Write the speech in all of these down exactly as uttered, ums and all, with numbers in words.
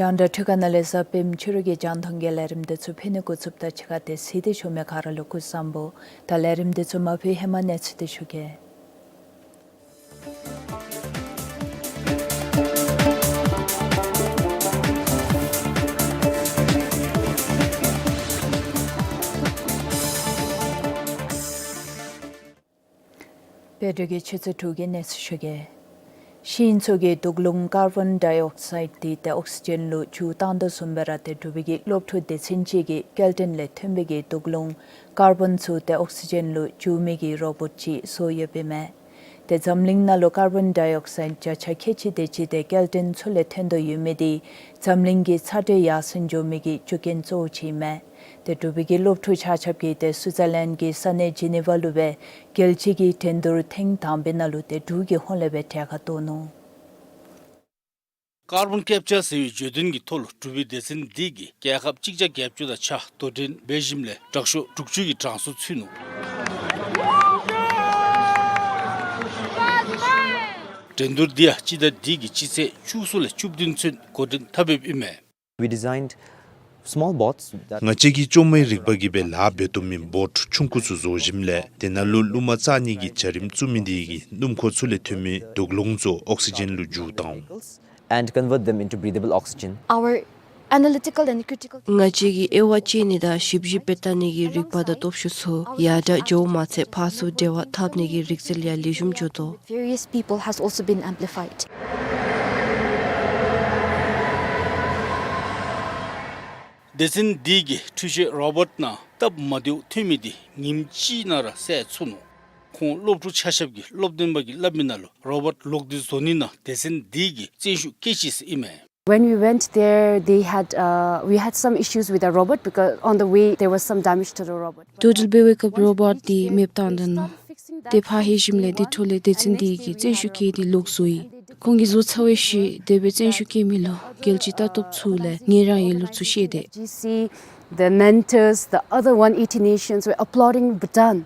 རྒྱང་བསྒྲགས་འཕྲུལ་ཁང་ནང་ལས་གཟའ་སྤེནམ་ཕྱི་རུ་གི་རྒྱང་མཐོང་གི་ལས་རིམ་འདི་ཚུ་ཕུལ་ནི་འགོ་བཙུགསཔ་ད་ཕྱི་ཁ་ཏེ་གཟིགས་ཏེ་བཞུགས་མི་ག་ར་ལུ་སྐུ་གཟུགས་བཟང་པོ། ད་ལས་རིམ་འདི་ཚུ་མ་ཕུལ་ཧེ་མ་གནས་ཚུལ་འདི་ཞུ་གེ། བོད་ཀྱི་ཆུ་ཚོད་དྲུག་གི་གནས་ཚུལ་ཞུ་གེ། ཤིང་ཚུ་གི་དུག་རླུང་ཀར་བོན་ཌའི་ཨོག་སའིཌ་འདི་ཏེ་ཨོག་སི་ཇེན་ལུ་འགྱུར་བཏང་དོ་བཟུམ་སྦེ་ར་ཏེ་འབྲུག་པའི་གི་སློབ་ཕྲུག་སྡེ་ཚན་ཅིག་གིས་སྐྱེལ་འདྲེན་ལས་ཐོན་པའི་གི་དུག་རླུང་ཀར་བོན་ཚུ་ཏེ་ཨོག་སི་ཇེན་ལུ་འགྱུར་མི་གི་རོ་བོཊ་ཅིག་བཟོ་ཡོདཔ་ཨིན་མས། ཏེ་འཛམ་གླིང་ནང་ལུ་ཀར་བོན་ཌའི་ཨོག་སའིཌ་བརྒྱ་ཆ་ཁལ་གཅིག་དེ་ཅིག་ཏེ་སྐྱེལ་འདྲེན་ཚུ་ལས་ཐོན་དོ་ཡོད་མི་འདི་འཛམ་གླིང་གི་ཚ་དྲོད་ཡར་སེང་འགྱོ་མི་གི་རྒྱུ་རྐྱེན་གཙོ་བོ་ཅིག་ཨིན་མས། ཏེ་འབྲུག་པའི་གི་སློབ་ཕྲུག་ཆ་ཁྱབ་ཀྱིས་ཏེ་སུའི་ཛར་ལེནཌ་གི་ས་གནས་ཇི་ནི་ཝ་ལུ་སྦེ་རྒྱལ་སྤྱི་གི་འགྲན་བསྡུར་ཐེངས་དང་པའི་ནང་ལུ་ཏེ་འབྲུག་གི་ཧོངས་ལས་སྦེ་གྲལ་ཁར་གཏོགས་ནུག། ཀར་བོན་ཀེཔ་ཅར་ཟེར་བའི་བརྗོད་དོན་གྱི་ཐོག་ལུ་འབྲུག་པའི་སྡེ་ཚན་འདི་གིས་རྒྱལ་ཁབ་གཅིག་བརྒྱ་བརྒྱད་ཅུ་དང་ཕྱེད་དོ་འགྲན་འབད་ཞིནམ་ལས་དྲག་ཤོས་དྲུག་ཅུ་གི་གྲངས་སུ་ཚུད་ནུག། འགྲན་བསྡུར་འདི་ཡང་སྤྱི་ཟླ་འདི་གི་སྤྱི་ཚེས་བཅུ་གསུམ་ལས་བཅུ་བདུན་ཚུན་འགོ་འདྲེན་འཐབ་འབདཝ་ཨིན་མས། We designed small boats that ང་བཅས་ཀྱིས་བཅོ་མའི་རིག་པ་གིས་སྦེ་ལཱ་འབད་བཏུབ་མི་བོཊ་ཆུང་ཀུ་ཚུ་བཟོ་ཞིནམ་ལས་དེ་ནང་ལུ་རླུང་མ་བཙག་ནི་གི་བྱ་རིམ་བཙུགས་མི་འདི་གིས་སྣུམ་འཁོར་ཚུ་ལས་ཐོན་མི་དུག་རླུང་ཚུ་ཨོག་སི་ཇེན་ལུ་འགྱུར་བཏང་། And convert them into breathable oxygen. Our analytical and critical ང་བཅས་ཀྱིས་དབྱེ་བ་དཔྱད་ནི་དང་ཞིབ་འཇུག་འབད་བལྟ་ནི་གི་རིག་པ་དང་སྟོབས་ཤུགས་ཚུ་ཡར་དྲག་འགྱོཝ་མ་ཚད་ཕར་ཚུར་འབྲེལ་བ་འཐབ་ནི་གི་རིག་རྩལ་ཡང་ལེགས་ཤོམ་འགྱོ་དོ། Various people has also been amplified. སྡེ་ཚན་འདི་གིས་འཕྲུལ་ཆས་རོ་བོཊ་ནང་སྟབས་མ་བདེཝ་ཐོན་མི་འདི་ཉིནམ་གཅིག་ནང་ར་བསལ་ཚུགས་ནུག། ཁོང་སློབ་ཕྲུག་ཆ་ཁྱབ་ཀྱིས་སློབ་སྟོན་པ་གིས་སླབ་མི་ནང་ལུ་རོ་བོཊ་ལོག་སྟེ་བཟོ་ནི་ནང་སྡེ་ཚན་འདི་གིས་བརྩོན་ཤུགས་བསྐྱེད་ཅི་ཟེར་ཨིན་མས། When we went there, they had, uh, we had some issues with the robot because on the way there was some damage to the robot. ཊོ་ཊཱལ་བེ་ཝེཀ་ཨཔ་རོ་བོཊ་འདི་མེདཔ་བཏང་ད་ནུག། ཏེ་ཕར་ལྷོད་ཞིནམ་ལས་དེ་འཕྲོ་ལས་སྡེ་ཚན་འདི་གིས་བརྩོན་ཤུགས་བསྐྱེད་དེ་ལོག་བཟོ་ཡི། ཁོང་གིས་བཟོ་ཚར་བའི་ཤུལ་དེ་སྦེ་བརྩོན་ཤུགས་བསྐྱེད་མི་ལུ་རྒྱལ་སྤྱིའི་ལྟ་རྟོགཔ་ཚུ་ལས་ངལ་རངས་ཡོད་ལུགས་ཚུ་བཤད་དེ། G C, the mentors, the other one eighty nations were applauding Bhutan.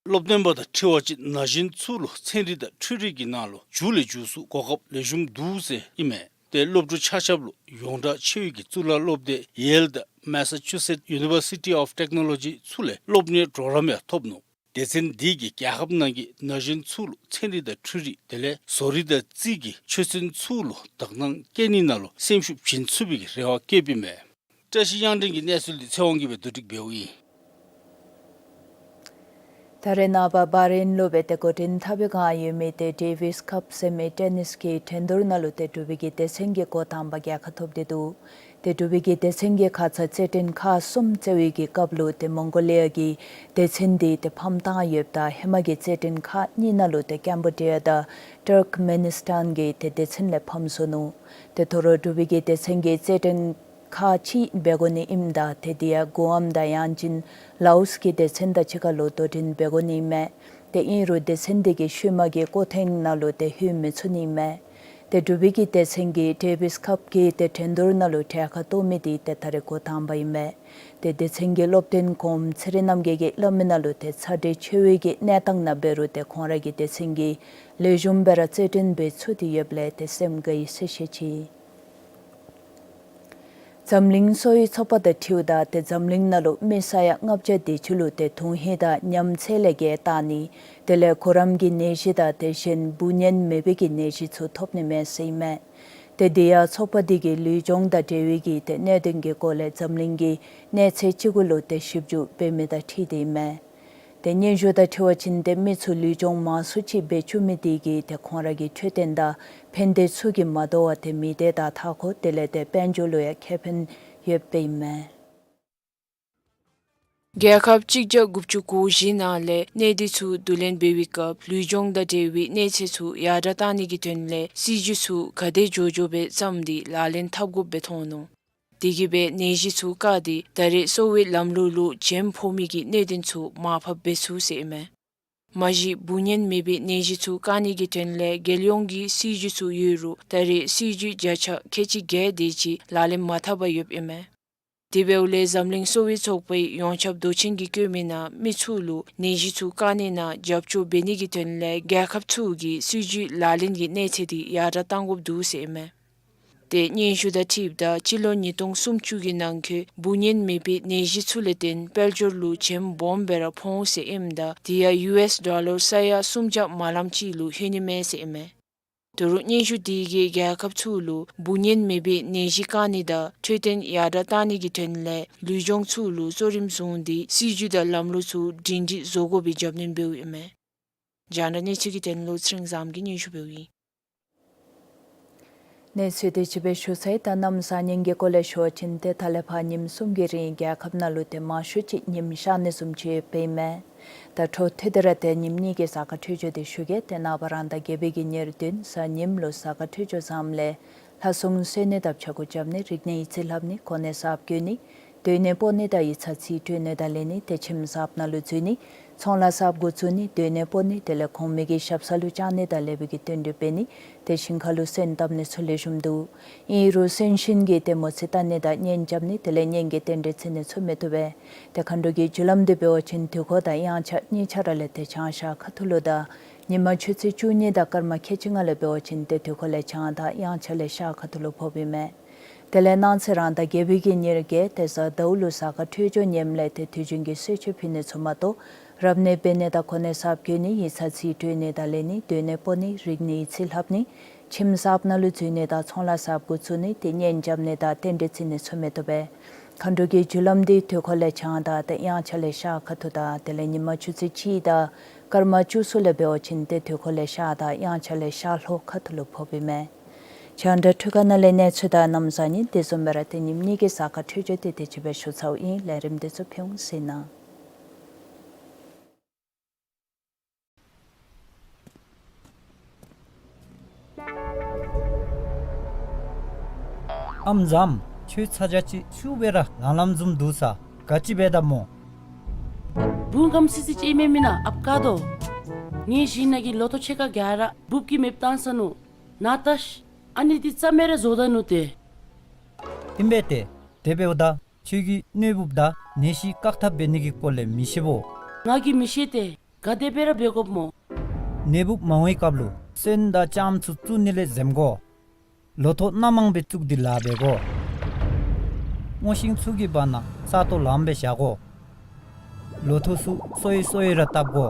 སློབ་སྟོན་པ་དང་འཁྲིལ་བ་ཅིན་ན་གཞོན་ཚུ་ལུ་ཚན་རིག་དང་འཕྲུལ་རིག་གི་ནང་ལུ་མཇུག་ལས་མཇུག་སུ་གོ་སྐབས་ལེགས་ཤོམ་འདུག་ཟེར་ཨིན་མས། ཏེ་སློབ་ཕྲུག་ཆ་ཁྱབ་ལུ་ཡོངས་གྲགས་ཆེ་བའི་གི་གཙུག་ལག་སློབ་སྡེ་ཡེལ་དང་མེ་ས་ཅུ་སེཊ་ཡུ་ནི་བར་སི་ཊི་ཨོཕ་ཊེཀ་ནོ་ལོ་ཇི་ཚུ་ལས་སློབ་གཉེར་གྲོགས་རམ་ཡང་ཐོབ་ནུག། སྡེ་ཚན་འདི་གིས་རྒྱལ་ཁབ་ནང་གི་ན་གཞོན་ཚུ་ལུ་ཚན་རིག་དང་འཕྲུལ་རིག་དེ་ལས་བཟོ་རིག་དང་རྩིས་ཀྱི་ཆོས་ཚན་ཚུ་ལུ་དག་སྣང་བསྐྱེད་ནི་ནང་ལུ་སེམས་ཤུགས་བྱིན་ཚུགས་པའི་གི་རེ་བ་བསྐྱེདཔ་ཨིན་མས། བཀྲ་ཤིས་གཡང་སྒྲོན་གྱི་གནས་ཚུལ་འདི་ཚེ་དབང་གིས་སྦེ་བསྡུ་སྒྲིག་འབདཝ་ཨིན། ད་རེས་ནངས་པ་བྷ་རེན་ལུ་སྦེ་ཏེ་འགོ་འདྲེན་འཐབ་པའི་བསྒང་ཡོད་མི་ཏེ་ཌེ་ཝིས་ཀཔ་ཟེར་མི་ཊེ་ནིས་ཀྱི་འགྲན་བསྡུར་ནང་ལུ་ཏེ་འབྲུག་པའི་གི་སྡེ་ཚན་གྱིས་འགོ་དང་པ་རྒྱལ་ཁ་ཐོབ་སྟེ་འདུག། ཏེ་འབྲུག་པའི་གི་སྡེ་ཚན་གྱིས་ཁ་ཙ་རྩེད་འགྲན་ཁག་གསུམ་རྩེ་བའི་གི་སྐབས་ལུ་ཏེ་མོང་གོ་ལི་ཡ་གི་སྡེ་ཚན་འདི་ཏེ་ཕམ་བཏང་ཡོདཔ་ད་ཧེ་མ་གི་རྩེད་འགྲན་ཁག་གཉིས་ནང་ལུ་ཏེ་ཀེམ་བོ་ཌི་ཡ་དང་ཊར་ཀ་མེ་ནིས་ཊཱན་གྱི་ཏེ་སྡེ་ཚན་ལས་ཕམ་སོ་ནུག། ཏེ་དོ་རུང་འབྲུག་པའི་གི་སྡེ་ཚན་གྱིས་རྩེད་འགྲན་ཁག་ཅིག་འབད་དགོ་ནི་ཨིནམ་ད་ཏེ་དེ་ཡང་གུ་ཨམ་དང་ཡང་ཅིན་ལའོསི་གི་སྡེ་ཚན་དང་གཅིག་ཁར་ལུ་དོ་འགྲན་འབད་དགོ་ནི་མས། ཏེ་ཨིན་རུང་སྡེ་ཚན་དེ་གིས་ཤུལ་མ་གི་སྐོར་ཐེངས་ནང་ལུ་ཏེ་ལྷོད་མི་ཚུགས་ནི་མས། ཏེ་འབྲུག་པའི་གི་སྡེ་ཚན་གྱིས་ཌེ་བིས་ཀབ་ཀྱི་ཏེ་འགྲན་བསྡུར་ནང་ལུ་གྲལ་ཁར་གཏོགས་མི་འདི་ཏེ་ད་རེས་འགོ་དང་པ་ཨིན་མས། ཏེ་སྡེ་ཚན་གྱི་སློབ་སྟོན་གོངམ་ཚེ་རིང་རྣམ་རྒྱལ་གྱིས་སླབ་མི་ནང་ལུ་ཏེ་ཚ་དྲོད་ཆེ་བའི་གི་གནས་སྟངས་ནང་འབད་རུང་ཏེ་ཁོང་ར་གི་སྡེ་ཚན་གྱིས་ལེགས་ཤོམ་སྦེ་ར་རྩེད་འགྲན་འབད་ཚུགས་ཏེ་ཡོདཔ་ལས་ཏེ་སེམས་དགའ་ཡི་ཟེར་བཤད་ཅི། འཛམ་གླིང་གསོ་བའི་ཚོགས་པ་དང་འཁྲིལཝ་ད་ཏེ་འཛམ་གླིང་ནང་ལུ་མི་ས་ཡ་ལྔ་བརྒྱ་དེ་ཅིག་ལུ་ཏེ་དོན་ཧིང་དང་ཉམས་ཚད་ལས་བརྒལ་བཏང་ནི་དེ་ལས་གོ་རམས་ཀྱི་ནད་གཞི་དང་དེ་བཞིན་འབུ་གཉན་མེད་པའི་གི་ནད་གཞི་ཚུ་ཐོབ་ནི་མས་ཟེར་ཨིན་མས། ཏེ་དེ་ཡང་ཚོགས་པ་འདི་གིས་ལུས་སྦྱོང་དང་འབྲེལ་བའི་གི་ཏེ་གནད་དོན་གྱི་སྐོར་ལས་འཛམ་གླིང་གི་གནས་ཚད་ཅིག་གུ་ལུ་ཏེ་ཞིབ་འཇུག་འབད་མི་དང་འཁྲིལ་ཏེ་ཨིན་མས། ཏེ་སྙན་ཞུ་དང་འཁྲིལ་བ་ཅིན་ཏེ་མི་ཚུ་ལུས་སྦྱོང་མང་སུ་ཅིག་འབད་བཅུག་མི་འདི་གིས་ཏེ་ཁོང་ར་གི་འཕྲོད་བསྟེན་དང་ཕན་བདེ་ཚུ་གིས་མ་དོ་བར་ཏེ་མི་སྡེ་དང་མཐའ་འཁོར་དེ་ལས་ཏེ་དཔལ་འབྱོར་ལུ་ཡང་ཁེ་ཕན་ཡོདཔ་ཨིན་མས། རྒྱལ་ཁབ་གཅིག་བརྒྱ་དགུ་བཅུ་གོ་བཞི་ནང་ལས་གནས་སྡུད་ཚུ་བསྡུ་ལེན་འབད་བའི་སྐབས་ལུས་སྦྱོང་དང་འབྲེལ་བའི་གནས་ཚད་ཚུ་ཡར་དྲགས་བཏང་ནི་གི་དོན་ལས་སྲིད་བྱུས་ཚུ་ག་དེ་མགྱོགས་མགྱོགས་སྦེ་བརྩམས་ཏེ་ལག་ལེན་འཐབ་དགོཔ་སྦེ་མཐོང་ནུག། དེ་གིས་སྦེ་ནད་གཞི་ཚུ་བཀག་སྟེ་ད་རེས་གསོ་བའི་ལམ་ལུགས་ལུ་བྱེམ་ཕོག་མི་གི་གནད་དོན་ཚུ་མར་ཕབ་འབད་ཚུགས་ཟེར་ཨིན་མས། མ་གཞི་འབུ་གཉན་མེད་པའི་ནད་གཞི་ཚུ་བཀག་ནི་གི་དོན་ལས་རྒྱལ་ཡོངས་ཀྱི་སྲིད་བྱུས་ཚུ་ཡོད་རུང་ད་རེས་སྲིད་བྱུས་བརྒྱ་ཆ་ཁལ་གཅིག་བརྒྱད་དེ་ཅིག་ལག་ལེན་མ་འཐབ་པར་ཡོདཔ་ཨིན་མས། དེ་འབདཝ་ལས་འཛམ་གླིང་གསོ་བའི་ཚོགས་པའི་ཡོངས་ཁྱབ་མདོ་ཆེན་གྱིས་བཀོད་མི་ནང་མི་ཚུ་ལུ་ནད་གཞི་ཚུ་བཀག་ནི་ནང་རྒྱབ་སྐྱོར་འབད་ནི་གི་དོན་ལས་རྒྱལ་ཁབ་ཚུ་གིས་སྲིད་བྱུས་ལག་ལེན་གྱི་གནས་ཚད་འདི་ཡར་དྲགས་གཏང་དགོཔ་འདུག་ཟེར་ཨིན་མས། ཏེ་སྙན་ཞུ་དང་འཁྲིལཝ་ད་སྤྱི་ལོ་ཉིས་སྟོང་སུམ་ཅུ་གི་ནང་འཁོད་འབུ་གཉན་མེད་པའི་ནད་གཞི་ཚུ་ལས་བརྟེན་དཔལ་འབྱོར་ལུ་བྱེམ་སྦོམ་སྦེ་ར་ཕོག་འོང་ཟེར་ཨིནམ་ད་དེ་ཡང་ཡུ་ཨེསི་ཌོ་ལར་ས་ཡ་སུམ་བརྒྱ་མ་ལམ་ཅིག་ལུ་ལྷོད་ནི་མས་ཟེར་ཨིན་མས། ད་རུང་སྙན་ཞུ་དེ་གིས་རྒྱལ་ཁབ་ཚུ་ལུ་འབུ་གཉན་མེད་པའི་ནད་གཞི་བཀག་ནི་དང་འཕྲོད་བསྟེན་ཡར་དྲགས་གཏང་ནི་གི་དོན་ལས་ལུས་སྦྱོང་ཚུ་ལུ་གཙོ་རིམ་བཟུང་སྟེ་སྲིད་བྱུས་དང་ལམ་ལུགས་ཚུ་སྒྲིང་སྒྲི་བཟོ་དགོ་པའི་རྒྱབ་སྣོན་འབདཝ་ཨིན་མས། རྒྱང་བསྒྲགས་གནས་ཚུལ་གྱི་དོན་ལུ་ཚེ་རིང་བཟངམོ་གིས་སྙན་ཞུ་འབདཝ་ཨིན། གནས་ཚུལ་དེ་ཅིག་སྦེ་ཞུ་ཚར་ཡི། ད་གནམ་གཤིས་ཉིན་གྱི་སྐོར་ལས་ཞུ་བ་ཅིན་ཏེ་ད་ལས་ཕར་ཉིནམ་གསུམ་གྱི་རིང་རྒྱལ་ཁབ་ནང་ལུ་ཏེ་མང་ཤོས་ཅིག་ཉིམ་ཤར་ནི་བཟུམ་ཅིག་ཡོདཔ་ཨིན་མས། ད་འཕྲོ་མཐུད་དེ་ར་ཏེ་ཉིནམ་གཉིས་ཀྱི་གཟའ་སྐར་འཕྲོད་སྦྱོར་དེ་ཞུ་གེ། ཏེ་ནངས་པ་རང་ཟླ་བརྒྱད་པའི་གི་ཉེར་བདུན་གཟའ་ཉིམ་ལུ་གཟའ་སྐར་འཕྲོད་སྦྱོར་བཟངམ་ལས་ལྷ་སྲུང་གསོལ་ནི་དང་ཕྱག་སྐོར་རྐྱབ་ནི། རིག་གནས་ཡིག་རྩིས་ལྷབ་ནི། གོ་གནས་གསརཔ་བསྐོ་ནི། སྡོད་གནས་སྤོ་ནི་དང་ཡིག་ཚང་རྩིས་སྤྲོད་ནི་དང་ལེན་ནི། ཏེ་ཁྱིམ་གསརཔ་ནང་ལུ་འཛུལ་ནི། ཚོང་ལཱ་གསརཔ་འགོ་བཙུགས་ནི། སྡོད་གནས་སྤོ་ནི། དེ་ལས་གོང་མའི་གི་ཞབས་ས་ལུ་བཅར་ནི་དང་ལེགས་པའི་གི་རྟེན་འབྲེལ་འབད་ནི། ཏེ་ཞིང་ཁ་ལུ་སོན་བཏབ་ནི་ཚུ་ལེགས་ཤོམ་འདུག། ཨིན་རུང་གསོན་གཤིན་གྱི་ཏེ་མོ་རྩིས་བལྟ་ནི་དང་གཉེན་རྐྱབ་ནི་དེ་ལས་གཉེན་གྱི་རྟེན་འབྲེལ་བརྩི་ནི་ཚུ་མི་བཏུབ་པས། ཏེ་མཁའ་འགྲོ་གི་རྒྱུ་ལམ་འདི་འབད་བ་ཅིན་དུས་འཁོར་དང་དབྱངས་འཆར་གཉིས་ཆ་ར་ལས་ཏེ་བྱང་ཤར་ཁ་ཐུག་ལུ་དང་ཉི་མ་ཆུ་ཚོད་བཅུ་གཉིས་དང་སྐར་མ་ཁལ་གཅིག་ལྔ་ལས་འབད་བ་ཅིན་ཏེ་དུས་འཁོར་ལས་བྱང་དང་དབྱངས་འཆར་ལས་ཤར་ཁ་ཐུག་ལུ་ཕོགཔ་ཨིན་མས། དེ་ལས་གནངས་ཚེ་རང་ཟླ་བརྒྱད་པའི་གི་ཉེར་བརྒྱད་ཏེ་གཟའ་ཟླཝ་ལུ་གཟའ་སྐར་འཕྲོད་སྦྱོར་ངནམ་ལས་ཏེ་དུས་རྒྱུན་གྱི་གསོལ་མཆོད་ཕུལ་ནི་ཚུ་མ་གཏོགས་རབ་གནས་འབད་ནི་དང་གོ་གནས་གསརཔ་བསྐོ་ནི་ཡིག་ཚང་རྩིས་སྤྲོད་ནི་དང་ལེན་ནི་སྡོད་གནས་སྤོ་ནི་རིག་གནས་ཡིག་རྩིས་ལྷབ་ནི་ཁྱིམ་གསརཔ་ནང་ལུ་འཛུལ་ནི་དང་ཚོང་ལཱ་གསརཔ་འགོ་བཙུགས་ནི་ཏེ་གཉེན་རྐྱབ་ནི་དང་རྟེན་འབྲེལ་བརྩི་ནི་ཚུ་མི་བཏུབ་པས། མཁའ་འགྲོ་གི་རྒྱུ་ལམ་འདི་དུས་འཁོར་ལས་བྱང་དང་ཏེ་དབྱངས་འཆར་ལས་ཤར་ཁ་ཐུག་དང་དེ་ལས་ཉི་མ་ཆུ་ཚོད་གཅིག་དང་སྐར་མ་བཅུ་གསུམ་ལས་འབད་བ་ཅིན་ཏེ་དུས་འཁོར་ལས་ཤར་དང་དབྱངས་འཆར་ལས་ཤར་ལྷོ་ཁ་ཐུག་ལུ་ཕོགཔ་ཨིན་མས། རྒྱང་བསྒྲགས་འཕྲུལ་ཁང་ནང་ལས་གནས་ཚུལ་དང་གནམ་གཤིས་ཉིན་དེ་བཟུམ་སྦེ་ར་ཏེ་ཉིནམ་གཉིས་ཀྱི་གཟའ་སྐར་འཕྲོད་སྦྱོར་དེ་དེ་ཅིག་སྦེ་ཞུ་ཚརཝ་ཨིན། ལས་རིམ་དེ་ཚུ་ཕུལ་འོང་ཟེར་ན། ཨམ་བཟངམོ། ཁྱོད་ཚ་གྱང་ཅིག་ཤུགས་སྦེ་ར་ལང་ལངམ་བཟུམ་འདུག་ས། ག་ཅི་འབད་དཝ་སྨོ། བུམོ་སྐམ་སི་སི་ཅིག་ཨིན་མས་མེན་ན། ཨཔ་བཀག་དོ། ངེའི་ཞིང་ནང་གི་ལོ་ཐོག་ཕྱེད་ཀ་ག་ར་འབུཔ་གིས་མེདཔ་བཏང་ཚར་ནུག། ནཱ་བལྟ་ཤིག། ཨ་ནི་འདི་རྩ་མེད་ར་བཟོ་ད་ནུག་ཏེ། ཨིན་པས་ཏེ། དེ་འབདཝ་ད་ཁྱོད་ཀྱིས་གནོད་འབུཔ་དང་ནད་གཞི་བཀག་ཐབས་འབད་ནི་གི་སྐོར་ལས་མི་ཤེས་བོ། ང་གིས་མི་ཤེས་ཏེ། ག་དེ་སྦེ་ར་འབད་དགོཔ་སྨོ། ནད་འབུཔ་མང་བའི་སྐབས་ལུ་སོན་དང་ལྕངམ་ཚུ་བཙུགས་ནི་ལས་འཛེམ་དགོ། ལོ་ཐོག་སྣ་མང་སྦེ་བཙུགས་ཏེ་ལཱ་འབད་དགོ། སྔོ་ཤིང་ཚུ་གི་བར་ན་ས་སྟོང་ལངམ་སྦེ་བཞག་དགོ། ལོ་ཐོག་ཚུ་སོ་ཡི་སོ་ཡི་ར་བཏབ་དགོ།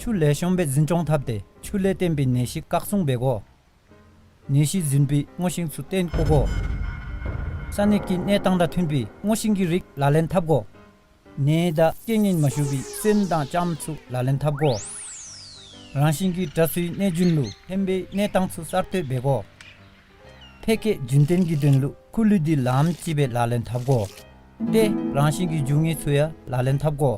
ཆུ་ལེགས་ཤོམ་སྦེ་འཛིན་སྐྱོང་འཐབ་སྟེ་ཆུ་ལས་བརྟེན་པའི་ནད་གཞི་བཀག་སྲུང་འབད་དགོ། ནད་གཞི་འཛིན་པའི་སྔོ་ཤིང་ཚུ་བཏོན་བཀོ་དགོ། ས་གནས་ཀྱི་གནས་སྟངས་དང་མཐུན་པའི་སྔོ་ཤིང་གི་རིགས་ལག་ལེན་འཐབ་དགོ། ནད་དང་རྐྱེན་ངན་མ་ཞུགས་པའི་སོན་དང་ལྕངམ་ཚུ་ལག་ལེན་འཐབ་དགོ། རང་བཞིན་གྱི་དྲག་རྩུབ་གནོད་སྦྱིན་ལུ་ཕན་པའི་གནས་སྟངས་ཚུ་གསར་གཏོད་འབད་དགོ། ཕལ་སྐད་རྒྱུན་བརྟན་གྱི་དོན་ལུ་ཁུ་ལུད་འདི་ལངམ་ཅིག་སྦེ་ལག་ལེན་འཐབ་དགོ། ཏེ་རང་བཞིན་གྱི་རྒྱུ་དངོས་ཚུ་ཡང་ལག་ལེན་འཐབ་དགོ།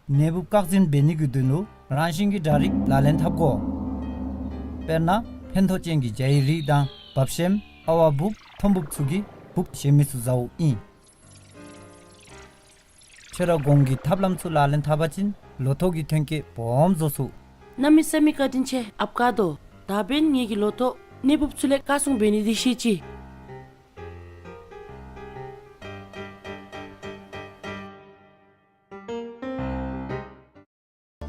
ནད་འབུཔ་བཀག་འཛིན་འབད་ནི་གི་དོན་ལུ་རང་བཞིན་གྱི་དྲག་རིགས་ལག་ལེན་འཐབ་དགོ། དཔེར་ན་ཕན་ཐོགས་ཅན་གྱི་བྱ་ཡི་རིགས་དང་བབ་ཤེམ་ཨ་བ་འབུཔ་ཐོམ་འབུཔ་ཚུ་གིས་འབུཔ་ཞན་མི་ཚུ་ཟཝ་ཨིན། ཁྱོད་ར་གོང་གི་ཐབས་ལམ་ཚུ་ལག་ལེན་འཐབ་པ་ཅིན་ལོ་ཐོག་གི་ཐོན་སྐྱེད་སྦོམ་བཟོ་ཚུགས། གནམ་མེད་ས་མེད་བཀའ་དྲིན་ཆེ་ཨཔ་བཀག་དོ། ད་འབདན་ངེ་གི་ལོ་ཐོག་གནས་བབ་ཚུ་ལས་བཀའ་གསུང་འབད་ནི་འདི་ཤེས་ཅི།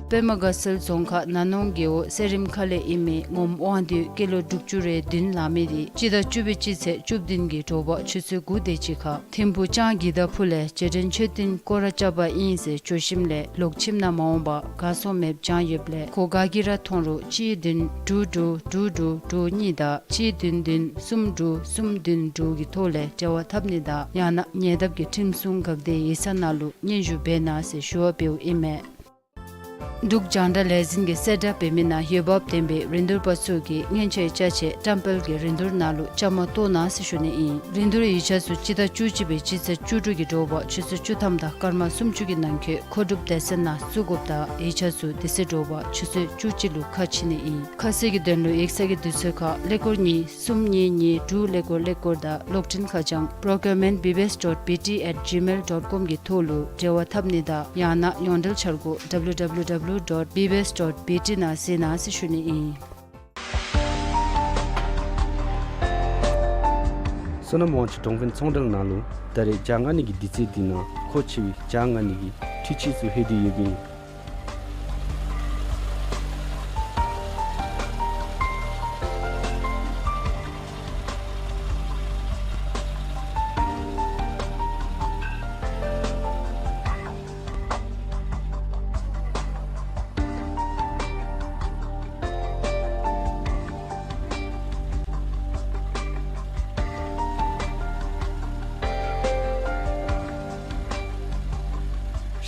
པདྨ་དགའ་ཚལ་རྫོང་ཁག་ན་ནོང་རྒེད་འོག་སེ་རིམ་ཁ་ལས་ཨིན་མི་ངོམ་དབང་འདུས་སྐྱེས་ལོ་དྲུག་ཅུ་རེ་བདུན་ལང་མི་འདི་སྤྱི་ཟླ་བཅུ་པའི་སྤྱི་ཚེས་བཅུ་བདུན་གྱི་དྲོ་པ་ཆུ་ཚོད་དགུ་དེ་ཅིག་ཁར་ཐིམ་ཕུ་ལྕང་གི་ད་ཕུ་ལས་རྗེས་དྲན་མཆོད་རྟེན་སྐོར་ར་རྐྱབ་པ་ཨིན་ཟེར་བརྗོད་ཞིནམ་ལས་ལོག་ཁྱིམ་ནང་མ་འོང་པར་གར་སོང་མེདཔ་བྱང་ཡོདཔ་ལས་ཁོ་ག་གིས་ར་མཐོང་རུང་གཅིག་བདུན་དྲུག་དྲུག་དྲུག་དྲུག་དྲུག་གཉིས་དང་གཅིག་བདུན་བདུན་གསུམ་དྲུག་གསུམ་བདུན་དྲུག་གི་ཐོག་ལས་འབྲེལ་བ་འཐབ་ནི་དང་ཡང་ན་ཉེ་འདབས་ཀྱི་ཁྲིམས་སྲུང་འགག་སྡེ་ཡིག་ཚང་ནང་ལུ་སྙན་ཞུ་འབད་གནང་ཟེར་ཞུ་བ་འབདཝ་ཨིན་མས། འབྲུག་རྒྱང་བསྒྲགས་ལས་འཛིན་གྱི་གསལ་བསྒྲགས་འབད་མི་ནང་འོས་འབབ་ལྡན་པའི་རིན་བསྡུར་པ་ཚུ་གིས་སྔོན་ཆད་ཅ་ཆས་བཀྲམ་སྤེལ་གྱི་རིན་བསྡུར་ནང་ལུ་བཅའ་མར་གཏོགས་གནང་ཟེར་ཞུ་ནི་ཨིན། རིན་བསྡུར་ཡིག་ཆ་ཚུ་སྤྱི་ཟླ་བཅུ་གཅིག་པའི་སྤྱི་ཚེས་བཅུ་དྲུག་གི་དྲོ་པ་ཆུ་ཚོད་བཅུ་ཐམ་དང་སྐར་མ་སུམ་ཅུ་གི་ནང་འཁོད་མཁོ་སྒྲུབ་སྡེ་ཚན་ནང་བཙུགས་དགོཔ་དང་ཡིག་ཆ་ཚུ་དེ་ཚེ་དྲོ་པ་ཆུ་ཚོད་བཅུ་གཅིག་ལུ་ཁ་ཕྱེ་ནི་ཨིན། ཁ་གསལ་གྱི་དོན་ལུ་ཡིག་ཚང་གི་དུས་ཚོད་ཁར་ཀླད་ཀོར་གཉིས་གསུམ་གཉིས་གཉིས་དྲུག་ཀླད་ཀོར་ཀླད་ཀོར་དང་གློག་འཕྲིན་ཁ་བྱང་procurement B B S dot B T at gmail dot com གི་ཐོག་ལུ་འབྲེལ་བ་འཐབ་ནི་དང་ཡང་ན་ཡོངས་འབྲེལ་འཆར་སྒོ་W W W dot B B S dot B T ནང་གཟིགས་གནང་ཟེར་ཞུ་ནི་ཨིན། བསོད་ནམས་དབང་ཕྱུག་གྲོང་དཔོན་ཚོང་འབྲེལ་ནང་ལུ་ད་རེས་ལྕང་ཨ་ནི་གི་ལྡེ་ཚན་འདི་ནང་མཁོ་ཆེ་བའི་ལྕང་ཨ་ནི་གི་འཕྲུལ་ཆས་ཚུ་ལྷོད་དེ་ཡོདཔ་ཨིན།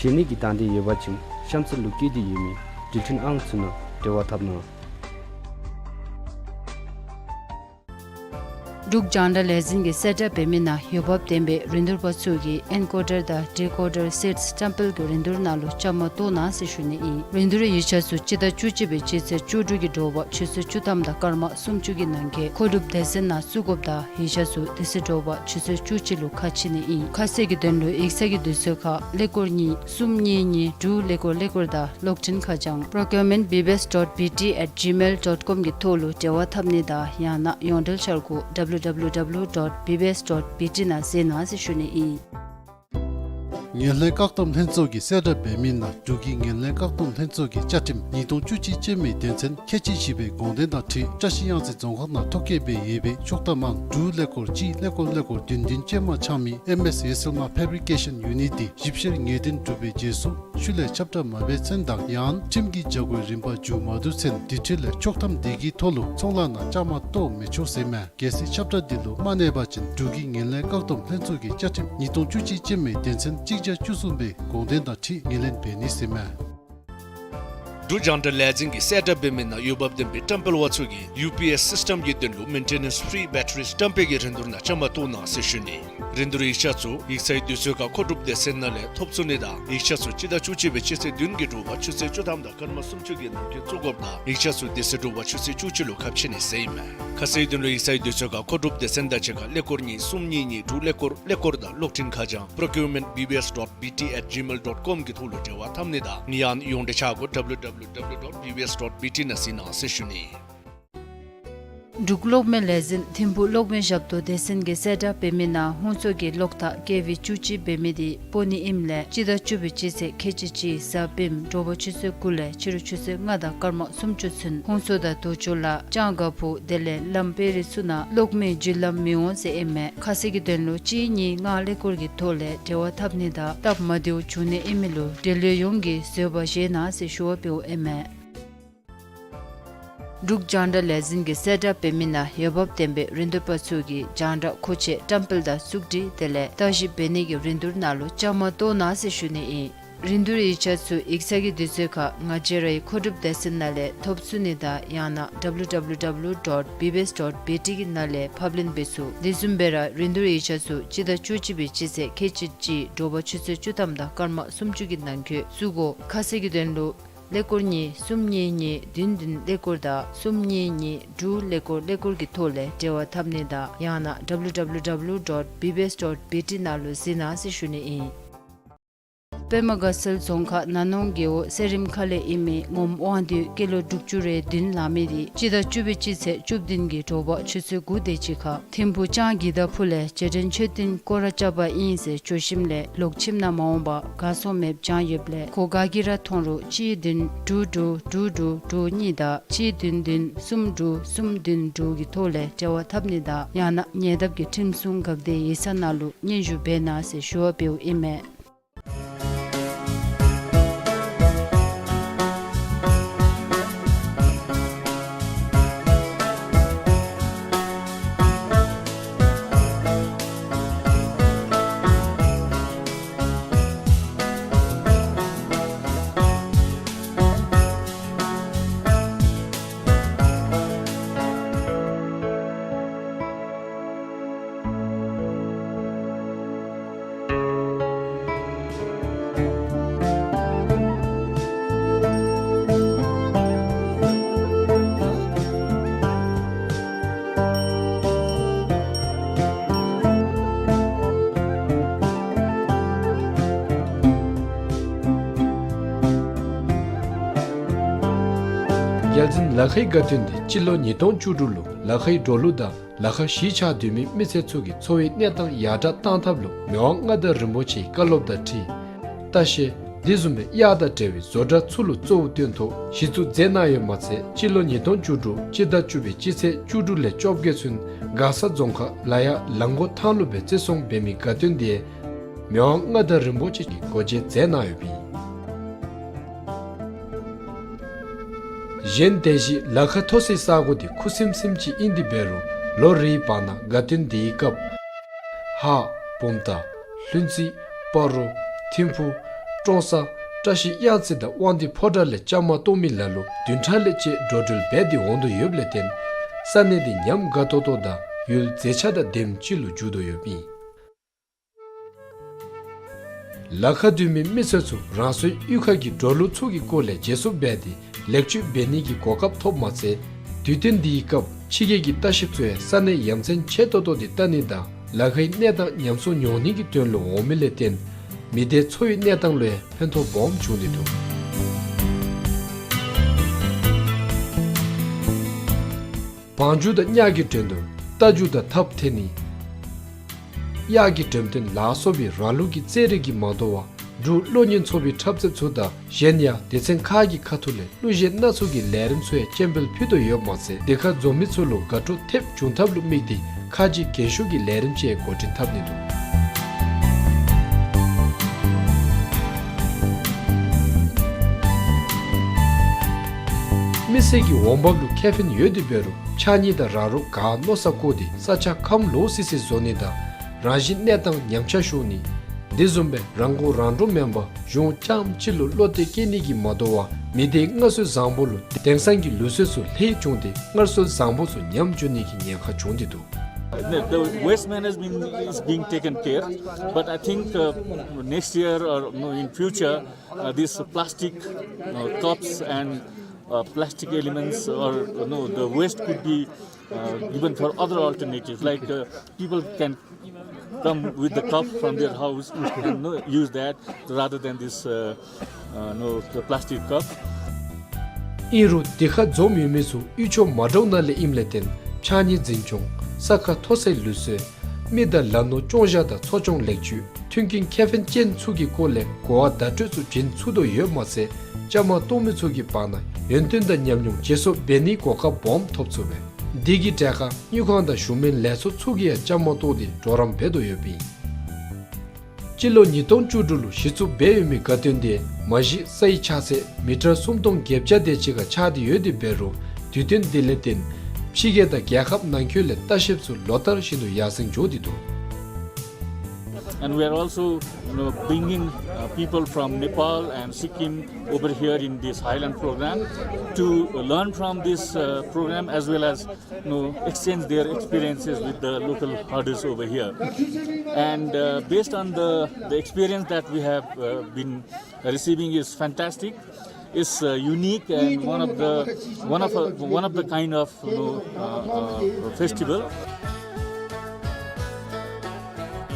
གཞན་ནི་གི་དང་འདོད་ཡོད་པ་ཅིན་གཤམ་ཚུ་ལུ་བཀོད་དེ་ཡོད་མི་འབྲེལ་མཐུད་ཨང་ཚུ་ནང་འབྲེལ་བ་འཐབ་གནང་། འབྲུག་རྒྱང་བསྒྲགས་ལས་འཛིན་གྱི་གསལ་བསྒྲགས་འབད་མི་ནང་འོས་འབབ་ལྡན་པའི་རིན་བསྡུར་པ་ཚུ་གིས་ཨེན་ཀོ་ཌར་དང་ཌི་ཀོ་ཌར་སེཊསི་བཀྲམ་སྤེལ་གྱི་རིན་བསྡུར་ནང་ལུ་བཅའ་མར་གཏོགས་གནང་ཟེར་ཞུ་ནི་ཨིན། རིན་བསྡུར་ཡིག་ཆ་ཚུ་སྤྱི་ཟླ་བཅུ་གཅིག་པའི་སྤྱི་ཚེས་བཅུ་དྲུག་གི་དྲོ་པ་ཆུ་ཚོད་བཅུ་ཐམ་དང་སྐར་མ་སུམ་ཅུ་གི་ནང་འཁོད་མཁོ་སྒྲུབ་སྡེ་ཚན་ནང་བཙུགས་དགོཔ་དང་ཡིག་ཆ་ཚུ་དེ་ཚེ་དྲོ་པ་ཆུ་ཚོད་བཅུ་གཅིག་ལུ་ཁ་ཕྱེ་ནི་ཨིན། ཁ་གསལ་གྱི་དོན་ལུ་ཡིག་ཚང་གི་དུས་ཚོད་ཁར་ཀླད་ཀོར་གཉིས་གསུམ་གཉིས་གཉིས་དྲུག་ཀླད་ཀོར་ཀླད་ཀོར་དང་གློག་འཕྲིན་ཁ་བྱང་procurement B B S dot B T at gmail dot com གི་ཐོག་ལུ་འབྲེལ་བ་འཐབ་ནི་དང་ཡང་ན་ཡོངས་འབྲེལ་འཆར་སྒོ་W W W dot B B S dot B T ནང་གཟིགས་གནང་ཟེར་ཞུ་ནི་ཨིན། ངན་ལྷད་བཀག་སྡོམ་ལྷན་ཚོགས་ཀྱི་གསལ་བསྒྲགས་འབད་མི་ནང་འབྲུག་གི་ངན་ལྷད་བཀག་སྡོམ་ལྷན་ཚོགས་ཀྱི་བཅའ་ཁྲིམས་ཉིས་སྟོང་བཅུ་གཅིག་ཅན་མའི་དོན་ཚན་ཁལ་གཅིག་བཞི་པའི་དགོངས་དོན་དང་འཁྲིལ་བཀྲ་ཤིས་གཡང་རྩེ་རྫོང་ཁག་ནང་ཐོ་བཀོད་འབད་ཡོད་པའི་ཤོག་ཐམ་ཨང་དྲུག་ཀླད་ཀོར་གཅིག་ཀླད་ཀོར་ཀླད་ཀོར་བདུན་བདུན་ཅན་མ་ཆགས་མི་ཨེམ་ཨེསི་ཡེ་སིལ་མ་ཕེབ་རི་ཀེ་ཤཱན་ཡུ་ནིཊ་འདི་ཞིབ་བཤེར་ངེས་གཏན་གྲུབ་པའི་རྗེས་སུ་ཤུལ་ལས་ཁྱབ་བསྒྲགས་མ་འབད་ཚུན་དང་ཡང་ཁྲིམས་ཀྱི་བྱ་སྒོའི་རིམ་པ་མཇུག་མ་བསྡུ་ཚུན་དེ་འཕྲོ་ལས་ཤོག་ཐམ་དེ་གི་ཐོག་ལུ་ཚོང་ལཱ་ནང་བཅའ་མར་གཏོགས་མི་ཆོག་ཟེར་མས། གལ་སྲིད་ཁྱབ་བསྒྲགས་འདི་ལུ་མ་གནས་པ་ཅིན་འབྲུག་གི་ངན་ལྷད་བཀག་སྡོམ་ལྷན་ཚོགས་ཀྱི་བཅའ་ཁྲིམས་ཉིས་སྟོང་བཅུ་གཅིག་ཅན་མའི་དོན་ཚན་གཅིག་བརྒྱ་བཅུ་གསུམ་པའི་དགོངས་དོན་དང་འཁྲིལ་ངོས་ལེན་འབད་ནི་ཟེར་མས། འབྲུག་རྒྱང་བསྒྲགས་ལས་འཛིན་གྱི་གསལ་བསྒྲགས་འབད་མི་ནང་འོས་འབབ་ལྡན་པའི་བཀྲམ་སྤེལ་བ་ཚུ་གིས་ཡུ་པི་ཨེསི་སིསི་ཊེམ་གྱི་དོན་ལུ་མེན་ཊེ་ནེནསི་ཕི་རི་བེ་ཊ་རི་བཀྲམ་སྤེལ་གྱི་རིན་བསྡུར་ནང་བཅའ་མར་གཏོགས་གནང་ཟེར་ཞུ་ནི། རིན་བསྡུར་ཡིག་ཆ་ཚུ་ཡིག་ཚང་གི་དུས་ཚོད་ཁར་མཁོ་སྒྲུབ་སྡེ་ཚན་ནང་ལས་ཐོབ་ཚུགས་ནི་དང་ཡིག་ཆ་ཚུ་སྤྱི་ཟླ་བཅུ་གཅིག་པའི་སྤྱི་ཚེས་བདུན་གྱི་དྲོ་པ་ཆུ་ཚོད་བཅུ་ཐམ་དང་སྐར་མ་སུམ་ཅུ་གི་ནང་འཁོད་བཙུགས་དགོཔ་དང་ཡིག་ཆ་ཚུ་དེ་ཚེ་དྲོ་པ་ཆུ་ཚོད་བཅུ་གཅིག་ལུ་ཁ་ཕྱེ་ནི་ཟེར་ཨིན་མས། ཁ་གསལ་དོན་ལུ་ཡིག་ཚང་གི་དུས་ཚོད་ཁར་མཁོ་སྒྲུབ་སྡེ་ཚན་དང་གཅིག་ཁར་ཀླད་ཀོར་གཉིས་གསུམ་གཉིས་གཉིས་དྲུག་ཀླད་ཀོར་ཀླད་ཀོར་དང་གློག་འཕྲིན་ཁ་བྱང་procurement B B S dot B T at gmail dot com གི་ཐོག་ལུ་འབྲེལ་བ་འཐབ་ནི་དང་ཡང་ཡོངས་འབྲེལ་འཆར་སྒོ་W W W dot B B S dot B T ནང་གཟིགས་གནང་ཟེར་ཞུ་ནི། འབྲུག་གློག་མེ་ལས་འཛིན་ཐིམ་ཕུག་གློག་མེ་ཞབས་ཏོག་སྡེ་ཚན་གྱི་གསལ་བསྒྲགས་འབད་མི་ནང་ཧོང་སོ་གི་གློག་ཐག་ཀེ་ཝི་བཅུ་གཅིག་འབད་མི་འདི་སྤོ་ནི་ཨིནམ་ལས་སྤྱི་ཟླ་བཅུ་པའི་སྤྱི་ཚེས་ཁལ་གཅིག་གཅིག་གཟའ་སྤེནམ་དྲོ་པ་ཆུ་ཚོད་དགུ་ལས་ཕྱི་རུ་ཆུ་ཚོད་ལྔ་དང་སྐར་མ་སུམ་ཅུ་ཚུན་ཧོང་སོ་དང་དོ་ཅོ་ལ་ལྕང་དགའ་ཕུག་དེ་ལས་ལམ་དཔལ་རི་ཚུ་ནང་གློག་མེ་བརྒྱུད་ལམ་མི་འོང་ཟེར་ཨིན་མས། ཁ་གསལ་གྱི་དོན་ལུ་གཅིག་གཉིས་ལྔ་ཀླད་ཀོར་གྱི་ཐོག་ལས་འབྲེལ་བ་འཐབ་ནི་དང་སྟབས་མ་བདེཝ་བྱུང་ནི་ཨིན་མི་ལུ་འབྲེལ་ཡོད་ཡོངས་ཀྱིས་བཟོད་པ་བཞེས་གནང་ཟེར་ཞུ་བ་འབདཝ་ཨིན་མས། འབྲུག་རྒྱང་བསྒྲགས་ལས་འཛིན་གྱི་གསལ་བསྒྲགས་འབད་མི་ནང་འོས་འབབ་ལྡན་པའི་རིན་བསྡུར་པ་ཚུ་གིས་རྒྱང་བསྒྲགས་མཁོ་ཆས་བཀྲམ་སྤེལ་དང་བཙུགས་སྒྲིག་དེ་ལས་བརྟག་ཞིབ་འབད་ནི་གི་རིན་བསྡུར་ནང་ལུ་བཅའ་མར་གཏོགས་གནང་ཟེར་ཞུ་ནི་ཨིན། རིན་བསྡུར་ཡིག་ཆ་ཚུ་ཡིག་ཚང་གི་དུས་ཚོད་ཁར་ང་བཅས་རའི་མཁོ་སྒྲུབ་སྡེ་ཚན་ནང་ལས་ཐོབ་ཚུགས་ནི་དང་ཡང་ན་W W W dot B B S dot B T གི་ནང་ལས་ཕབ་ལེན་འབད་ཚུགས། དེ་བཟུམ་སྦེ་ར་རིན་བསྡུར་ཡིག་ཆ་ཚུ་སྤྱི་ཟླ་བཅུ་གཅིག་པའི་སྤྱི་ཚེས་ཁལ་གཅིག་གཅིག་དྲོ་པ་ཆུ་ཚོད་བཅུ་ཐམ་དང་སྐར་མ་སུམ་ཅུ་གི་ནང་འཁོད་བཙུགས་དགོ། ཁ་གསལ་གྱི་དོན་ལུ་ཀླད་ཀོར་གཉིས་གསུམ་གཉིས་གཉིས་བདུན་བདུན་ཀླད་ཀོར་དང་གསུམ་གཉིས་གཉིས་དྲུག་ཀླད་ཀོར་ཀླད་ཀོར་གྱི་ཐོག་ལས་འབྲེལ་བ་འཐབ་ནི་དང་ཡང་ན་W W W dot B B S dot B T ནང་ལུ་གཟིགས་གནང་ཟེར་ཞུ་ནི་ཨིན། པདྨ་དགའ་ཚལ་རྫོང་ཁག་ན་ནོང་རྒེད་འོག་སེ་རིམ་ཁ་ལས་ཨིན་མི་ངོམ་དབང་འདུས་ཀི་ལོ་དྲུག་ཅུ་རེ་བདུན་ལང་མི་འདི་སྤྱི་ཟླ་བཅུ་པའི་སྤྱི་ཚེས་བཅུ་བདུན་གྱི་དྲོ་པ་ཆུ་ཚོད་དགུ་དེ་ཅིག་ཁར་ཐིམ་ཕུག་ལྕང་གི་ད་ཕུ་ལས་རྗེས་དྲན་མཆོད་རྟེན་སྐོར་ར་རྐྱབ་པ་ཨིན་ཟེར་བྱོ་ཞིནམ་ལས་ལོག་ཁྱིམ་ནང་མ་འོང་པར་གར་སོང་མེདཔ་བྱང་ཡོདཔ་ལས་ཁོ་ག་གིས་ར་མཐོང་རུང་གཅིག་བདུན་དྲུག་དྲུག་དྲུག་དྲུག་དྲུག་གཉིས་དང་གཅིག་བདུན་བདུན་གསུམ་དྲུག་གསུམ་བདུན་དྲུག་གི་ཐོག་ལས་འབྲེལ་བ་འཐབ་ནི་དང་ཡང་ན་ཉེ་འདབས་ཀྱི་ཁྲིམས་སྲུང་འགག་སྡེ་ཡིག་ཚང་ནང་ལུ་སྙན་ཞུ་འབད་གནང་ཟེར་ཞུ་བ་འབདཝ་ཨིན་མས། རྒྱལ་འཛིན་ལ་ཁའི་དགའ་སྟོན་འདི་སྤྱི་ལོ་ཉིས་སྟོང་བཅུ་དྲུག་ལུ་ལ་ཁའི་འབྲོག་ལུག་དང་ལ་ཁ་གཞིས་ཆགས་སྡོད་མི་མི་སེར་ཚུ་གི་འཚོ་བའི་གནས་སྟངས་ཡར་དྲག་གཏང་ཐབས་ལུ་མི་དབང་མངའ་བདག་རིན་པོ་ཆེའི་བཀའ་སློབ་དང་འཁྲིལ་ལྟ་བཤལ་དེ་བཟུམ་སྦེ་གཡག་དང་འབྲེལ་བའི་བཟོ་གྲྭ་ཚུ་ལུ་གཙོ་བོ་བཏོན་ཐོག་གཞི་བཙུགས་མཛད་གནང་ཡོད་མ་ཚད་སྤྱི་ལོ་ཉིས་སྟོང་བཅུ་དྲུག་སྤྱི་ཟླ་བཅུ་པའི་སྤྱི་ཚེས་བཅུ་དྲུག་ལས་བཅོ་བརྒྱད་ཚུན་མགར་ས་རྫོང་ཁག་ལ་ཡག་ལ་མགོ་ཐང་ལུ་སྦེ་བརྩི་སྲུང་འབད་མི་དགའ་སྟོན་འདི་མི་དབང་མངའ་བདག་རིན་པོ་ཆེ་གིས་སྒོ་འབྱེད་མཛད་གནང་ཡོདཔ་ཨིན། གཞན་དེ་བཞིན་ལ་ཁ་མཐོ་སའི་ས་གོ་འདི་ཁུ་སིམ་སིམ་ཅིག་ཨིན་ཏེ་འབད་རུང་ལོ་རེའི་བར་ན་དགའ་སྟོན་འདིའི་སྐབས་ཧཱ་བུམ་ཐང་ལྷུན་རྩེ་སྤ་རོ་ཐིམ་ཕུག་ཀྲོང་གསར་བཀྲ་ཤིས་གཡང་རྩེ་དང་དབང་འདུས་ཕོ་བྲང་ལས་བཅའ་མར་གཏོགས་མི་ལ་ལུ་བདུན་ཕྲག་ལས་བཅད་འགྲོ་འགྲུལ་འབད་དེ་འོང་དོ་ཡོདཔ་ལས་བརྟེན་ས་གནས་འདི་ཉམས་དགའ་ཏོག་ཏོ་དང་ཡུལ་མཛེས་ཆ་དང་ལྡནམ་ཅིག་ལུ་འགྱུར་དོ་ཡོདཔ་ཨིན། ལ་ཁ་སྡོད་མི་མི་སེར་ཚུ་རང་སོའི་གཡུས་ཁ་གི་འབྲོག་ལུག་ཚུ་གི་སྐོར་ལས་བརྗེ་སོར་འབད་དེ་ལེགས་བཅོས་འབད་ནི་གི་གོ་སྐབས་ཐོབ་མ་ཚད་དུས་སྟོན་འདིའི་སྐབས་ཕྱི་རྒྱལ་གྱི་ལྟ་བཤལཔ་ཚུ་ཡང་ས་གནས་ཡ་མཚན་ཆེ་ཏོག་ཏོ་འདི་བལྟ་ནི་དང་ལ་ཁའི་གནས་སྟངས་ཉམས་སྲུང་འོང་ནི་གི་དོན་ལུ་འོང་མི་ལས་བརྟེན་མི་སྡེ་འཚོ་བའི་གནས་སྟངས་ལུ་ཡང་ཕན་ཐོགས་སྦོམ་བྱུང་ནི་འདུག། བང་རྒྱུག་དང་གཉའ་གི་འགྲན་བསྡུར། རྟ་རྒྱུག་དང་ཐགཔ་འཐེན་ནི། གཡག་གི་འགྲེམས་སྟོན་ལ་སོགས་པའི་རང་ལུགས་ཀྱི་རྩེད་རིགས་ཀྱིས་མ་དོ་བར་འབྲུག་གློག་བརྙན་ཚོགས་པའི་འཁྲབ་རྩེདཔ་ཚུ་དང་གཞན་ཡང་སྡེ་ཚན་ཁག་གི་ཁ་ཐུག་ལས་གླུ་གཞས་སྣ་ཚོགས་ཀྱི་ལས་རིམ་ཚུ་ཡང་སྤྱན་འབུལ་ཕུལ་དོ་ཡོདཔ་མ་ཚད་དེ་ཁར་འཛོམས་མི་ཚུ་ལུ་དགའ་སྤྲོ་ཐེབས་འབྱུང་ཐབས་ལུ་དམིགས་ཏེ་ཁ་རྗེ་རྒྱན་ཤོག་གི་ལས་རིམ་ཅིག་འགོ་འདྲེན་འཐབ་ནི་འདུག། མི་སེར་གྱི་འོང་འབབ་ལུ་ཁེ་ཕན་ཡོད་དེ་འབད་རུང་ཕྱགས་སྙིགས་དང་ར་རོ་ག་མནོ་ས་བཀོ་སྟེ་ས་ཆ་ཁམས་ལོག་སི་སི་བཟོ་ནི་དང་རང་བཞིན་གནས་སྟངས་ཉམས་ཆག་ཤོར་ནི། དེ་བཟུམ་སྦེ་རང་མགོ་རང་འདྲོངས་མེན་པར་གཞུང་རྐྱངམ་གཅིག་ལུ་བློ་གཏད་བསྐྱེད་ནི་གིས་མ་དོ་བར་མི་སྡེའི་སྔར་སྲོལ་བཟང་པོ་ལུ་དེང་སང་གི་ལུགས་སྲོལ་ཚུ་ལྷད་བྱུང་སྟེ་སྔར་སྲོལ་བཟང་པོ་ཚུ་ཉམས་འགྱོ་ནི་གི་ཉེན་ཁ་བྱུང་སྟེ་འདུག། The, the waste management is being taken care, but I think, uh, next year or, no, in future, uh, these plastic, uh, cups and, uh, plastic elements or, you know, the waste could be, uh, given for other alternatives. Like, uh, people can come with the cup from their house and, you know, use that rather than this, uh, uh, you know, the plastic cup. ཨིན་རུང་དེ་ཁར་འཛོམས་ཡོད་མི་ཚུ་གཡུས་ཕྱོགས་མ་འདྲཝ་ནང་ལས་ཨིནམ་ལས་བརྟེན་ཕྱགས་སྙིགས་འཛིན་སྐྱོང་ས་ཁ་མཐོ་སའི་ལུགས་སྲོལ་མི་དང་ལ་ནོར་སྐྱོང་བཞག་དང་འཚོ་སྐྱོང་ལེགས་བཅོས་མཐུན་རྐྱེན་ཁེ་ཕན་ཅན་ཚུ་གི་སྐོར་ལས་གོ་བ་བརྡ་སྤྲོད་ཚུ་བྱིན་ཚུགས་དོ་ཡོདཔ་མ་ཚད་བཅའ་མར་གཏོགས་མི་ཚུ་གི་བར་ན་ཡོན་ཏན་དང་ཉམས་མྱོང་བརྗེ་སོར་འབད་ནིའི་གོ་སྐབས་སྦོམ་ཐོབ་ཚུགས་པས། དེ་གི་གྲས་ཁར་དངུལ་ཁང་དང་ཞུ་མིན་ལས་ཚོགས་ཚུ་གིས་ཡང་བཅའ་མར་གཏོགས་ཏེ་གྲོགས་རམ་འབད་དོ་ཡོདཔ་ཨིན། སྤྱི་ལོ་ཉིས་སྟོང་བཅུ་དྲུག་ལུ་གཞི་བཙུགས་འབད་ཡོད་མི་དགའ་སྟོན་དེ་མ་གཞི་སའི་ཆགས་ཚད་མི་ཊར་སུམ་སྟོང་བརྒྱད་བརྒྱ་དེ་ཅིག་ཁར་ཆགས་ཏེ་ཡོད་དེ་འབད་རུང་དུས་སྟོན་དེ་ལས་བརྟེན་ཕྱི་རྒྱལ་དང་རྒྱལ་ཁབ་ནང་འཁོད་ལས་ལྟ་བཤལཔ་ཚུ་ལོ་ལྟར་བཞིན་དུ་ཡར་སེང་འགྱོ་སྟེ་འདུག། And we are also, you know, bringing, uh, people from Nepal and Sikkim over here in this highland program to learn from this, uh, program as well as, you know, exchange their experiences with the local herders over here. And, uh, based on the, the experience that we have, uh, been receiving is fantastic. It's, uh, unique and one of the, one of a, one of the kind of, you know, uh, uh, festival.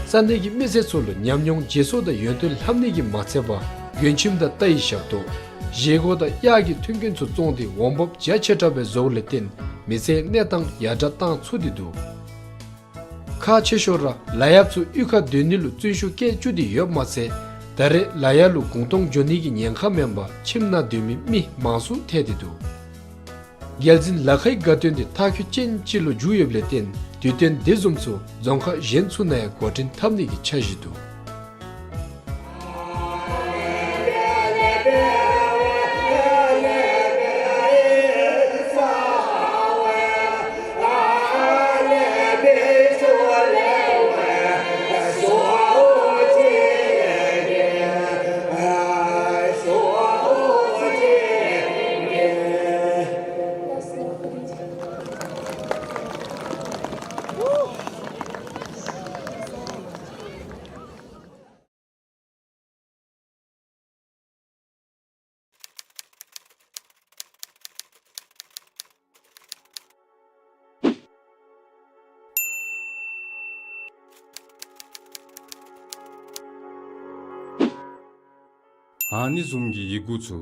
ས་ ས་གནས་ཀྱི་མི་སེར་ཚུ་ལུ་ཉམས་མྱོང་བརྗེ་སོར་དང་ཡོན་ཏན་ལྷབ་ནི་གིས་མ་ཚད་པར་མགྲོན་ཁྱིམ་དང་རྟའི་ཞབས་ཏོག་བཞེས་སྒོ་དང་གཡག་གི་མཐུན་རྐྱེན་ཚུ་བཙོངས་ཏེ་འོང་འབབ་རྒྱ་ཆེ་དྲགས་སྦེ་བཟོཝ་ལས་བརྟེན་མི་ཚེའི་གནས་སྟངས་ཡར་དྲགས་བཏང་ཚུགས་ཏེ་འདུག། ཁག་ཆེ་ཤོས་ར་ལ་ཡགཔ་ཚུ་གཡུས་ཁར་སྡོད་ནི་ལུ་བརྩོན་ཤུགས་བསྐྱེད་བཅུག་སྟེ་ཡོདཔ་མ་ཚད་ད་རེས་ལ་ཡག་ལུ་གུང་སྟོང་འགྱོ་ནི་གི་ཉེན་ཁ་མེན་པར་ཁྱིམ་ནང་སྡོད་མི་མི་མང་སུ་ཐལ་ཏེ་འདུག། རྒྱལ་འཛིན་ལ་ཁའི་དགའ་སྟོན་འདི་མཐའ་འཁྱོལ་ཅན་ཅིག་ལུ་འགྱུར་ཡོདཔ་ལས་བརྟེན་དུས་སྟོན་འདི་བཟུམ་ཚུ་རྫོང་ཁག་གཞན་ཚུ་ནང་ཡང་འགོ་འདྲེན་འཐབ་ནི་གི་འཆར་གཞི་འདུག། ཨ་ནི་བཟུམ་གྱི་ཡི་གུ་ཚུ་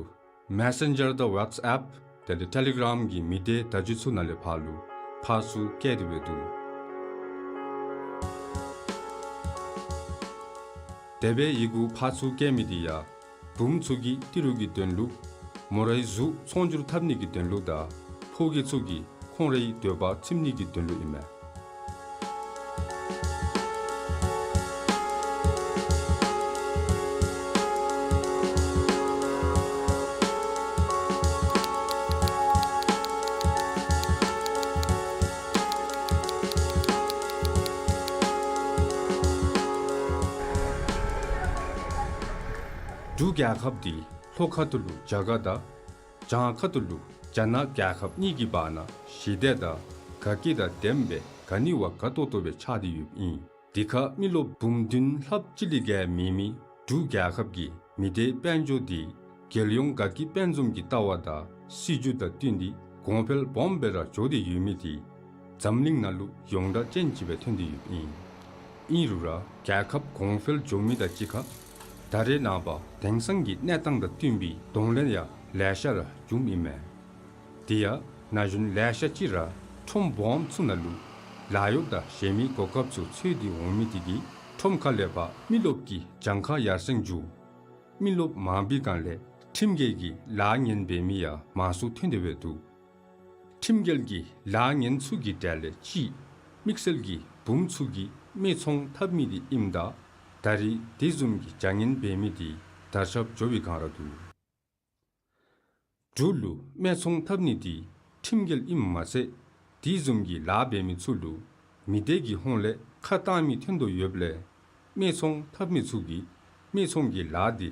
མེ་སེན་ཇར་དང་ཝཊས་ཨེཔ་དེ་ལས་ཊེ་ལི་གྲམ་གྱི་མི་སྡེ་བརྡ་བརྒྱུད་ཚུ་ནང་ལས་ཕར་ལུ་ཕར་ཚུར་བསྐྱལ་ཏེ་སྦེ་འདུག། དེ་སྦེ་ཡི་གུ་ཕར་ཚུར་བསྐྱལ་མི་འདི་ཡང་བུམོ་ཚུ་གིས་ཏི་རུ་གི་དོན་ལུ་མོ་རའི་གཟུགས་ཚོང་སྒྱུར་འཐབ་ནི་གི་དོན་ལུ་དང་ཕོ་རྒྱས་ཚུ་གིས་ཁོང་རའི་འདོད་པ་ཚིམ་ནི་གི་དོན་ལུ་ཨིན་མས། འབྲུག་རྒྱལ་ཁབ་འདི་ལྷོ་ཁ་ཐུག་ལུ་རྒྱ་གར་དང་བྱང་ཁ་ཐུག་ལུ་རྒྱ་ནག་རྒྱལ་ཁབ་གཉིས་ཀྱི་བར་ན་ཞི་བདེ་དང་དགའ་སྐྱིད་དང་ལྡནམ་སྦེ་ག་ནི་བ་དགའ་ཏོག་ཏོ་སྦེ་ཆགས་ཏེ་ཡོདཔ་ཨིན། དེ་ཁར་མི་རློབས་འབུམ་བདུན་ལྷགཔ་ཅིག་ལས་བརྒལ་མེད་མི་འབྲུག་རྒྱལ་ཁབ་ཀྱི་མི་སྡེ་དཔལ་འབྱོར་འདི་རྒྱལ་ཡོངས་དགའ་སྐྱིད་དཔལ་འཛོམས་ཀྱི་ལྟ་བ་དང་སྲིད་བྱུས་དང་བསྟུན་ཏེ་གོང་འཕེལ་སྦོམ་སྦེ་ར་འགྱོ་སྟེ་ཡོད་མི་འདི་འཛམ་གླིང་ནང་ལུ་ཡོངས་གྲགས་ཅན་ཅིག་སྦེ་ཐོན་ཏེ་ཡོདཔ་ཨིན། ཨིན་རུང་ར་རྒྱལ་ཁབ་གོང་འཕེལ་འགྱོ་མི་དང་གཅིག་ཁར་ད་རེས་ནངས་པ་དེང་སང་གི་གནས་སྟངས་དང་བསྟུན་པའི་གདོང་ལེན་ཡང་ལེ་ཤ་ར་བྱུངམ་ཨིན་མས། དེ་ཡང་ན་གཞོན་ལེ་ཤ་ཅིག་ར་ཁྲོམ་སྦོམ་ཚུ་ནང་ལུ་ལཱ་གཡོག་དང་གཞན་མི་གོ་སྐབས་ཚུ་འཚོལ་ཏེ་འོང་མི་དེ་གིས་ཁྲོམ་ཁ་ལས་ཕར་མི་རློབས་ཀྱི་གྱངས་ཁ་ཡར་སེང་འགྱོ། མི་རློབས་མང་པའི་སྒང་ལས་ཁྲིམས་འགལ་གྱི་ལཱ་ངན་འབད་མི་ཡང་མང་སུ་ཐོན་ཏེ་སྦེ་འདུག། ཁྲིམས་འགལ་གྱི་ལཱ་ངན་ཚུ་གི་གྲས་ལས་གཅིག་དམིགས་བསལ་གྱིས་བུམོ་ཚུ་གིས་སྨད་འཚོང་འཐབ་མི་དེ་ཨིནམ་ད་ད་རེས་དེ་བཟུམ་གྱི་བྱ་ངན་འབད་མི་དེ་དར་ཁྱབ་འགྱོ་བའི་སྒང་ར་འདུག། འབྲུག་ལུ་སྨད་འཚོང་འཐབ་ནི་དེ་ཁྲིམས་འགལ་ཨིནམ་མ་ཚད་དེ་བཟུམ་གྱི་ལཱ་འབད་མི་ཚུ་ལུ་མི་སྡེ་གི་ཧོངས་ལས་ཁ་བཏང་མི་ཐོན་དོ་ཡོདཔ་ལས་སྨད་འཚོང་འཐབ་མི་ཚུ་གིས་སྨད་འཚོང་གི་ལཱ་དེ་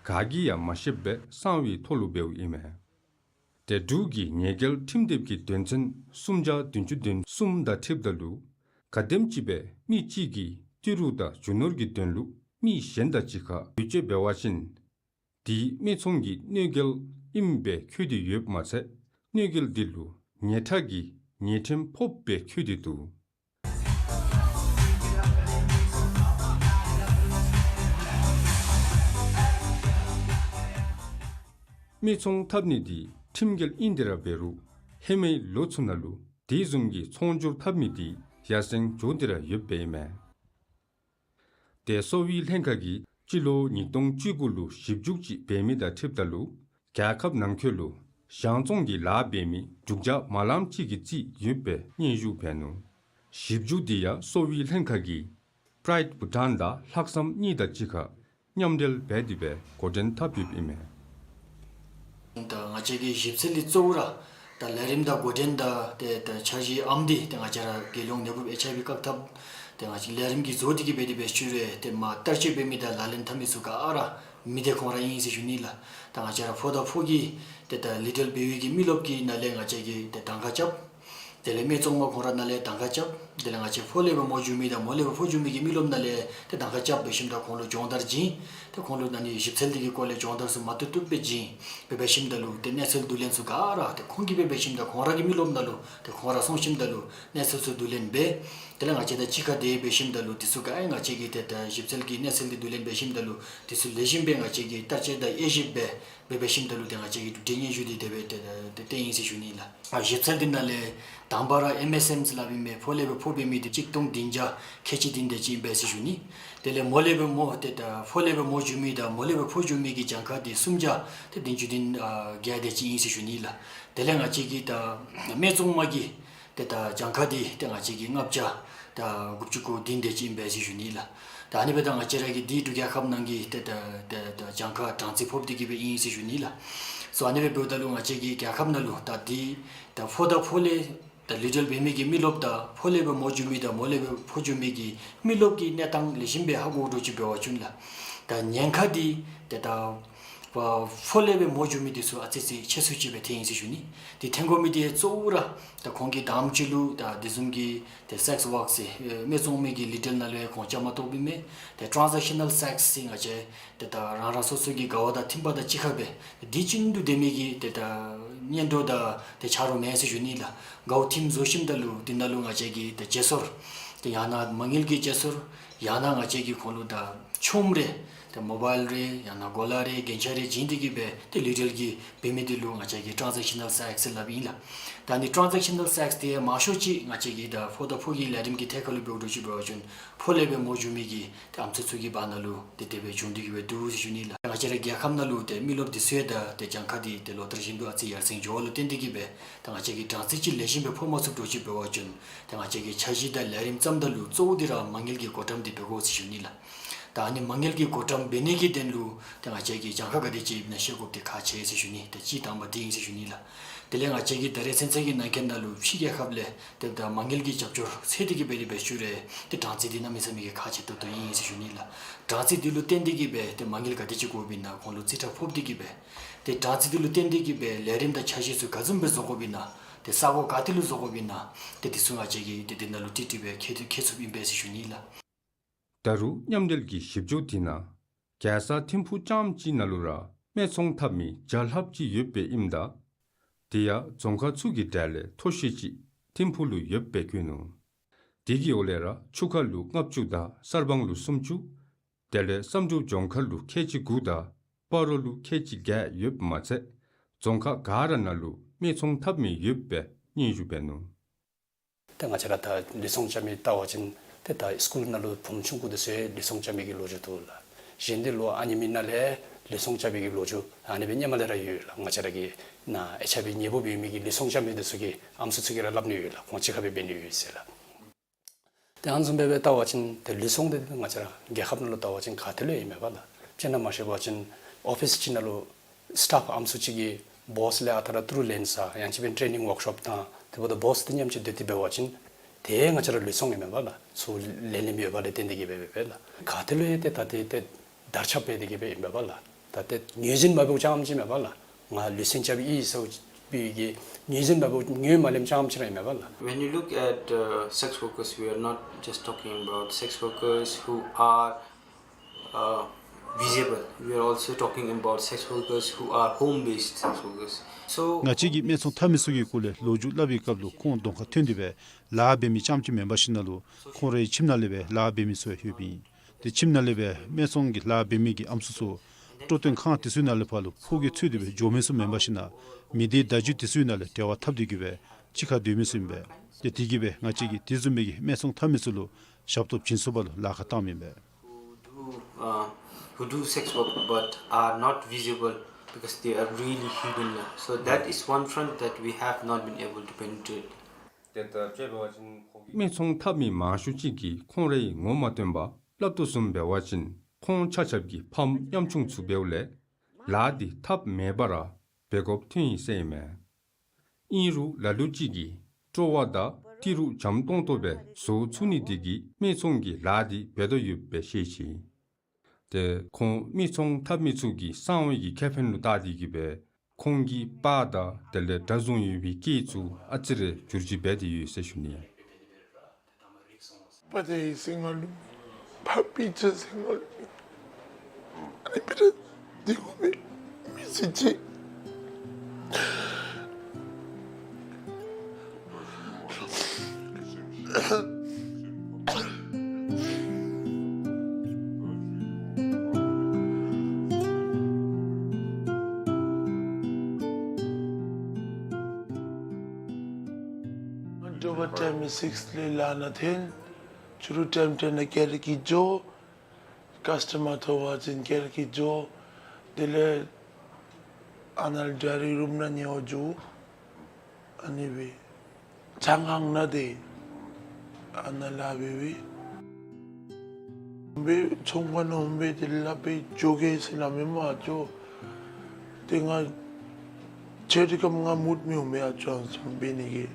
ག་གིས་ཡང་མ་ཤེསཔ་སྦེ་གསང་བའི་ཐོག་ལུ་འབདཝ་ཨིན་མས། ཏེ་འབྲུག་གི་ཉེས་འགེལ་ཁྲིམས་དེབ་ཀྱི་དོན་ཚན་སུམ་བརྒྱ་བདུན་ཅུ་དོན་གསུམ་དང་འཁྲིལཝ་ད་ལུ་ག་དེམ་ཅིག་སྦེ་མི་གཅིག་གིས་ཏི་རུ་དང་རྒྱུ་ནོར་གྱི་དོན་ལུ་མི་གཞན་དང་གཅིག་ཁར་བེད་སྤྱོད་འབད་བ་ཅིན་དེ་སྨད་འཚོང་གི་གནོད་འགེལ་ཨིནམ་སྦེ་འཁོད་དེ་ཡོདཔ་མ་ཚད་གནོད་འགེལ་དེ་ལུ་ཉེས་ཁྲག་གི་ཉེས་ཁྲིམས་ཕོགཔ་སྦེ་འཁོད་དེ་འདུག། སྨད་འཚོང་འཐབ་ནི་དེ་ཁྲིམས་འགལ་ཨིན་ཏེ་ར་འབད་རུང་ཧེ་མའི་ལོ་ཚུ་ནང་ལུ་དེ་བཟུམ་གྱི་ཚོང་སྒྱུར་འཐབ་མི་དེ་ཡར་སེང་འགྱོ་སྟེ་ར་ཡོདཔ་ཨིན་མས། ཏེ་གསོ་བའི་ལྷན་ཁག་གིས་སྤྱི་ལོ་ཉིས་སྟོང་བཅུ་དགུ་ལུ་ཞིབ་འཇུག་ཅིག་འབད་མི་དང་འཁྲིལཝ་ད་ལུ་རྒྱལ་ཁབ་ནང་འཁོད་ལུ་གཞང་བཙོང་གི་ལཱ་འབད་མི་དྲུག་བརྒྱ་མ་ལངམ་ཅིག་གི་རྩིས་ཡོདཔ་སྦེ་སྙན་ཞུ་འབད་ནུག། ཞིབ་འཇུག་དེ་ཡང་གསོ་བའི་ལྷན་ཁག་གིས་པྲའིཌ་བྷུ་ཊཱན་དང་ལྷག་བསམ་གཉིས་དང་གཅིག་ཁར་མཉམ་འབྲེལ་འབད་དེ་སྦེ་འགོ་འདྲེན་འཐབ་ཡོདཔ་ཨིན་མས། ད་ང་བཅས་ཀྱི་ཞིབ་འཚོལ་ལས་གཙོ་བོ་ར་ད་ལས་རིམ་དང་འགོ་འདྲེན་དང་ཏེ་ད་འཆར་གཞི་ཨམ་འདི་ཏེ་ང་བཅས་ར་རྒྱལ་ཡོངས་ནད་འབུབ་ཨེཆ་ཨའི་ཝི་བཀག་ཐབས་ཏེ་ང་བཅས་ལས་རིམ་གྱི་བཟོ་དེ་གི་སྦེ་དེ་སྦེ་ཞུ་རུང་ཏེ་མ་བསྟར་སྤྱོད་འབད་མི་དང་ལག་ལེན་འཐབ་མི་ཚུ་ག་ར་མི་སྡེ་ཁོང་ར་ཨིན་ཟེར་ཞུ་ནི་ལགས། ད་ང་བཅས་ར་ཕོ་དང་ཕོ་གི་ཏེ་ད་ལི་ཊལ་བེ་བི་གི་མི་རློབས་ཀྱི་ནང་ལས་ང་བཅས་ཀྱིས་ཏེ་གདམ་ཁ་རྐྱབ། དེ་ལས་སྨད་འཚོང་མ་ཁོང་ར་ནང་ལས་གདམ་ཁ་རྐྱབ། དེ་ལས་ང་བཅས་ཕོ་ལས་སྦེ་མོ་འགྱོ་མི་དང་མོ་ལས་སྦེ་ཕོ་འགྱོ་མི་གི་མི་རློབས་ནང་ལས་ཏེ་གདམ་ཁ་རྐྱབ་འབད་ཞིནམ་ད་ཁོང་ལུ་སྦྱོང་བརྡར་བྱིན། ཏེ་ཁོང་ལུ་ཨ་ནི་ཞིབ་འཚོལ་འདི་གི་སྐོར་ལས་སྦྱོང་བརྡར་ཚུ་མ་བཏུབ་བཏུབ་སྦེ་བྱིན། འབད་འབད་ཞིནམ་ད་ལུ་ཏེ་གནས་ཚུལ་བསྡུ་ལེན་ཚུ་ག་ར་ཏེ་ཁོང་གིས་འབད་འབད་ཞིནམ་ད་ཁོང་ར་གི་མི་རློབས་ནང་ལུ་ཏེ་ཁོང་ར་སོང་ཞིནམ་ད་ལུ་གནས་ཚུལ་ཚུ་བསྡུ་ལེན་འབད། དེ་ལས་ང་བཅས་དང་གཅིག་ཁར་དེ་སྦེ་འབད་ཞིནམ་ད་ལུ་དེ་ཚུ་ག་ཨེ་ང་བཅས་ཀྱིས་ཏེ་ད་ཞིབ་འཚོལ་གྱི་གནས་ཚུལ་འདི་བསྡུ་ལེན་འབད་ཞིནམ་ད་ལུ་དེ་ཚུ་ལེགས་ཤོམ་སྦེ་ང་བཅས་ཀྱིས་བསྟར་སྤྱོད་དང་དབྱེ་ཞིབ་འབད། འབད་འབད་ཞིནམ་ད་ལུ་ཏེ་ང་བཅས་ཀྱིས་གྲུབ་འབྲས་སྙན་ཞུ་འདི་དེ་སྦེ་ཏེ་ཏེ་ཏེ་ཨིན་ཟེར་ཞུ་ནི་ལགས། ཨ་ཞིབ་འཚོལ་འདི་ནང་ལས་དང་པ་ར་ཨེམ་ཨེས་ཨེམ་ཟེར་སླབ་ཨིན་མས། ཕོ་ལས་སྦེ་ཕོ་འབད་མི་འདི་གཅིག་སྟོང་བདུན་བརྒྱ་ཁལ་གཅིག་བདུན་དེ་ཅིག་ཨིན་པས་ཟེར་ཞུ་ནི། དེ་ལས་མོ་ལས་སྦེ་མོ་ཏེ་ད་ཕོ་ལས་སྦེ་མོ་འགྱོ་མི་དང་མོ་ལས་སྦེ་ཕོ་འགྱོ་མི་གི་གྱངས་ཁ་འདི་སུམ་བརྒྱ་ཏེ་བདུན་ཅུ་དོན་ཨ་བརྒྱད་དེ་ཅིག་ཨིན་ཟེར་ཞུ་ནི་ལགས། དེ་ལས་ང་བཅས་ཀྱི་ད་སྨད་འཚོང་མ་གི་ཏེ་ད་གྱངས་ཁ་འདི་ཏེ་ང་བཅས་ཀྱི་ལྔ་བརྒྱ་ད་དགུ་བཅུ་གོ་བདུན་དེ་ཅིག་ཨིན་པས་ཟེར་ཞུ་ནི་ལགས། ད་ཨ་ནི་སྦེ་ད་ང་བཅས་ར་གི་འདི་འབྲུག་རྒྱལ་ཁབ་ནང་གི་ཏེ་ད་ཏེ་ད་གྱངས་ཁ་གྲངས་རྩིས་ཕོགཔ་འདི་གིས་སྦེ་ཨིན་ཟེར་ཞུ་ནི་ལགས། སོ་ཨ་ནི་སྦེ་འབདཝ་ད་ལུ་ང་བཅས་ཀྱི་རྒྱལ་ཁབ་ནང་ལུ་ད་འདི་ད་ཕོ་དང་ཕོ་ལས་ད་ལི་ཊལ་འབད་མི་གི་མི་རློབས་དང་ཕོ་ལས་སྦེ་མོ་འགྱོ་མི་དང་མོ་ལས་སྦེ་ཕོ་འགྱོ་མི་གི་མི་རློབས་ཀྱི་གནས་སྟངས་ལེགས་ཤོམ་སྦེ་ཧ་གོ་དོ་ཅིག་འབད་བ་ཅིན་ལགས། ད་ཉེན་ཁ་འདི་ཏེ་ད་ཕོ་ལས་སྦེ་མོ་འགྱོ་མི་འདི་ཚུ་ཨ་ཙི་ཅིག་ཆེ་སུ་ཅིག་སྦེ་ཐོན་ཡི་ཟེར་ཞུ་ནི། ཏེ་ཐོན་དགོ་མི་འདི་གཙོ་བོ་ར་ད་ཁོང་གིས་དང་པ་ཅིག་ལུ་ད་དེ་བཟུམ་གྱི་ཏེ་སེགསི་ཝརཀ་ཟེར་ཨེ་སྨད་འཚོང་མའི་གི་ལི་ཊལ་ནང་ལུ་ཡང་ཁོང་བཅའ་མར་གཏོགསཔ་ཨིན་མས། ཏེ་ཊཱན་ཛེག་ཤ་ནཱལ་སེགསི་ཟེར་ང་བཅས་ཏེ་ད་རང་རང་སོ་སོ་གི་དགའ་བ་དང་མཐུན་པ་དང་གཅིག་ཁར་སྦེ་ཏེ་འདི་བྱིན་དོ་སྡོད་མི་གི་ཏེ་ད་ཉེན་ཁ་དང་ཏེ་ཆ་རོགས་མེད་ཟེར་ཞུ་ནི་ལགས། དགའཝ་མཐུནམ་བཟོ་ཞིནམ་ད་ལུ་འདི་ནང་ལུ་ང་བཅས་ཀྱིས་ཏེ་བརྗེ་སོར་ཏེ་ཡང་ན་མ་དངུལ་གྱི་བརྗེ་སོར་ཡང་ན་ང་བཅས་ཀྱིས་ཁོང་ལུ་ད་ཆོངམ་རེ་ཏེ་མོ་བཱའིལ་རེ་ཡང་ན་གོ་ལ་རེ་རྒྱན་ཆ་རེ་བྱིན་ཏེ་གིས་སྦེ་ཏེ་ལི་ཊལ་གྱིས་འབད་མི་འདི་ལུ་ང་བཅས་ཀྱིས་ཊཱན་ཛེག་ཤ་ནཱལ་སེགསི་ཟེར་སླབ་ཨིན་ལགས། ད་ཨ་ནི་ཊཱན་ཛེག་ཤ་ནཱལ་སེགསི་འདི་མང་ཤོས་ཅིག་ང་བཅས་ཀྱི་ད་ཕོ་དང་ཕོ་གི་ལས་རིམ་གྱི་ཐད་ཁར་ལུ་འབདཝ་འདྲཝ་ཅིག་འབད་བ་ཅིན་ཕོ་ལས་སྦེ་མོ་འགྱོ་མི་གི་ཏེ་ཨམ་སྲུ་ཚུ་གི་བར་ན་ལུ་ཏེ་དེ་སྦེ་བྱུང་སྟེ་གིས་སྦེ་འདུག་ཟེར་ཞུ་ནི་ལགས། ང་བཅས་རའི་རྒྱལ་ཁབ་ནང་ལུ་ཏེ་མི་རློབས་འདི་ཚུ་ཡང་ད་ཏེ་གྱངས་ཁ་འདི་ཏེ་ལོ་ལྟར་བཞིན་དུ་ཨ་ཙི་ཡར་སེང་འགྱོ་བ་ལུ་བརྟེན་ཏེ་གིས་སྦེ་ད་ང་བཅས་ཀྱིས་གྲངས་རྩིས་ཅིག་ལེགས་ཤོམ་སྦེ་ཕོག་མ་ཚུགསཔ་འདྲཝ་ཅིག་འབད་བ་ཅིན་ད་ང་བཅས་ཀྱིས་འཆར་གཞི་དང་ལས་རིམ་བརྩམ་ད་ལུ་གཙོ་བོ་འདི་ར་མ་དངུལ་གྱི་བགོ་བཀྲམ་འདི་འབད་དགོ་ཟེར་ཞུ་ནི་ལགས། ད་ཨ་ནི་མ་དངུལ་གྱི་བགོ་བཀྲམ་འབད་ནི་གི་དོན་ལུ་ད་ང་བཅས་ཀྱིས་གྱངས་ཁ་ག་དེ་ཅིག་ཨིན་ན་ཤེས་དགོཔ་འདི་ཁག་ཆེ་ཟེར་ཞུ་ནི། ད་གཅིག་དང་པ་འདི་ཨིན་ཟེར་ཞུ་ནི་ལགས། དེ་ལས་ང་བཅས་ཀྱིས་ད་རེས་ཚུན་ཚོད་ཀྱི་ནང་འཁོད་ནང་ལུ་ཕྱི་རྒྱལ་ཁབ་ལས་ཏེ་ད་མ་དངུལ་གྱི་རྒྱབ་སྐྱོར་འཚོལ་ཏེ་གིས་སྦེ་འབད་ཞིནམ་ལས་ཏེ་གྲངས་རྩིས་འདི་གནམ་མེད་ས་མེད་ཀྱི་ཁག་ཆེ་ཏོག་ཏོ་ཨིན་ཟེར་ཞུ་ནི་ལགས། གྲངས་རྩིས་འདི་ལུ་བརྟེན་ཏེ་གིས་སྦེ་ཏེ་མ་དངུལ་ག་དེ་ཅིག་དགོཔ་ཨིན་ན་ཁོང་ལུ་རྩིས་ཁྲ་ཕོག་སྟེ་གིས་སྦེ་ཏེ་གྲངས་རྩིས་འདི་ལུ་བརྟེན་ཏེ་གིས་སྦེ་ལས་རིམ་དང་འཆར་གཞི་ཚུ་ག་བཟུམ་སྦེ་བཟོ་དགོཔ་ཨིན་ན་ཏེ་ས་གོ་ག་ཏེ་ལུ་བཟོ་དགོཔ་ཨིན་ན་ཏེ་འདི་ཚུ་ང་བཅས་ཀྱིས་ཏེ་འདི་ནང་ལུ་ཏིག་ཏིག་སྦེ་འཁྱེར་འཁྱེར་ཚུགསཔ་ཨིན་པས་ཟེར་ཞུ་ནི་ལགས། ད་རུང་མཉམ་འབྲེལ་གྱི་ཞིབ་འཇུག་འདི་ནང་རྒྱལ་ས་ཐིམ་ཕུ་རྐྱངམ་གཅིག་ནང་ལུ་ར་སྨད་འཚོང་འཐབ་མི་བརྒྱ་ལྷགཔ་ཅིག་ཡོདཔ་སྦེ་ཨིནམ་ད་དེ་ཡང་རྫོང་ཁག་ཚུ་གི་གྲས་ལས་མཐོ་ཤོས་ཅིག་ཐིམ་ཕུ་ལུ་ཡོདཔ་སྦེ་བཀོད་ནུག། དེ་གི་འོག་ལས་ར་ཆུ་ཁ་ལུ་ལྔ་བཅུ་དང་གསར་སྤང་ལུ་སུམ་ཅུ། དེ་ལས་བསམ་གྲུབ་ལྗོངས་མཁར་ལུ་ཁལ་གཅིག་དགུ་དང་སྤ་རོ་ལུ་ཁལ་གཅིག་བརྒྱད་ཡོདཔ་མ་ཚད་རྫོང་ཁག་ག་ར་ནང་ལུ་སྨད་འཚོང་འཐབ་མི་ཡོདཔ་སྦེ་སྙན་ཞུ་འབད་ནུག། ཏེ་ང་བཅས་ར་ད་ལུས་ཟུངས་རྐྱབ་མི་བལྟ་བ་ཅིན་ཏེ་ད་སི་ཀུལ་ནང་ལུ་བུམོ་ཆུང་ཀུ་འདི་ཚུ་ཡང་ལུས་ཟུངས་རྐྱབ་མི་གི་ལོ་རྒྱུས་འདུག་ལགས། གཞན་འདི་ལོ་ཨ་ནེམ་ཅིག་ནང་ལས་ལུས་ཟུངས་རྐྱབ་པའི་གི་ལོ་རྒྱུས་ཨ་ནི་སྦེ་སྔོན་མ་ལས་ར་ཡོད་ལགས། ང་བཅས་ར་གི་ནཱ་ཨེཆ་ཨའི་ཝི་ནད་འབུབ་ཡོད་མི་གི་ལུས་ཟུངས་རྐྱབ་མི་འདི་ཚུ་གི་ཨམ་སྲུ་ཚུ་གིས་ར་སླབ་ནི་ཡོད་ལགས། ཁོང་གཅིག་ཁར་སྦེ་འབད་ནི་ཡོད་ཟེར་ལགས། ཏེ་ཨ་ནི་བཟུམ་སྦེ་སྦེ་བལྟ་བ་ཅིན་ཏེ་ལུས་ཟུངས་འདི་ང་བཅས་ར་རྒྱལ་ཁབ་ནང་ལུ་བལྟ་བ་ཅིན་ག་ཏེ་ལུ་ཡང་ཨིན་མས་པ་ལགས། དཔེར་ན་མ་ཤེས་པ་ཅིན་ཨོ་ཕིསི་ཅིག་ནང་ལུ་སི་ཊཕ་ཨམ་སྲུ་ཅིག་གིས་བོསི་ལས་ཨ་རྟག་ར་ཏི་རུ་ལེན་ས་ཡང་ཅིན་ཊེ་ནིང་ཝརཀ་ཤོབ་དང་དེ་འབདཝ་ད་བོསི་འདི་མཉམ་ཅིག་སྡོད་དེ་འབད་བ་ཅིན་ཏེ་ང་བཅས་ར་ལུས་ཟུངས་ཨིན་མས་པ་ལགས། ཚུར་ལེན་ལེནམ་ཡོདཔ་ལས་བརྟེན་ཏེ་གིས་སྦེ་འབད་འབདཝ་ལགས། ག་ཏེ་ལུ་ཡང་ཏེ་ད་ཏེ་ཏེ་དར་ཁྱབ་འབད་དེ་གིས་སྦེ་ཨིན་མས་པ་ལགས། ད་ཏེ་ངོས་འཛིན་མ་འབདཝ་ཙམ་ཅིག་མེན་པ་ལགས། ང་ལུས་ཟུངས་རྐྱབ་ཡི་ཟེར་བའི་གི་ངོས་འཛིན་མ་འབདཝ་ངོས་མ་ལེནམ་ཙམ་ཅིག་ར་ཨིན་མས་པ་ལགས། When you look at uh, sex workers, we are not just talking about sex workers who are uh, visible. We are also talking about sex workers who are home-based sex workers. So ང་བཅས་ཀྱིས་སྨད་འཚོང་འཐབ་མི་ཚུ་གི་སྐོར་ལས་ལོ་རྒྱུས་སླབ་པའི་སྐབས་ལུ་ཁོང་གདོང་ཁར་ཐོན་ཏེ་སྦེ་ལཱ་འབད་མི་ཙམ་ཅིག་མེན་པར་ཞིན་ན་ལུ་ཁོང་རའི་ཁྱིམ་ནང་ལས་སྦེ་ལཱ་འབད་མི་ཚུ་ཡང་ཡོདཔ་ཨིན། ཏེ་ཁྱིམ་ནང་ལས་སྦེ་སྨད་འཚོང་གི་ལཱ་འབད་མི་གི་ཨམ་སྲུ་ཚུ་སྤྲོ་སྟོན་ཁང་དེ་ཚུ་ནང་ལས་ཕར་ལུ་ཕོ་རྒྱས་འཚོལ་ཏེ་སྦེ་འགྱོ་མི་ཚུ་མེན་པར་ཞིན་ན་མི་སྡེ་བརྡ་བརྒྱུད་དེ་ཚུ་ནང་ལས་འབྲེལ་བ་འཐབ་སྟེ་གིས་སྦེ་གཅིག་ཁར་སྡོད་མི་ཚུ་ཨིན་པས། ཏེ་དེ་གིས་སྦེ་ང་བཅས་ཀྱིས་དེ་བཟུམ་མའི་གི་སྨད་འཚོང་འཐབ་མི་ཚུ་ལུ་ཞབས་ཏོག་བྱིན་ཚུགསཔ་ལུ་ལཱ་ཁག་བཏངམ་ཨིན་པས། Who do, uh, who do sex work but are not visible because they are really hidden. So that is one front that we have not been able to penetrate. སྨད་འཚོང་འཐབ་མི་མང་ཤོས་ཅིག་གིས་ཁོང་རའི་ངོ་མ་སྟོན་པར་སླབ་དོ་བཟུམ་འབད་བ་ཅིན་ཁོང་ཆ་ཁྱབ་ཀྱི་ཕམ་ཉམ་ཆུང་ཚུ་འབདཝ་ལས་ལཱ་འདི་ཐབས་མེད་པར་ར་འབད་དགོཔ་ཐོན་ཡི་ཟེར་ཨིན་མས། ཨིན་རུང་ལ་ལུ་ཅིག་གིས་སྤྲོ་བ་དང་ཏི་རུ་འཇམ་ཏོང་ཏོ་སྦེ་བཟོ་ཚུགས་ནི་དེ་གིས་སྨད་འཚོང་གི་ལཱ་འདི་འབད་དོ་ཡོདཔ་སྦེ་ཤེས་ཅི། ཏེ་ཁོང་སྨད་འཚོང་འཐབ་མི་ཚུ་གི་གསང་བའི་གི་ཁེ་ཕན་ལུ་བལྟ་སྟེ་གིས་སྦེ་ཁོང་གི་པར་དང་དེ་ལས་འདྲ་མཚུངས་ཡོད་པའི་སྐད་ཚུ་ཨ་ཙི་རེ་བསྒྱུར་བཅོས་འབད་དེ་ཡོད་ཟེར་ཞུ་ནི། པ་ཏེ་ཟེར་ང་ལུ་མེད། ཕ་སྤུན་ཆ་ཟེར་ང་ལུ་མེད། ཨ་ནི་སྦེ་ར་སྡོད་དགོ་པས། མི་ཚེ་གཅིག། འགྱོ་བའི་ཊའིམ་སིགས་ལས་ལཱ་ནང་འཐོན། ཕྱི་རུ་ཊའིམ་ཊེན་ནང་ཀེ་ར་གི་འགྱོ། ཀཱསི་ཊ་མར་ཐོབ་པ་ཅིན་ཀེ་ར་གི་འགྱོ། དེ་ལས་ཨ་ནཱ་ལས་ཌའི་རེཀཊ་རུམ་ནང་ཉལ་བར་འགྱོ། ཨ་ནི་སྦེ་ཆང་ཁང་ནང་ཏེ་ཨ་ནཱ་ལཱ་འབད་འབད་འབད་ཚོང་ཁང་ནང་འོང་སྦེ་དེ་ལས་སླབ་སྦེ་འགྱོ་གེ་ཟེར་སླབ་མས་སྨོ་ཨ་ཙོ། ཏེ་ང་ཁྲིད་དེ་སྐབས་ང་མུཌ་མི་འོང་མས་ཨ་ཙོ་ཨ་ནི་བཟུམ་འབད་ནི་གི།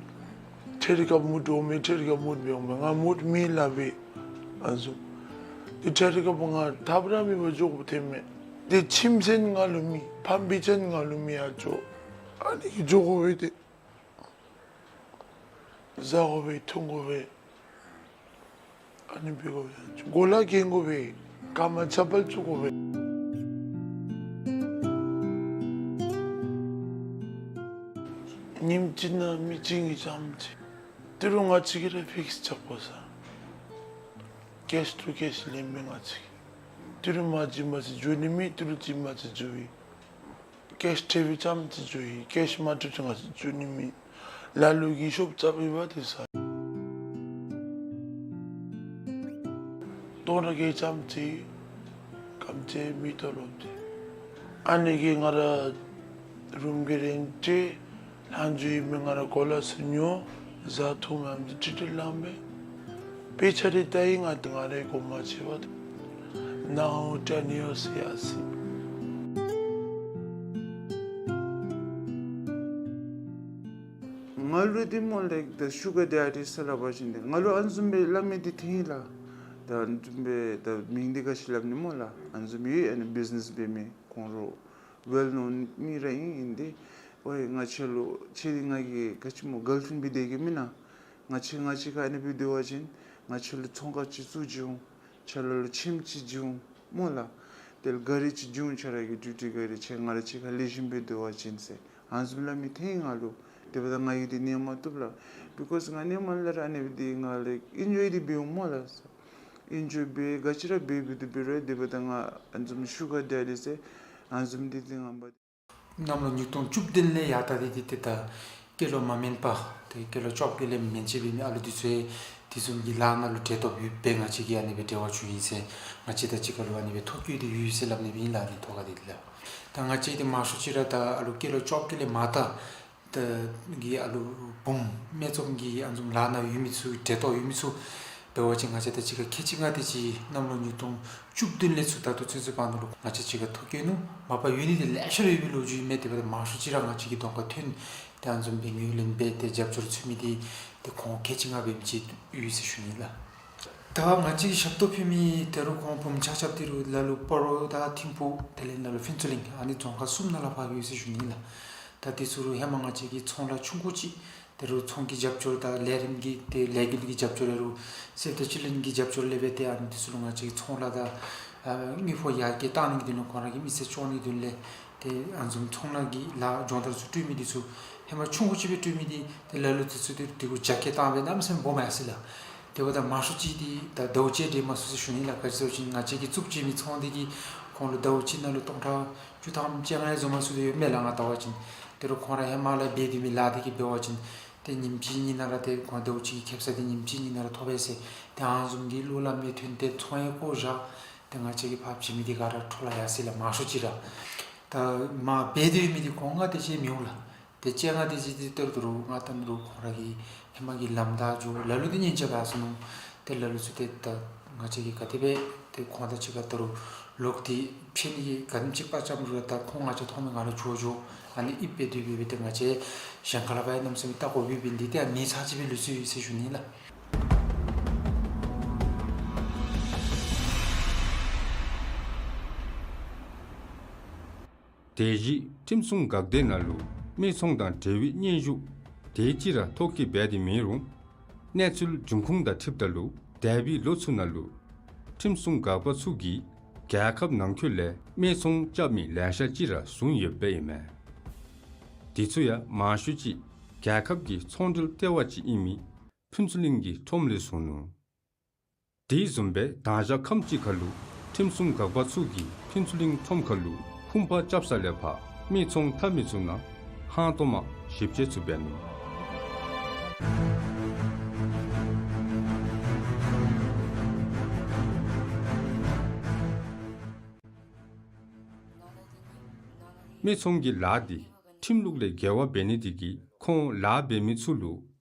ཁྲིད་དེ་སྐབས་མུཌ་འོང་མས། ཁྲིད་དེ་སྐབས་མུཌ་མི་འོང་མས། ང་མུཌ་མེད་སླབ་སྦེ་ཨ་ནི་བཟུམ། ཏེ་ཁྲིད་དེ་སྐབས་ང་ཐབས་ར་མེད་པར་འགྱོ་དགོཔ་ཐོནམ་མས། ཏེ་ཁྱིམ་ཚན་ང་ལུ་མེད། ཕམ་སྤུན་ཆ་ང་ལུ་མེད་ཨ་ཙོ། ཨ་ནི་གིས་འགྱོ་དགོ་པས་ཏེ། བཟའ་དགོ་པས། འཐུང་དགོ་པས། ཨ་ནི་འབད་དགོ་པས། གོ་ལ་གྱོན་དགོ་པས། རྐངམ་ཆ་པལ་བཙུགས་དགོ་པས། ཉིནམ་གཅིག་ནང་མི་བྱིངས་ཀྱི་རྐྱངམ་ཅིག། ཏི་རུ་ང་བཅས་ཀྱིས་ར་ཕིགསི་རྐྱབ་དགོ་ས། ཀེཤ་ཊུ་ཀེཤ་ལེན་མི་ང་བཅས་ཀྱིས། ཏི་རུ་མ་བྱིན་པ་ཅིན་འགྱོ་ནི་མེད། ཏི་རུ་བྱིན་པ་ཅིན་འགྱོ་ཡི། ཀེཤ་ཁྲིད་པའི་རྐྱངམ་ཅིག་འགྱོ་ཡི། ཀེཤ་མ་ཁྲིད་ཅིན་ང་བཅས་འགྱོ་ནི་མེད། ལ་ལུ་གིས་ཤོབ་རྐྱབ་ཡོདཔ་ཏེ་ས། སྟོང་ཕྲག་བརྒྱད་རྐྱངམ་ཅིག་གམ་ཅིག་མི་ཏོ་ལོབ་སྟེ། ཨ་ནི་གིས་ང་ར་རུམ་གྱི་རེནཊ་ལྷག་འགྱོ་ཡི་མས། ང་ར་གོ་ལ་ཚུ་ཉོ། བཟའ་འཐུང་མེདཔ་ཅིག་ཁྲིད་ཁྲིད་ལངམ་མས། དཔེ་ཆ་རེ་ལྟ་ཡི། ང་ང་རའི་གོ་མ་ཆོད་པར། Now ten years ཡར་སོ་ཡི། ང་ལུ་འདི་སྨོ་ལགས་ད་ཤུ་གར་ཌེ་ཌི་ཟེར་སླབ་པ་ཅིན་འདི་ང་ལུ་ཨ་ནི་བཟུམ་སྦེ་སླབ་མི་འདི་ཐོན་ཡི་ལགས། ད་ཨ་ནི་བཟུམ་སྦེ་ད་མིང་འདི་ག་ཅི་སླབ་ནི་སྨོ་ལགས། ཨ་ནི་བཟུམ་ཡོད། ཨ་ནི་བིཛ་ནེས་འབད་མི་ཁོང་ར་ཝེལ་ནོན་མི་ར་ཨིན། ཨིན་ཏེ་ཝའི་ང་བཅས་ལུ་ཁྱེད་འདི་ང་གིས་ག་ཅི་སྨོ་གརལ་ཕྲེནཌ་སྦེ་སྡོད་གེ་མེན་ན། ང་བཅས་ང་བཅས་ཁར་ཨ་ནི་སྦེ་སྡོད་པ་ཅིན་ང་བཅས་ལུ་ཚོང་ཁང་ཅིག་བཙུགས་བྱིན་འོང་། ཁྱེད་ར་ལུ་ཁྱིམ་ཅིག་བྱིན་འོང་སྨོ་ལགས། དེ་ལས་ག་རི་ཅིག་བྱིན་འོང་། ཁྱེད་ར་གི་ཌིའུ་ཊི་ག་རི་ཁྱེད་ང་ར་གཅིག་ཁར་ལེགས་ཤོམ་སྦེ་སྡོད་པ་ཅིན་ཟེར་ཨ་ནི་བཟུམ་སླབ་མི་ཐོན་ཡི་ང་ལུ། དེ་འབདཝ་ད་ང་གིས་འདི་གནས་མ་བཏུབ་ལགས། བི་ཀོསི་ང་གནས་མ་ལས་ར་ཨ་ནི་སྦེ་འདི་ང་ལས་ཨིན་ཇོའི་འདི་འབད་འོང་སྨོ་ལགས། ཨིན་ཇོའི་འབད་ག་ཅི་ར་འབད་འབད་དེ་འབད་རུང་དེ་འབདཝ་ད་ང་ཨ་ནི་བཟུམ་ཤུ་གར་ཌེ་ཌི་ཟེར་ཨ་ནི་བཟུམ་འདི་འདི་ང་འབད་གནམ་ལོ་ཉིས་སྟོང་བཅུ་བདུན་ལས་ཡར་ད་འདི་འདི་ཏེ་ད་སྐྱེས་ལོ་མ་སྨིན་པར་ཏེ་སྐྱེས་ལོ་བཅོ་བརྒྱད་ལས་མན་ཆད་འབད་མི་ཨ་ལུ་འདི་ཚུ་ཡང་དེ་བཟུམ་གྱི་ལཱ་ནང་ལུ་འབྲེལ་གཏོགས་ཡོདཔ་སྦེ་ང་བཅས་ཀྱིས་ཨ་ནི་སྦེ་འབྲེལ་བ་བྱུང་ཡི་ཟེར་ང་བཅས་དང་གཅིག་ཁར་ལུ་ཨ་ནི་སྦེ་ཐོ་བཀོད་དེ་ཡོད་ཟེར་སླབ་ནི་སྦེ་ཨིན་ལགས། ཨ་ནི་ཐོག་ཁར་འདི་ལགས། ད་ང་བཅས་འདི་མང་ཤོས་ཅིག་ར་ད་ཨ་ལུ་སྐྱེས་ལོ་བཅོ་བརྒྱད་ལས་མར་ད་ད་གི་ཨ་ལུ་བུམོ་སྨད་འཚོང་གི་ཨ་ནི་བཟུམ་ལཱ་ནང་ཡོད་མི་ཚུ་འབྲེལ་གཏོགས་ཡོད་མི་ཚུ་འབད་བ་ཅིན་ང་བཅས་དང་གཅིག་ཁར་ཁལ་གཅིག་ལྔ་དེ་ཅིག་གནམ་ལོ་ཉིས་སྟོང་བཅུ་བདུན་ལས་ཚུར་ད་ལྟོ་ཚུན་ཚོད་བར་ན་ལུ་ང་བཅས་གཅིག་ཁར་ཐོ་བཀོད་ནུག། མ་པ་ཡོད་ནི་དེ་ལེ་ཤ་ར་ཡོད་པའི་ལོ་རྒྱུས་ཨིན་མས། དེ་འབདཝ་ད་མང་ཤོས་ཅིག་ར་ང་བཅས་ཀྱི་གདོང་ཁར་ཐོན་ཏེ་ཨ་ནི་བཟུམ་སྦེ་ངོས་ལེན་འབད་དེ་རྒྱབ་སྐྱོར་ཚུགས་མི་འདི་ཏེ་ཁོང་ཁལ་གཅིག་ལྔ་འབད་མི་ཅིག་ཡོད་ཟེར་ཞུ་ནི་ལགས། ད་ང་བཅས་ཀྱིས་ཞབས་ཏོག་ཕུལ་མི་དེ་རུ་ཁོང་བུམོ་ཆ་ཁྱབ་དེ་རུ་ལ་ལུ་སྤ་རོ་དང་ཐིམ་ཕུག་དེ་ལས་ལ་ལུ་ཕུན་ཚོགས་གླིང་ཨ་ནི་རྫོང་ཁག་གསུམ་ནང་ལུ་ཕར་ཡོད་ཟེར་ཞུ་ནི་ལགས། ད་དེ་ཚུ་རུ་ཧེ་མ་ང་བཅས་ཀྱིས་ཚོང་ལཱ་ཆུང་ཀུ་ཅིག་དེ་རུ་ཚོང་གི་རྒྱབ་སྐྱོར་དང་ལས་རིམ་གྱི་ཏེ་ལས་འགུལ་གྱི་རྒྱབ་སྐྱོར་ལས་རུང་སེབ་ད་ཅིལ་ཌྲེན་གྱི་རྒྱབ་སྐྱོར་ལས་འབད་དེ་ཨ་ནི་དེ་ཚུ་ལུ་ང་བཅས་ཀྱིས་ཚོང་ལཱ་དང་ཨ་དངུལ་ཕོགས་ཡར་རྒྱས་བཏང་ནི་གི་དོན་ལུ་ཁོང་ར་གི་མི་ཚེ་སྐྱོང་ནི་དོན་ལས་ཏེ་ཨ་ནི་བཟུམ་ཚོང་ལཱ་གི་ལཱ་སྦྱོང་བརྡར་ཚུ་སྤྲོད་མི་འདི་ཚུ་ཧེ་མ་ཆུང་ཀུ་ཅིག་སྦེ་སྤྲོད་མི་འདི་ཏེ་ལ་ལུ་དེ་ཚུ་ཏེ་དེ་གུ་རྒྱ་སྐྱེད་བཏང་སྦེ་གནམ་མེད་ས་མེད་སྦོམ་ཡར་སོ་ཡི་ལགས། དེ་འབདཝ་ད་མང་ཤོས་ཅིག་འདི་ད་ཟླཝ་གཅིག་འགྲོ་མ་ཚུགས་ཟེར་ཞུ་ནི་ལགས། ག་ཅི་ཟེར་བ་ཅིན་ང་བཅས་ཀྱིས་བཙུགས་བྱིན་མི་ཚོང་འདི་གིས་ཁོང་ལུ་ཟླཝ་གཅིག་ནང་ལུ་སྟོང་ཕྲག་བཅུ་ཐམ་བཅོ་ལྔ་བཟོ་མ་ཚུགས་དེ་ཡོད་མས་ལགས། ང་བལྟ་བ་ཅིན་དེ་རུ་ཁོང་ར་ཧེ་མ་ལས་འབད་སྡོད་མི་ལཱ་འདི་གིས་འབད་བ་ཅིན་ཏེ་ཉིནམ་གཅིག་གཉིས་ནང་ར་ཏེ་ཁོང་ཟླཝ་གཅིག་གི་ཁེ་སང་འདི་ཉིནམ་གཅིག་གཉིས་ནང་ར་ཐོབ་པས་ཟེར་ཏེ་ཨ་ནི་བཟུམ་གྱི་བློ་སླབ་མི་ཐོན་ཏེ་ཚོང་ཡང་བཀོ་བཞག་ཏེ་ང་བཅས་ཀྱིས་ཕར་བྱིན་མི་འདི་ག་ར་འཕྲོ་བརླག་ཡར་སོ་ཡི་ལགས། མང་ཤོས་ཅིག་ར་ད་མར་འབད་སྡོད་མི་འདི་ཁོང་ལྔ་དེ་ཅིག་མི་འོང་ལགས། ཏེ་བཅོ་ལྔ་དེ་ཅིག་འདི་ཏེ་དོ་རུང་ང་བལྟ་ནི་རུང་ཁོང་ར་གི་ཧེ་མ་གི་ལམ་བདའ་འགྱོ། ལ་ལུ་འདི་ཉེན་ཆེ་བར་སོང་ནུག། ཏེ་ལ་ལུ་ཚུ་ཏེ་ད་ང་བཅས་ཀྱིས་ག་དེ་སྦེ་ཏེ་ཁོང་དང་གཅིག་ཁར་དོ་རུང་ལོག་སྟེ་ཕྱད་ནི་གི་ག་དེམ་ཅིག་དཔའ་བཅམ་རུང་ར་ད་ཁོང་ང་བཅས་མཐོང་མི་ང་ལུ་འགྱོ་འགྱོ། ཨ་ནི་ཨིན་པས། དེ་འབད་འབད་དེ་ང་བཅས་གཞན་ཁ་ལས་ཕར་ཡང་གནམ་མེད་ས་མེད་བལྟ་དགོ་པའི་འབད་ནི་འདི་ཏེ་ཨ་ནི་ཚར་གཅིག་སྦེ་ལུས་སོ་ཡི་ཟེར་ཞུ་ནི་ལགས། དེ་བཞིན་ཁྲིམས་སྲུང་འགག་སྡེ་ནང་ལུ་མི་ཚོང་དང་འབྲེལ་བའི་སྙན་ཞུ་དེ་ཅིག་ར་ཐོ་བཀོད་འབད་དེ་མེད་རུང་གནས་ཚུལ་འབྱུང་ཁུངས་དང་འཁྲིལཝ་ད་ལུ་ འདས་པའི་ལོ་ཚུ་ནང་ལུ་ཁྲིམས་སྲུང་འགག་པ་ཚུ་གིས་རྒྱལ་ཁབ་ནང་འཁོད་ལས་སྨད་འཚོང་རྐྱབ་མི་ལེ་ཤ་ཅིག་ར་བཟུང་ཡོདཔ་ཨིན་མས། དེ་ཚུ་ཡང་མང་ཤོས་ཅིག་རྒྱལ་ཁབ་ཀྱི་ཚོང་འབྲེལ་ལྟེ་བ་ཅིག་ཨིན་མི་ཕུན་ཚོགས་གླིང་གི་ཁྲོམ་ལས་བཟུང་ནུག། དེ་བཟུམ་སྦེ་དང་ཞག་ཁམས་ཅིག་ཁར་ལུ་ཁྲིམས་སྲུང་འགག་པ་ཚུ་གིས་ཕུན་ཚོགས་གླིང་ཁྲོམ་ཁར་ལུ་ཕུང་པ་རྐྱབ་ས་ལས་ཕར་སྨད་འཚོང་འཐབ་མི་ཚུ་ནང་ཧང་སྟོང་མ་ཞིབ་དཔྱད་ཚུ་འབད་ནུག། སྨད་འཚོང་གི་ལཱ་འདི་ཁྲིམས་ལུགས་ལས་འགལ་བ་འབད་ནི་དེ་གིས་ཁོང་ལཱ་འབད་མི་ཚུ་ལུ་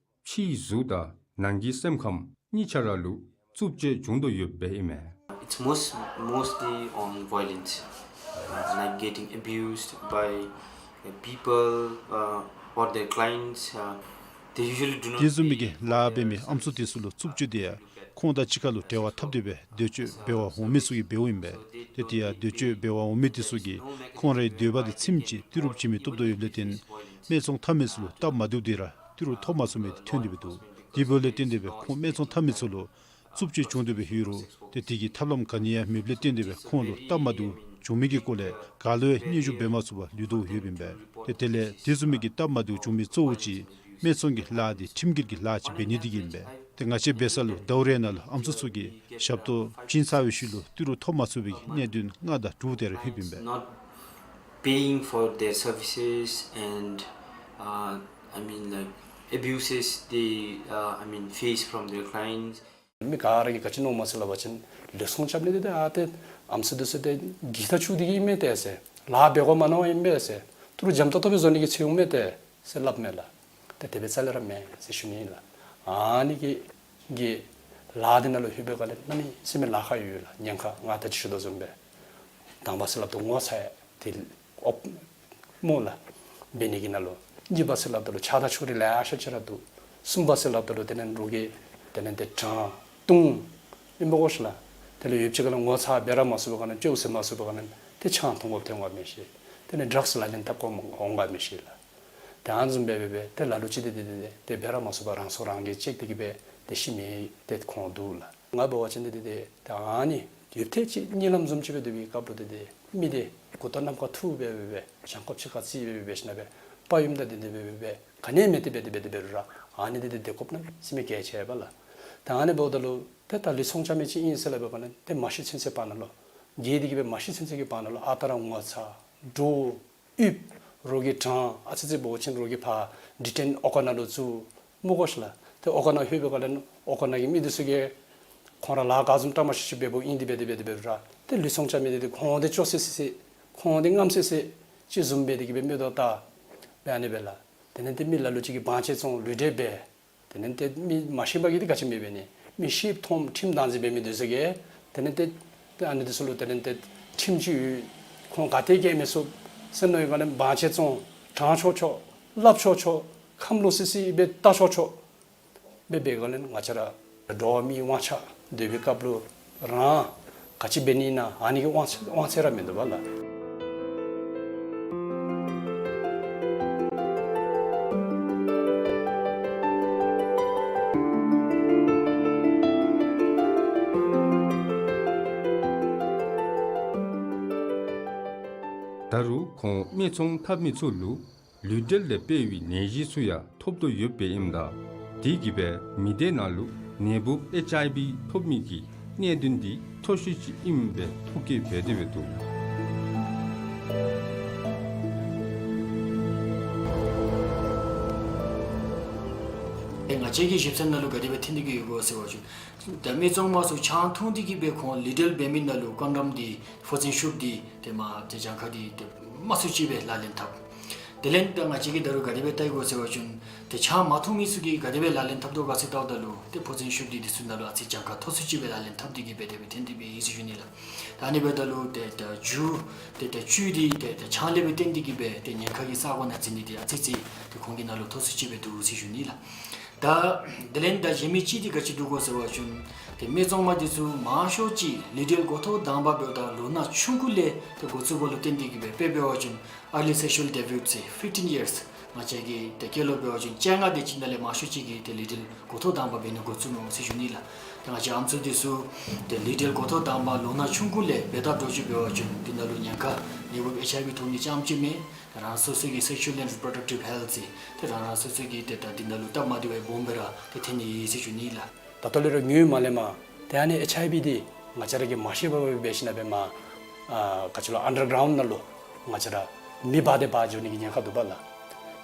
ཕྱིའི་གཟུགས་དང་ནང་གི་སེམས་ཁམས་གཉིས་ཆ་ར་ལུ་རྩུབ་སྤྱོད་བྱུང་དོ་ཡོདཔ་ཨིན་མས། It's most, mostly on violence, uh, like getting abused by, uh, people, uh, or their clients. Uh, they usually do not. དེ་བཟུམ་མའི་གི་ལཱ་འབད་མི་ཨམ་སྲུ་དེ་ཚུ་ལུ་རྩུབ་སྤྱོད་དེ་ཡང་ཁོང་དང་གཅིག་ཁར་ལུ་འབྲེལ་བ་འཐབ་སྟེ་སྦེ་འདོད་སྤྱོད་འབད་བར་འོང་མི་ཚུ་གིས་འབདཝ་ཨིན་པས། ཏེ་དེ་ཡང་འདོད་སྤྱོད་འབད་བར་འོང་མི་དེ་ཚུ་གིས་ཁོང་རའི་འདོད་པ་དེ་ཚིམ་ཅིག་ཏི་རུབ་བྱིན་མི་བཏུབ་དོ་ཡོདཔ་ལས་བརྟེན་སྨད་འཚོང་འཐབ་མི་ཚུ་ལུ་སྟབས་མ་བདེཝ་དེ་ར་ཏི་རུ་ཐོབ་མ་ཚུགས་མི་དེ་ཐོན་ཏེ་སྦེ་འདུག། དེ་འབདཝ་ལས་བརྟེན་ཏེ་སྦེ་ཁོང་སྨད་འཚོང་འཐབ་མི་ཚུ་ལུ་རྩུབ་སྤྱོད་བྱུང་སྟེ་སྦེ་ཡོད་རུང་ཏེ་དེ་གི་ཐབས་ལམ་ག་ནི་ཡང་མེདཔ་ལས་བརྟེན་ཏེ་སྦེ་ཁོང་ལུ་སྟབས་མ་བདེཝ་བྱུང་མི་གི་སྐོར་ལས་ག་ལུ་ཡང་སྙན་ཞུ་འབད་མ་ཚུགས་པར་ལུས་དོ་ཡོདཔ་ཨིན་པས། ཏེ་དེ་ལས་དེ་བཟུམ་མའི་གི་སྟབས་མ་བདེཝ་བྱུང་མི་གཙོ་བོ་ཅིག་སྨད་འཚོང་གི་ལཱ་འདི་ཁྲིམས་འགལ་གྱི་ལཱ་ཅིག་འབད་ནི་དེ་གིས་ཨིན་པས། ཏེ་ང་བཅས་འབད་ས་ལུ་ཟླཝ་རེ་ནང་ལུ་ཨམ་སྲུ་ཚུ་གིས་ཞབས་ཏོག་བྱིན་ཚར་བའི་ཤུལ་ལུ་ཏི་རུ་ཐོབ་མ་ཚུགས་པའི་གི་གནད་དོན་ལྔ་དང་དྲུག་དེ་ར་ཡོདཔ་ཨིན་པས། Not paying for their services and, uh, I mean, like, abuses they, uh, I mean, face from their clients. མི་ག་ར་གིས་ག་ཅི་མནོཝ་མས་ཟེར་སླབ་པ་ཅིན་ལུས་ཟུངས་རྐྱབ་ནི་འདི་ཏེ་ཨ་ཏེ་ཨམ་སྲུ་འདི་ཚུ་ཏེ་གི་ཐག་ཆོད་དེ་གིས་ཨིན་མས་ཏེ་ཟེར། ལཱ་འབད་དགོ་མ་མནོ་བ་ཨིན་མས་ཟེར། ཏི་རུ་འཇམ་ཏོག་ཏོ་སྦེ་བཟོ་ནི་གི་ཚེ་འོང་མས་ཏེ་ཟེར་སླབ་མས་ལགས། ཏེ་དེ་སྦེ་རྩ་ལས་ར་མེན་ཟེར་ཞུ་ནི་ལགས། ཨ་ནི་གི་གི་ལཱ་འདི་ནང་ལུ་ལྷོད་པའི་སྒང་ལས་གནམ་མེད་ས་མེད་ལཱ་ཁག་ཡོད་ལགས། ཉེན་ཁ་ང་ད་ཅི་ཞུ་དོ་བཟུམ་སྦེ་དང་པ་ཟེར་སླབ་ད་ངོ་ཚ་ཡང་ཏེ་ཨོཔ་སྨོ་ལགས། འབད་ནི་གི་ནང་ལུ། གཉིས་པ་ཟེར་སླབ་ད་ལུ་ཆགས་སྡང་ཕྱོགས་རིས་ལེ་ཤ་ཅིག་ར་འདུག། གསུམ་པ་ཟེར་སླབ་ད་ལུ་དེ་ལས་རོགས་ཀྱིས་དེ་ལས་ཏེ་དྲང་བརྡུང་ཨིན་པ་གོ་ཤེས་ལགས། དེ་ལས་ཡོདཔ་ཅིག་ཁར་ལུ་ངོ་ཚ་འབད་ར་མ་ཚུགས་པའི་སྒང་ལས་སྤྲོ་ཟེར་མ་ཚུགས་པའི་སྒང་ལས་ཏེ་ཆང་འཐུང་དགོཔ་ཐོན་འོང་ག་མི་ཤེས། དེ་ལས་ཌྲགསི་ལག་ལེན་འཐབ་དགོཔ་འོང་ག་མི་ཤེས་ལགས། ཏེ་ཨ་ནི་བཟུམ་སྦེ་སྦེ་སྦེ་ཏེ་ལ་ལུ་ཅིག་ཏེ་ཏེ་ཏེ་ཏེ་འབད་ར་མ་ཚུགས་པར་རང་སྲོག་རང་གིས་བཅད་དེ་གིས་སྦེ་ཏེ་ཤི་མི་ཏེ་ཁོང་འདུག་ལགས། ང་འབད་བ་ཅིན་ཏེ་ཏེ་ཏེ་ཏེ་ཨ་ནི་ཡོདཔ་ཐེངས་ཅིག་གཉིད་ལམ་བཟུམ་ཅིག་སྦེ་སྡོད་པའི་སྐབས་ལུ་ཏེ་ཏེ་མི་འདི་མགུ་ཏོ་གནམ་ཁར་འཐུ་སྦེ་སྦེ་སྦེ་བྱང་ཁོག་ཕྱི་ཁར་བརྩིགས་སྦེ་སྦེ་སྦེ་ཞིནམ་ལས་སྦེ་དཔའ་ཡུམ་དང་ཏེ་ཏེ་སྦེ་སྦེ་སྦེ་ག་ནི་མེད་དེ་སྦེ་ཏེ་སྦེ་ཏེ་སྦེ་ར་ཨ་ནི་ཏེ་ཏེ་སྡོད་དགོཔ་གནམ་མེད་ས་མེད་གལ་ཆེ་བས་ལགས། ཏེ་ཨ་ནི་འབདཝ་ད་ལུ་ཏེ་ད་ལུས་ཟུངས་རྐྱབ་མི་ཅིག་ཨིན་ཟེར་སླབ་པའི་སྒང་ལས་ཏེ་མ་ཤི་ཚུན་ཚོད་བར་ན་ལུ་རྒས་དེ་གིས་སྦེ་མ་ཤི་ཚུན་ཚོད་ཀྱི་བར་ན་ལུ་ཨ་རྟག་ར་ངོ་ཚ་འདྲོག་ཡིད་རོགས་ཀྱིས་དྲང་ཨ་ཙི་ཙི་འབད་བ་ཅིན་རོགས་ཀྱིས་ཕར་ཌི་ཊེན་ཨོ་ཀ་ནང་ལུ་བཙུགས་སྨོ་གོ་ཤེས་ལགས། ཏེ་ཨོ་ཀ་ནང་ལྷོད་པའི་སྒང་ལས་ཨོ་ཀ་ནང་གི་མི་འདི་ཚུ་གིས་ཁོང་ར་ལཱ་ག་བཟུམ་བཀྲ་མ་ཤིས་ཤིས་འབདཝ་ཨིན་དེ་སྦེ་དེ་སྦེ་དེ་སྦེ་ར་ཏེ་ལུས་ཟུངས་རྐྱབ་མི་འདི་ཏེ་ཁོང་འདི་སྐྱོ་སི་སི་སི་ཁོང་འདི་རྔམ་སི་སི་ཅིག་བཟུམ་སྦེ་དེ་གིས་སྦེ་མིག་ཏོ་བལྟ་སྦེ་ཨ་ནི་སྦེ་ལགས། དེ་ལས་ཏེ་མི་ལ་ལུ་ཅིག་གིས་བང་ཆེན་བཙོང་ལུས་འབྲེལ་འབད། དེ་ལས་ཏེ་མི་མ་ཤེས་པ་གིས་ཏེ་ག་ཅི་མི་འབད་ནི། མི་ཤི་མཐོངམ་ཁྲིམས་བདག་འཛིན་འབད་མི་འདི་ཚུ་གིས་དེ་ལས་ཏེ་ཏེ་ཨ་ནི་འདི་ཚུ་ལུ་དེ་ལས་ཏེ་ཁྲིམས་ཅིག་ཡོད། ཁོང་ག་ཏེ་བཀལ་མི་ཚུགས་ཟེར་མནོ་བའི་སྒང་ལས་བང་ཆེན་བཙོང་དྲང་ཆོག་ཆོག་སླབ་ཆོག་ཆོག་ཁམས་ལོག་སི་སི་སྦེ་བལྟ་ཆོག་ཆོག་སྦེ་འབད་བའི་སྒང་ལས་ང་བཅས་ར་འགྲོ་བ་མིའི་དབང་ཆ་སྡོད་པའི་སྐབས་ལུ་རང་ག་ཅི་འབད་ནི་ཨིན་ན་ཨ་ནི་གི་དབང་ཆ་དབང་ཚད་ར་མིན་འདུག་པ་ལགས། ད་རུང་ཁོང་སྨད་འཚོང་འཐབ་མི་ཚུ་ལུ་ལུས་འབྲེལ་ལས་སྤེལ་བའི་ནད་གཞི་ཚུ་ཡང་ཐོབ་དོ་ཡོདཔ་ཨིནམ་ད་དེ་གིས་སྦེ་མི་སྡེ་ནང་ལུ་ནད་འབུཔ་ཨེཆ་ཨའི་བི་ཐོབ་མི་གི་གནད་དོན་འདི་མཐོ་ཤོས་ཅིག་ཨིནམ་སྦེ་ཐུགས་བསྐྱེད་འབད་དེ་སྦེ་འདུག། ཨེ་ང་བཅས་ཀྱི་ཞིབ་འཚོལ་ནང་ལུ་ག་དེ་སྦེ་ཐོན་ཏེ་གི་ཡོད་གོ་ཟེར་བ་ཅིན་ད་སྨད་འཚོང་མ་ཚུ་ཆང་འཐུང་སྟེ་གི་སྦེ་ཁོང་ལུས་འབྲེལ་འབད་མི་ནང་ལུ་ཀོན་ཌོམ་འདི་ཕོ་མཚན་ཤུབས་འདི་ཏེ་མ་ཏེ་གྱངས་ཁ་འདི་ཏེ་མང་སུ་ཅིག་སྦེ་ལག་ལེན་འཐབ། དེ་ལས་ད་ང་བཅས་ཀྱིས་ད་རུང་ག་དེ་སྦེ་བལྟ་ཡི་གོ་ཟེར་བ་ཅིན་ཏེ་ཆང་མ་འཐུང་མི་ཚུ་གིས་ག་དེ་སྦེ་ལག་ལེན་འཐབ་དོ་ག་ཟེར་བལྟཝ་ད་ལུ་ཏེ་ཕོ་མཚན་ཤུབས་འདི་འདི་ཚུ་ནང་ལུ་ཨ་ཙི་གྱངས་ཁ་མཐོ་སུ་ཅིག་སྦེ་ལག་ལེན་འཐབ་སྟེ་གི་སྦེ་དེ་སྦེ་ཐོན་ཏེ་སྦེ་ཡོད་ཟེར་ཞུ་ནི་ལགས། ད་ཨ་ནི་འབདཝ་ད་ལུ་ཏེ་ད་རྒྱུ་ཏེ་ད་རྒྱུ་འདི་ཏེ་ད་ཆང་ལས་སྦེ་བརྟེན་ཏེ་གི་སྦེ་ཏེ་ཉེན་ཁ་གི་ས་གོ་ནང་འཛུལ་ནི་འདི་ཨ་ཙི་ཙི་ཏེ་ཁོང་གི་ནང་ལུ་མཐོ་སུ་ཅིག་སྦེ་འདུག་ཟེར་ཞུ་ནི་ལགས། ད་དེ་ལས་ད་གཞན་མི་ཅིག་འདི་ག་ཅི་འདུག་གོ་ཟེར་བ་ཅིན་ཏེ་སྨད་འཚོང་མ་འདི་ཚུ་མང་ཤོས་ཅིག་ལུས་འབྲེལ་འགོ་ཐོག་དང་པ་འབདཝ་ད་ལོ་ན་ཆུང་ཀུ་ལས་ཏེ་འགོ་བཙུགས་པ་ལུ་བརྟེན་ཏེ་གི་སྦེ་དཔེ་འབད་བ་ཅིན་early sexual debut ཟེར་fifteen years ང་བཅས་ཀྱི་ཏེ་སྐྱེས་ལོ་འབད་བ་ཅིན་བཅོ་ལྔ་དེ་ཅིག་ནང་ལས་མང་ཤོས་ཅིག་གིས་ཏེ་ལུས་འབྲེལ་འགོ་ཐོག་དང་པ་འབད་ནི་འགོ་བཙུགས་ནུག་ཟེར་ཞུ་ནི་ལགས། ང་བཅས་ཨམ་སྲུ་འདི་ཚུ་ཏེ་ལི་ཊལ་འགོ་ཐོག་དང་པ་ལོ་ན་ཆུང་ཀུ་ལས་འབད་དེ་འགྱོ་ཅི་འབད་བ་ཅིན་འདི་ནང་ལུ་ཉེན་ཁ་ནད་འབུཔ་ཨེཆ་ཨའི་ཝི་ཐོབ་ནི་རྐྱངམ་ཅིག་མེན། ཏེ་རང་སོ་སོ་གི་སེག་ཤུ་ཨེལ་ཨེནཌ་རི་པྲོ་ཌག་ཊིབ་ཧེལཐ་ཟེར་ཏེ་རང་རང་སོ་སོ་གི་ཏེ་ད་འདི་ནང་ལུ་སྟབས་མ་བདེཝ་སྦོམ་སྦེ་ར་ཏེ་ཐོན་ནི་ཨིན་ཟེར་ཞུ་ནི་ལགས། ད་ལྟོ་ལས་ར་ངོས་མ་ལེནམ་ཏེ་ཨ་ནི་ཨེཆ་ཨའི་ཝི་འདི་ང་བཅས་ར་གིས་མ་ཤེས་པར་སྦེ་འབད་ཞིནམ་སྦེ་མར་ཨ་ག་ཅི་ལོ་ཨན་ཌར་གརའུནཌ་ནང་ལུ་ང་བཅས་ར་མེ་འབར་ཏེ་འབར་འགྱོ་ནི་གི་ཉེན་ཁ་འདུག་པ་ལགས།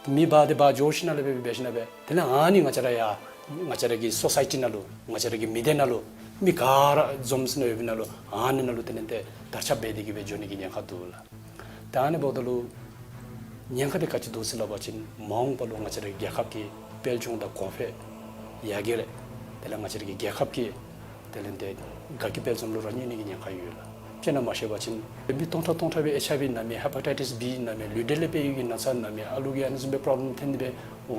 ཏེ་མེ་འབར་ཏེ་འབར་འགྱོ་ཞིནམ་ལས་སྦེ་འབད་ཞིནམ་སྦེ་དེ་ལས་ཨ་ནི་ང་བཅས་ར་ཡང་ང་བཅས་ར་གི་སོ་སའི་ཊི་ནང་ལུ་ང་བཅས་ར་གི་མི་སྡེ་ནང་ལུ་མི་ག་ར་འཛོམས་ཞིནམ་ཡོད་པའི་ནང་ལུ་ཨ་ནི་ནང་ལུ་དེ་ལས་ཏེ་དར་ཁྱབ་འབད་དེ་གི་སྦེ་འགྱོ་ནི་གི་ཉེན་ཁ་འདུག་ལགས། ད་ཨ་ནི་འབདཝ་ད་ལུ་ཉེན་ཁ་དེ་ག་ཅི་འདུག་ཟེར་སླབ་པ་ཅིན་མ་འོངས་པ་ལུ་ང་བཅས་ར་རྒྱལ་ཁབ་ཀྱི་དཔལ་འབྱོར་དང་གོང་འཕེལ་ཡར་རྒྱས་ལས་དེ་ལས་ང་བཅས་ར་གི་རྒྱལ་ཁབ་ཀྱི་དེ་ལས་ཏེ་དགའ་སྐྱིད་དཔལ་འཛོམས་ལུ་ར་གནོད་ནི་གི་ཉེན་ཁ་ཡོད་ལགས། དཔེར་ན་མ་ཤེས་པ་ཅིན་མི་སྟོང་ཕྲག་སྟོང་ཕྲག་སྦེ་ཨེཆ་ཨའི་ཝི་ན་མི་ཧེ་པ་ཊའི་ཊིས་བི་ན་མི་ལུས་འབྲེལ་ལས་འཕེལ་བའི་གི་ན་ཚ་ན་མི་ཨ་ལུ་གི་ཨ་ནི་བཟུམ་སྦེ་པོརོབ་ལེམ་ཐོན་ཏེ་སྦེ་འོ་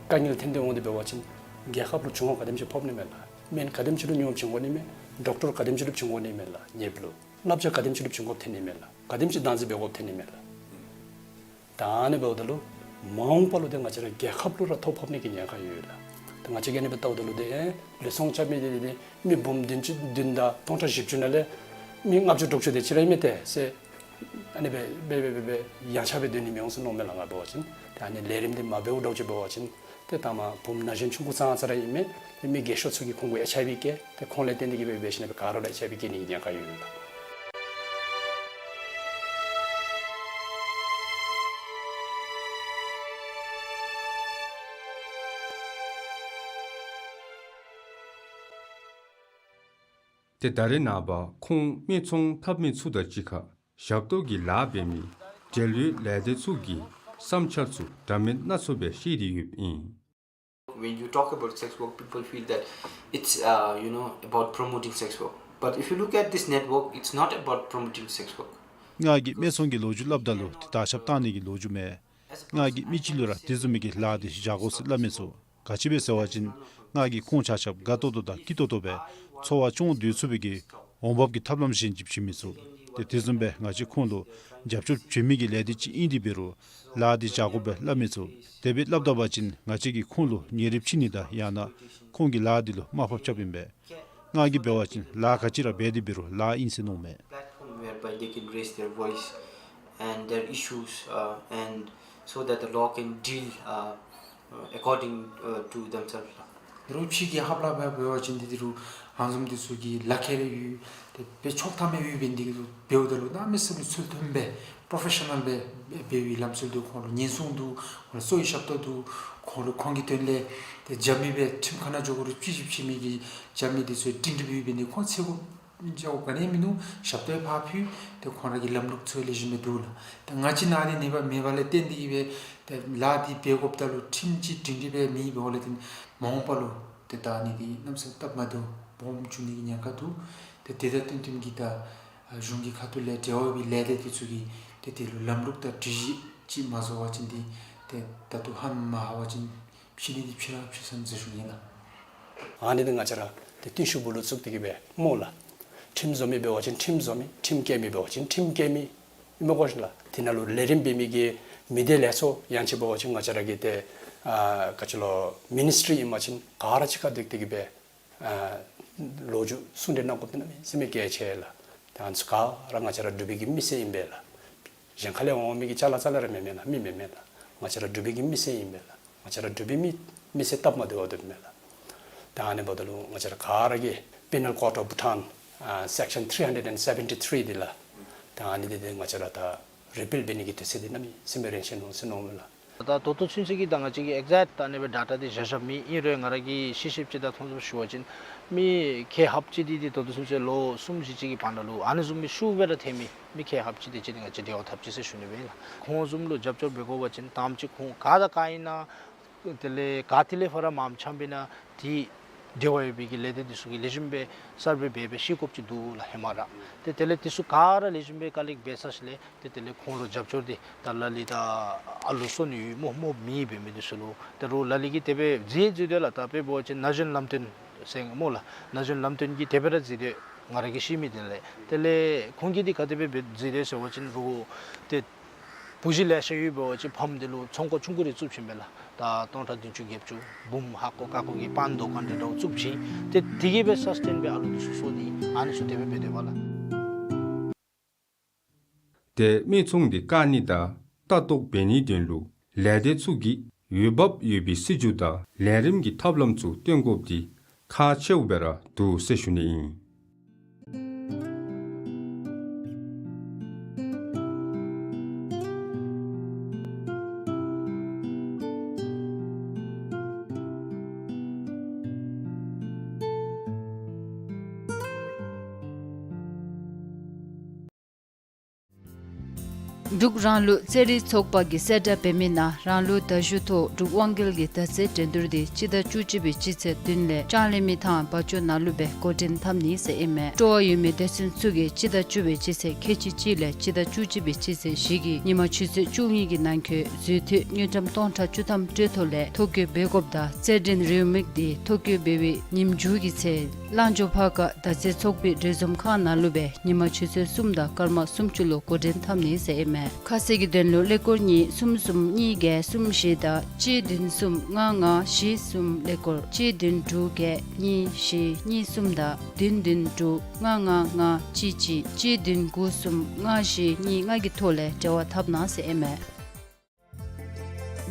དཀའ་ངལ་ཐོན་ཏེ་འོང་སྟེ་འབད་བ་ཅིན་རྒྱལ་ཁབ་ལུ་འབྱུང་བ་ག་དེམ་ཅིག་ཕོག་ནི་མས་ལགས། སྨན་ག་དེམ་ཅིག་ལུ་ཉོ་བྱིན་དགོ་ནི་མས། ཌོག་ཊར་ག་དེམ་ཅིག་ལུ་བྱིན་དགོ་ནི་མས་ལགས། ཉེ་སྦེ་ལུ་བསླབ་བྱ་ག་དེམ་ཅིག་ལུ་བྱིན་དགོཔ་ཐོན་ནི་མས་ལགས། ག་དེམ་ཅིག་བདག་འཛིན་འབད་དགོཔ་ཐོན་ནི་མས་ལགས། ད་ཨ་ནི་འབདཝ་ད་ལུ་མ་འོངས་པ་ལུ་ཏེ་ང་བཅས་ར་རྒྱལ་ཁབ་ལུ་ར་ཐོ་ཕོག་ནི་གི་ཉེན་ཁ་ཡོད་ལགས། ད་ང་བཅས་ཀྱིས་ཨ་ནི་སྦེ་བལྟཝ་ད་ལུ་ཏེ་ཨེ་ལུས་ཟུངས་བཅའ་མི་འདི་ཏེ་མི་འབུམ་བདུན་ཅུ་བདུན་དང་སྟོང་ཕྲག་བཞི་བཅུ་ནང་ལས་མི་ལྔ་བཅུ་དྲུག་ཅུ་དེ་ཅིག་ར་ཨིན་མས་ཏེ་ཟེར། ཨ་ནི་སྦེ་སྦེ་སྦེ་སྦེ་སྦེ་ཡངས་ཆག་སྦེ་སྡོད་ནི་མི་འོང་ཟེར་མནོཝ་མས་ལགས་ང་འབད་བ་ཅིན། ཏེ་ཨ་ནི་ལས་རིམ་འདི་མ་འབདཝ་འདྲཝ་ཅིག་འབད་བ་ཅིན་ཏེ་ད་མ་བུམོ་ན་གཞོན་ཆུང་ཀུ་ཙང་ཙ་ར་ཨིན་མས། ཏེ་མི་རྒས་ཤོས་ཚུ་གིས་ཁོང་གུ་ཨེཆ་ཨའི་ཝི་བཀལ། ཏེ་ཁོང་ལས་བརྟེན་ཏེ་གི་སྦེ་འབད་ཞིནམ་སྦེ་ག་ར་ལུ་ཨེཆ་ཨའི་ཝི་བཀལ་ནི་གི་ཉེན་ཁ་ཡོད་ལགས། ཏེ་ད་རེས་ནངས་པ་ཁོང་སྨད་འཚོང་འཐབ་མི་ཚུ་དང་གཅིག་ཁར་ཞབས་ཏོག་གི་ལཱ་འབད་མི་འབྲེལ་ཡོད་ལས་སྡེ་ཚུ་གི་བསམ་འཆར་ཚུ་འདྲ་མིན་སྣ་ཚོགས་སྦེ་བཤད་དེ་ཡོདཔ་ཨིན། When you talk about sex work, people feel that it's, uh, you know, about promoting sex work. But if you look at this network, it's not about promoting sex work. ང་གིས་སྨད་འཚོང་གི་ལོ་རྒྱུས་སླབ་ད་ལུ་ཏེ་དར་ཁྱབ་བཏང་ནི་གི་ལོ་རྒྱུས་མེན། ང་གིས་མི་ཅིག་ལུ་ར་དེ་བཟུམ་མའི་གི་ལཱ་འདི་བཞག་དགོ་ཟེར་སླབ་མི་ཚུགས། ག་ཅི་སྦེ་ཟེར་བ་ཅིན་ང་གིས་ཁོང་ཆ་ཁྱབ་དགའ་ཏོག་ཏོ་དང་སྐྱིད་ཏོག་ཏོ་སྦེ་འཚོ་བ་སྐྱོང་སྡོད་ཚུགས་པའི་གི་འོང་འབབ་ཀྱི་ཐབས་ལམ་གཞན་ཅིག་བྱིན་མི་ཚུགས། ཏེ་དེ་བཟུམ་སྦེ་ང་བཅས་ཁོང་ལུ་རྒྱབ་སྐྱོར་བྱིན་མི་གི་ལས་སྡེ་ཅིག་ཨིན་ཏེ་འབད་རུང་ལཱ་འདི་བཞག་དགོ་པས་སླབ་མི་ཚུགས། དེ་སྦེ་སླབ་ད་པ་ཅིན་ང་བཅས་ཀྱིས་ཁོང་ལུ་ཉེ་རིབ་ཕྱེ་ནི་དང་ཡང་ན་ཁོང་གི་ལཱ་འདི་ལུ་དམའ་ཕབ་རྐྱབ་ཨིན་པས། ང་གིས་འབད་བ་ཅིན་ལཱ་ག་ཅི་ར་འབད་དེ་འབད་རུང་ལཱ་ཨིན་ཟེར་མནོཝ་མས། Platform whereby they can raise their voice and their issues, uh, and so that the law can deal, uh, uh, according, uh, to themselves. རོགས་ཕྱི་གི་ཧབ་ལ་འབད་བ་ཅིན་འདི་འདི་རུ་ཧང་ཟོམ་འདི་ཚུ་གི་ལག་ཁྱེར་ཡོད། ཏེ་དཔེ་ཆོག་ཐམ་ཡོད་པའི་འདི་གི་འབདཝ་ད་ལུ་གནམ་མེད་ས་མེད་ཚུལ་མཐུན་སྦེ་པྲོ་ཕེ་ཤ་ནཱལ་སྦེ་འབད་བའི་ལམ་སྲོལ་འདུག། ཁོང་ལུ་ཉེན་སྲུང་འདུག། ཁོང་ལུ་གསོ་བའི་ཞབས་ཏོག་འདུག། ཁོང་ལུ་ཁོང་གི་དོན་ལས་ཏེ་རྒྱབ་མི་སྦེ་ཁྲིམས་ཁང་ནང་འགྱོ་དགོ་རུང་ཕྱི་ཕྱི་མི་གི་རྒྱབ་མི་འདི་ཚུ་སྒྲིང་སྒྲི་སྦེ་ཡོད་པའི་འདི་ཁོང་ཚེ་སྒོ་འཇོག་ག་ནི་མིན་འདུག། ཞབས་ཏོག་ཕར་ཕུལ། ཏེ་ཁོང་ར་གི་ལམ་ལུགས་ཚུ་ལེགས་ཤོམ་སྦེ་འདུག་ལགས། ཏེ་ང་བཅས་ནཱ་འདི་ནི་པ་མེད་པ་ལས་བརྟེན་ཏེ་གི་སྦེ་ཏེ་ལཱ་འདི་འབད་དགོཔ་ད་ལུ་ཁྲིམས་ཅིག་སྒྲིང་སྒྲི་སྦེ་མེད་པའི་འོག་ལས་ཏེ་མ་འོངས་པ་ལུ་ཏེ་ད་ཨ་ནི་འདི་གནམ་མེད་ས་མེད་སྟབས་མ་བདེཝ་སྦོམ་འབྱུང་ནི་གི་ཉེན་ཁ་འདུག། ཏེ་དེ་དང་བསྟུན་བསྟུན་གྱི་ད་གཞུང་གི་ཁ་ཐུག་ལས་འབྲེལ་བ་ཡོད་པའི་ལས་སྡེ་འདི་ཚུ་གིས་ཏེ་དེ་ལུ་ལམ་ལུགས་དང་སྒྲིག་གཞི་ཅིག་མ་བཟོ་བ་ཅིན་འདི་ཏེ་ད་ལྟོ་ཧ་མ་ཧ་བ་ཅིན་ཕྱི་ནི་འདི་ཕྱི་ར་ཕྱི་སོང་ཟེར་ཞུ་ནི་ལགས། ཨ་ནི་འདི་ང་བཅས་ར་ཏེ་བརྟུལ་ཞུགས་སྦུག་ལུ་བཙུགས་ཏེ་གི་སྦེ་སྨོ་ལགས། ཁྲིམས་བཟོ་མི་འབད་བ་ཅིན་ཁྲིམས་བཟོ་མི། ཁྲིམས་བཀལ་མི་འབད་བ་ཅིན་ཁྲིམས་བཀལ་མི་ཨིན་མས་གོ་ཤིག་ལགས། དེ་ནང་ལུ་ལས་རིམ་འབད་མི་གི་མི་སྡེ་ལས་ཚོགས་ཡང་ཅིན་འབད་བ་ཅིན་ང་བཅས་ར་གི་ཏེ་ཨ་ག་ཅི་ལོ་མི་ནིསི་ཊི་རི་ཨིན་པ་ཅིན་ག་ར་གཅིག་ཁར་འདུས་ཏེ་གི་སྦེ་ཨ་ལོ་རྒྱུས་གསུང་གྲོས་གནང་དགོཔ་འདི་གནམ་མེད་ས་མེད་གལ་ཆེ་ལགས། ཏེ་ཨ་ནི་ཚུ་ག་ར་ང་བཅས་ར་འབྲུག་པའི་གི་མི་སེར་ཨིན་པས་ལགས། གཞན་ཁ་ལས་འོང་མི་གི་ཅ་ལ་ཙ་ལ་ར་མེན་མས་ལགས། མི་མེན་མས་ལགས། ང་བཅས་ར་འབྲུག་པའི་གི་མི་སེར་ཨིན་པས་ལགས། ང་བཅས་ར་འབྲུག་པའི་མི་མི་སེར་སྟབས་མ་བདེཝ་འདུག་མས་ལགས། ཏེ་ཨ་ནི་འབདཝ་ད་ལུ་ང་བཅས་ར་ག་ར་གིས་Penal Code of Bhutan ཨ་Section three hundred and seventy three འདི་ལགས། ཏེ་ཨ་ནི་འདི་ཏེ་ང་བཅས་ར་ད་རི་པིལ་འབད་ནི་གི་དུས་ཚོད་འདི་གནམ་མེད་ས་མེད་རན་ཆི་ནུག་ཟེར་མནོཝ་མས་ལགས། ད་ད་ལྟོ་ཚུན་ཚོད་ཀྱི་ད་ང་བཅས་ཀྱིས་ཨེག་ཛེཀཊ་ད་ཨ་ནི་སྦེ་ཌེ་ཊ་འདི་བཞག་བཞགཔ་མེད། ཨིན་རུང་ང་ར་གིས་ཤེས་ཤེསཔ་ཅིག་དང་མཐོང་ཚུལ་ཞུ་བ་ཅིན་མི་ཁལ་ལྷགཔ་ཅིག་འདི་འདི་ད་ལྟོ་ཚུན་ཚོད་ལོ་གསུམ་བཞི་ཅིག་གི་བར་ན་ལུ་ཨ་ནི་བཟུམ་མའི་ཤུགས་སྦེ་ར་ཐོན་མི་མི་ཁལ་ལྷགཔ་ཅིག་འདི་ང་བཅས་འབྲེལ་བ་འཐབ་ཅི་ཟེར་ཞུ་ནི་སྦེ་ཨིན་ལགས། ཁོང་བཟུམ་ལུ་རྒྱབ་སྐྱོར་འབད་དགོ་པ་ཅིན་དང་པ་ཅིག་ཁོང་ག་དང་ག་ཨིན་ན་དེ་ལས་ག་ཏེ་ལས་ཕར་མངམ་འཁྱམས་པས་ན་ཏེ་འབྲེལ་བ་ཡོད་པའི་གི་ལས་སྡེ་འདི་ཚུ་གིས་ལེགས་ཤོམ་སྦེ་གསརཔ་སྦེ་འབད་སྦེ་ཤེས་དགོཔ་ཅིག་འདུག་ལགས་ཧེ་མ་ར། ཏེ་དེ་ལས་འདི་ཚུ་ག་ར་ལེགས་ཤོམ་སྦེ་ཀ་ལེཀཊ་འབད་ཚར་ཞིནམ་ལས་ཏེ་དེ་ལས་ཁོང་ལུ་རྒྱབ་སྐྱོར་འདི་ད་ལ་ལུ་ད་ཨ་ལུ་གསོ་ནི་ཡོད་སྨོ་སྨོ་མེད་འབད་མི་འདི་ཚུ་ལུ་ད་རུང་ལ་ལུ་གིས་དེ་སྦེ་མཛད་མཛད་དོ་ལགས། ད་དཔེ་འབད་བ་ཅིན་ན་གཞོན་ལམ་སྟོན་ཟེར་སྨོ་ལགས། ན་གཞོན་ལམ་སྟོན་གྱིས་དེ་སྦེ་ར་མཛད་དོ། ང་ར་གིས་ཤེས་མི་དེ་ལས་དེ་ལས་ཁོང་གིས་འདི་ག་དེ་སྦེ་འབད་མཛད་དོ་ཟེར་བ་ཅིན་རུང་ཏེ་ བུ་གཞི་ལེ་ཤ་ཡོད་པའི་ཅིག་ཕམ་འདི་ལུ་ཚོང་ཁང་ཆུང་ཀུ་རེ་བཙུགས་ཞིནམ་ལས་ད་སྟོང་ཕྲག་བདུན་ཅུ་བརྒྱད་ཅུ་འབུམ་ཧ་གོ་ཀ་གོ་གི་པན་དོ་གན་འདྲ་བཙུགས་ཞིནམ་ཏེ་དེ་གིས་སྦེ་སཱསི་ཊེན་སྦེ་ཨ་ལུ་འདི་ཚུ་གསོ་སྟེ་ཨ་ནི་ཚུ་དེ་སྦེ་འབད་དེ་བ་ལགས། ཏེ་མི་ཚང་འདི་བཀག་ནི་དང་ལྟ་རྟོག་འབད་ནིའི་དོན་ལུ་ལས་སྡེ་ཚུ་གིས་འོས་འབབ་ཡོད་པའི་སྲིད་བྱུས་དང་ལས་རིམ་གྱི་ཐབས་ལམ་ཚུ་སྟོན་དགོཔ་འདི་ཁག་ཆེཝ་སྦེ་ར་འདུག་ཟེར་ཞུ་ནི་ཨིན། འབྲུག་རང་ལུགས་རྩེད་རིགས་ཚོགས་པ་གིས་གསལ་བསྒྲགས་འབད་མི་ནང་རང་ལུགས་མདའ་གཞུ་ཐོག་འབྲུག་དབང་རྒྱལ་གྱི་མདའ་རྩེད་འགྲན་བསྡུར་འདི་སྤྱི་ཟླ་བཅུ་གཅིག་པའི་སྤྱི་ཚེས་བདུན་ལས་ལྕང་གླིང་མི་ཐང་བ་ཅོ་ནང་ལུ་སྦེ་འགོ་འདྲེན་འཐབ་ནི་ཟེར་ཨིན་མས། སྤྲོ་བ་ཡོད་མི་སྡེ་ཚན་ཚུ་གིས་སྤྱི་ཟླ་བཅུ་པའི་སྤྱི་ཚེས་ཁལ་གཅིག་གཅིག་ལས་སྤྱི་ཟླ་བཅུ་གཅིག་པའི་སྤྱི་ཚེས་བཞི་གི་ཉིན་མ་ཆུ་ཚོད་བཅུ་གཉིས་ཀྱི་ནང་འཁོད་འཛུལ་འཐུས་དངུལ་ཀྲམ་སྟོང་ཕྲག་བཅུ་ཐམ་སྤྲོད་ཐོ་ལས་ཐོ་བཀོད་འབད་དགོཔ་དང་རྩེད་འགྲན་རེའུ་མིག་འདི་ཐོ་བཀོད་འབད་བའི་ཉིནམ་མཇུག་གི་ཚེ་གླང་འཇོ་ཕར་ཁ་མདའ་རྩེད་ཚོགས་པའི་གྲོས་འཛོམས་ཁང་ནང་ལུ་སྦེ་ཉིན་མ་ཆུ་ཚོད་གསུམ་དང་སྐར་མ་སུམ་ཅུ་ལུ་འགོ་འདྲེན་འཐབ་ནི་ཟེར་ཨིན་མས། ཁ་གསལ་གྱི་དོན་ལུ་ཀླད་ཀོར་གཉིས་གསུམ་གསུམ་གཉིས་བརྒྱད་གསུམ་བཞི་དང་གཅིག་བདུན་གསུམ་ལྔ་ལྔ་བཞི་གསུམ་ཀླད་ཀོར་གཅིག་བདུན་དྲུག་བརྒྱད་གཉིས་བཞི་གཉིས་གསུམ་དང་བདུན་བདུན་དྲུག་ལྔ་ལྔ་ལྔ་གཅིག་གཅིག་གཅིག་བདུན་དགུ་གསུམ་ལྔ་བཞི་གཉིས་ལྔ་གི་ཐོག་ལས་འབྲེལ་བ་འཐབ་གནང་ཟེར་ཨིན་མས།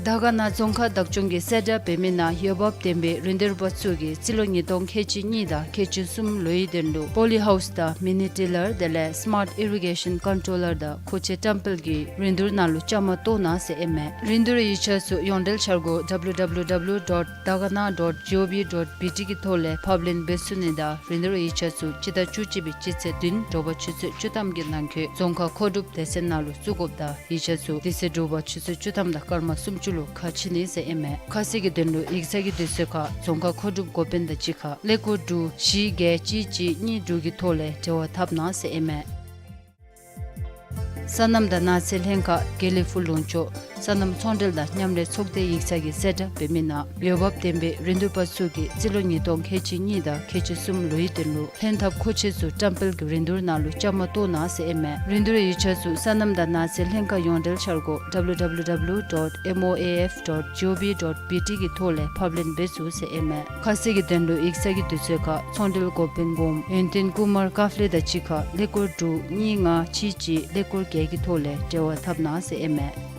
དར་དཀར་ན་རྫོང་ཁག་བདག་སྐྱོང་གིས་གསལ་བསྒྲགས་འབད་མི་ནང་འོས་འབབ་ལྡན་པའི་རིན་བསྡུར་པ་ཚུ་གིས་རྩིས་ལོ་ཉིས་སྟོང་ཁལ་གཅིག་གཉིས་དང་ཁལ་གཅིག་གསུམ་ལོའི་དོན་ལུ་པོ་ལི་ཧའུསི་དང་མི་ནི་ཊི་ལར་དེ་ལས་སི་མཱརཊ་ཨི་རི་གེ་ཤཱན་ཀོན་ཊོ་ལར་དང་མཁོ་ཆས་བཀྲམ་སྤེལ་གྱི་རིན་བསྡུར་ནང་ལུ་བཅའ་མར་གཏོགས་གནང་ཟེར་ཨིན་མས། རིན་བསྡུར་ཡིག་ཆ་ཚུ་ཡོངས་འབྲེལ་འཆར་སྒོ་W W W dot dagana dot gov dot B T གི་ཐོག་ལས་ཕབ་ལེན་འབད་ཚུགས་ནི་དང་རིན་བསྡུར་ཡིག་ཆ་ཚུ་སྤྱི་ཟླ་བཅུ་གཅིག་པའི་སྤྱི་ཚེས་བདུན་དྲོ་པ་ཆུ་ཚོད་བཅུ་ཐམ་གྱི་ནང་འཁོད་རྫོང་ཁག་མཁོ་སྒྲུབ་སྡེ་ཚན་ནང་ལུ་བཙུགས་དགོཔ་དང་ཡིག་ཆ་ཚུ་དེ་ཚེ་དྲོ་པ་ཆུ་ཚོད་བཅུ་ཐམ་དང་སྐར་མ་སུམ་ཅུ་ལུ་ཁ་ཕྱེ་ནི་ཟེར་ཨིན་མས། ཁ་གསལ་གྱི་དོན་ལུ་ཡིག་ཚང་གི་དུས་ཚོད་ཁར་རྫོང་ཁག་མཁོ་སྒྲུབ་འགོ་དཔོན་དང་གཅིག་ཁར་ཀླད་ཀོར་དྲུག་བཞི་བརྒྱད་གཅིག་གཅིག་གཉིས་དྲུག་གི་ཐོག་ལས་འབྲེལ་བ་འཐབ་གནང་ཟེར་ཨིན་མས། སོ་ནམ་དང་ནགས་ཚལ་ལྷན་ཁག་དགེ་ལེགས་ཕུག་ལུང་ཕྱོགས་སོ་ནམ་ཚོང་འབྲེལ་དང་མཉམ་ལས་ཚོགས་སྡེ་ཡིག་ཚང་གིས་གསལ་བསྒྲགས་འབད་མི་ནང་འོས་འབབ་ལྡན་པའི་རིན་བསྡུར་པ་ཚུ་གིས་རྩིས་ལོ་ཉིས་སྟོང་ཁལ་གཅིག་གཉིས་དང་ཁལ་གཅིག་གསུམ་ལོའི་དོན་ལུ་ལྷན་ཐབས་མཁོ་ཆས་ཚུ་བཀྲམ་སྤེལ་གྱི་རིན་བསྡུར་ནང་ལུ་བཅའ་མར་གཏོགས་གནང་ཟེར་ཨིན་མས། རིན་བསྡུར་ཡིག་ཆ་ཚུ་སོ་ནམ་དང་ནགས་ཚལ་ལྷན་ཁག་ཡོངས་འབྲེལ་འཆར་སྒོ་W W W dot M O A F dot gov dot B T གི་ཐོག་ལས་ཕབ་ལེན་འབད་ཚུགས་ཟེར་ཨིན་མས། ཁ་གསལ་གྱི་དོན་ལུ་ཡིག་ཚང་གི་དུས་ཚོད་ཁར་ཚོང་འབྲེལ་འགོ་དཔོན་སྒོམ་ཡོན་ཏན་ཀུ་མར་ཀཱཔ་ལེ་དང་གཅིག་ཁར་ཀླད་ཀོར་དྲུག་གཉིས་ལྔ་གཅིག་གཅིག་ཀླད་ཀོར་བརྒྱད་ཀྱི་ཐོག་ལས་འབྲེལ་བ་འཐབ་གནང་ཟེར་ཨིན་མས།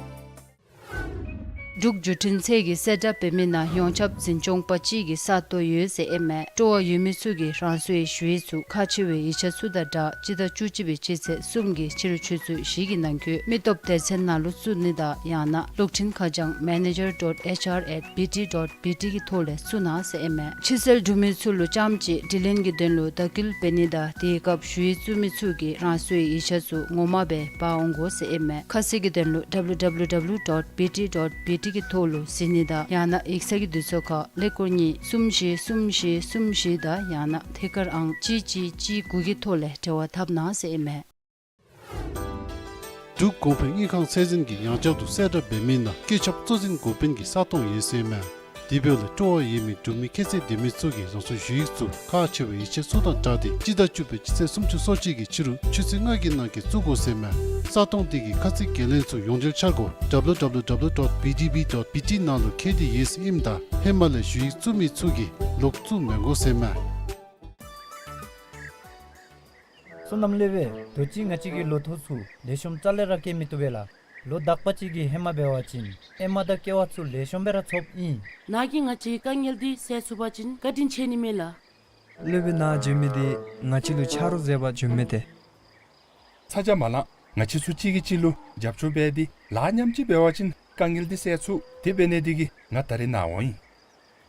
འབྲུག་བརྒྱུད་འཕྲིན་ཚད་ཀྱིས་གསལ་བསྒྲགས་འབད་མི་ནང་ཡོངས་ཁྱབ་འཛིན་སྐྱོང་པ་གཅིག་གི་ས་སྟོང་ཡོད་ཟེར་ཨིན་མས། སྤྲོ་བ་ཡོད་མི་ཚུ་གིས་རང་སོའི་ཞུ་ཡིག་ཚུ་ཁག་ཆེ་བའི་ཡིག་ཆ་ཚུ་དང་སྦྲགས་སྤྱི་ཟླ་བཅུ་གཅིག་པའི་སྤྱི་ཚེས་གསུམ་གྱི་ཕྱི་རུ་ཆུ་ཚོད་བཞི་གི་ནང་འཁོད་མི་སྟོབས་སྡེ་ཚན་ནང་ལུ་བཙུགས་ནི་དང་ཡང་ན་གློག་འཕྲིན་ཁ་བྱང་manager dot H R at B T dot B T གི་ཐོག་ལས་བཙུགས་གནང་ཟེར་ཨིན་མས། ཕྱི་སེལ་གྲུབ་མི་ཚུ་ལུ་རྐྱངམ་གཅིག་དྲི་ལན་གྱི་དོན་ལུ་དྭགས་སྐུལ་འབད་ནི་དང་དེའི་སྐབས་ཞུ་ཡིག་བཙུགས་མི་ཚུ་གིས་རང་སོའི་ཡིག་ཆ་ཚུ་ངོ་མ་སྦེ་འབག་འོང་དགོ་ཟེར་ཨིན་མས། ཁ་གསལ་གྱི་དོན་ལུ་W W W dot B T dot B T གི་ཐོག་ལུ་གཟིགས་ནི་དང་ཡང་ན་ཡིག་ཚང་གི་དུས་ཚོད་ཁར་ཀླད་ཀོར་གཉིས་གསུམ་བཞི་གསུམ་བཞི་གསུམ་བཞི་དང་ཡང་ན་ཐད་ཀར་ཨང་གཅིག་གཅིག་གཅིག་དགུ་གི་ཐོག་ལས་འབྲེལ་བ་འཐབ་གནང་ཟེར་ཨིན་མས། འབྲུག་གོང་འཕེལ་དངུལ་ཁང་ཚད་འཛིན་གྱིས་ཡང་བསྐྱར་དུ་གསལ་བསྒྲགས་འབད་མི་ནང་བཀོད་ཁྱབ་གཙོ་འཛིན་འགོ་དཔོན་གྱི་ས་སྟོང་ཡོད་ཟེར་ཨིན་མས། དེ་འབདཝ་ལས་སྤྲོ་བ་ཡོད་མི་འབྲུག་མི་ཁྱད་ཚད་ལྡན་མི་ཚུ་གིས་རང་སོའི་ཞུ་ཡིག་ཚུ་ཁག་ཆེ་བའི་ཡིག་ཆ་ཚུ་དང་སྦྲགས་ཏེ་སྤྱི་ཟླ་བཅུ་པའི་སྤྱི་ཚེས་སུམ་ཅུ་སོ་གཅིག་གི་ཕྱི་རུ་ཆུ་ཚོད་ལྔ་གི་ནང་འཁོད་བཙུགས་དགོ་ཟེར་ཨིན་མས། ས་སྟོང་དེ་གི་ཁ་ཚིག་འགན་ལེན་ཚུ་ཡོངས་འབྲེལ་འཆར་སྒོ་W W W dot B D B dot B T ནང་ལུ་མཁྱེན་ཏེ་ཡོད་ཟེར་ཨིནམ་ད་ཧེ་མ་ལས་ཞུ་ཡིག་བཙུགས་མི་ཚུ་གིས་ལོག་བཙུགས་མི་དགོ་ཟེར་ཨིན་མས། བསོད་ནམས་སློབ་དཔོན། དུས་ཅི་ང་བཅས་ཀྱི་ལོ་ཐོག་ཚུ་ལེགས་ཤོམ་རྩ་ལས་ར་སྐྱེ་མི་བཏུབ་པས་ལགས། ལོ་དག་པ་ཅིག་གི་ཧེ་མ་འབད་བ་ཅིན་ཨེ་མ་དང་ཀེ་བ་ཚུ་ལེགས་ཤོམ་སྦེ་ར་ཚོགསཔ་ཨིན། ནཱ་གིས་ང་བཅས་ཀྱི་དཀའ་ངལ་འདི་སེལ་ཚུགས་པ་ཅིན་བཀའ་དྲིན་ཆེ་ནི་མས་ལགས། སློབ་དཔོན་ནཱ་བྱོན་མི་འདི་ང་བཅས་ལུ་ཆ་རོགས་མཛད་པར་བྱོན་མི་ཏེ། ཚ་གྱང་མ་ལང་། ང་བཅས་ཚུ་གཅིག་གིས་གཅིག་ལུ་རྒྱབ་སྐྱོར་འབད་དེ་ལཱ་མཉམ་གཅིག་འབད་བ་ཅིན་དཀའ་ངལ་འདི་སེལ་ཚུགས། དེ་འབད་ནི་དེ་གིས་ང་ད་རིས་ནཱ་འོང་ཡི།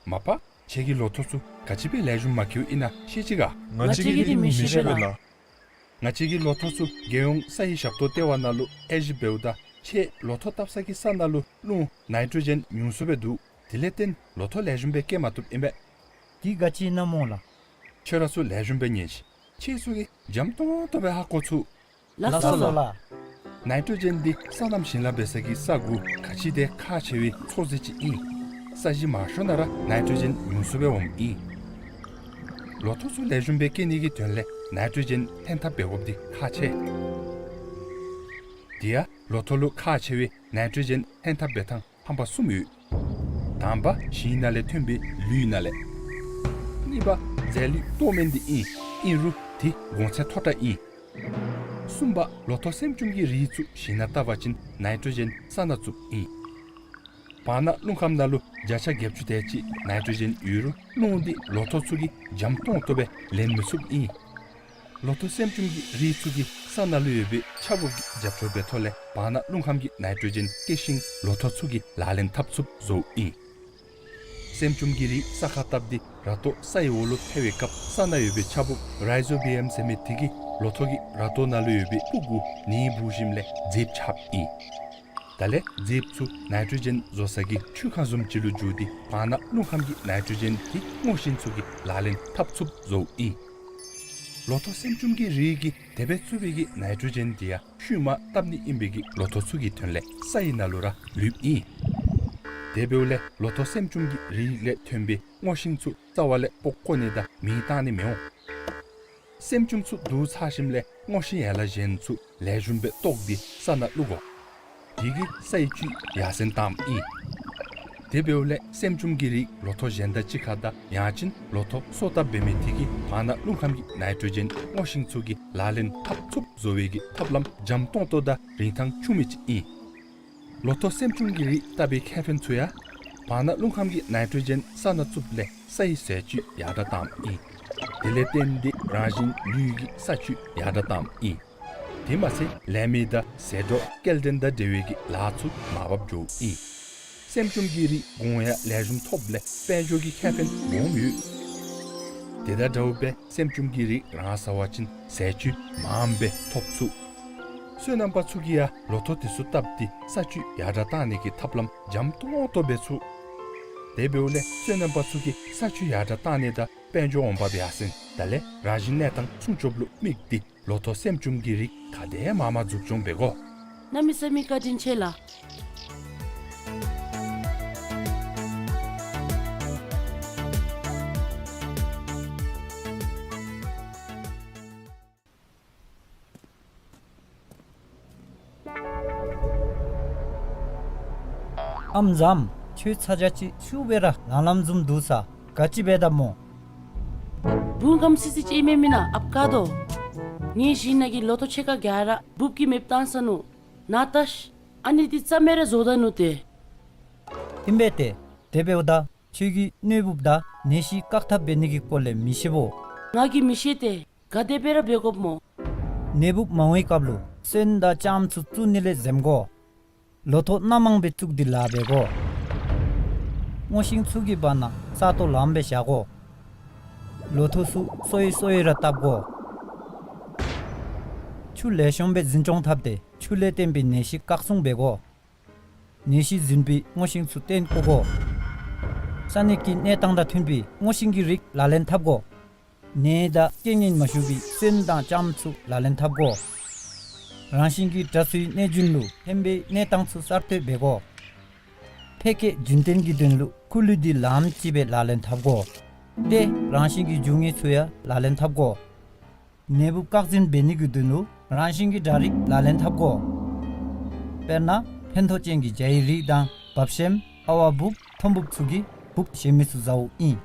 མ་པ་ཁྱེད་ཀྱི་ལོ་ཐོག་ཚུ་ག་ཅི་སྦེ་ལེགས་ཤོམ་མ་སྐྱེཝ་ཨིན་ན་ཤེས་ཅི་ག། ང་བཅས་ཀྱིས་འདི་མི་ཤེས་པས་ལགས། ང་བཅས་ཀྱིས་ལོ་ཐོག་ཚུ་རྒྱལ་ཡོངས་ས་ཡི་ཞབས་ཏོག་ལྟེ་བ་ནང་ལུ་དབྱེ་ཞིབ་འབདཝ་ད་ཁྱེད་ལོ་ཐོག་བཏབ་ས་གི་ས་ནང་ལུ་རླུང་ནའི་ཊྲོ་ཇེན་ཉུང་སུ་སྦེ་འདུག། དེ་ལས་བརྟེན་ལོ་ཐོག་ལེགས་ཤོམ་སྦེ་སྐྱེ་མ་བཏུབ་ཨིན་པས། འདི་ག་ཅི་ཨིན་ན་སྨོ་ལགས། ཁྱོད་ར་ཚུ་ལེགས་ཤོམ་སྦེ་ཉན་ཤིག། ཁྱེད་ཚུ་གིས་འཇམ་ཏོང་ཏོ་སྦེ་ཧ་གོ་ཚུགས། ལགས་སོ་ལགས། ནའི་ཊྲོ་ཇེན་འདི་སོ་ནམ་ཞིང་ལཱ་འབད་ས་གི་ས་གུ་ག་ཅི་དེ་ཁག་ཆེ་བའི་ཚོགས་རྫས་ཅིག་ཨིན། ས་གཞི་མང་ཤོས་ནང་ར་ནའི་ཊྲོ་ཇེན་ཉུང་སུ་སྦེ་འོངམ་ཨིན། ལོ་ཐོག་ཚུ་ལེགས་ཤོམ་སྦེ་སྐྱེ་ནི་གི་དོན་ལས་ནའི་ཊྲོ་ཇེན་ལྷན་ཐབས་འབད་དགོཔ་འདི་ཁག་ཆེ། དེ་ཡང་ལོ་ཐོག་ལུ་ཁག་ཆེ་བའི་ནའི་ཊྲོ་ཇེན་ལྷན་ཐབས་འབད་ཐངས་ཕམ་པ་གསུམ་ཡོད། དང་པ་ཞིང་ནང་ལས་ཐོན་པའི་ལུད་ནང་ལས། གཉིས་པ་རྫས་ལུད་ལྟོ་སྨན་འདི་ཨིན། ཨིན་རུང་དེ་གོང་ཚད་མཐོ་དྲགས་ཨིན། གསུམ་པ་ལོ་ཐོག་སྲན་ལྕུམ་གྱི་རིགས་ཚུ་ཞིང་ནང་བཏབ་པ་ཅིན་ནའི་ཊྲོ་ཇེན་ས་ནང་བཙུགསཔ་ཨིན། བར་ན་རླུང་ཁམས་ནང་ལུ་བརྒྱ་ཆ་བརྒྱད་ཅུ་དེ་ཅིག་ནའི་ཊྲོ་ཇེན་ཡོད་རུང་རླུང་འདི་ལོ་ཐོག་ཚུ་གིས་འཇམ་ཏོང་ཏོ་སྦེ་ལེན་མི་ཚུགསཔ་ཨིན། ལོ་ཐོག་སྲན་ལྕུམ་གྱི་རིགས་ཚུ་གིས་ས་ནང་ལུ་ཡོད་པའི་ཆརཔ་གི་རྒྱབ་སྐྱོར་འབད་ཐོག་ལས་བར་ན་རླུང་ཁམས་ཀྱི་ནའི་ཊྲོ་ཇེན་སྐྱེད་ཤིང་ལོ་ཐོག་ཚུ་གིས་ལག་ལེན་འཐབ་ཚུགསཔ་བཟོཝ་ཨིན། སྲན་ལྕུམ་གྱི་རིགས་ས་ཁར་བཏབ་སྟེ་ར་ཏོ་སའི་འོག་ལུ་འཕེལ་བའི་སྐབས་ས་ནང་ཡོད་པའི་ཆརཔ་རའི་ཛོ་བི་ཡམ་ཟེར་མི་དེ་གིས་ལོ་ཐོག་གི་ར་ཏོ་ནང་ལུ་ཡོད་པའི་སྤུ་གུ་ནད་འབུ་ཞིནམ་ལས་མཛེསཔ་ཆགསཔ་ཨིན། དེ་ལས་མཛེསཔ་ཚུ་ནའི་ཊྲོ་ཇེན་བཟོ་ས་གི་འཕྲུལ་ཁང་བཟུམ་ཅིག་ལུ་བསྒྱུར་ཏེ་བར་ན་རླུང་ཁམས་ཀྱི་ནའི་ཊྲོ་ཇེན་དེ་སྔོ་ཤིང་ཚུ་གིས་ལག་ལེན་འཐབ་ཚུགསཔ་བཟོཝ་ཨིན། ལོ་ཐོག་སྲན་ལྕུམ་གྱི་རིགས་ཀྱིས་དེ་སྦེ་བཙུགས་པའི་གི་ནའི་ཊྲོ་ཇེན་དེ་ཡང་ཤུལ་མ་བཏབ་ནི་ཨིན་པའི་གི་ལོ་ཐོག་ཚུ་གི་དོན་ལས་སའི་ནང་ལུ་ར་ལུསཔ་ཨིན། དེ་འབདཝ་ལས་ལོ་ཐོག་སྲན་ལྕུམ་གྱི་རིགས་ལས་ཐོན་པའི་སྔོ་ཤིང་ཚུ་རྩ་བ་ལས་སྤོ་བཀོ་ནི་དང་མེ་བཏང་ནི་མི་འོང་། སྲན་ལྕུམ་ཚུ་བསྡུ་ཚར་ཞིནམ་ལས་སྔོ་ཤིང་ཡན་ལག་གཞན་ཚུ་ལེགས་ཤོམ་སྦེ་བཏོག་སྟེ་ས་ནང་བླུག་དགོ། དེ་གིས་སའི་བཅུད་ཡར་སེང་བཏངམ་ཨིན། དེ་འབདཝ་ལས་སྲན་ལྕུམ་གྱི་རིགས་ལོ་ཐོག་གཞན་དང་གཅིག་ཁར་དང་ཡང་ཅིན་ལོ་ཐོག་སོ་བཏབ་འབད་མི་དེ་གིས་བར་ན་རླུང་ཁམས་ཀྱི་ནའི་ཊྲོ་ཇེན་སྔོ་ཤིང་ཚུ་གིས་ལག་ལེན་འཐབ་ཚུགསཔ་བཟོ་བའི་གི་ཐབས་ལམ་འཇམ་ཏོང་ཏོ་དང་རིན་ཐང་ཆུང་མི་ཅིག་ཨིན། ལོ་ཐོག་སྲན་ལྕུམ་གྱི་རིགས་བཏབ་པའི་ཁེ་ཕན་ཚུ་ཡང་བར་ན་རླུང་ཁམས་ཀྱི་ནའི་ཊྲོ་ཇེན་ས་ནང་བཙུགསཔ་ལས་སའི་ཟས་བཅུད་ཡར་དྲགས་བཏངམ་ཨིན། དེ་ལས་བརྟེན་ཏེ་རང་བཞིན་ལུད་ཀྱི་ས་བཅུད་ཡར་དྲགས་བཏངམ་ཨིན། དེ་མ་ཚད་ལས་མི་དང་ཟས་གྲོགས་སྐྱེལ་འདྲེན་དང་འབྲེལ་བའི་གི་ལཱ་ཚུ་མར་བབས་འགྱོཝ་ཨིན། སྲན་ལྕུམ་གྱི་རིགས་གོང་ཡང་ལེགས་ཤོམ་ཐོབ་ལས་དཔལ་འབྱོར་གྱི་ཁེ་ཕན་སྦོམ་ཡོད། དེ་དང་འདྲཝ་སྦེ་སྲན་ལྕུམ་གྱི་རིགས་རང་ཟ་བ་ཅིན་ཟས་བཅུད་མངམ་སྦེ་ཐོབ་ཚུགས། སོ་ནམ་པ་ཚུ་གིས་ཡང་ལོ་ཐོག་དེ་ཚུ་བཏབ་སྟེ་ས་བཅུད་ཡར་དྲགས་བཏང་ནི་གི་ཐབས་ལམ་འཇམ་ཏོང་ཏོ་འབད་ཚུགས། དེ་འབདཝ་ལས་སོ་ནམ་པ་ཚུ་གིས་ས་བཅུད་ཡར་དྲགས་བཏང་ནི་དང་དཔལ་འབྱོར་འོང་འབབ་ཡར་སེང་དང་ལས་རང་བཞིན་གནས་སྟངས་སྲུང་སྐྱོབ་ལུ་དམིགས་ཏེ་ལོ་ཐོག་སྲན་ལྕུམ་གྱི་རིགས་ག་དེ་མང་མང་འཛུགས་སྐྱོང་འབད་དགོ། གནམ་མེད་ས་མེད་བཀའ་དྲིན་ཆེ་ལགས། ཨམ་བཟངམ། ཁྱོད་ཚ་གྱང་ཅིག་ཤུགས་སྦེ་ར་ལངམ་ལངམ་བཟུམ་འདུག་ས། ག་ཅི་འབད་དཝ་སྨོ། བུམོ་སྐམ་སི་སི་ཅིག་ཨིན་མས་མེན་ན་ཨཔ་ཀ་དོ། ངེའི་ཞིང་ནང་གི་ལོ་ཐོག་ཕྱེད་ཀ་ག་ར་འབུཔ་གིས་མེདཔ་བཏང་ཚར་ནུག། ནཱ་བལྟ་ཤིག། ཨ་ནི་འདི་རྩ་མེད་ར་བཟོ་ད་ནུག་ཏེ། ཨིན་པས་ཏེ། དེ་འབདཝ་ད་ཁྱོད་ཀྱིས་གནོད་འབུཔ་དང་ནད་གཞི་བཀག་ཐབས་འབད་ནི་གི་སྐོར་ལས་མི་ཤེས་བོ། ང་གིས་མི་ཤེས་ཏེ། ག་དེ་སྦེ་ར་འབད་དགོཔ་སྨོ། ནད་འབུཔ་མང་བའི་སྐབས་ལུ་སོན་དང་ལྕངམ་ཚུ་བཙུགས་ནི་ལས་འཛེམ་དགོ། ལོ་ཐོག་སྣ་མང་སྦེ་བཙུགས་ཏེ་ལཱ་འབད་དགོ། སྔོ་ཤིང་ཚུ་གི་བར་ན་ས་སྟོང་ལངམ་སྦེ་བཞག་དགོ། ལོ་ཐོག་ཚུ་སོ་ཡི་སོ་ཡི་ར་བཏབ་དགོ། ཆུ་ལེགས་ཤོམ་སྦེ་འཛིན་སྐྱོང་འཐབ་སྟེ་ཆུ་ལས་བརྟེན་པའི་ནད་གཞི་བཀག་སྲུང་འབད་དགོ། ནད་གཞི་འཛིན་པའི་སྔོ་ཤིང་ཚུ་བཏོན་བཀོ་དགོ། ས་གནས་ཀྱི་གནས་སྟངས་དང་མཐུན་པའི་སྔོ་ཤིང་གི་རིགས་ལག་ལེན་འཐབ་དགོ། ནད་དང་རྐྱེན་ངན་མ་ཞུགས་པའི་སོན་དང་ལྕངམ་ཚུ་ལག་ལེན་འཐབ་དགོ། རང་བཞིན་གྱིས་དྲག་སུའི་གནོད་རྐྱེན་ལུ་ཕན་པའི་གནས་སྟངས་ཚུ་གསར་གཏོད་འབད་དགོ། ཕལ་སྐད་རྒྱུན་བརྟན་གྱི་དོན་ལུ་ཁུ་ལུད་འདི་ལངམ་ཅིག་སྦེ་ལག་ལེན་འཐབ་དགོ། ཏེ་རང་བཞིན་གྱི་རྒྱུ་དངོས་ཚུ་ཡང་ལག་ལེན་འཐབ་དགོ། ནད་འབུཔ་བཀག་འཛིན་འབད་ནི་གི་དོན་ལུ་རང་བཞིན་གྱི་དྲག་རིགས་ལག་ལེན་འཐབ་དགོ། དཔེར་ན་ཕན་ཐོགས་ཅན་གྱི་བྱ་ཡི་རིགས་དང་བབ་ཤེམ་ཨ་ཝ་འབུཔ་ཐོམ་འབུཔ་ཚུ་གིས་འབུཔ་གཞན་མི་ཚུ་བཟའཝ་ཨིན།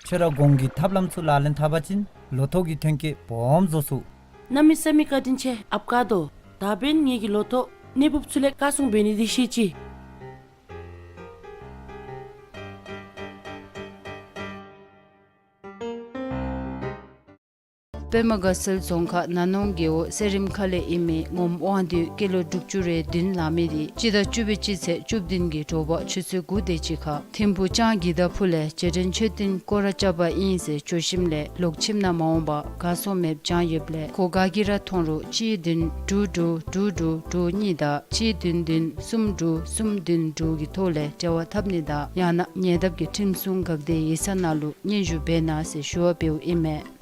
ཁྱོད་ར་གོང་གི་ཐབས་ལམ་ཚུ་ལག་ལེན་འཐབ་པ་ཅིན་ལོ་ཐོག་གི་ཐོན་སྐྱེད་སྦོམ་བཟོ་ཚུགས། གནམ་མེད་ས་མེད་བཀའ་དྲིན་ཆེ་ཨཔ་ཀ་དོ། ད་འབདན་ངེ་གི་ལོ་ཐོག་ནད་འབུཔ་ཚུ་ལས་བཀག་སྲུང་འབད་ནི་འདི་ཤེས་ཅི། པདྨ་དགའ་ཚལ་རྫོང་ཁག་ན་ནོང་རྒེད་འོག་གསེར་རིམ་ཁ་ལས་ཨིན་མི་ངོམ་དབང་འདུས་སྐྱེས་ལོ་དྲུག་ཅུ་རེ་བདུན་ལང་མི་འདི་སྤྱི་ཟླ་བཅུ་པའི་སྤྱི་ཚེས་བཅུ་བདུན་གྱི་དྲོ་པ་ཆུ་ཚོད་དགུ་དེ་ཅིག་ཁར་ཐིམ་ཕུག་ལྕང་གི་ད་ཕུ་ལས་རྗེས་དྲན་མཆོད་རྟེན་སྐོར་ར་རྐྱབ་པ་ཨིན་ཟེར་འགྱོ་ཞིནམ་ལས་ལོག་ཁྱིམ་ནང་མ་འོང་པར་གར་སོང་མེདཔ་བྱང་ཡོདཔ་ལས་ཁོ་ག་གིས་ར་མཐོང་རུང་གཅིག་བདུན་དྲུག་དྲུག་དྲུག་དྲུག་དྲུག་གཉིས་དང་གཅིག་བདུན་བདུན་གསུམ་དྲུག་གསུམ་བདུན་དྲུག་གི་ཐོག་ལས་འབྲེལ་བ་འཐབ་ནི་དང་ཡང་ན་ཉེ་འདབས་ཀྱི་ཁྲིམས་སྲུང་འགག་སྡེ་ཡིག་ཚང་ནང་ལུ་སྙན་ཞུ་འབད་གནང་ཟེར་ཞུ་བ་འབདཝ་ཨིན་མས།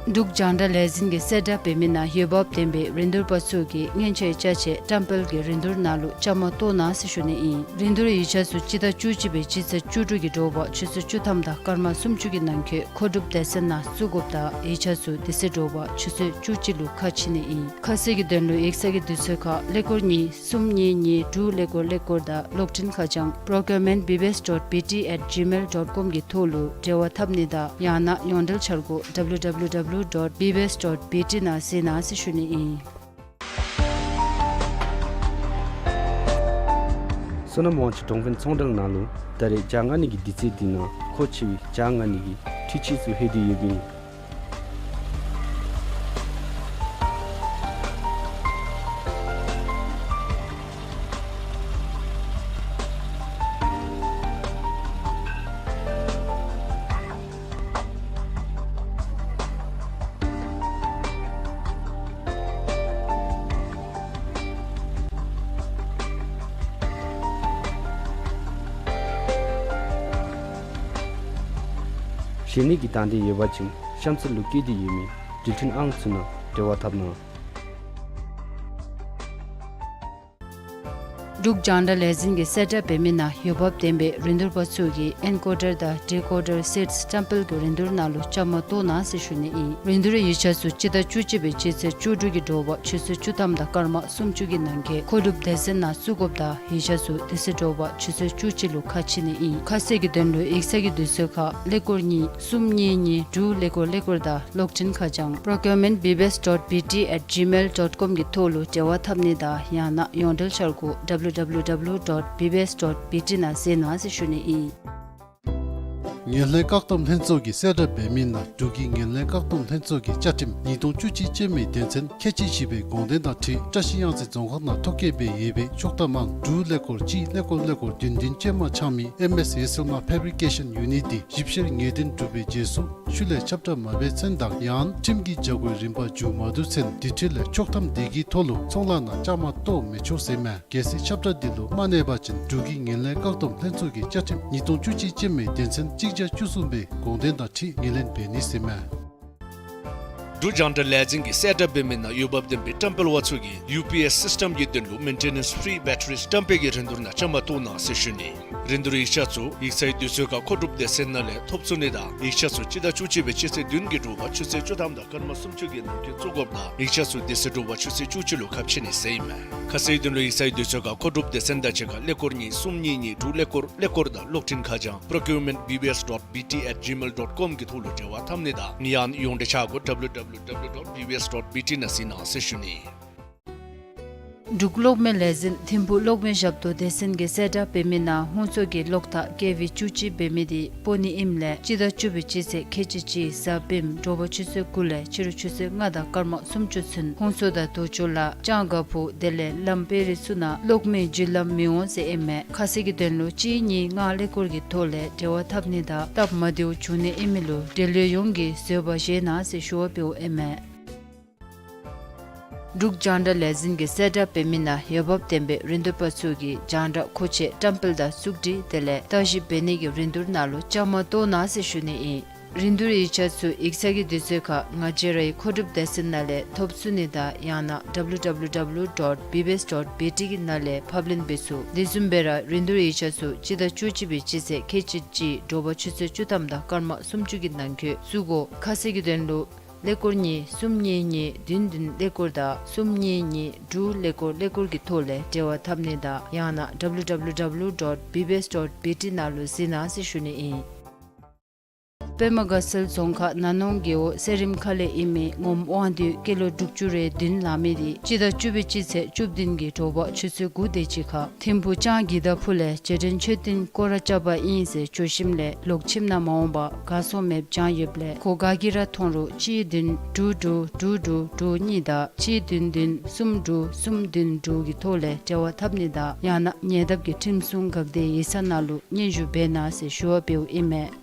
འབྲུག་རྒྱང་བསྒྲགས་ལས་འཛིན་གྱིས་གསལ་བསྒྲགས་འབད་མི་ནང་འོས་འབབ་ལྡན་པའི་རིན་བསྡུར་པ་ཚུ་གིས་སྔོན་ཆད་ཅ་ཆས་བཀྲམ་སྤེལ་གྱི་རིན་བསྡུར་ནང་ལུ་བཅའ་མར་གཏོགས་གནང་ཟེར་ཞུ་ནི་ཨིན། རིན་བསྡུར་ཡིག་ཆ་ཚུ་སྤྱི་ཟླ་བཅུ་གཅིག་པའི་སྤྱི་ཚེས་བཅུ་དྲུག་གི་དྲོ་པ་ཆུ་ཚོད་བཅུ་ཐམ་དང་སྐར་མ་སུམ་ཅུ་གི་ནང་འཁོད་མཁོ་སྒྲུབ་སྡེ་ཚན་ནང་བཙུགས་དགོཔ་དང་ཡིག་ཆ་ཚུ་དེ་ཚེ་དྲོ་པ་ཆུ་ཚོད་བཅུ་གཅིག་ལུ་ཁ་ཕྱེ་ནི་ཨིན། ཁ་གསལ་གྱི་དོན་ལུ་ཡིག་ཚང་གི་དུས་ཚོད་ཁར་ཀླད་ཀོར་གཉིས་གསུམ་གཉིས་གཉིས་དྲུག་ཀླད་ཀོར་ཀླད་ཀོར་དང་གློག་འཕྲིན་ཁ་བྱང་procurement B B S dot B T at gmail dot com གི་ཐོག་ལུ་འབྲེལ་བ་འཐབ་ནི་དང་ཡང་ན་ཡོངས་འབྲེལ་འཆར་སྒོ W W W dot B B S dot B T ནང་གཟིགས་གནང་ཟེར་ཞུ་ནི་ཨིན། བསོད་ནམས་དབང་ཕྱུག་གྲོང་དཔོན་ཚོང་འབྲེལ་ནང་ལུ་ད་རེས་ཇ་མངགས་ནི་གི་དུས་ཚོད་འདི་ནང་མཁོ་ཆེ་བའི་ཇ་མངགས་ནི་གི་འཕྲུལ་ཆས་ཚུ་ལྷོད་དེ་ཡོདཔ་ཨིན། གཞན་མི་གི་དང་འདོད་ཡོད་པ་ཅིན་གཤམ་ཚུ་ལུ་བཀོད་དེ་ཡོད་མི་འབྲེལ་མཐུད་ཨང་ཚུ་ནང་འབྲེལ་བ་འཐབ་གནང་། འབྲུག་རྒྱང་བསྒྲགས་ལས་འཛིན་གྱིས་གསལ་བསྒྲགས་འབད་མི་ནང་འོས་འབབ་ལྡན་པའི་རིན་བསྡུར་པ་ཚུ་གིས་ཨེན་ཀོ་ཌར་དང་ཌི་ཀོ་ཌར་སེཊསི་བཀྲམ་སྤེལ་གྱི་རིན་བསྡུར་ནང་ལུ་བཅའ་མར་གཏོགས་གནང་ཟེར་ཞུ་ནི་ཨིན། རིན་བསྡུར་ཡིག་ཆ་ཚུ་སྤྱི་ཟླ་བཅུ་གཅིག་པའི་སྤྱི་ཚེས་བཅུ་དྲུག་གི་དྲོ་པ་ཆུ་ཚོད་བཅུ་ཐམ་དང་སྐར་མ་སུམ་ཅུ་གི་ནང་འཁོད་མཁོ་སྒྲུབ་སྡེ་ཚན་ནང་བཙུགས་དགོཔ་དང་ཡིག་ཆ་ཚུ་དེ་ཚེ་དྲོ་པ་ཆུ་ཚོད་བཅུ་གཅིག་ལུ་ཁ་ཕྱེ་ནི་ཨིན། ཁ་གསལ་གྱི་དོན་ལུ་ཡིག་ཚང་གི་དུས་ཚོད་ཁར་ཀླད་ཀོར་གཉིས་གསུམ་གཉིས་གཉིས་དྲུག་ཀླད་ཀོར་ཀླད་ཀོར་དང་གློག་འཕྲིན་ཁ་བྱང་procurement B B S dot B T at gmail dot com གི་ཐོག་ལུ་འབྲེལ་བ་འཐབ་ནི་དང་ཡང་ན་ཡོངས་འབྲེལ་འཆར་སྒོ W W W dot B B S dot B T ནང་གཟིགས་གནང་ཟེར་ཞུ་ནི་ཨིན། ངན་ལྷད་བཀག་སྡོམ་ལྷན་ཚོགས་ཀྱིས་གསལ་བསྒྲགས་འབད་མི་ནང་འབྲུག་གི་ངན་ལྷད་བཀག་སྡོམ་ལྷན་ཚོགས་ཀྱི་བཅའ་ཁྲིམས་ཉིས་སྟོང་བཅུ་གཅིག་ཅན་མའི་དོན་ཚན་ཁལ་གཅིག་བཞི་པའི་དགོངས་དོན་དང་འཁྲིལ་བཀྲ་ཤིས་གཡང་རྩེ་རྫོང་ཁག་ནང་ཐོ་བཀོད་འབད་ཡོད་པའི་ཆོག་ཐམ་ཨང་དྲུག་ཀླད་ཀོར་གཅིག་ཀླད་ཀོར་ཀླད་ཀོར་བདུན་བདུན་ཅན་མ་འཆང་མི་ཨེམ་ཨེས་ཡེ་སིལ་མ་ཕེབ་རི་ཀེ་ཤཱན་ཡུ་ནིཊ་འདི་ཞིབ་བཤེར་ངེས་གཏན་གྲུབ་པའི་རྗེས་སུ་ཤུལ་ལས་ཁྱབ་བསྒྲགས་མ་འབད་ཚུན་དང་ཡང་ཁྲིམས་ཀྱི་བྱ་སྒོའི་རིམ་པ་མཇུག་མ་བསྡུ་ཚུན་དེ་འཕྲོ་ལས་ཆོག་ཐམ་དེ་གི་ཐོག་ལུ་ཚོང་ལཱ་ནང་བཅའ་མར་གཏོགས་མི་ཆོག་ཟེར་མས། གལ་སྲིད་ཁྱབ་བསྒྲགས་འདི་ལུ་མ་གནས་པ་ཅིན་འབྲུག་གི་ངན་ལྷད་བཀག་སྡོམ་ལྷན་ཚོགས་ཀྱི་བཅའ་ཁྲིམས་ཉིས་སྟོང་བཅུ་གཅིག་ཅན་མའི་དོན་ཚན་གཅིག་བརྒྱ་བཅུ་གསུམ་པའི་དགོངས་དོན་དང་འཁྲིལ་ངོས་ལེན་འབད་ནི་ཟེར་མས། འབྲུག་རྒྱང་བསྒྲགས་ལས་འཛིན་གྱིས་གསལ་བསྒྲགས་འབད་མི་ནང་འོས་འབབ་ལྡན་པའི་བཀྲམ་སྤེལ་པ་ཚུ་གིས་ཡུ་པི་ཨེསི་སིསི་ཊེམ་གྱི་དོན་ལུ་མེན་ཊེ་ནེནསི་ཕི་རི་བེ་ཊ་རིས་བཀྲམ་སྤེལ་གྱི་རིན་བསྡུར་ནང་བཅའ་མར་གཏོགས་གནང་ཟེར་ཞུ་ནི། རིན་བསྡུར་ཡིག་ཆ་ཚུ་ཡིག་ཚང་གི་དུས་ཚོད་ཁར་མཁོ་སྒྲུབ་སྡེ་ཚན་ནང་ལས་ཐོབ་ཚུགས་ནི་དང་ཡིག་ཆ་ཚུ་སྤྱི་ཟླ་བཅུ་གཅིག་པའི་སྤྱི་ཚེས་བདུན་གྱི་དྲོ་པ་ཆུ་ཚོད་བཅུ་ཐམ་དང་སྐར་མ་སུམ་ཅུ་གི་ནང་འཁོད་བཙུགས་དགོཔ་དང་ཡིག་ཆ་ཚུ་དེ་ཚེ་དྲོ་པ་ཆུ་ཚོད་བཅུ་གཅིག་ལུ་ཁ་ཕྱེ་ནི་ཟེར་ཨིན་མས། ཁ་གསལ་དོན་ལུ་ཡིག་ཚང་གི་དུས་ཚོད་ཁར་མཁོ་སྒྲུབ་སྡེ་ཚན་དང་གཅིག་ཁར་ཀླད་ཀོར་གཉིས་གསུམ་གཉིས་གཉིས་དྲུག་ཀླད་ཀོར་ཀླད་ཀོར་དང་གློག་འཕྲིན་ཁ་བྱང་procurement B B S dot B T at gmail dot com གི་ཐོག་ལུ་འབྲེལ་བ་འཐབ་ནི་དང་ཡང་ན་ཡོངས་འབྲེལ་འཆར་སྒོ་W W W dot B B S dot B T ནང་གཟིགས་གནང་ཟེར་ཞུ་ནི། འབྲུག་གློག་མེ་ལས་འཛིན་ཐིམ་ཕུག་གློག་མེ་ཞབས་ཏོག་སྡེ་ཚན་གྱིས་གསལ་བསྒྲགས་འབད་མི་ནང་ཧོང་སོ་གི་གློག་ཐག་ཀེ་ཝི་བཅུ་གཅིག་འབད་མི་འདི་སྤོ་ནི་ཨིནམ་ལས་སྤྱི་ཟླ་བཅུ་པའི་སྤྱི་ཚེས་ཁལ་གཅིག་གཅིག་གཟའ་སྤེནམ་དྲོ་པ་ཆུ་ཚོད་དགུ་ལས་ཕྱི་རུ་ཆུ་ཚོད་ལྔ་དང་སྐར་མ་སུམ་ཅུ་ཚུན་ཧོང་སོ་དང་དོ་ཅོ་ལ་ལྕང་དགའ་ཕུག་དེ་ལས་ལམ་དཔལ་རི་ཚུ་ནང་གློག་མེ་བརྒྱུད་ལམ་མི་འོང་ཟེར་ཨིན་མས། ཁ་གསལ་གྱི་དོན་ལུ་གཅིག་གཉིས་ལྔ་ཀླད་ཀོར་གྱི་ཐོག་ལས་འབྲེལ་བ་འཐབ་ནི་དང་སྟབས་མ་བདེཝ་བྱུང་ནི་ཨིན་མི་ལུ་འབྲེལ་ཡོད་ཡོངས་ཀྱིས་བཟོད་པ་བཞེས་གནང་ཟེར་ཞུ་བ་འབདཝ་ཨིན་མས། འབྲུག་རྒྱང་བསྒྲགས་ལས་འཛིན་གྱིས་གསལ་བསྒྲགས་འབད་མི་ནང་འོས་འབབ་ལྡན་པའི་རིན་བསྡུར་པ་ཚུ་གིས་རྒྱང་བསྒྲགས་མཁོ་ཆས་བཀྲམ་སྤེལ་དང་བཙུགས་སྒྲིག་དེ་ལས་བརྟག་ཞིབ་འབད་ནི་གི་རིན་བསྡུར་ནང་ལུ་བཅའ་མར་གཏོགས་གནང་ཟེར་ཞུ་ནི་ཨིན། རིན་བསྡུར་ཡིག་ཆ་ཚུ་ཡིག་ཚང་གི་དུས་ཚོད་ཁར་ང་བཅས་རའི་མཁོ་སྒྲུབ་སྡེ་ཚན་ནང་ལས་ཐོབ་ཚུགས་ནི་དང་ཡང་ན་W W W dot B B S dot B T གི་ནང་ལས་ཕབ་ལེན་འབད་ཚུགས། དེ་བཟུམ་སྦེ་ར་རིན་བསྡུར་ཡིག་ཆ་ཚུ་སྤྱི་ཟླ་བཅུ་གཅིག་པའི་སྤྱི་ཚེས་ཁལ་གཅིག་གཅིག་དྲོ་པ་ཆུ་ཚོད་བཅུ་ཐམ་དང་སྐར་མ་སུམ་ཅུ་གི་ནང་འཁོད་བཙུགས་དགོ། ཁ་གསལ་གྱི་དོན་ལུ་ཀླད་ཀོར་གཉིས་གསུམ་གཉིས་གཉིས་བདུན་བདུན་ཀླད་ཀོར་དང་གསུམ་གཉིས་གཉིས་དྲུག་ཀླད་ཀོར་ཀླད་ཀོར་གྱི་ཐོག་ལས་འབྲེལ་བ་འཐབ་ནི་དང་ཡང་ན་W W W dot B B S dot B T ནང་ལུ་གཟིགས་གནང་ཟེར་ཞུ་ནི་ཨིན། པདྨ་དགའ་ཚལ་རྫོང་ཁག་ན་ནོང་རྒེད་འོག་སེ་རིམ་ཁ་ལས་ཨིན་མི་ངོམ་དབང་འདུས་སྐྱེས་ལོ་དྲུག་ཅུ་རེ་བདུན་ལང་མི་འདི་སྤྱི་ཟླ་བཅུ་པའི་སྤྱི་ཚེས་བཅུ་བདུན་གྱི་དྲོ་པ་ཆུ་ཚོད་དགུ་དེ་ཅིག་ཁར་ཐིམ་ཕུག་ལྕང་གི་ད་ཕུ་ལས་རྗེས་དྲན་མཆོད་རྟེན་སྐོར་ར་རྐྱབ་པ་ཨིན་ཟེར་བྱོན་ཞིནམ་ལས་ལོག་ཁྱིམ་ནང་མ་འོང་པར་གར་སོང་མེདཔ་བྱང་ཡོདཔ་ལས་ཁོ་ག་གིས་ར་མཐོང་རུང་གཅིག་བདུན་དྲུག་དྲུག་དྲུག་དྲུག་དྲུག་གཉིས་དང་གཅིག་བདུན་བདུན་གསུམ་དྲུག་གསུམ་བདུན་དྲུག་གི་ཐོག་ལས་འབྲེལ་བ་འཐབ་ནི་དང་ཡང་ན་ཉེ་འདབས་ཀྱི་ཁྲིམས་སྲུང་འགག་སྡེ་ཡིག་ཚང་ནང་ལུ་སྙན་ཞུ་འབད་གནང་ཟེར་ཞུ་བ་འབདཝ་ཨིན་མས།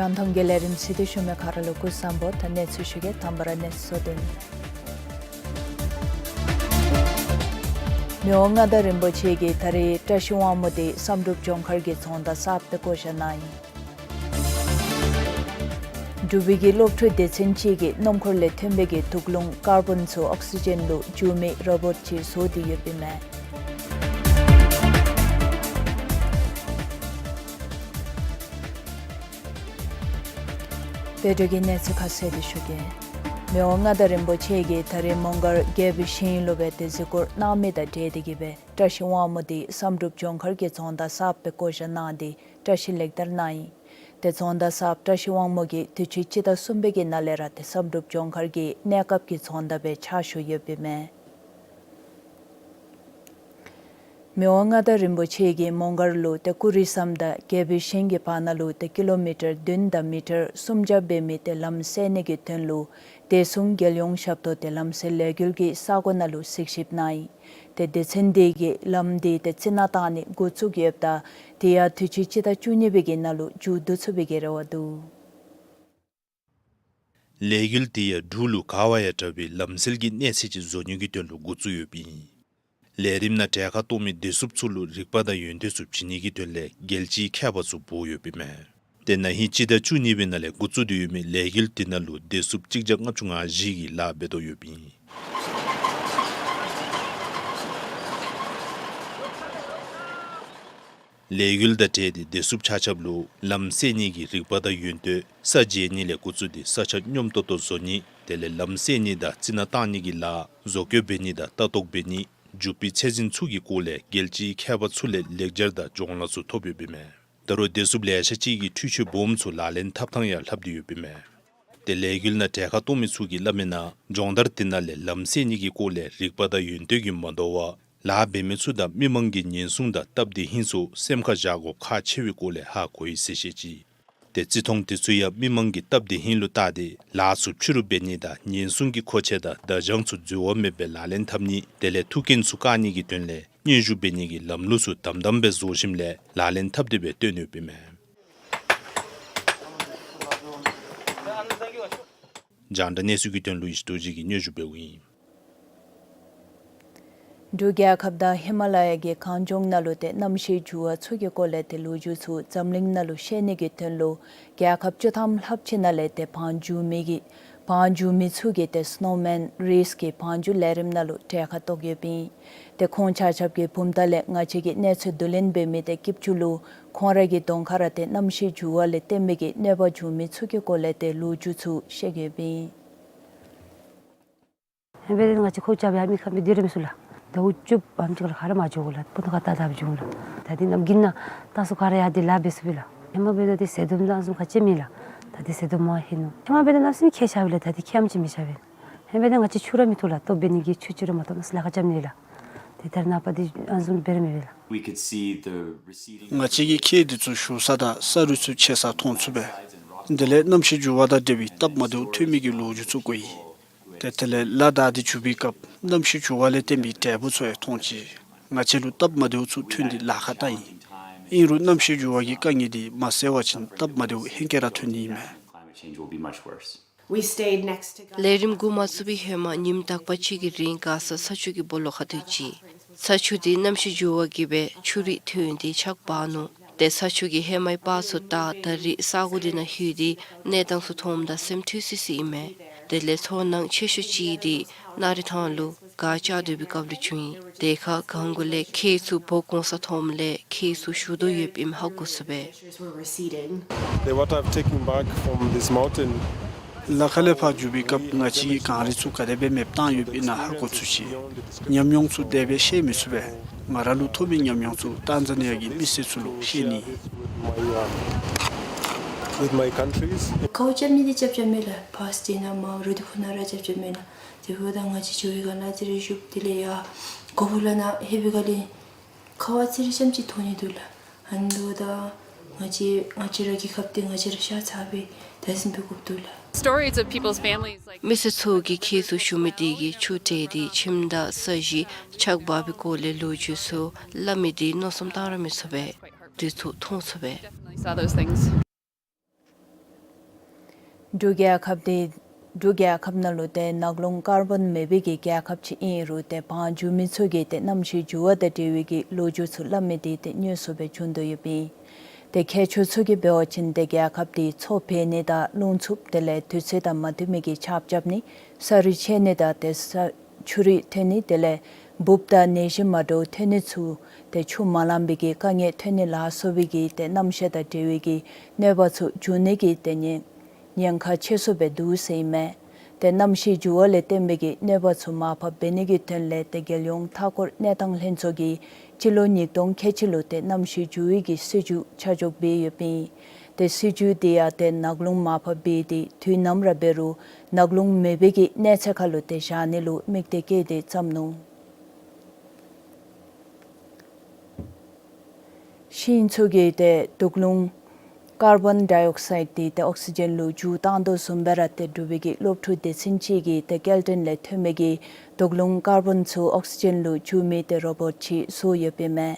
རྒྱང་མཐོང་གི་ལས་རིམ་གཟིགས་ཏེ་བཞུགས་མི་ག་ར་ལུ་སྐུ་གཟུགས་བཟང་པོ། ད་གནས་ཚུལ་ཞུ་གེ། དང་པ་ར་གནས་ཚུལ་གཙོ་དོན། མི་དབང་མངའ་བདག་རིན་པོ་ཆེ་གིས་ད་རིས་བཀྲ་ཤིས་དབང་མོ་དེ་བསམ་གྲུབ་ལྗོངས་མཁར་གྱི་རྫོང་བདག་གསརཔ་སྦེ་བསྐོ་བཞག་གནང་ཡི། འབྲུག་པའི་གི་སློབ་ཕྲུག་སྡེ་ཚན་ཅིག་གིས་སྣུམ་འཁོར་ལས་ཐོན་པའི་གི་དུག་རླུང་ཀར་བོན་ཚུ་ཨོག་སི་ཇེན་ལུ་འགྱུར་མི་རོ་བོཊ་ཅིག་བཟོ་སྟེ་ཡོདཔ་ཨིན་མས། དེ་འབྲུག་གི་གནས་ཚུལ་ཁ་གསལ་དེ་ཞུ་གེ། མི་དབང་མངའ་བདག་རིན་པོ་ཆེ་གིས་ད་རིས་མོང་སྒར་རྒྱལ་པོའི་ཞིང་ལུ་སྦེ་ཏེ་གཟིགས་སྐོར་གནང་མི་དང་འབྲེལ་ཏེ་གིས་སྦེ་བཀྲ་ཤིས་དབང་མོ་དེ་བསམ་གྲུབ་ལྗོངས་མཁར་གྱི་རྫོང་བདག་གསརཔ་སྦེ་བསྐོ་བཞག་གནང་སྟེ་བཀྲ་ཤིས་ལེགས་དར་གནང་ཡི། ཏེ་རྫོང་བདག་གསརཔ་བཀྲ་ཤིས་དབང་མོ་གིས་དུས་ཅི་སྤྱི་ཟླ་གསུམ་པའི་གི་ནང་ལས་ར་ཏེ་བསམ་གྲུབ་ལྗོངས་མཁར་གྱི་གནས་སྐབས་ཀྱི་རྫོང་བདག་སྦེ་ཕྱག་ཞུ་ཡོདཔ་ཨིན་མས། མི་དབང་མངའ་བདག་རིན་པོ་ཆེ་གིས་མོང་སྒར་ལུ་ཏེ་ཀུ་རི་ཟམ་དང་རྒྱལ་པོའི་ཞིང་གི་བར་ན་ལུ་ཏེ་ཀི་ལོ་མི་ཊར་བདུན་དང་མི་ཊར་སུམ་བརྒྱ་འབད་མི་ཏེ་ལམ་བསལ་ནི་གི་དོན་ལུ་བདེ་སྲུང་རྒྱལ་ཡོངས་ཞབས་ཏོག་ཏེ་ལམ་སེལ་ལས་འགུལ་གྱི་ས་གོ་ནང་ལུ་གཟིགས་ཞིབ་གནང་ཡི། ཏེ་སྡེ་ཚན་དེ་གིས་ལམ་དེ་ཏེ་རྩི་ནག་བཏང་ནི་འགོ་བཙུགས་ཡོདཔ་ད་དེ་ཡང་དུས་ཅི་སྤྱི་ཟླ་བཅུ་གཉིས་པའི་གི་ནང་ལུ་མཇུག་བསྡུ་ཚུགས་པའི་གི་རེ་བ་འདུག། ལས་འགུལ་དེ་ཡང་འབྲུག་ལུ་ག་བ་ཡང་དྲག་པའི་ལམ་སེལ་གྱི་གནས་ཚད་ཅིག་བཟོ་ནི་གི་དོན་ལུ་འགོ་བཙུགས་ཡོདཔ་ཨིན། ལས་རིམ་ནང་གྲལ་ཁར་གཏོགས་མི་བདེ་སྲུངཔ་ཚུ་ལུ་རིག་པ་དང་ཡོན་ཏན་ཚུ་བྱིན་ནི་གི་དོན་ལས་རྒྱལ་སྤྱིའི་མཁས་པ་ཚུ་འབོ་ཡོདཔ་ཨིན་མས། ཏེ་ན་ཧིང་སྤྱི་ཟླ་བཅུ་གཉིས་པའི་ནང་ལས་འགོ་བཙུགས་ཏེ་ཡོད་མི་ལས་འགུལ་དེ་ནང་ལུ་བདེ་སྲུངཔ་གཅིག་བརྒྱ་ལྔ་བཅུ་ང་བཞི་གིས་ལཱ་འབད་དོ་ཡོདཔ་ཨིན། ལས་འགུལ་དང་འབྲེལ་ཏེ་བདེ་སྲུངཔ་ཆ་ཁྱབ་ལུ་ལམ་སེལ་ནི་གི་རིག་པ་དང་ཡོན་ཏན་ས་འཇལ་ནི་ལས་འགོ་བཙུགས་ཏེ་ས་ཆ་སྙོམས་ཏོག་ཏོ་བཟོ་ནི་དེ་ལས་ལམ་སེལ་ནི་དང་རྩི་ནག་བཏང་ནི་གི་ལཱ་བཟོ་བཀོད་འབད་ནི་དང་ལྟ་རྟོག་འབད་ནི་འཇུག་པའི་ཚད་འཛིན་ཚུ་གི་སྐོར་ལས་རྒྱལ་སྤྱིའི་མཁས་པ་ཚུ་ལས་ལེགས་སྦྱར་དང་སྦྱོང་ལཱ་ཚུ་ཐོབ་ཡོདཔ་ཨིན་མས། ད་རུང་བདེ་སྲུངཔ་ལེ་ཤ་ཅིག་གིས་འཕྲུལ་ཆས་སྦོམ་ཚུ་ལག་ལེན་འཐབ་ཐངས་ཡང་ལྷབ་སྟེ་ཡོདཔ་ཨིན་མས། ཏེ་ལས་འགུལ་ནང་གྲལ་ཁར་གཏོགས་མི་ཚུ་གིས་སླབ་མིའི་ནང་སྦྱོང་བརྡར་དེ་ནང་ལས་ལམ་སེལ་ནི་གི་སྐོར་ལས་རིག་པ་དང་ཡོན་ཏན་གྱིས་མ་དོ་བར་ལཱ་འབད་མི་ཚུ་དང་མི་མང་གི་ཉེན་སྲུང་དང་སྟབས་བདེ་ཧིང་ཚུ་སེམས་ཁར་བཞག་དགོཔ་ཁག་ཆེ་བའི་སྐོར་ལས་ཧ་གོ་ཡི་ཟེར་བཤད་ཅི། ཏེ་རྩི་མཐོང་དེ་ཚུ་ཡང་མི་མང་གི་སྟབས་བདེ་ཧིང་ལུ་བལྟ་སྟེ་ལཱ་ཚུ་ཕྱི་རུ་འབད་ནི་དང་ཉེན་སྲུང་གི་མཁོ་ཆས་དང་བརྡ་བྱང་ཚུ་འཛོལ་བ་མེད་པའི་ལག་ལེན་འཐབ་ནི་དེ་ལས་ཐུག་རྐྱེན་ཚུ་བཀག་ནི་གི་དོན་ལས་སྙན་ཞུ་འབད་ནི་གི་ལམ་ལུགས་ཚུ་དམ་དམ་སྦེ་བཟོ་ཞིནམ་ལས་ལག་ལེན་འཐབ་སྟེ་སྦེ་སྟོན་ཡོདཔ་ཨིན་མས། རྒྱང་བསྒྲགས་གནས་ཚུལ་གྱི་དོན་ལུ་ཡེ་ཤེས་རྡོ་རྗེ་གིས་སྙན་ཞུ་འབདཝ་ཨིན། འབྲུག་རྒྱལ་ཁབ་དང་ཧི་མ་ལ་ཡ་གི་གངས་ལྗོངས་ནང་ལུ་ཏེ་གནམ་གཤིས་འགྱུར་བ་ཚུ་གི་སྐོར་ལས་ཏེ་ལོ་རྒྱུས་ཚུ་འཛམ་གླིང་ནང་ལུ་ཤེས་ནི་གི་དོན་ལུ་རྒྱལ་ཁབ་བཅུ་ཐམ་ལྷགཔ་ཅིག་ནང་ལས་ཏེ་བང་རྒྱུག་མི་གི་བང་རྒྱུག་མི་ཚུ་གིས་ཏེ་སི་ནོ་མཱན་རེསི་གི་བང་རྒྱུག་ལས་རིམ་ནང་ལུ་གྲལ་ཁར་གཏོགས་ཡོདཔ་ཨིན། ཏེ་ཁོང་ཆ་ཁྱབ་ཀྱི་བུམ་ཐང་ལས་ང་བཅས་ཀྱིས་གནས་ཚུལ་བསྡུ་ལེན་འབད་མི་ཏེ་སྐྱིད་ཆུ་ལུ་ཁོང་ར་གི་གདོང་ཁར་ཏེ་གནམ་གཤིས་འགྱུར་བ་ལས་བརྟེན་པའི་གི་གནོད་པ་བྱུང་མི་ཚུ་གི་སྐོར་ལས་ཏེ་ལོ་རྒྱུས་ཚུ་བཤད་ཡོདཔ་ཨིན། ཧེ་མ་འབད་ང་བཅས་ཁོ་ཆ་བའི་ཨ་མི་ཁ་མི་སྡོད་ར་མི་ཚུགས་ལགས། ཟླཝ་བཅུ་ཨམ་ཅིག་ལུ་ག་ར་མ་འགྱོ་དགོ་ལགས། སྤུ་ན་ཁ་ད་ད་འགྱོ་དགོ་ལགས། ད་འདི་གནམ་དགུན་ནང་ད་ཚུ་ག་ར་ཡར་འདི་ལཱ་འབད་ཚུགས་པས་ལགས། ཧེ་མ་འབད་ད་འདི་ཟད་འཐུང་དང་ཚུ་ག་ཅི་མེད་ལགས། ད་འདི་ཟད་འཐུང་མ་ཧེ་ནུག། ཧེ་མ་འབད་ད་གནམ་མེད་ས་མེད་ཁྱད་ཆགས་པས་ལགས། ད་འདི་ཁྱད་ཨམ་ཅིག་མི་ཆགས་པས། ཧེ་མ་འབད་ད་ང་བཅས་ཆུ་ར་མི་འཐུང་ལགས། ལྟོ་འབད་ནི་གི་ཆུ་ཅིག་ར་མ་འཐུང་། ལཱ་ཁག་ཅིག་མེད་ལགས། དེ་ལྟར་ནངས་པ་འདི་ཨ་ནི་བཟུམ་འབད་ར་མི་འབད་ལགས། We could see the receding ང་བཅས་ཀྱིས་ཁྱེགས་འདི་ཚུ་ཞུ་ས་དང་ས་རུད་ཚུ་ཆད་ས་མཐོང་ཚུགས་པས། དེ་ལས་གནམ་གཤིས་འགྱུར་བ་དང་འབྲེལ་བའི་སྟབས་མ་བདེཝ་ཐོན་མི་གི་ལོ་རྒྱུས་ཚུ་གོ་ཡི། ཏེ་དེ་ལས་ལ་དྭགས་འདི་འགྱོ་བའི་སྐབས་གནམ་གཤིས་འགྱུར་བ་ལས་བརྟེན་པའི་དྲོད་འབུ་ཚུ་ཡང་མཐོང་ཅི། ང་བཅས་ལུ་སྟབས་མ་བདེཝ་ཚུ་ཐོན་ཏེ་ལཱ་ཁག་བཏང་ཡི། ཨིན་རུང་གནམ་གཤིས་འགྱུར་བ་གི་དཀའ་ངལ་འདི་མ་སེལ་བ་ཅིན་སྟབས་མ་བདེཝ་ཧེང་སྐལ་ར་ཐོན་ནི་ཨིན་མས། We stayed next to ལས་རིམ་འགོ་མ་བཙུགས་པའི་ཧེ་མ་ཉིནམ་དག་པ་ཅིག་གི་རིང་མགར་ས་ས་ཆུ་གི་སྦོ་ལོགས་ཁར་སྡོད་ཅི། ས་ཆུ་འདི་གནམ་གཤིས་འགྱུར་བ་གིས་སྦེ་ཆུ་རུད་ཐོན་ཏེ་ཆག་འབག་ནུག། ཏེ་ས་ཆུ་གིས་ཧེ་མའི་པར་ཚུ་བཏགས། ད་རིས་ས་གོ་འདི་ནང་ལྷོད་དེ་གནས་སྟངས་ཚུ་མཐོངམ་ད་སེམས་འཁྲུལ་སི་སི་ཨིན་མས། དེ་ལས་ཚོར་སྣང་ཆེ་ཤོས་ཅིག་འདི་ན་རི་ཐང་ལུ་གར་བཅར་སྡོད་པའི་སྐབས་ལུ་བྱུང་ཡི། དེ་ཁར་གངས་གུ་ལས་ཁྱེགས་ཚུ་འབོ་འོང་ས་མཐོངམ་ལས་ཁྱེགས་ཚུ་ཞུ་དོ་ཡོདཔ་ཨིནམ་ཧ་གོ་ཚུགས་པས། The, what I've taken back from this mountain ལ་ཁ་ལས་ཕར་འགྱོ་བའི་སྐབས་ང་བཅས་ཀྱིས་གངས་རི་ཚུ་ག་དེ་སྦེ་མེདཔ་བཏང་ཡོདཔ་ཨིན་ན་ཧ་གོ་ཚུགས་ཅི། ཉམས་མྱོང་ཚུ་དེ་སྦེ་བཤད་མི་ཚུགས་པས། ང་ར་ལུ་ཐོབ་མི་ཉམས་མྱོང་ཚུ་ཏཱན་ཛ་ནི་ཡ་གི་མི་སེར་ཚུ་ལུ་བཤད་ནི། With my countries. ཁཝ་རྐྱབ་ནི་འདི་རྐྱབ་རྐྱབ་མས་ལགས། བཱསི་འདི་ནང་མར་རོ་ཏི་ཕུ་ནང་ར་རྐྱབ་རྐྱབ་མས་ལགས། དེ་འབདཝ་ད་ང་བཅས་འགྱོ་བའི་སྒང་ལས་ཨ་ཙི་རེ་བཞུགས། དེ་ལས་ཡར་གོ་བུ་ལ་ནང་ལྷོད་པའི་སྒང་ལས་ཁཝ་ཨ་ཙི་རེ་རྐྱངམ་ཅིག་མཐོང་ནི་འདུག་ལགས། ཨ་ནི་འབདཝ་ད་ང་བཅས་ང་བཅས་ར་གི་ཁབ་འདི་ང་བཅས་ར་ཤ་ཚ་སྦེ་བདག་འཛིན་འབད་དགོཔ་འདུག་ལགས། Stories of people's families, like མི་སེར་ཚུ་གིས་ཁྱེགས་ཚུ་ཞུ་མི་དེ་གིས་ཆུ་བྲལ་ཏེ་ཁྱིམ་དང་ས་གཞི་ཆག་འབག་པའི་སྐོར་ལས་ལོ་རྒྱུས་ཚུ་སླབ་མི་འདི་མནོ་བསམ་བཏང་ར་མི་ཚུགས་པས། འདི་ཚུ་མཐོང་ཚུགས་པས། Definitely saw those things. འབྲུག་རྒྱལ་ཁབ་འདི་འབྲུག་རྒྱལ་ཁབ་ནང་ལུ་ཏེ་ནག་རླུང་ཀར་བཱོན་མེད་པའི་གི་རྒྱལ་ཁབ་ཅིག་ཨིན་རུང་ཏེ་བང་རྒྱུག་མི་ཚུ་གིས་ཏེ་གནམ་གཤིས་འགྱུར་བ་དང་འབྲེལ་བའི་གི་ལོ་རྒྱུས་ཚུ་སླབ་མི་འདི་ཏེ་དངོས་སུ་སྦེ་བྱུང་དོ་ཡོདཔ་ཨིན། ཏེ་མཁས་མཆོག་ཚུ་གིས་འབད་བ་ཅིན་ཏེ་རྒྱལ་ཁབ་འདི་མཚོ་འཕེལ་ནི་དང་རླུང་འཚུབ་དེ་ལས་དུས་ཚོད་དང་མ་མཐུན་མི་གི་ཆརཔ་རྐྱབ་ནི་ས་རུད་ཆད་ནི་དང་ཏེ་ས་ཆུ་རུད་ཐོན་ནི་དེ་ལས་འབུབ་དང་ནད་གཞི་མ་འདྲཝ་ཐོན་ནི་ཚུ་ཏེ་ཆུ་མ་ལང་པའི་གི་དཀའ་ངལ་ཐོན་ནི་ལ་སོགས་པའི་གི་ཏེ་གནམ་གཤིས་དང་འབྲེལ་བའི་གི་གནོད་པ་ཚུ་འབྱུང་ནི་གི་ཏེ་ཉེན་ཉེན་ཁ་ཆེ་སུ་སྦེ་འདུག་ཟེར་ཨིན་མས། ཏེ་གནམ་གཤིས་འགྱུར་བ་ལས་བརྟེན་པའི་གི་གནོད་པ་ཚུ་མར་ཕབ་འབད་ནི་གི་དོན་ལས་ཏེ་རྒྱལ་ཡོངས་མཐའ་འཁོར་གནས་སྟངས་ལྷན་ཚོགས་ཀྱིས་སྤྱི་ལོ་ཉིས་སྟོང་ཁལ་གཅིག་ལུ་ཏེ་གནམ་གཤིས་འགྱུར་བའི་གི་སྲིད་བྱུས་ཆ་འཇོག་འབད་ཡོདཔ་ཨིན། ཏེ་སྲིད་བྱུས་འདི་ཡང་ཏེ་ནག་རླུང་མར་ཕབ་འབད་དེ་དུས་ནམ་ར་འབད་རུང་ནག་རླུང་མེད་པའི་གི་གནས་ཚད་ཁར་ལུ་ཏེ་བཞག་ནི་ལུ་དམིགས་གཏད་བསྐྱེད་དེ་བརྩམས་ནུག། ཤིང་ཚུ་གིས་ཏེ་དུག་རླུང་ཀར་བཱོན་ཌའི་ཨོག་སའིཌ་འདི་ཏེ་ཨོག་སི་ཇེན་ལུ་འགྱུར་བཏང་དོ་བཟུམ་སྦེ་ར་ཏེ་འབྲུག་པའི་གི་སློབ་ཕྲུག་སྡེ་ཚན་ཅིག་གིས་ཏེ་སྐྱེལ་འདྲེན་ལས་ཐོན་མི་གི་དུག་རླུང་ཀར་བཱོན་ཚུ་ཨོག་སི་ཇེན་ལུ་འགྱུར་མི་ཏེ་རོ་བོཊ་ཅིག་བཟོ་ཡོདཔ་ཨིན་མས།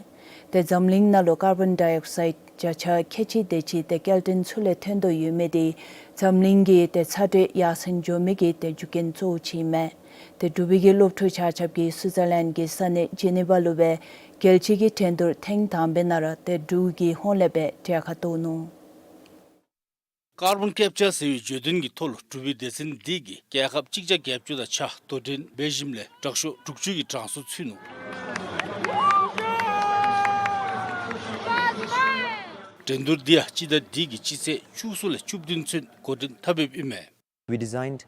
ཏེ་འཛམ་གླིང་ནང་ལུ་ཀར་བཱོན་ཌའི་ཨོག་སའིཌ་བརྒྱ་ཆ་ཁལ་གཅིག་དེ་ཅིག་ཏེ་སྐྱེལ་འདྲེན་ཚུ་ལས་ཐོན་དོ་ཡོད་མི་འདི་འཛམ་གླིང་གི་ཏེ་ཚ་དྲོད་ཡར་སེང་འགྱོ་མི་གི་ཏེ་རྒྱུ་རྐྱེན་གཙོ་བོ་ཅིག་ཨིན་མས། ཏེ་འབྲུག་པའི་གི་སློབ་ཕྲུག་ཆ་ཁྱབ་ཀྱིས་སུའི་ཙར་ལེནཌ་གི་ས་གནས་ཇི་ནི་ཝ་ལུ་སྦེ་རྒྱལ་སྤྱི་གི་འགྲན་བསྡུར་ཐེངས་དང་པའི་ནང་ར་ཏེ་འབྲུག་གི་ཧོངས་ལས་སྦེ་གྲལ་ཁར་གཏོགས་ནུག། ཀར་བཱོན་ཀེཔ་ཅར་ཟེར་བའི་བརྗོད་དོན་གྱི་ཐོག་ལུ་འབྲུག་པའི་སྡེ་ཚན་འདི་གིས་རྒྱལ་ཁབ་གཅིག་བརྒྱ་བརྒྱད་ཅུ་དང་ཕྱེད་དོ་འགྲན་འབད་ཞིནམ་ལས་དྲག་ཤོས་དྲུག་ཅུ་གི་གྲངས་སུ་ཚུད་ནུག། འགྲན་བསྡུར་འདི་ཡང་སྤྱི་ཟླ་འདི་གི་སྤྱི་ཚེས་བཅུ་གསུམ་ལས་བཅུ་བདུན་ཚུན་འགོ་འདྲེན་འཐབ་འབདཝ་ཨིན་མས། We designed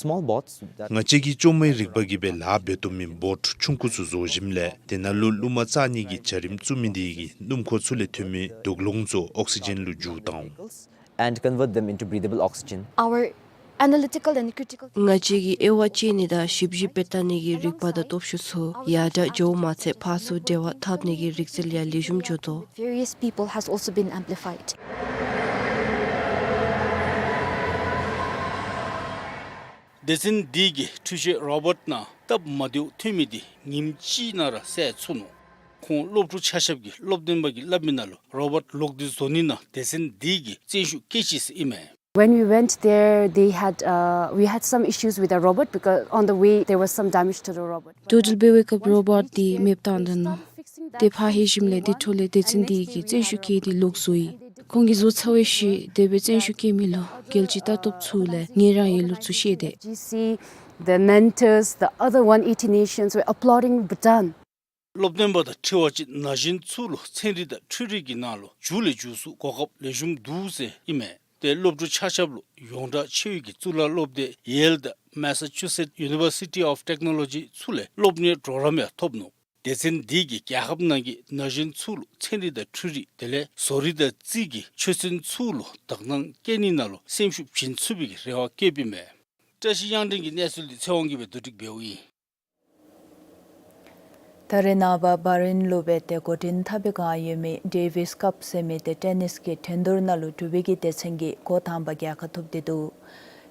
small boats that ང་བཅས་ཀྱིས་ཅོག་མའི་རིག་པ་གིས་སྦེ་ལཱ་འབད་བཏུབ་མི་བོཊ་ཆུང་ཀུ་ཚུ་བཟོ་ཞིནམ་ལས་དེ་ནང་ལུ་རླུང་མ་བཙག་ནི་གི་བྱ་རིམ་བཙུགས་མི་འདི་གིས་སྣུམ་འཁོར་ཚུ་ལས་ཐོན་མི་དུག་རླུང་ཚུ་ཨོག་སི་ཇེན་ལུ་འགྱུར་བཏང་། And convert them into breathable oxygen. Our analytical and critical ང་བཅས་ཀྱིས་དབྱེ་བ་དཔྱད་ནི་དང་ཞིབ་འཇུག་འབད་བལྟ་ནི་གི་རིག་པ་དང་སྟོབས་ཤུགས་ཚུ་ཡར་དྲག་འགྱོཝ་མ་ཚད་ཕར་ཚུར་འབྲེལ་བ་འཐབ་ནི་གི་རིག་རྩལ་ཡང་ལེགས་ཤོམ་འགྱོ་དོ། Various people has also been amplified. སྡེ་ཚན་འདི་གིས་འཕྲུལ་ཆས་རོ་བོཊ་ནང་སྟབས་མ་བདེཝ་ཐོན་མི་འདི་ཉིནམ་གཅིག་ནང་ར་བསལ་ཚུགས་ནུག། ཁོང་སློབ་ཕྲུག་ཆ་ཁྱབ་ཀྱིས་སློབ་སྟོན་པ་གིས་སླབ་མི་ནང་ལུ་རོ་བོཊ་ལོག་སྟེ་བཟོ་ནི་ནང་སྡེ་ཚན་འདི་གིས་བརྩོན་ཤུགས་བསྐྱེད་ཅི་ཟེར་ཨིན་མས། When we went there, they had, uh, we had some issues with the robot because on the way there was some damage to the robot. ཊོ་ཊལ་འབད་བའི་སྐབས་རོ་བོཊ་འདི་མེདཔ་བཏང་ད་ནུག། ཏེ་ཕར་ལྷོད་ཞིནམ་ལས་དེ་འཕྲོ་ལས་སྡེ་ཚན་འདི་གིས་བརྩོན་ཤུགས་བསྐྱེད་དེ་ལོག་བཟོ་ཡི། ཁོང་གིས་བཟོ་ཚར་བའི་ཤུལ་དེ་སྦེ་བརྩོན་ཤུགས་བསྐྱེད་མི་ལུ་རྒྱལ་སྤྱིའི་ལྟ་རྟོགཔ་ཚུ་ལས་ངལ་རངས་ཡོད་ལུགས་ཚུ་བཤད་དེ། G C, the mentors, the other one eighty nations were applauding Bhutan. སློབ་སྟོན་པ་དང་འཁྲིལ་བ་ཅིན་ན་གཞོན་ཚུ་ལུ་ཚན་རིག་དང་འཕྲུལ་རིག་གི་ནང་ལུ་མཇུག་ལས་མཇུག་སུ་གོ་སྐབས་ལེགས་ཤོམ་འདུག་ཟེར་ཨིན་མས། ཏེ་སློབ་ཕྲུག་ཆ་ཁྱབ་ལུ་ཡོངས་གྲགས་ཆེ་བའི་གཙུག་ལག་སློབ་སྡེ་ཡེལ་དང་མེ་ས་ཅུ་སེཊ་ཡུ་ནི་བར་སི་ཊི་ཨོཕ་ཊེཀ་ནོ་ལོ་ཇི་ཚུ་ལས་སློབ་གཉེར་གྲོགས་རམ་ཡང་ཐོབ་ནུག། སྡེ་ཚན་འདི་གིས་རྒྱལ་ཁབ་ནང་གི་ན་གཞོན་ཚུ་ལུ་ཚན་རིག་དང་འཕྲུལ་རིག་དེ་ལས་བཟོ་རིག་དང་རྩིས་ཀྱི་ཆོས་ཚན་ཚུ་ལུ་དག་སྣང་བསྐྱེད་ནི་ནང་ལུ་སེམས་ཤུགས་བྱིན་ཚུགས་པའི་རེ་བ་བསྐྱེདཔ་ཨིན་མས། བཀྲ་ཤིས་གཡང་སྒྲོན་གྱི་གནས་ཚུལ་འདི་ཚེ་དབང་གིས་སྦེ་བསྡུ་སྒྲིག་འབདཝ་ཨིན། ད་རེས་ནངས་པ་བྷ་རེན་ལུ་སྦེ་ཏེ་འགོ་འདྲེན་འཐབ་པའི་བསྒང་ཡོད་མི་ཌེ་ཝིས་ཀབ་ཟེར་མི་ཏེ་ཊེ་ནིས་ཀྱི་འགྲན་བསྡུར་ནང་ལུ་འབྲུག་པའི་གི་སྡེ་ཚན་གྱིས་འགོ་དང་པ་རྒྱལ་ཁ་ཐོབ་སྟེ་འདུག།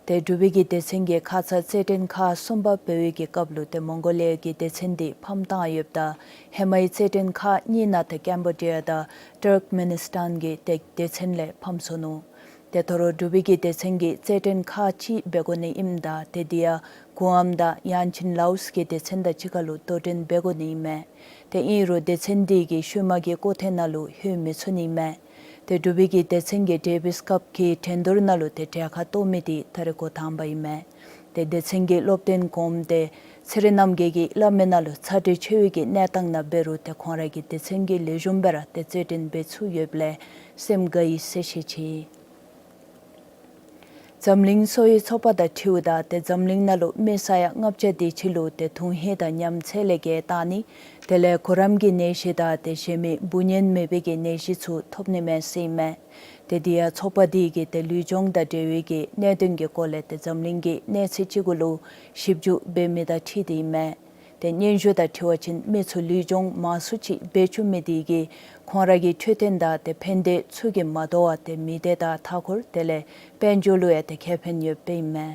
ཏེ་འབྲུག་པའི་གི་སྡེ་ཚན་གྱིས་ཁ་ཙ་རྩེད་འགྲན་ཁག་གསུམ་པ་འབད་བའི་གི་སྐབས་ལུ་ཏེ་མོང་གོ་ལི་ཡ་གི་སྡེ་ཚན་འདི་ཕམ་བཏང་ཡོདཔ་ད་ཧེ་མའི་རྩེད་འགྲན་ཁག་གཉིས་ནང་ཏེ་ཀེམ་བོ་ཌི་ཡ་དང་ཊརཀ་མེ་ནི་སི་ཊཱན་གྱི་ཏེ་སྡེ་ཚན་ལས་ཕམ་སོ་ནུག། ཏེ་ད་རུང་འབྲུག་པའི་གི་སྡེ་ཚན་གྱིས་རྩེད་འགྲན་ཁག་གཅིག་འབད་དགོ་ནི་ཨིནམ་ད་ཏེ་དེ་ཡང་གུ་ཨམ་དང་ཡཱན་ཅིན་ལའོས་ཀྱི་སྡེ་ཚན་དང་གཅིག་ཁར་ལུ་དོ་འགྲན་འབད་དགོ་ནི་ཨིན་མས། ཏེ་ཨིན་རུང་སྡེ་ཚན་འདི་གིས་ཤུལ་མ་གི་སྐོར་ཐེངས་ནང་ལུ་ལྷོད་མི་ཚུགས་ནི་ཨིན་མས། ཏེ་འབྲུག་པའི་གི་སྡེ་ཚན་གྱིས་ཌེ་ཝིས་ཀབ་ཀྱི་འགྲན་བསྡུར་ནང་ལུ་ཏེ་གྲལ་ཁར་གཏོགས་མི་འདི་ད་རེས་འགོ་དང་པ་ཨིན་མས། ཏེ་སྡེ་ཚན་གྱི་སློབ་སྟོན་གོངམ་ཏེ་ཚེ་རིང་རྣམ་རྒྱལ་གྱིས་སླབ་མི་ནང་ལུ་ཚ་དྲོད་ཆེ་བའི་གི་གནས་སྟངས་ནང་འབད་རུང་ཏེ་ཁོང་ར་གི་སྡེ་ཚན་གྱིས་ལེགས་ཤོམ་སྦེ་ར་ཏེ་རྩེད་འགྲན་འབད་ཚུགས་ཡོདཔ་ལས་སེམས་དགའ་ཡི་ཟེར་བཤད་ཅི། འཛམ་གླིང་གསོ་བའི་ཚོགས་པ་དང་འཁྲིལཝ་ད་ཏེ་འཛམ་གླིང་ནང་ལུ་མི་ས་ཡ་ལྔ་བརྒྱ་དེ་ཅིག་ལུ་ཏེ་དོན་ཧིང་དང་ཉམས་ཚད་ལས་བརྒལ་བཏང་ནི་དེ་ལས་གུ་རམ་གྱི་ནད་གཞི་དང་ཏེ་གཞན་མི་འབུ་གཉན་མེད་པའི་གི་ནད་གཞི་ཚུ་ཐོབ་ནི་མས་ཟེར་ཨིན་མས། ཏེ་དེ་ཡང་ཚོགས་པ་འདི་གིས་ཏེ་ལུས་སྦྱོང་དང་འབྲེལ་བའི་གི་གནད་དོན་གྱི་སྐོར་ལས་ཏེ་འཛམ་གླིང་གི་གནས་ཚད་ཅིག་གུ་ལུ་ཞིབ་འཇུག་འབད་མི་དང་འཁྲིལ་ཏེ་ཨིན་མས། ཏེ་སྙན་ཞུ་དང་འཁྲིལ་བ་ཅིན་མི་ཚུ་ལུས་སྦྱོང་མང་སུ་ཅིག་འབད་བཅུག་མི་དེ་གིས་ཁོང་ར་གི་འཕྲོད་བསྟེན་དང་ཏེ་ཕན་བདེ་ཚུ་གིས་མ་དོ་བར་ཏེ་མི་སྡེ་དང་མཐའ་འཁོར་དེ་ལས་དཔལ་འབྱོར་ལུ་ཡང་ཏེ་ཁེ་ཕན་ཡོདཔ་ཨིན་མས།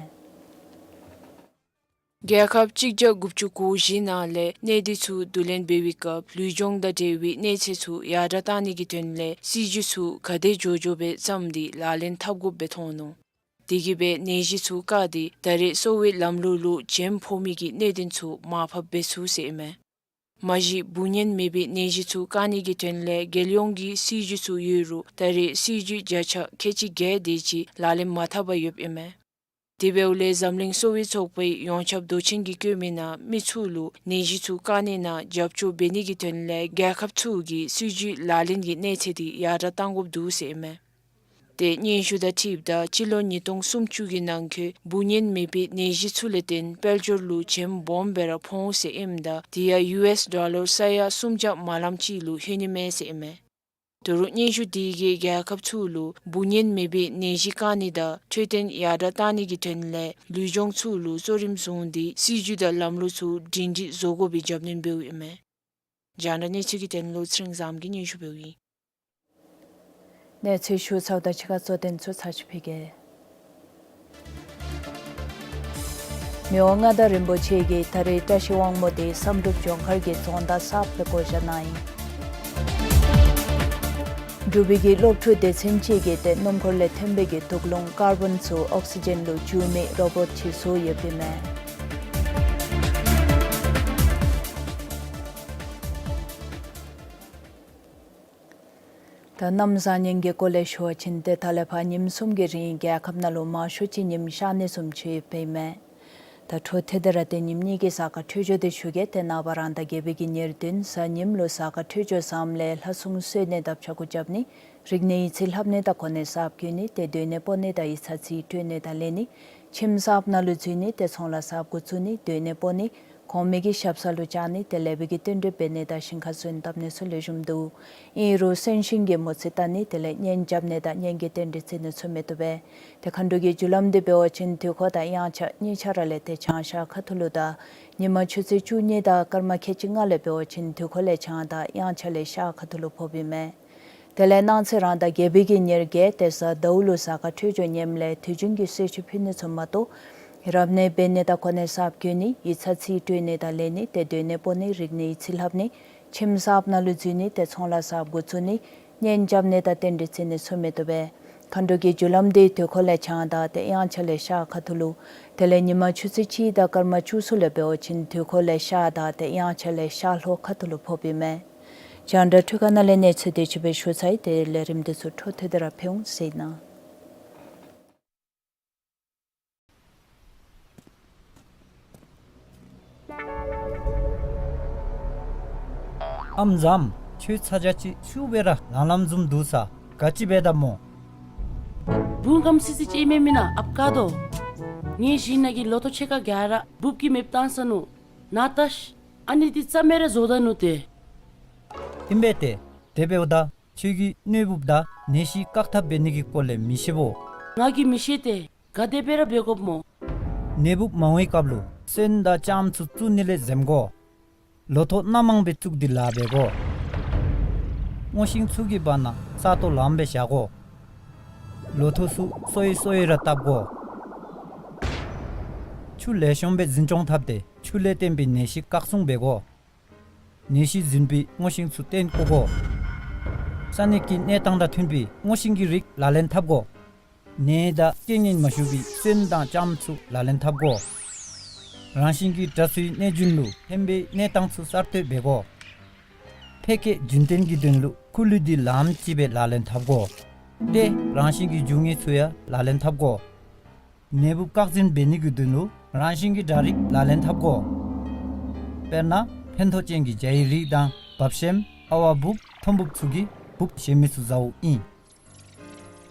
རྒྱལ་ཁབ་གཅིག་བརྒྱ་དགུ་བཅུ་གོ་བཞི་ནང་ལས་གནས་སྡུད་ཚུ་བསྡུ་ལེན་འབད་བའི་སྐབས་ལུས་སྦྱོང་དང་འབྲེལ་བའི་གནས་ཚད་ཚུ་ཡར་དྲག་བཏང་ནི་གི་དོན་ལས་སྲིད་བྱུས་ཚུ་ག་དེ་མགྱོགས་མགྱོགས་སྦེ་བརྩམས་ཏེ་ལག་ལེན་འཐབ་དགོཔ་སྦེ་མཐོང་ནུག། དེ་གིས་སྦེ་ནད་གཞི་ཚུ་བཀག་སྟེ་ད་རེས་གསོ་བའི་ལམ་ལུགས་ལུ་བྱེམ་ཕོག་མི་གི་གནད་དོན་ཚུ་མར་ཕབ་འབད་ཚུགས་ཟེར་ཨིན་མས། མ་གཞི་འབུ་གཉན་མེད་པའི་ནད་གཞི་ཚུ་བཀག་ནི་གི་དོན་ལས་རྒྱལ་ཡོངས་ཀྱི་སྲིད་བྱུས་ཚུ་ཡོད་རུང་ད་རེས་སྲིད་བྱུས་བརྒྱ་ཆ་ཁལ་གཅིག་བརྒྱད་དེ་ཅིག་ལག་ལེན་མ་འཐབ་པར་ཡོདཔ་ཨིན་མས། དེ་འབདཝ་ལས་འཛམ་གླིང་གསོ་བའི་ཚོགས་པའི་ཡོངས་ཁྱབ་མདོ་ཆེན་གྱིས་བཀོད་མི་ནང་མི་ཚུ་ལུ་ནད་གཞི་ཚུ་བཀག་ནི་ནང་རྒྱབ་སྐྱོར་འབད་ནི་གི་དོན་ལས་རྒྱལ་ཁབ་ཚུ་གིས་སྲིད་བྱུས་ལག་ལེན་གྱི་གནས་ཚད་དེ་ཡར་དྲགས་གཏང་དགོཔ་འདུག་ཟེར་ཨིན་མས། ཏེ་སྙན་ཞུ་དང་འཁྲིལཝ་ད་སྤྱི་ལོ་ཉིས་སྟོང་སུམ་ཅུ་གི་ནང་འཁོད་འབུ་གཉན་མེད་པའི་ནད་གཞི་ཚུ་ལས་བརྟེན་དཔལ་འབྱོར་ལུ་བྱེམ་སྦོམ་སྦེ་ར་ཕོག་འོང་ཟེར་ཨིནམ་ད་དེ་ཡང་ཡུ་ཨེསི་ཌོ་ལར་ས་ཡ་སུམ་བརྒྱ་མ་ལངམ་ཅིག་ལུ་ལྷོད་ནི་མས་ཟེར་ཨིན་མས། ད་རུང་སྙན་ཞུ་དེ་གིས་རྒྱལ་ཁབ་ཚུ་ལུ་འབུ་གཉན་མེད་པའི་ནད་གཞི་བཀག་ནི་དང་འཕྲོད་བསྟེན་ཡར་དྲགས་གཏང་ནི་གི་དོན་ལས་ལུས་སྦྱོང་ཚུ་ལུ་གཙོ་རིམ་བཟུང་སྟེ་སྲིད་བྱུས་དང་ལམ་ལུགས་ཚུ་སྒྲིང་སྒྲི་བཟོ་དགོ་པའི་རྒྱབ་སྣོན་འབདཝ་ཨིན་མས། རྒྱང་བསྒྲགས་གནས་ཚུལ་གྱི་དོན་ལུ་ཚེ་རིང་བཟངམོ་གིས་སྙན་ཞུ་འབདཝ་ཨིན། གནས་ཚུལ་ཞུ་ཚརཝ་ད་ཕྱི་ཁར་གཙོ་དོན་ཚུ་ཚར་ཅིག་ཕུལ་གེ། མི་དབང་མངའ་བདག་རིན་པོ་ཆེ་གིས་ད་རེས་བཀྲ་ཤིས་དབང་མོ་དེ་བསམ་གྲུབ་ལྗོངས་མཁར་གྱི་རྫོང་བདག་གསརཔ་སྦེ་བསྐོ་བཞག་གནང་ཡི། འབྲུག་པའི་གི་སློབ་ཕྲུག་སྡེ་ཚན་ཅིག་གིས་ཏེ་སྣུམ་འཁོར་ལས་ཐོན་པའི་གི་དུག་རླུང་ཀར་བཱོན་ཚུ་ཨོག་སི་ཇེན་ལུ་འགྱུར་མི་རོ་བོཊ་ཅིག་བཟོ་ཡོདཔ་ཨིན་མས། ད་གནམ་བཟང་ངན་གྱི་སྐོར་ལས་ཞུ་བ་ཅིན་ཏེ་ད་ལས་ཕར་ཉིནམ་གསུམ་གྱི་རིང་རྒྱལ་ཁབ་ནང་ལུ་མང་ཤོས་ཅིག་ཉིམ་ཤར་ནི་བཟུམ་ཅིག་ཡོདཔ་ཨིན་མས། ད་འཕྲོ་མཐུད་དེ་ར་ཏེ་ཉིནམ་གཉིས་ཀྱི་གཟའ་སྐར་འཕྲོད་སྦྱོར་དེ་ཞུ་གེ། ཏེ་ནངས་པ་རང་ཟླ་བརྒྱད་པའི་གི་ཉེར་བདུན་གཟའ་ཉིམ་ལུ་གཟའ་སྐར་འཕྲོད་སྦྱོར་བཟངམ་ལས་ལྷ་སྲུང་གསོལ་ནི་དང་ཕྱག་གུ་རྐྱབ་ནི། རིག་གནས་ཡིག་རྩིས་ལྷབ་ནི་དང་གོ་གནས་གསརཔ་བསྐོ་ནི། ཏེ་སྡོད་གནས་སྤོ་ནི་དང་ཡིག་ཚང་རྩིས་སྤྲོད་ནི་དང་ལེན་ནི། ཁྱིམ་གསརཔ་ནང་ལུ་འཛུལ་ནི། ཏེ་ཚོང་ལཱ་གསརཔ་འགོ་བཙུགས་ནི། སྡོད་གནས་སྤོ་ནི། གོང་མའི་གི་ཞབས་ས་ལུ་བཅར་ནི། ཏེ་ལེགས་པའི་གི་རྟེན་འབྲེལ་འབད་ནི་དང་ཞིང་ཁར་སོན་བཏབ་ནི་ཚུ་ལེགས་ཤོམ་འདུག། ཨིན་རུང་གསོན་གཤིན་གྱི་མོ་རྩིས་བལྟ་ནི། དེ་ལས་གཉེན་རྐྱབ་ནི་དང་གཉེན་གྱི་རྟེན་འབྲེལ་བརྩི་ནི་ཚུ་མི་བཏུབ་པས། ཏེ་མཁའ་འགྲོ་གི་རྒྱུ་ལམ་འདི་འབད་བ་ཅིན་དུས་འཁོར་དང་དབྱངས་འཆར་གཉིས་ཆ་ར་ལས་ཏེ་བྱང་ཤར་ཁ་ཐུག་ལུ་དང་ཉི་མ་ཆུ་ཚོད་བཅུ་གཉིས་དང་སྐར་མ་ཁལ་གཅིག་ལྔ་ལས་འབད་བ་ཅིན་དུས་འཁོར་ལས་བྱང་དང་དབྱངས་འཆར་ལས་ཤར་ཁ་ཐུག་ལུ་ཕོགཔ་ཨིན་མས། དེ་ལས་གནངས་ཚེ་རང་ཟླ་བརྒྱད་པའི་གི་ཉེར་བརྒྱད་ཏེ་གཟའ་ཟླཝ་ལུ་གཟའ་སྐར་འཕྲོད་སྦྱོར་ངནམ་ལས་དུས་རྒྱུན་གྱི་གསོལ་མཆོད་ཕུལ་ནི་ཚུ་མ་གཏོགས་རབ་གནས་འབད་ནི་དང་གོ་གནས་གསརཔ་བསྐོ་ནི། ཡིག་ཚང་རྩིས་སྤྲོད་ནི་དང་ལེན་ནི། ཏེ་སྡོད་གནས་སྤོ་ནི། རིག་གནས་ཡིག་རྩིས་ལྷབ་ནི། ཁྱིམ་གསརཔ་ནང་ལུ་འཛུལ་ནི། ཏེ་ཚོང་ལཱ་གསརཔ་འགོ་བཙུགས་ནི། གཉེན་རྐྱབ་ནི་དང་རྟེན་འབྲེལ་བརྩི་ནི་ཚུ་མི་བཏུབ་པས། མཁའ་འགྲོ་གི་རྒྱུ་ལམ་འདི་དུས་འཁོར་ལས་བྱང་དང་ཏེ་དབྱངས་འཆར་ལས་ཤར་ཁ་ཐུག་ལུ། དེ་ལས་ཉི་མ་ཆུ་ཚོད་གཅིག་དང་སྐར་མ་བཅུ་གསུམ་ལས་འབད་བ་ཅིན་དུས་འཁོར་ལས་ཤར་དང་ཏེ་དབྱངས་འཆར་ལས་ཤར་ལྷོ་ཁ་ཐུག་ལུ་ཕོགཔ་ཨིན་མས། རྒྱང་བསྒྲགས་འཕྲུལ་ཁང་ནང་ལས་གནས་ཚུལ་དེ་ཅིག་སྦེ་ཞུ་ཚར་ཡི། དེ་ལས་རིམ་དེ་ཚུ་འཕྲོ་མཐུད་དེ་ར་ཕུལ་འོང་ཟེར་ཨིན། ཨམ་བཟངམོ། ཁྱོད་ཚ་གྱང་ཅིག་ཤུགས་སྦེ་ར་ལངམ་ལངམ་བཟུམ་འདུག་ས། ག་ཅི་འབད་དཝ་སྨོ། བུམོ་སྐམ་སི་སི་ཅིག་ཨིན་མས་མེན་ན་ཨཔ་དཀར་རྡོ། ངེའི་ཞིང་ནང་གི་ལོ་ཐོག་ཕྱེད་ཀ་ག་ར་འབུཔ་གིས་མེདཔ་བཏང་སོ་ནུག། ནཱ་བལྟ་ཤིག། ཨ་ནི་འདི་རྩ་མེད་ར་བཟོ་ད་ནུག་ཏེ། ཨིན་པས་ཏེ། དེ་འབདཝ་ད་ཁྱོད་ཀྱིས་གནོད་འབུཔ་དང་ནད་གཞི་བཀག་ཐབས་འབད་ནི་གི་སྐོར་ལས་མི་ཤེས་བོ། ང་གིས་མི་ཤེས་ཏེ། ག་དེ་སྦེ་ར་འབད་དགོཔ་སྨོ། ནད་འབུཔ་མང་བའི་སྐབས་ལུ་སོན་དང་ལྕངམ་ཚུ་བཙུགས་ནི་ལས་འཛེམ་དགོ། ལོ་ཐོག་སྣ་མང་སྦེ་བཙུགས་ཏེ་ལཱ་འབད་དགོ། སྔོ་ཤིང་ཚུ་གི་བར་ན་ས་སྟོང་ལངམ་སྦེ་བཞག་དགོ། ལོ་ཐོག་ཚུ་སོ་ཡི་སོ་ཡི་ར་བཏབ་དགོ། ཆུ་ལེགས་ཤོམ་སྦེ་འཛིན་སྐྱོང་འཐབ་སྟེ་ཆུ་ལས་བརྟེན་པའི་ནད་གཞི་བཀག་སྲུང་འབད་དགོ། ནད་གཞི་འཛིན་པའི་སྔོ་ཤིང་ཚུ་བཏོན་བཀོ་དགོ། ས་གནས་ཀྱི་གནས་སྟངས་དང་མཐུན་པའི་སྔོ་ཤིང་གི་རིགས་ལག་ལེན་འཐབ་དགོ། ནད་དང་རྐྱེན་ངན་མ་ཞུགས་པའི་སོན་དང་ལྕངམ་ཚུ་ལག་ལེན་འཐབ་དགོ། རང་བཞིན་གྱི་དྲག་རྩུབ་གནས་རྒྱུན་ལུ་ཕན་པའི་གནས་སྟངས་ཚུ་གསར་གཏོད་འབད་དགོ། ཕལ་སྐད་རྒྱུན་བརྟན་གྱི་དོན་ལུ་ཁུ་ལུད་འདི་ལངམ་ཅིག་སྦེ་ལག་ལེན་འཐབ་དགོ། ཏེ་རང་བཞིན་གྱི་རྒྱུ་དངོས་ཚུ་ཡང་ལག་ལེན་འཐབ་དགོ། ནད་འབུཔ་བཀག་འཛིན་འབད་ནི་གི་དོན་ལུ་རང་བཞིན་གྱི་དྲག་རིགས་ལག་ལེན་འཐབ་དགོ། དཔེར་ན་ཕན་ཐོགས་ཅན་གྱི་བྱ་ཡི་རིགས་དང་བབ་ཤེམ་ཨ་ཝ་འབུཔ་ཐོམ་འབུཔ་ཚུ་གིས་འབུཔ་བཞེས་མི་ཚུ་ཟཝ་ཨིན།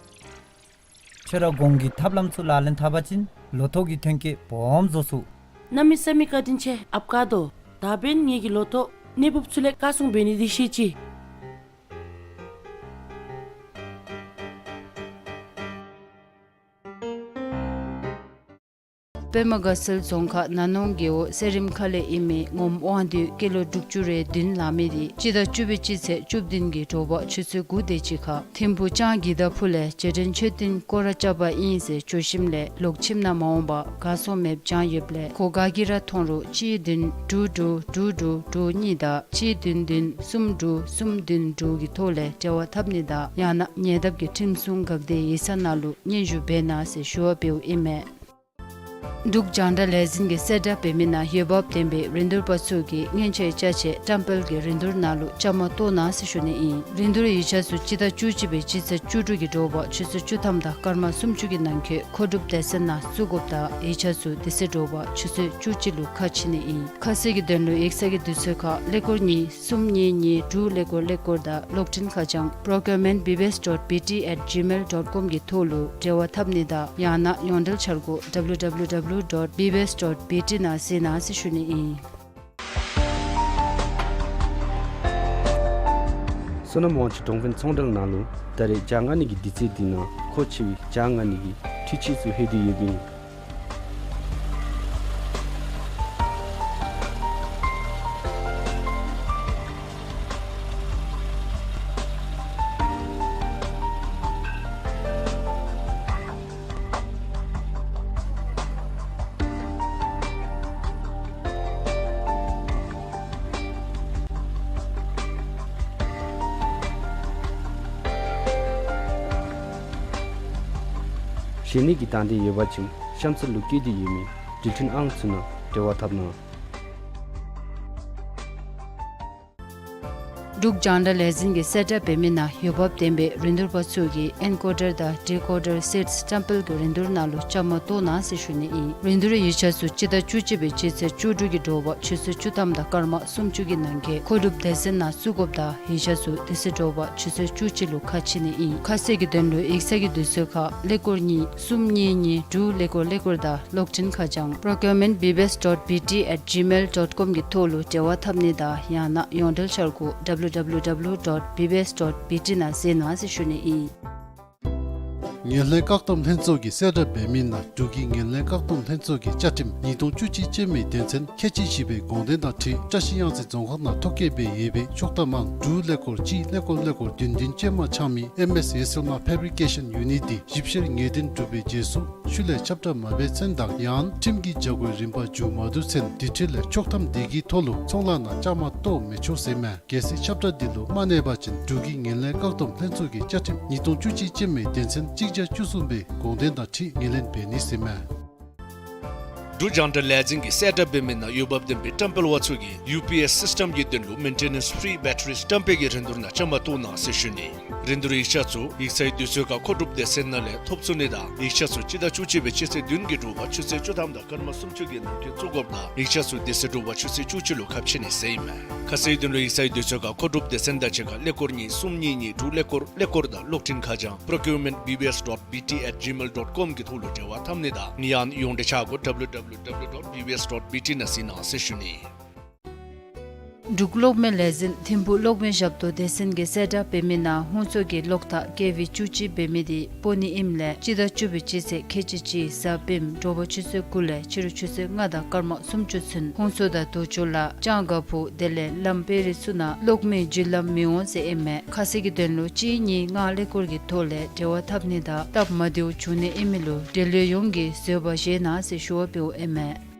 ཁྱོད་ར་གོང་གི་ཐབས་ལམ་ཚུ་ལག་ལེན་འཐབ་པ་ཅིན་ལོ་ཐོག་གི་ཐོན་སྐྱེད་སྦོམ་བཟོ་ཚུགས། གནམ་མེད་ས་མེད་བཀའ་དྲིན་ཆེ་ཨཔ་དཀར་རྡོ། ད་འབདན་ངེ་གི་ལོ་ཐོག་ནད་འབུཔ་ཚུ་ལས་བཀག་སྲུང་འབད་ནི་འདི་ཤེས་ཅི། པདྨ་དགའ་ཚལ་རྫོང་ཁག་ན་ནོང་རྒེད་འོག་སེ་རིམ་ཁ་ལས་ཨིན་མི་ངོམ་དབང་འདུས་ཀི་ལོ་དྲུག་ཅུ་རེ་བདུན་ལང་མི་འདི་སྤྱི་ཟླ་བཅུ་པའི་སྤྱི་ཚེས་བཅུ་བདུན་གྱི་དྲོ་པ་ཆུ་ཚོད་དགུ་དེ་ཅིག་ཁར་ཐིམ་ཕུག་ལྕང་གི་ད་ཕུ་ལས་རྗེས་དྲན་མཆོད་རྟེན་སྐོར་ར་རྐྱབ་པ་ཨིན་ཟེར་བྱོ་ཞིནམ་ལས་ལོག་ཁྱིམ་ནང་མ་འོང་པར་གར་སོང་མེདཔ་བྱང་ཡོདཔ་ལས་ཁོ་ག་གིས་ར་མཐོང་རུང་གཅིག་བདུན་དྲུག་དྲུག་དྲུག་དྲུག་དྲུག་གཉིས་དང་གཅིག་བདུན་བདུན་གསུམ་དྲུག་གསུམ་བདུན་དྲུག་གི་ཐོག་ལས་འབྲེལ་བ་འཐབ་ནི་དང་ཡང་ན་ཉེ་འདབས་ཀྱི་ཁྲིམས་སྲུང་འགག་སྡེ་ཡིག་ཚང་ནང་ལུ་སྙན་ཞུ་འབད་གནང་ཟེར་ཞུ་བ་འབདཝ་ཨིན་མས། འབྲུག་རྒྱང་བསྒྲགས་ལས་འཛིན་གྱིས་གསལ་བསྒྲགས་འབད་མི་ནང་འོས་འབབ་ལྡན་པའི་རིན་བསྡུར་པ་ཚུ་གིས་སྔོན་ཆད་ཅ་ཆས་བཀྲམ་སྤེལ་གྱི་རིན་བསྡུར་ནང་ལུ་བཅའ་མར་གཏོགས་གནང་ཟེར་ཞུ་ནི་ཨིན། རིན་བསྡུར་ཡིག་ཆ་ཚུ་སྤྱི་ཟླ་བཅུ་གཅིག་པའི་སྤྱི་ཚེས་བཅུ་དྲུག་གི་དྲོ་པ་ཆུ་ཚོད་བཅུ་ཐམ་དང་སྐར་མ་སུམ་ཅུ་གི་ནང་འཁོད་མཁོ་སྒྲུབ་སྡེ་ཚན་ནང་བཙུགས་དགོཔ་དང་ཡིག་ཆ་ཚུ་དེ་ཚེ་དྲོ་པ་ཆུ་ཚོད་བཅུ་གཅིག་ལུ་ཁ་ཕྱེ་ནི་ཨིན། ཁ་གསལ་གྱི་དོན་ལུ་ཡིག་ཚང་གི་དུས་ཚོད་ཁར་ཀླད་ཀོར་གཉིས་གསུམ་གཉིས་གཉིས་དྲུག་ཀླད་ཀོར་ཀླད་ཀོར་དང་གློག་འཕྲིན་ཁ་བྱང་procurement B B S dot B T at gmail dot com གི་ཐོག་ལུ་འབྲེལ་བ་འཐབ་ནི་དང་ཡང་ན་ཡོངས་འབྲེལ་འཆར་སྒོ W W W dot B B S dot B T ནང་གཟིགས་གནང་ཟེར་ཞུ་ནི་ཨིན། བསོད་ནམས་དབང་ཕྱུག་གྲོང་དཔོན་ཚོང་འབྲེལ་ནང་ལུ་ད་རེས་བྱ་ལྔ་ནི་གི་དུས་ཚོད་འདི་ནང་མཁོ་ཆེ་བའི་བྱ་ལྔ་ནི་གི་འཕྲུལ་ཆས་ཚུ་ལྷོད་དེ་ཡོདཔ་ཨིན། གཞན་ནི་གི་དང་འདོད་ཡོད་པ་ཅིན་གཤམ་ས་ལུ་བཀོད་དེ་ཡོད་མི་འབྲེལ་མཐུད་ཨང་ཚུ་ནང་འབྲེལ་བ་འཐབ་གནང་། འབྲུག་རྒྱང་བསྒྲགས་ལས་འཛིན་གྱིས་གསལ་བསྒྲགས་འབད་མི་ནང་འོས་འབབ་ལྡན་པའི་རིན་བསྡུར་པ་ཚུ་གིས་ཨེན་ཀོ་ཌར་དང་ཌི་ཀོ་ཌར་སེཊསི་བཀྲམ་སྤེལ་གྱི་རིན་བསྡུར་ནང་ལུ་བཅའ་མར་གཏོགས་གནང་ཟེར་ཞུ་ནི་ཨིན། རིན་བསྡུར་ཡིག་ཆ་ཚུ་སྤྱི་ཟླ་བཅུ་གཅིག་པའི་སྤྱི་ཚེས་བཅུ་དྲུག་གི་དྲོ་པ་ཆུ་ཚོད་བཅུ་ཐམ་དང་སྐར་མ་སུམ་ཅུ་གི་ནང་འཁོད་མཁོ་སྒྲུབ་སྡེ་ཚན་ནང་བཙུགས་དགོཔ་དང་ཡིག་ཆ་ཚུ་དེ་ཚེ་དྲོ་པ་ཆུ་ཚོད་བཅུ་གཅིག་ལུ་ཁ་ཕྱེ་ནི་ཨིན། ཁ་གསལ་གྱི་དོན་ལུ་ཡིག་ཚང་གི་དུས་ཚོད་ཁར་ཀླད་ཀོར་གཉིས་གསུམ་གཉིས་གཉིས་དྲུག་ཀླད་ཀོར་ཀླད་ཀོར་དང་གློག་འཕྲིན་ཁ་བྱང་procurement B B S dot B T at gmail dot com གི་ཐོག་ལུ་འབྲེལ་བ་འཐབ་ནི་དང་ཡང་ན་ཡོངས་འབྲེལ་འཆར་སྒོ W W W dot B B S dot B T ནང་གཟིགས་གནང་ཟེར་ཞུ་ནི་ཨིན། ངན་ལྷད་བཀག་སྡོམ་ལྷན་ཚོགས་ཀྱིས་གསལ་བསྒྲགས་འབད་མི་ནང་འབྲུག་གི་ངན་ལྷད་བཀག་སྡོམ་ལྷན་ཚོགས་ཀྱི་བཅའ་ཁྲིམས་ཉིས་སྟོང་བཅུ་གཅིག་ཅན་མའི་དོན་ཚན་ཁལ་གཅིག་བཞི་པའི་དགོངས་དོན་དང་འཁྲིལ་བཀྲ་ཤིས་གཡང་རྩེ་རྫོང་ཁག་ནང་ཐོ་བཀོད་འབད་ཡོད་པའི་ཆོག་ཐམ་ཨང་དྲུག་ཀླད་ཀོར་གཅིག་ཀླད་ཀོར་ཀླད་ཀོར་བདུན་བདུན་ཅན་མ་འཆང་མི་ཨེམ་ཨེསི་ཡེ་སིལ་མ་ཕེབ་རི་ཀེ་ཤཱན་ཡུ་ནིཊ་འདི་ཞིབ་བཤེར་ངེས་གཏན་གྲུབ་པའི་རྗེས་སུ་ཤུལ་ལས་ཁྱབ་བསྒྲགས་མ་འབད་ཚུན་དང་ཡང་ཁྲིམས་ཀྱི་བྱ་སྒོའི་རིམ་པ་མཇུག་མ་བསྡུ་ཚུན་དེ་འཕྲོ་ལས་ཆོག་ཐམ་དེ་གི་ཐོག་ལུ་ཚོང་ལཱ་ནང་བཅའ་མར་གཏོགས་མི་ཆོག་ཟེར་མས། གལ་སྲིད་ཁྱབ་བསྒྲགས་འདི་ལུ་མ་གནས་པ་ཅིན་འབྲུག་གི་ངན་ལྷད་བཀག་སྡོམ་ལྷན་ཚོགས་ཀྱི་བཅའ་ཁྲིམས་ཉིས་སྟོང་བཅུ་གཅིག་ཅན་མའི་དོན་ཚན་གཅིག་བརྒྱ་བཅུ་གསུམ་པའི་དགོངས་དོན་དང་འཁྲིལ་ངོས་ལེན་འབད་ནི་ཟེར་མས། འབྲུག་རྒྱང་བསྒྲགས་ལས་འཛིན་གྱིས་གསལ་བསྒྲགས་འབད་མི་ནང་འོས་འབབ་ལྡན་པའི་བཀྲམ་སྤེལ་པ་ཚུ་གིས་ཡུ་པི་ཨེསི་སིསི་ཊེམ་གྱི་དོན་ལུ་མེན་ཊེ་ནེནསི་ཕི་རི་བེ་ཊ་རི་བཀྲམ་སྤེལ་གྱི་རིན་བསྡུར་ནང་བཅའ་མར་གཏོགས་གནང་ཟེར་ཞུ་ནི། རིན་བསྡུར་ཡིག་ཆ་ཚུ་ཡིག་ཚང་གི་དུས་ཚོད་ཁར་མཁོ་སྒྲུབ་སྡེ་ཚན་ནང་ལས་ཐོབ་ཚུགས་ནི་དང་ཡིག་ཆ་ཚུ་སྤྱི་ཟླ་བཅུ་གཅིག་པའི་སྤྱི་ཚེས་བདུན་གྱི་དྲོ་པ་ཆུ་ཚོད་བཅུ་ཐམ་དང་སྐར་མ་སུམ་ཅུ་གི་ནང་འཁོད་བཙུགས་དགོཔ་དང་ཡིག་ཆ་ཚུ་དེ་ཚེ་དྲོ་པ་ཆུ་ཚོད་བཅུ་གཅིག་ལུ་ཁ་ཕྱེ་ནི་ཟེར་ཨིན་མས། ཁ་གསལ་དོན་ལུ་ཡིག་ཚང་གི་དུས་ཚོད་ཁར་མཁོ་སྒྲུབ་སྡེ་ཚན་དང་གཅིག་ཁར་ཀླད་ཀོར་གཉིས་གསུམ་གཉིས་གཉིས་དྲུག་ཀླད་ཀོར་ཀླད་ཀོར་དང་གློག་འཕྲིན་ཁ་བྱང་procurement B B S dot B T at gmail dot com གི་ཐོག་ལུ་འབྲེལ་བ་འཐབ་ནི་དང་ཡང་ཡོངས་འབྲེལ་འཆར་སྒོ་W W W dot B B S dot B T ནང་གཟིགས་གནང་ཟེར་ཞུ་ནི། འབྲུག་གློག་མེ་ལས་འཛིན་ཐིམ་ཕུག་གློག་མེ་ཞབས་ཏོག་སྡེ་ཚན་གྱིས་གསལ་བསྒྲགས་འབད་མི་ནང་ཧོང་སོ་གི་གློག་ཐག་ཀེ་ཝི་བཅུ་གཅིག་འབད་མི་འདི་སྤོ་ནི་ཨིནམ་ལས་སྤྱི་ཟླ་བཅུ་པའི་སྤྱི་ཚེས་ཁལ་གཅིག་གཅིག་གཟའ་སྤེནམ་དྲོ་པ་ཆུ་ཚོད་དགུ་ལས་ཕྱི་རུ་ཆུ་ཚོད་ལྔ་དང་སྐར་མ་སུམ་ཅུ་ཚུན་ཧོང་སོ་དང་དུང་ཕྱུར་ལ་ལྕང་དགའ་ཕུག་དེ་ལས་ལམ་དཔལ་རི་ཚུ་ནང་གློག་མེ་བརྒྱུད་ལམ་མི་འོང་ཟེར་ཨིན་མས། ཁ་གསལ་གྱི་དོན་ལུ་གཅིག་གཉིས་ལྔ་ཀླད་ཀོར་གྱི་ཐོག་ལས་འབྲེལ་བ་འཐབ་ནི་དང་སྟབས་མ་བདེཝ་བྱུང་ནི་ཨིན་མི་ལུ་འབྲེལ་ཡོད་ཡོངས་ཀྱིས་བཟོད་པ་བཞེས་གནང་ཟེར་ཞུ་བ་འབདཝ་ཨིན་མས།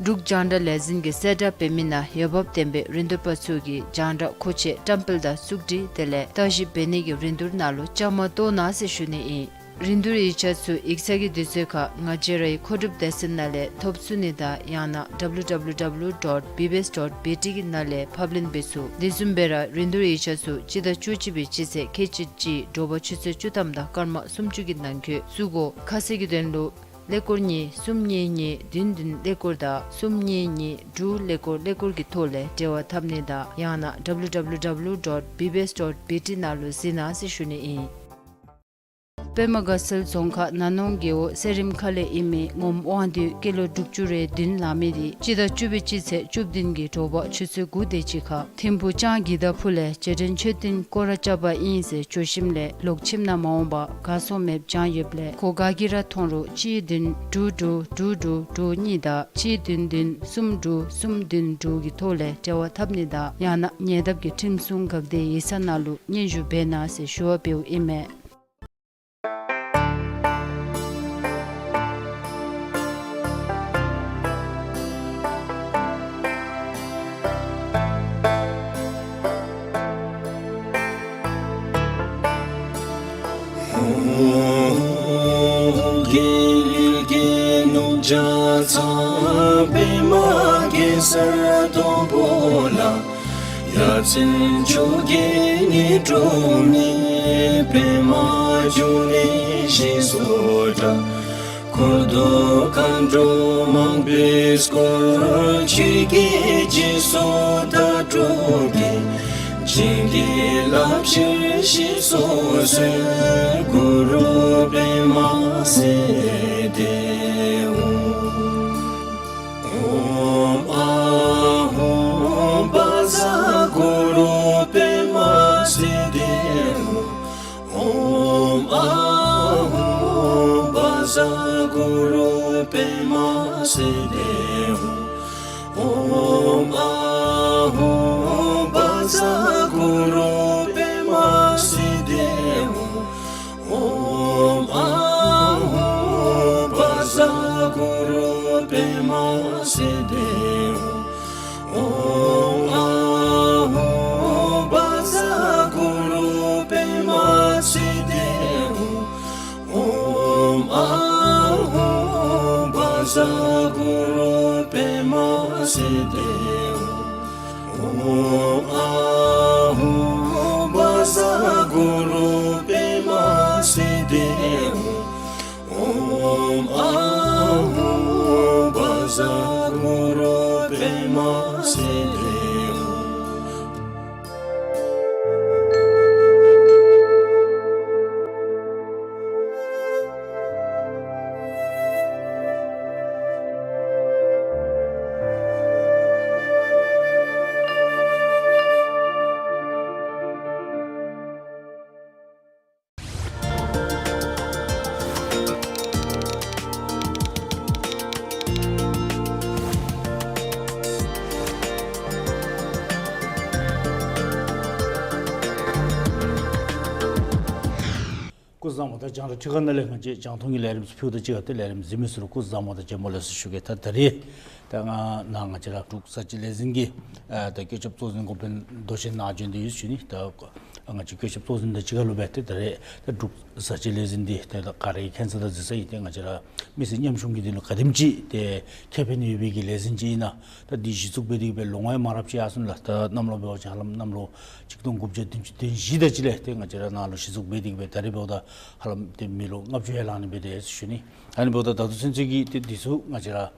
འབྲུག་རྒྱང་བསྒྲགས་ལས་འཛིན་གྱིས་གསལ་བསྒྲགས་འབད་མི་ནང་འོས་འབབ་ལྡན་པའི་རིན་བསྡུར་པ་ཚུ་གིས་རྒྱང་བསྒྲགས་མཁོ་ཆས་བཀྲམ་སྤེལ་དང་བཙུགས་སྒྲིག་དེ་ལས་བརྟག་ཞིབ་འབད་ནི་གི་རིན་བསྡུར་ནང་ལུ་བཅའ་མར་གཏོགས་གནང་ཟེར་ཞུ་ནི་ཨིན། རིན་བསྡུར་ཡིག་ཆ་ཚུ་ཡིག་ཚང་གི་དུས་ཚོད་ཁར་ང་བཅས་རའི་མཁོ་སྒྲུབ་སྡེ་ཚན་ནང་ལས་ཐོབ་ཚུགས་ནི་དང་ཡང་ན་W W W dot B B S dot B T གི་ནང་ལས་ཕབ་ལེན་འབད་ཚུགས། དེ་བཟུམ་སྦེ་ར་རིན་བསྡུར་ཡིག་ཆ་ཚུ་སྤྱི་ཟླ་བཅུ་གཅིག་པའི་སྤྱི་ཚེས་ཁལ་གཅིག་གཅིག་དྲོ་པ་ཆུ་ཚོད་བཅུ་ཐམ་དང་སྐར་མ་སུམ་ཅུ་གི་ནང་འཁོད་བཙུགས་དགོ། ཁ་གསལ་གྱི་དོན་ལུ་ཀླད་ཀོར་གཉིས་གསུམ་གཉིས་གཉིས་བདུན་བདུན་ཀླད་ཀོར་དང་གསུམ་གཉིས་གཉིས་དྲུག་ཀླད་ཀོར་ཀླད་ཀོར་གྱི་ཐོག་ལས་འབྲེལ་བ་འཐབ་ནི་དང་ཡང་ན་W W W dot B B S dot B T ནང་ལུ་གཟིགས་གནང་ཟེར་ཞུ་ནི་ཨིན། པདྨ་དགའ་ཚལ་རྫོང་ཁག་ན་ནོང་རྒེད་འོག་སེ་རིམ་ཁ་ལས་ཨིན་མི་ངོམ་དབང་འདུས་སྐྱེས་ལོ་དྲུག་ཅུ་རེ་བདུན་ལང་མི་འདི་སྤྱི་ཟླ་བཅུ་པའི་སྤྱི་ཚེས་བཅུ་བདུན་གྱི་དྲོ་པ་ཆུ་ཚོད་དགུ་དེ་ཅིག་ཁར་ཐིམ་ཕུག་ལྕང་གི་དྭགས་ཕུ་ལས་རྗེས་དྲན་མཆོད་རྟེན་སྐོར་ར་རྐྱབ་པ་ཨིན་ཟེར་བརྗོད་ཞིནམ་ལས་ལོག་ཁྱིམ་ནང་མ་འོང་པར་གར་སོང་མེདཔ་བྱང་ཡོདཔ་ལས་ཁོ་ག་གིས་ར་མཐོང་རུང་གཅིག་བདུན་དྲུག་དྲུག་དྲུག་དྲུག་དྲུག་གཉིས་དང་གཅིག་བདུན་བདུན་གསུམ་དྲུག་གསུམ་བདུན་དྲུག་གི་ཐོག་ལས་འབྲེལ་བ་འཐབ་ནི་དང་ཡང་ན་ཉེ་འདབས་ཀྱི་ཁྲིམས་སྲུང་འགག་སྡེ་ཡིག་ཚང་ནང་ལུ་སྙན་ཞུ་འབད་གནང་ཟེར་ཞུ་བ་འབདཝ་ཨིན་མས། རྒྱལ་གླིང་རྒྱལ་ནོར་བརྒྱ་རྩ་པདྨ་གེ་སར་སྡོང་པོ་ལ། ཡ་མཚན་མཆོག་གི་ཉི་སྒྲོན་མེ་པདྨ་འབྱུང་གནས་ཞེས་སུ་གྲགས། འཁོར་དང་མཁའ་འགྲོ་མང་པོས་བསྐོར། ཆོས་ཀྱི་རྗེས་སུ་བདག་སྒྲུབ་ཀྱིས། བྱིན་གྱིས་བརླབ་ཕྱིར་ཞེས་སུ་གསོལ། གུ་རུ་པདྨ་སིདྡྷི་ཧཱུྃ། ཨོཾ་ཨཱཿཧཱུྃ་བཛྲ་གུ་རུ་པདྨ་སིདྡྷི་ཧཱུྃ། ཨོཾ་ཨཱཿཧཱུྃ་བཛྲ་གུ་རུ་པདྨ་སིདྡྷི་ཧཱུྃ། ཨོཾ་ཨཱཿཧཱུྃ་བཛྲ་གུ་རུ་པདྨ་སིདྡྷི་ཧཱུྃ། ཨོཾ་ཨཱཿཧཱུྃ་བཛྲ་གུ་རུ་པདྨ་སིདྡྷི་ཧཱུྃ། ཨོཾ་ཨཱཿཧཱུྃ་བཛྲ་གུ་རུ་པདྨ་སིདྡྷི་ཧཱུྃ། ཨོཾ་ཨཱཿཧཱུྃ་བཛྲ་གུ་རུ་པདྨ་སིདྡྷི་ཧཱུྃ། ཨོཾ་ཨཱཿཧཱུྃ་བཛྲ་གུ་རུ་པདྨ་སིདྡྷི་ཧཱུྃ། ཨོཾ་ཨཱཿཧཱུྃ་བཛྲ་གུ་རུ་པདྨ་སིདྡྷི་ཧཱུྃ། སྐུ་གཟུགས་བཟང་པོ། ད་རྒྱང་བསྒྲགས་ཁྲི་ཁང་ནང་ལས་ང་བཅས་རྒྱང་མཐོང་གི་ལས་རིམ་ཚུ་ཕུལཝ་ད་གཅིག་ཁར་ཏེ་ལས་རིམ་གཟིགས་མི་ཚུ་ལུ་སྐུ་གཟུགས་བཟང་པོ་དང་བྱོན་པ་ལེགས་སོ་ཞུ་གེ། ད་ད་རིས་ད་ང་ནཱ་ང་བཅས་ར་འབྲུག་གསར་བརྗེ་ལས་འཛིན་གྱི་ཨ་ད་བཀོད་ཁྱབ་གཙོ་འཛིན་འགོ་དཔོན་མདོ་ཆེན་ནཱ་བྱོན་ཏེ་ཡོད་ཞུ་ནི། ད་ང་བཅས་བཀོད་ཁྱབ་གཙོ་འཛིན་དང་གཅིག་ཁར་ལུ་སྦེ་ཏེ་ད་རིས་ད་འབྲུག་གསར་བརྗེ་ལས་འཛིན་འདི་ཏེ་ད་ག་ར་གིས་མཁྱེན་ས་དང་གཟིགས་ས་ཨིན། ཏེ་ང་བཅས་ར་མི་སེར་ཉམ་ཆུང་གི་དོན་ལུ་ག་དེམ་ཅིག་ཏེ་ཁེ་ཕན་ཡོད་པའི་གི་ལས་འཛིན་ཅིག་ཨིན་ན། ད་འདི་གཞི་བཙུགས་འབད་དེ་གི་སྦེ་ལོ་ངོ་ཡང་མ་རབས་ཅིག་ཡར་སོང་ལགས། ད་གནམ་ལོ་འབད་བ་ཅིན་ཧ་ལམ་གནམ་ལོ་གཅིག་སྟོང་དགུ་བརྒྱ་བདུན་ཅུ་དོན་བཞི་དེ་ཅིག་ལས་ཏེ་ང་བཅས་ར་ནཱ་ལུ་གཞི་བཙུགས་འབད་དེ་གི་སྦེ་ད་རིས་འབདཝ་ད་ཧ་ལམ་ཏེ་མི་ལོ་ལྔ་བཅུ་ཡར་ལང་ནི་འབད་དེས་ཞུ་ནི། ཨ་ནི་འབདཝ་ད་ད་ལྟོ་ཚུན་ཚོད་ཀྱི་ཏེ་འདི་ཚུ་ང་བཅས་ར་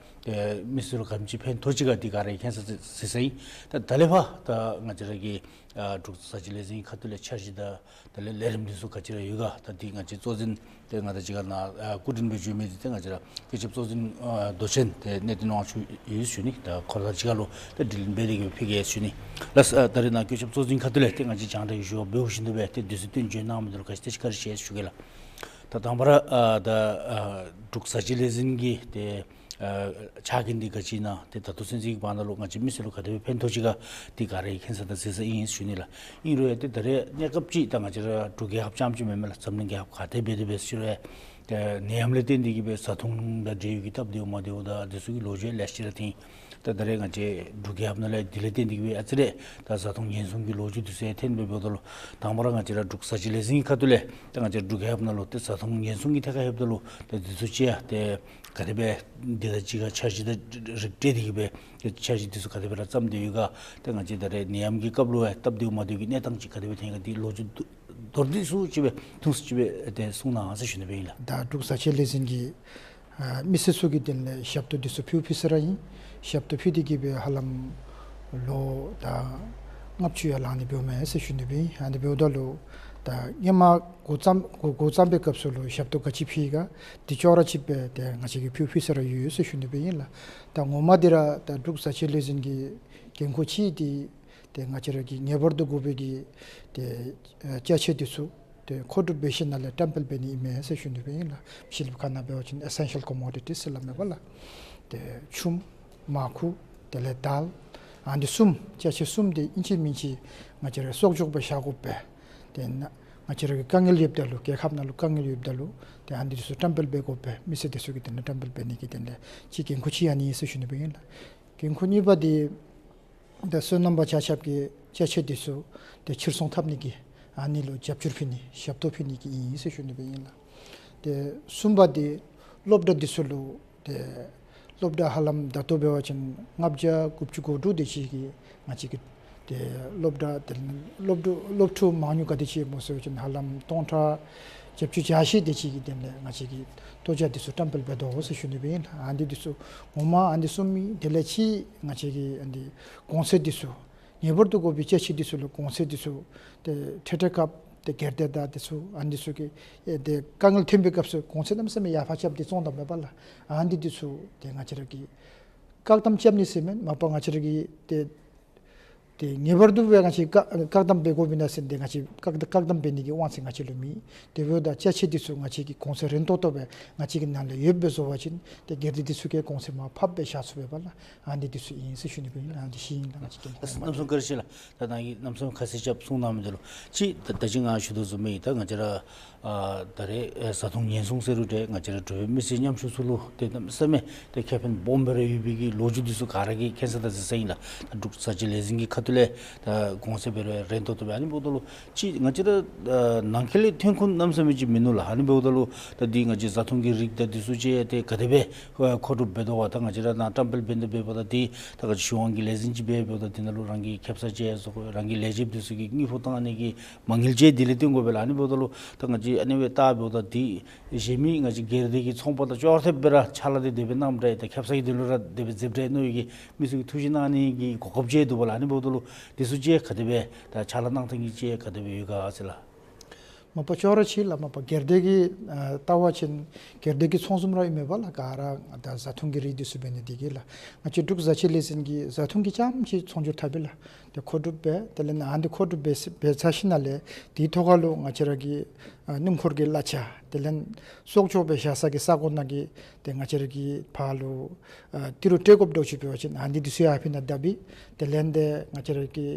ཏེ་མི་སེར་ལུ་ག་དེམ་ཅིག་ཕན་ཐོགས་ཅི་ག་འདི་ག་ར་གིས་མཁྱེན་ས་གཟིགས་ས་ཨིན། ད་ད་ལས་ཕར་ད་ང་བཅས་ར་གི་ཨ་འབྲུག་གསར་བརྗེ་ལས་འཛིན་ཁ་ཐུག་ལས་འཆར་གཞི་དང་ད་ལས་ལས་རིམ་འདི་ཚུ་ག་ཅི་ར་ཡོད་ག། ད་འདི་ང་བཅས་གཙོ་འཛིན་ཏེ་ང་དང་གཅིག་ཁར་ནཱ་ཨ་སྐུ་མགྲོན་སྦེ་བྱོན་མི་འདི་ཏེ་ང་བཅས་ར་བཀོད་ཁྱབ་གཙོ་འཛིན་ཨ་མདོ་ཆེན་ཏེ་གནས་བརྟན་དབང་ཕྱུག་ཡོད་ཞུ་ནི། ད་ཁོ་དང་གཅིག་ཁར་ལུ་ཏེ་དྲི་ལན་འབད་དེ་གི་སྦེ་ཕུལ་གེ་ཞུ་ནི་ལགས། ཨ་ད་རིས་ནཱ་བཀོད་ཁྱབ་གཙོ་འཛིན་ཁ་ཐུག་ལས་ཏེ་ང་བཅས་རྒྱང་བསྒྲགས་ཀྱི་ཞུ་བ་འབདཝ་བཞིན་དུ་སྦེ་ཏེ་འདི་ཚུ་སྟོན་བྱོན་གནང་མི་འདི་ལུ་ག་ཅི་ཏེ་ཅིག་བཀའ་དྲིན་ཆེ་ཞུ་གེ་ལགས། ད་དང་པ་ར་ཨ་ད་ཨ་འབྲུག་གསར་བརྗེ་ལས་འཛིན་གྱི་ཏེ་ཨ་ཕྱག་འགན་འདི་ག་ཅི་ཨིན་ན། ཏེ་ད་ལྟོ་ཚུན་ཚོད་ཀྱི་བར་ན་ལུ་ང་བཅས་མི་སེར་ལུ་ག་དེ་སྦེ་ཕན་ཐོགས་ཅི་ག་འདི་ག་ར་གིས་མཁྱེན་ས་དང་གཟིགས་ས་ཨིན་ཞུ་ནི་ལགས། ཨིན་རུང་ཡང་ཏེ་ད་རེས་གནས་སྐབས་ཅིག་ད་ང་བཅས་ར་འབྲུག་རྒྱལ་ཁབ་རྐྱངམ་ཅིག་མེན་མས་ལགས། འཛམ་གླིང་རྒྱལ་ཁབ་ག་ཏེ་འབད་དེ་འབད་ཞུ་རུང་ཡང་ཏེ་ནད་ཡམས་ལས་བརྟེན་ཏེ་གི་སྦེ་བཟའ་འཐུང་དང་འབྲེལ་ཡོད་ཀྱི་སྟབས་བདེཝ་མ་བདེཝ་དང་འདི་ཚུ་གི་ལོ་རྒྱུས་ལེ་ཤ་ཅིག་ར་ཐོན། ད་ད་རེས་ང་བཅས་འབྲུག་རྒྱལ་ཁབ་ནང་ལས་འདི་ལས་བརྟེན་ཏེ་གི་སྦེ་ཨ་ཙི་རེ་ད་བཟའ་འཐུང་ཉེན་སྲུང་གི་ལོ་རྒྱུས་འདི་ཚུ་ཡང་ཐོན་སྦེ་འབདཝ་ད་ལུ་དང་པ་ར་ང་བཅས་ར་འབྲུག་གསར་བརྗེ་ལས་འཛིན་གྱི་ཁ་ཐུག་ལས་ད་ང་བཅས་འབྲུག་རྒྱལ་ཁབ་ནང་ལུ་ཏེ་བཟའ་འཐུང་ཉེན་སྲུང་གི་ཐད་ཁར་ལྷོདཔ་ད་ལུ་ཏེ་འདི་ཚུ་ཅིག་ཡང་ཏེ་ག་དེ་སྦེ་འདི་དང་གཅིག་ཁར་འཆར་གཞི་དང་རིགས་བསྒྲེས་ཏེ་གི་སྦེ་ཏེ་འཆར་གཞི་འདི་ཚུ་ག་དེ་སྦེ་ར་བརྩམས་ཏེ་ཡོད་ག། ཏེ་ང་བཅས་ད་རེས་ནད་ཡམས་ཀྱི་སྐབས་ལུ་ཡང་སྟབས་བདེཝ་མ་བདེཝ་གི་གནས་སྟངས་ཅིག་ག་དེ་སྦེ་ཐོན་ག་འདི་ལོ་རྒྱུས་མདོར་བསྡུས་སུ་ཅིག་སྦེ་ཐུང་སུ་ཅིག་སྦེ་ཏེ་གསུང་གནང་ཟེར་ཞུ་ནི་སྦེ་ཨིན་ལགས། ད་འབྲུག་གསར་བརྗེ་ལས་འཛིན་གྱི་ཨ་མི་སེར་ཚུ་གི་དོན་ལས་ཞབས་ཏོག་འདི་ཚུ་ཕུལ་ཕུལ་ས་ར་ཨིན། ཞབས་ཏོག་ཕུལ་ཏེ་གི་སྦེ་ཧ་ལམ་ལོ་ད་ལྔ་བཅུ་ཡར་ལང་ནི་འབདཝ་མས་ཟེར་ཞུ་ནི་སྦེ་ཨིན། ཨ་ནི་འབདཝ་ད་ལུ་ ད་ཧེ་མ་འགོ་བརྩམས་འགོ་འགོ་བརྩམས་པའི་སྐབས་སུ་ལུ་ཞབས་ཏོག་ག་ཅི་ཕུལ་ག་འདི་ཅོག་ར་གཅིག་སྦེ་ཏེ་ང་བཅས་ཀྱིས་ཕུལ་ཕུལ་ས་ར་ཡོད་ཟེར་ཞུ་ནི་སྦེ་ཨིན་ལགས། ད་ངོ་མ་འདི་ར་ད་འབྲུག་བཟའ་ཆས་ལས་འཛིན་གྱི་འགན་ཁུར་ཅིག་འདི་ཏེ་ང་བཅས་ར་གི་ངེས་པར་དུ་དགོ་པའི་གི་ཏེ་ཨེ་ཅ་ཆས་འདི་ཚུ་ཏེ་མཁོ་སྒྲུབ་འབད་ཞིནམ་ལས་བཀྲམ་སྤེལ་འབད་ནི་ཨིན་མས་ཟེར་ཞུ་ནི་སྦེ་ཨིན་ལགས། ཕྱི་གླིངཔ་ཁ་ནང་འབད་བ་ཅིན་ཨེ་སེན་ཤལ་ཀོ་མོ་ཌི་ཊིས་ཟེར་སླབ་མས་པ་ལགས། ཏེ་ཆུམ་མར་ཁུ་དེ་ལས་དལ་ཨ་ནི་གསུམ་ཅ་ཆས་གསུམ་འདི་ཨིན་ཅི་མིན་ཅི་ང་བཅས་ར་གསོག་འཇོག་འབད་བཞག་དགོ་པས། ཏེ་ནཱ་ང་བཅས་ར་གི་དཀའ་ངལ་ཡོདཔ་ད་ལུ་རྒྱལ་ཁབ་ནང་ལུ་དཀའ་ངལ་ཡོདཔ་ད་ལུ་ཏེ་ཨ་ནི་འདི་ཚུ་བཀྲམ་སྤེལ་འབད་དགོ་པས། མི་སེར་འདི་ཚུ་གི་དོན་ལུ་བཀྲམ་སྤེལ་འབད་ནི་གི་དོན་ལས་ཅིག་འགན་ཁུར་ཅིག་ཨ་ནི་ཨིན་ཟེར་ཞུ་ནི་སྦེ་ཨིན་ལགས། འགན་ཁུར་གཉིས་པ་འདི་ད་སོ་ནམ་པ་ཆ་ཁྱབ་ཀྱི་ཅ་ཆས་འདི་ཚུ་ཏེ་ཕྱིར་ཚོང་འཐབ་ནི་གི་ཨ་ནི་ལུ་རྒྱབ་སྐྱོར་ཕུལ་ནི་ཞབས་ཏོག་ཕུལ་ནི་གི་ཨིན་ཟེར་ཞུ་ནི་སྦེ་ཨིན་ལགས། ཏེ་གསུམ་པ་འདི་སློབ་གྲྭ་འདི་ཚུ་ལུ་ཏེ་སློབ་གྲྭ་ཧ་ལམ་ད་ལྟོ་འབད་བ་ཅིན་ལྔ་བརྒྱ་དགུ་བཅུ་གོ་དྲུག་དེ་ཅིག་གི་ང་བཅས་ཀྱི་ཏེ་སློབ་གྲྭ་དེ་ལས་སློབ་ཕྲུག་སློབ་ཕྲུག་མང་ཉུང་ག་དེ་ཅིག་སྨོ་ཟེར་བ་ཅིན་ཧ་ལམ་སྟོང་ཕྲག་བརྒྱད་ཅུ་གྱ་བཞི་དེ་ཅིག་གི་དེ་ལས་ང་བཅས་ཀྱིས་ལྟོ་ཆས་འདི་ཚུ་བཀྲམ་སྤེལ་འབད་དོ་ཟེར་ཞུ་ནི་སྦེ་ཨིན། ཨ་ནི་འདི་ཚུ་ངོ་མ་ཨ་ནི་འདི་གསུམ་ཨིན། དེ་ལས་ཅིག་ང་བཅས་ཀྱི་ཨ་ནི་གོང་ཚད་འདི་ཚུ་ངེས་པར་དུ་དགོ་པའི་ཅ་ཆས་འདི་ཚུ་ལུ་གོང་ཚད་འདི་ཚུ་ཏེ་འཕྲལ་འཕྲལ་སྐབས་ཏེ་སྒེར་སྡེ་དང་འདི་ཚུ་ཨ་ནི་འདི་ཚུ་གི་ཨེ་ཏེ་དཀའ་ངལ་ཐོན་པའི་སྐབས་སུ་གོང་ཚད་གནམ་མེད་ས་མེད་ཡར་འཕར་རྐྱབ་སྟེ་བཙོང་དོ་མས་པ་ལགས། ཨ་ནི་འདི་ཚུ་ཏེ་ང་བཅས་ར་གིས་བཀག་དམ་རྐྱབ་ནི་ཟེར་མེན། མ་པ་ང་བཅས་ར་གིས་ཏེ་ཏེ་ངེས་པར་དུ་སྦེ་ང་བཅས་བཀག་བཀག་དམ་འབད་དགོ་པས་ན་ཟེར་ཏེ་ང་བཅས་བཀག་བཀག་དམ་འབད་ནི་གི་དབང་ཚད་ང་བཅས་ལུ་མེད། དེ་འབདཝ་ད་ཅ་ཆས་འདི་ཚུ་ང་བཅས་ཀྱིས་གོང་ཚད་རན་ཏོག་ཏོ་སྦེ་ང་བཅས་ཀྱི་ནང་ལུ་ཡོདཔ་སྦེ་བཟོ་བ་ཅིན་ཏེ་སྒེར་སྡེ་འདི་ཚུ་གིས་གོང་ཚད་མར་ཕབ་སྦེ་བཞག་ཚུགས་པས་པ་ལགས། ཨ་ནི་འདི་ཚུ་ཨིན་ཟེར་ཞུ་ནི་སྦེ་ཨིན། ཨ་ནི་འདི་ཅིག་ཨིན་ལགས། ཨ་ནི་ཅིག་ཏེ་ཁོང་གནམ་མེད་ས་མེད་བཀའ་དྲིན་ཆེ་ལགས། ད་ནཱ་གིས་གནམ་མེད་ས་མེད་ཁ་གསལ་རྐྱབ་གསུངས་གནང་མི་འདི་ལུ་ཅིག་ད་ད་ཅི་ང་ཞུ་དོ་བཟུམ་སྦེ་ད་ང་བཅས་ར་ཨ་ད་རེས་ཨེ་བཟའ་འཐུང་ཉེན་སྲུང་ཟེར་རུང་འདྲ་ང་བཅས་ར་འགྲོ་བའི་མི་སེར་ཉམ་ཆུང་ཚུ་ལུ་ཏེ་གནམ་མེད་ས་མེད་ཏེ་ཁེ་ཕན་སྦོམ་སྦེ་ར་ཡོད་པའི་གི་ལོ་རྒྱུས་འདི་ཚུ་ག་ར་གིས་མཁྱེན་ས་དང་གཟིགས་ས་ཨིན་ལགས། ད་འབྲུག་བཟའ་ཆས་ལས་འཛིན་གྱི་ཁ་ཐུག་ལས་ད་གོང་ཚད་འབད་རུང་རན་ཏོག་ཏོ་སྦེ་ཨ་ནི་འབདཝ་ད་ལུ་ཅིག་ང་བཅས་ར་ཨ་ནང་འཁོད་ལས་ཐོན་ཁུངས་གནམ་མེད་ས་མེད་ཅིག་མིན་ནུག་ལགས། ཨ་ནི་འབདཝ་ད་ལུ་ད་འདི་ང་བཅས་བཟའ་འཐུང་གི་རིགས་དང་འདི་ཚུ་ཅིག་ཏེ་ག་དེ་སྦེ་ཨ་མཁོ་སྒྲུབ་འབད་དོ་བ། ད་ང་བཅས་ར་ནཱ་བཀྲམ་སྤེལ་འབད་ནི་འབདཝ་ད་འདི་ད་ག་ཅི་གཞུང་དབང་གི་ལས་འཛིན་ཅིག་འབད་འབདཝ་ད་འདི་ནང་ལུ་རང་གི་ཁེབ་ས་ཅིག་བཟོ་དགོ། རང་གི་ལས་བྱེདཔ་འདི་ཚུ་གི་དངུལ་ཕོགས་བཏང་ནི་གི་མ་དངུལ་ཅིག་འདི་ལས་བཏོན་དགོ་པས་ལགས། ཨ་ནི་འབདཝ་ད་ལུ་ད་ང་བཅས་ཨ་ནི་སྦེ་བལྟ་འབདཝ་ད་འདི་གཞན་མི་ང་བཅས་སྒེར་སྡེ་གི་ཚོང་པ་དང་ཅོག་འཐདཔ་སྦེ་ར་ཕྱག་ལཱ་འདི་དེ་སྦེ་གནངམ་འདྲས་ད་ཁེབ་ས་གི་དོན་ལུ་ར་དེ་སྦེ་མཛདཔ་འདྲས་མནོ་བའི་གི་མི་ཚུ་གིས་ཐུགས་བཞེད་གནང་ནི་གི་གོ་སྐབས་ཅིག་འདུག་པ་ལགས། ཨ་ནི་འབདཝ་ད་ལུ་འདི་ཚུ་ཅིག་ག་དེ་སྦེ་ད་ཕྱག་ལཱ་གནང་ཐངས་ཀྱི་ཅིག་ག་དེ་སྦེ་ཡོད་ག་ཟེར་ལགས། མ་པ་ཅོག་ར་ཅིག་ལགས། མ་པ་སྒེར་སྡེ་གི་ཨ་ལྟ་བ་ཅིན་སྒེར་སྡེ་གི་ཚོང་ཟོགམ་ར་ཨིན་མས་པ་ལགས། ག་ར་ད་བཟའ་འཐུང་གི་རིགས་འདི་ཚུ་འབད་ནི་འདི་གིས་ལགས། ང་བཅས་འབྲུག་བཟའ་ཆས་ལས་འཛིན་གྱིས་བཟའ་འཐུང་གི་རྐྱངམ་ཅིག་ཚོང་སྒྱུར་འཐབ་པས་ལགས། ཏེ་མཁོ་སྒྲུབ་འབད་དེ་ལས་ཨ་ནི་མཁོ་སྒྲུབ་འབད་འབད་ཚར་ཞིནམ་ལས་དེའི་ཐོག་ཁར་ལུ་ང་བཅས་ར་གི་ཨ་སྣུམ་འཁོར་གྱི་གླ་ཆ་དེ་ལས་གསོག་འཇོག་འབད་བཞག་ས་གི་ས་གོ་ནང་གི་ཏེ་ང་བཅས་ར་གིས་ཕར་ལུ་ཨ་ཏི་རུ་སྤྲོད་དགོཔ་འདྲཝ་ཅིག་འབད་བ་ཅིན་ཨ་ནི་འདི་ཚུ་ཡང་ཨ་ཕི་ནང་བརྡབ་སྦེ་དེ་ལས་ཏེ་ང་བཅས་ར་གི་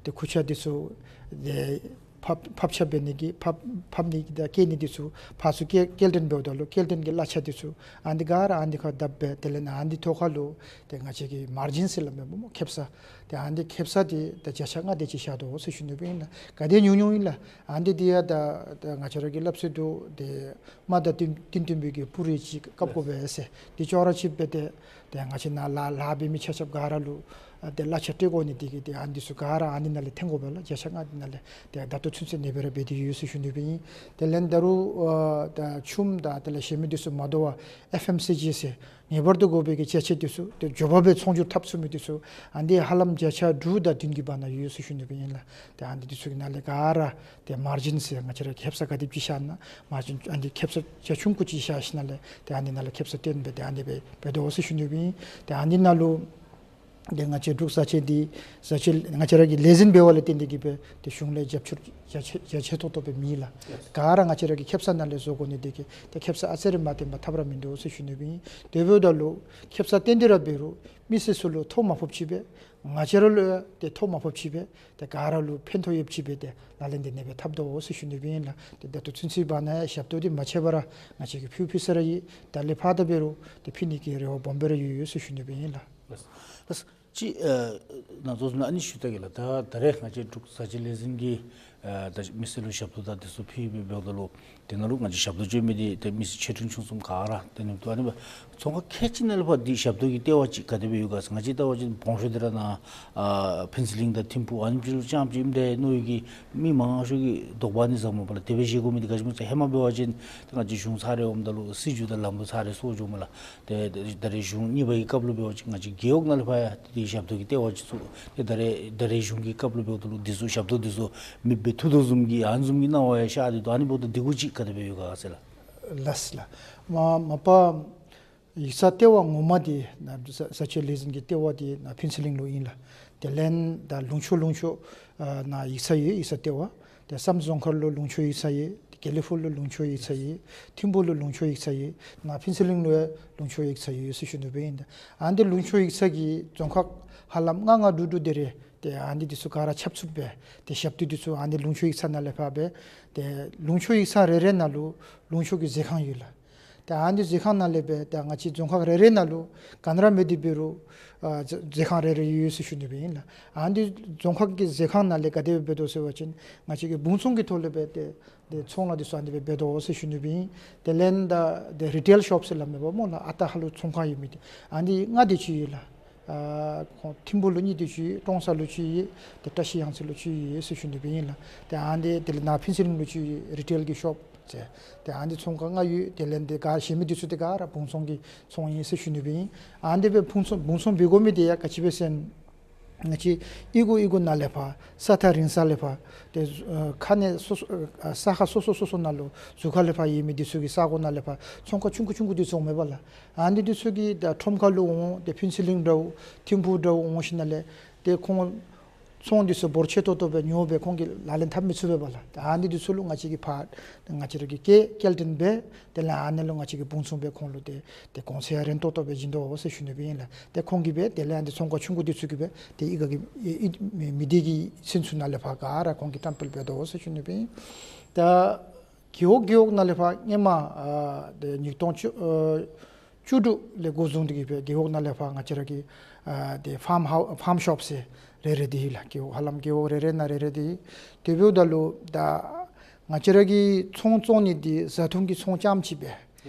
ཏེ་ཁུར་ཆ་འདི་ཚུ་ཏེ་ཕབ་ཕབ་ཆ་འབད་ནི་གི་ཕབ་ཕབ་ནི་གི་དང་སྐྱེལ་ནི་འདི་ཚུ་ཕར་ཚུར་སྐྱེལ་སྐྱེལ་འདྲེན་འབདཝ་ད་ལུ་སྐྱེལ་འདྲེན་གྱི་གླ་ཆ་འདི་ཚུ་ཨ་ནི་ག་ར་ཨ་ནི་ཁར་བརྡབ་སྦེ་དེ་ལས་ཨ་ནི་ཐོག་ཁར་ལུ་ཏེ་ང་བཅས་ཀྱི་མར་ཇིན་ཟེར་སླབ་མས་སྨོ། ཁེབ་ས་ཏེ་ཨ་ནི་ཁེབ་ས་འདི་ད་བརྒྱ་ཆ་ལྔ་དེ་ཅིག་བཞག་དོ་ཟེར་ཞུ་ནི་སྦེ་ཨིན་ལགས། ག་དེ་ཉུང་ཉུང་ཨིན་ལགས། ཨ་ནི་འདི་ཡང་ད་ད་ང་བཅས་ར་གི་སླབ་སྲོལ་འདུག། ཏེ་རྨ་དང་ཏིང་ཏིང་བརྟེན་པའི་གི་སྤུ་རིས་ཅིག་བཀབ་དགོ་པས་ཟེར། འདི་ཅོག་ར་ཅིག་འབད་དེ་ཏེ་ང་བཅས་ནཱ་ལཱ་ལཱ་འབད་མི་ཆ་ཁྱབ་ག་ར་ལུ་ཨ་ཏེ་གླ་ཆ་སྤྲོད་དགོ་ནི་འདི་གིས་ཏེ་ཨ་ནི་འདི་ཚུ་ག་ར་ཨ་ནི་ནང་ལས་འཐེན་དགོ་པས་ལགས། བརྒྱ་ཆ་ལྔ་འདི་ནང་ལས་ཏེ་ད་ལྟོ་ཚུན་ཚོད་ཨ་ནི་སྦེ་ར་འབད་དེ་ཡོད་ཟེར་ཞུ་ནི་སྦེ་ཨིན། དེ་ལས་ད་རུང་ཨ་ད་ཆུམ་དང་དེ་ལས་གཞན་མི་འདི་ཚུ་མ་དོ་བར་ཨེཕ་ཨེམ་སི་ཇི་ཟེར་ངེས་པར་དུ་དགོ་པའི་གི་ཅ་ཆས་འདི་ཚུ་ཏེ་མགྱོགས་པ་སྦེ་ཚོང་སྒྱུར་འཐབ་ཚུགས་མི་འདི་ཚུ་ཨ་ནི་ཧ་ལམ་བརྒྱ་ཆ་དྲུག་དང་བདུན་གྱི་བར་ན་ཡོད་ཟེར་ཞུ་ནི་སྦེ་ཨིན་ལགས། ཏེ་ཨ་ནི་འདི་ཚུ་གི་ནང་ལས་ག་ར་ཏེ་མར་ཇིན་ཟེར་ང་བཅས་ར་ཁེབ་ས་ག་དེམ་ཅིག་བཞག་ན་མར་ཇིན་ཨ་ནི་ཁེབ་ས་ཆ་ཆུང་ཀུ་ཅིག་བཞག་ཞིནམ་ལས་ཏེ་ཨ་ནི་ནང་ལས་ཁེབ་ས་བཏོན་སྦེ་ཏེ་ཨ་ནི་སྦེ་འབད་དོ་ཟེར་ཞུ་ནི་སྦེ་ཨིན། ཏེ་ཨ་ནི་ནང་ལུ་ཏེ་ང་བཅས་འབྲུག་བཟའ་ཆས་འདི་བཟའ་ཆས་ང་བཅས་ར་གི་ལས་འཛིན་འབདཝ་ལས་བརྟེན་ཏེ་གིས་སྦེ་ཏེ་གཞུང་ལས་རྒྱབ་སྐྱོར་རྒྱ་ཆེ་རྒྱ་ཆེ་ཏོག་ཏོ་སྦེ་མེད་ལགས། ག་ར་ང་བཅས་ར་གི་ཁེབ་ས་ནང་ལས་བཟོ་དགོ་ནི་འདི་གིས་ཏེ་ཁེབ་ས་ཨ་ཙི་རེ་མ་བཏོན་པར་ཐབས་ར་མིན་འདུག་ཟེར་ཞུ་ནི་སྦེ་ཨིན། དེ་འབདཝ་ད་ལུ་ཁེབ་ས་བཏོན་ཏེ་ར་འབད་རུང་མི་སེར་ཚུ་ལུ་ཐོ་མ་ཕོགཔ་ཅིག་སྦེ་ང་བཅས་ར་ལུ་ཡང་ཏེ་ཐོ་མ་ཕོགཔ་ཅིག་སྦེ་ཏེ་ག་ར་ལུ་ཕན་ཐོགས་ཡོདཔ་ཅིག་སྦེ་ཏེ་ལག་ལེན་འདི་ཨ་ནི་སྦེ་འཐབ་དོ་ཟེར་ཞུ་ནི་སྦེ་ཨིན་ལགས། ཏེ་ད་ལྟོ་ཚུན་ཚོད་བར་ན་ཡང་ཞབས་ཏོག་འདི་མ་ཆད་པར་ང་བཅས་ཀྱིས་ཕུལ་ཕུལ་ས་ར་ཡོད། ད་ལས་ཕར་ད་འབད་རུང་ཏེ་ཕུལ་ནི་གི་རེ་བ་སྦོམ་སྦེ་ར་ཡོད་ཡོད་ཟེར་ཞུ་ནི་སྦེ་ཨིན་ལགས། ལགས། ལགས། ཅིག་ཨ་ནཱ་ཚུ་ནཱ་ཨ་ནི་ཞུ་ད་གེ་ལགས། ད་ད་རེས་ང་བཅས་འབྲུག་བཟའ་ཆས་ལས་འཛིན་གྱིས་ཨ་ད་མི་སེར་ལུ་ཞབས་ཏོག་དང་འདི་ཚུ་ཕུལ་སྦེ་འབདཝ་ད་ལུ་དེ་ནང་ལུ་ང་བཅས་ཞབས་ཏོག་སྤྱོད་མི་འདི་ཏེ་མི་སེར་ཆེ་འབྲིང་ཆུང་གསུམ་ག་ར་ཏེ་ཨ་ནི་འདུག། ཨ་ནི་སྦེ་ཚོང་ཁང་ཁལ་གཅིག་ནང་ལུ་ཕར་འདི་ཞབས་ཏོག་གི་ལྟེ་བ་ཅིག་ག་དེ་སྦེ་ཡོད་ག་ཟེར་ང་བཅས་ལྟ་བ་ཅིན་བོང་ཤོ་འདི་ར་ནཱ་ཨ་ཕུན་ཚོགས་གླིང་དང་ཐིམ་ཕུག་ཨ་ནི་ཅིག་ལུ་རྐྱངམ་ཅིག་ཨིནམ་འདྲས་མནོ་བའི་གི་མི་མང་ཤོས་ཀྱིས་དོགས་པ་ཨ་ནི་ཟ་སྨོ་པ་ལགས། དེ་སྦེ་བཞེས་དགོ་མི་འདི་ག་ཅི་སྨོ་ཟེར་ཧེ་མ་འབད་བ་ཅིན་ཏེ་ང་བཅས་གཞུང་ཚར་རེ་འོངམ་ད་ལུ་སྲིད་བྱུས་དང་ལམ་ལུགས་ཚར་རེ་སོར་འགྱོཝ་མས་ལགས། ཏེ་ད་རེས་གཞུང་གཉིས་པ་གི་སྐབས་ལུ་འབད་བ་ཅིན་ང་བཅས་རྒེད་འོག་ནང་ལུ་ཕར་ཡང་ཏེ་ཞབས་ཏོག་གི་ལྟེ་བ་ཅིག་ཚུགས། ཏེ་ད་རེས་ད་རེས་གཞུང་གི་སྐབས་ལུ་འབདཝ་ད་ལུ་འདི་ཚུ་ཞབས་ཏོག་འདི་ཚུ་མི་སྦེ་ ཐུགས་དོགས་བཟུམ་གྱི་ཨ་ནི་བཟུམ་གྱི་སྣང་བ་ཡང་ཤར་ཏེ་འདུག། ཨ་ནི་འབདཝ་ད་དེ་གུ་ཅིག་ག་དེ་སྦེ་ཡོད་ག་ཟེར་ལགས། ལགས་ལགས། མ་མ་པ་ཡིག་ཚང་ལྟེ་བ་ངོ་མ་འདི་ནཱ་བཟའ་བཟའ་ཆས་ལས་འཛིན་གྱི་ལྟེ་བ་འདི་ནཱ་ཕུན་ཚོགས་གླིང་ལུ་ཨིན་ལགས། དེ་ལས་ད་ལུང་ཕྱོགས་ལུང་ཕྱོགས་ཨ་ནཱ་ཡིག་ཚང་ཡོད། ཡིག་ཚང་ལྟེ་བ། ཏེ་བསམ་རྫོང་མཁར་ལུ་ལུང་ཕྱོགས་ཡིག་ཚང་ཡོད། དགེ་ལེགས་ཕུག་ལུ་ལུང་ཕྱོགས་ཡིག་ཚང་ཡོད། ཐིམ་ཕུག་ལུ་ལུང་ཕྱོགས་ཡིག་ཚང་ཡོད། ནཱ་ཕུན་ཚོགས་གླིང་ལུ་ཡང་ལུང་ཕྱོགས་ཡིག་ཚང་ཡོད་ཟེར་ཞུ་ནི་སྦེ་ཨིན། ད་ཨ་ནི་ལུང་ཕྱོགས་ཡིག་ཚང་གི་རྫོང་ཁག་ཧ་ལམ་ལྔ་ལྔ་དྲུག་དྲུག་དེ་རེ་ཏེ་ཨ་ནི་འདི་ཚུ་ག་ར་ཁྱབ་ཚུགསཔ་སྦེ་ཏེ་ཞབས་ཏོག་འདི་ཚུ་ཨ་ནི་ལུང་ཕྱོགས་ཡིག་ཚང་ནང་ལས་ཕར་སྦེ་ཏེ་ལུང་ཕྱོགས་ཡིག་ཚང་རེ་རེ་ནང་ལུ་ལུང་ཕྱོགས་ཀྱི་མཛོད་ཁང་ཡོད་ལགས། ཏེ་ཨ་ནི་མཛོད་ཁང་ནང་ལས་སྦེ་ཏེ་ང་བཅས་རྫོང་ཁག་རེ་རེ་ནང་ལུ་ག་ནི་ར་མེད་དེ་འབད་རུང་ཨ་མཛོད་མཛོད་ཁང་རེ་རེ་ཡོད་ཟེར་ཞུ་ནི་སྦེ་ཨིན་ལགས། ཨ་ནི་རྫོང་ཁག་གི་མཛོད་ཁང་ནང་ལས་ག་དེ་སྦེ་འབད་དོ་ཟེར་བ་ཅིན་ང་བཅས་ཀྱི་བུང་ཚང་གི་ཐོག་ལས་སྦེ་ཏེ་ཏེ་ཚོང་ལཱ་འདི་ཚུ་ཨ་ནི་སྦེ་འབད་དོ་ཟེར་ཞུ་ནི་སྦེ་ཨིན། དེ་ལས་ད་ཏེ་རི་ཊེལ་ཤོབ་ཟེར་སླབ་མས་པ་སྨོ་ལགས། ཨ་རྟག་ཧ་ལུགས་ཚོང་ཁང་ཡོད་མི་འདི་ཨ་ནི་ལྔ་དེ་ཅིག་ཡོད་ལགས། ཨ་ཁོང་ཐིམ་ཕུག་ལུ་གཉིས་དེ་ཅིག་ཡོད། ཀྲོང་གསར་ལུ་ཅིག་ཡོད། ཏེ་བཀྲ་ཤིས་གཡང་རྩེ་ལུ་ཅིག་ཡོད་ཟེར་ཞུ་ནི་སྦེ་ཨིན་ལགས། ཏེ་ཨ་ནི་དེ་ལས་ནཱ་ཕུན་ཚོགས་གླིང་ལུ་ཅིག་ཡོད། རི་ཊེལ་གྱི་ཤོབ་ཟེར། ཏེ་ཨ་ནི་ཚོང་ཁང་ལྔ་ཡོད། དེ་ལས་ཏེ་ག་གཞན་མི་འདི་ཚུ་ཏེ་ག་ར་བུང་ཚང་གི་ཚོང་ཨིན་ཟེར་ཞུ་ནི་སྦེ་ཨིན། ཨ་ནི་སྦེ་བུང་ཚང་བུང་ཚང་འབད་དགོ་མི་འདི་ཡང་ག་ཅི་སྦེ་ཟེར་ན་ང་བཅས་གཡུས་སྒོ་གཡུས་སྒོ་ནང་ལས་ཕར་ས་ཐག་རིང་ས་ལས་ཕར་ཏེ་ཨ་ཁ་གནས་སོ་སོ་ཨ་ས་ཁ་སོ་སོ་སོ་སོ་ནང་ལུ་ཟུར་ཁ་ལས་ཕར་ཡོད་མི་འདི་ཚུ་གི་ས་གོ་ནང་ལས་ཕར་ཚོང་ཁང་ཆུང་ཀུ་ཆུང་ཀུ་འདི་ཚུ་འོང་མས་པ་ལགས། ཨ་ནི་འདི་ཚུ་གིས་ད་ཁྲོམ་ཁ་ལུ་འོང་སྟེ་ཕུན་ཚོགས་གླིང་འདྲཝ་ཐིམ་ཕུག་འདྲཝ་འོང་ཞིནམ་ལས་ཏེ་ཁོང་ཚོང་འདི་ཚུ་འབོར་ཆེ་ཏོག་ཏོ་སྦེ་ཉོ་སྦེ་ཁོང་གིས་ལག་ལེན་འཐབ་མི་ཚུགས་པས་པ་ལགས། ད་ཨ་ནི་འདི་ཚུ་ལུ་ང་བཅས་ཀྱིས་ཕར་ང་བཅས་ར་གིས་སྐྱེལ་སྐྱེལ་འདྲེན་འབད། དེ་ལས་ཨ་ནི་ལུ་ང་བཅས་ཀྱིས་བུང་ཚང་སྦེ་ཁོང་ལུ་ཏེ་ཏེ་གོང་ཚད་ཡང་རན་ཏོག་ཏོ་སྦེ་བྱིན་དོ་ཟེར་ཞུ་ནི་སྦེ་ཨིན་ལགས། ཏེ་ཁོང་གིས་སྦེ་དེ་ལས་ཨ་ནི་ཚོང་ཁང་ཆུང་ཀུ་འདི་ཚུ་གིས་སྦེ་ཏེ་གཡུས་ཁ་གི་ཨེ་ཨེ་མི་མི་སྡེ་གི་ཚུན་ཚོད་ནང་ལས་ཕར་ག་ར་ཁོང་གིས་བཀྲམ་སྤེལ་འབད་དོ་ཟེར་ཞུ་ནི་སྦེ་ཨིན། ད་རྒེད་འོག་རྒེད་འོག་ནང་ལས་ཕར་སྔོན་མ་ཨ་ཏེ་ཉིས་སྟོང་བཅུ་ཨ་བཅུ་དྲུག་ལས་འགོ་བཟུང་སྟེ་གིས་སྦེ་རྒེད་འོག་ནང་ལས་ཕར་ང་བཅས་ར་གི་ཨ་ཏེ་ཕཱམ་ཧའུ་ཕཱམ་ཤོབ་ཟེར་རེ་རེ་འདི་ཡོད་ལགས། རྒེད་འོག་ཧ་ལམ་རྒེད་འོག་རེ་རེ་ནང་རེ་རེ་འདི་ཡོད། དེ་འབདཝ་ད་ལུ་ད་ང་བཅས་ར་གིས་ཚོང་བཙོང་ནི་འདི་བཟའ་འཐུང་གི་ཚོང་རྐྱངམ་ཅིག་སྦེ།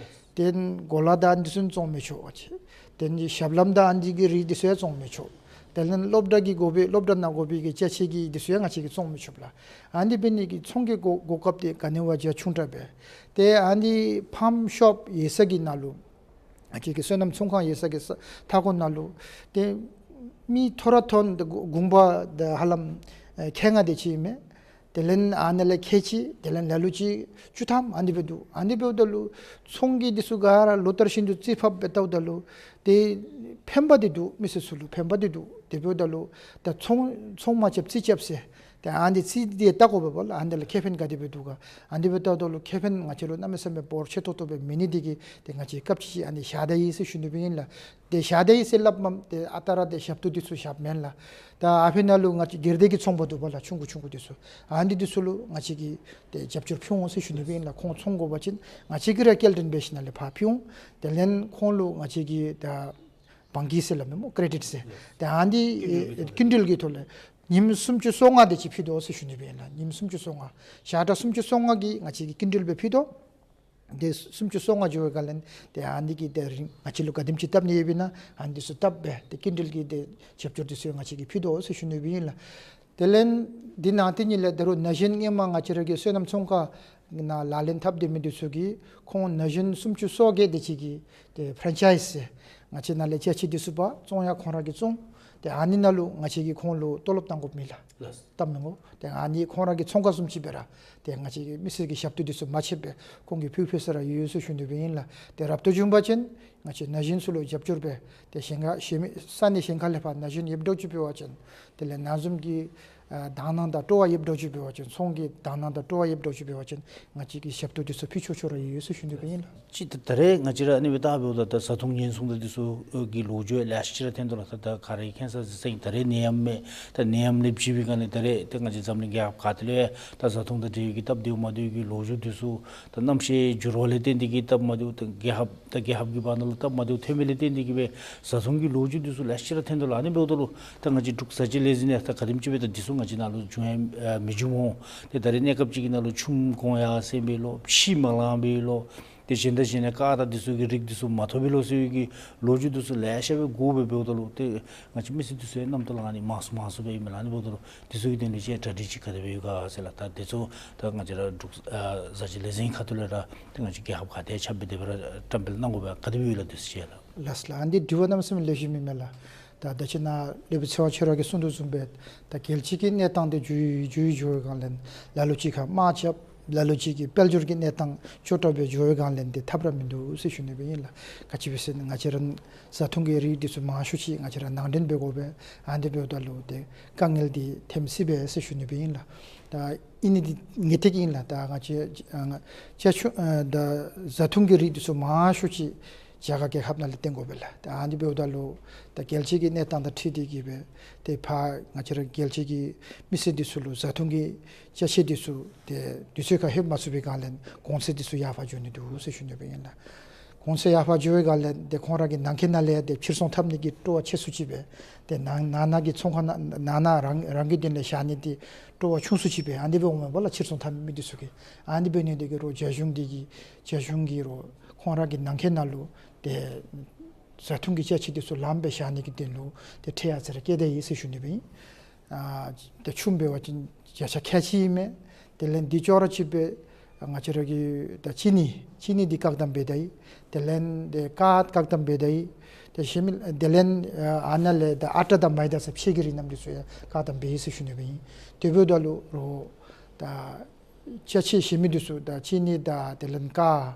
དེ་གོ་ལ་དང་ཨ་ནི་འདི་ཚུ་བཙོང་མི་ཆོག་པ་ཅིན། དེ་ནི་ཞབས་ལྷམ་དང་ཨ་ནི་གི་རིགས་འདི་ཚུ་ཡང་བཙོང་མི་ཆོག། དེ་ལས་སློབ་གྲྭ་གི་དགོ་པའི་སློབ་གྲྭ་ནང་དགོ་པའི་གི་ཅ་ཆས་ཀྱི་འདི་ཚུ་ཡང་ང་བཅས་ཀྱིས་བཙོང་མི་ཆོག་ལགས། ཨ་ནི་འབད་ནི་གི་ཚོང་གི་གོ་གོ་སྐབས་འདི་ག་ནི་བ་ཅིན་ཆུང་དྲགས་སྦེ། ཏེ་ཨ་ནི་ཕཱམ་ཤོབ་ཡོད་ས་གི་ནང་ལུ་ང་བཅས་ཀྱི་སོ་ནམ་ཚོང་ཁང་ཡོད་ས་གི་ས་མཐའ་འཁོར་ནང་ལུ་ཏེ་མི་ཐོ་ར་ཐོན་ཏེ་དགོ་དགོངས་པ་ད་ཧ་ལམ་ཨེ་ཁལ་ལྔ་དེ་ཅིག་ཨིན་མས། དེ་ལས་ཨ་ནི་ལས་ཁལ་གཅིག། དེ་ལས་ལ་ལུ་ཅིག་བཅུ་ཐམ་ཨ་ནི་སྦེ་འདུག། ཨ་ནི་འབདཝ་ད་ལུ་ཚོང་གི་འདི་ཚུ་ག་ར་ལོ་ལྟར་བཞིན་དུ་རྩིས་ཕབ་སྦེ་བལྟཝ་ད་ལུ་ཏེ་ཕན་པ་འདི་འདུག། མི་སེར་ཚུ་ལུ་ཕན་པ་འདི་འདུག། དེ་འབདཝ་ད་ལུ་ད་ཚོང་ཚོང་མ་རྐྱབ་རྩིས་རྐྱབ་ཟེར་ཏེ་ཨ་ནི་རྩིས་འདི་བལྟ་དགོ་པས་པ་ལགས། ཨ་ནི་ལས་ཁེ་ཕན་ག་དེ་སྦེ་འདུག་ག། ཨ་ནི་སྦེ་བལྟཝ་ད་ལུ་ཁེ་ཕན་ང་བཅས་ལུ་གནམ་མེད་ས་མེད་འབོར་ཆེ་ཏོག་ཏོ་སྦེ་མེད་ནི་འདི་གིས་ཏེ་ང་བཅས་སྐབས་ཅིག་ཨ་ནི་བཞག་ད་ཡི་ཟེར་ཞུ་ནི་སྦེ་ཨིན་ལགས། ཏེ་བཞག་ད་ཡི་ཟེར་སླབ་མས། ཏེ་ཨ་རྟག་ར་ཏེ་ཞབས་ཏོག་འདི་ཚུ་བཞགཔ་མེན་ལགས། ད་ཨ་ཕི་ནང་ལུ་ང་བཅས་སྒེར་སྡེ་གི་ཚོང་པ་འདུག་པ་ལགས། ཆུང་ཀུ་ཆུང་ཀུ་འདི་ཚུ། ཨ་ནི་འདི་ཚུ་ལུ་ང་བཅས་ཀྱིས་ཏེ་རྒྱབ་སྐྱོར་ཕུལ་འོང་ཟེར་ཞུ་ནི་སྦེ་ཨིན་ལགས། ཁོང་ཚོང་དགོ་པ་ཅིན་ང་བཅས་ཀྱིས་ར་སྐྱེལ་འདྲེན་འབད་ཞིནམ་ལས་ཕར་ཕུལ་འོང་། དེ་ལས་ཁོང་ལུ་ང་བཅས་ཀྱིས་ད་བང་གི་ཟེར་སླབ་མས་སྨོ། ཀེ་རེ་ཌིཊ་ཟེར། ཏེ་ཨ་ནི་ཨེ་སྐྱིན་འགྲུལ་གྱི་ཐོག་ལས་ཉིནམ་སུམ་ཅུ་སོ་ལྔ་དེ་ཅིག་ཕུལ་དོ་ཟེར་ཞུ་ནི་སྦེ་ཨིན་ལགས། ཉིནམ་སུམ་ཅུ་སོ་ལྔ། ཞག་གྲངས་སུམ་ཅུ་སོ་ལྔ་གི་ང་བཅས་ཀྱིས་སྐྱིན་འགྲུལ་སྦེ་ཕུལ་དོ། ཏེ་སུམ་ཅུ་སོ་ལྔ་འགྱོ་བའི་སྒང་ལས་ཏེ་ཨ་ནི་གི་ཏེ་རིང་ང་བཅས་ལུ་ག་དེམ་ཅིག་བཏབ་ནི་ཡོདཔ་ཨིན་ན་ཨ་ནི་འདི་ཚུ་བཏབ་སྦེ་ཏེ་སྐྱིན་འགྲུལ་གྱི་ཏེ་རྒྱབ་སྐྱོར་འདི་ཚུ་ང་བཅས་ཀྱིས་ཕུལ་དོ་ཟེར་ཞུ་ནི་སྦེ་ཨིན་ལགས། དེ་ལས་འདི་ནང་དེ་ཉིད་ལས་ད་རུང་ན་གཞོན་སྔོན་མ་ང་བཅས་ར་གི་སོ་ནམ་ཚོང་ཁང་ནང་ལག་ལེན་འཐབ་སྡོད་མི་འདི་ཚུ་གིས་ཁོང་ན་གཞོན་སུམ་ཅུ་སོ་བརྒྱད་དེ་ཅིག་གིས་ཏེ་ཕ་རན་ཅའིཛ་ཟེར་ང་བཅས་ནང་ལས་ཅ་ཆས་འདི་ཚུ་འབག། བཙོང་ཡང་ཁོང་ར་གིས་བཙོང་། ཏེ་ཨ་ནི་ནང་ལུ་ང་བཅས་ཀྱིས་ཁོང་ལུ་ཏོ་ལོབ་གཏང་དགོཔ་མེད་ལགས། ལགས། གཏང་མི་དགོ། ཏེ་ཨ་ནི་ཁོང་ར་གི་ཚོང་ཁང་བཟུམ་ཅིག་སྦེ་ར་ཏེ་ང་བཅས་ཀྱིས་མི་སེར་གྱི་ཞབས་ཏོག་འདི་ཚུ་མ་ཆད་པར་ཁོང་གིས་ཕུལ་ཕུལ་ས་ར་ཡོད་ཟེར་ཞུ་ནི་སྦེ་ཨིན་ལགས། ཏེ་རབ་ཏུ་བྱུང་པ་ཅིན་ང་བཅས་ན་གཞོན་ཚུ་ལུ་རྒྱབ་སྐྱོར་འབད། ཏེ་གཞན་ཁ་གཞན་མི་ས་གནས་གཞན་ཁ་ལས་ཕར་ན་གཞོན་ཡོདཔ་འདྲཝ་ཅིག་འབད་བ་ཅིན་དེ་ལས་ནཱ་བཟུམ་གྱི་ཨ་དག་སྣང་དང་སྤྲོ་བ་ཡོདཔ་འདྲཝ་ཅིག་འབད་བ་ཅིན་ཚོང་གི་དག་སྣང་དང་སྤྲོ་བ་ཡོདཔ་འདྲཝ་ཅིག་འབད་བ་ཅིན་ང་བཅས་ཀྱིས་ཞབས་ཏོག་འདི་ཚུ་ཕུལ་ཆོག་ཆོག་ར་ཡོད་ཟེར་ཞུ་ནི་སྦེ་ཨིན་ལགས། ཅིག་ད་ད་རེས་ང་བཅས་ར་ཨ་ནི་སྦེ་བལྟ་འབདཝ་ད་ད་བཟའ་འཐུང་ཉེན་སྲུང་དང་འདི་ཚུ་གི་ལོ་རྒྱུས་ལེ་ཤ་ཅིག་ར་ཐོན་དོ་ལགས། ད་ད་ག་ར་གིས་མཁྱེན་ས་ཟེར་ས་ཨིན། ད་རེས་ནད་ཡམས་མས། ད་ནད་ཡམས་ལས་བྱེད་པའི་སྒང་ལས་ད་རེས་ད་ང་བཅས་འཛམ་གླིང་རྒྱལ་ཁབ་ག་ཏེ་ལུ་ཡང་ད་བཟའ་འཐུང་དང་འབྲེལ་བའི་གི་སྟབས་བདེཝ་མ་བདེཝ་གི་ལོ་རྒྱུས་འདི་ཚུ་ད་གནམ་གཤིས་འགྱུར་བ་ལས་བརྟེན་ཏེ་གིས་སྟབས་མ་བདེཝ་ད་རྒྱལ་ཁབ་ད་རྒྱལ་ཁབ་ཀྱི་བར་ན་ལུ་སྟབས་མ་བདེཝ་ཐོན་མི་ལས་བརྟེན་ཏེ་གིས་སྦེ་བཟའ་འཐུང་གི་ལོ་རྒྱུས་འདི་ཚུ་ལེ་ཤ་ཅིག་ར་ཐོན་དོ་ལགས། ཨ་ནི་འབདཝ་ད་ལུ་ད་ང་བཅས་འབྲུག་བཟའ་ཆས་ལས་འཛིན་ནང་ད་ག་དེམ་ཅིག་སྦེ་ད་འདི་ཚུ་ང་བཅས་ནང་ལུ་བྱུང་ཡང་ཨ་མི་བྱུང་འོང་། ཏེ་ད་རེས་གནས་སྐབས་ཅིག་གི་ནང་ལུ་ཆུམ་གོང་ཡར་སོང་བས་ལོ། ཕྱེ་མ་ལང་བས་ལོ། ཏེ་གཞན་དང་གཞན་ནང་ཀ་དང་འདི་ཚུ་གི་རིགས་འདི་ཚུ་མ་ཐོབ་པས་ལོ་ཟེར་བའི་གི་ལོ་རྒྱུས་འདི་ཚུ་ལེ་ཤ་སྦེ་གོཝ་སྦེ་འབདཝ་ད་ལུ་ཏེ་ང་བཅས་མི་སེར་འདི་ཚུ་ཡང་རྣམ་རྟོག་ལང་ནི་མང་སུ་མང་སུ་སྦེ་ཨིན་མས་ལགས། ཨ་ནི་འབདཝ་ད་ལུ་འདི་ཚུ་གི་དོན་ལས་ཅིག་གྲ་སྒྲིག་ཅིག་ག་དེ་སྦེ་ཡོད་ག་ཟེར་ལགས། ད་འདི་ཚུ་ད་ང་བཅས་ར་འབྲུག་ཨ་བཟའ་ཆས་ལས་འཛིན་ཁ་ཐུག་ལས་ར་ཏེ་ང་བཅས་རྒྱལ་ཁབ་ག་ཏེ་ཁྱབ་སྦེ་དེ་སྦེ་ར་བཀྲམ་སྤེལ་གནང་དགོ་པས། ག་དེ་སྦེ་ཡོད་ལགས་འདི་ཚུ་ཅིག་ལགས། ལགས་ལགས། ཨ་ནི་དྲི་བ་གནམ་མེད་ས་མེད་ལེགས་ཤོམ་ཨིན་མས་ལགས། ད་ད་ཅི་ནཱ་སློབ་དཔོན་ཚེ་དབང་ཆོས་གྲགས་ཀྱིས་གསུང་དོ་བཟུམ་སྦེ་ད་རྒྱལ་སྤྱི་གི་གནས་སྟངས་འདི་འགྱུར་འགྱུར་འགྱོ་བའི་སྒང་ལས་ལ་ལུ་ཅིག་ཁར་དམག་རྐྱབ། ལ་ལུ་ཅིག་གིས་དཔལ་འབྱོར་གྱི་གནས་སྟངས་སྐྱོ་དྲགས་སྦེ་འགྱོ་བའི་སྒང་ལས་འདི་ཐབས་ར་མིན་འདུག་ཟེར་ཞུ་ནི་སྦེ་ཨིན་ལགས། ག་ཅི་སྦེ་ཟེར་ན་ང་བཅས་ར་བཟའ་འཐུང་གི་རིགས་འདི་ཚུ་མང་ཤོས་ཅིག་ང་བཅས་ར་ནང་འདྲེན་འབད་དགོ་པས། ཨ་ནི་འབདཝ་ད་ལུ་ཏེ་དཀའ་ངལ་འདི་ཐོན་སྲིད་པས་ཟེར་ཞུ་ནི་སྦེ་ཨིན་ལགས། ད་ཨིན་ནི་འདི་ངེས་ཏིག་ཨིན་ལགས། ད་ང་བཅས་ཨ་ང་བཅས་ཆུ་ཨ་ད་བཟའ་འཐུང་གི་རིགས་འདི་ཚུ་མང་ཤོས་ཅིག་རྒྱ་གར་རྒྱལ་ཁབ་ནང་ལས་བཏོན་དགོ་པས་ལགས། ད་ཨ་ནི་འབདཝ་ད་ལུ་ད་རྒྱལ་སྤྱི་གི་གནས་སྟངས་དང་འཁྲིལ་ཏེ་གིས་སྦེ་ཏེ་ཕར་ང་བཅས་ར་རྒྱལ་སྤྱི་གི་མི་སེར་འདི་ཚུ་ལུ་བཟའ་འཐུང་གི་ཅ་ཆས་འདི་ཚུ་ཏེ་དུས་ཚོད་ཁར་ལྷོད་མ་ཚུགས་པའི་སྒང་ལས་གོང་ཚད་འདི་ཚུ་ཡར་འཕར་འགྱོ་ནི་འདུག་ཟེར་ཞུ་ནི་སྦེ་ཨིན་ལགས། གོང་ཚད་ཡར་འཕར་འགྱོ་བའི་སྒང་ལས་ཏེ་ཁོང་ར་གི་ནང་འཁོད་ནང་ལས་ཏེ་ཕྱིར་ཚོང་འཐབ་ནི་གི་སྤྲོ་བ་ཆེ་སུ་ཅིག་སྦེ་ཏེ་ནང་ནང་ན་གི་ཚོང་ཁང་ནང་ནང་ན་རང་རང་གི་དོན་ལས་བཞག་ནི་འདི་སྤྲོ་བ་ཆུང་སུ་ཅིག་སྦེ་ཨ་ནི་སྦེ་འོང་མས་པ་ལགས། ཕྱིར་ཚོང་འཐབ་མི་འདི་ཚུ་གིས་ཨ་ནི་འབད་ནི་འདི་གིས་རོགས་རྒྱ་གཞུང་འདི་གིས་རྒྱ་གཞུང་གིས་རོགས་ཁོང་ར་གི་ནང་འཁོད་ནང་ལུ་ཏེ་བཟའ་འཐུང་གི་ཅ་ཆས་འདི་ཚུ་ལངམ་སྦེ་བཞག་ནི་གི་དོན་ལུ་ཏེ་ཁྲལ་ཡང་ཚ་ར་བཀལ་ད་ཡི་ཟེར་ཞུ་ནི་སྦེ་ཨིན། ཨ་ཏེ་ཆུམ་འབད་བ་ཅིན་བརྒྱ་ཆ་ཁལ་གཅིག་ཨིན་མས། དེ་ལས་འདི་ཅོག་ར་གཅིག་སྦེ་ང་བཅས་ར་གི་ད་ཅི་ནི་ཅི་ནི་འདི་བཀག་དམ་འབད་ད་ཡི། དེ་ལས་འདི་ཀར་བཀག་དམ་འབད་ད་ཡི། ཏེ་ཤེས་མི་དེ་ལས་ཨ་ནཱ་ལས་ད་ཨ་ཊ་དང་མའི་ད་ཟེར་ཕྱེ་གི་རིགས་རྣམས་འདི་ཚུ་ཡང་བཀག་དམ་འབད་ཡི་ཟེར་ཞུ་ནི་སྦེ་ཨིན། དེ་འབདཝ་ད་ལུ་རོགས་ད་ཅ་ཆས་ཟེར་མི་འདི་ཚུ་ད་ཅི་ནི་དང་དེ་ལས་ཀར་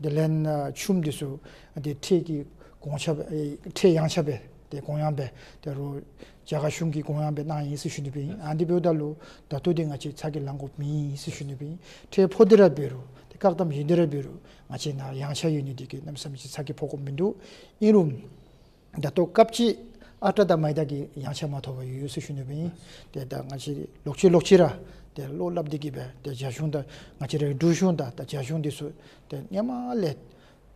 དེ་ལས་ཨ་ཆུམ་འདི་ཚུ་ཏེ་ཁྲལ་གྱི་གོང་ཆ་སྦེ་ཨེ་ཁྲལ་ཡངས་ཆག་སྦེ་ཏེ་གོང་ཡངས་སྦེ་ཏེ་རོགས་རྒྱ་གར་གཞུང་གིས་གོང་ཡངས་སྦེ་གནང་ཡི་ཟེར་ཞུ་ནི་སྦེ་ཨིན། ཨ་ནི་འབདཝ་ད་ལུ་ད་ལྟོ་འདི་ང་བཅས་ཚ་གྱང་ལང་དགོཔ་མེད་ཟེར་ཞུ་ནི་སྦེ་ཨིན། ཁྲལ་ཕོག་སྟེ་ར་འབད་རུང་ཏེ་བཀག་དམ་བཞེས་ཏེ་ར་འབད་རུང་ང་བཅས་ནཱ་ཡངས་ཆག་ཡོད་ནི་འདི་གིས་གནམ་མེད་ས་མེད་ཅིག་ཚ་གྱང་ཕོག་དགོཔ་མིན་འདུག། ཨིན་རུང་ད་ལྟོ་སྐབས་ཅིག་ཨ་ཊ་དང་མའི་ད་གི་ཡངས་ཆག་མ་ཐོབ་པར་ཡོད་ཟེར་ཞུ་ནི་སྦེ་ཨིན། ཏེ་ད་ང་བཅས་ལོག་ཅི་ལོག་ཅི་ར་ཏེ་བློ་སླབ་སྟེ་གིས་སྦེ་ཏེ་རྒྱ་གཞུང་དང་ང་བཅས་རའི་འབྲུག་གཞུང་དང་ད་རྒྱ་གཞུང་འདི་ཚུ་ཏེ་སྔོན་མ་ལས་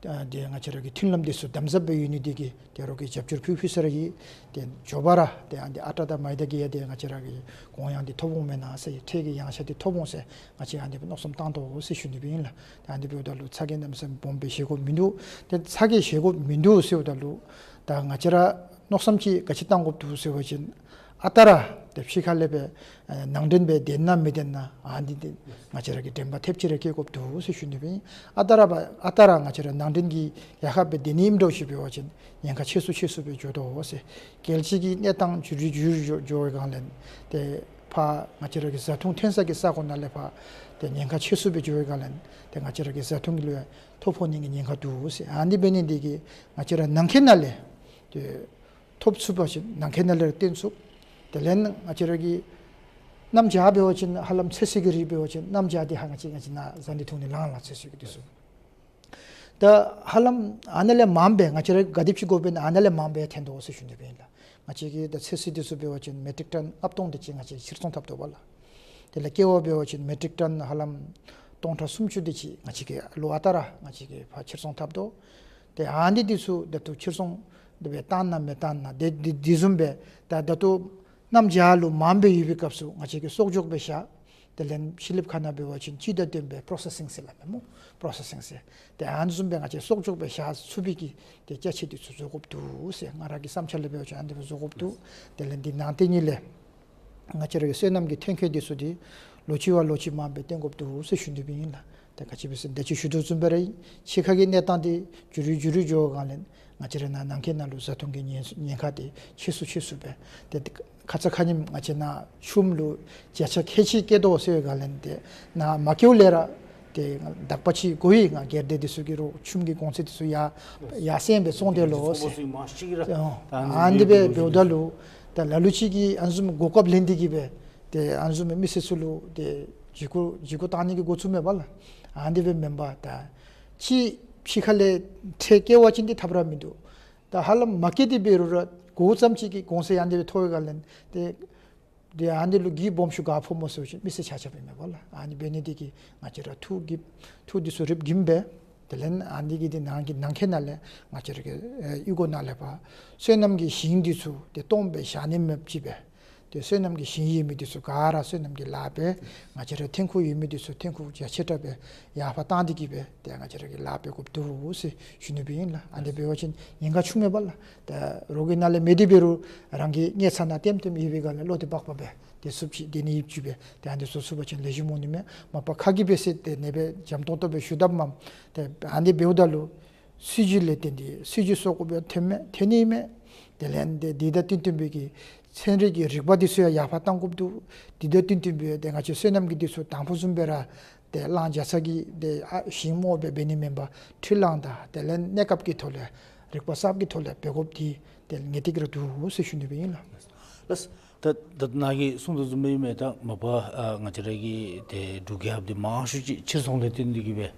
ཨ་ཏེ་ང་བཅས་ར་གི་མཐུན་ལམ་འདི་ཚུ་དམ་ཟབ་སྦེ་ཡོད་ནི་འདི་གིས་ཏེ་རོགས་ཀྱིས་རྒྱབ་སྐྱོར་ཕུལ་ཕུལ་ས་ར་ཡོད། ཏེ་མགྱོགས་པ་ར་ཏེ་ཨ་ནི་ཨ་ཊ་དང་མའི་ད་གི་ཡང་ཏེ་ང་བཅས་ར་གི་གོང་ཡངས་འདི་ཐོབ་འོང་མེན་ན་ཟེར་ཁྲལ་གྱི་ཡངས་ཆག་འདི་ཐོབ་འོང་ཟེར་ང་བཅས་ཨ་ནི་སྦེ་མནོ་བསམ་བཏང་དོ་ཟེར་ཞུ་ནི་སྦེ་ཨིན་ལགས། ཏེ་ཨ་ནི་འབདཝ་ད་ལུ་ཚ་གྱང་གནམ་མེད་ས་མེད་སྦོམ་སྦེ་བཞེས་དགོཔ་མིན་འདུག། ཏེ་ཚ་གྱང་བཞེས་དགོཔ་མིན་འདུག་ཟེརཝ་ད་ལུ་ད་ང་བཅས་ར་མནོ་བསམ་ཅིག་ག་ཅི་བཏང་དགོཔ་འདུག་ཟེར་བ་ཅིན་ཨ་རྟག་ར་ཏེ་ཕྱི་ཁ་ལས་སྦེ་ཨ་ནང་འདྲེན་སྦེ་སྡོད་ན་མི་སྡོད་ན་ཨ་ནི་འདི་ང་བཅས་ར་གིས་དྲན་པ་ཐེབས་ཅིག་ར་བསྐྱེད་དགོཔ་འདུག་ཟེར་ཞུ་ནི་སྦེ་ཨིན། ཨ་རྟག་ར་ཨ་རྟག་ར་ང་བཅས་ར་ནང་འདྲེན་གྱི་ཡ་ཧ་སྦེ་སྡོད་ནི་ཨིནམ་འདྲཝ་ཅིག་འབད་བ་ཅིན་ཉེན་ཁ་ཆེ་སུ་ཆེ་སུ་སྦེ་འགྱོ་དོ་ཟེར། རྒྱལ་སྤྱི་གི་གནས་སྟངས་འགྱུར་རེ་འགྱུར་རེ་འགྱོ་འགྱོ་བའི་སྒང་ལས་ཏེ་ཕར་ང་བཅས་ར་གི་བཟའ་འཐུང་ཐོན་ས་གི་ས་གོ་ནང་ལས་ཕར་ཏེ་ཉེན་ཁ་ཆེ་སུ་སྦེ་འགྱོ་བའི་སྒང་ལས་ཏེ་ང་བཅས་ར་གི་བཟའ་འཐུང་གི་ལུ་ཡང་ཐོ་ཕོག་ནི་གི་ཉེན་ཁ་འདུག་ཟེར། ཨ་ནི་འབད་ནི་འདི་གིས་ང་བཅས་ར་ནང་འཁོད་ནང་ལས་ཏེ་ཐོབ་ཚུགས་པ་ཅིན་ནང་འཁོད་ནང་ལས་བཏོན་ཚུགས། དེ་ལས་ང་བཅས་ར་གི་གནམ་བྱཱར་འབད་བ་ཅིན་ཧ་ལམ་ཚོད་བསྲེ་གི་རིགས་འབད་བ་ཅིན་གནམ་བྱཱར་འདི་ཧ་ང་བཅས་ང་བཅས་ནཱ་བཟའ་ནི་འཐུང་ནི་ལང་ལང་ཚོད་བསྲེ་གི་འདི་ཚུ། ད་ཧ་ལམ་ཨ་ནཱ་ལས་མངམ་སྦེ་ང་བཅས་ར་ག་དེམ་ཅིག་དགོ་པས་ན་ཨ་ནཱ་ལས་མངམ་སྦེ་ཐོན་དོ་ཟེར་ཞུ་ནི་སྦེ་ཨིན་ལགས། ང་བཅས་ཀྱི་ད་ཚོད་བསྲེ་འདི་ཚུ་འབད་བ་ཅིན་མེ་ཊིག་ཊོན་ལྔ་སྟོང་དེ་ཅིག་ང་བཅས་ཕྱིར་ཚོང་འཐབ་དོ་བ་ལགས། དེ་ལས་ཀེ་བ་འབད་བ་ཅིན་མེ་ཊིག་ཊོན་ཧ་ལམ་སྟོང་ཕྲག་སུམ་ཅུ་དེ་ཅིག་ང་བཅས་ཀྱིས་ལོ་ཨ་རྟག་ར་ང་བཅས་ཀྱིས་ཕར་ཕྱིར་ཚོང་འཐབ་དོ། ཏེ་ཨ་ནི་འདི་ཚུ་ད་ལྟོ་ཕྱིར་ཚོང་དེ་སྦེ་བཏང་ན་མི་བཏང་ན་དེ་དེ་དེ་བཟུམ་སྦེ་ད་ད་ལྟོ་གནམ་བྱཱར་ལུ་མངམ་སྦེ་ཡོད་པའི་སྐབས་སུ་ང་བཅས་ཀྱིས་གསོག་འཇོག་སྦེ་བཞག། དེ་ལས་ཕྱི་གླིངཔ་ཁ་ནང་འབད་བ་ཅིན་སྤྱི་ཟླ་བདུན་པའི་པོརོ་སེ་སིང་ཟེར་སླབ་མས་སྨོ། པོརོ་སེ་སིང་ཟེར། ཏེ་ཨ་ནི་བཟུམ་སྦེ་ང་བཅས་གསོག་འཇོག་སྦེ་བཞག་ཚུགས་པའི་གི་ཏེ་ཅ་ཆས་འདི་ཚུ་བཟོ་དགོཔ་འདུག་ཟེར། ང་ར་གི་བསམ་འཆར་ལས་འབད་བ་ཅིན་ཨ་ནི་སྦེ་བཟོ་དགོཔ་འདུག། དེ་ལས་འདི་ནང་དེ་ཉིད་ལས་ང་བཅས་ར་གི་སོ་ནམ་གྱི་ཐོན་སྐྱེད་འདི་ཚུ་འདི་ལོ་གཅིག་བ་ལོ་གཅིག་མངམ་སྦེ་བཏོན་དགོཔ་འདུག་ཟེར་ཞུ་ནི་སྦེ་ཨིན་ལགས། ཏེ་ག་ཅི་སྦེ་ཟེར་ན་ད་ཅི་ཞུ་དོ་བཟུམ་སྦེ་ར་ཨིན། ཕྱི་ཁ་གི་གནས་སྟངས་འདི་འགྱུར་རེ་འགྱུར་རེ་འགྱོ་བའི་སྒང་ལས་ང་བཅས་ར་ནཱ་ནང་འཁོད་ནང་ལུ་བཟའ་འཐུང་གི་ཉེན་ཉེན་ཁ་འདི་ཆེ་སུ་ཆེ་སུ་སྦེ་ཏེ་ཁ་ཙ་ཁ་ཉིནམ་ང་བཅས་ནཱ་ཆུམ་ལུ་བརྒྱ་ཆ་ཁལ་གཅིག་བཀལ་དོ་ཟེར་བའི་སྒང་ལས་ཏེ་ནཱ་མ་བཀལཝ་ལས་ར་ཏེ་དག་པ་ཅིག་གོ་ཡི། ང་སྒེར་སྡེ་འདི་ཚུ་གིས་རོགས་ཆུམ་གྱི་གོང་ཚད་འདི་ཚུ་ཡར་ཡར་སེང་སྦེ་བཙོང་དེས་ལོ་ཟེར། ཨ་ནི་སྦེ་འབདཝ་ད་ལུ་ད་ལ་ལུ་ཅིག་གིས་ཨ་ནི་བཟུམ་གོ་སྐབས་ལེན་ཏེ་གིས་སྦེ་ཏེ་ཨ་ནི་བཟུམ་མི་སེར་ཚུ་ལུ་ཏེ་འཇིགས་སྐུལ་འཇིགས་སྐུལ་བཏང་ནི་གི་འགོ་བཙུགས་མས་པ་ལགས། ཨ་ནི་སྦེ་མེན་པར་ད་ཅིག་ཕྱི་ཁ་ལས་ཁྲལ་བཀལ་བ་ཅིན་འདི་ཐབས་ར་མིན་འདུག། ད་ཧ་ལམ་མ་བཀལ་ཏེ་འབད་རུང་ར་གོ་ཙམ་ཅིག་གི་གོང་ཚད་ཨ་ནི་སྦེ་མཐོ་བའི་སྒང་ལས་ཏེ་ཏེ་ཨ་ནི་ལུ་གི་སྦོམ་ཤོས་ག་ཕོག་སྨོ་ཟེར་བ་ཅིན་མི་སེར་ཆ་ཁྱབ་ཨིན་མས་པ་ལགས། ཨ་ནི་འབད་ནི་འདི་གིས་ང་བཅས་ར་ཐུགས་དགྱེས་ཐུགས་འདི་ཚུ་རིགཔ་དགྱེས་སྦེ་དེ་ལས་ཨ་ནི་གི་འདི་ནང་གི་ནང་འཁོད་ནང་ལས་ང་བཅས་ར་གི་ཨེ་གཡུས་སྒོ་ནང་ལས་ཕར་སོ་ནམ་གྱི་ཞིང་འདི་ཚུ་ཏེ་སྟོངམ་སྦེ་བཞག་ནི་མེདཔ་ཅིག་སྦེ་ཏེ་སོ་ནམ་གྱི་ཞིང་ཡོད་མི་འདི་ཚུ་ག་ར་སོ་ནམ་གྱི་ལཱ་འབད། ང་བཅས་ར་ཐོན་ཁུངས་ཡོད་མི་འདི་ཚུ་ཐོན་ཁུངས་རྒྱ་ཆེ་དྲགས་སྦེ་ཡར་ཕར་བཏང་སྟེ་གིས་སྦེ་ཏེ་ང་བཅས་ར་གིས་ལཱ་འབད་དགོཔ་འདུག་ཟེར་ཞུ་ནི་སྦེ་ཨིན་ལགས། ཨ་ནི་འབད་བ་ཅིན་ཉེན་ཁ་ཆུང་མས་པ་ལགས། ད་རོགས་ཀྱི་ནང་ལས་མེད་དེ་འབད་རུང་རང་གི་ཉལ་ས་ནང་ལྟེམ་ལྟེམ་ཡོད་པའི་སྒང་ལས་བློ་གཏད་པག་པ་སྦེ་ཏེ་ཚུདཔ་ཅིག་སྡོད་ནི་ཡོདཔ་ཅིག་སྦེ་ཏེ་ཨ་ནི་ཚུ་ཚུད་པ་ཅིན་ལེགས་ཤོམ་འོང་ནི་མས། མ་པ་ཁ་གིས་འབད་ཟེར་ཏེ་ཨ་ནི་སྦེ་འཇམ་ཏོང་ཏོ་སྦེ་ཞུ་དཔ་མས། ཏེ་ཨ་ནི་འབདཝ་ད་ལུ་སྲིད་བྱུས་ལས་བརྟེན་ཏེ་སྲིད་བྱུས་སོར་དགོཔ་ཐོན་མས། ཐོན་ནི་མས། དེ་ལས་ཏེ་འདི་དང་བསྟུན་བསྟུན་པའི་གི་ཚན་རིག་གི་རིག་པ་འདི་ཚུ་ཡང་ཡར་འཕར་གཏང་དགོཔ་འདུག། འདི་དང་བསྟུན་བསྟུན་པའི་ཏེ་ང་བཅས་སོ་ནམ་གྱི་འདི་ཚུ་དང་ཕུ་བཟུམ་སྦེ་ར་ཏེ་གླང་རྒྱ་ཚ་གི་ཏེ་ཨ་ཞིང་རྨོ་སྦེ་འབད་ནི་མེན་པར་འཕྲུལ་གླང་དང་དེ་ལས་གནས་སྐབས་ཀྱི་ཐོག་ལས་རིག་པ་གསརཔ་གི་ཐོག་ལས་འབད་དགོཔ་འདི་ཏེ་ངེས་ཏིག་ར་འདུག་ཟེར་ཞུ་ནི་སྦེ་ཨིན་ལགས། ལགས། ད་ད་ནཱ་གིས་གསུངས་དོ་བཟུམ་སྦེ་ཨིན་མས། ད་མ་པ་ཨ་ང་བཅས་ར་གི་ཏེ་འབྲུག་རྒྱལ་ཁབ་འདི་མང་ཤོས་ཅིག་ཕྱིར་ཚོང་ལས་བརྟེན་ཏེ་གིས་སྦེ་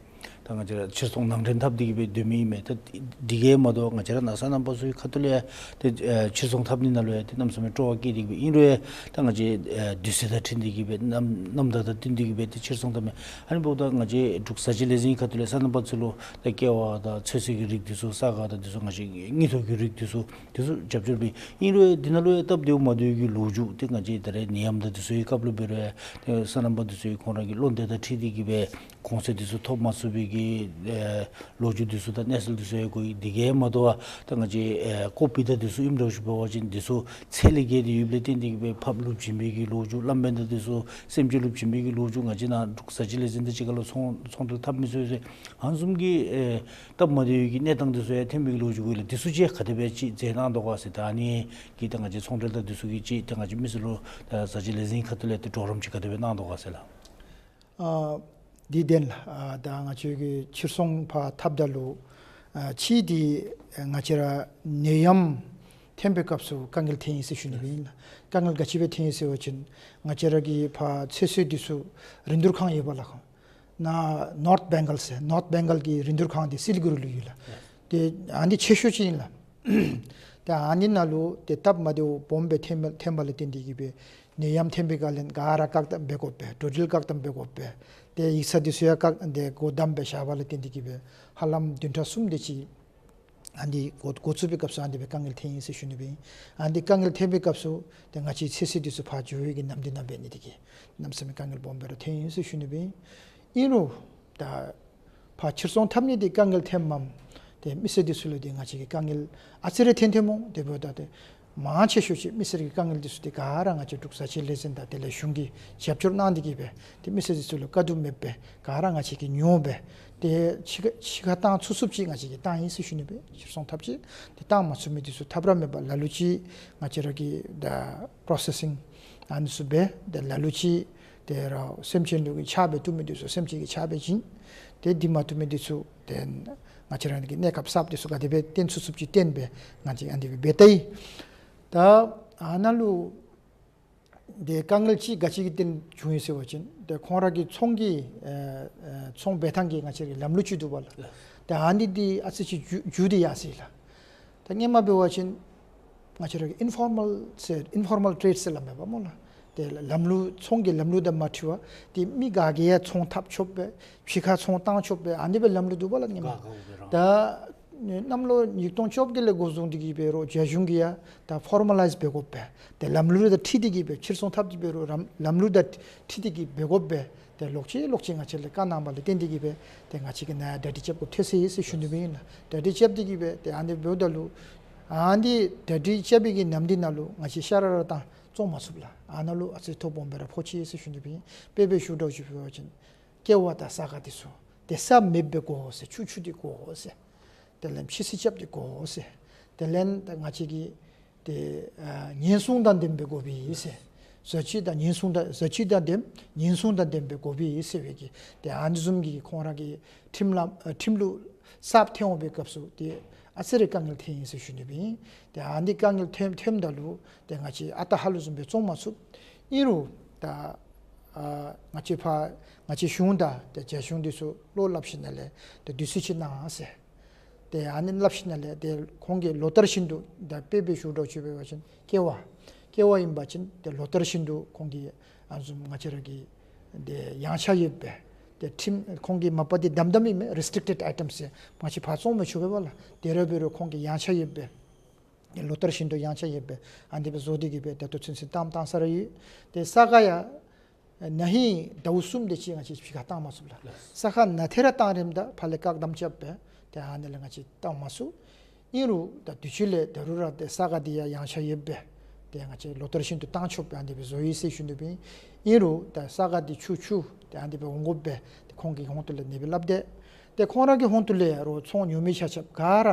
ད་ང་བཅས་ར་ཕྱིར་ཚོང་ནང་འདྲེན་འཐབ་སྟེ་གིས་སྦེ་སྡོད་མི་ཨིན་མས། ད་འདི་གིས་མ་དོ་ང་བཅས་ར་ནཱ་སོ་ནམ་པ་ཚུ་གི་ཁ་ཐུག་ལས་ཡང་ཏེ་ཨ་ཕྱིར་ཚོང་འཐབ་ནི་ནང་ལུ་ཡང་ཏེ་གནམ་མེད་ས་མེད་སྤྲོ་བ་སྐྱེས་ཏེ་གིས་སྦེ་ཨིན་རུང་ཡང་ད་ང་བཅས་ཨ་དུས་ཚོད་དང་འཁྲིལ་ཏེ་གིས་སྦེ་གནམ་གནམ་དྭངས་དང་བསྟུན་ཏེ་གིས་སྦེ་ཏེ་ཕྱིར་ཚོང་འཐབ་མི་ཨ་ནི་འབདཝ་ད་ང་བཅས་འབྲུག་བཟའ་བཅའ་ལས་འཛིན་ཁ་ཐུག་ལས་སོ་ནམ་པ་ཚུ་ལུ་ད་ཀེ་བ་དང་ཚོད་བསྲེ་གི་རིགས་འདི་ཚུ་ས་ག་དང་འདི་ཚུ་ང་བཅས་དངུལ་ཐོག་གི་རིགས་འདི་ཚུ་འདི་ཚུ་རྒྱབ་སྐྱོར་འབད་ཨིན་རུང་ཡང་འདི་ནང་ལུ་ཡང་སྟབས་བདེཝ་མ་བདེཝ་གི་ལོ་རྒྱུས་ཏེ་ང་བཅས་ད་རེས་ནད་ཡམས་དང་འདི་ཚུ་གི་སྐབས་ལུ་འབད་རུང་ཡང་ཏེ་སོ་ནམ་པ་འདི་ཚུ་གི་ཁོང་ར་གི་བློ་འདོད་དང་འཁྲིལ་ཏེ་གིས་སྦེ་གོང་ཚད་འདི་ཚུ་ཐོབ་མ་ཚུགས་པའི་གི་ཨེ་ལོ་རྒྱུས་འདི་ཚུ་དང་གནས་ཚུལ་འདི་ཚུ་ཡང་གོ་ཡི། འདི་གིས་མ་དོ་བར་ད་ང་བཅས་ཨེ་ཀོ་བིཌ་དང་འདི་ཚུ་ཨིནམ་འདྲཝ་ཅིག་འབད་བ་ཅིན་འདི་ཚུ་ཚད་ལས་བརྒལ་ཏེ་ཡོདཔ་ལས་བརྟེན་ཏེ་གིས་སྦེ་ཕགཔ་ལུ་བྱིན་པའི་གི་ལོ་རྒྱུས་གླང་བན་དང་འདི་ཚུ་སེམས་ཅན་ལུ་བྱིན་པའི་གི་ལོ་རྒྱུས་ང་བཅས་ནཱ་འབྲུག་བཟའ་བཅའ་ལས་འཛིན་དང་གཅིག་ཁར་ལུ་ཚོང་ཚོང་འབྲེལ་འཐབ་མི་ཚུ་ཡང་ཨ་ནི་བཟུམ་གྱི་ཨེ་སྟབས་མ་བདེ་བའི་གི་གནས་སྟངས་འདི་ཚུ་ཡང་ཐོན་པའི་གི་ལོ་རྒྱུས་གོ་ཡི་ལགས། འདི་ཚུ་ཅིག་ག་དེ་སྦེ་ཅིག་མཛད་གནང་དོ་ག་ཟེར། ད་ཨ་ནི་གིས་ད་ང་བཅས་ཚོང་འབྲེལ་དང་འདི་ཚུ་གིས་ཅིག་ད་ང་བཅས་མི་སེར་ལུ་ད་བཟའ་བཅའ་ལས་འཛིན་ཁ་ཐུག་ལས་ཏེ་གྲོགས་རམ་ཅིག་ག་དེ་སྦེ་གནང་དོ་ག་ཟེར་ལགས། ཨ་འདི་བདེན་ལགས། ཨ་ད་ང་བཅས་ཀྱི་ཕྱིར་ཚོང་ཕར་འཐབ་ད་ལུ་ཨ་གཅིག་འདི་ང་བཅས་ར་ནད་ཡམས་ཐོན་པའི་སྐབས་སུ་དཀའ་ངལ་ཐོན་ཡི་ཟེར་ཞུ་ནི་སྦེ་ཨིན་ལགས། དཀའ་ངལ་ག་ཅི་སྦེ་ཐོན་ཡི་ཟེར་བ་ཅིན་ང་བཅས་ར་གི་ཕར་ཚོད་བསྲེ་འདི་ཚུ་རིན་བསྡུར་ཁང་ཡོད་པ་ལགས། ནཱ་ནོརཐ་བེང་གཱལ་ཟེར་ནོརཐ་བེང་གཱལ་གྱི་རིན་བསྡུར་ཁང་འདི་སི་ལི་གུ་རི་ལུ་ཡོད་ལགས། ཏེ་ཨ་ནི་ཆེ་ཤོས་ཅིག་ཨིན་ལགས། ཏེ་ཨ་ནི་ནང་ལུ་ཏེ་སྟབས་མ་བདེཝ་སྦོམ་སྦེ་ཐོན་པ་ཐོན་པ་ལས་བརྟེན་ཏེ་གིས་སྦེ་ནད་ཡམས་ཐོན་པའི་སྒང་ལས་ག་ར་བཀག་དམ་འབད་དགོ་པས། འགྲོ་འགྲུལ་བཀག་དམ་འབད་དགོ་པས། ཏེ་ཡིག་ཚང་འདི་ཚུ་ཡང་བཀག་ཏེ་སྒོ་བསྡམས་སྦེ་བཞག་པ་ལས་བརྟེན་ཏེ་གིས་སྦེ་ཧ་ལམ་བདུན་ཕྲག་གསུམ་དེ་ཅིག་ཨ་ནི་འགོ་འགོ་བཙུགས་པའི་སྐབས་སུ་ཨ་ནི་སྦེ་དཀའ་ངལ་ཐོན་ཡི་ཟེར་ཞུ་ནི་སྦེ་ཨིན། ཨ་ནི་དཀའ་ངལ་ཐོན་པའི་སྐབས་སུ་ཏེ་ང་བཅས་ཚོད་བསྲེ་འདི་ཚུ་ཕར་འགྱོ་བའི་གི་ནམ་དུས་ནང་འབད་ནི་དེ་གིས་གནམ་མེད་ས་མེད་དཀའ་ངལ་སྦོམ་སྦེ་ར་ཐོན་ཡི་ཟེར་ཞུ་ནི་སྦེ་ཨིན། ཨིན་རུང་ད་ཕར་ཕྱིར་ཚོང་འཐབ་ནི་འདི་དཀའ་ངལ་ཐོནམ་མས། ཏེ་མི་སེར་འདི་ཚུ་ལུ་ཏེ་ང་བཅས་ཀྱིས་དཀའ་ངལ་ཨ་ཙི་རེ་ཐོན་ཐོནམ་འོང་། དེ་འབདཝ་ད་ཏེ་མང་ཆེ་ཤོས་ཅིག་མི་སེར་གྱི་དཀའ་ངལ་འདི་ཚུ་འདི་ག་ར་ང་བཅས་འབྲུག་བཟའ་བཅའ་ལས་འཛིན་དང་དེ་ལས་གཞུང་གིས་རྒྱབ་སྐྱོར་གནང་སྟེ་གིས་སྦེ་ཏེ་མི་སེར་འདི་ཚུ་ལུ་དཀའ་སྡུག་མེདཔ་སྦེ་ག་ར་ང་བཅས་ཀྱིས་མྱོང་སྦེ་ཏེ་ཕྱི་ཁར་ཕྱི་ཁར་བཏང་ཚུགས་ཚུགསཔ་ཅིག་ང་བཅས་ཀྱིས་བཏང་ཡི་ཟེར་ཞུ་ནི་སྦེ། ཕྱིར་ཚོང་འཐབ་ཅི། ཏེ་བཏང་མ་ཚུགས་མི་འདི་ཚུ་ཐབས་ར་མེད་པར་ལ་ལུ་ཅིག་ང་བཅས་ར་གིས་ད་པྲོ་སེ་སིང་ཨ་ནི་ཚུ་འབད། ཏེ་ལ་ལུ་ཅིག་ཏེ་ར་སེམས་ཅན་ལུ་གི་ཕྱག་འབད་བཏུབ་མི་འདི་ཚུ་སེམས་ཅན་གྱི་ཕྱག་འབད་བྱིན། ཏེ་འདི་མ་བཏུབ་མི་འདི་ཚུ་ཏེ་ང་བཅས་ར་གི་གནས་སྐབས་གསརཔ་འདི་ཚུ་ག་དེ་སྦེ་བཏོན་ཚུགས་ཚུགསཔ་ཅིག་བཏོན་སྦེ་ང་བཅས་ཨ་ནི་སྦེ་འབད་དེ་ཡི། ད་ཨ་ནཱ་ལུ་ཏེ་དཀའ་ངལ་ཅིག་ག་ཅི་གི་སྟེང་བྱུང་ཡི་ཟེར་བ་ཅིན་ཏེ་ཁོང་ར་གི་ཚོང་གི་ཨེ་ཨེ་ཚོང་འབད་ཐངས་ཀྱི་ང་བཅས་ར་གི་ལམ་ལུགས་ཅིག་འདུག་པ་ལགས། ཏེ་ཨ་ནི་འདི་ཨ་ཙི་ཅིག་འགྱུར་འགྱུར་ཏེ་ཡར་སོ་ཡི་ལགས། ད་སྔོན་མ་འབད་བ་ཅིན་ང་བཅས་ར་གི་ཨིན་ཕོར་མཱལ་ཟེར་ཨིན་ཕོར་མཱལ་ཊེཌ་ཟེར་སླབ་མས་པ་སྨོ་ལགས། ཏེ་ལམ་ལུགས་ཚོང་གི་ལམ་ལུགས་དང་མ་འཁྲིལ་བར་ཏེ་མི་ག་གིས་ཡང་ཚོང་འཐབ་ཆོགཔ་སྦེ་ཕྱི་ཁར་ཚོང་བཏང་ཆོགཔ་སྦེ་ཨ་ནི་སྦེ་ལམ་ལུགས་འདུག་པ་ལགས་སྔོན་མ། ག་ག་འོ་སྦེ་ར། ད་གནམ་ལོ་ཉིས་སྟོང་བཅོ་བརྒྱད་ལས་འགོ་བཟུང་སྟེ་གིས་འབད་རུང་རྒྱ་གཞུང་གིས་ཡང་ད་ཕོར་མ་ལའིཛ་འབད་དགོ་པས། ཏེ་ལམ་ལུགས་དང་འཁྲིལ་ཏེ་གིས་སྦེ་ཕྱིར་ཚོང་འཐབ་སྟེ་འབད་རུང་རམ་ལམ་ལུགས་དང་འཁྲིལ་ཏེ་གིས་འབད་དགོ་པས། ཏེ་ལོག་ཅི་ལོག་ཅི་ང་བཅས་ལུ་བཀའ་གནང་བ་ལས་བརྟེན་ཏེ་གིས་སྦེ་ཏེ་ང་བཅས་ཀྱིས་ནཱ་གྲ་སྒྲིག་རྐྱབ་དགོཔ་ཐལ་སོ་ཡི་ཟེར་ཞུ་ནི་སྦེ་ཨིན་ལགས། གྲ་སྒྲིག་རྐྱབ་སྟེ་གིས་སྦེ་ཏེ་ཨ་ནི་འབདཝ་ད་ལུ་ཨ་ནི་གྲ་སྒྲིག་རྐྱབ་པའི་གི་ནམ་དུས་ནང་ལུ་ང་བཅས་ཤ་ར་ར་བཏང་བཙོང་མ་ཚུགས་ལགས། ཨ་ནཱ་ལུ་ཨ་ཙི་ཐོ་སྦོམ་སྦེ་ར་ཕོག་ཅི་ཟེར་ཞུ་ནི་སྦེ་ཨིན། དཔེ་སྦེ་ཞུ་འདྲཝ་ཅིག་འབད་བ་ཅིན་ཀེ་བ་དང་ས་ག་འདི་ཚུ་ཏེ་ས་མེདཔ་སྦེ་དགོ་ཟེར། ཆུ་ཆུ་སྟེ་དགོ་ཟེར། དེ་ལས་ཕྱི་བསིལ་རྐྱབ་སྟེ་དགོ་ཟེར། དེ་ལས་ད་ང་བཅས་ཀྱི་ཏེ་ཨ་ཉེན་སྲུང་དང་ལྡནམ་སྦེ་དགོ་པས་ཟེར། བཟའ་བཅའ་དང་ཉེན་སྲུང་དང་བཟའ་བཅའ་དང་ལྡནམ་ཉེན་སྲུང་དང་ལྡནམ་སྦེ་དགོ་པས་ཟེར་བའི་གི་ཏེ་ཨ་ནི་བཟུམ་གྱི་ཁོང་ར་གི་ཁྲིམས་ལམ་ཨ་ཁྲིམས་ལུགས་གསརཔ་ཐོན་འོང་པའི་སྐབས་སུ་ཏེ་ཨ་ཙི་རེ་དཀའ་ངལ་ཐོན་ཡི་ཟེར་ཞུ་ནི་སྦེ་ཨིན། ཏེ་ཨ་ནི་དཀའ་ངལ་ཐོན་ཐོནམ་ད་ལུ་ཏེ་ང་བཅས་ཨ་རྟག་ཧ་ལུགས་བཟུམ་སྦེ་བཙོང་མ་ཚུགས། ཨིན་རུང་ད་ཨ་ང་བཅས་ཕར་ང་བཅས་གཞུང་དང་ཏེ་རྒྱ་གཞུང་འདི་ཚུ་བློ་སླབ་ཞིནམ་ལས་ཏེ་དུས་ཚོད་ཅིག་གནང་ཟེར། ཏེ་ཨ་ནི་སླབ་ཞིནམ་ལས་ཏེ་ཁོང་གིས་ལོ་ལྟར་བཞིན་དུ་ད་དཔེ་སྦེ་ཞུ་འདྲཝ་ཅིག་འབད་བ་ཅིན་ཀེ་བ་ཀེ་བ་ཨིན་པ་ཅིན་ཏེ་ལོ་ལྟར་བཞིན་དུ་ཁོང་གིས་ཨ་ནི་བཟུམ་ང་བཅས་ར་གི་ཏེ་ཡངས་ཆག་ཡོདཔ་སྦེ་ཏེ་ཁྲིམས་ཁོང་གིས་མ་པ་འདི་དམ་དམ་ཨིན་མས། རི་སི་ཊིག་ཊེཌ་ཨའི་ཊམས་ཟེར་ང་བཅས་ཕར་བཙོང་མི་ཆོག་པས་པ་ལགས། དེ་ར་འབད་རུང་ཁོང་གིས་ཡངས་ཆག་ཡོདཔ་སྦེ་ལོ་ལྟར་བཞིན་དུ་ཡངས་ཆག་ཡོདཔ་སྦེ་ཨ་ནི་སྦེ་བཟོ་སྟེ་གིས་སྦེ་ད་ལྟོ་ཚུན་ཚོད་བཏངམ་བཏང་ས་ར་ཡོད། ཏེ་ས་ག་ཡང་ན་ཧིང་ཟླཝ་གསུམ་དེ་ཅིག་ང་བཅས་ཕྱི་ཁར་བཏང་མ་ཚུགས་ལགས། ས་ག་ནང་ཐད་ར་བཏང་རནམ་ད་ཕར་ལས་བཀག་དམ་རྐྱབ་སྦེ་ཏེ་ཨ་ནི་ལས་ང་བཅས་བཏང་མ་ཚུགས། ཨིན་རུང་ད་དུས་ཅི་ལས་ད་རུང་ར་ཏེ་ས་ག་འདི་ཡང་ཡངས་ཆག་ཡོདཔ་སྦེ་ཏེ་ང་བཅས་ལོ་ལྟར་བཞིན་དུ་བཏང་ཆོགཔ་སྦེ་ཨ་ནི་སྦེ་བཟོ་ཡི་ཟེར་ཞུ་ནི་སྦེ་ཨིན། ཨིན་རུང་ད་ས་ག་འདི་ཆུ་ཆུ་ཏེ་ཨ་ནི་སྦེ་འོང་དགོཔ་སྦེ་ཏེ་ཁོང་གི་ཧོང་ཏོ་ལས་ཨ་ནི་སྦེ་སླབ་སྟེ། ཏེ་ཁོང་ར་གི་ཧོང་ཏོ་ལས་ཡང་རོགས་ཚོང་ཉོ་མི་ཆ་ཁྱབ་ག་ར་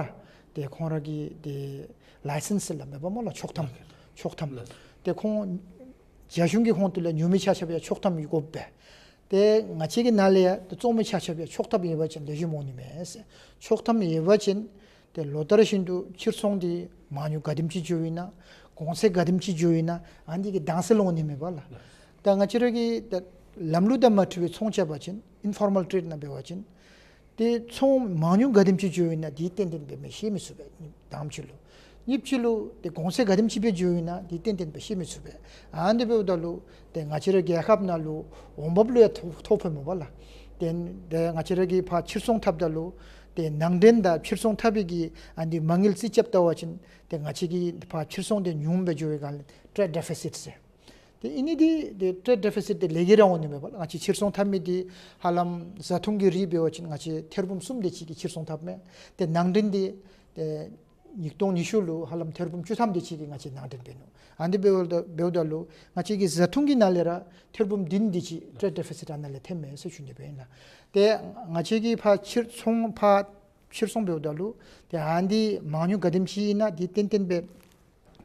ཏེ་ཁོང་ར་གི་ཏེ་ ལའི་སེནསི་ཟེར་སླབ་མས་པ་སྨོ་ལགས། ཆོག་ཐམ། ཆོག་ཐམ། ཏེ་ཁོང་རྒྱ་གཞུང་གི་ཁོངས་ཏེ་ལགས་ཉོ་མི་ཆ་ཁྱབ་ཡང་ཆོག་ཐམ་ཡོད་དགོ་པས། ཏེ་ང་བཅས་ཀྱི་ནང་ལས་ཡང་ཏེ་བཙོང་མི་ཆ་ཁྱབ་ཡང་ཆོག་ཐམ་ཡོད་པ་ཅིན་ལེགས་ཤོམ་འོང་ནི་མས་ཟེར། ཆོག་ཐམ་ཡོད་པ་ཅིན་ཏེ་ལོ་ལྟར་བཞིན་དུ་ཕྱིར་ཚོང་འདི་མ་དངུལ་ག་དེམ་ཅིག་འགྱོཝ་ཨིན་ན་གོང་ཚད་ག་དེམ་ཅིག་འགྱོཝ་ཨིན་ན་ཨ་ནི་གི་དྭངས་གསལ་འོང་ནི་མས་པ་ལགས། ད་ང་བཅས་ར་གིས་ད་ལམ་ལུགས་དང་མ་འཁྲིལ་བའི་ཚོང་རྐྱབ་པ་ཅིན་ཨིན་ཕོར་མཱལ་ཊེ་རེཌ་ནང་འབད་བ་ཅིན་ཏེ་ཚོང་མ་དངུལ་ག་དེམ་ཅིག་འགྱོཝ་ཨིན་ན་དེ་ཏན་ཏན་སྦེ་མི་ཤེས་མི་ཚུགས་པས། དང་པ་ཅིག་ལུ། གཉིས་པ་ཅིག་ལུ་ཏེ་གོང་ཚད་ག་དེམ་ཅིག་སྦེ་འགྱོཝ་ཨིན་ན་དེ་ཏན་ཏན་སྦེ་ཤེས་མི་ཚུགས་པས། ཨ་ནི་འབདཝ་ད་ལུ་ཏེ་ང་བཅས་ར་རྒྱལ་ཁབ་ནང་ལུ་འོང་འབབ་ལུ་ཡང་ཐོ་ཐོ་ཕོག་མས་པ་ལགས། ཏེ་ཏེ་ང་བཅས་ར་གིས་ཕར་ཕྱིར་ཚོང་འཐབ་ད་ལུ་ཏེ་ནང་འདྲེན་དང་ཕྱིར་ཚོང་འཐབ་པའི་གི་ཨ་ནི་མ་དངུལ་རྩིས་རྐྱབ་བལྟ་བ་ཅིན་ཏེ་ང་བཅས་ཀྱི་ཕར་ཕྱིར་ཚོང་འདི་ཉུངམ་སྦེ་འགྱོ་བའི་སྒང་ལས་ཊེརེཌ་ཌེ་ཕི་སིཊ་ཟེར། ཏེ་ཨིན་ནི་འདི་ཏེ་ཊེརེཌ་ཌེ་ཕི་སིཊ་འདི་ལས་ཀྱི་ར་འོང་ནི་མས་པ་ལགས། ང་བཅས་ཕྱིར་ཚོང་འཐབ་མི་འདི་ཧ་ལམ་བཟའ་འཐུང་གི་རིགས་འབད་བ་ཅིན་ང་བཅས་ཐེར་འབུམ་གསུམ་དེ་ཅིག་གི་ཕྱིར་ཚོང་འཐབ་མས། ཏེ་ནང་འདྲེན་འདི་ཏེ་ཉིས་སྟོང་ཉི་ཤུ་ལུ་ཧ་ལམ་ཐེར་འབུམ་བཅུ་ཐམ་དེ་ཅིག་གི་ང་བཅས་ནང་འདྲེན་འབད་ནུག། ཨ་ནི་འབདཝ་ད་འབདཝ་ད་ལུ་ང་བཅས་ཀྱི་བཟའ་འཐུང་གི་ནང་ལས་ར་ཐེར་འབུམ་བདུན་དེ་ཅིག་ཊེརེཌ་ཌེ་ཕི་སིཊ་ཨ་ནཱ་ལས་ཐོནམ་མས་ཟེར་ཞུ་ནི་སྦེ་ཨིན་ལགས། ཏེ་ང་བཅས་ཀྱིས་ཕར་ཕྱིར་ཚོང་ཕར་ཕྱིར་ཚོང་འབདཝ་ད་ལུ་ཏེ་ཨ་ནི་མ་དངུལ་ག་དེམ་ཅིག་ཨིན་ན་དེ་ཏན་ཏན་སྦེ་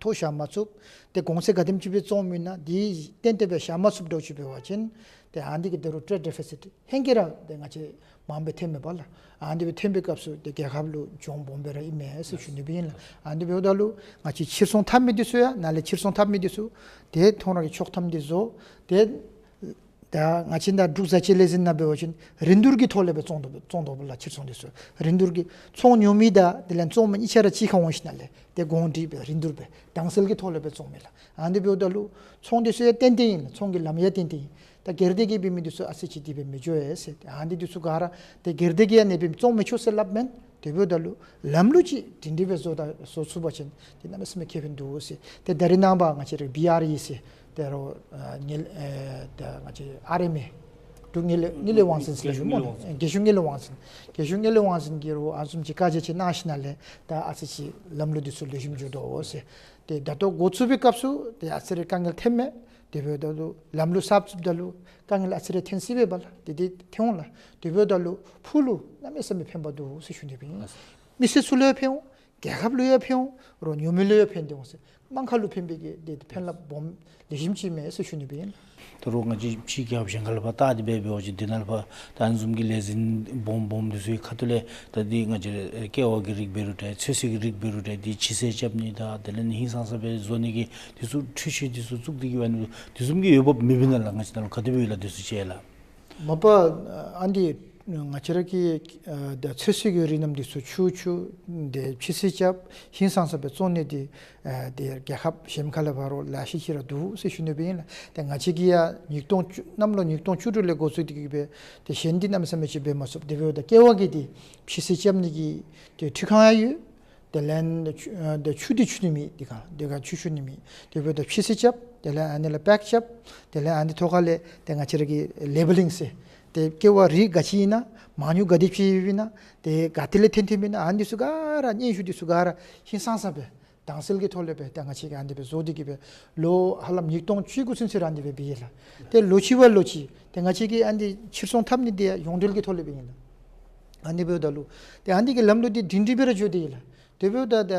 ཐོ་བཞག་མ་ཚུགས། ཏེ་གོང་ཚད་ག་དེམ་ཅིག་སྦེ་བཙོངམ་ཨིན་ན་དེ་ཏན་ཏན་སྦེ་བཞག་མ་ཚུགསཔ་འདྲཝ་ཅིག་འབད་བ་ཅིན་ཏེ་ཨ་ནི་གི་ད་རུང་ཊེརེཌ་ཌེ་ཕི་སིཊ་ཧེང་སྐལ་ར་ཏེ་ང་བཅས་མངམ་སྦེ་ཐོནམ་མས་པ་ལགས། ཨ་ནི་སྦེ་ཐོན་པའི་སྐབས་སུ་ཏེ་རྒྱལ་ཁབ་ལུ་གྱོང་སྦོམ་སྦེ་ར་ཨིན་མས་ཟེར་ཞུ་ནི་སྦེ་ཨིན་ལགས། ཨ་ནི་འབདཝ་ད་ལུ་ང་བཅས་ཕྱིར་ཚོང་འཐབ་མི་འདི་ཚུ་ཡང་ནཱ་ལས་ཕྱིར་ཚོང་འཐབ་མི་འདི་ཚུ་ཏེ་ཁོང་ར་གིས་ཆོག་ཐམ་འདི་བཟོ། ཏེ་ད་ང་བཅས་ད་འབྲུག་བཟའ་ཆས་ལས་འཛིན་ནང་འབད་བ་ཅིན་རིན་བསྡུར་གྱི་ཐོག་ལས་སྦེ་བཙོང་དོ་བཙོང་དོ་པ་ལགས། ཕྱིར་ཚོང་འདི་ཚུ་རིན་བསྡུར་གྱི་ཚོང་ཉོ་མི་དང་དེ་ལས་བཙོང་མི་གཉིས་ཆ་ར་གཅིག་ཁར་འོང་ཞིནམ་ལས་ཏེ་གོང་སྒྲིག་སྦེ་རིན་བསྡུར་སྦེ་དྭངས་གསལ་གྱི་ཐོག་ལས་སྦེ་བཙོང་མས་ལགས། ཨ་ནི་འབདཝ་ད་ལུ་ཚོང་འདི་ཚུ་ཡང་ཏན་ཏན་ཨིན་ལགས། ཚོང་གི་ལམ་ཡང་ཏན་ཏན་ཨིན། ད་སྒེར་སྡེ་གིས་འབད་མི་འདི་ཚུ་ཨ་ཙི་ཅིག་དེ་སྦེ་མི་འགྱོ་བས་ཟེར། ཨ་ནི་འདི་ཚུ་ག་ར་ཏེ་སྒེར་སྡེ་གིས་ཡང་ཨ་ནི་སྦེ་བཙོང་མི་ཆོག་ཟེར་སླབ་མེན། དེ་འབདཝ་ད་ལུ་ལམ་ལུགས་ཅིག་སྒྲིང་སྒྲི་སྦེ་བཟོ་ད་བཟོ་ཚུགས་པ་ཅིན་ཏེ་གནམ་མེད་ས་མེད་ཁེ་ཕན་འདུག་ཟེར། ཏེ་ད་རེས་ནངས་པ་ང་བཅས་ར་བི་ཨར་ཨི་ཟེར་ཏེ་རོགས་ཨ་དངུལ་ཨེ་ད་ང་བཅས་ཨར་ཨེམ་ཨེ་འབྲུག་དངུལ་དངུལ་ལས་དབང་འཛིན་ཟེར་རྒྱལ་གཞུང་སྨོ། དངུལ་ལས་དབང་འཛིན། ཨེ་རྒྱལ་གཞུང་དངུལ་ལས་དབང་འཛིན། རྒྱལ་གཞུང་དངུལ་ལས་དབང་འཛིན་གྱིས་རོགས་ཨ་ནི་བཟུམ་ཅིག་བཀའ་རྒྱ་ཅིག་གནང་ཞིནམ་ལས་ད་ཨ་ཙི་ཅིག་ལམ་ལུགས་འདི་ཚུ་ལེགས་ཤོམ་འགྱོ་དོ་ཟེར། ཏེ་ད་ལྟོ་འགོ་བཙུགས་པའི་སྐབས་སུ་ཏེ་ཨ་ཙི་རེ་དཀའ་ངལ་ཐོནམ་མས། དེ་འབདཝ་ད་ལུ་ལམ་ལུགས་གསརཔ་བཙུགསཔ་ད་ལུ་དཀའ་ངལ་ཨ་ཙི་རེ་ཐོན་སྲིད་པས་པ་ལགས། དེ་དེ་ཐོན་འོང་ལགས། དེ་འབདཝ་ད་ལུ་ཕུགས་ལུ་གནམ་མེད་ས་མེད་ཕན་པ་འདུག་ཟེར་ཞུ་ནི་སྦེ་ཨིན། མི་སེར་ཚུ་ལུ་ཡང་ཕན་འོང་། རྒྱལ་ཁབ་ལུ་ཡང་ཕན་འོང་། རོགས་ཉོ་མི་ལུ་ཡང་ཕན་ཏེ་འོང་ཟེར། དམངས་ཁར་ལུ་ཕན་པའི་གི་དེ་ཕན་རླབས་སྦོམ་ལེགས་ཤོམ་ཅིག་མས་ཟེར་ཞུ་ནི་སྦེ་ཨིན། ད་རུང་ང་བཅས་ཕྱི་རྒྱལ་ཁབ་གཞན་ཁར་ལུ་ཕར་བལྟ་སྟེ་འབད་འབད་བ་ཅིན་དེ་ནང་ལུ་ཕར་ད་ཨ་ནི་བཟུམ་གྱི་ལས་འཛིན་སྦོམ་སྦོམ་འདི་ཚུ་གི་ཁ་ཐུག་ལས་ད་འདི་ང་བཅས་ར་ཀེ་བ་གི་རིགས་འབད་རུང་འདྲ་ཚོད་བསྲེ་གི་རིགས་འབད་རུང་འདྲ་འདི་ཕྱི་སེལ་རྐྱབ་ནི་དང་དེ་ལས་ཧིང་སངས་ས་སྦེ་བཟོ་ནི་གི་འདི་ཚུ་འཕྲུལ་ཆས་འདི་ཚུ་བཙུགས་ཏེ་གི་སྦེ་ཨ་ནི་འདི་བཟུམ་གྱི་འོས་འབབ་མེད་པས་ན་ལགས། ང་བཅས་ནང་ལུ་ག་དེ་སྦེ་ཡོད་ལགས་འདི་ཚུ་ཅིག་ལགས། མ་པ་ཨ་ནི་ང་བཅས་ར་གི་ཨ་ད་ཚོད་བསྲེ་གི་རིགས་རྣམས་འདི་ཚུ་ཆུ་ཆུ་དེ་ཕྱི་སེལ་རྐྱབ་ཧིང་སངས་ས་སྦེ་བཙོང་ནི་འདི་ཨ་དེ་རྒྱལ་ཁབ་གཞན་ཁར་ལུ་ཕར་རོགས་ལེ་ཤ་ཅིག་ར་འདུག་ཟེར་ཞུ་ནི་སྦེ་ཨིན་ལགས། ཏེ་ང་བཅས་ཀྱིས་ཡང་ཉིས་སྟོང་བཅུ་གནམ་ལོ་ཉིས་སྟོང་བཅུ་དྲུག་ལས་འགོ་བཙུགས་ཏེ་གི་སྦེ་ཏེ་གཞན་འདི་གནམ་མེད་ས་མེད་ཅིག་འབད་མ་ཚུགས། དེ་འབདཝ་ད་ཀེ་བ་གི་འདི་ཕྱི་སེལ་རྐྱབ་ནི་གི་ཏེ་འཕྲུལ་ཁང་ཡང་ཡོད། དེ་ལས་ཆུ་ཨ་དེ་ཆུ་འདི་འཁྱུ་ནི་མེད། དེ་ཁར་དེ་ཁར་ཆུ་འཁྱུ་ནི་མེད། དེ་འབདཝ་ད་ཕྱི་སེལ་རྐྱབ། དེ་ལས་ཨ་ནི་ལས་པེཀ་རྐྱབ། དེ་ལས་ཨ་ནི་ཐོག་ཁ་ལས་ཏེ་ང་བཅས་ར་གི་ལེ་བེ་ལིང་ཟེར་ཏེ་ཀེ་བ་རིགས་ག་ཅི་ཨིན་ན་མ་དངུལ་ག་དེ་ཅིག་ཡོདཔ་ཨིན་ན་ཏེ་ག་ཏེ་ལས་ཐོན་ཐོནམ་ཨིན་ན་ཨ་ནི་འདི་ཚུ་ག་ར་སྙན་ཞུ་འདི་ཚུ་ག་ར་ཧིང་སངས་ས་སྦེ་དྭངས་གསལ་གྱི་ཐོག་ལས་སྦེ་ཏེ་ང་བཅས་ཀྱིས་ཨ་ནི་སྦེ་བཟོ་སྟེ་གི་སྦེ་ལོ་ཧ་ལམ་ཉིས་སྟོང་བཅུ་དགུ་ཚུན་ཚོད་ར་ཨ་ནི་སྦེ་འབད་ཡི་ལགས། ཏེ་ལོ་གཅིག་བ་ལོ་གཅིག་ཏེ་ང་བཅས་ཀྱིས་ཨ་ནི་ཕྱིར་ཚོང་འཐབ་ནི་འདི་ཡང་ཡོངས་འབྲེལ་གྱི་ཐོག་ལས་འབད་ཡི་ལགས། ཨ་ནི་འབདཝ་ད་ལུ་ཏེ་ཨ་ནི་གི་ལམ་ལུགས་འདི་སྒྲིང་སྒྲི་སྦེ་ར་འགྱོ་དེས་ལགས། དེ་འབདཝ་ད་ད་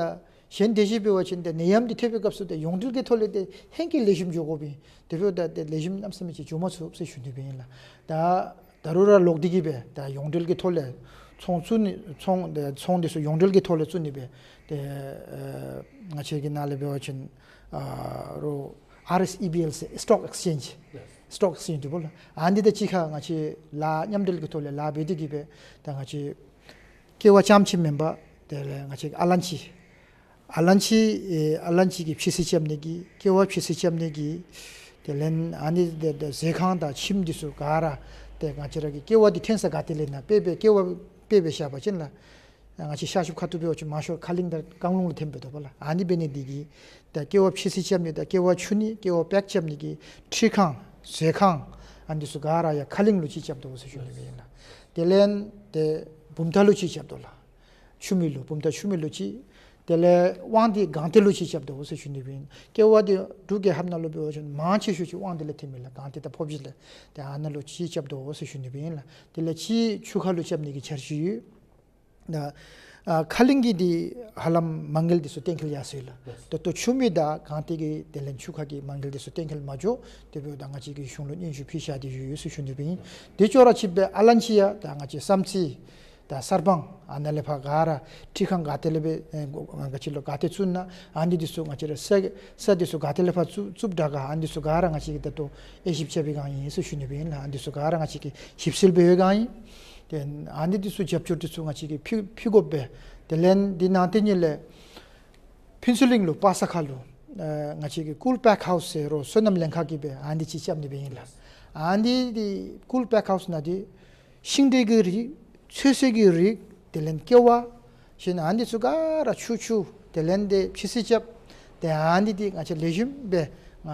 གཞན་དེ་བཞིན་འབད་བ་ཅིན་ཏེ་ནད་ཡམས་འདི་ཐེབས་པའི་སྐབས་སུ་ཏེ་ཡོངས་འབྲེལ་གྱི་ཐོག་ལས་ཏེ་ཧེང་སྐལ་ལེགས་ཤོམ་འགྱོ་དགོཔ་ཨིན། དེ་འབདཝ་ད་ཏེ་ལེགས་ཤོམ་གནམ་མེད་ས་མེད་ཅིག་འགྱོ་མ་ཚུགས་ཟེར་ཞུ་ནི་སྦེ་ཨིན་ལགས། ད་ད་རུང་ར་ལོག་སྟེ་གི་སྦེ་ད་ཡོངས་འབྲེལ་གྱི་ཐོག་ལས་ཚོང་བཙུགས་ནི་ཚོང་ཏེ་ཚོང་འདི་ཚུ་ཡོངས་འབྲེལ་གྱི་ཐོག་ལས་བཙུགས་ནི་སྦེ་ཏེ་ཨ་ང་བཅས་ཀྱི་ནང་ལས་འབད་བ་ཅིན་ཨ་རོགས་ཨར་ཨེསི་ཨི་བི་ཨེལ་ཟེར་སི་ཊོག་ཨེགསི་ཅེནཇ་སི་ཊོག་ཨེགསི་ཅེནཇ་འདུག་པ་ལགས། ཨ་ནི་དང་གཅིག་ཁར་ང་བཅས་ལཱ་མཉམ་འབྲེལ་གྱི་ཐོག་ལས་ལཱ་འབད་དེ་གི་སྦེ་ད་ང་བཅས་ཀེ་བ་རྐྱངམ་ཅིག་མེན་པར་དེ་ལས་ང་བཅས་ཨ་ལན་ཅི་ཨ་ལན་ཅི་ཨེ་ཨ་ལན་ཅི་གི་ཕྱི་སེལ་རྐྱབ་ནི་གི་ཀེ་བ་ཕྱི་སེལ་རྐྱབ་ནི་གི་དེ་ལས་ཨ་ནི་དེ་དེ་ཟས་ཁང་དང་ཁྱིམ་འདི་ཚུ་ག་ར་ཏེ་ང་བཅས་ར་གི་ཀེ་བ་འདི་ཐོན་ས་ག་ཏེ་ལས་ན་དཔེ་སྦེ་ཀེ་བ་དཔེ་སྦེ་བཞག་པ་ཅིན་ལགས། ང་བཅས་ཤར་ཕྱོགས་ཁ་ཐུག་འབད་བ་ཅིན་མང་ཤོས་ཁ་གླིང་དང་བཀང་ལུང་ལུ་ཐོནམ་འབད་དོ་པ་ལགས། ཨ་ནི་འབད་ནི་འདི་གིས་ད་ཀེ་བ་ཕྱི་སེལ་རྐྱབ་ནི་དང་ཀེ་བ་འཁྱུ་ནི་ཀེ་བ་པེཀ་རྐྱབ་ནི་གི་འཕྲུལ་ཁང་ཟས་ཁང་ཨ་ནི་ཚུ་ག་ར་ཡར་ཁ་གླིང་ལུ་ཅིག་རྐྱབ་དོ་ཟེར་ཞུ་ནི་སྦེ་ཨིན་ལགས། དེ་ལས་ཏེ་བུམ་ཐང་ལུ་ཅིག་རྐྱབ་དོ་ལགས། ཆུ་མིག་ལུ་བུམ་ཐང་ཆུ་མིག་ལུ་ཅིག། དེ་ལས་དབང་འདུས་སྒང་སྟེང་ལུ་ཅིག་རྐྱབ་དོ་ཟེར་ཞུ་ནི་སྦེ་ཨིན། ཀེ་བ་འདི་འབྲུག་རྒྱལ་ཁབ་ནང་ལུ་འབད་བ་ཅིན་མང་ཆེ་ཤོས་ཅིག་དབང་འདུས་ལས་ཐོནམ་ཨིན་ལགས། སྒང་སྟེང་དང་ཕོབ་སྦྱིས་ལས། ཏེ་ཨ་ནཱ་ལུ་ཅིག་རྐྱབ་དོ་ཟེར་ཞུ་ནི་སྦེ་ཨིན་ལགས། དེ་ལས་ཅིག་ཆུ་ཁ་ལུ་རྐྱབ་ནི་གི་འཆར་གཞི་ཡོད། ད་ ཨ་ཁ་གླིང་གི་འདི་ཧ་ལམ་མ་དངུལ་འདི་ཚུ་གཏན་འཁེལ་ཡར་སོ་ཡི་ལགས། ལགས། ད་ལྟོ་ཆུ་མིག་དང་སྒང་སྟེང་གི་དེ་ལས་ཆུ་ཁ་གི་མ་དངུལ་འདི་ཚུ་གཏན་འཁེལ་མ་འགྱོ། དེ་འབདཝ་ད་ང་བཅས་ཀྱིས་གཞུང་ལུ་སྙན་ཞུ་ཕུལ་བཞག་སྟེ་ཡོད་ཟེར་ཞུ་ནི་སྦེ་ཨིན། དེ་ཅོག་ར་གཅིག་སྦེ་ཨ་ལན་ཅི་ཡང་ད་ང་བཅས་བསམ་རྩེ་དང་གསར་སྤང་ཨ་ནཱ་ལས་ཕར་ག་ར་འཕྲུལ་ཁང་ག་ཏེ་ལས་སྦེ་ཨེ་ག་ཅི་ལོ་ག་ཏེ་བཙུགས་ན་ཨ་ནི་འདི་ཚུ་ང་བཅས་ར་ས་ས་འདི་ཚུ་ག་ཏེ་ལས་ཕར་བཙུགས་བཙུགསཔ་དྲག་ག་ཨ་ནི་འདི་ཚུ་ག་ར་ང་བཅས་ཀྱིས་ད་ལྟོ་དབྱེ་ཞིབ་རྐྱབ་པའི་སྒང་ཨིན་ཟེར་ཞུ་ནི་སྦེ་ཨིན་ལགས། ཨ་ནི་འདི་ཚུ་ག་ར་ང་བཅས་ཀྱིས་ཞིབ་འཚོལ་འབད་བའི་སྒང་ཨིན། ཏེ་ཨ་ནི་འདི་ཚུ་རྒྱབ་སྐྱོར་འདི་ཚུ་ང་བཅས་ཀྱིས་ཕུལ་ཕུལ་དགོ་པས། དེ་ལས་འདི་ནང་དེ་ཉིད་ལས་ཕུན་ཚོགས་གླིང་ལུ་པ་ས་ཁ་ལུ་ཨ་ང་བཅས་ཀྱིས་ཀུལ་པེཀ་ཧའུསི་ཟེར་རུང་སོ་ནམ་ལྷན་ཁག་གིས་སྦེ་ཨ་ནི་འདི་ཅིག་རྐྱབ་ནི་སྦེ་ཨིན་ལགས། ཨ་ནི་འདི་འདི་ཀུལ་པེཀ་ཧའུསི་ནང་འདི་ཤིང་འབྲས་ཀྱི་རིགས་ཚོད་བསྲེ་གི་རིགས་དེ་ལས་ཀེ་བ་ཤིང་ཨ་ནི་འདི་ཚུ་ག་ར་ཆུ་ཆུ་དེ་ལས་འདི་ཕྱི་སེལ་རྐྱབ། ཏེ་ཨ་ནི་འདི་ང་བཅས་ལེགས་ཤོམ་སྦེ་ང་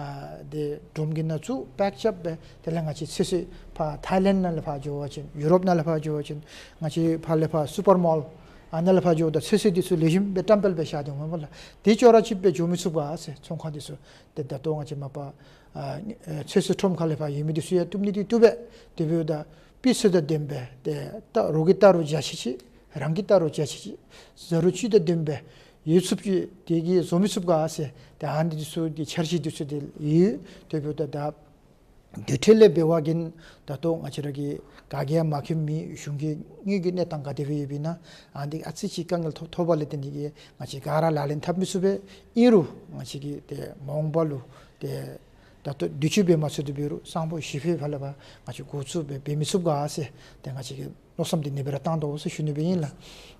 འདི་སྒྲོམ་གྱི་ནང་བཙུགས་པེཀ་རྐྱབ་སྦེ་དེ་ལས་ང་བཅས་ཚོད་བསྲེ་ཕར་ཐའི་ལེནཌ་ནང་ལས་ཕར་འགྱོ་བ་ཅིན་ཡུ་རོབ་ནང་ལས་ཕར་འགྱོ་བ་ཅིན་ང་བཅས་ཕར་ལས་ཕར་སུ་པར་མཱོལ་ཨ་ནཱ་ལས་ཕར་འགྱོཝ་ད་ཚོད་བསྲེ་འདི་ཚུ་ལེགས་ཤོམ་སྦེ་བཀྲམ་སྤེལ་སྦེ་བཞག་སྟེ་འོང་མས་ལགས། དེ་ཅོག་ར་གཅིག་སྦེ་འགྱོ་མི་ཚུགས་ག་ཟེར་ཚོང་ཁང་འདི་ཚུ་ཏེ་ད་ལྟོ་ང་བཅས་མ་པ་ཨ་ཚོད་བསྲེ་ཁྲོམ་ཁ་ལས་ཕར་ཡོད་མི་འདི་ཚུ་ཡང་བཏུབ་ནི་འདི་བཏུབ་པས། དེ་འབདཝ་ད་སྤུས་ཚད་དང་ལྡནམ་སྦེ་ཏེ་ད་རོགས་ཀྱིས་བལྟ་རུང་འཇའ་ཆི་ཆི་རང་གིས་བལྟ་རུང་འཇའ་ཆི་ཆི་བཟོ་རུང་ཅིག་དང་ལྡནམ་སྦེ་ཡོད་ཚུགསཔ་ཅིག་དེ་གིས་བཟོ་མི་ཚུགས་ག་ཟེར་ཏེ་ཨ་ནི་འདི་ཚུ་འདི་འཆར་གཞི་འདི་ཚུ་འདི་ཡོད། དེ་འབདཝ་ད་ད་དེ་འཕྲལ་ལས་འབད་བ་ཅིན་ད་ལྟོ་ང་བཅས་ར་གི་ག་གིས་ཡང་མ་མཁྱེན་མི་གཞུང་གི་དངུལ་གྱི་གནས་སྟངས་ག་དེ་སྦེ་ཡོདཔ་ཨིན་ན་ཨ་ནི་ཨ་ཙི་ཅིག་དཀའ་ངལ་ཐོབ་ཐོབ་པ་ལས་བརྟེན་ཏེ་གིས་ང་བཅས་ག་ར་ལག་ལེན་འཐབ་མི་ཚུགས་པས། ཨིན་རུང་ང་བཅས་ཀྱིས་ཏེ་མ་འོངས་པ་ལུ་ཏེ་ད་ལྟོ་དུས་ཅི་འབད་མ་ཚུགས་ཏེ་འབད་རུང་སང་ཕོད་གཞེས་ཕོད་ཕར་ལས་ཕར་ང་བཅས་འགོ་བཙུགས་སྦེ་འབད་མི་ཚུགས་ག་ཟེར་ཏེ་ང་བཅས་ཀྱིས་མནོ་བསམ་འདི་ཨ་ནི་སྦེ་ར་བཏང་དོ་ཟེར་ཞུ་ནི་སྦེ་ཨིན་ལགས།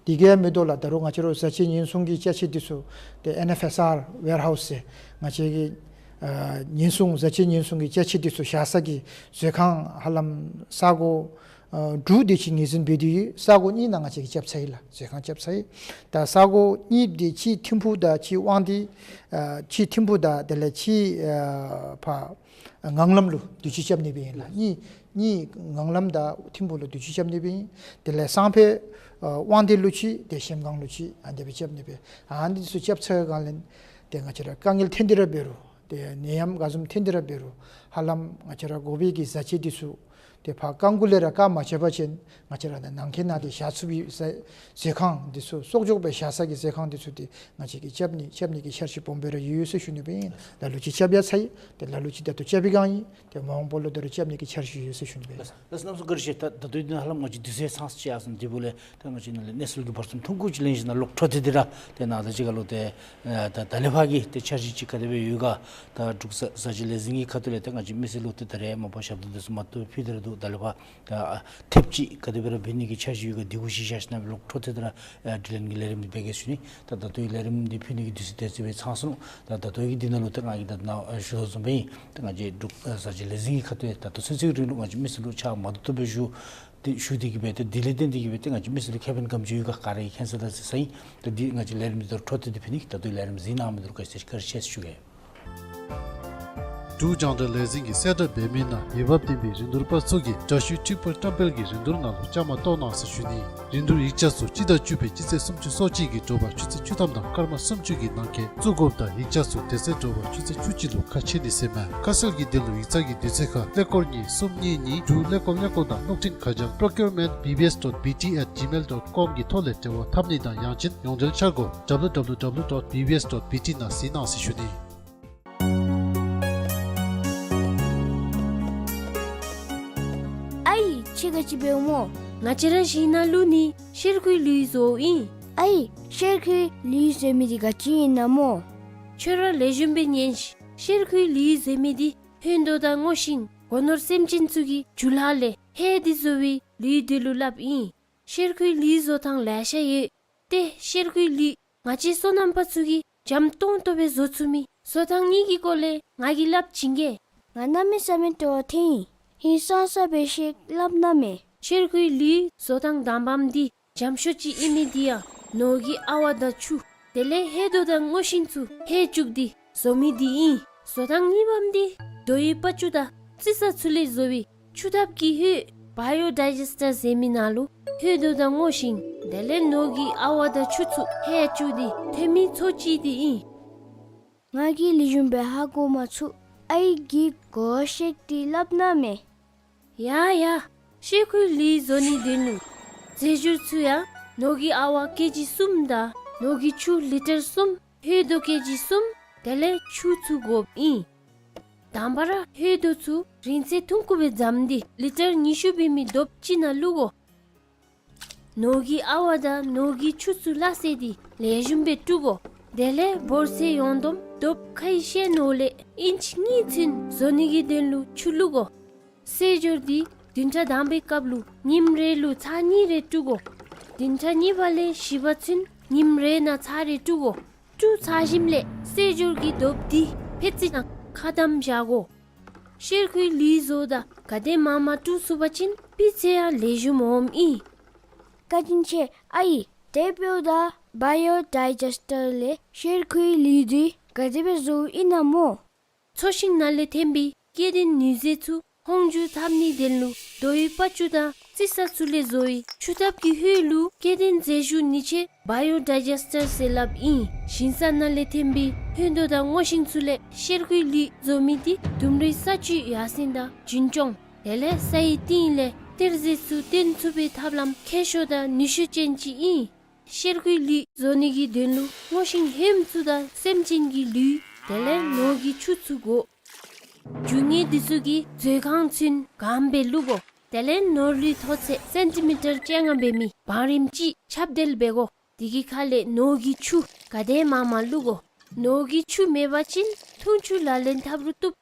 དེ་གིས་མི་དོ་ལགས། ད་རུང་ང་བཅས་ར་བཟའ་ཆས་ཉེན་སྲུང་གི་ཅ་ཆས་འདི་ཚུ་ཏེ་ཨེན་ཨེཕ་ཨེསི་ཨར་ཝེར་ཧའུསི་ཟེར་ང་བཅས་ཀྱི་ཨ་ཉེན་སྲུང་བཟའ་ཆས་ཉེན་སྲུང་གི་ཅ་ཆས་འདི་ཚུ་བཞག་ས་གི་མཛོད་ཁང་ཧ་ལམ་ས་གོ་ཨ་དྲུག་དེ་ཅིག་ངོས་འཛིན་འབད་དེ་ས་གོ་གཉིས་ནང་ང་བཅས་ཀྱིས་རྐྱབ་ཚར་ཡི་ལགས། མཛོད་ཁང་རྐྱབ་ཚར་ཡི། ད་ས་གོ་གཉིས་འདི་གཅིག་ཐིམ་ཕུག་དང་གཅིག་དབང་འདུས་ཨ་གཅིག་ཐིམ་ཕུག་དང་དེ་ལས་གཅིག་ཨ་ཕར་ངང་ལམ་ལུ་དུས་ཅི་རྐྱབ་ནི་སྦེ་ཨིན་ལགས། གཉིས་གཉིས་ངང་ལམ་དང་ཐིམ་ཕུག་ལུ་དུས་ཅི་རྐྱབ་ནི་སྦེ་ཨིན། དེ་ལས་སང་ཕོད་ཨ་དབང་འདུས་ལུ་གཅིག་ཏེ་གཞལམ་སྒང་ལུ་གཅིག་ཨ་ནི་སྦེ་རྐྱབ་ནི་སྦེ། ཨ་ནི་འདི་ཚུ་རྐྱབ་ཚར་སྒང་ལས་ཏེ་ང་བཅས་ར་དཀའ་ངལ་ཐོན་ཏེ་ར་འབད་རུང་ཏེ་ནད་ཡམས་ག་བཟུམ་ཐོན་ཏེ་ར་འབད་རུང་ཧ་ལམ་ང་བཅས་ར་དགོ་པའི་གི་བཟའ་ཆས་འདི་ཚུ་ཏེ་ཕར་རྐང་གུ་ལས་ར་བཀག་མ་བཅད་པ་ཅིན་ང་བཅས་ར་ནཱ་ནང་འཁོད་ནང་འདི་བཞག་ཚུགས་པའི་ཟ་མཛོད་ཁང་འདི་ཚུ་གསོག་འཇོག་སྦེ་བཞག་ས་གི་མཛོད་ཁང་འདི་ཚུ་འདི་ང་བཅས་ཀྱིས་རྐྱབ་ནི་རྐྱབ་ནི་གི་འཆར་གཞི་སྦོམ་སྦེ་ར་ཡོད་ཟེར་ཞུ་ནི་སྦེ་ཨིན། ལ་ལུ་ཅིག་རྐྱབ་ཡར་ཚར་ཡི། ཏེ་ལ་ལུ་ཅིག་ད་ལྟོ་རྐྱབ་པའི་སྒང་ཨིན། ཏེ་མ་འོངས་པ་ལུ་ད་རུང་རྐྱབ་ནི་གི་འཆར་གཞི་ཡོད་ཟེར་ཞུ་ནི་སྦེ། ལགས་སོ་ལགས་སོ་བཀའ་དྲིན་ཆེ། ད་ད་ལྟོ་འདི་ནང་ཧ་ལམ་ང་བཅས་དུས་ཚོད་ཚང་ཅིག་ཡར་སོང་། དེ་འབདཝ་ལས་ད་ང་བཅས་ནཱ་ལས་གནས་ཚུལ་གྱི་བར་གསུམ་ཐུང་ཀུ་ཅིག་ལེན་ཞིནམ་ལས་ལོག་འཕྲོ་མཐུད་དེ་ར་ཏེ་ནཱ་ད་ཅི་ག་ལོ་ཏེ་ཨ་ད་ད་ལས་ཕར་གྱི་ཏེ་འཆར་གཞི་ཅིག་ག་དེ་སྦེ་ཡོད་ག། ད་འབྲུག་བཟའ་བཟའ་བཅའི་ལས་འཛིན་གྱི་ཁ་ཐུག་ལས་ཏེ་ང་བཅས་མི་སེར་ལུ་ཏེ་ད་རེས་མ་པ་ཞབས་ཏོག་འདི་ཚུ་མ་བཏུབ་ཕུལ་ཏེ་ར་འདུག། ད་ལས་ཕར་ད་ཐེབས་ཅིག་ག་དེ་སྦེ་ར་འབད་ནི་གི་འཆར་གཞི་ཡོད་ག་འདི་གུ་གཞི་བཞག་ཞིནམ་ལས་ལོག་འཕྲོ་མཐུད་དེ་ར་ཨ་དྲི་ལན་གྱི་ལས་རིམ་འདི་འབད་གེ་ཞུ་ནི། ད་ད་ལྟོའི་ལས་རིམ་འདི་ཕུལ་ནི་གི་དུས་ཚོད་དེ་ཅིག་སྦེ་ཚང་སོང་ནུག། ད་ད་ལྟོའི་གི་འདི་ནང་ལུ་ཏེ་ང་གིས་ད་ནཱ་ཞུ་དོ་བཟུམ་སྦེ་ཨིན། ད་ང་བཅས་འབྲུག་བཟའ་བཅའི་ལས་འཛིན་གྱི་ཁ་ཐུག་ལས་ད་ལྟོ་ཚུན་ཚོད་ཀྱི་རིང་ལུ་ང་བཅས་མི་སེར་ལུ་ཕྱག་མ་བཏུབ་བཏུབ་སྦེ་ཞུ་ཏེ་ཞུ་སྟེ་གིས་སྦེ་ཏེ་དེ་ལས་བརྟེན་ཏེ་གིས་སྦེ་ཏེ་ང་བཅས་མི་སེར་ལུ་ཁེ་ཕན་ག་དེམ་ཅིག་ཡོད་ག་ག་ར་གིས་མཁྱེན་ས་དང་གཟིགས་ས་ཨིན། ད་འདི་ང་བཅས་ལས་རིམ་འདི་ད་འཕྲོ་མཐུད་དེ་ཕུལ་ནི། ད་ལྟོའི་ལས་རིམ་གཟིགས་གནང་མི་འདི་ལུ་བཀའ་དྲིན་ཆེ་བཀའ་དྲིན་ཆེ་ཟེར་ཞུ་གེ། འབྲུག་རྒྱང་བསྒྲགས་ལས་འཛིན་གྱིས་གསལ་བསྒྲགས་འབད་མི་ནང་འོས་འབབ་ལྡན་པའི་རིན་བསྡུར་པ་ཚུ་གིས་འདྲ་བཤུས་འཕྲུལ་འཁོར་བཀྲམ་སྤེལ་གྱི་རིན་བསྡུར་ནང་ལུ་བཅའ་མར་གཏོགས་གནང་ཟེར་ཞུ་ནི། རིན་བསྡུར་ཡིག་ཆ་ཚུ་སྤྱི་ཟླ་བཅུ་པའི་སྤྱི་ཚེས་སུམ་ཅུ་སོ་གཅིག་གི་དྲོ་པ་ཆུ་ཚོད་བཅུ་ཐམ་དང་སྐར་མ་སུམ་ཅུ་གི་ནང་འཁོད་བཙུགས་དགོཔ་དང་ཡིག་ཆ་ཚུ་དེ་ཚེ་དྲོ་པ་ཆུ་ཚོད་བཅུ་གཅིག་ལུ་ཁ་ཕྱེ་ནི་ཟེར་མས། ཁ་གསལ་གྱི་དོན་ལུ་ཡིག་ཚང་གི་དུས་ཚོད་ཁར་ཀླད་ཀོར་གཉིས་གསུམ་གཉིས་གཉིས་དྲུག་ཀླད་ཀོར་ཀླད་ཀོར་དང་གློག་འཕྲིན་ཁ་བྱང་procurement B B S dot B T at gmail dot com གི་ཐོག་ལས་འབྲེལ་བ་འཐབ་ནི་དང་ཡང་ཅིན་ཡོངས་འབྲེལ་འཆར་སྒོ་W W W dot B B S dot B T ནང་གཟིགས་གནང་ཟེར་ཞུ་ནི། ཨའི་ཁྱོད་ག་ཅི་འབདཝ་སྨོ། ང་བཅས་ར་ཞིང་ནང་ལུ་ནི་གཤེར་ཁུའི་ལུད་བཟོཝ་ཨིན། ཨའི་གཤེར་ཁུའི་ལུད་བཟོ་མི་འདི་ག་ཅི་ཨིན་ན་སྨོ། ཁྱོད་ར་ལེགས་ཤོམ་སྦེ་ཉན་ཤིག། གཤེར་ཁུའི་ལུད་བཟོ་མི་འདི་ཧོད་དོ་དང་སྔོ་ཤིང་སྒོ་ནོར་སེམས་ཅན་ཚུ་གི་རྒྱུ་ལྷག་ལས་ཧེ་འདི་བཟོ་བའི་ལུད་འདི་ལུ་སླབ་ཨིན། གཤེར་ཁུའི་ལུད་བཟོ་ཐངས་ལེ་ཤ་ཡོད། ཏེ་གཤེར་ཁུའི་ལུད་ང་བཅས་སོ་ནམ་པ་ཚུ་གིས་འཇམ་ཏོང་ཏོ་སྦེ་བཟོ་ཚུགས་མི་བཟོ་ཐངས་གཉིས་ཀྱི་སྐོར་ལས་ང་གིས་སླབ་བྱིན་གེ། ང་གནམ་མེད་ས་མེད་སྤྲོ་བ་ཐོན་ཡི། ཧིང་སངས་ས་སྦེ་ཤིག་སླབ་གནང་མས། གཤེར་ཁུའི་ལུད་བཟོ་ཐངས་དང་པམ་འདི་འཇམ་ཤོས་ཅིག་ཨིན་མི་འདི་ཡང་ནོར་གྱི་ཨ་ཝ་དང་ཆུ་དེ་ལས་ཧོད་དོ་དང་སྔོ་ཤིང་ཚུ་ཧེ་བཅུག་སྟེ་བཟོ་མི་འདི་ཨིན། བཟོ་ཐངས་གཉིས་པམ་འདི་རྡོ་ཡི་པ་ཅུ་དང་རྩི་ས་ཚུ་ལས་བཟོ་བའི་ཆུ་ཐབ་ཀྱི་ཧོད་བཱ་ཡོ་ཌའི་ཇེསི་ཊར་ཟེར་མི་ནང་ལུ་ཧོད་དོ་དང་སྔོ་ཤིང་དེ་ལས་ནོར་གྱི་ཨ་ཝ་དང་ཆུ་ཚུ་ཧེ་བཅུག་སྟེ་ཐོན་མི་ཚོ་ཅིག་འདི་ཨིན། ང་གིས་ལེགས་ཤོམ་སྦེ་ཧ་གོ་མ་ཚུགས། ཨའི་གིས་གོ་ཤེས་ཏེ་སླབ་གནང་མས། ཡ་ཡ། གཤེར་ཁུའི་ལུད་བཟོ་ནིའི་དོན་ལུ་རྫས་སྦྱོར་ཚུ་ཡང་ ནོར་གྱི་ཨ་ཝ་ཀེ་ཇི་གསུམ་དང་ནོར་གྱི་ཆུ་ལི་ཊར་གསུམ། ཧོད་དོ་ཀེ་ཇི་གསུམ། དེ་ལས་ཆུ་ཚུ་དགོཔ་ཨིན། དང་པ་ར་ཧོད་དོ་ཚུ་རིང་ཚད་ཐུང་ཀུ་སྦེ་བཟུམ་སྟེ་ལི་ཊར་ཉི་ཤུ་འབད་མི་དོབ་ཅིག་ནང་བླུག་དགོ། ནོར་གྱི་ཨ་ཝ་དང་ནོར་གྱི་ཆུ་ཚུ་སླ་བསྲེ་སྟེ་ལེགས་ཤོམ་སྦེ་བཀྲུ་དགོ། དེ་ལས་འབོར་ཚད་ཡོངས་བསྡོམས་དོབ་ཁའི་ཤེལ་ནོར་ལས་ཨིན་ཅི་གཉིས་ཚུན་བཟོ་ནི་གི་དོན་ལུ་ཆུ་བླུག་དགོ། སེལ་སྦྱོར་འདི་བདུན་ཕྲག་དང་པའི་སྐབས་ལུ་ཉིནམ་རེ་ལུ་ཚར་གཉིས་རེ་བཀྲུ་དགོ། བདུན་ཕྲག་གཉིས་པ་ལས་བཞི་པ་ཚུན་ཉིནམ་རེ་ནང་ཚར་རེ་བཀྲུ་དགོ། བཀྲུ་ཚར་ཞིནམ་ལས་སེལ་སྦྱོར་གྱི་དོབ་འདི་ཕད་ཙི་ནང་ཁ་བསྡམ་བཞག་དགོ། གཤེར་ཁུའི་ལུད་བཟོཝ་ད་ག་དེ་མང་མང་བཀྲུ་ཚུགས་པ་ཅིན་སྤུས་ཚད་ཡང་ལེགས་ཤོམ་འོངམ་ཨིན། བཀའ་དྲིན་ཆེ་ཨའི། དེ་འབདཝ་ད་བའི་ཡོ་ཌའི་ཇེསི་ཊར་ལས་གཤེར་ཁུའི་ལུད་འདི་ག་དེ་སྦེ་བཟོཝ་ཨིན་ན་སྨོ། ཚོས་ཤིང་ནང་ལས་ཐོན་པའི་སྐྱེ་ལྡན་ནུས་རྫས་ཚུ་ཧོང་འཇུ་འཐབ་ནིའི་དོན་ལུ་རྡོའི་པག་ཅུ་དང་རྩི་ས་ཚུ་ལས་བཟོ་བའི་ཆུ་ཐབ་ཀྱི་ཧོད་ལུ་སྐྱེ་ལྡན་རྫས་ཞུ་ནི་ཆེད་བའི་ཡོ་ཌའི་ཇེསི་ཊར་ཟེར་སླབ་ཨིན། ཞིང་ས་ནང་ལས་ཐོན་པའི་ཧོད་དོ་དང་སྔོ་ཤིང་ཚུ་ལས་གཤེར་ཁུའི་ལུད་བཟོ་མི་འདི་ལྡུམ་རའི་ས་བཅུད་ཡར་སེང་དང་རྒྱུན་སྐྱོང་དེ་ལས་སའི་གཏིང་ལས་གཏེར་རྫས་ཚུ་བཏོན་ཚུགས་པའི་ཐབས་ལམ་མཁས་ཤོས་དང་ནུས་ཤུགས་ཅན་ཅིག་ཨིན། གཤེར་ཁུའི་ལུད་བཟོ་ནི་གི་དོན་ལུ་སྔོ་ཤིང་ཧོནམ་ཚུ་དང་སེམས་ཅན་གྱི་ལུད་དེ་ལས་ནོར་གྱི་ཆུ་ཚུ་དགོ། རྒྱུ་དངོས་འདི་ཚུ་གི་མཛོད་ཁང་ཚུན་གང་སྦེ་བླུག་དགོ། དེ་ལས་ནོར་ལུད་མཐོ་ཚད་སེན་ཊི་མི་ཊར་བཅོ་ལྔ་འབད་མི་བང་རིམ་ཅིག་ཁྱབ་གདལ་འབད་དགོ། དེ་གི་ཁ་ལས་ནོར་གྱི་ཆུ་ག་དེ་མང་མང་བླུག་དགོ། ནོར་གྱི་ཆུ་མེད་པ་ཅིན་འཐུང་ཆུ་ལག་ལེན་འཐབ་རུང་བཏུབ།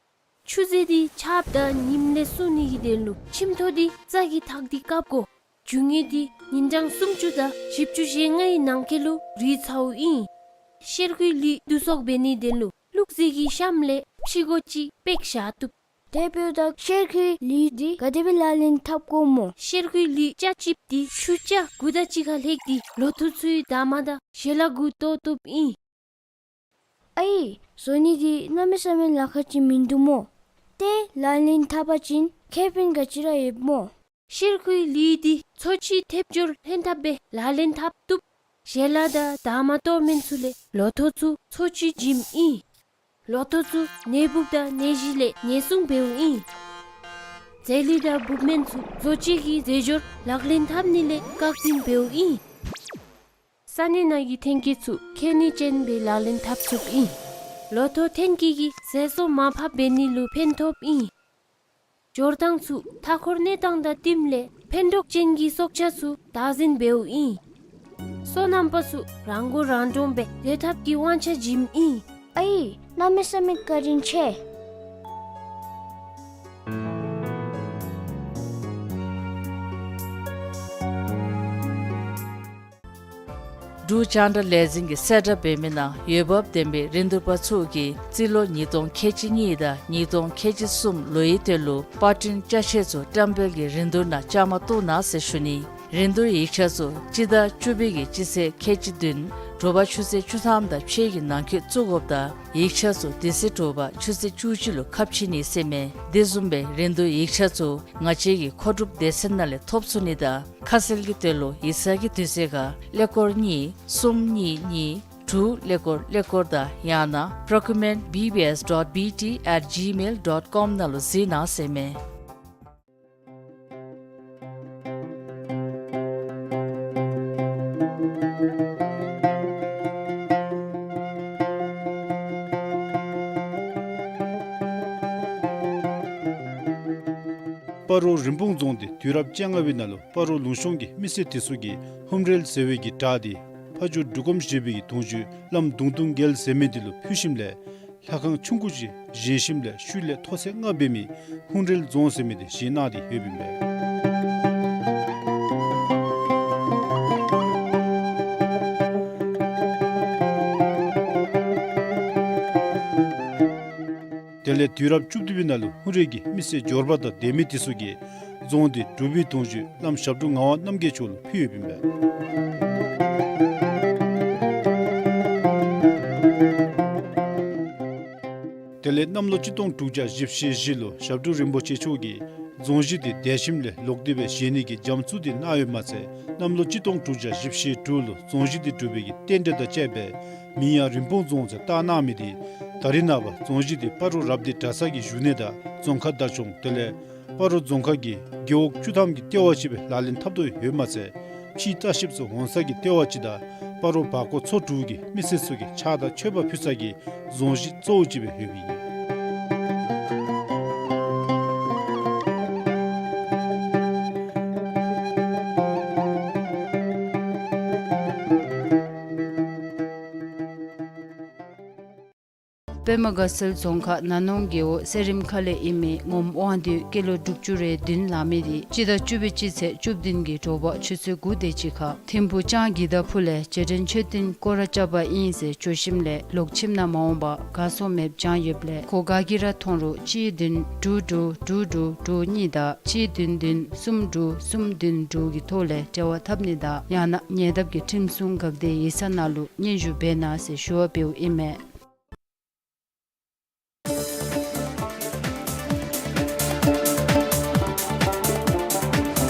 ཆུ་རྫས་འདི་ཆརཔ་དང་ཉིམ་ལས་སྲུང་ནི་གི་དོན་ལུ་ཁྱིམ་ཐོག་འདི་རྩྭ་གིས་བཏགས་ཏེ་བཀབ་དགོ། རྒྱུ་དངོས་འདི་ཉིན་གྲངས་སུམ་ཅུ་དང་བཞི་བཅུ་ཞེ་ལྔའི་ནང་འཁོད་ལུ་རུལ་ཚརཝ་ཨིན། གཤེར་ཁུའི་ལུད་བསྡུ་གསོག་འབད་ནིའི་དོན་ལུ་བླུགས་རྫས་ཀྱི་གཤམ་ལས་ཕྱི་སྒོ་ཅིག་སྤེག་བཞག་བཏུབ། དེ་འབདཝ་ད་གཤེར་ཁུའི་ལུད་འདི་ག་དེ་སྦེ་ལག་ལེན་འཐབ་དགོཔ་སྨོ། གཤེར་ཁུའི་ལུད་ལྕགས་ཅིག་འདི་ཆུ་རྐྱབ་དགུ་དང་གཅིག་ཁར་ལྷོད་དེ་ལོ་ཐོག་ཚུའི་འདབ་མ་དང་ཞལ་ལག་གུ་གཏོར་བཏུབ་ཨིན། ཨའི། བཟོ་ནི་འདི་གནམ་མེད་ས་མེད་ལཱ་ཁག་ཅིག་མིན་འདུག་སྨོ། ཏེ་ལག་ལེན་འཐབ་པ་ཅིན་ཁེ་ཕན་ག་ཅི་ར་ཡོདཔ་སྨོ། གཤེར་ཁུའི་ལུད་འདི་འཚོ་བཅུད་ཐེབས་སྦྱོར་ལྷན་ཐབས་སྦེ་ལག་ལེན་འཐབ་བཏུབ། ཞལ་ལག་དང་འདབ་མ་གཏོར་མི་ཚུ་ལས་ལོ་ཐོག་ཚུ་འཚོ་བཅུད་བྱིནམ་ཨིན། ལོ་ཐོག་ཚུ་ནད་འབུབ་དང་ནད་གཞི་ལས་ཉེན་སྲུང་འབདཝ་ཨིན། རྫས་ལུད་དང་འབུབ་སྨན་ཚུ་བཟོ་བཅོས་ཀྱི་རྫས་སྦྱོར་ལག་ལེན་འཐབ་ནི་ལས་བཀག་འཛིན་འབདཝ་ཨིན། ས་གནས་ནང་གི་ཐོན་སྐྱེད་ཚུ་ཁེ་ནི་ཅན་སྦེ་ལག་ལེན་འཐབ་ཚུགསཔ་ཨིན། ལོ་ཐོག་ཐོན་སྐྱེད་ཀྱིས་ཟས་སོ་མར་ཕབ་འབད་ནི་ལུ་ཕན་ཐོགསཔ་ཨིན། འབྱོར་ཐངས་ཚུ་མཐའ་འཁོར་གནས་སྟངས་དང་བསྟུནམ་ལས་ཕན་གྲོགས་ཅན་གྱི་སྲོག་ཆགས་ཚུ་བདག་འཛིན་འབདཝ་ཨིན། སོ་ནམ་པ་ཚུ་རང་མགོ་རང་འདྲོངས་སྦེ་སྡོད་ཐབས་ཀྱི་དབང་ཆ་བྱིནམ་ཨིན། ཨའི། གནམ་མེད་ས་མེད་བཀའ་དྲིན་ཆེ། འབྲུག་རྒྱང་བསྒྲགས་ལས་འཛིན་གྱིས་གསལ་བསྒྲགས་འབད་མི་ནང་འོས་འབབ་ལྡན་པའི་རིན་བསྡུར་པ་ཚུ་གིས་རྩིས་ལོ་ཉིས་སྟོང་ཁལ་གཅིག་གཉིས་དང་ཉིས་སྟོང་ཁལ་གཅིག་གསུམ་ལོའི་དོན་ལུ་པར་སྐྲུན་ཅ་ཆས་ཚུ་བཀྲམ་སྤེལ་གྱི་རིན་བསྡུར་ནང་བཅའ་མར་གཏོགས་གནང་ཟེར་ཞུ་ནི། རིན་བསྡུར་ཡིག་ཆ་ཚུ་སྤྱི་ཟླ་བཅུ་པའི་གི་སྤྱི་ཚེས་ཁལ་གཅིག་བདུན་དྲོ་པ་ཆུ་ཚོད་བཅུ་ཐམ་དང་ཕྱེད་ཀྱི་ནང་འཁོད་བཙུགས་དགོཔ་དང་ཡིག་ཆ་ཚུ་དེ་ཚེ་དྲོ་པ་ཆུ་ཚོད་བཅུ་གཅིག་ལུ་ཁ་ཕྱེ་ནི་ཟེར་མས། དེ་བཟུམ་སྦེ་རིན་བསྡུར་ཡིག་ཆ་ཚུ་ང་བཅས་ཀྱི་མཁོ་སྒྲུབ་སྡེ་ཚན་ནང་ལས་ཐོབ་ཚུགས་ནི་དང་ཁ་གསལ་གྱི་དོན་ལུ་ཡིག་ཚང་གི་དུས་ཚོད་ཁར་ཀླད་ཀོར་གཉིས་གསུམ་གཉིས་གཉིས་དྲུག་ཀླད་ཀོར་ཀླད་ཀོར་དང་ཡང་ན་procurement B B S dot B T at gmail dot com ནང་ལུ་གཟིགས་གནང་ཟེར་མས། སྤ་རོ་རིན་སྤུངས་རྫོང་འདི་དུས་རབས་བཅོ་ལྔ་པའི་ནང་ལུ་སྤ་རོ་ལུང་གཤོང་གི་མི་སེར་དེ་ཚུ་གིས་ཧུམ་རལ་ཟེར་བའི་གི་བྲག་འདི་ཕ་ཇོ་འབྲུག་སྒོམ་ཞེས་པའི་གི་གདུང་བརྒྱུད་བླམ་གདུང་སྟོང་རྒྱལ་ཟེར་མི་འདི་ལུ་ཕུལ་ཞིནམ་ལས་ལྷ་ཁང་ཆུང་ཀུ་ཅིག་བཞེངས་ཞིནམ་ལས་ཤུལ་ལས་མཐོ་ཚད་ལྔ་འབད་མི་ཧུམ་རལ་རྫོང་ཟེར་མི་འདི་བཞེངས་གནང་སྟེ་ཡོདཔ་ཨིན་པས། དེ་ལས་དུས་རབས་བཅུ་བདུན་པའི་ནང་ལུ་ཧུན་རལ་གྱི་མི་སེར་འབྱོར་པ་དང་ལྡན་མི་དེ་ཚུ་གིས་རྫོང་འདི་འབྲུག་པའི་གདུང་བརྒྱུད་བླམ་ཞབས་དྲུང་ངག་དབང་རྣམ་རྒྱལ་མཆོག་ལུ་ཕུལ་ཡོདཔ་ཨིན་པས། དེ་ལས་གནམ་ལོ་གཅིག་སྟོང་དྲུག་བརྒྱ་བཞི་བཅུ་ཞེ་བཞི་ལུ་ཞབས་དྲུང་རིན་པོ་ཆེ་མཆོག་གིས་རྫོང་གཞི་འདི་འདས་ཞིནམ་ལས་ལོག་སྟེ་སྦེ་བཞེངས་ནི་གི་རྒྱ་མཚོ་འདི་གནང་ཡོདཔ་མ་ཚད་གནམ་ལོ་གཅིག་སྟོང་དྲུག་བརྒྱ་བཞི་བཅུ་ཞེ་དྲུག་ལུ་རྫོང་གཞི་འདི་གྲུབ་པའི་གི་རྟེན་འབྲེལ་དང་བཅས་པའི་མིང་ཡང་རིན་སྤུངས་རྫོང་ཟེར་བཏགས་གནང་མི་འདི་ད་རེས་ནངས་པ་རྫོང་གཞི་འདི་སྤ་རོ་རབ་སྡེ་གྲྭ་ཚང་གི་བཞུགས་གནས་དང་རྫོང་ཁ་བདག་སྐྱོང་དེ་ལས་སྤ་རོ་རྫོང་ཁག་གི་རྒེད་འོག་བཅུ་ཐམ་གྱི་ལྟེ་བ་ཅིག་སྦེ་ལག་ལེན་འཐབ་དོ་ཡོདཔ་མ་ཚད་ ཕྱིའི་ལྟ་བཤལཔ་ཚུ་འོང་ས་གི་ལྟེ་བ་ཅིག་དང་སྤ་རོ་བར་སྐོར་ཚོ་དྲུག་གི་མི་སེར་ཚུ་གིས་ཕྱག་དང་མཆོདཔ་ཕུལ་ས་གི་རྫོང་གཞི་གཙོ་བོ་ཅིག་སྦེ་ཡོདཔ་ཨིན། པདྨ་དགའ་ཚལ་རྫོང་ཁག་ན་ནོང་རྒེད་འོག་གསེར་རིམ་ཁ་ལས་ཨིན་མི་ངོམ་དབང་འདུས་སྐྱེས་ལོ་དྲུག་ཅུ་རེ་བདུན་ལང་མི་འདི་སྤྱི་ཟླ་བཅུ་པའི་སྤྱི་ཚེས་བཅུ་བདུན་གྱི་དྲོ་པ་ཆུ་ཚོད་དགུ་དེ་ཅིག་ཁར་ཐིམ་ཕུག་ལྕང་གི་དར་ཕུ་ལས་རྗེས་དྲན་མཆོད་རྟེན་སྐོར་ར་རྐྱབ་པ་ཨིན་ཟེར་བྱོན་ཞིནམ་ལས་ལོག་ཁྱིམ་ནང་མ་འོང་པར་གར་སོང་མེདཔ་བྱང་ཡོདཔ་ལས་ཁོ་ག་གིས་ར་མཐོང་རུང་གཅིག་བདུན་དྲུག་དྲུག་དྲུག་དྲུག་དྲུག་གཉིས་དང་གཅིག་བདུན་བདུན་གསུམ་དྲུག་གསུམ་བདུན་དྲུག་གི་ཐོག་ལས་འབྲེལ་བ་འཐབ་ནི་དང་ཡང་ན་ཉེ་འདབས་ཀྱི་ཁྲིམས་སྲུང་འགག་སྡེ་ཡིག་ཚང་ནང་ལུ་སྙན་ཞུ་འབད་གནང་ཟེར་ཞུ་བ་འབདཝ་ཨིན་མས།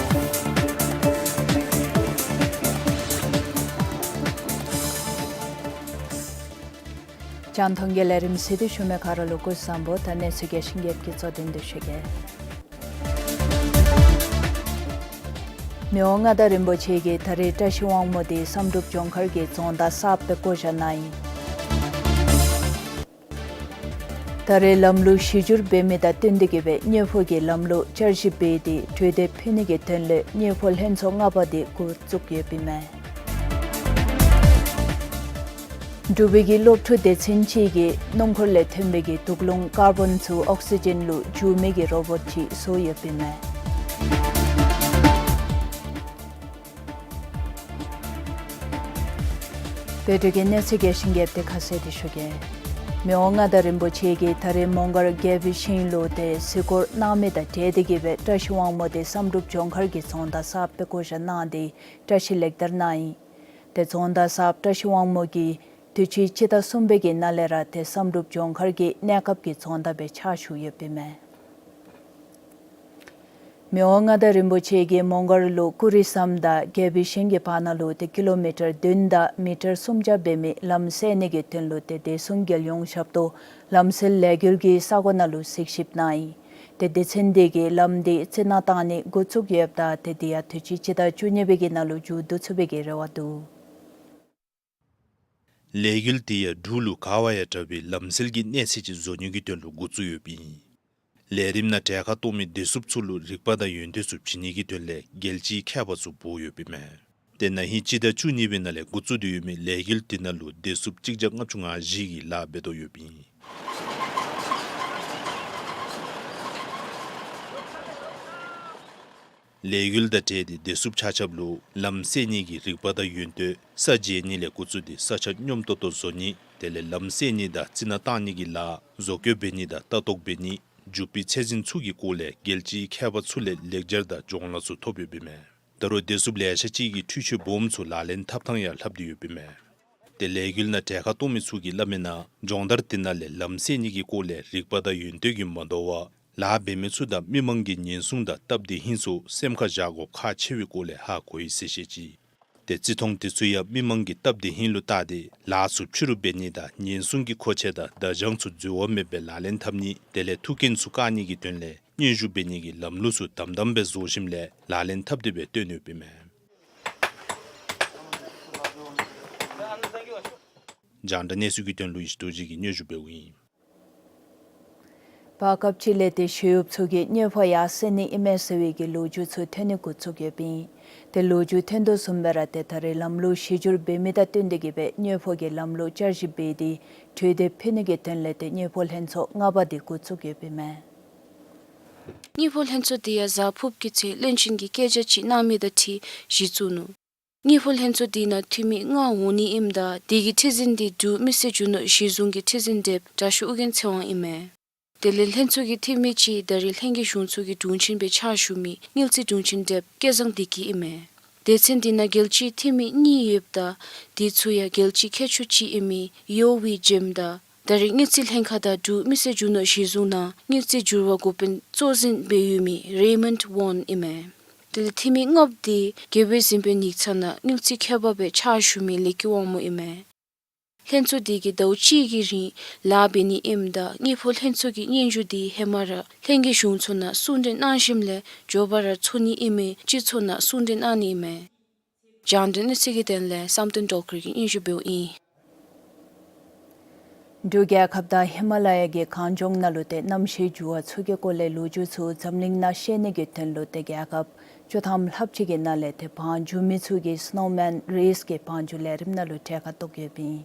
རྒྱང་མཐོང་གི་ལས་རིམ་གཟིགས་ཏེ་བཞུགས་མི་ག་ར་ལུ་སྐུ་གཟུགས་བཟང་པོ། ད་གནས་ཚུལ་རྒྱས་ཤིང་རྒྱསཔ་གི་གཙོ་དོན་འདི་ཞུ་གེ། མི་དབང་མངའ་བདག་རིན་པོ་ཆེ་གིས་ད་རེས་བཀྲ་ཤིས་དབང་མོ་འདི་བསམ་གྲུབ་ལྗོངས་མཁར་གྱི་རྫོང་བདག་གསརཔ་སྦེ་བསྐོ་བཞག་གནང་ཡི། ད་རེས་ལམ་ལུགས་གཞི་བསྒྱུར་འབད་མི་དང་བསྟུན་ཏེ་གིས་སྦེ་གཉེར་ཕོགས་ཀྱི་ལམ་ལུགས་བསྐྱར་ཞིབ་འབད་དེ་གྲོས་འདེབས་ཕུལ་ནི་གི་དོན་ལས་གཉེར་ཕོགས་ལྷན་ཚོགས་ལྔ་པ་འདི་འགོ་བཙུགས་ཡོདཔ་ཨིན་མས། འབྲུག་པའི་གི་སློབ་ཕྲུག་སྡེ་ཚན་ཅིག་གིས་སྣུམ་འཁོར་ལས་ཐོན་པའི་གི་དུག་རླུང་ཀར་བཱོན་ཚུ་ཨོག་སི་ཇེན་ལུ་འགྱུར་མི་གི་རོ་བོཊ་ཅིག་བཟོ་ཡོདཔ་ཨིན་མས། བོད་ཀྱི་གནས་ཚུལ་རྒྱས་ཤིང་རྒྱསཔ་འདི་ཁ་གསལ་འདི་ཞུ་གེ། མི་དབང་མངའ་བདག་རིན་པོ་ཆེ་གིས་ད་རེས་མོང་སྒར་རྒྱལ་པོའི་ཞིང་ལུ་ཏེ་གཟིགས་སྐོར་གནང་མི་དང་འབྲེལ་ཏེ་གིས་སྦེ་བཀྲ་ཤིས་དབང་མོ་འདི་བསམ་གྲུབ་ལྗོངས་མཁར་གྱི་རྫོང་བདག་གསརཔ་སྦེ་བསྐོ་བཞག་གནང་སྟེ་བཀྲ་ཤིས་ལེགས་དར་གནང་ཡི། ཏེ་རྫོང་བདག་གསརཔ་བཀྲ་ཤིས་དབང་མོ་གིས་དུས་ཅི་སྤྱི་ཟླ་གསུམ་པའི་གི་ནང་ལས་ར་ཏེ་བསམ་གྲུབ་ལྗོངས་མཁར་གྱི་གནས་སྐབས་ཀྱི་རྫོང་བདག་སྦེ་ཕྱག་ཞུ་ཡོདཔ་ཨིན་མས། མི་དབང་མངའ་བདག་རིན་པོ་ཆེ་གིས་མོང་སྒར་ལུ་ཀུ་རི་ཟམ་དང་རྒྱལ་པོའི་ཞིང་གི་བར་ན་ལུ་ཏེ་ཀི་ལོ་མི་ཊར་བདུན་དང་མི་ཊར་སུམ་བརྒྱ་འབད་མི་ལམ་བསལ་ནི་གི་དོན་ལུ་ཏེ་བདེ་སྲུང་རྒྱལ་ཡོངས་ཞབས་ཏོག་ལམ་སེལ་ལས་འགུལ་གྱི་ས་གོ་ནང་ལུ་གཟིགས་ཞིབ་གནང་ཡི། ཏེ་སྡེ་ཚན་འདི་གིས་ལམ་འདི་རྩི་ནག་བཏང་ནི་འགོ་བཙུགས་ཡོདཔ་ད་ཏེ་དེ་ཡང་དུས་ཅི་སྤྱི་ཟླ་བཅུ་གཉིས་པའི་གི་ནང་ལུ་མཇུག་བསྡུ་ཚུགས་པའི་གི་རེ་བ་འདུག། ལས་འགུལ་དེ་ཡང་འབྲུག་ལུ་ག་བ་ཡང་དྲག་པའི་ལམ་སེལ་གྱི་གནས་ཚད་ཅིག་བཟོ་ནི་གི་དོན་ལུ་འགོ་བཙུགས་ཡོདཔ་ཨིན། ལས་རིམ་ནང་གྲལ་ཁར་གཏོགས་མི་བདེ་སྲུངཔ་ཚུ་ལུ་རིག་པ་དང་ཡོན་ཏན་ཚུ་བྱིན་ནི་གི་དོན་ལས་རྒྱལ་སྤྱིའི་མཁས་པ་ཚུ་འབོ་ཡོདཔ་ཨིན་མས། ཏེ་ན་ཧིང་སྤྱི་ཟླ་བཅུ་གཉིས་པའི་ནང་ལས་འགོ་བཙུགས་ཏེ་ཡོད་མི་ལས་འགུལ་དེ་ནང་ལུ་བདེ་སྲུངཔ་གཅིག་བརྒྱ་ལྔ་བཅུ་ང་བཞི་གིས་ལཱ་འབད་དོ་ཡོདཔ་ཨིན། ལས་འགུལ་དང་འབྲེལ་ཏེ་བདེ་སྲུངཔ་ཆ་ཁྱབ་ལུ་ལམ་བསལ་ནི་གི་རིག་པ་དང་ཡོན་ཏན་ས་འཇལ་ནི་ལས་འགོ་བཙུགས་ཏེ་ས་ཆ་སྙོམས་ཏོག་ཏོ་བཟོ་ནི་དེ་ལས་ལམ་བསལ་ནི་དང་རྩི་ནག་བཏང་ནི་གི་ལཱ་བཟོ་བཀོད་འབད་ནི་དང་ལྟ་རྟོག་འབད་ནི་མགྱོགས་པའི་ཚད་འཛིན་ཚུ་གི་སྐོར་ལས་རྒྱལ་སྤྱིའི་མཁས་པ་ཚུ་ལས་ལེགས་སྦྱར་དང་སྦྱོང་ལཱ་ཚུ་ཐོབ་ཡོདཔ་ཨིན་མས། ད་རུང་བདེ་སྲུངཔ་ལེ་ཤ་ཅིག་གིས་འཕྲུལ་ཆས་སྦོམ་ཚུ་ལག་ལེན་འཐབ་ཐངས་ཡང་ལྷབ་སྟེ་ཡོདཔ་ཨིན་མས། ཏེ་ལས་འགུལ་ནང་གྲལ་ཁར་གཏོགས་མི་ཚུ་གིས་སླབ་མིའི་ནང་སྦྱོང་བརྡར་དེ་ནང་ལས་ལམ་བསལ་ནི་གི་སྐོར་ལས་རིག་པ་དང་ཡོན་ཏན་གྱིས་མ་དོ་བར་ལཱ་འབད་མི་ཚུ་དང་མི་མང་གི་ཉེན་སྲུང་དང་སྟབས་བདེ་ཧིང་ཚུ་སེམས་ཁར་བཞག་དགོཔ་ཁག་ཆེ་བའི་སྐོར་ལས་ཧ་གོ་ཡི་ཟེར་བཤད་ཅི། ཏེ་བརྩི་མཐོང་དེ་ཚུ་ཡང་མི་མང་གི་སྟབས་བདེ་ཧིང་ལུ་བལྟ་སྟེ་ལཱ་ཚུ་ཕྱི་རུ་འབད་ནི་དང་ཉེན་སྲུང་གི་མཁོ་ཆས་དང་བརྡ་བྱང་ཚུ་འཛོལ་བ་མེད་པའི་ལག་ལེན་འཐབ་ནི་དེ་ལས་ཐུག་རྐྱེན་ཚུ་བཀག་ནི་གི་དོན་ལས་སྙན་ཞུ་འབད་ནི་གི་ལམ་ལུགས་ཚུ་དམ་དམ་སྦེ་བཟོ་ཞིནམ་ལས་ལག་ལེན་འཐབ་སྟེ་སྦེ་སྟོན་ཡོདཔ་ཨིན་མས། རྒྱང་བསྒྲགས་གནས་ཚུལ་གྱི་དོན་ལུ་ཡེ་ཤེས་རྡོ་རྗེ་གིས་སྙན་ཞུ་འབདཝ་ཨིན། བར་སྐབས་ཅིག་ལས་ཏེ་ཞི་གཡོགཔ་ཚུ་གིས་གཉེར་ཕོགས་ཡར་སེང་ནི་ཨིན་མས་ཟེར་བའི་གི་ལོ་རྒྱུས་ཚུ་ཐོན་ནི་འགོ་བཙུགས་ཡོདཔ་ཨིན། ཏེ་ལོ་རྒྱུས་ཐོན་དོ་བཟུམ་སྦེ་ར་ཏེ་ད་རེས་ལམ་ལུགས་གཞི་བསྒྱུར་འབད་མི་དང་བསྟུན་ཏེ་གིས་སྦེ་གཉེར་ཕོགས་ཀྱི་ལམ་ལུགས་བསྐྱར་ཞིབ་འབད་དེ་གྲོས་འདེབས་ཕུལ་ནི་གི་དོན་ལས་ཏེ་གཉེར་ཕོགས་ལྷན་ཚོགས་ལྔ་པ་འདི་འགོ་བཙུགས་ཡོདཔ་ཨིན་མས། གཉེར་ཕོགས་ལྷན་ཚོགས་འདི་ཡང་གཟའ་ཕུརཔ་གི་ཚེ་བློན་ཆེན་གྱིས་བཀའ་རྒྱ་ཅིག་གནང་མི་དང་འཁྲིལ་གཞི་བཙུགས་ནུག། གཉེར་ཕོགས་ལྷན་ཚོགས་འདི་ནང་འཐུས་མི་ལྔ་འོང་ནི་ཨིནམ་ད་དེ་གི་ཁྲི་འཛིན་འདི་འབྲུག་མི་སེར་རྒྱུ་ནོར་གཞི་བཟུང་གི་ཁྲི་འཛིན་ལྡེབ་དྲག་ཤོས་ཨོ་རྒྱན་ཚེ་དབང་ཨིན་མས། དེ་ལས་ལྷན་ཚོགས་ཀྱི་འཐུས་མི་ཅིག་ད་རེས་ལྷན་རྒྱས་གཞུང་ཚོགས་ཀྱི་དྲུང་ཆེན་སྦེ་ཕྱག་ཞུ་མི་དངུལ་རྩིས་དྲུང་ཆེན་ལྡེབ་སྐལ་བཟང་བདེ་སྐྱིད་ཨིན་མས། སྡེ་ཚན་འདི་ནང་རྒྱལ་སྤྱིའི་འཐུས་མི་གཉིས་ཡོདཔ་ད་དེ་ཚུ་ཡང་རྒྱལ་སྤྱིའི་མཁས་མཆོག་ཅིག་ཨིན་མི་ཡོ་ཝི་ཇེམ་དང་ད་རེས་དངུལ་རྩིས་ལྷན་ཁག་དང་འབྲུག་མི་སེར་རྒྱུ་ནོར་གཞི་བཟུང་ནང་དངུལ་རྩིས་འགྱུར་བ་འགོ་དཔོན་གཙོ་འཛིན་སྦེ་ཡོད་མི་རེ་མཱོནཌ་ཝོན་ཨིན་མས། དེ་ལས་འཐུས་མི་ལྔ་པོ་འདི་རྒྱལ་པོའི་གཟིམ་དཔོན་ཡིག་ཚང་ནང་དངུལ་རྩིས་མཁས་པ་སྦེ་ཕྱག་ཞུ་མི་ལེགས་སྐྱིད་དབང་མོ་ཨིན་མས། ལྷན་ཚོགས་འདི་གིས་ཟླཝ་གཅིག་གི་རིང་ལཱ་འབད་ནི་ཨིནམ་ད་གཉེར་ཕོགས་ལྷན་ཚོགས་ཀྱི་སྙན་ཞུ་འདི་ཧེ་མ་ར་ལྷན་རྒྱས་གཞུང་ཚོགས་ནང་གསུང་གྲོས་གནང་ཞིནམ་ལས་མགྱོགས་པ་ར་ཚོགས་ནི་ཨིན་མི་སྤྱི་ཚོགས་ནང་གསུང་གྲོས་གནང་ནི་ཨིན་མས། རྒྱང་བསྒྲགས་གནས་ཚུལ་གྱི་དོན་ལས་བསམ་གཏན་སྒྲོལ་དཀར་གྱིས་སྙན་ཞུ་འབདཝ་ཨིན། འབྲུག་རྒྱལ་ཁབ་དང་ཧི་མ་ལ་ཡ་གི་གངས་ལྗོངས་ནང་ལུ་ཏེ་གནམ་གཤིས་འགྱུར་བ་ཚུ་གི་སྐོར་ལས་ལོ་རྒྱུས་ཚུ་འཛམ་གླིང་ནང་ཤེས་ནི་གི་དོན་ལུ་ཏེ་རྒྱལ་ཁབ་བཅུ་ཐམ་ལྷགཔ་ཅིག་གི་ནང་ལས་ཏེ་བང་རྒྱུག་མི་ཚུ་གིས་སི་ནོ་མཱན་རེསི་གི་བང་རྒྱུག་ལས་རིམ་ནང་ལུ་གྲལ་ཁར་གཏོགས་ཡོདཔ་ཨིན།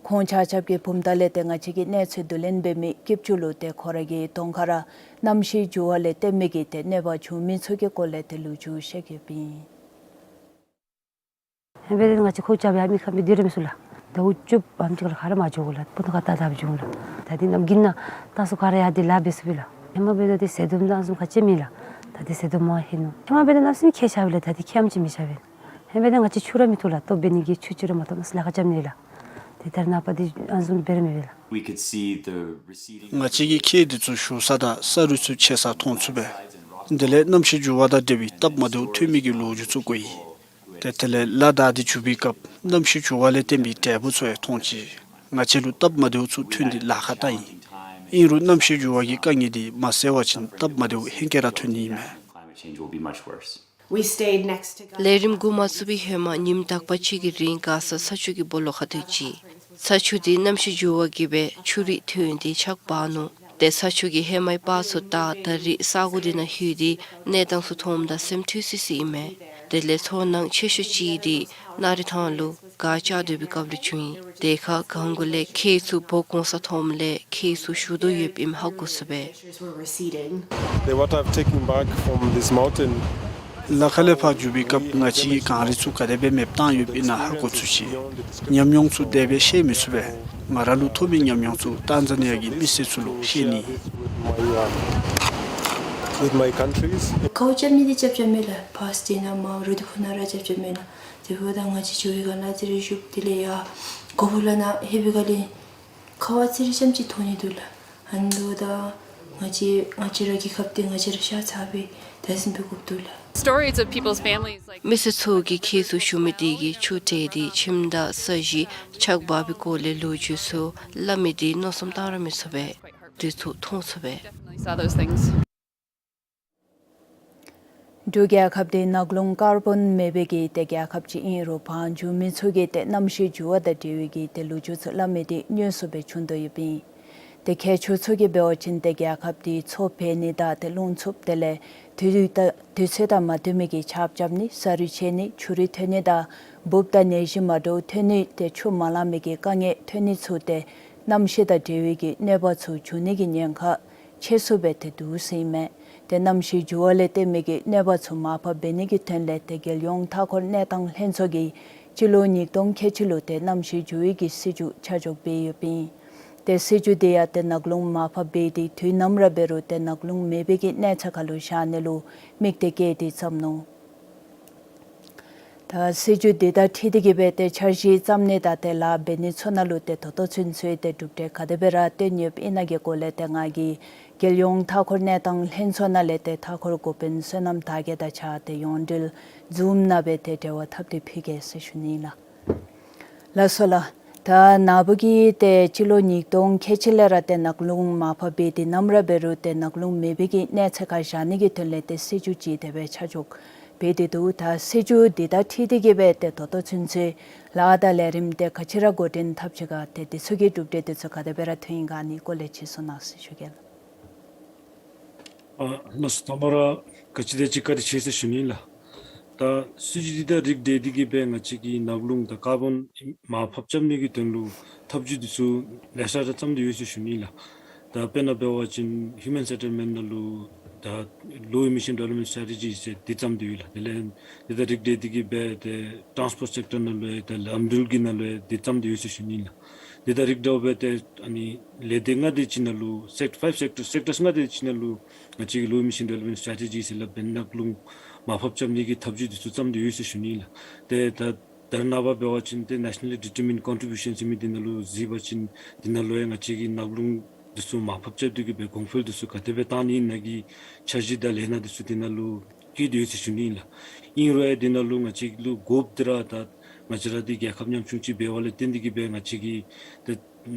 ཁོང་ཆ་ཁྱབ་ཀྱི་བུམ་ཐང་ལས་ཏེ་ང་བཅས་ཀྱི་གནས་ཚུལ་བསྡུ་ལེན་འབད་མི་སྐྱིདཔ་ཅུང་ལུ་ཏེ་ཁོ་ར་གི་གདོང་ཁར་ར་གནམ་གཤིས་འགྱུར་བ་ལས་བརྟེན་མི་གི་ཏེ་གནོད་པ་བྱུང་མི་ཚུ་གི་སྐོར་ལས་ཏེ་ལོ་རྒྱུས་བཤད་ཡོདཔ་ཨིན། ཧེ་མ་འབད་ང་བཅས་ཁོ་ཆ་ཁྱབ་ཡང་མི་ཁ་མི་བདེ་ར་མི་ཚུ་ལགས། ད་འུ་ཅུ་ཨམ་ཅིག་ལུ་ཁ་ར་མ་འགྱོ་དགོ་ལགས། སྤུ་ན་ཁ་ད་ད་འབྱུང་ལགས། ད་འདི་གནམ་དགུན་ནང་ད་སུ་ཁ་ར་ཡང་འདི་ལཱ་འབད་ཚུགས་པས་ལགས། ཧེ་མ་འབད་ད་འདི་ཟད་འཐུང་ད་ཨ་བཟུམ་ག་ཅི་མེད་ལགས། ད་འདི་ཟད་འཐུང་མ་ཧེ་ནུག། ཧེ་མ་འབད་ད་གནམ་སེང་ཁྱེག་ཤ་བས་ལགས། ད་འདི་ཁྱེག་ཨམ་ཅིག་མི་ཤ་བས། ཧེ་མ་འབད་ད་ང་བཅས་ཆུ་ར་མི་འཐུང་ལགས། ལྟོ་འབད་ནི་གི་ཆུ་ཅིག་ར་མ་ཐོབ། ཨ་ཙི་ལཱ་ཁག་རྐྱབ་ནི་ལགས། དེ་ལྟར་ནངས་པ་འདི་ཨ་བཟུམ་འབད་ར་མི་འབད་ལགས། We could see the receding ང་བཅས་ཀྱིས་ཁྱེག་འདི་ཚུ་ཞུ་ས་དང་ས་རུད་ཚུ་ཆད་ས་མཐོང་ཚུགས་པས། དེ་ལས་གནམ་གཤིས་འགྱུར་བ་དང་འབྲེལ་བའི་སྟབས་མ་བདེཝ་ཐོན་མི་གི་ལོ་རྒྱུས་ཚུ་གོ་ཡི། ཏེ་དེ་ལས་ལ་དྭགས་འདི་འགྱོ་བའི་སྐབས་གནམ་གཤིས་འགྱུར་བ་ལས་བརྟེན་པའི་འབྲས་བུ་ཚུ་ཡང་མཐོང་ཅི། ང་བཅས་ལུ་སྟབས་མ་བདེཝ་ཚུ་ཐོན་ཏེ་ལཱ་ཁག་བཏང་ཡི། ཨིན་རུང་གནམ་གཤིས་འགྱུར་བ་གི་དཀའ་ངལ་འདི་མ་སེལ་བ་ཅིན་སྟབས་མ་བདེཝ་ཧེང་སྐལ་ར་ཐོན་ནི་ཨིན་མས། We stayed next to ལས་རིམ་འགོ་མ་བཙུགས་པའི་ཧེ་མ་ཉིནམ་དག་པ་ཅིག་གི་རིང་མགར་ས་ས་ཆུ་གི་སྦོ་ལོགས་ཁར་སྡོད་ཅི། ས་ཆུ་འདི་གནམ་གཤིས་འགྱུར་བ་གིས་སྦེ་ཆུ་རུད་ཐོན་ཏེ་ཆག་འབག་ནུག། ཏེ་ས་ཆུ་གིས་ཧེ་མའི་པར་ཚུ་དག་ད་རིས་ས་གོ་འདི་ནང་ལྷོད་དེ་གནས་སྟངས་ཚུ་མཐོངམ་ད་སེམས་འཁྲུལ་སི་སི་ཨིན་མས། དེ་ལས་ཚོར་སྣང་ཆེ་ཤོས་ཅིག་འདི་ན་རི་ཐང་ལུ་གར་བཅར་སྡོད་པའི་སྐབས་ལུ་བྱུང་ཡི། དེ་ཁར་གངས་གུ་ལས་ཁྱེག་ཚུ་འབོ་གོང་ས་མཐོངམ་ལས་ཁྱེག་ཚུ་ཞུ་དོ་ཡོདཔ་ཨིནམ་ཧ་གོ་ཚུགས་པས། They, what I've taken back from this mountain ལ་ཁ་ལས་ཕར་འགྱོ་བའི་སྐབས་ང་བཅས་ཀྱིས་གངས་རི་ཚུ་ག་དེ་སྦེ་མེདཔ་བཏང་ཡོདཔ་ཨིན་ན་ཧ་གོ་ཚུགས་ཅི། ཉམས་མྱོང་ཚུ་དེ་སྦེ་བཤད་མི་ཚུགས་པས། ང་ར་ལུ་ཐོབ་པའི་ཉམས་མྱོང་ཚུ་ཊཱན་ཛ་ནི་ཡ་གི་མི་སེར་ཚུ་ལུ་བཤད་ནི། With my, uh, with my countries. ཁཝ་རྐྱབ་ནི་འདི་རྐྱབ་རྐྱབ་མེད་ལགས། ཕར་སྟེང་ནང་མར་རུ་དུ་ཁོ་ན་ར་རྐྱབ་རྐྱབ་མེད་ལགས། དེ་འབདཝ་ད་ང་བཅས་འགྱོ་བའི་སྒང་ལས་ཨ་ཙི་རེ་བཞུགས། དེ་ལས་ཡར་གོ་ཕུ་ལ་ནང་ལྷོད་པའི་སྒང་ལས་ཁཝ་ཨ་ཙི་རེ་ཙམ་ཅིག་མཐོང་ནི་འདུག་ལགས། ཨ་ནི་འབདཝ་ད་ང་བཅས་ང་བཅས་ར་རྒྱལ་ཁབ་འདི་ང་བཅས་ར་ཤ་ཚ་སྦེ་དེ་བཟུམ་སྦེ་དགོཔ་འདུག་ལགས། Stories of people's families, like མི་སེར་ཚུ་གིས་ཁྱེག་ཚུ་ཞུ་མི་དེ་གིས་ཆུ་ཏེ་དེ་ཁྱིམ་དང་ས་གཞི་ཆག་འབག་པའི་སྐོར་ལས་ལོ་རྒྱུས་ཚུ་སླབ་མི་དེ་མནོ་བསམ་བཏང་ར་མི་ཚུགས་པས། དེ་ཚུ་མཐོང་ཚུགས་པས། Definitely saw those things. འབྲུག་རྒྱལ་ཁབ་འདི་ནག་རླུང་ཀར་བོན་མེད་པའི་གི་ཏེ་རྒྱལ་ཁབ་ཅིག་ཨིན་རུང་བང་རྒྱུག་མི་ཚུ་གིས་ཏེ་གནམ་གཤིས་འགྱུར་བ་དང་འབྲེལ་བའི་གི་ཏེ་ལོ་རྒྱུས་ཚུ་སླབ་མི་དེ་དངོས་སུ་སྦེ་བྱུང་དོ་ཡོདཔ་ཨིན། ཏེ་མཁས་མཆོག་ཚུ་གིས་འབད་བ་ཅིན་ཏེ་རྒྱལ་ཁབ་འདི་མཚོ་འབད་ནི་དང་ཏེ་རླུང་འཚུབ་དེ་ལས་དུས་དང་དུས་ཚོད་དང་མ་བསྟུན་མི་གི་ཆརཔ་རྐྱབ་ནི་ས་རུད་ཆད་ནི་ཆུ་རུད་ཐོན་ནི་དང་འབུཔ་དང་ནད་གཞི་མ་འདྲཝ་ཐོན་ནི་ཏེ་ཆུ་མ་ལང་མི་གི་དཀའ་ངལ་ཐོན་ནི་ཚུ་ཏེ་གནམ་གཤིས་དང་འབྲེལ་བའི་གི་གནོད་པ་ཚུ་འབྱུང་ནི་གི་ཉེན་ཁ་ཆེ་སུ་སྦེ་ཏེ་འདུག་ཟེར་ཨིན་མས། ཏེ་གནམ་གཤིས་འགྱུར་བ་ལས་བརྟེན་མི་གི་གནོད་པ་ཚུ་མར་ཕབ་འབད་ནི་གི་དོན་ལས་ཏེ་རྒྱལ་ཡོངས་མཐའ་འཁོར་གནས་སྟངས་ལྷན་ཚོགས་ཀྱིས་སྤྱི་ལོ་ཉིས་སྟོང་ཁལ་གཅིག་ལུ་ཏེ་གནམ་གཤིས་འགྱུར་བའི་གི་སྲིད་བྱུས་ཆ་འཇོག་འབད་ཡོདཔ་ཨིན། ཏེ་སྲིད་བྱུས་དེ་ཡང་ཏེ་ནག་རླུང་མར་ཕབ་འབད་དེ་དུས་ནམ་ར་འབད་རུང་ཏེ་ནག་རླུང་མེད་པའི་གི་གནས་ཚད་ཁར་ལུ་བཞག་ནི་ལུ་དམིགས་ཏེ་བཀོད་དེ་བརྩམས་ནུག། ད་སྲིད་བྱུས་འདི་དང་འཁྲིལ་ཏེ་གིས་སྦེ་ཏེ་འཆར་གཞི་བརྩམ་ནི་དང་ཏེ་ལཱ་འབད་ནི་ཚུ་ནང་ལུ་ཏེ་ད་ལྟོ་ཚུན་ཚོད་ཏེ་གྲུབ་འབྲས་ག་དེ་སྦེ་ར་བཏོན་ཡོདཔ་ཨིན་ན་གི་སྐོར་ལས་ཏེ་ང་གིས་རྒྱལ་ཡོངས་མཐའ་འཁོར་གནས་སྟངས་ལྷན་ཚོགས་ནང་ལས་ཏེ་མཐའ་འཁོར་འགོ་དཔོན་བསོད་ནམས་དར་རྒྱས་དང་གཅིག་ཁར་ཏེ་ཡོངས་འབྲེལ་ཛུམ་ནང་སྦེ་ཏེ་འབྲེལ་བ་འཐབ་སྟེ་ཕུལ་གེ་ཟེར་ཞུ་ནི་ལགས། ལགས་སོ་ལགས། ད་ནཱ་བུ་གིས་ཏེ་སྤྱི་ལོ་ཉིས་སྟོང་ཁལ་གཅིག་ལས་ར་ཏེ་ནག་རླུང་མར་ཕབ་འབད་དེ་ནམ་ར་འབད་རུང་ཏེ་ནག་རླུང་མེད་པའི་གི་གནས་ཚད་ཁར་བཞག་ནི་གི་དོན་ལས་ཏེ་སྲིད་བྱུས་ཅིག་དེ་སྦེ་ཆ་འཇོག་འབད་དེ་འདུག། ད་སྲིད་བྱུས་འདི་དང་འཁྲིལ་ཏེ་གིས་སྦེ་ཏེ་ད་ལྟོ་ཚུན་ཚོད་ལཱ་དང་ལས་རིམ་ཏེ་ག་ཅི་ར་འགོ་འདྲེན་འཐབ་ཅི་ག་ཏེ་འདི་ཚུ་གི་གྲུབ་འབྲས་འདི་ཚུ་ག་དེ་སྦེ་ར་ཐོན་ཡི་ག་ནི་སྐོར་ལས་ཅིག་གསུང་གནང་ཟེར་ཞུ་གེ་ལགས། ཨ་ལགས་སོ། ཐ་མ་ར་ག་ཅི་དེ་ཅིག་བཀའ་དྲིན་ཆེ་ཟེར་ཞུ་ནི་ལགས། ད་སྲིད་བྱུས་འདི་དང་རིགས་འབྲེལ་ཏེ་གིས་སྦེ་ང་བཅས་ཀྱིས་ནག་རླུང་དང་ཀར་བོན་མར་ཕབ་རྐྱབ་ནི་གི་དོན་ལུ་ཐབས་བྱུས་འདི་ཚུ་ལེ་ཤ་ར་བརྩམས་ཏེ་ཡོད་ཟེར་ཞུ་ནི་ལགས། ད་དཔེར་ན་འབད་བ་ཅིན་ཧིའུ་མཱན་སེ་ཊལ་མེནཊ་ནང་ལུ་ད་ལོ་ཨི་མི་ཤཱན་ཌི་ཝེ་ལོབ་མེནཊ་སི་ཊེ་རེ་ཇི་ཟེར་འདི་བརྩམས་ཏེ་ཡོད་ལགས། དེ་ལས་འདི་དང་རིགས་འབྲེལ་ཏེ་གིས་སྦེ་ཏེ་ཊཱནསི་པོཊ་སེཀ་ཊར་ནང་ལུ་ཡང་ཏེ་ལམ་འགྲུལ་གྱི་ནང་ལུ་ཡང་འདི་བརྩམས་ཏེ་ཡོད་ཟེར་ཞུ་ནི་ལགས། འདི་དང་རིགས་འདྲཝ་སྦེ་ཏེ་ཨ་ནི་ལས་སྡེ་ལྔ་དེ་ཅིག་ནང་ལུ་སེཀ་ཕའིབ་སེཀ་ཊར་སེཀ་ཊར་ལྔ་དེ་ཅིག་ནང་ལུ་ང་བཅས་ཀྱིས་ལོ་ཨི་མི་ཤཱན་ཌི་ཝེ་ལོབ་མེནཊ་སི་ཊེ་རེ་ཇི་ཟེར་སླབ་པའི་ནག་རླུང་མར་ཕབ་རྐྱབ་ནི་གི་ཐབས་བྱུས་འདི་ཚུ་བརྩམས་ཏེ་ཡོད་ཟེར་ཞུ་ནི་ལགས། ཏེ་ད་ད་རེས་ནངས་པ་འབད་བ་ཅིན་ཏེ་ནེ་ཤ་ནལ་ལི་ཌི་ཊར་མིནཌ་ཀོན་ཊི་བིའུ་ཤཱན་ཟེར་མི་འདི་ནང་ལུ་གཟིགས་པ་ཅིན་འདི་ནང་ལུ་ཡང་ང་བཅས་ཀྱིས་ནག་རླུང་འདི་ཚུ་མར་ཕབ་རྐྱབ་སྟེ་གིས་སྦེ་གོང་འཕེལ་འདི་ཚུ་ག་དེ་སྦེ་བཏང་ནི་ཨིན་ན་གི་འཆར་གཞི་དང་ལས་སྣ་འདི་ཚུ་འདི་ནང་ལུ་བཀོད་དེ་ཡོད་ཟེར་ཞུ་ནི་ཨིན་ལགས། ཨིན་རུང་ཡང་འདི་ནང་ལུ་ང་བཅས་ལུ་དགོཔ་འདི་ར་ད་ང་བཅས་ར་འདི་རྒྱལ་ཁབ་ཉམ་ཆུང་ཅིག་འབད་བ་ལས་བརྟེན་ཏེ་གིས་སྦེ་ང་བཅས་ཀྱིས་ཏེ་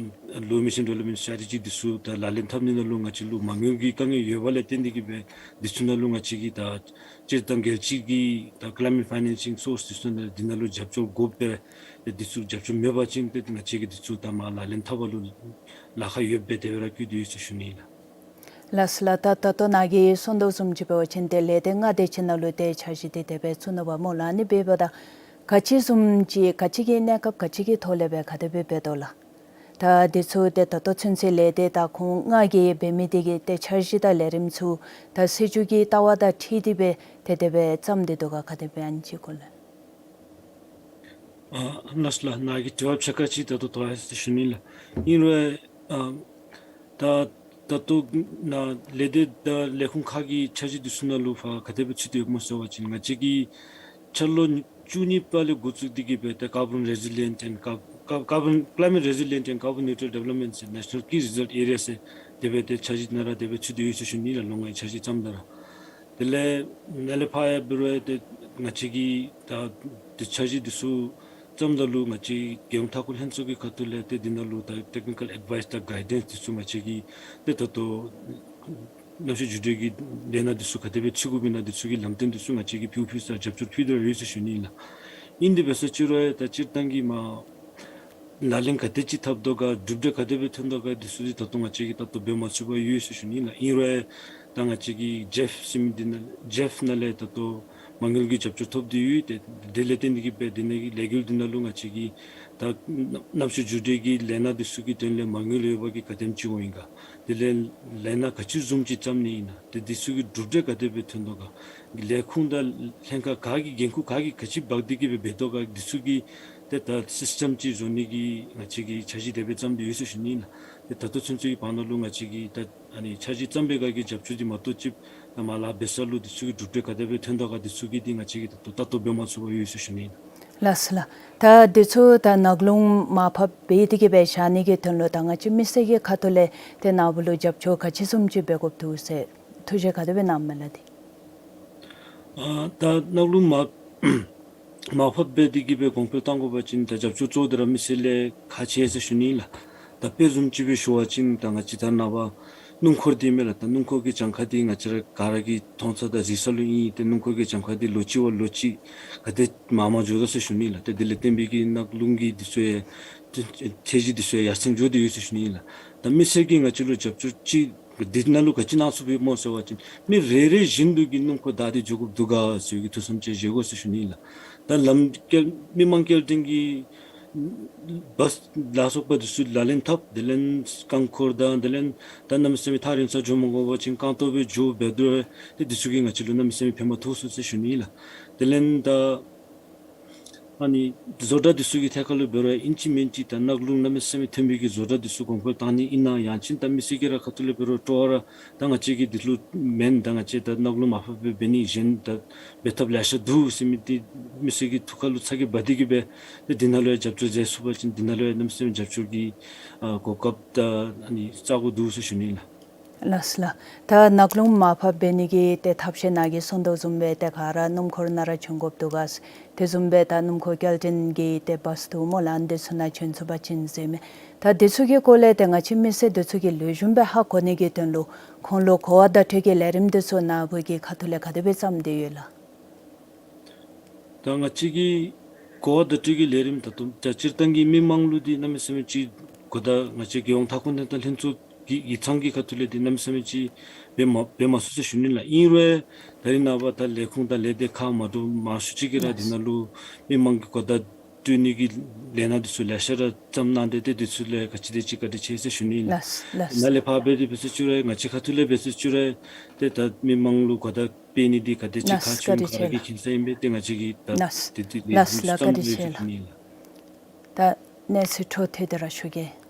ཨ་ལོ་མི་ཤན་ཌི་ཝེ་ལོབ་མེནཊ་སི་ཊེ་རེ་ཊི་ཇི་འདི་ཚུ་ད་ལག་ལེན་འཐབ་ནི་ནང་ལུ་ང་བཅས་ལུ་མ་དངུལ་གྱི་དཀའ་ངལ་ཡོད་པ་ལས་བརྟེན་ཏེ་གིས་སྦེ་འདི་ཚུ་ནང་ལུ་ང་བཅས་ཀྱིས་ད་སྤྱིར་བཏང་རྒྱལ་སྤྱི་གི་ད་ཀ་ལའི་མེཊ་ཕའི་ནེནསིང་སོརསི་འདི་ཚུ་ནང་འདི་ནང་ལུ་རྒྱབ་སྐྱོར་དགོཔ་སྦེ་ར་ཏེ་འདི་ཚུ་རྒྱབ་སྐྱོར་མེད་པ་ཅིན་ཏེ་ང་བཅས་ཀྱིས་འདི་ཚུ་ད་མར་ལག་ལེན་འཐབ་པ་ལུ་ལཱ་ཁག་ཡོདཔ་སྦེ་དེ་སྦེ་ར་བཀོད་དེ་ཡོད་ཟེར་ཞུ་ནི་ཨིན་ལགས། ལགས་སོ་ལགས། ད་ད་ལྟོ་ནཱ་གིས་གསུང་དོ་བཟུམ་ཅིག་འབད་བ་ཅིན་ཏེ་ལས་སྡེ་ལྔ་དེ་ཅིག་ནང་ལུ་ཏེ་འཆར་གཞི་འདི་དེ་སྦེ་བཙུགས་ནུག་པ་སྨོ་ལགས། ཨ་ནི་འབདཝ་ད་ག་ཅི་བཟུམ་ཅིག་ག་ཅི་གི་གནས་སྐབས་ག་ཅི་གི་ཐོག་ལས་སྦེ་ག་དེ་སྦེ་འབད་དོ་ལགས། ད་འདི་ཚུ་ཏེ་ད་ལྟོ་ཚུན་ཚོད་ལས་སྡེ་ད་ཁོང་ལྔ་གིས་འབད་མི་འདི་གི་ཏེ་འཆར་གཞི་དང་ལས་རིམ་ཚུ་ད་སྲིད་བྱུས་ཀྱི་ལྟ་བ་དང་འཁྲིལ་ཏེ་སྦེ་ཏེ་དེ་སྦེ་བརྩམས་ཏེ་འདུག་ག་ག་དེ་སྦེ་ཨ་ནི་ཅིག་སྐོར་ལས། ཨ་ལགས་སོ་ལགས། ནཱ་གི་དྲི་བ་ཕྱེད་ཀ་ཅིག་ད་ལྟོ་དོ་ཡི་ཟེར་ཞུ་ནི་ལགས། ཨིན་རུང་ཨ་ད་ད་ལྟོ་ནཱ་ལས་སྡེ་དང་ལས་ཁུངས་ཁག་གི་འཆར་གཞི་འདི་ཚུ་ནང་ལུ་ཕར་ག་དེ་སྦེ་ཚུད་དེ་ཡོདཔ་སྨོ་ཟེར་བ་ཅིན་ང་བཅས་ཀྱིས་འཆར་ལོ་བཅུ་གཉིས་པ་ལས་འགོ་བཙུགས་ཏེ་གིས་སྦེ་ད་carbon resilient and car- car- carbon climate resilient and carbon neutral development ཟེར་national key result area ཟེར་དེ་སྦེ་ཏེ་འཆར་གཞི་ནང་ར་དེ་སྦེ་ཚུད་དེ་ཡོད་ཟེར་ཞུ་ནི་ལགས། ལོ་ལྔའི་འཆར་གཞི་བརྩམས་ད་ར། དེ་ལས་ནཱ་ལས་ཕར་ཡང་འབད་རུང་ཏེ་ང་བཅས་ཀྱིས་ད་ཏེ་འཆར་གཞི་འདི་ཚུ་བརྩམ་ད་ལུ་ང་བཅས་རྒྱལ་ཡོངས་མཐའ་འཁོར་ལྷན་ཚོགས་ཀྱི་ཁ་ཐུག་ལས་ཏེ་འདི་ནང་ལུ་ད་technical advice དང་guidance འདི་ཚུ་ང་བཅས་ཀྱིས་ཏེ་ད་ལྟོ་གནམ་གཤིས་འགྱུར་འགྲོས་ཀྱི་ལས་སྣ་འདི་ཚུ་ག་དེ་སྦེ་འཚོལ་དགོཔ་ཨིན་ན་འདི་ཚུ་གི་ལམ་སྟོན་འདི་ཚུ་ང་བཅས་ཀྱིས་ཕུལ་ཕུལ་ས་རྒྱབ་སྐྱོར་ཕུལ་དོ་ར་ཡོད་ཟེར་ཞུ་ནི་ཨིན་ལགས། ཨིན་དེ་འབད་ས་ཅིག་རུང་ཡང་ད་སྤྱིར་བཏང་གི་མར་ལག་ལེན་ག་དེ་ཅིག་འཐབ་དོ་ག་གྲུབ་འབྲས་ག་དེ་སྦེ་ཐོན་དོ་ག་འདི་ཚུ་འདི་ད་ལྟོ་ང་བཅས་ཀྱིས་ད་ལྟོ་འབད་མ་ཚུགས་པར་ཡོད་ཟེར་ཞུ་ནི་ཨིན་ལགས། ཨིན་རུང་ཡང་ད་ང་བཅས་ཀྱི་ཇེཕ་ཟེར་མི་འདི་ནང་ཇེཕ་ནང་ལས་ད་ལྟོ་མ་དངུལ་གྱི་རྒྱབ་སྐྱོར་ཐོབ་སྟེ་ཡོད། ཏེ་དེ་ལས་བརྟེན་ཏེ་གིས་སྦེ་འདི་ནང་གི་ལས་འགུལ་འདི་ནང་ལུ་ང་བཅས་ཀྱིས་ད་གནམ་གཤིས་འགྱུར་འགྲོས་ཀྱི་ལས་སྣ་འདི་ཚུ་གི་དོན་ལས་མ་དངུལ་ཡོད་པ་གིས་ག་དེམ་ཅིག་འོང་ཡི་ག། དེ་ལས་ལས་སྣ་ག་ཅི་བཟུམ་ཅིག་བརྩམ་ནི་ཨིན་ན། ཏེ་འདི་ཚུ་གི་གྲུབ་འབྲས་ག་དེ་སྦེ་ཐོན་དོ་ག། ལས་ཁུངས་དང་ལྷན་ཁག་ག་གིས་འགན་ཁུར་ག་གིས་ག་ཅི་འབག་སྟེ་གིས་སྦེ་འབད་དོ་ག། འདི་ཚུ་གི་ཏེ་ད་སིསི་ཊེམ་ཅིག་བཟོ་ནི་གི་ང་བཅས་ཀྱིས་འཆར་གཞི་དེ་སྦེ་བརྩམས་ཏེ་ཡོད་ཟེར་ཞུ་ནི་ཨིན་ལགས། ཏེ་ད་ལྟོ་ཚུན་ཚོད་ཀྱི་བར་ན་ལུ་ང་བཅས་ཀྱིས་ད་ཨ་ནི་འཆར་གཞི་བརྩམས་པའི་སྒང་གི་རྒྱབ་སྐྱོར་འདི་མ་གཏོགས་ཅིག་ད་མར་ལཱ་འབད་ས་ལུ་འདི་ཚུ་གི་གྲུབ་འབྲས་ག་དེ་སྦེ་ཐོན་དོ་ག་འདི་ཚུ་གི་འདི་ང་བཅས་ཀྱིས་ད་ལྟོ་ལྟ་རྟོག་འབད་མ་ཚུགས་པར་ཡོད་ཟེར་ཞུ་ནི་ཨིན། ལགས་སོ་ལགས། ད་འདི་ཚུ་ད་ནག་རླུང་མར་ཕབ་འབད་དེ་གིས་སྦེ་བཞག་ནི་གི་དོན་ལུ་ད་ང་བཅས་མི་སེར་གྱི་ཁ་ཐུག་ལས་ཏེ་ནཱ་བུ་ལུ་རྒྱབ་སྐྱོར་ག་ཅི་བཟུམ་ཅིག་འབད་དགོཔ་འདུག་ཟེར་ཐུགས་བཞེད་ག་དེ་སྦེ་གནངམ་མས་ལགས། ཏེ་ཨ་ད་ནག་རླུང་མར་མར་ཕབ་འབད་དེ་གིས་སྦེ་གོང་འཕེལ་གཏང་དགོ་པ་ཅིན་ད་རྒྱབ་སྐྱོར་གཙོ་བོ་འདི་ར་མི་སེར་ལས་ཁག་ཆེ་ཟེར་ཞུ་ནི་ལགས། ད་དཔེ་བཟུམ་ཅིག་སྦེ་ཞུ་བ་ཅིན་ད་ང་བཅས་ད་ནངས་པ་སྣུམ་འཁོར་འདི་མས་ལགས། ད་སྣུམ་འཁོར་གྱི་གྱངས་ཁ་འདི་ང་བཅས་ར་ག་ར་གིས་མཐོང་ཚད་དང་གཟིགས་ཚད་ལུ་ཨིན། ཏེ་སྣུམ་འཁོར་གྱི་གྱངས་ཁ་འདི་ལོ་གཅིག་བ་ལོ་གཅིག་ག་དེ་མར་མར་འགྱོ་དོ་ཟེར་ཞུ་ནི་ལགས། ཏེ་དེ་ལས་བརྟེན་པའི་གི་ནག་རླུང་གི་འདི་ཚུ་ཡང་ཚད་གཞི་འདི་ཚུ་ཡང་ཡར་སེང་འགྱོ་སྟེ་ཡོད་ཟེར་ཞུ་ནི་ལགས། ད་མི་སེར་གྱིས་ང་བཅས་ལུ་རྒྱབ་སྐྱོར་ཅིག་འདི་ནང་ལུ་ག་ཅི་གནང་ཚུགསཔ་ཡོད་སྨོ་ཟེར་བ་ཅིན་མི་རེ་རེ་བཞིན་དུ་གིས་སྣུམ་འཁོར་བདའ་སྟེ་འགྱོ་དགོཔ་འདུག་ག་ཟེར་གྱི་ཐུགས་བསམ་ཅིག་བཞེས་དགོ་ཟེར་ཞུ་ནི་ལགས། ད་ལམ་སྐྱེལ་མི་མང་སྐྱེལ་འདྲེན་གྱི་བཱསི་ལ་སོགས་པ་འདི་ཚུ་ལག་ལེན་འཐབ། དེ་ལས་རྐང་འཁོར་དང་དེ་ལས་ད་གནམ་མེད་ས་མེད་ཐག་རིང་ས་འགྱོ་མ་དགོ་པ་ཅིན་རྐང་སྟོང་སྦེ་འགྱོ་འབད་དོ། ཏེ་འདི་ཚུ་གིས་ང་བཅས་ལུ་གནམ་མེད་ས་མེད་ཕན་པ་ཐོགས་ཚུགས་ཟེར་ཞུ་ནི་ལགས། དེ་ལས་ད་ཨ་ནི་བཟོ་གྲྭ་འདི་ཚུ་གི་ཐད་ཁར་ལུ་འབད་རུང་ཨིན་ཅི་མིན་ཅི་ད་ནག་རླུང་གནམ་མེད་ས་མེད་ཐོན་པའི་གི་བཟོ་གྲྭ་འདི་ཚུ་གོང་འཕེལ་གཏང་ནི་ཨིན་ན་ཡང་ཅིན་ད་མི་སེར་གྱི་ར་ཁ་ཐུག་ལས་འབད་རུང་སྤྲོ་བ་ར་ད་ང་བཅས་ཀྱིས་འདི་ལུ་མེན། ད་ང་བཅས་ད་ནག་རླུང་མར་ཕབ་སྦེ་འབད་ནི་གཞན་ད་འབད་ཐབས་ལེ་ཤ་འདུག་ཟེར་མི་འདི་མི་སེར་གྱི་ཐུགས་ཁར་ལུ་ཚ་གྱང་འབག་སྟེ་གིས་སྦེ་ཏེ་འདི་ནང་ལུ་ཡང་རྒྱབ་སྐྱོར་མཛད་ཚུགས་པ་ཅིན་འདི་ནང་ལུ་ཡང་གནམ་མེད་ས་མེད་རྒྱབ་སྐྱོར་གྱི་ཨ་གོ་སྐབས་ད་ཨ་ནི་རྩ་དགོ་འདུག་ཟེར་ཞུ་ནི་ལགས། ལགས་སོ་ལགས། ད་ནག་རླུང་མར་ཕབ་འབད་ནི་གི་ཏེ་ཐབས་ཤེས་ནཱ་གིས་གསུངས་དོ་བཟུམ་སྦེ་ཏེ་ག་ར་སྣུམ་འཁོར་ནང་ར་བྱོན་དགོཔ་འདུག་ག། དེ་བཟུམ་སྦེ་ད་སྣུམ་འཁོར་སྐྱེལ་འདྲེན་གྱི་ཏེ་བཱསི་འདུག་སྨོ་ལགས། ཨ་ནི་འདི་ཚུ་ནང་བྱོན་ཚུགས་པ་ཅིན་ཟེར་མས། ད་འདི་ཚུ་གི་སྐོར་ལས་ཏེ་ང་བཅས་མི་སེར་འདི་ཚུ་གིས་ལེགས་ཤོམ་སྦེ་ཧ་གོ་ནི་གི་དོན་ལུ་ཁོང་ལུ་གོ་བ་བརྡ་སྤྲོད་ཀྱི་ལས་རིམ་འདི་ཚུ་ནཱ་བུ་གི་ཁ་ཐུག་ལས་ག་དེ་སྦེ་བརྩམས་ཏེ་ཡོད་ལགས། ད་ང་བཅས་ཀྱི་གོ་བ་བརྡ་སྤྲོད་ཀྱི་ལས་རིམ་ད་ལྟོ་ད་སྤྱིར་བཏང་གི་མི་མང་ལུ་འདི་གནམ་མེད་ས་མེད་ཅིག་གོ་བརྡ་ང་བཅས་རྒྱལ་ཡོངས་མཐའ་འཁོར་ནང་ད་ལྷན་ཚོགས་ཀྱི་ཡིག་ཚང་གི་ཁ་ཐུག་ལས་འདི་གནམ་མེད་ས་མེད་ཅིག་འབད་མ་འབད་མ་ཚུགས་ཟེར་ཞུ་ནི་ལགས། ཨིན་རུང་ད་རིས་ནངས་པ་ད་ལས་ཁུངས་དང་ལས་སྡེ་ཁག་མ་འདྲཝ་མང་སུ་ཅིག་གིས་ར་འདི་ནང་ལུ་མི་མང་གི་གོ་བརྡ་སྤྲོད་ནི་གི་ལས་སྣ་འདི་ཚུ་ལེ་ཤ་ར་བརྩམས་གནང་སྟེ་ཏེ་འདི་ཚུ་ལུ་ག་ཅི་དེ་ཅིག་བཀའ་དྲིན་ཆེ་ཟེར་ཞུ་ནི་ལགས། ལགས་ལགས། ནཱ་ལས་ཕར་འབད་དེ་འབད་ཟེར་ཅིག་རུང་ང་བཅས་ཁ་ཐུག་ལས་འབད་ཟེར་ཅིག་རུང་ཏེ་ད་མི་མང་ལུ་གོ་བརྡ་སྤེལ་ནི་འདི་ག་དེ་ཅིག་ཁག་ཆེ་ག་ར་གིས་མཁྱེན་ས་ཨིན་པས། ཏེ་ང་བཅས་ཀྱིས་ད་ལགས་ཏེ་ཏེ་ལགས་ལགས་ལགས། བཀའ་དྲིན་ཆེ་ལགས། ད་གནས་ཚུལ་འཕྲོ་མཐུད་དེ་ར་ཞུ་གེ།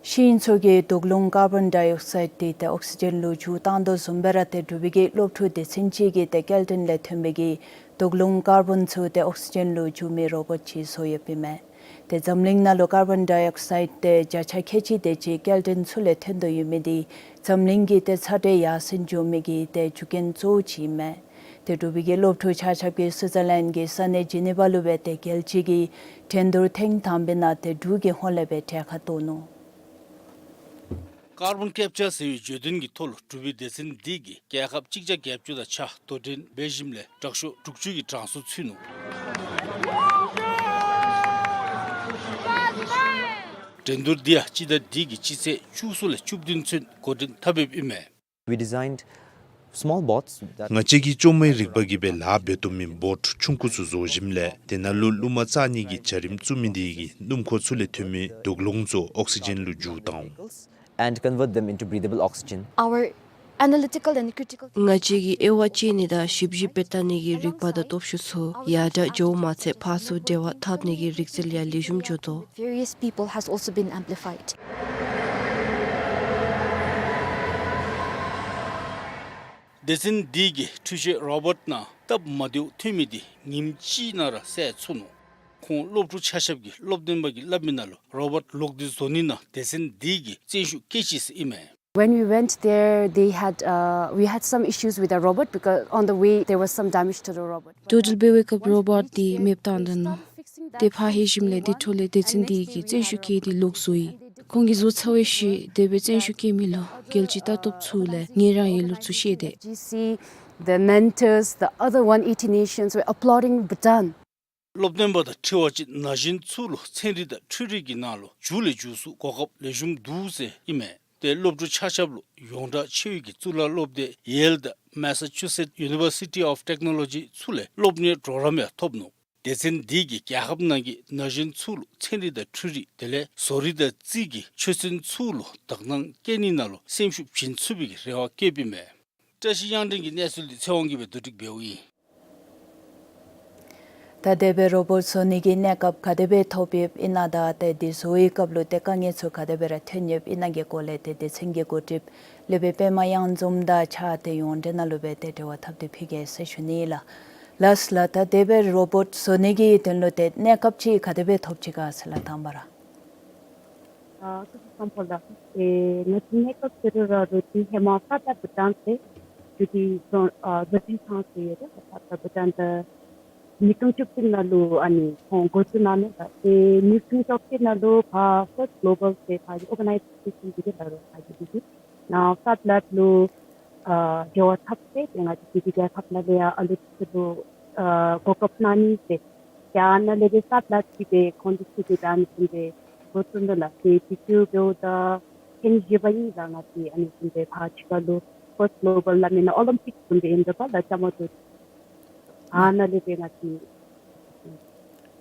ཤེས་ཡོན་ཚོགས་ཀྱིས་དུག་རླུང་ཀར་བོན་ཌའི་ཨོག་སའིཌ་འདི་ཏེ་ཨོག་སི་ཇེན་ལུ་འགྱུར་བཏང་དོ་བཟུམ་སྦེ་ར་ཏེ་འབྲུག་པའི་གི་སློབ་ཕྲུག་སྡེ་ཚན་ཅིག་གིས་ཏེ་སྐྱེལ་འདྲེན་ལས་ཐོན་པའི་གི་དུག་རླུང་ཀར་བོན་ཚུ་ཏེ་ཨོག་སི་ཇེན་ལུ་འགྱུར་མི་རོ་བོཊ་ཅིག་བཟོ་ཡོདཔ་ཨིན་མས། ཏེ་འཛམ་གླིང་ནང་ལུ་ཀར་བོན་ཌའི་ཨོག་སའིཌ་ཏེ་བརྒྱ་ཆ་ཁལ་གཅིག་དེ་ཅིག་སྐྱེལ་འདྲེན་ཚུ་ལས་ཐོན་དོ་ཡོད་མི་འདི་འཛམ་གླིང་གི་ཏེ་ཚ་དྲོད་ཡར་སེང་འགྱོ་མི་གི་ཏེ་རྒྱུ་རྐྱེན་གཙོ་བོ་ཅིག་ཨིན་མས། ཏེ་འབྲུག་པའི་གི་སློབ་ཕྲུག་ཆ་ཁྱབ་ཀྱིས་སུའི་ཙར་ལེནཌ་གི་ས་གནས་ཇི་ནི་ཝ་ལུ་སྦེ་ཏེ་རྒྱལ་སྤྱི་གི་འགྲན་བསྡུར་ཐེངས་དང་པའི་ནང་ཏེ་འབྲུག་གི་ཧོངས་ལས་སྦེ་གྲལ་ཁར་གཏོགས་ནུག། ཀར་བཱོན་ཀེཔ་ཅར་ཟེར་བའི་བརྗོད་དོན་གྱི་ཐོག་ལུ་གྲུབ་པའི་སྡེ་ཚན་འདི་གིས་རྒྱལ་ཁབ་གཅིག་བརྒྱ་བརྒྱད་ཅུ་དང་ཕྱེད་དོ་འགྲན་འབད་ཞིནམ་ལས་དྲག་ཤོས་དྲུག་ཅུ་གི་གྲངས་སུ་ཚུད་ནུག། འགྲན་བསྡུར་འདི་ཡང་སྤྱི་ཟླ་འདི་གི་སྤྱི་ཚེས་བཅུ་གསུམ་ལས་བཅུ་བདུན་ཚུན་འགོ་འདྲེན་འཐབ་འབདཝ་ཨིན་མས། We designed small boats that ང་བཅས་ཀྱིས་བཅོ་ལྔའི་རིག་པ་གིས་སྦེ་ལཱ་འབད་བཏུབ་མི་བོཊ་ཆུང་ཀུ་ཚུ་བཟོ་ཞིནམ་ལས་དེ་ནང་ལུ་རླུང་མ་རྩ་ནི་གི་བྱ་རིམ་བཙུགས་མི་དེ་གིས་སྣུམ་འཁོར་ཚུ་ལས་ཐོན་མི་དུག་རླུང་ཚུ་ཨོག་སི་ཇེན་ལུ་འགྱུར་དོ། And convert them into breathable oxygen. Our analytical and critical ང་བཅས་ཀྱི་དབྱེ་བ་དཔྱད་ནི་དང་ཞིབ་འཇུག་འབད་བལྟ་ནི་གི་རིག་པ་དང་སྟོབས་ཤུགས་ཚུ་ཡར་དྲག་འགྱོཝ་མ་ཚད་ཕར་ཚུར་འབྲེལ་བ་འཐབ་ནི་གི་རིག་རྩལ་ཡང་ལེགས་ཤོམ་འགྱོ་དོ། Various people has also been amplified. སྡེ་ཚན་འདི་གིས་འཕྲུལ་ཆས་རོ་བཊ་ནང་སྟབས་མ་བདེཝ་ཐོན་མི་དེ་ཉིནམ་གཅིག་ནང་ར་བསལ་ཚུགས་ནུག། ཁོང་སློབ་ཕྲུག་ཆ་ཁྱབ་ཀྱིས་སློབ་སྟོན་པ་གིས་སླབ་མི་ནང་ལུ་རོ་བཊ་ལོག་སྟེ་བཟོ་ནི་ནང་སྡེ་ཚན་འདི་གིས་བརྩོན་ཤུགས་བསྐྱེད་ཅི་ཟེར་ཨིན་མས། When we went there, they had, uh, we had some issues with the robot because on the way there was some damage to the robot. ཊོ་ཊལ་འབད་བའི་སྐབས་རོ་བཊ་འདི་མེདཔ་བཏང་ད་ནུག། དེ་ཕར་ལྷོད་ཞིནམ་ལས་དེ་འཕྲོ་ལས་སྡེ་ཚན་འདི་གིས་བརྩོན་ཤུགས་བསྐྱེད་དེ་ལོག་བཟོ་ཡི། ཁོང་གིས་བཟོ་ཚར་བའི་ཤུལ་དེ་སྦེ་བརྩོན་ཤུགས་བསྐྱེད་མི་ལུ་རྒྱལ་སྤྱིའི་ལྟ་རྟོགཔ་ཚུ་ལས་ངལ་རངས་ཡོད་ལུགས་ཚུ་བཤད་དེ། G C, the mentors, the other one eighty nations were applauding Bhutan. སློབ་སྟོན་པ་དང་འཁྲིལ་བ་ཅིན་ན་གཞོན་ཚུ་ལུ་ཚན་རིག་དང་འཕྲུལ་རིག་གི་ནང་ལུ་མཇུག་ལས་མཇུག་སུ་གོ་སྐབས་ལེགས་ཤོམ་འདུག་ཟེར་ཨིན་མས། ཏེ་སློབ་ཕྲུག་ཆ་ཁྱབ་ལུ་ཡོངས་གྲགས་ཆེ་བའི་གི་གཙུག་ལག་སློབ་སྡེ་ཡེལ་དང་མེ་ས་ཅུ་སེཊ་ཡུ་ནི་བར་སི་ཊི་ཨོཕ་ཊེག་ནོ་ལོ་ཇི་ཚུ་ལས་སློབ་གཉེར་གྲོགས་རམ་ཡང་ཐོབ་ནུག། སྡེ་ཚན་འདི་གིས་རྒྱལ་ཁབ་ནང་གི་ན་གཞོན་ཚུ་ལུ་ཚན་རིག་དང་འཕྲུལ་རིག་དེ་ལས་བཟོ་རིག་དང་རྩིས་ཀྱི་ཆོས་ཚན་ཚུ་ལུ་དག་སྣང་བསྐྱེད་ནི་ནང་ལུ་སེམས་ཤུགས་བྱིན་ཚུགས་པའི་གི་རེ་བ་བསྐྱེདཔ་ཨིན་མས། བཀྲ་ཤིས་གཡང་སྒྲོན་གྱི་གནས་ཚུལ་འདི་ཚེ་དབང་གིས་སྦེ་བསྡུ་སྒྲིག་འབདཝ་ཨིན། ད་དེ་སྦེ་རོ་བཊ་བཟོ་ནི་གི་གནས་སྐབས་ག་དེ་སྦེ་ཐོབ་ཡོདཔ་ཨིན་ན་དང་ཏེ་འདི་བཟོ་བའི་སྐབས་ལུ་ཏེ་དཀའ་ངལ་ཚུ་ག་དེ་སྦེ་ར་ཐོན་ཡོདཔ་ཨིན་ན་གི་སྐོར་ལས་ཏེ་སྡེ་ཚན་གྱི་འགོ་ཁྲིདཔ་སློབ་དཔོན་པདྨ་གཡང་འཛོམས་དང་གཅིག་ཁར་ཏེ་ཡོངས་འབྲེལ་ནང་ལུ་སྦེ་ཏེ་འབྲེལ་བ་འཐབ་སྟེ་ཕུལ་གེ་ཟེར་ཞུ་ནི་ལགས། ལགས་ལགས། ད་དེ་སྦེ་རོ་བཊ་བཟོ་ནི་གི་དོན་ལུ་ཏེ་གནས་སྐབས་ཅིག་ག་དེ་སྦེ་ཐོབ་ཅི་ག་ཟེར་ལགས་དང་པ་ར། ཨ་སྐུ་གཟུགས་བཟང་པོ་ལགས། ཨེ་ང་བཅས་གནས་སྐབས་ཟེར་རུང་ར་ལུ་ཏེ་ཧེ་མ་ཕཱཊ་ལེབ་བྷུ་ཊཱན་ཟེར་ཏེ་དེ་བཟོ་ཨ་བཟོ་སྐྲུན་ཁང་ཟེར་ཡོད་རེད། ཕཱཊ་ལེབ་བྷུ་ཊཱན་ད་ཉིས་སྟོང་བཅུ་གཅིག་ནང་ལུ་ཨ་ནི་ཁོང་འགོ་བཙུགས་གནང་ནུག་ལགས། ཏེ་ཉིས་སྟོང་བཅོ་བརྒྱད་ནང་ལུ་ཕར་ཕརསཊ་གློ་བཱལ་ཟེར་ཕར་གྱི་ཨོར་ག་ནའི་ཛེ་ཤཱན་འདི་གིས་ལགས་རོགས་ཕར་གྱི་འདི་གིས་ནཱ་ཕཱཊ་ལེབ་ལུ་ཨ་འབྲེལ་བ་འཐབ་སྟེ་ཏེ་ང་བཅས་ཀྱི་རྒྱལ་ཁབ་ནང་ལས་ཡང་ཨ་ལུ་ཚུ་ལུ་ཨ་གོ་སྐབས་གནང་ནི་ཟེར། ཡང་ནཱ་ལས་སྦེ་ཕཱཊ་ལེབ་ཅིག་སྦེ་ཁོང་འདི་ཚུ་གིས་ད་ཨ་ནི་བཟུམ་སྦེ་འགོ་བཙུགས་ནུག་ལགས། ཏེ་དུས་ཅི་འབདཝ་ད་ཐེངས་བཞི་པ་ཨིན་ལགས། ང་བཅས་ཨ་ནི་བཟུམ་སྦེ་ཕར་ཕྱི་ཁ་ལུ་ཕརསཊ་གློ་བཱལ་སླབ་མི་ནང་ཨོ་ལིམ་པིཀ་བཟུམ་སྦེ་ཨིན་འདུག་པ་ལགས། བཅའ་མར་གཏོགས་ཨ་ནཱ་ལས་སྦེ་ང་བཅས།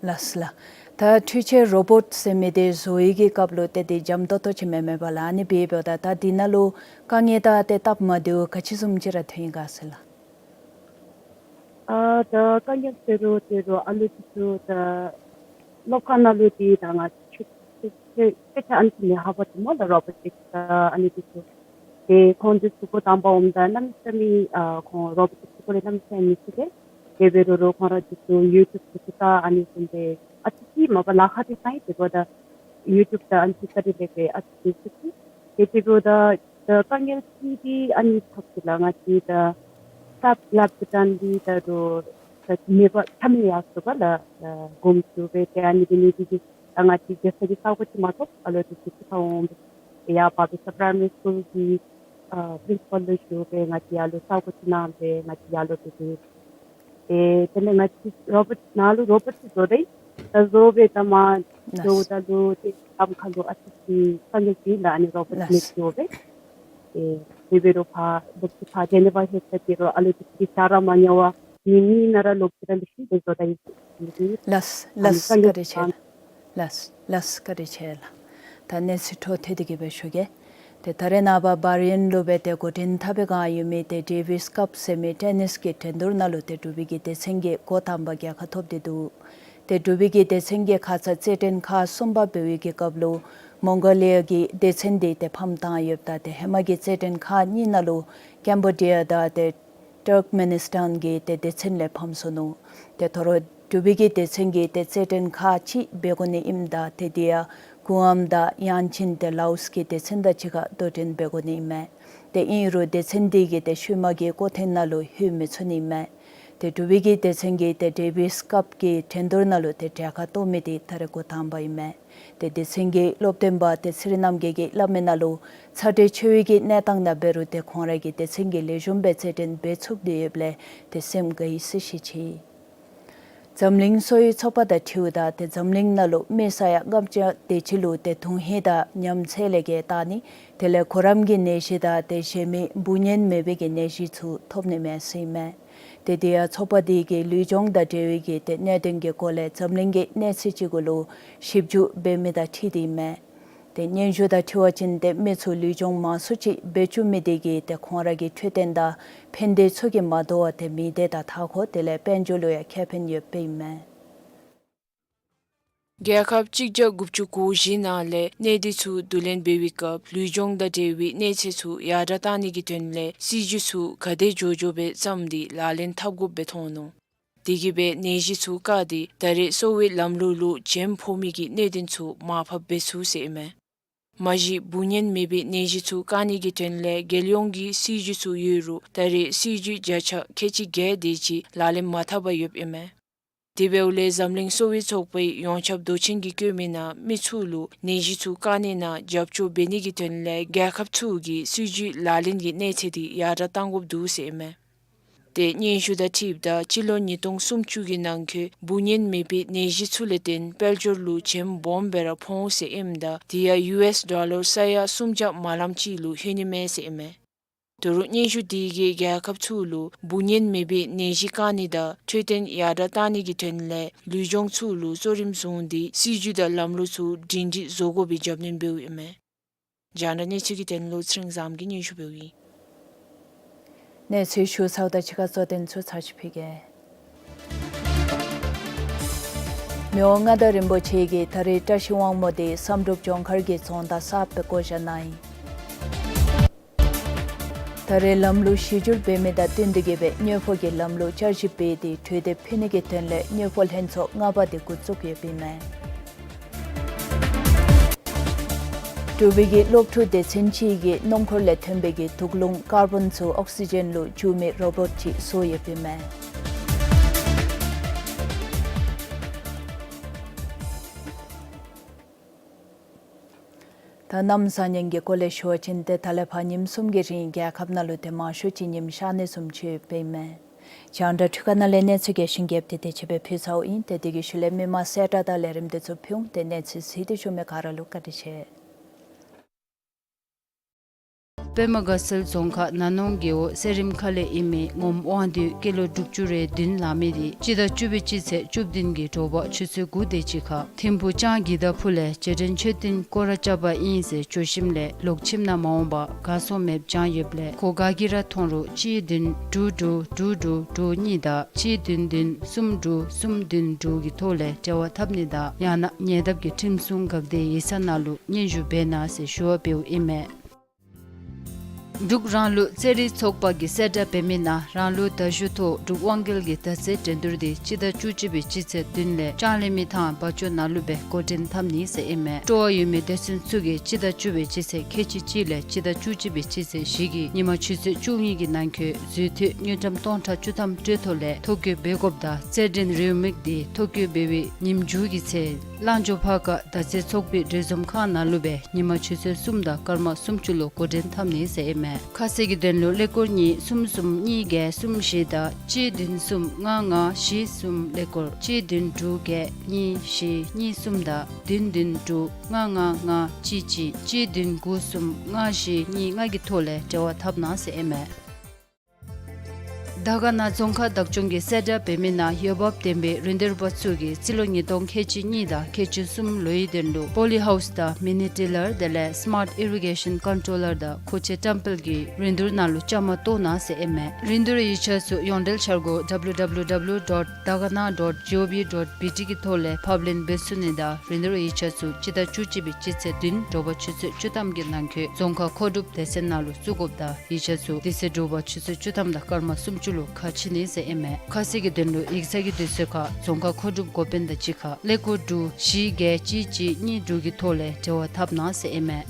ལགས་ལགས། ད་འཕྲུལ་ཆས་རོ་བཊ་ཟེར་མི་འདི་བཟོ་བའི་གི་སྐབས་ལུ་ཏེ་འདི་འཇམ་ཏོང་ཏོ་ཅིག་མེན་མས་པ་ལགས། ཨ་ནི་འབད་འབདཝ་ད་ད་འདི་ནང་ལུ་དཀའ་ངལ་དང་ཏེ་སྟབས་མ་བདེཝ་ག་ཅི་བཟུམ་ཅིག་ར་ཐོན་ཡི་ག་ཟེར་ལགས། ཨ་ད་དཀའ་ངལ་ཟེར་རུང་ཟེར་རུང་ཨ་ལུ་འདི་ཚུ་ད་སློབ་ཁང་ནང་ལུ་འདི་ད་ང་ཆོས་ཆོས་ཆོས་ཆོས་ཆ་ཨ་ནི་ཚུ་མི་ཧ་གོ་དེ་སྨོ་ལགས། རོ་བཊ་ཅིག་ད་ཨ་ནི་འདི་ཚུ་ཏེ་ཁོང་འདི་ཚུ་འགོ་དང་པ་འོངམ་ད་གནམ་མེད་ས་མེད་ཨ་ཁོང་རོ་བཊ་ཚུ་སྐོར་ལས་གནམ་མེད་ས་མེད་མི་ཤེས་ཏེ། དེ་འབད་རུང་རོགས་ཁོང་ར་འདི་ཚུ་ཡུ་ཊུབ་འདི་ཚུ་ད་ཨ་ནི་བཟུམ་སྦེ་ཨ་ཙི་ཙི་མ་པ་ལཱ་ཁག་འདི་ཙང་ཨིན། དེ་འབདཝ་ད་ཡུ་ཊུབ་ད་ཨ་ནི་ཚུ་ད་རིས་ལས་སྦེ་ཨ་ཙི་ཙི་ཤེས་ཅི། ཏེ་དེ་འབདཝ་ད་ད་དཀའ་ངལ་ཅིག་འདི་ཨ་ནི་ཐོབ་ཅི་ལགས། ང་བཅས་ད་ཕཱཊ་ལེབ་བྷུ་ཊཱན་འདི་ད་རུང་ད་མེད་པར་ཆ་མེད་ཡར་སོང་པ་ལགས། ད་གོམས་སུ་སྦེ་ཏེ་ཨ་ནི་འབད་ནི་འདི་གིས་ད་ང་བཅས་རྒྱལ་ས་གི་ས་གོ་ཅིག་མ་གཏོགས་ཨ་ལོ་འདི་ཚུ་ཚུར་འོང་སྦེ་ཡར་བར་དུ་ས་པ་རའི་མ་རི་སི་ཀུལ་གྱི་ཨ་པི་རིན་སི་པཱལ་ལུ་ཞུ་སྦེ་ང་བཅས་ཡར་ལུ་ས་གོ་ཅིག་གནང་སྦེ་ང་བཅས་ཡར་ལུ་འགྱོ་སྟེ། ཨེ་དེ་ལས་ང་བཅས་རོ་བཊ་ནཱ་ལུ་རོ་བཊ་ཅིག་བཟོ་སྟེ་ད་བཟོ་སྦེ་ད་མར་ལགས། འགྱོཝ་ད་ལུ་ཏེ་གདམ་ཁ་ལུ་ཨ་ཙི་ཅིག་དཀའ་ངལ་ཅིག་ལགས། ཨ་ནི་རོ་བཊ་ལགས། མེདཔ་འགྱོ་སྦེ། ཨེ་དེ་འབད་རུང་ཕར་ལོག་སྟེ་ཕར་ཇེ་ནི་ཝ་ལྷོད་ས་འདི་རུང་ཨ་ལུ་འདི་ཚུ་གིས་ཞག་ར་མ་ཉལ་བར་ཉིནམ་གཉིས་ནང་ར་ལོག་སྟེ་ར་ལེགས་ཤོམ་སྦེ་བཟོ་ད་ཡི། ལགས་ལགས། ཨ་ནི་དཀའ་ངལ་བཀའ་དྲིན་ཆེ་ལགས། ལགས་ལགས། བཀའ་དྲིན་ཆེ་ལགས། ད་གནས་ཚུལ་འཕྲོ་མཐུད་དེ་གི་སྦེ་ཞུ་གེ། ཏེ་ད་རེས་ནངས་པ་བཱ་རེན་ལུ་སྦེ་ཏེ་འགོ་འདྲེན་འཐབ་པའི་སྒང་ཡོད་མི་ཏེ་ཌེ་ཝིས་ཀབ་ཟེར་མི་ཊེ་ནིས་ཀྱི་འགྲན་བསྡུར་ནང་ལུ་ཏེ་འབྲུག་པའི་གི་སྡེ་ཚན་གྱིས་འགོ་དང་པ་རྒྱལ་ཁ་ཐོབ་སྟེ་འདུག། ཏེ་འབྲུག་པའི་གི་སྡེ་ཚན་གྱིས་ཁ་ཙ་རྩེད་འགྲན་ཁག་གསུམ་པ་འབད་བའི་གི་སྐབས་ལུ་མོང་གོ་ལི་ཡ་གི་སྡེ་ཚན་འདི་ཏེ་ཕམ་བཏང་ཡོདཔ་ད་ཏེ་ཧེ་མ་གི་རྩེད་འགྲན་ཁག་གཉིས་ནང་ལུ་ཀེམ་བོ་ཌི་ཡ་དང་ཏེ་ཊརཀ་མེ་ནི་སི་ཊཱན་གྱི་ཏེ་སྡེ་ཚན་ལས་ཕམ་སོ་ནུག། ཏེ་དོ་རུང་འབྲུག་པའི་གི་སྡེ་ཚན་གྱིས་ཏེ་རྩེད་འགྲན་ཁག་གཅིག་འབད་དགོ་ནི་ཨིནམ་ད་ཏེ་དེ་ཡང་གུ་ཨམ་དང་ཡཱན་ཅིན་ཏེ་ལའོས་ཀྱི་སྡེ་ཚན་དང་གཅིག་ཁར་དོ་འགྲན་འབད་དགོ་ནི་ཨིན་མས། ཏེ་ཨིན་རུང་སྡེ་ཚན་འདི་གིས་ཏེ་ཤུལ་མ་གི་སྐོར་ཐེངས་ནང་ལུ་ལྷོད་མི་ཚུགས་ནི་ཨིན་མས། ཏེ་འབྲུག་པའི་གི་སྡེ་ཚན་གྱིས་ཏེ་ཌེ་ཝིས་ཀབ་ཀྱི་འགྲན་བསྡུར་ནང་ལུ་ཏེ་གྲལ་ཁར་གཏོགས་མི་འདི་ད་རེས་འགོ་དང་པ་ཨིན་མས། ཏེ་སྡེ་ཚན་གྱི་སློབ་སྟོན་པ་ཏེ་ཚེ་རིང་རྣམ་རྒྱལ་གྱིས་སླབ་མི་ནང་ལུ་ཚ་དྲོད་ཆེ་བའི་གི་གནས་སྟངས་ནང་འབད་རུང་ཏེ་ཁོང་ར་གིས་སྡེ་ཚན་གྱི་ལེགས་ཤོམ་སྦེ་རྩེད་འགྲན་འབད་ཚུགས་ཏེ་ཡོདཔ་ལས་ཏེ་སེམས་དགའ་ཡི་ཟེར་བཤད་ཅི། འཛམ་གླིང་གསོ་བའི་ཚོགས་པ་དང་འཁྲིལཝ་ད་ཏེ་འཛམ་གླིང་ནང་ལུ་མི་ས་ཡ་ལྔ་བརྒྱ་དེ་ཅིག་ལུ་ཏེ་དོན་ཧིང་དང་ཉམས་ཚད་ལས་བརྒལ་བཏང་ནི་དེ་ལས་གོ་རམས་ཀྱི་ནད་གཞི་དང་ཏེ་གཞན་མི་འབུ་གཉན་མེད་པའི་གི་ནད་གཞི་ཚུ་ཐོབ་ནི་མས་ཟེར་ཨིན་མས། ཏེ་དེ་ཡང་ཚོགས་པ་དེ་གིས་ལུས་སྦྱོང་དང་འབྲེལ་བའི་གི་ཏེ་གནད་དོན་གྱི་སྐོར་ལས་འཛམ་གླིང་གི་གནས་ཚད་ཅིག་གུ་ལུ་ཞིབ་འཇུག་འབད་མི་དང་འཁྲིལ་ཏེ་ཨིན་མས། ཏེ་སྙན་ཞུ་དང་འཁྲིལ་བ་ཅིན་ཏེ་མི་ཚུ་ལུས་སྦྱོང་མང་སུ་ཅིག་འབད་བཅུག་མི་དེ་གིས་ཏེ་ཁོང་ར་གི་འཕྲོད་བསྟེན་དང་ཕན་བདེ་ཚུ་གིས་མ་དོ་བར་ཏེ་མི་སྡེ་དང་མཐའ་འཁོར་དེ་ལས་དཔལ་འབྱོར་ལུ་ཡང་ཁེ་ཕན་ཡོདཔ་ཨིན་མས། རྒྱལ་ཁབ་གཅིག་བརྒྱ་དགུ་བཅུ་གོ་བཞི་ནང་ལས་གནས་སྡུད་ཚུ་བསྡུ་ལེན་འབད་བའི་སྐབས་ལུས་སྦྱོང་དང་འབྲེལ་བའི་གནས་ཚད་ཚུ་ཡར་དྲགས་བཏང་ནི་གི་དོན་ལས་སྲིད་བྱུས་ཚུ་ག་དེ་མགྱོགས་མགྱོགས་སྦེ་བརྩམས་ཏེ་ལག་ལེན་འཐབ་དགོཔ་སྦེ་མཐོང་ནུག། དེ་གིས་སྦེ་ནད་གཞི་ཚུ་བཀག་སྟེ་ད་རེས་གསོ་བའི་ལམ་ལུགས་ལུ་བྱེམ་ཕོག་མི་གི་གནད་དོན་ཚུ་མར་ཕབ་འབད་ཚུགས་ཟེར་ཨིན་མས། མ་གཞི་འབུ་གཉན་མེད་པའི་ནད་གཞི་ཚུ་བཀག་ནི་གི་དོན་ལས་རྒྱལ་ཡོངས་ཀྱི་སྲིད་བྱུས་ཚུ་ཡོད་རུང་ད་རེས་སྲིད་བྱུས་བརྒྱ་ཆ་ཁལ་གཅིག་བརྒྱད་དེ་ཅིག་ལག་ལེན་མ་འཐབ་པར་ཡོདཔ་ཨིན་མས། དེ་འབདཝ་ལས་འཛམ་གླིང་གསོ་བའི་ཚོགས་པའི་ཡོངས་ཁྱབ་མདོ་ཆེན་གྱིས་བཀོད་མི་ནང་མི་ཚུ་ལུ་ནད་གཞི་ཚུ་བཀག་ནི་ནང་རྒྱབ་སྐྱོར་འབད་ནི་གི་དོན་ལས་རྒྱལ་ཁབ་ཚུ་གིས་སྲིད་བྱུས་ལག་ལེན་གྱི་གནས་ཚད་དེ་ཡར་དྲགས་བཏང་དགོཔ་འདུག་ཟེར་ཨིན་མས། ཏེ་སྙན་ཞུ་དང་འཁྲིལཝ་ད་སྤྱི་ལོ་ཉིས་སྟོང་སུམ་ཅུ་གི་ནང་འཁོད་འབུ་གཉན་མེད་པའི་ནད་གཞི་ཚུ་ལས་བརྟེན་དཔལ་འབྱོར་ལུ་བྱེམ་སྦོམ་སྦེ་ར་ཕོག་འོང་ཟེར་ཨིནམ་ད་དེ་ཡང་ཡུ་ཨེསི་ཌོ་ལར་ས་ཡ་སུམ་བརྒྱ་མ་ལམ་ཅིག་ལུ་ལྷོད་ནི་མས་ཟེར་ཨིན་མས། དོ་རུང་སྙན་ཞུ་དེ་གིས་རྒྱལ་ཁབ་ཚུ་ལུ་འབུ་གཉན་མེད་པའི་ནད་གཞི་བཀག་ནི་དང་འཕྲོད་བསྟེན་ཡར་དྲགས་བཏང་ནི་གི་དོན་ལས་ལུས་སྦྱོང་ཚུ་ལུ་གཙོ་རིམ་བཟུང་སྟེ་སྲིད་བྱུས་དང་ལམ་ལུགས་ཚུ་སྒྲིང་སྒྲི་བཟོ་དགོ་པའི་རྒྱབ་སྣོན་འབདཝ་ཨིན་མས། རྒྱང་བསྒྲགས་གནས་ཚུལ་གྱི་དོན་ལུ་ཚེ་རིང་བཟངམོ་གིས་སྙན་ཞུ་འབདཝ་ཨིན། གནས་ཚུལ་ཞུ་ཚརཝ་དང་གཅིག་ཁར་གཙོ་དོན་ཚུ་ཚར་ཅིག་ཕུལ་གེ། མི་དབང་མངའ་བདག་རིན་པོ་ཆེ་གིས་ད་རེས་བཀྲ་ཤིས་དབང་མོ་དེ་བསམ་གྲུབ་ལྗོངས་མཁར་གྱི་རྫོང་བདག་གསརཔ་སྦེ་བསྐོ་བཞག་གནང་ཡི། ད་རེས་ལམ་ལུགས་གཞི་བསྒྱུར་འབད་མི་དང་བསྟུན་ཏེ་གིས་སྦེ་དངུལ་ཕོགས་ཀྱི་ལམ་ལུགས་བསྐྱར་ཞིབ་འབད་དེ་གྲོས་འདེབས་ཕུལ་ནི་གི་དོན་ལས་དངུལ་ཕོགས་ལྷན་ཚོགས་ལྔ་པ་དེ་འགོ་བཙུགས་ཡོདཔ་ཨིན་མས། འབྲུག་པའི་གི་སློབ་ཕྲུག་སྡེ་ཚན་ཅིག་གིས་སྣུམ་འཁོར་ལས་ཐོན་པའི་གི་དུག་རླུང་ཀར་བོན་ཚུ་ཨོག་སི་ཇེན་ལུ་འགྱུར་མི་རོ་བོཊ་ཅིག་བཟོ་ཡོདཔ་ཨིན་མས། ད་གནམ་བཟང་ངན་གྱི་སྐོར་ལས་ཞུ་བ་ཅིན་ཏེ་ད་ལས་ཕར་ཉིནམ་གསུམ་གྱི་རིང་རྒྱལ་ཁབ་ནང་ལུ་ཏེ་མང་ཤོས་ཅིག་ཉིམ་ཤར་ནི་བཟུམ་ཅིག་ཡོདཔ་ཨིན་མས། རྒྱང་བསྒྲགས་འཕྲུལ་ཁང་ནང་ལས་གནས་ཚུལ་རྒྱས་ཤིང་རྒྱསཔ་དེ་དེ་ཅིག་སྦེ་ཕུལ་ཚརཝ་ཨིན། ཏེ་དེ་གི་ཤུལ་ལས་མི་མང་གསལ་བསྒྲགས་དང་ལས་རིམ་དེ་ཚུ་ཕུལ་འོང་། ཏེ་གནས་ཚུལ་གཟིགས་ཏེ་བཞུགས་མི་ག་ར་ལུ་བཀའ་དྲིན་ཆེ། པདྨ་དགའ་ཚལ་རྫོང་ཁག་ན་ནོང་རྒེད་འོག་གསེར་རིམ་ཁ་ལས་ཨིན་མི་ངོམ་དབང་འདུས་སྐྱེས་ལོ་དྲུག་ཅུ་རེ་བདུན་ལང་མི་དེ་སྤྱི་ཟླ་བཅུ་པའི་སྤྱི་ཚེས་བཅུ་བདུན་གྱི་དྲོ་པ་ཆུ་ཚོད་དགུ་དེ་ཅིག་ཁར་ཐིམ་ཕུག་ལྕང་གི་ད་ཕུ་ལས་རྗེས་དྲན་མཆོད་རྟེན་སྐོར་ར་རྐྱབ་པར་ཨིན་ཟེར་འགྱོ་ཞིནམ་ལས་ལོག་ཁྱིམ་ནང་མ་འོང་པར་གར་སོང་མེདཔ་བྱང་ཡོདཔ་ལས་ཁོ་ག་གིས་ར་མཐོང་རུང་གཅིག་བདུན་དྲུག་དྲུག་དྲུག་དྲུག་དྲུག་གཉིས་དང་གཅིག་བདུན་བདུན་གསུམ་དྲུག་གསུམ་བདུན་དྲུག་གི་ཐོག་ལས་འབྲེལ་བ་འཐབ་ནི་དང་ཡང་ན་ཉེ་འདབས་ཀྱི་ཁྲིམས་སྲུང་འགག་སྡེ་ཡིག་ཚང་ནང་ལུ་སྙན་ཞུ་འབད་གནང་ཟེར་ཞུ་བ་འབདཝ་ཨིན་མས། འབྲུག་རང་ལུགས་རྩེད་རིགས་ཚོགས་པ་གིས་གསལ་བསྒྲགས་འབད་མི་ནང་རང་ལུགས་མདའ་གཞུ་ཐོག་འབྲུག་དབང་རྒྱལ་གྱི་མདའ་རྩེད་འགྲན་བསྡུར་དེ་སྤྱི་ཟླ་བཅུ་གཅིག་པའི་སྤྱི་ཚེས་བདུན་ལས་ལྕང་གླིང་མི་ཐང་བ་ཅོ་ནང་ལུ་སྦེ་འགོ་འདྲེན་འཐབ་ནི་ཟེར་ཨིན་མས། སྤྲོ་བ་ཡོད་མི་སྡེ་ཚན་ཚུ་གིས་སྤྱི་ཟླ་བཅུ་པའི་སྤྱི་ཚེས་ཁལ་གཅིག་གཅིག་ལས་སྤྱི་ཟླ་བཅུ་གཅིག་པའི་སྤྱི་ཚེས་བཞི་གི་ཉིན་མ་ཆུ་ཚོད་བཅུ་གཉིས་ཀྱི་ནང་འཁོད་འཛུལ་འཐུས་དངུལ་ཀྲམ་སྟོང་ཕྲག་བཅུ་ཐམ་སྤྲོད་ཐོ་ལས་ཐོ་བཀོད་འབད་དགོཔ་དང་རྩེད་འགྲན་རེའུ་མིག་དེ་ཐོ་བཀོད་འབད་བའི་ཉིནམ་མཇུག་གི་ཚེ་གླང་ཇོ་ཕར་ཁ་མདའ་རྩེད་ཚོགས་པའི་གྲོས་འཛོམས་ཁང་ནང་ལུ་སྦེ་ཉིན་མ་ཆུ་ཚོད་གསུམ་དང་སྐར་མ་སུམ་ཅུ་ལུ་འགོ་འདྲེན་འཐབ་ནི་ཟེར་ཨིན་མས། ཁ་གསལ་གྱི་དོན་ལུ་ཀླད་ཀོར་གཉིས་གསུམ་གསུམ་གཉིས་བརྒྱད་གསུམ་བཞི་དང་གཅིག་བདུན་གསུམ་ལྔ་ལྔ་བཞི་གསུམ་ཀླད་ཀོར་གཅིག་བདུན་དྲུག་བརྒྱད་གཉིས་བཞི་གཉིས་གསུམ་དང་བདུན་བདུན་དྲུག་ལྔ་ལྔ་ལྔ་གཅིག་གཅིག་གཅིག་བདུན་དགུ་གསུམ་ལྔ་བཞི་གཉིས་ལྔ་གི་ཐོག་ལས་འབྲེལ་བ་འཐབ་གནང་ཟེར་ཨིན་མས། དར་དཀར་ན་རྫོང་ཁག་བདག་སྐྱོང་གིས་གསལ་བསྒྲགས་འབད་མི་ནང་འོས་འབབ་ལྡན་པའི་རིན་བསྡུར་པ་ཚུ་གིས་རྩིས་ལོ་ཉིས་སྟོང་ཁལ་གཅིག་གཉིས་དང་ཁལ་གཅིག་གསུམ་ལོའི་དོན་ལུ་པོ་ལི་ཧའུསི་དང་མི་ནི་ཊི་ལར་དེ་ལས་སི་མཱརཊ་ཨི་རི་གེ་ཤཱན་ཀོན་ཊོ་ལར་དང་མཁོ་ཆས་བཀྲམ་སྤེལ་གྱི་རིན་བསྡུར་ནང་ལུ་བཅའ་མར་གཏོགས་གནང་ཟེར་ཨིན་མས། རིན་བསྡུར་ཡིག་ཆ་ཚུ་ཡོངས་འབྲེལ་འཆར་སྒོ་W W W dot dakarna dot gov dot B T གི་ཐོག་ལས་ཕབ་ལེན་འབད་ཚུགས་ནི་དང་རིན་བསྡུར་ཡིག་ཆ་ཚུ་སྤྱི་ཟླ་བཅུ་གཅིག་པའི་སྤྱི་ཚེས་བདུན་དྲོ་པ་ཆུ་ཚོད་བཅུ་ཐམ་གྱི་ནང་འཁོད་རྫོང་ཁག་མཁོ་སྒྲུབ་སྡེ་ཚན་ནང་ལུ་བཙུགས་དགོཔ་དང་ཡིག་ཆ་ཚུ་དེ་ཚེ་དྲོ་པ་ཆུ་ཚོད་བཅུ་ཐམ་དང་སྐར་མ་སུམ་ཅུ་ལུ་ཁ་ཕྱེ་ནི་ཟེར་ཨིན་མས། ཁ་གསལ་གྱི་དོན་ལུ་ཡིག་ཚང་གི་དུས་ཚོད་ཁར་རྫོང་ཁག་མཁོ་སྒྲུབ་འགོ་དཔོན་དང་གཅིག་ཁར་ཀླད་ཀོར་དྲུག་བཞི་བརྒྱད་གཅིག་གཅིག་གཉིས་དྲུག་གི་ཐོག་ལས་འབྲེལ་བ་འཐབ་གནང་ཟེར་ཨིན་མས།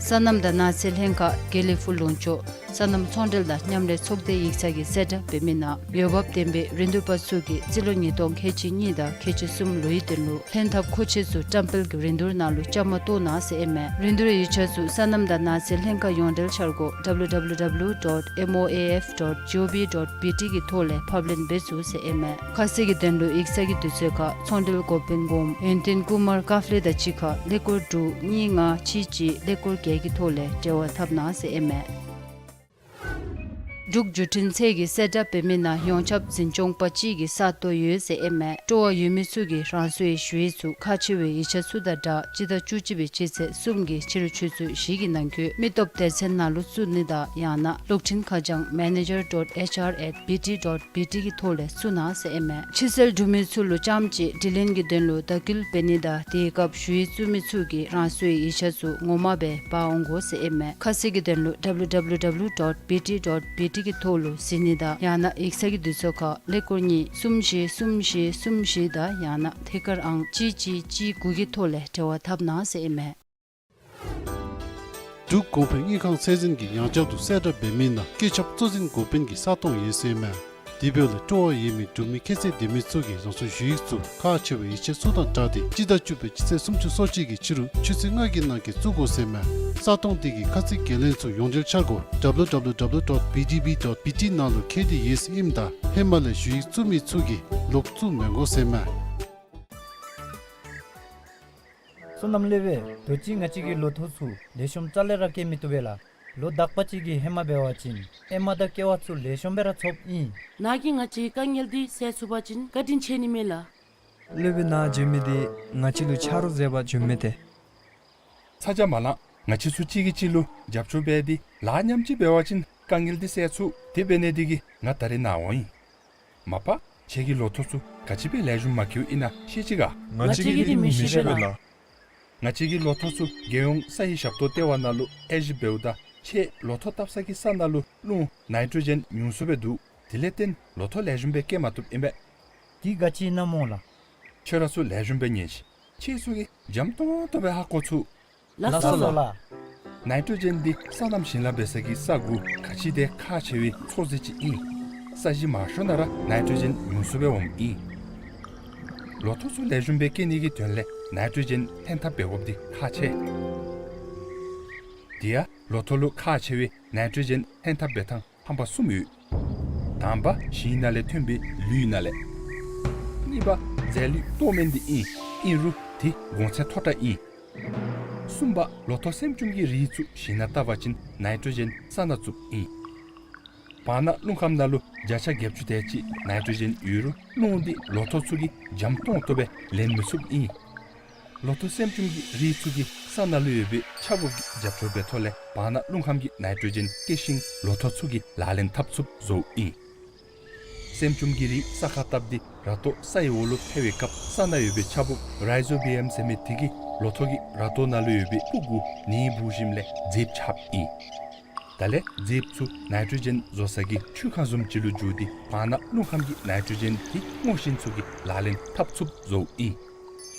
སོ་ནམ་དང་ནགས་ཚལ་ལྷན་ཁག་དགེ་ལེགས་ཕུག་ལུང་ཕྱོགས་ སོ་ནམ་ཚོང་འབྲེལ་དང་མཉམ་ལས་ཚོགས་སྡེ་ཡིག་ཚང་གིས་གསལ་བསྒྲགས་འབད་མི་ནང་འོས་འབབ་ལྡན་པའི་རིན་བསྡུར་པ་ཚུ་གིས་རྩིས་ལོ་ཉིས་སྟོང་ཁལ་གཅིག་གཉིས་དང་ཁལ་གཅིག་གསུམ་ལོའི་དོན་ལུ་ལྷན་ཐབས་མཁོ་ཆས་ཚུ་བཀྲམ་སྤེལ་གྱི་རིན་བསྡུར་ནང་ལུ་བཅའ་མར་གཏོགས་གནང་ཟེར་ཨིན་མས། རིན་བསྡུར་ཡིག་ཆ་ཚུ་སོ་ནམ་དང་ནགས་ཚལ་ལྷན་ཁག་ཡོངས་འབྲེལ་འཆར་སྒོ་W W W dot M O A F dot G O V dot B T གི་ཐོག་ལས་ཕབ་ལེན་འབད་ཚུགས་ཟེར་ཨིན་མས། ཁ་གསལ་གྱི་དོན་ལུ་ཡིག་ཚང་གི་དུས་ཚོད་ཁར་ཚོང་འབྲེལ་འགོ་དཔོན་སྒོམ་ཡོན་ཏན་ཀུ་མར་ཀཱཔ་ལེ་དང་གཅིག་ཁར་ཀླད་ཀོར་དྲུག་གཉིས་ལྔ་གཅིག་གཅིག་ཀླད་ཀོར་བརྒྱད་ཀྱི་ཐོག་ལས་འབྲེལ་བ་འཐབ་གནང་ཟེར་ཨིན་མས། འབྲུག་བརྒྱུད་འཕྲིན་ཚད་ཀྱིས་གསལ་བསྒྲགས་འབད་མི་ནང་ཡོངས་ཁྱབ་འཛིན་སྐྱོང་པ་གཅིག་གི་ས་སྟོང་ཡོད་ཟེར་ཨིན་མས། སྤྲོ་བ་ཡོད་མི་ཚུ་གིས་རང་སོའི་ཞུ་ཡིག་ཚུ་ཁག་ཆེ་བའི་ཡིག་ཆ་ཚུ་དང་སྦྲགས་སྤྱི་ཟླ་བཅུ་གཅིག་པའི་སྤྱི་ཚེས་གསུམ་གྱི་ཕྱི་རུ་ཆུ་ཚོད་བཞི་གི་ནང་འཁོད་མི་སྟོབས་སྡེ་ཚན་ནང་ལུ་བཙུགས་ནི་དང་ཡང་ན་གློག་འཕྲིན་ཁ་བྱང་manager dot H R at B T dot B T གི་ཐོག་ལས་བཙུགས་གནང་ཟེར་ཨིན་མས། ཕྱིར་སེལ་གྲུབ་མི་ཚུ་ལུ་རྐྱངམ་གཅིག་དྲི་ལན་གྱི་དོན་ལུ་བརྡ་སྐུལ་འབད་ནི་དང་དེའི་སྐབས་ཞུ་ཡིག་བཙུགས་མི་ཚུ་གིས་རང་སོའི་ཡིག་ཆ་ཚུ་ངོ་མ་སྦེ་འབག་འོང་དགོ་ཟེར་ཨིན་མས། ཁ་གསལ་གྱི་དོན་ལུ W W W dot B T dot B T གི་ཐོག་ལུ་གཟིགས་ནི་དང་ཡང་ན་ཡིག་ཚང་གི་དུས་ཚོད་ཁར་ཀླད་ཀོར་གཉིས་གསུམ་བཞི་གསུམ་བཞི་གསུམ་བཞི་དང་ཡང་ན་ཐད་ཀར་ཨང་གཅིག་གཅིག་གཅིག་དགུ་གི་ཐོག་ལས་འབྲེལ་བ་འཐབ་གནང་ཟེར་ཨིན་མས། འབྲུག་གོང་འཕེལ་དངུལ་ཁང་ཚད་འཛིན་གྱིས་ཡང་བསྐྱར་དུ་གསལ་བསྒྲགས་འབད་མི་ནང་བཀོད་ཁྱབ་གཙོ་འཛིན་འགོ་དཔོན་གྱི་ས་སྟོང་ཡོད་ཟེར་ཨིན་མས། དེ་འབདཝ་ལས་སྤྲོ་བ་ཡོད་མི་འབྲུག་མི་ཁྱད་ཚད་ལྡན་མི་ཚུ་གིས་རང་སོའི་ཞུ་ཡིག་ཚུ་ཁག་ཆེ་བའི་ཡིག་ཆ་ཚུ་དང་སྦྲགས་ཏེ་སྤྱི་ཟླ་བཅུ་པའི་སྤྱི་ཚེས་སུམ་ཅུ་སོ་གཅིག་གི་ཕྱི་རུ་ཆུ་ཚོད་ལྔ་གི་ནང་འཁོད་བཙུགས་དགོ་ཟེར་ཨིན་མས། ས་སྟོང་དེ་གི་ཁ་ཚིག་འགན་ལེན་ཚུ་ཡོངས་འབྲེལ་འཆར་སྒོ་W W W dot B D B dot B T ནང་ལུ་བཀོད་དེ་ཡོད་ཟེར་ཨིནམ་ད་ཧེ་མ་ལས་ཞུ་ཡིག་བཙུགས་མི་ཚུ་གིས་ལོག་བཙུགས་མི་དགོ་ཟེར་ཨིན་མས། བསོད་ནམས་སློབ་དཔོན། དུས་ཅི་ང་བཅས་ཀྱི་ལོ་ཐོག་ཚུ་ལེགས་ཤོམ་རྩ་ལས་ར་སྐྱེ་མི་བཏུབ་པས་ལགས། ལོ་དག་པ་ཅིག་གི་ཧེ་མ་འབད་བ་ཅིན་ཨེ་མ་དང་ཀེ་བ་ཚུ་ལེགས་ཤོམ་སྦེ་ར་ཚོགསཔ་ཨིན། ནཱ་གིས་ང་བཅས་ཀྱི་དཀའ་ངལ་འདི་སེལ་ཚུགས་པ་ཅིན་བཀའ་དྲིན་ཆེ་ནི་མས་ལགས། སློབ་དཔོན་ནཱ་བྱོན་མི་འདི་ང་བཅས་ལུ་ཆ་རོགས་མཛད་པར་བྱོན་མི་ཏེ། ཚ་གྱང་མ་ལང་། ང་བཅས་ཚུ་གཅིག་གིས་གཅིག་ལུ་རྒྱབ་སྐྱོར་འབད་དེ་ལཱ་མཉམ་གཅིག་འབད་བ་ཅིན་དཀའ་ངལ་འདི་སེལ་ཚུགས། དེ་འབད་ནི་དེ་གིས་ང་ད་རིས་ནཱ་འོང་ཡི། མ་པ་ཁྱེད་ཀྱི་ལོ་ཐོག་ཚུ་ག་ཅི་སྦེ་ལེགས་ཤོམ་མ་འཁྱོལ་ཡི་ན་ཤེས་ཅི་ག། ང་བཅས་ཀྱིས་འདི་མི་ཤེས་པས་ལགས། ང་བཅས་ཀྱི་ལོ་ཐོག་ཚུ་རྒྱལ་ཡོངས་ས་ཡི་ཞབས་ཏོག་ལྟེ་བ་ནང་ལུ་དབྱེ་ཞིབ་འབདཝ་ད་ཁྱེད་ལོ་ཐོག་བཏབ་ས་གི་ས་ནང་ལུ་རླུང་ནའི་ཊྲོ་ཇེན་ཉུང་སུ་སྦེ་འདུག། དེ་ལས་བརྟེན་ལོ་ཐོག་ལེགས་ཤོམ་སྦེ་སྐྱེ་མ་བཏུབ་ཨིན་པས། དེ་ག་ཅི་ཨིན་ན་སྨོ་ལགས། ཁྱོད་ར་ཚུ་ལེགས་ཤོམ་སྦེ་ཉན་ཤིག། ཁྱེད་ཚུ་གིས་འཇམ་ཏོང་ཏོ་སྦེ་ཧ་གོ་ཚུགས། ལགས་སོ་ལགས། ནའི་ཊྲོ་ཇེན་འདི་སོ་ནམ་ཞིང་ལཱ་འབད་ས་གི་ས་གུ་ག་ཅི་དེ་ཁག་ཆེ་བའི་ཚོད་བསྲེ་ཅིག་ཨིན། ས་གཞི་མང་ཤོས་ནང་ར་ནའི་ཊྲོ་ཇེན་ཉུང་སུ་སྦེ་འོངམ་ཨིན། ལོ་ཐོག་ཚུ་ལེགས་ཤོམ་སྦེ་སྐྱེ་ནི་གི་དོན་ལས་ནའི་ཊྲོ་ཇེན་ལྷན་ཐབས་འབད་དགོཔ་འདི་ཁག་ཆེ། དེ་ཡང་ལོ་ཐོག་ལུ་ཁག་ཆེ་བའི་ནའི་ཊྲོ་ཇེན་ལྷན་ཐབས་འབད་ཐངས་ཕམ་པ་གསུམ་ཡོད། དང་པ་ཞིང་ནང་ལས་ཐོན་པའི་ལུད་ནང་ལས། གཉིས་པ་རྫས་ལུད་ལྟོ་སྨན་འདི་ཨིན། ཨིན་རུང་དེ་གོང་ཚད་མཐོ་དྲགས་ཨིན། གསུམ་པ་ལོ་ཐོག་སྲནམ་ཅུང་གི་རིགས་ཚུ་ཞིང་ནང་བཏབ་པ་ཅིན་ནའི་ཊྲོ་ཇེན་ས་ནང་བཙུགསཔ་ཨིན། བར་ན་རླུང་ཁམས་ནང་ལུ་བརྒྱ་ཆ་བརྒྱད་ཅུ་དེ་ཅིག་ནའི་ཊྲོ་ཇེན་ཡོད་རུང་རླུང་འདི་ལོ་ཐོག་ཚུ་གིས་འཇམ་ཏོང་ཏོ་སྦེ་ལེན་མི་ཚུགསཔ་ཨིན། ལོ་ཐོག་སྲནམ་ཅུང་གི་རིགས་ཚུ་གིས་ས་ནང་ལུ་ཡོད་པའི་ཆརཔ་གི་རྒྱབ་སྐྱོར་འབད་ཐོག་ལས་བར་ན་རླུང་ཁམས་ཀྱི་ནའི་ཊྲོ་ཇེན་སྐྱེ་ཤིང་ལོ་ཐོག་ཚུ་གིས་ལག་ལེན་འཐབ་ཚུགསཔ་བཟོཝ་ཨིན། སྲནམ་ཅུང་གི་རིགས་ས་ཁར་བཏབ་སྟེ་ར་ཏོག་ས་ཡི་འོག་ལུ་འཕེལ་བའི་སྐབས་ས་ནང་ཡོད་པའི་ཆརཔ་རའི་ཛོ་བི་ཡམ་ཟེར་མི་དེ་གིས་ལོ་ཐོག་གི་ར་ཏོག་ནང་ལུ་ཡོད་པའི་ཕུག་གུ་ནི་འབུ་ཞིནམ་ལས་རྫིཔ་ཆགསཔ་ཨིན། དེ་ལས་རྫིཔ་ཚུ་ནའི་ཊྲོ་ཇེན་བཟོ་ས་གི་ཆུ་ཁང་བཟུམ་ཅིག་ལུ་འགྱུར་ཏེ་བར་ན་རླུང་ཁམས་ཀྱི་ནའི་ཊྲོ་ཇེན་དེ་སྔོ་ཤིང་ཚུ་གིས་ལག་ལེན་འཐབ་ཚུགསཔ་བཟོཝ་ཨིན།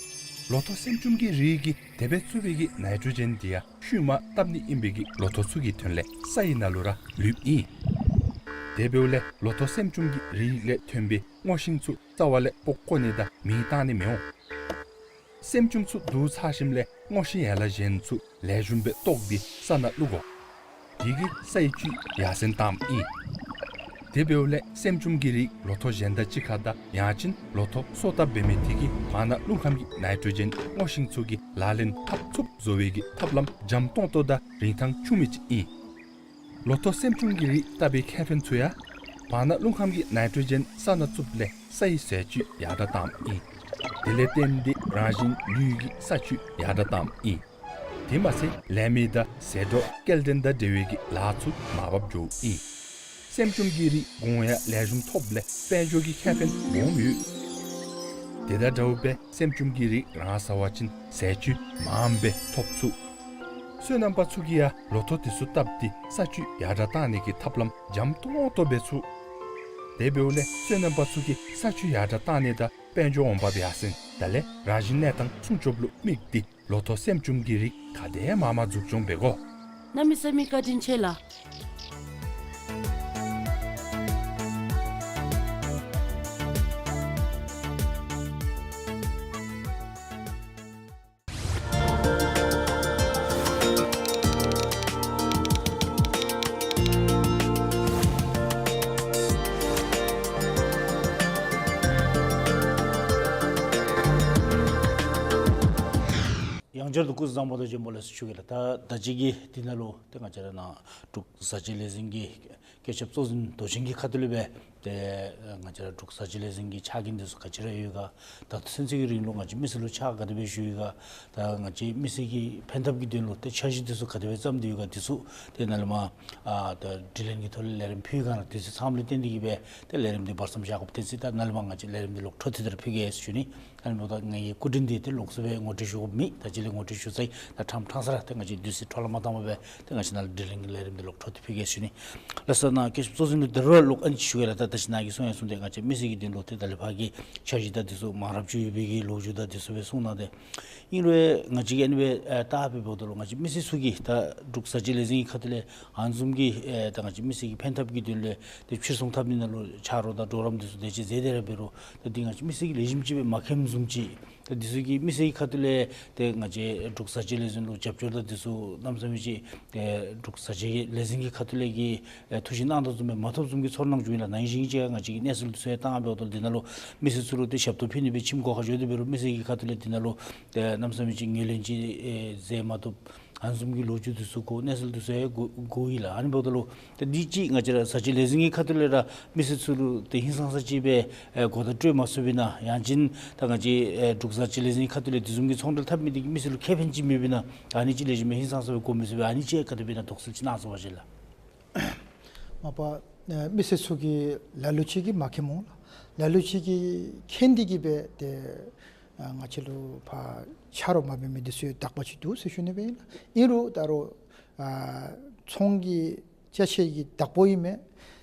ལོ་ཐོག་སྲནམ་ཅུང་གི་རིགས་ཀྱིས་དེ་སྦེ་བཙུགས་པའི་གི་ནའི་ཊྲོ་ཇེན་དེ་ཡང་ཤུལ་མ་བཏབ་ནི་ཨིན་པའི་གི་ལོ་ཐོག་ཚུ་གི་དོན་ལས་ས་ཡི་ནང་ལུ་ར་ལུསཔ་ཨིན། དེ་འབདཝ་ལས་ལོ་ཐོག་སྲནམ་ཅུང་གི་རིགས་ལས་ཐོན་པའི་སྔོ་ཤིང་ཚུ་རྩ་བ་ལས་སྤོ་བཀོ་ནི་དང་མེ་བཏང་ནི་མི་འོང་། སྲནམ་ཅུང་ཚུ་བསྡུ་ཚར་ཞིནམ་ལས་སྔོ་ཤིང་ཡན་ལག་གཞན་ཚུ་ལེགས་ཤོམ་སྦེ་བཏོག་སྟེ་ས་ནང་བླུག་དགོ། དེ་གིས་ས་ཡི་བཅུད་ཡར་སེང་བཏངམ་ཨིན། དེ་འབདཝ་ལས་སྲནམ་ཅུང་གི་རིགས་ལོ་ཐོག་གཞན་དང་གཅིག་ཁར་དང་ཡང་ཅིན་ལོ་ཐོག་སོ་བཏབ་འབད་མི་དེ་གིས་བར་ན་རླུང་ཁམས་ཀྱི་ནའི་ཊྲོ་ཇེན་སྔོ་ཤིང་ཚུ་གིས་ལག་ལེན་འཐབ་ཚུགསཔ་བཟོ་བའི་གི་ཐབས་ལམ་འཇམ་ཏོང་ཏོ་དང་རིན་ཐང་ཆུང་མི་ཅིག་ཨིན། ལོ་ཐོག་སྲནམ་ཅུང་གི་རིགས་བཏབ་པའི་ཁེ་ཕན་ཚུ་ཡང་བར་ན་རླུང་ཁམས་ཀྱི་ནའི་ཊྲོ་ཇེན་ས་ནང་བཙུགསཔ་ལས་ས་ཡི་ཟས་བཅུད་ཡར་དྲགས་བཏངམ་ཨིན། དེ་ལས་བརྟེན་ཏེ་རང་བཞིན་ལུད་ཀྱི་ས་བཅུད་ཡར་དྲགས་བཏངམ་ཨིན། དེ་མ་ཚད་ལས་མི་དང་ཟད་འགྲོ་སྐྱེལ་འདྲེན་དང་འབྲེལ་བའི་གི་ལཱ་ཚུ་མར་བབས་འགྱོཝ་ཨིན། སྲནམ་ཅུང་གི་རིགས་གོང་ཡང་ལེགས་ཤོམ་ཐོབ་ལས་དཔལ་འབྱོར་གྱི་ཁེ་ཕན་སྦོམ་ཡོད། དེ་དང་འདྲཝ་སྦེ་སྲནམ་ཅུང་གི་རིགས་རང་ཟ་བ་ཅིན་ཟས་བཅུད་མངམ་སྦེ་ཐོབ་ཚུགས། སོ་ནམ་པ་ཚུ་གིས་ཡང་ལོ་ཐོག་དེ་ཚུ་བཏབ་སྟེ་ས་བཅུད་ཡར་དྲགས་བཏང་ནི་གི་ཐབས་ལམ་འཇམ་ཏོང་ཏོ་འབད་ཚུགས། དེ་འབདཝ་ལས་སོ་ནམ་པ་ཚུ་གིས་ས་བཅུད་ཡར་དྲགས་བཏང་ནི་དང་དཔལ་འབྱོར་འོང་འབབ་ཡར་སེང་དེ་ལས་རང་བཞིན་གནས་སྟངས་སྲུང་སྐྱོབ་ལུ་དམིགས་ཏེ་ལོ་ཐོག་སྲནམ་ཅུང་གི་རིགས་ག་དེ་མང་མང་འཛུགས་སྐྱོང་འབད་དགོ། གནམ་མེད་ས་མེད་བཀའ་དྲིན་ཆེ་ལགས། འབྱོར་དུ་སྐུ་གཟུགས་བཟང་པོ་དང་བྱོན་པ་ལེགས་སོ་ཞུ་གེ་ལགས། ད་ད་ཅི་གི་འདི་ནང་ལུ་ཏེ་ང་བཅས་ར་ནཱ་འབྲུག་བཟའ་བཅའི་ལས་འཛིན་གྱི་བཀོད་ཁྱབ་གཙོ་འཛིན་མདོ་ཆེན་གྱི་ཁ་ཐུག་ལས་སྦེ་ཏེ་ང་བཅས་ར་འབྲུག་བཟའ་བཅའི་ལས་འཛིན་གྱི་ཕྱག་འགན་འདི་ཚུ་ག་ཅི་ར་ཡོད་ག། ད་ལྟོ་ཚུན་ཚོད་ཀྱི་རིང་ལུ་ང་བཅས་མི་སེར་ལུ་ཕྱག་ག་དེ་སྦེ་ཞུ་ཡི་ག། ད་ང་བཅས་མི་སེར་གྱི་ཕན་ཐབས་ཀྱི་དོན་ལུ་ཏེ་འཆར་གཞི་འདི་ཚུ་ག་དེ་སྦེ་བརྩམས་ཏེ་ཡོད་ག། འདི་ཚུ་ཏེ་ནཱ་ལས་མར་ཨ་ད་དྲི་ལན་གྱི་ཐོག་ལས་ལས་རིམ་ཕུལ་ག་ལགས། འདི་ཚུ་ཚངམ་ལས་བརྟེན་ཏེ་གིས་སྦེ་ཏེ་ལས་རིམ་འདི་བར་མཚམས་བཞག་དགོཔ་བརྟེན་ཅི། ད་ནཱ་ལས་མར་ང་བཅས་ལས་རིམ་འདི་ལོག་འཕྲོ་མཐུད་དེ་ར་ཕུལ་གེ་ཟེར་ཞུ་ནི། ཨ་ནི་འབདཝ་ད་ངེ་གི་སྐུ་མགྲོན་འདི་ཏེ་ལོགས་སུ་སྦེ་ངོ་སྤྲོད་ཞུ་དགོཔ་མེད། ད་ཅི་ལས་ངོ་སྤྲོད་ཞུ་ཚར་ཡི། ད་ཕྲང་ཕྲང་ས་ར་ཏེ་ང་བཅས་དུས་ཚོད་འཕྲོ་བརླག་མ་བཏང་པར་སྦེ་ཏེ་ང་བཅས་ནཱ་ལས་དྲི་ལན་གྱི་ལས་རིམ་འདི་ལོག་འཕྲོ་མཐུད་ཕུལ་གེ་ཟེར་ཞུ་ནི། ལགས་སོ། ནཱ་བཀོད་ཁྱབ་གཙོ་འཛིན་ལུ་ད་རུང་ལོག་ཨ་ནི་ཅིག་ཞུ་གེ་ལགས། ད་ད་ཅི་ནཱ་གིས་གསུང་ཡང་གསུངས་ཏེ་ང་བཅས་མི་སེར་གྱི་དོན་ལུ་ཏེ་ད་ལས་ཕར་གྱི་འཆར་གཞི་དང་འདི་ཚུ་མང་རབས་ཅིག་ཡོད་པའི་གི་ལོ་རྒྱུས་དང་འདི་ཚུ་སྦེ་གསུངས་གནང་སྟེ། ཨིན་རུང་ང་བཅས་ཀྱིས་ཨ་ནི་སྦེ་ཨེ་བལྟ་སྦེ་འབདཝ་ད་ལུ་ང་བཅས་མི་སེར་ཚུ་གིས་ད་འབྲུག་བཟའ་བཅའི་ལས་འཛིན་གྱི་ཁ་ཐུག་ལས་ཨ་ནི་བཟུམ་གྱི་ཨེ་ད་ང་བཅས་མི་སེར་གྱི་ཕན་ཐབས་ཀྱི་དོན་ལས་ཏེ་ཕྱིར་ཚོང་འཐབ་ནི་ནང་ལུ་ཆ་རོགས་དང་གྲོགས་རམ་འདི་ཚུ་དེ་ཅིག་མཛད་དེ་ར་འབད་རུང་ད་འདི་ང་བཅས་མི་སེར་གྱིས་ལེགས་ཤོམ་ཅིག་སྦེ་མ་མཁྱེནམ་བཟུམ་ཅིག། ད་འདི་ཚུ་གིས་མི་སེར་གྱི་ཁ་ཐུག་ལས་ཏེ་ང་བཅས་འབྲུག་བཟའ་བཅའི་ལས་འཛིན་ལུ་རྒྱབ་སྐྱོར་དང་འདི་ཚུ་གནམ་མེད་ས་མེད་ཅིག་ཏེ་འབྲུག་བཟའ་བཅའི་ལས་འཛིན་གྱི་ཁ་ཐུག་ལས་ཀྱི་ཨེ་ཐུགས་བཞེད་གནང་དོ་བཟུམ་སྦེ་མ་ཐོབ་བཟུམ་གྱི་ཚོར་སྣང་བྱུང་ཡི་ལགས། ནང་བཞིན་ཅིག་ང་བཅས་ཀྱིས་གནས་ཚུལ་འདི་ཚུ་ཡང་བཏང་འབདཝ་ད་འདི་ནང་ལུ་མི་སེར་ཚུ་ལུ་ཏེ་ཞབས་ཏོག་ཕུལ་ནི་སྦེ་ཁྱིམ་སྒོ་ཁར་འགྱོ་སྟེ་འབད་རུང་མི་སེར་གྱི་ཁ་ཐུག་ལས་འདི་ནང་ལུ་ཏེ་གནམ་མེད་ས་མེད་ཅིག་ངོས་ལེན་ཅིག་ཨེ་མཛད་མ་ཐོབ། ཨ་ནི་བཟུམ་གྱི་ལོ་རྒྱུས་འདི་ཚུ་གོ་གནས་ཚུལ་འདི་ཚུ་ཡང་གོ་གོ་ཡི་ལགས། ཨ་ནི་འབདཝ་ད་ལུ་ཏེ་འདི་ཅིག་ང་བཅས་ར་བཟའ་བཅའི་ལས་འཛིན་གྱི་ཁ་ཐུག་ལས་ར་མི་སེར་ཚུ་ལུ་ཏེ་ཧིང་སངས་ས་ཅིག་སྦེ་ཨེ་གོ་བརྡ་སྤྲོད་མ་ཚུགས་པས་ན། ཡང་ཅིན་ད་ང་བཅས་ཨེ་འབྲུག་བཟའ་བཅའི་ལས་འཛིན་གྱི་ཁ་ཐུག་ལས་འདི་བཟུམ་གྱི་ཚོང་འབྲེལ་འཐབ་མི་འདི་གིས་མི་སེར་ལུ་ཁེ་ཕན་ཅིག་མེད་པས་ན། ཨ་ནི་ཅིག་ལེགས་ཤོམ་སྦེ་ཧིང་སངས་ས་སྦེ་གོ་མི་ཚུགས་པས། ཨ་ནི་ཅིག་ག་དེ་སྦེ་ན་དོགས་སེལ་ཅིག་གནང་ཚུགས་པ་ཅིན་ལགས། མ་པ་ཨེ་མི་སེར་ཚུ་གིས་ལ་ལུ་ཅིག་གིས་མ་མཁྱེནམ་འོང་ལགས། ལ་ལུ་ཅིག་གིས་མཁྱེན་ཏེ་གིས་སྦེ་ཏེ་ཨ་ང་བཅས་ལུ་ཕར་ཆ་རོགས་མ་འབད་མི་འདི་ཚུ་དག་པ་ཅིག་འདུག་ཟེར་ཞུ་ནི་སྦེ་ཨིན་ལགས། ཨིན་རུང་ད་རུང་ཨ་ཚོང་གི་ཅ་ཆས་ཀྱི་བདག་པོ་ཨིན་མས།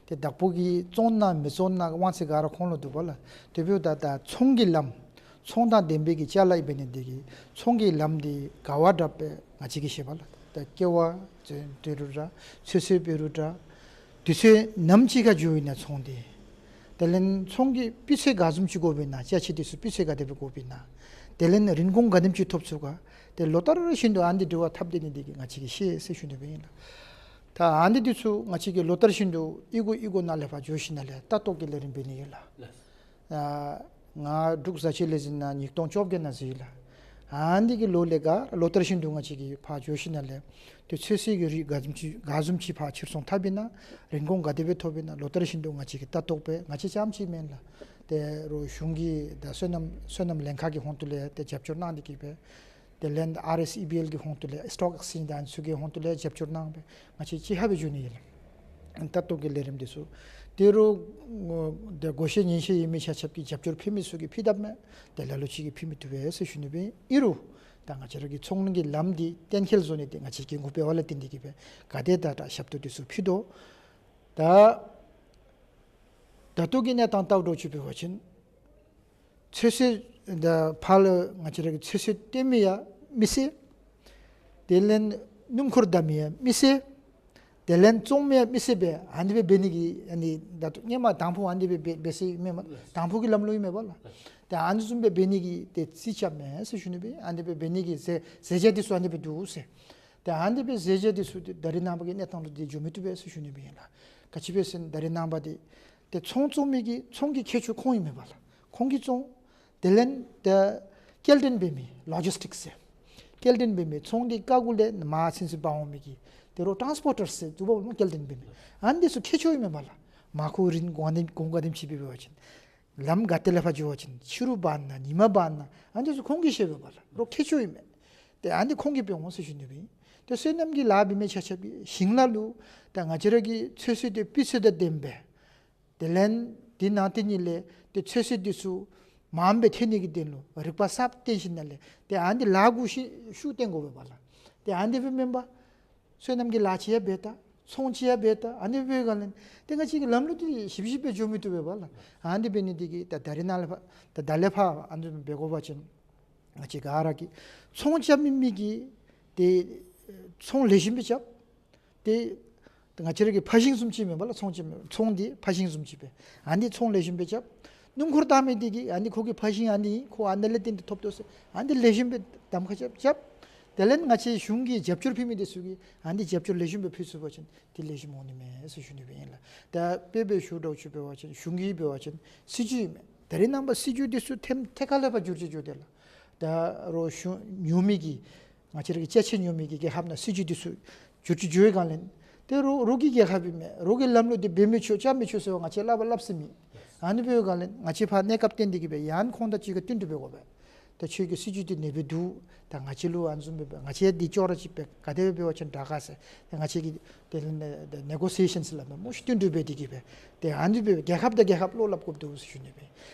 ཏེ་བདག་པོ་གིས་བཙོང་ན་མི་བཙོང་ན་དབང་ཚད་ག་ར་ཁོང་ལུ་འདུག་པ་ལགས། དེ་འབདཝ་ད་ད་ཚོང་གི་ལམ་ཚོང་དང་ལྡན་པའི་གི་ཅ་ལ་ཨིན་པས་ནི་འདི་གིས་ཚོང་གི་ལམ་འདི་ག་བ་དྲག་པས་ང་བཅས་ཀྱིས་ཤེས་པས་ལགས། ད་ཀེ་བ་འབད་རུང་འདྲ་ཚོད་བསྲེ་འབད་རུང་འདྲ་དུས་ཚོད་ནམ་ཅིག་ཁར་འགྱོཝ་ཨིན་ན་ཚོང་འདི། དེ་ལས་ཚོང་གི་སྤུས་ཚད་ག་བཟུམ་ཅིག་དགོཔ་ཨིན་ན། ཅ་ཆས་འདི་ཚུ་སྤུས་ཚད་ག་དེ་སྦེ་དགོཔ་ཨིན་ན། དེ་ལས་རིན་གོང་ག་དེམ་ཅིག་ཐོབ་ཚུགས་ག། ཏེ་ལོ་ལྟར་བཞིན་དུ་ཨ་ནི་འདི་དྲི་བ་འཐབ་སྡོད་ནི་འདི་གིས་ང་བཅས་ཀྱིས་ཤེས་ཟེར་ཞུ་ནི་སྦེ་ཨིན་ལགས། ད་ཨ་ནི་འདི་ཚུ་ང་བཅས་ཀྱིས་ལོ་ལྟར་བཞིན་དུ་གཡུས་སྒོ་གཡུས་སྒོ་ནང་ལས་ཕར་འགྱོ་ཞིནམ་ལས་ལྟ་རྟོག་གི་ལས་རིམ་འབད་ནི་ཨིན་ལགས། ལགས། ཨ་ང་འབྲུག་བཟའ་བཅའི་ལས་འཛིན་ནང་ཉིས་སྟོང་བཅོ་བརྒྱད་ནང་འཛུལ་ཡི་ལགས། ཨ་ནི་གི་ལོ་ལས་ག་ལོ་ལྟར་བཞིན་དུ་ང་བཅས་ཀྱིས་ཕར་འགྱོ་ཞིནམ་ལས་ཏེ་ཚོད་བསྲེ་གི་རིགས་ག་བཟུམ་ཅིག་ག་བཟུམ་ཅིག་ཕར་ཕྱིར་ཚོང་འཐབ་ཨིན་ན། རིན་གོང་ག་དེ་སྦེ་ཐོབ་ཨིན་ན། ལོ་ལྟར་བཞིན་དུ་ང་བཅས་ཀྱིས་ལྟ་རྟོག་འབད། ང་བཅས་རྐྱངམ་ཅིག་མེན་ལགས། ཏེ་རོགས་གཞུང་གི་ད་སོ་ནམ་སོ་ནམ་ལྷན་ཁག་གི་ཧོངས་ཏོ་ལས་ཏེ་རྒྱབ་སྐྱོར་གནང་སྟེ་གིས་སྦེ། དེ་ལས་ཨར་ཨེསི་ཨི་བི་ཨེལ་གྱི་ཧོངས་ཏོ་ལས་སི་ཊོག་ཨེགསི་ཅེནཇ་དང་ཚུ་གི་ཧོངས་ཏོ་ལས་རྒྱབ་སྐྱོར་གནང་སྦེ་ང་བཅས་གཅིག་ཁར་སྦེ་འགྱོ་ནི་ཨིན་ལགས། ལྟ་རྟོག་གི་ལས་རིམ་འདི་ཚུ། ཏེ་རོགས་ཏེ་བགོ་བཤའ་ཉེས་བཤད་ཡོད་མི་ཆ་ཁྱབ་ཀྱིས་རྒྱབ་སྐྱོར་ཕུལ་མི་ཚུ་གིས་ཕུལ་དཔ་མས། ཏེ་ལ་ལུ་ཅིག་གིས་ཕུལ་མི་བཏུབ་པས་ཟེར་ཞུ་ནི་སྦེ་ཨིན། ཨིན་རུང་ད་ང་བཅས་ར་གི་ཚོང་གི་ལམ་འདི་གཏན་འཁེལ་བཟོ་ནི་འདི་ང་བཅས་ཀྱི་འགོ་དཔོན་འབདཝ་ལས་བརྟེན་ཏེ་གིས་སྦེ་ག་དེ་དྲག་དྲག་ཞབས་ཏོག་འདི་ཚུ་ཕུལ་དོ། ད་ད་ལྟོ་གི་གནས་སྟངས་ལྟ་བ་འདྲཝ་ཅིག་འབད་བ་ཅིན་ཚོད་བསྲེ་ད་ཕར་ལུ་ང་བཅས་ར་གི་ཚོད་བསྲེ་སྟོན་མི་ཡང་མི་སེར། དེ་ལས་སྣུམ་འཁོར་བདའ་མི་ཡང་མི་སེར། དེ་ལས་བཙོང་མི་ཡང་མི་སེར་སྦེ་ཨ་ནི་སྦེ་འབད་ནི་གི་ཨ་ནི་ད་ལྟོ་སྔོན་མ་དང་ཕུ་ཨ་ནི་སྦེ་འབད་འབད་ས་ཨིན་མས་པ། དང་ཕུ་གི་ལམ་ལུགས་ཨིན་མས་པ་ལགས། ཏེ་ཨ་ནི་བཟུམ་སྦེ་འབད་ནི་གི་ཏེ་རྩིས་རྐྱབ་མས་ཟེར་ཞུ་ནི་སྦེ། ཨ་ནི་སྦེ་འབད་ནི་གི་ཟེར་ཟེར་བྱ་འདི་ཚུ་ཨ་ནི་སྦེ་འདུག་ཟེར། ཏེ་ཨ་ནི་སྦེ་ཟེར་བྱ་འདི་ཚུ་ཏེ་ད་རེས་ནངས་པ་གི་གནས་སྟངས་ལུ་ཏེ་འགྱོ་མི་བཏུབ་པས་ཟེར་ཞུ་ནི་སྦེ་ཨིན་ལགས། ག་ཅི་སྦེ་ཟེར་ན་ད་རེས་ནངས་པ་འདི་ཏེ་ཚོང་བཙོང་མི་གི་ཚོང་གི་ཁྱད་ཆོས་ཁོང་ཨིན་མས་པ་ལགས། ཁོང་གིས་བཙོང་། དེ་ལས་ད་སྐྱེལ་འདྲེན་འབད་མི་ལོ་ཇིསི་ཊིཀསི་ཟེར། སྐྱེལ་འདྲེན་འབད་མི་ཚོང་འདི་རྐ་གུ་ལས་མར་ཚུན་ཚོད་འབག་འོང་མི་གི་ཏེ་རོགས་ཊཱནསི་པོར་ཊར་ཟེར་དེ་འབདཝ་ལས་སྐྱེལ་འདྲེན་འབད་མི་ཨ་ནི་འདི་ཚུ་ཁྱད་ཆོས་ཨིན་མས་པ་ལགས། མར་ཁོ་རིན་གོང་ག་དེམ་གོང་ག་དེམ་ཅིག་སྦེ་འབད་བ་ཅིན་ལམ་ག་ཏེ་ལས་ཕར་འགྱོ་བ་ཅིན་ཕྱི་རུ་འབག་ན་ཉིན་མ་འབག་ན་ཨ་ནི་ཚུ་ཁོང་གིས་ཤེས་པས་པ་ལགས། རོགས་ཁྱད་ཆོས་ཨིན་མས། ཏེ་ཨ་ནི་ཁོང་གིས་འབད་འོང་ཟེར་ཞུ་ནི་སྦེ་ཨིན། ཏེ་སོ་ནམ་གྱི་ལཱ་འབད་མི་ཆ་ཁྱབ་ཀྱིས་ཞིང་ལཱ་ལུ་ད་ང་བཅས་ར་གི་ཚོད་བསྲེ་འདི་སྤུས་ཚད་དང་ལྡནམ་སྦེ། དེ་ལས་འདི་ནང་དེ་ཉིད་ལས་ཏེ་ཚོད་བསྲེ་འདི་ཚུ་མངམ་སྦེ་ཐོན་ནི་གི་དོན་ལུ་རིག་པ་གསརཔ་བཏོན་ཞིནམ་ལས་ཏེ་ཨ་ནི་འདི་ལཱ་གུ་ཤུགས་ཤུགས་བཏོན་དགོ་པས་པ་ལགས། ཏེ་ཨ་ནི་འདི་སྦེ་མེན་པར་སོ་ནམ་གྱི་ལཱ་ཅིག་ཡང་འབད་ད་ཚོང་ཅིག་ཡང་འབད་ད་ཨ་ནི་འབད་ག་ལས་ཏེ་ང་བཅས་ཀྱི་ལམ་ལུགས་འདི་ཞིབ་ཞིབ་སྦེ་འགྱོ་མི་བཏུབ་པས་པ་ལགས། ཨ་ནི་འདི་འབད་ནི་འདི་གིས་ད་ད་རེས་ནངས་ལས་ཕར་ད་ད་ལས་ཕར་ཨ་ནི་འདི་འབད་དགོ་པ་ཅིན་ང་བཅས་ག་ར་གིས་ཚོང་རྐྱབ་མི་མི་གིས་ཏེ་ཚོང་ལེགས་ཤོམ་སྦེ་རྐྱབ། ཏེ་ང་བཅས་ར་གི་ཕར་ཞིང་བཟུམ་ཅིག་མེན་པ་ལགས། ཚོང་ཅིག་མེན་ཚོང་འདི་ཕར་ཞིང་བཟུམ་ཅིག་སྦེ་ཨ་ནི་ཚོང་ལེགས་ཤོམ་སྦེ་རྐྱབ། སྣུམ་འཁོར་བཏང་མི་འདི་གིས་ཨ་ནི་ཁོ་གི་ཕར་ཞིང་ཨ་ནི་ཁོ་ཨ་ནི་ལས་བརྟེན་ཏེ་ཐོབ་དོ་ཟེར་ཨ་ནི་ལེགས་ཤོམ་སྦེ་གདམ་ཁ་རྐྱབ་རྐྱབ། དེ་ལས་ང་བཅས་གཞུང་གི་རྒྱབ་སྐྱོར་ཕུལ་མི་འདི་ཚུ་གིས་ཨ་ནི་རྒྱབ་སྐྱོར་ལེགས་ཤོམ་སྦེ་ཕུལ་ཚུགས་པ་ཅིན་འདི་ལེགས་ཤོམ་འོང་ནི་མས་ཟེར་ཞུ་ནི་སྦེ་ཨིན་ལགས། ད་དཔེ་སྦེ་ཞུ་འདྲཝ་ཅིག་འབད་བ་ཅིན་གཞུང་གིས་འབད་བ་ཅིན་སྲིད་ཇུས་ཨིན་མས། ད་རེས་ནངས་པ་སྲིད་ཇུས་འདི་ཚུ་ཐེམ་ཐད་ཀར་ལས་ཕར་འགྱུར་ཏེ་འགྱོ་དེས་ལགས། ད་རོགས་གཞུང་ཉོ་མི་གིས་ ང་བཅས་ར་གི་ཅ་ཆས་ཉོ་མི་གི་རྒྱལ་ཁབ་ནང་སྲིད་བྱུས་འདི་ཚུ་བསྒྱུར་བཅོས་འགྱོ་བའི་སྒང་ལས་ཏེ་རོགས་རོགས་ཀྱི་རྒྱལ་ཁབ་ཨིན་མས། རོགས་ཀྱི་ལམ་ལུགས་འདི་འབད་མི་ཆོག་བཅའ་མི་ཆོག་ཟེར་བ་ང་བཅས་སླབ་པ་སླབ་ས་མེད། ཨ་ནི་འབད་བའི་སྒང་ལས་ང་བཅས་ཕར་གནས་སྐབས་བརྟེན་ཏེ་གིས་སྦེ་ཡང་ཁོང་དང་གཅིག་ཁར་བསྟུན་གྲོས་འབད་དགོ་པས། ད་ཁྱོད་ཀྱི་སྲིད་བྱུས་འདི་ཨ་ནི་སྦེ་འདུག། ད་ང་བཅས་ལུ་ཨ་ནི་བཟུམ་སྦེ་ང་བཅས་འདི་ཅོག་ར་གཅིག་སྦེ་ག་དེ་སྦེ་འབད་བ་ཅིན་དྲག་ག་ཟེར། ད་ང་བཅས་ཀྱིས་དེ་ལས་ནེ་གོ་སི་ཨེ་ཤཱནསི་ལགས་མས་སྨོ་ཤིག། བསྟུན་གྲོས་འབད་དེ་གིས་སྦེ་ཏེ་ཨ་ནི་སྦེ་རྒྱལ་ཁབ་དང་རྒྱལ་ཁབ་བློ་སླབ་དགོཔ་འདུག་ཟེར་ཞུ་ནི་སྦེ།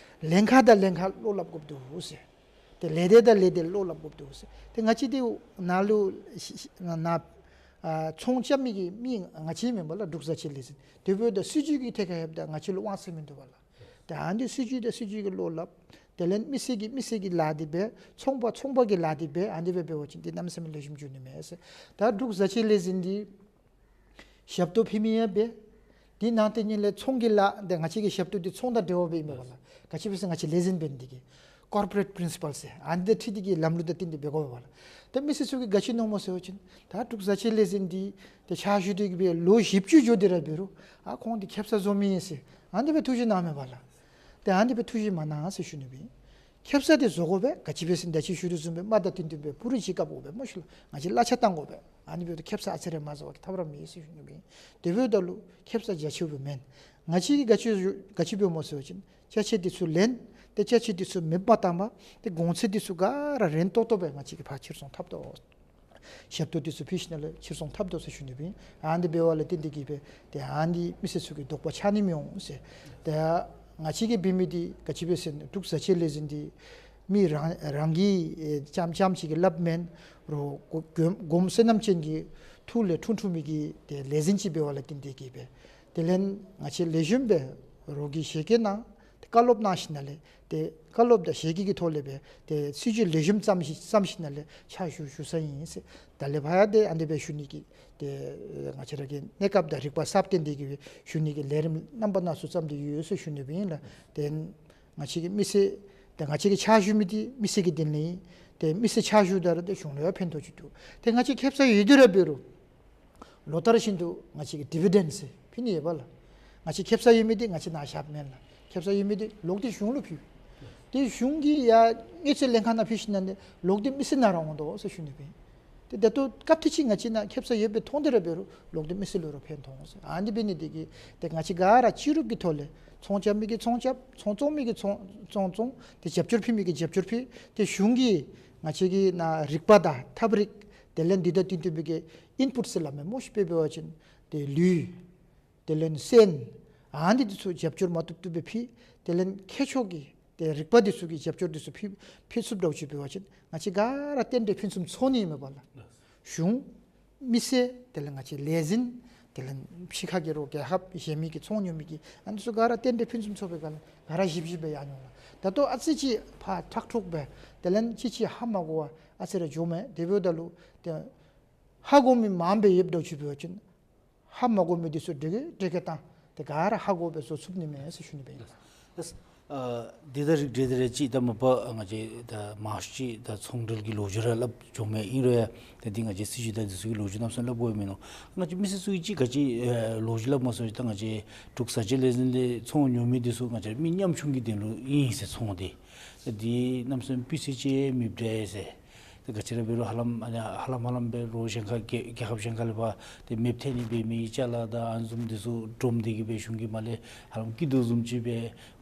ལྷན་ཁག་དང་ལྷན་ཁག་བློ་སླབ་དགོཔ་འདུག་ཟེར། ཏེ་ལས་སྡེ་དང་ལས་སྡེ་བློ་སླབ་དགོཔ་འདུག་ཟེར། ཏེ་ང་བཅས་འདི་ནང་ལུ་ཤི་ཤི་ནང་ནང་ཨ་ཚོང་རྐྱབ་མི་གི་མི་ང་བཅས་མེན་པ་ལགས། འབྲུག་བཟའ་ཆས་ལས་འཛིན་དེ་འབདཝ་ད་སྲིད་བྱུས་ཀྱི་ཐད་ཁར་ཡོདཔ་ད་ང་བཅས་ལུ་དབང་ཚད་མིན་འདུག་པ་ལགས། ཏེ་ཨ་ནི་སྲིད་བྱུས་དང་སྲིད་བྱུས་ཀྱི་བློ་སླབ། དེ་ལས་མི་སེར་གྱིས་མི་སེར་གྱི་ལཱ་འདི་འབད། ཚོང་པ་ཚོང་པ་གི་ལཱ་འདི་འབད། ཨ་ནི་སྦེ་འབད་བ་ཅིན་འདི་གནམ་མེད་ས་མེད་ལེགས་ཤོམ་འགྱོ་ནི་མས་ཟེར། ད་འབྲུག་བཟའ་ཆས་ལས་འཛིན་འདི་ཞབས་ཏོག་ཕུལ་མི་ཡང་འབད། དེ་ནང་དེ་ཉིད་ལས་ཚོང་གི་ལཱ་འདི་ང་བཅས་ཀྱི་ཞབས་ཏོག་འདི་ཚོང་དང་འབྲེལ་བ་སྦེ་ཨིན་པས་ལགས། ག་ཅི་སྦེ་ཟེར་ང་བཅས་ལས་འཛིན་འབད་ནི་དེ་གིས་ཀོར་པོ་རེཊ་པི་རིན་སི་པཱལ་ཟེར་ཨ་ནི་དང་འཁྲིལ་ཏེ་གིས་ལམ་ལུགས་དང་བསྟུན་ཏེ་འབད་དགོ་པས་ལགས། ཏེ་མི་སེར་ཚུ་གིས་ག་ཅི་མནོཝ་སྨོ་ཟེར་བ་ཅིན་ད་འབྲུག་བཟའ་ཆས་ལས་འཛིན་འདི་ཏེ་ཕྱག་ཞུ་སྟེ་གིས་སྦེ་ལོ་བཞི་བཅུ་འགྱོ་སྟེ་ར་འབད་རུང་ཨ་ཁོང་འདི་ཁེ་སང་བཟོ་མི་ཨིན་ཟེར་ཨ་ནི་སྦེ་ཐུགས་བཞེད་གནངམ་མས་པ་ལགས། ཏེ་ཨ་ནི་སྦེ་ཐུགས་བཞེད་མ་གནང་ཟེར་ཞུ་ནི་སྦེ་ཨིན། ཁེ་སང་འདི་བཟོ་དགོ་པས། ག་ཅི་སྦེ་ཟེར་ན་ད་ཅི་ཞུ་དོ་བཟུམ་སྦེ་དམག་དང་བསྟུན་ཏེ་སྦེ་སྤུ་རིས་ཅིག་བཀབ་དགོ་པས་སྨོ་ཤིག་ལགས། ང་བཅས་གླ་ཆ་བཏང་དགོ་པས། ཨ་ནི་འབདཝ་ད་ཁེ་སང་ཨ་ཙི་རེ་མ་བཟོ་བ་གིས་ཐབས་ར་མེད་ཟེར་ཞུ་ནི་སྦེ་ཨིན། དེ་འབདཝ་ད་ལུ་ཁེ་སང་རྒྱ་ཆེཝ་སྦེ་མེན། ང་བཅས་ཀྱིས་ག་ཅི་ག་ཅི་འབདཝ་སྨོ་ཟེར་བ་ཅིན་ཅ་ཆས་འདི་ཚུ་ལེན། ཏེ་ཅ་ཆས་འདི་ཚུ་མེདཔ་བཏངམ་ད་གོང་ཚད་འདི་ཚུ་ག་ར་རན་ཏོག་ཏོ་སྦེ་ང་བཅས་ཀྱིས་ཕར་ཕྱིར་ཚོང་འཐབ་དོ། ཞབས་ཏོག་འདི་ཚུ་ཕུལ་ཞིནམ་ལས་ཕྱིར་ཚོང་འཐབ་དོ་ཟེར་ཞུ་ནི་སྦེ་ཨིན། ཨ་ནི་འབདཝ་ལས་བརྟེན་ཏེ་གིས་སྦེ་ཏེ་ཨ་ནི་མི་སེར་ཚུ་གི་དོགས་པ་ཆགས་ནི་མི་འོང་ཟེར། ཏེ་ང་བཅས་ཀྱིས་འབད་མི་འདི་ག་ཅི་སྦེ་ཟེར་ན་འབྲུག་བཟའ་ཆས་ལས་འཛིན་འདི་མི་རང་རང་གིས་ཨེ་རྐྱངམ་རྐྱངམ་ཅིག་གིས་སླབ་མེན། རོགས་གོ་གོམ་གོམ་བསོད་ནམས་ཅན་གྱི་ཐུགས་ལས་འཁྲུངས་འཁྲུངས་མི་གི་ཏེ་ལས་འཛིན་ཅིག་འབདཝ་ལས་བརྟེན་ཏེ་གིས་སྦེ་དེ་ལས་ང་བཅས་ལེགས་ཤོམ་སྦེ་རོགས་ཀྱིས་ཞལ་བཀོད་གནང་། ཏེ་བཀའ་སློབ་གནང་ཞིནམ་ལས་ཏེ་བཀའ་སློབ་དང་ཞལ་བཀོད་ཀྱི་ཐོག་ལས་སྦེ་ཏེ་སྲིད་བྱུས་ལེགས་ཤོམ་བརྩམས་ཞིནམ་བརྩམས་ཞིནམ་ལས་ཕྱག་ཞུ་ཞུ་ས་ཨིན་ཟེར། ད་ལས་ཕར་ཡང་ཏེ་ཨ་ནི་སྦེ་ཞུ་ནི་གི་ཏེ་ང་བཅས་ར་གི་གནས་སྐབས་དང་རིག་པ་གསརཔ་བཏོན་ཏེ་གིས་སྦེ་ཞུ་ནི་གི་ལས་རིམ་རྣམ་པ་སྣ་ཚོགས་བརྩམས་ཏེ་ཡོད་ཟེར་ཞུ་ནི་སྦེ་ཨིན་ལགས། ཏེ་ང་བཅས་ཀྱི་མི་སེར་ཏེ་ང་བཅས་ཀྱིས་ཕྱག་ཞུ་མི་འདི་མི་སེར་གྱི་དོན་ལུ་ཨིན། ཏེ་མི་སེར་ཕྱག་ཞུཝ་ད་ར་ཏེ་གཞུང་ལུ་ཡང་ཕན་ཐོགས་ཅིག་འདུག། ཏེ་ང་བཅས་ཁེ་སང་ཡོད་དེ་ར་འབད་རུང་ལོ་ལྟར་བཞིན་དུ་ང་བཅས་ཀྱིས་ཌི་བི་ཌེནཌ་ཟེར་ཕུལ་ནི་ཡོད་པ་ལགས། ང་བཅས་ཁེ་སང་ཡོད་མི་འདི་ང་བཅས་ནཱ་བཞགཔ་མེན་ལགས། ཁེ་སང་ཡོད་མི་འདི་ལོག་སྟེ་གཞུང་ལུ་ཕུལ། ཏེ་གཞུང་གིས་ཡར་དངུལ་རྩིས་ལྷན་ཁག་ནང་ཕུལ་ཞིནམ་ལས་ལོག་སྟེ་མི་སེར་ནང་ར་འོང་དོ་ཟེར་ཞུ་ནི་སྦེ་ཨིན། ཏེ་ད་ལྟོ་སྐབས་དེ་ཅིག་ང་བཅས་ནཱ་ཁེ་སང་ཡོདཔ་སྦེ་མཐོང་སྟེ་ར་འབད་རུང་ལོག་སྟེ་མི་སེར་ལུ་ར་ཕན་ཐོགས་ཟེར། ཨ་ནི་འབད་ནི་དེ་གིས་ཏེ་ང་བཅས་ག་ར་སྤྱི་རུབ་ཀྱི་ཐོག་ལས་ཚོང་རྐྱབ་མི་གིས་ཚོང་རྐྱབ། ཚོང་བཙོང་མི་གིས་ཚོང་ཚོང་བཙོང་། ཏེ་རྒྱབ་སྐྱོར་ཕུལ་མི་གིས་རྒྱབ་སྐྱོར་ཕུལ། ཏེ་གཞུང་གིས་ང་བཅས་ཀྱི་ནཱ་རིག་པ་དང་ཐབས་རིག་དེ་ལས་འདི་དང་བསྟུན་ཏེ་སྦེ་གི་ཨིན་པུཊ་ཟེར་སླབ་མས་སྨོ་ཤིག། དཔེ་འབད་བ་ཅིན་ཏེ་ལུད་དེ་ལས་སོན་ཨ་ནི་འདི་ཚུ་རྒྱབ་སྐྱོར་མ་བཏུབ་བཏུབ་སྦེ་ཕུལ། དེ་ལས་མཁས་མཆོག་གི་ཏེ་རིག་པ་འདི་ཚུ་གི་རྒྱབ་སྐྱོར་འདི་ཚུ་ཕུལ་ཕུལ་ཚུགསཔ་འདྲཝ་ཅིག་འབད་བ་ཅིན་ང་བཅས་ག་ར་རྟེན་འབྲེལ་ཕུན་སུམ་ཚོགས་ནི་མས་པ་ལགས། གཞུང་མི་སེར་དེ་ལས་ང་བཅས་ལས་འཛིན་དེ་ལས་ཕྱི་ཁ་གི་རོགས་རྒྱལ་ཁབ་གཞན་མི་གི་ཚོང་ཉོ་མི་གི་ཨ་ནི་ཚུ་ག་ར་རྟེན་འབྲེལ་ཕུན་སུམ་ཚོགས་པའི་སྒང་ལས་ག་ར་བཞི་བཞི་སྦེ་ཡར་འགྱོ་ལགས། ད་ལྟོ་ཨ་ཙི་ཅིག་ཕར་ཁྲག་ཁྲུག་སྦེ་དེ་ལས་ཅིག་ཅིག་ཧ་མ་གོ་བར་ཨ་ཙི་ར་འགྱོཝ་མས། དེ་འབདཝ་ད་ལུ་ཏེ་ཧ་གོ་མི་མངམ་སྦེ་ཡོདཔ་འདྲཝ་ཅིག་འབད་བ་ཅིན་ཧ་མ་གོ་མི་འདི་ཚུ་འདི་གིས་འདི་གིས་བཏང་སྟེ་ག་ར་ཧ་གོ་སྦེ་བཟོ་ཚུགས་ནི་མས་ཟེར་ཞུ་ནི་སྦེ་ཨིན། ཨ་འདི་དང་རིགས་བསྒྲེས་ཏེ་ར་ཅིག་ད་མ་པ་ང་བཅས་ད་མང་ཤོས་ཅིག་ད་ཚོང་འབྲེལ་གྱི་ལོ་རྒྱུས་ར་སླབ་འགྱོཝ་མས། ཨིན་རུང་ཡང་ད་འདི་ང་བཅས་སྲིད་བྱུས་དང་འདི་ཚུ་གི་ལོ་རྒྱུས་གནམ་མེད་ས་མེད་སླབ་དགོཔ་མིན་ནུག། ང་བཅས་མི་སེར་ཚུ་གིས་ཅིག་ག་ཅི་ལོ་རྒྱུས་སླབ་མས་ཟེར་བ་ཅིན་ད་ང་བཅས་འབྲུག་བཟའ་ཆས་ལས་འཛིན་ལས་ཚོང་ཉོ་མི་འདི་ཚུ་ང་བཅས་མི་ཉམ་ཆུང་གི་དོན་ལུ་ཨིན་ཟེར། ཚོང་འདི་ད་འདི་གནམ་མེད་ས་མེད་སྤུས་ཚད་ཅིག་མེདཔ་འདྲས་ཟེར། ད་ག་ཅི་ར་འབད་རུང་ཧ་ལམ་ཨ་ནི་ཧ་ལམ་ཧ་ལམ་སྦེ་རོགས་གཞན་ཁ་རྒྱལ་རྒྱལ་ཁབ་གཞན་ཁ་ལས་ཕར་ཏེ་མེདཔ་ཐལ་ནི་འབད་མི་ཅ་ལ་དང་ཨ་ནི་བཟུམ་འདི་ཚུ་སྒྲོམ་སྟེ་གིས་སྦེ་གཞུང་གིས་མར་ལས་ཧ་ལམ་སྐྱིད་སྡུག་བཟུམ་ཅིག་སྦེ་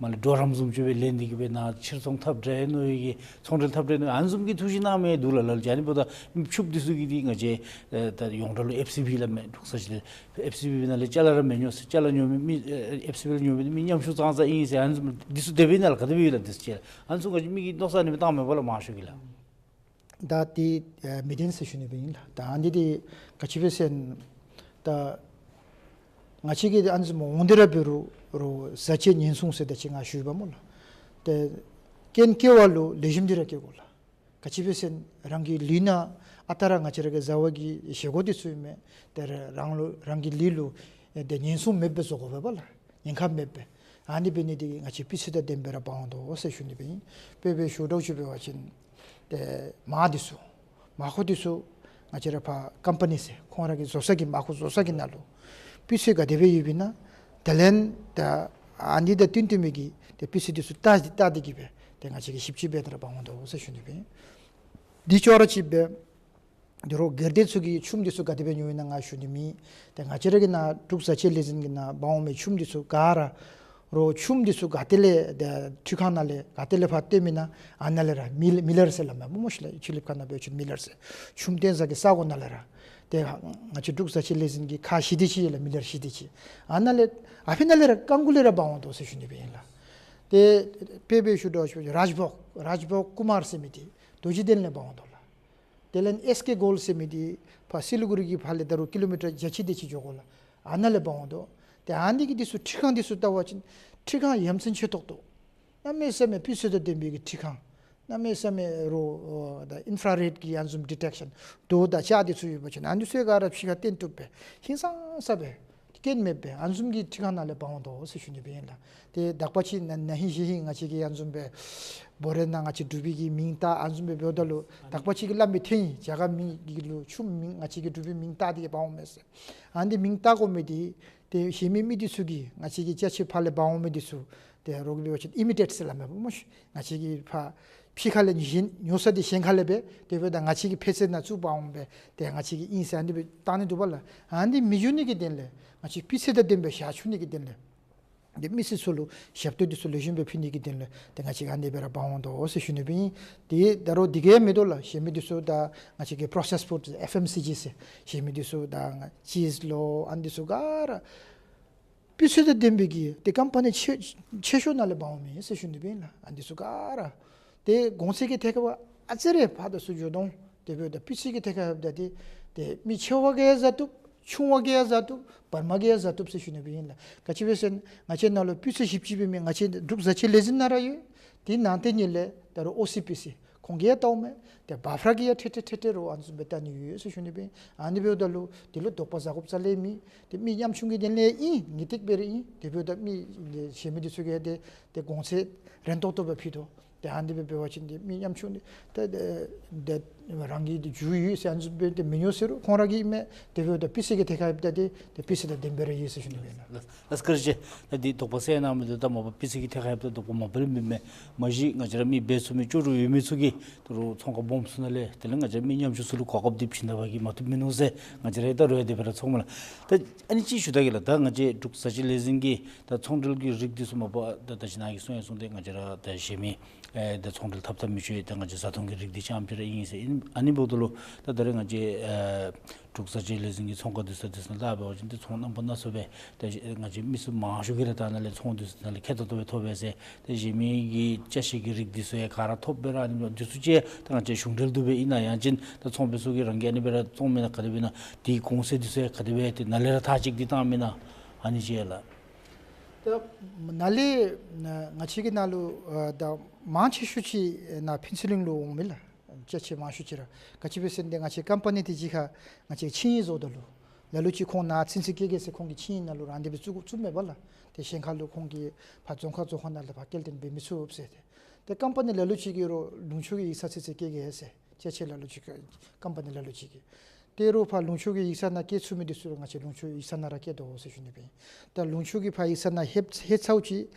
མར་ལས་གྲོགས་རམ་བཟུམ་ཅིག་སྦེ་ལེན་ཏེ་གིས་སྦེ་ནཱ་ཕྱིར་ཚོང་འཐབ་འདྲ་མནོ་བའི་གི་ཚོང་འབྲེལ་འཐབ་འདྲ་མནོ་བའི་ཨ་ནི་བཟུམ་གྱི་ཐུགས་བཞེད་གནང་མི་འདུག་ལགས། ལགས་ཅིག་ཨ་ནི་འབདཝ་ད་མི་ཕྱུགཔ་འདི་ཚུ་གིས་འདི་ང་བཅས་ཨེ་ད་ཡོངས་གྲགས་ལུ་ཨེཕ་སི་བི་སླབ་མས། འབྲུག་བཟའ་ཆས་ཨེཕ་སི་བི་ནང་ལས་ཅ་ལ་ར་མི་ཉོ་ཟེར། ཅ་ལ་ཉོ་མི་མི་ཨེ་ཨེཕ་སི་བི་ལས་ཉོ་མི་མི་ཉམ་ཆུང་ཙང་ཙང་ཨིན་ཟེར། ཨ་ནི་བཟུམ་འདི་ཚུ་དེ་སྦེ་ཨིན་ན་ལགས། ག་དེ་སྦེ་ཡོད་ལགས། འདི་ཚུ་ཅིག་ཨ་ནི་ཚུ་ང་བཅས་མི་གིས་མནོ་བསམ་ཨ་ནི་སྦེ་བཏངམ་མས་པ་ལགས་མང་ཤོས་ཀྱིས་ལགས། ད་འདི་ཨེ་མི་བདེན་ཟེར་ཞུ་ནི་སྦེ་ཨིན་ལགས། ད་ཨ་ནི་འདི་ག་ཅི་སྦེ་ཟེར་ན་ད་ང་བཅས་ཀྱིས་ཨ་ནི་བཟུམ་འོང་སྟེ་ར་འབད་རུང་རོགས་བཟའ་ཆས་ཉེན་སྲུང་ཟེར་ད་ཅི་ང་ཞུ་བ་སྨོ་ལགས། ཏེ་རྐྱེན་བཀལ་བ་ལུ་ལེགས་ཤོམ་འདི་ར་བཀལ་དགོ་ལགས། ག་ཅི་སྦེ་ཟེར་ན་རང་གི་ལུས་ནང་ཨ་རྟག་ར་ང་བཅས་ར་གི་བཟའ་བ་གི་བཞེས་སྒོ་འདི་ཚུ་ཨིན་མས། ཏེ་རང་ལུ་རང་གི་ལུས་ལུ་ཨེ་ཏེ་ཉེན་སྲུང་མེདཔ་སྦེ་བཟོ་དགོ་པས་པ་ལགས། ཉེན་ཁ་མེདཔ་སྦེ། ཨ་ནི་འབད་ནི་འདི་གིས་ང་བཅས་སྤུས་ཚད་དང་ལྡནམ་སྦེ་ར་འབག་འོང་དོ་ཟེར་ཞུ་ནི་སྦེ་ཨིན། དཔེ་སྦེ་ཞུ་འདྲཝ་ཅིག་འབད་བ་ཅིན་ཏེ་མར་འདི་ཚུ་མར་ཁུ་འདི་ཚུ་ང་བཅས་ར་ཕར་ཀམ་པ་ནི་ཟེར་ཁོང་ར་གི་བཟོ་ས་གི་མར་ཁུ་བཟོ་ས་གི་ནང་ལུ་སྤུས་ཚད་ག་དེ་སྦེ་ཡོདཔ་ཨིན་ན་དེ་ལས་ད་ཨ་ནི་དང་བསྟུན་བསྟུན་མི་གི་ཏེ་སྤུས་ཚད་འདི་ཚུ་བལྟ་སྟེ་བལྟ་སྟེ་གིས་སྦེ་ཏེ་ང་བཅས་ཀྱིས་ཞིབ་དཔྱད་འབད་དེ་ར་འབག་འོང་དོ་ཟེར་ཞུ་ནི་སྦེ་ཨིན། འདི་ཅོག་ར་གཅིག་སྦེ་ དེ་རོགས་སྒེར་སྡེ་ཚུ་གི་ཆུམ་འདི་ཚུ་ག་དེ་སྦེ་ཉོ་ཡི་ན་ང་ཞུ་ནི་མེད། ཏེ་ང་བཅས་ར་གི་ནཱ་འབྲུག་བཟའ་ཆས་ལས་འཛིན་གྱི་ནང་འབག་འོང་མི་ཆུམ་འདི་ཚུ་ག་ར་རོགས་ཆུམ་འདི་ཚུ་ག་ཏེ་ལས་ཏེ་འཕྲུལ་ཁང་ནང་ལས་ག་ཏེ་ལས་ཕར་བཏོན་མི་ན་ཨ་ནཱ་ལས་ར་མི་མི་ལར་ཟེར་སླབ་མས་སྨོ་ཤིག་ལགས། ཆུ་ལེབ་ཁ་ནང་འབད་བ་ཅིན་མི་ལར་ཟེར། ཆུམ་བཏོན་ས་གི་ས་གོ་ནང་ལས་ར་ཏེ་ང་བཅས་འབྲུག་བཟའ་ཆས་ལས་འཛིན་གྱི་ཁ་ཞི་བདེ་ཅིག་ཡོད་ལགས། མི་ལར་ཞི་བདེ་ཅིག་ཨ་ནཱ་ལས་ཨ་ཕི་ནང་ལས་ར་རྐང་མགུ་ལས་ར་འབག་འོང་དོ་ཟེར་ཞུ་ནི་སྦེ་ཨིན་ལགས། ཏེ་དཔེ་སྦེ་ཞུ་དོ་ཞུ་རཱཇ་བྷོག་རཱཇ་བྷོག་ཀུ་མར་ཟེར་མི་འདི་རྡོ་རྗེ་གདན་ལས་འབག་འོང་དོ་ལགས། དེ་ལས་ཨེས་ཀེ་གོལཌ་ཟེར་མི་འདི་ཕར་སི་ལི་གུ་རི་གི་ཕར་ལས་ད་རུང་ཀི་ལོ་མི་ཊར་བརྒྱ་ཅིག་དེ་ཅིག་འགྱོ་དགོ་ལགས། ཨ་ནཱ་ལས་འབག་འོང་དོ། ཏེ་ཨ་ནི་གི་འདི་ཚུ་འཕྲུལ་ཁང་འདི་ཚུ་བལྟ་བ་ཅིན་འཕྲུལ་ཁང་ཡ་མཚན་ཆེ་ཏོག་ཏོ། གནམ་མེད་ས་མེད་སྤུས་ཚད་དང་ལྡན་པའི་གི་འཕྲུལ་ཁང་། གནམ་མེད་ས་མེད་རོགས་ཨོ་ད་ཨིན་ཕ་ར་རེཌ་ཀྱི་ཨ་ནི་བཟུམ་ཌི་ཊེག་ཤཱན་རྡོ་དང་ལྕགས་འདི་ཚུ་ཡོད་པ་ཅིན་ཨ་ནི་ཚུ་ག་ར་ཕྱི་ཁར་བཏོན་བཏུབ་པས། ཧིང་སངས་ས་སྦེ་སྐྱོན་མེད་པའི་ཨ་ནི་བཟུམ་གྱི་འཕྲུལ་ཁང་ནང་ལས་འབག་འོང་དོ་ཟེར་ཞུ་ནི་སྦེ་ཨིན་ལགས། ཏེ་དག་པ་ཅིག་ན་ན་ཧིང་གཞེས་ཧིང་ང་བཅས་ཀྱིས་ཨ་ནི་བཟུམ་སྦེ་འབོ་ར་ནང་ང་བཅས་འབྲུག་པའི་གི་མིང་བཏགས་ཨ་ནི་བཟུམ་སྦེ་འབདཝ་ད་ལུ་དག་པ་ཅིག་གིས་སླབ་མི་ཐོན་ཡི། རྒྱ་གར་མི་གི་ལུ་ཆུམ་མིང་ང་བཅས་ཀྱིས་འབྲུག་པའི་མིང་བཏགས་ཏེ་གིས་འབག་འོང་མས་ཟེར། ཨ་ནི་མིང་བཏགས་དགོ་མི་འདི་ཏེ་གཞན་མི་མི་འདི་ཚུ་གིས་ང་བཅས་ཀྱི་ཅ་ཆས་ཕར་ལས་འབག་འོང་མི་འདི་ཚུ་ཏེ་རོགས་ཀྱིས་འབད་བ་ཅིན་ཨི་མི་ཊེཊ་ཟེར་སླབ་མས་སྨོ་ཤིག། ང་བཅས་ཀྱིས་ཕར་ཕྱི་ཁ་ལས་གཞན་ཉོ་ས་འདི་གཞན་ཁ་ལས་སྦེ་དེ་འབདཝ་ད་ང་བཅས་ཀྱིས་ཕྱག་ཚད་ནང་བཙུགས་འབག་འོང་སྦེ་ཏེ་ང་བཅས་ཀྱི་ཨིན་ཟེར་ཨ་ནི་སྦེ་བཏང་ནི་འདུག་པ་ལགས། ཨ་ནི་མི་འགྱོ་ནི་གི་དོན་ལས་ང་བཅས་སྤུས་ཚད་དང་ལྡན་པའི་ཞག་ཆུ་ནི་གི་དོན་ལས་ཏེ་མི་སེར་ཚུ་ལུ་ཞབས་ཏོག་འདི་ཚུ་ལེགས་ཤོམ་སྦེ་ཕུལ་ནི་གི་དོན་ལས་ཏེ་ང་བཅས་ཨ་ནི་སྦེ་ར་འབག་འོང་དོ་ཟེར་ཞུ་ནི་སྦེ་ཨིན། ཏེ་ད་རུང་འདི་གིས་མི་དོ་ལགས། གཞན་མི་འདི་ཚུ་ད་ང་བཅས་ཀྱི་པྲོ་སེསཌ་ཕུཌ་ཨེཕ་ཨེམ་སི་ཇི་ཟེར་གཞན་མི་འདི་ཚུ་ད་ཅིསི་ལོ་ཨ་ནི་འདི་ཚུ་ག་ར་སྤུས་ཚད་དང་ལྡན་པའི་གི་ཏེ་ཀམ་པ་ནི་ཆེ་ཆེ་ཤོས་ནང་ལས་འབག་འོང་མི་ཟེར་ཞུ་ནི་སྦེ་ཨིན་ལགས། ཨ་འདི་ཚུ་ག་ར་ཏེ་གོང་ཚད་ཀྱི་ཐད་ཁར་བ་ཨ་ཙི་རེ་ཕར་དང་ཚུར་འགྱོ་དོ། དེ་འབདཝ་ད་སྤུས་ཚད་ཀྱི་ཐད་ཁར་འབདཝ་ད་ཏེ་ཏེ་མི་ཆེ་བ་གིས་ཡང་བཟའ་བཏུབ། ཆུང་བ་གིས་ཡང་བཟའ་བཏུབ། བར་མ་གིས་ཡང་བཟའ་བཏུབ་ཟེར་ཞུ་ནི་སྦེ་ཨིན་ལགས། ག་ཅི་སྦེ་ཟེར་ན་ང་བཅས་ནང་ལུ་སྤུས་ཚད་ཞིབ་དཔྱད་འབད་མི་ང་བཅས་འབྲུག་བཟའ་ཆས་ལས་འཛིན་ནང་ར་ཡོད། དེ་ནང་དེ་ཉིད་ལས་ད་རུང་ཨོ་སི་པི་སི་ཁོང་གིས་ཡང་བལྟཝ་མས། ཏེ་བཱཕ་ར་གིས་ཡང་ཐེ་ཐེ་ཐེ་ཐེ་རོགས་ཨ་ནི་བཟུམ་སྦེ་བལྟ་ནི་ཡོད་ཟེར་ཞུ་ནི་སྦེ་ཨིན། ཨ་ནི་འབདཝ་ད་ལུ་དེ་ལུ་དོགས་པ་ཟ་དགོཔ་རྩ་ལས་མེད། ཏེ་མི་ཉམ་ཆུང་གི་དོན་ལས་ཨིན། ངེས་ཏིག་སྦེ་ར་ཨིན། དེ་འབདཝ་ད་མི་གཞན་མི་འདི་ཚུ་གིས་ཏེ་ཏེ་གོང་ཚད་རན་ཏོག་ཏོ་སྦེ་ཕུལ་དོ། ཏེ་ཨ་ནི་སྦེ་འབད་བ་ཅིན་ཏེ་མི་ཉམ་ཆུང་འདི་ཏེ་ཏེ་ཏེ་རང་གི་ཏེ་རྒྱུ་ཡོད་ཟེར་ཨ་ནི་བཟུམ་སྦེ་ཏེ་མི་ཉོ་ཟེར་རུང་ཁོང་ར་གིས་ཨིན་མས། དེ་འབདཝ་ད་སྤུས་ཚད་ཀྱི་ཐད་ཁར་འབདཝ་ད་ཏེ་ཏེ་སྤུས་ཚད་དང་ལྡན་པ་ར་ཡོད་ཟེར་ཞུ་ནི་སྦེ་ཨིན་ལགས། ལགས་སོ་བཀའ་དྲིན་ཆེ། ད་འདི་དོགས་པ་སེལ་གནང་མི་འདི་ད་མ་པ་སྤུས་ཚད་ཀྱི་ཐད་ཁར་འབདཝ་ད་དོགས་པ་མ་པ་ལས་མེད་མས། མ་གཞི་ང་བཅས་ར་མི་འབད་ཚུགས་མི་ལྕོགས་གྲུབ་ཡོད་མི་ཚུ་གིས་ད་རུང་ཚོང་ཁང་སྦོམ་ཚུ་ནང་ལས་དེ་ལས་ང་བཅས་ར་མི་ཉམ་ཆུང་ཚུ་ལུ་གོ་སྐབས་འདི་བྱིན་ད་པ་གིས་མ་བཏུབ་མིན་ནུག་ཟེར་ང་བཅས་ར་ད་རུང་ཡང་དེ་སྦེ་ར་ཚོརཝ་མས་ལགས། ད་ཨ་ནི་ཅིག་ཞུ་ད་གེ་ལགས། ད་ང་བཅས་འབྲུག་བཟའ་ཆས་ལས་འཛིན་གྱི་ད་ཚོང་འབྲེལ་གྱི་རིགས་འདི་ཚུ་མ་པ་ད་ད་ཅི་ནཱ་གིས་གསུངས་ཡང་གསུངས་ཏེ་ང་བཅས་ར་ད་གཞན་མི་ཨེ་ད་ཚོང་འབྲེལ་འཐབ་འཐབ་མི་ཚུ་ཡང་ད་ང་བཅས་བཟའ་འཐུང་གི་རིགས་འདི་རྐྱངམ་ཅིག་ར་ཨིན་ཟེར་ཨིན། ཨ་ནི་འབདཝ་ད་ལུ་ད་ད་རེས་ང་བཅས་ཨེ་འབྲུག་བཟའ་ཆས་ལས་འཛིན་གྱི་ཚོང་ཁང་འདི་ཚུ་འདི་ཚུ་ནང་ལྷོདཔ་འབད་བ་ཅིན་ཏེ་ཚོང་རྣམ་པ་སྣ་ཚོགས་སྦེ་ད་ང་བཅས་མི་སེར་མང་ཤོས་ཀྱིས་ར་ད་ནཱ་ལས་ཚོང་འདི་ཚུ་ནང་ལས་ཁེ་ཏོག་ཏོ་སྦེ་ཐོབ་པས་ཟེར། ཏེ་གཞན་མི་གི་ཅ་ཆས་ཀྱི་རིགས་འདི་ཚུ་ཡང་ག་ར་ཐོབ་པས་ར། ཨ་ནི་འདི་ཚུ་ཅིག་ད་ང་བཅས་གཞུང་འབྲེལ་འདུག་པས། ཨིན་ན་ཡང་ཅིན་ད་ཚོང་པ་ཚུ་གིས་རང་གིས་ཨ་ནི་སྦེ་ར་བཙོང་མེན་ན་ག་དེ་སྦེ་ཨིན་ན། དེའི་གོང་ཚད་འདི་ཚུ་ཡང་ག་དེ་སྦེ་ཏེ་ནཱ་ལས་ར་ཐག་གཅིག་འདི་བཏང་མེན་ན། ཨ་ནི་ཅིག་ལགས། ད་ནཱ་ལས་ང་བཅས་ཀྱི་ནང་ལུ་ཨ་ད་མང་ཆེ་ཤོས་ཅིག་ནཱ་ཕུན་ཚོགས་གླིང་ལུ་འོང་མས་ལགས། ཅ་ཆས་མང་ཤོས་ཅིག་ར། ག་ཅི་སྦེ་ཟེར་ན་ཏེ་ང་བཅས་ཀམ་པ་ནི་འདི་གཅིག་ཁར་ང་བཅས་ཆིངས་ཡིག་བཟོཝ་ད་ལུ་ལ་ལུ་ཅིག་ཁོང་ནཱ་ཚུན་ཚོད་བསྐྱལ་གེ་ཟེར་ཁོང་གི་ཆིངས་ཡིག་ནང་ལུ་ར་ཨ་ནི་སྦེ་བཙུགས་བཙུགསཔ་མས་པ་ལགས། ཏེ་གཞན་ཁ་ལུ་ཁོང་གིས་ཕར་རྫོང་ཁག་རྫོང་ཁག་ནང་ལས་ཕར་སྐྱེལ་འདྲེན་འབད་མི་ཚུགས་ཟེར་ཏེ། ཏེ་ཀམ་པ་ནི་ལ་ལུ་ཅིག་གིས་རོགས་ལུང་ཕྱོགས་ཀྱི་ཡིག་ཚང་ཚུན་ཚོད་བསྐྱལ་གེ་ཟེར། ཅ་ཆས་ལ་ལུ་ཅིག་ཀམ་པ་ནི་ལ་ལུ་ཅིག་གིས། ཏེ་རོགས་ཕར་ལུང་ཕྱོགས་ཀྱི་ཡིག་ཚང་ནང་བསྐྱལ་ཚུགས་མི་འདི་ཚུ་ང་བཅས་ལུང་ཕྱོགས་ཡིག་ཚང་ནང་ར་བསྐྱལ་དོ་ཟེར་ཞུ་ནི་སྦེ་ཨིན། ད་ལུང་ཕྱོགས་ཀྱི་ཕར་ཡིག་ཚང་ནང་ལྷོད་ལྷོད་ཚརཝ་ཅིག་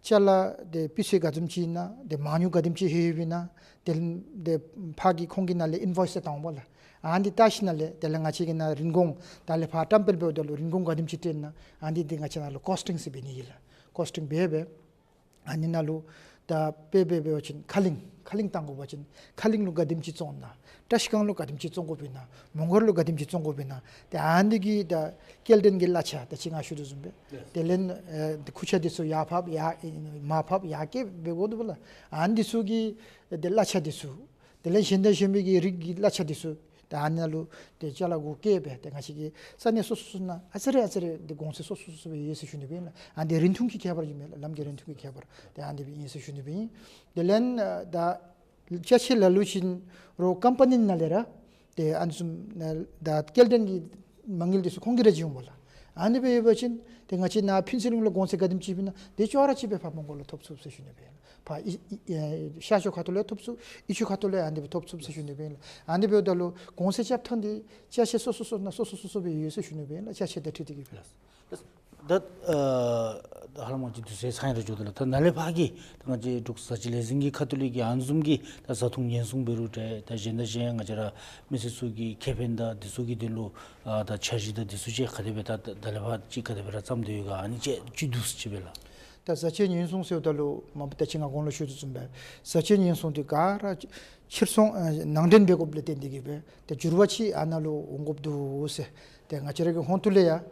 ཅ་ལ་འདི་སྤུས་ཚད་ག་དེམ་ཅིག་ཨིན་ན། འདི་མ་དངུལ་ག་དེམ་ཅིག་ལྷོད་ཡོདཔ་ཨིན་ན། དེ་ལས་འདི་ཕར་གྱི་ཁོང་གི་ནང་ལས་ཨིན་ཝོའིསི་བཏང་འོང་པ་ལགས། ཨ་ནི་བལྟ་ཞིནམ་ལས་དེ་ལས་ང་བཅས་ཀྱི་ནང་རིན་གོང་ད་ལས་ཕར་བཀྲམ་སྤེལ་འབདཝ་ད་ལུ་རིན་གོང་ག་དེམ་ཅིག་སྤྲོད་ན། ཨ་ནི་འདི་ང་བཅས་ནང་ལུ་ཀོསི་ཊིང་ཟེར་འབད་ནི་ཨིན་ལགས། ཀོསི་ཊིང་འབད་འབད་ཨ་ནི་ནང་ལུ་ད་དཔེ་འབད་འབད་བ་ཅིན་ཁ་གླིང་ཁ་གླིང་བཏང་དགོ་པ་ཅིན་ཁ་གླིང་ལུ་ག་དེམ་ཅིག་བཙོང་ན། བཀྲ་ཤིས་སྒང་ལུ་ག་དེམ་ཅིག་བཙོང་དགོཔ་ཨིན་ན། མོང་སྒར་ལུ་ག་དེམ་ཅིག་བཙོང་དགོཔ་ཨིན་ན། ཏེ་ཨ་ནི་གི་ད་སྐྱེལ་འདྲེན་གྱི་གླ་ཆ་ད་ཅི་ང་ཞུ་དོ་བཟུམ་སྦེ། ཡེས། དེ་ལས་ཨེ་ཁུར་ཆ་འདི་ཚུ་ཡར་ཕབ་ཡར་མར་ཕབ་ཡར་བསྐྱལ་འབད་དགོ་འདུག་པ་ལགས། ཨ་ནི་འདི་ཚུ་གི་ཏེ་གླ་ཆ་འདི་ཚུ། དེ་ལས་གཞན་དང་གཞན་མི་གི་རིགས་ཀྱི་གླ་ཆ་འདི་ཚུ། ད་ཨ་ནཱ་ལུ་ཏེ་ཅ་ལ་གུ་བཀལ་སྦེ་ཏེ་ང་བཅས་ཀྱི་ས་གནས་སོ་སོ་སོ་ནང་ཨ་ཙི་རེ་ཨ་ཙི་རེ་ཏེ་གོང་ཚད་སོ་སོ་སོ་སོ་སྦེ་ཡོད་ཟེར་ཞུ་ནི་སྦེ་ཨིན་ལགས། ཨ་ནི་འདི་རིན་ཐུང་གི་ཁྱད་པར་ཨིན་མས་ལགས། ལམ་གྱི་རིན་ཐུང་གི་ཁྱད་པར་ཏེ་ཨ་ནི་སྦེ་ཨིན་ཟེར་ཞུ་ནི་སྦེ་ཨིན། དེ་ལས་ཨ་ད་ཅ་ཆས་ལ་ལུ་ཅིག་རོགས་ཀམ་པ་ནི་ནང་ལས་ར་ཏེ་ཨ་ནི་བཟུམ་ནང་ད་སྐྱེལ་འདྲེན་གྱི་མ་དངུལ་འདི་ཚུ་ཁོང་གིས་ར་བྱིན་འོང་པ་ལགས། ཨ་ནི་སྦེ་ཡོད་པ་ཅིན་ཏེ་ང་བཅས་ནཱ་ཕུན་ཚོགས་གླིང་ལུ་གོང་ཚད་ག་དེམ་ཅིག་ཨིན་ན་དེ་ཅོག་ར་ཅིག་སྦེ་ཕར་མོང་སྒར་ལུ་ཐོབ་ཚུགས་ཟེར་ཞུ་ནི་སྦེ་ཨིན་ལགས། ཕར་ཨི་ཨི་ཨེ་ཤར་ཕྱོགས་ཁ་ཐུག་ལས་ཐོབ་ཚུགས། ཨི་ཆོས་ཁ་ཐུག་ལས་ཨ་ནི་སྦེ་ཐོབ་ཚུགས་ཟེར་ཞུ་ནི་སྦེ་ཨིན་ལགས། ཨ་ནི་སྦེ་འབདཝ་ད་ལུ་གོང་ཚད་རྐྱབ་ཐངས་འདི་ཅ་ཆས་སོ་སོ་སོ་ནང་སོ་སོ་སོ་སོ་སྦེ་ཡོད་ཟེར་ཞུ་ནི་སྦེ་ཨིན་ལགས། ཅ་ཆས་དང་འཁྲིལ་ཏེ་གིས་སྦེ། ལགས། ད་ཨ་ཧ་ལམ་ང་བཅས་དུས་ཚོད་ཚང་ཡར་འགྱོ་དོ་ལགས། ད་ནཱ་ལས་ཕར་གྱི་ད་ང་བཅས་འབྲུག་བཟའ་བཅའ་ལས་འཛིན་གྱི་ཁ་ཐུག་ལས་ཀྱི་ཨ་ནི་བཟུམ་གྱི་ད་བཟའ་འཐུང་ཉེན་སྲུང་འབད་རུང་འདྲ། ད་གཞན་དང་གཞན་ང་བཅས་ར་མི་སེར་ཚུ་གི་ཁེ་ཕན་དང་འདི་ཚུ་གི་དོན་ལུ་ཨ་ད་འཆར་གཞི་དང་འདི་ཚུ་ཅིག་ག་དེ་སྦེ་ད་ད་ལས་ཕར་ཅིག་ག་དེ་སྦེ་ར་བརྩམས་ཏེ་ཡོད་ག། ཨ་ནི་ཅིག་ཅིག་བསྡུས་ཅིག་སྦེ་ལགས། ད་བཟའ་བཅའ་ཉེན་སྲུང་ཟེརཝ་ད་ལུ་མ་པ་ད་ཅི་ང་གོང་ལུ་ཞུ་དོ་བཟུམ་སྦེ་བཟའ་བཅའ་ཉེན་སྲུང་འདི་ག་ར་ཕྱིར་ཚོང་ཨ་ནང་འདྲེན་འབད་དགོཔ་ལས་བརྟེན་ཏེ་གིས་སྦེ་ཏེ་འགྱུར་བ་ཅིག་ཨ་ནཱ་ལུ་འོང་དགོཔ་འདུག་ཟེར། ཏེ་ང་བཅས་ར་གི་ཧོང་ཐུག་ལས་ཡང་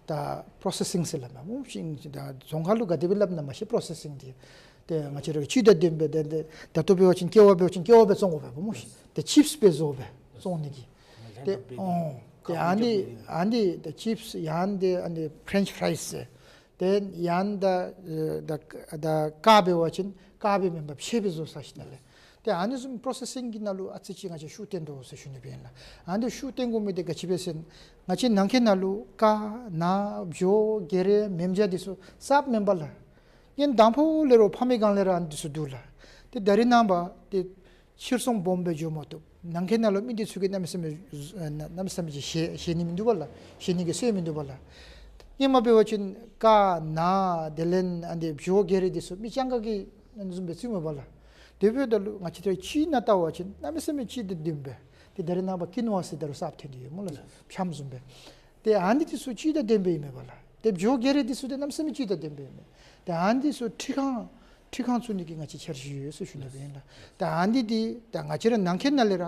ད་པོརོ་སེ་སིང་ཟེར་སླབ་མས་སྨོ་ཤིག། ད་རྫོང་ཁ་ལུ་ག་དེ་སྦེ་སླབ་ན་མ་ཤེས། པོརོ་སེ་སིང་འདི་ཏེ་ང་བཅས་ར་གི་སྤྱི་དང་ལྡན་པའི་ཏེ་ཏེ་ད་ལྟོ་འབད་བ་ཅིན་ཀེ་བ་འབད་བ་ཅིན་ཀེ་བ་སྦེ་བཙོང་དགོ་པས་སྨོ་ཤིག། ཏེ་ཅིབས་སྦེ་བཟོ་སྦེ་བཙོང་ནི་གི། ཏེ་ཨོ་ཏེ་ཨ་ནི་ཨ་ནི་ཏེ་ཅིབས་ཡང་ཏེ་ཨ་ནི་ཕྲེནཆ་ཕྲའིས་ཟེར། ཏེ་ཡང་ད་ཨེ་ད་ད་ཀར་འབད་བ་ཅིན་ཀར་སྦེ་མེན་པར་ཕྱེ་སྦེ་བཟོ་ས་ཅིག་ནང་ལས། ཏེ་ཨ་ནི་བཟུམ་པོརོ་སེ་སིང་གི་ནང་ལུ་ཨ་ཙི་ཅིག་ང་བཅས་ཤུགས་བཏོན་དོ་ཟེར་ཞུ་ནི་སྦེ་ཨིན་ལགས། ཨ་ནི་ཤུགས་བཏོན་དགོ་མི་འདི་ག་ཅི་སྦེ་ཟེར་ན་ང་བཅས་ནང་འཁོད་ནང་ལུ་ཀར་ནཱ་བྱོ་གེ་རེ་མེ་མཇ་འདི་ཚུ་གསརཔ་མེན་པས་ལགས། ཡང་དང་ཕུ་ལས་རོགས་ཕམ་པའི་སྒང་ལས་ར་ཨ་ནི་འདི་ཚུ་འདུག་ལགས། ཏེ་ད་རེས་ནངས་པ་ཏེ་ཕྱིར་ཚོང་སྦོམ་སྦེ་འགྱོ་མ་བཏུབ། ནང་འཁོད་ནང་ལུ་མི་འདི་ཚུ་གིས་གནམ་མེད་ས་མེད་གནམ་མེད་ས་མེད་ཅིག་བཞེས་བཞེས་ནི་མིན་འདུག་པ་ལགས། བཞེས་ནི་གི་སྲོལ་མིན་འདུག་པ་ལགས། སྔོན་མ་འབད་བ་ཅིན་ཀར་ནཱ་དེ་ལས་ཨ་ནི་བྱོ་གེ་རེ་འདི་ཚུ་མི་སྤྱང་ཀ་གིས་ཨ་ནི་བཟུམ་སྦེ་བཙུགས་མས་པ་ལགས། དེ་འབདཝ་ད་ལུ་ང་བཅས་ར་སྤྱིར་ནང་བལྟ་བ་ཅིན་གནམ་མེད་ས་མེད་སྤྱི་དང་ལྡན་པའི་ཏེ་ད་རེས་ནངས་པ་ཀིན་ཝ་ཟེར་ད་རུང་གསརཔ་ཐོན་ཏེ་ཡོད་སྨོ་ལགས། ཕྱམ་བཟུམ་སྦེ། ཏེ་ཨ་ནི་འདི་ཚུ་སྤྱི་དང་ལྡན་པའི་ཨིན་མས་པ་ལགས། ཏེ་བྱོ་གེ་རེ་འདི་ཚུ་ཏེ་གནམ་མེད་ས་མེད་སྤྱི་དང་ལྡན་པའི་ཨིན་མས། ཏེ་ཨ་ནི་འདི་ཚུ་འཕྲུལ་ཁང་འཕྲུལ་ཁང་བཙུགས་ནི་གི་ང་བཅས་འཆར་གཞི་ཡོད་ཟེར་ཞུ་ནི་སྦེ་ཨིན་ལགས། ཏེ་ཨ་ནི་འདི་ཏེ་ང་བཅས་ར་ནང་འཁོད་ནང་ལས་ར་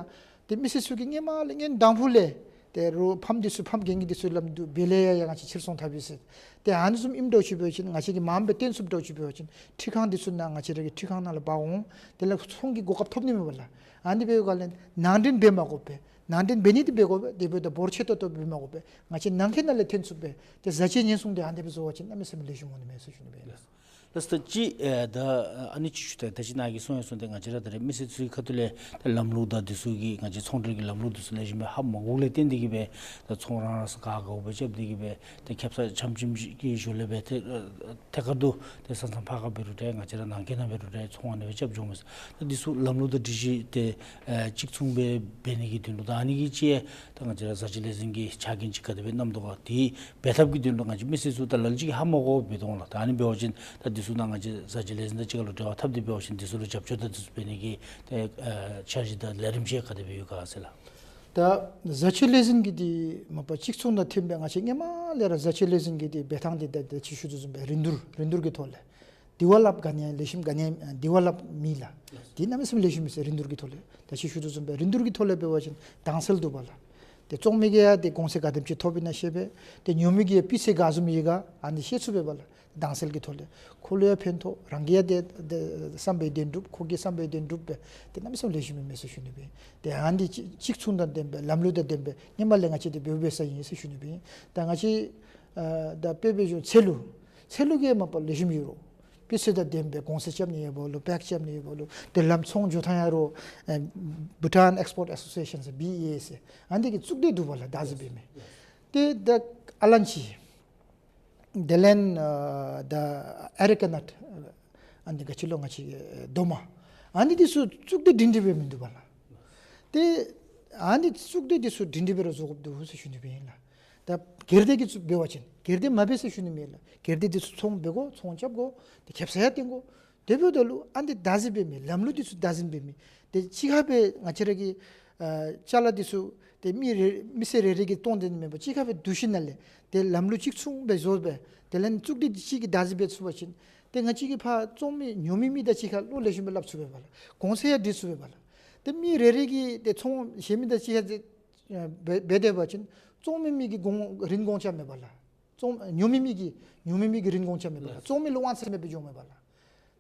ཏེ་མི་སེར་ཚུ་གིས་སྔོན་མ་ལས་སྔོན་དང་ཕུ་ལས་ཏེ་རོགས་ཕམ་འདི་ཚུ་ཕམ་རྐྱབ་མི་འདི་ཚུ་སླབ་འདུག། འབད་ལས་ཡང་ཡང་ང་བཅས་ཕྱིར་ཚོང་འཐབ་ཡི་ཟེར། ཏེ་ཨ་ནི་བཟུམ་ཨིནམ་འདྲཝ་ཅིག་འབད་བ་ཅིན་ང་བཅས་ཀྱིས་མངམ་སྦེ་བཏོན་ཚུགསཔ་འདྲཝ་ཅིག་འབད་བ་ཅིན་འཕྲུལ་ཁང་འདི་ཚུ་ནང་ང་བཅས་ར་གི་འཕྲུལ་ཁང་ནང་ལས་འབག་འོང་། དེ་ལས་ཚོང་གི་གོ་སྐབས་ཐོབ་ནི་མས་པ་ལགས། ཨ་ནི་འབདཝ་ལས་ནང་འདྲེན་འབད་མ་དགོ་པས། ནང་འདྲེན་འབད་ནི་འདི་འབད་དགོ་པས། དེ་འབདཝ་ད་འབོར་ཆེ་ཏོག་ཏོ་འབད་མ་དགོ་པས། ང་བཅས་ནང་འཁོད་ནང་ལས་ཐོན་ཚུགས་པས། ཏེ་བཟའ་བཅའ་ཉེན་སྲུང་འདི་ཨ་ནི་སྦེ་བཟོ་བ་ཅིན་གནམ་མེད་ས་མེད་ལེགས་ཤོམ་འོང་ནི་མས་ཟེར་ཞུ་ནི་སྦེ་ཨིན་ལགས། ལགས་སོ། ད་ཅི་ཨེ་ད་ཨ་ནི་ཅིག་ཞུ་ད་ད་ཅི་ནཱ་གིས་གསུངས་ཡང་གསུངས་ཏེ་ང་བཅས་ར་ད་རེས་མི་སེར་ཚུའི་ཁ་ཐུག་ལས་ད་ལམ་ལུགས་དང་འདི་ཚུ་གི་ང་བཅས་ཚོང་འབྲེལ་གྱི་ལམ་ལུགས་འདི་ཚུ་ལེགས་ཤོམ་སྦེ་ཧ་མ་གོཝ་ལས་བརྟེན་ཏེ་གིས་སྦེ་ད་ཚོང་རང་རང་ས་ག་ག་འོ་སྦེ་རྐྱབ་སྟེ་གིས་སྦེ་ད་ཁེབ་ས་ཆམ་ཆིམ་གྱི་ཞོར་ལས་སྦེ་ཏེ་ཨ་ཐད་ཀར་དུ་ཏེ་ས་མཚམས་ཕར་ཁ་འབད་རུང་འདྲ་ང་བཅས་ར་ནང་འཁོད་ནང་འབད་རུང་འདྲ་ཚོང་ཨ་ནི་སྦེ་རྐྱབ་འགྱོཝ་མས་ཟེར། ད་འདི་ཚུ་ལམ་ལུགས་དང་སྒྲིག་གཞི་དེ་ཨེ་གཅིག་མཚུངས་སྦེ་འབད་ནི་གི་དོན་ལུ་ད་ཨ་ནི་གི་ཅིག་ད་ང་བཅས་ར་བཟའ་བཅའ་ལས་འཛིན་གྱི་ཕྱག་འགན་ཅིག་ག་དེ་སྦེ་བསྣམ་དོ་ག། དེ་འབད་ཐབས་ཀྱི་དོན་ལུ་ང་བཅས་མི་སེར་ཚུ་ད་ལ་ལུ་ཅིག་ཧ་མ་གོ་བའི་དོན་ལུ་ད་ཨ་ནི་འབད་བ་ཅིན་ད་འདི་ཚུ་ནང་ང་བཅས་བཟའ་བཅའ་ལས་འཛིན་དང་གཅིག་ཁར་ལུ་འབྲེལ་བ་འཐབ་སྟེ་འབད་བ་ཅིན་འདི་ཚུ་ལུ་རྒྱབ་སྐྱོར་དང་འདི་ཚུ་འབད་ནི་གི་ཏེ་ཨེ་འཆར་གཞི་དང་ལས་རིམ་ཅིག་ག་དེ་སྦེ་ཡོད་ག་ཟེར་ལགས། ད་བཟའ་བཅའ་ལས་འཛིན་གྱི་འདི་མ་པ་གཅིག་མཚུངས་དང་མཐུན་སྦེ་ང་བཅས་སྔོན་མ་ལས་ར་བཟའ་བཅའ་ལས་འཛིན་གྱི་འདི་འབད་ཐངས་འདི་ད་ད་ཅི་ཞུ་དོ་བཟུམ་སྦེ་རིན་བསྡུར་རིན་བསྡུར་གྱི་ཐོག་ལས་དེ་བ་ལྷབ་ག་ནི་ཡང་ལེགས་ཤོམ་ག་ནི་ཡང་དེ་བ་ལྷབ་མེད་ལགས། དེ་གནམ་མེད་ས་མེད་ལེགས་ཤོམ་མས་ཟེར། རིན་བསྡུར་གྱི་ཐོག་ལས་ད་ཅི་ཞུ་དོ་བཟུམ་སྦེ་རིན་བསྡུར་གྱི་ཐོག་ལས་འབད་བ་ཅིན་དྭངས་གསལ་འདུག་པ་ལགས། ཏེ་བཙོང་མི་གིས་ཡང་ཏེ་གོང་ཚད་ག་དེམ་ཅིག་ཐོབ་ཨིན་ན་ཤེས་པས། ཏེ་ཉོ་མི་གིས་ཡང་སྤུས་ཚད་ག་བཟུམ་ཡོད་ག་ཨ་ནི་ཤེས་ཚུགས་པས་པ་ལགས། དྭངས་གསལ་གྱི་ཐོག་ལས་ཁོ་ལུ་ཡང་ཕན་ཐོགས། རང་གིས་ཡང་ཏེ་ཏེ་བསམ་པའི་དོན་འགྲུབ། ཁོ་གིས་བསམ་པའི་དོན་འགྲུབ་པས། ཏེ་གནམ་མེད་ས་མེད་ལེགས་ཤོམ་མས་ཟེར་ཞུ་ནི་སྦེ། ཏེ་ཨ་ནི་གཅིག་གཅིག་མཚུངས་དང་ལྡན་པའི་ལམ་ལུགས་དང་ལྡན་པའི་སྔོན་མ་ལས་ང་བཅས་འདི་འབད་འབད་ས་ཨིན་ཟེར་ཞུ་ནི་སྦེ། ད་ང་བཅས་ཨ་ད་དཔེ་འབད་བ་ཅིན་ཚལ་ལུ་ཚལ་ལུ་གིས་མ་པ་ལེགས་ཤོམ་ཡོད་རུང་སྤུས་ཚད་དང་ལྡན་པའི་གོང་ཚད་རྐྱབ་ནི་ཡོདཔ་ལུ་པེཀ་རྐྱབ་ནི་ཡོདཔ་ལུ་ཏེ་ལམ་ཚོང་འགྱོ་ཐངས་ཡང་རུང་ཨེ་བྷུ་ཊཱན་ཨེགསི་པོརཊ་ཨེ་སོ་སི་ཨེ་ཤཱན་ཟེར་བི་ཨེ་ཨེ་ཟེར་ཨ་ནི་གི་གཙུག་སྡེ་འདུག་པ་ལགས། བདག་འཛིན་འབད་མི་ཏེ་ད་ཨ་ལན་ཅི་དེ་ལས་ཨ་ད་ཨེ་རི་ཀ་ནཊ་ཨ་ནི་ག་ཅི་ལོ་ང་བཅས་རྡོག་མ་ཨ་ནི་འདི་ཚུ་གཙུག་སྡེ་སྒྲིང་སྒྲི་སྦེ་མིན་འདུག་པ་ལགས། ཏེ་ཨ་ནི་གཙུག་སྡེ་འདི་ཚུ་སྒྲིང་སྒྲི་སྦེ་ར་བཟོ་དགོཔ་འདུག་ཟེར་ཞུ་ནི་སྦེ་ཨིན་ལགས། ད་སྒེར་སྡེ་གིས་བཙུགས་འབད་བ་ཅིན་སྒེར་སྡེ་མ་འབད་ཟེར་ཞུ་ནི་མེད་ལགས། སྒེར་སྡེ་འདི་ཚུ་ཚོང་འབད་དགོ། ཚོང་རྐྱབ་དགོ། ཏེ་ཁེབ་ས་ཡང་བཏོན་དགོ། དེ་འབདཝ་ད་ལུ་ཨ་ནི་བདག་འཛིན་འབད་མི་ལམ་ལུགས་འདི་ཚུ་བདག་འཛིན་འབད་མི་ཏེ་གཅིག་ཁར་སྦེ་ང་བཅས་ར་གི་ཨ་ཅ་ལ་འདི་ཚུ་ཏེ་མི་རེ་མི་སེར་རེ་རེ་གིས་གཏོང་སྟེ་ནི་མེན་པར་གཅིག་ཁར་སྦེ་བསྡུ་ཞིནམ་ལས་ཏེ་ལམ་ལུགས་གཅིག་མཚུངས་སྦེ་བཟོ་སྦེ་དེ་ལས་གཙུག་སྡེ་འདི་གཅིག་གིས་བདག་འཛིན་འབད་ཚུགས་པ་ཅིན་ཏེ་ང་བཅས་ཀྱིས་ཕར་བཙོང་མི་ཉོ་མི་མི་དང་གཅིག་ཁར་བློ་ལེགས་ཤོམ་སྦེ་སླབ་ཚུགས་པས་པ་ལགས། གོང་ཚད་ཡང་སྒྲིག་ཚུགས་པས་པ་ལགས། ཏེ་མི་རེ་རེ་གིས་ཏེ་ཚོང་གཞན་མི་དང་གཅིག་ཁར་འབད་འབད་སྡོད་པ་ཅིན་བཙོང་མི་མི་གིས་གོང་རིན་གོང་རྐྱབ་མས་པ་ལགས། བཙོང་ཉོ་མི་མི་གིས་ཉོ་མི་མི་གིས་རིན་གོང་རྐྱབ་མས་པ་ལགས། བཙོང་མི་ལུ་དབང་ཚད་མེད་པར་འགྱོཝ་མས་པ་ལགས།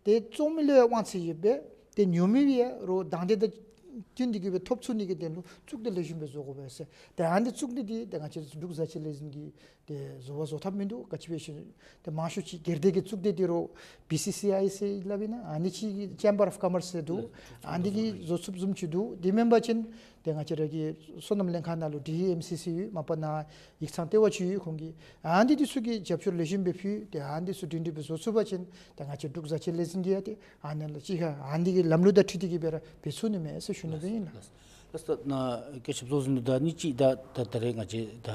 ཏེ་བཙོང་མི་ལུ་ཡང་དབང་ཚད་ཡོད་པས། ཏེ་ཉོ་མི་ཡང་རོགས་དང་འདོད་དང་བསྟུན་ཏེ་གིས་སྦེ་ཐོབ་ཚུགས་ནི་གི་དོན་ལུ་གཙུག་སྡེ་ལེགས་ཤོམ་སྦེ་བཟོ་དགོ་པས་ཟེར། ཏེ་ཨ་ནི་གཙུག་སྡེ་འདི་ཏེ་ང་བཅས་འབྲུག་བཟའ་བཅའ་ལས་འཛིན་གྱིས་ཏེ་བཟོ་བ་བཟོ་ཐབས་མིན་འདུག། ག་ཅི་འབད་ཟེར་ཏེ་མང་ཤོས་ཅིག་སྒེར་སྡེ་གི་གཙུག་སྡེ་འདི་རོགས་བི་སི་སི་ཨའི་ཟེར་སླབ་ཨིན་ན་ཨ་ནི་ཅིག་གི་ཅེམ་བར་ཨོཕ་ཀོ་མརས་ཟེར་འདུག། ཨ་ནི་གིས་བཟོ་ཚུགསཔ་བཟུམ་ཅིག་འདུག། དེ་མེན་པ་ཅིན་ཏེ་ང་བཅས་ར་གི་སོ་ནམ་ལྷན་ཁག་ནང་ལུ་ཌི་ཨི་ཨེམ་སི་སི་ཡོད། མ་པ་ནཱ་ཡིག་ཚང་ལྟེ་བ་ཅིག་ཡོད་ཁོང་གི། ཨ་ནི་འདི་ཚུ་གིས་རྒྱབ་སྐྱོར་ལེགས་ཤོམ་སྦེ་ཕུལ་ཏེ་ཨ་ནི་འདི་ཚུ་སྒྲིང་སྒྲི་སྦེ་བཟོ་ཚུགས་པ་ཅིན་ཏེ་ང་བཅས་འབྲུག་བཟའ་བཅའ་ལས་འཛིན་གྱིས་ཡང་ཏེ་ཨ་ནི་ལུ་གཅིག་ཁར་ཨ་ནི་གི་ལམ་ལུགས་དང་འཁྲིལ་ཏེ་གིས་སྦེ་ར་འབད་ཚུགས་ནི་མས་ཟེར་ཞུ་ནི་སྦེ་ཨིན་ལགས། ད་ད་ནཱ་སྐུ་ཞབས་ཚོགས་གཙོ་མདུན་ད་ནི་ཅིག་ད་ད་ད་རེས་ང་བཅས་ད་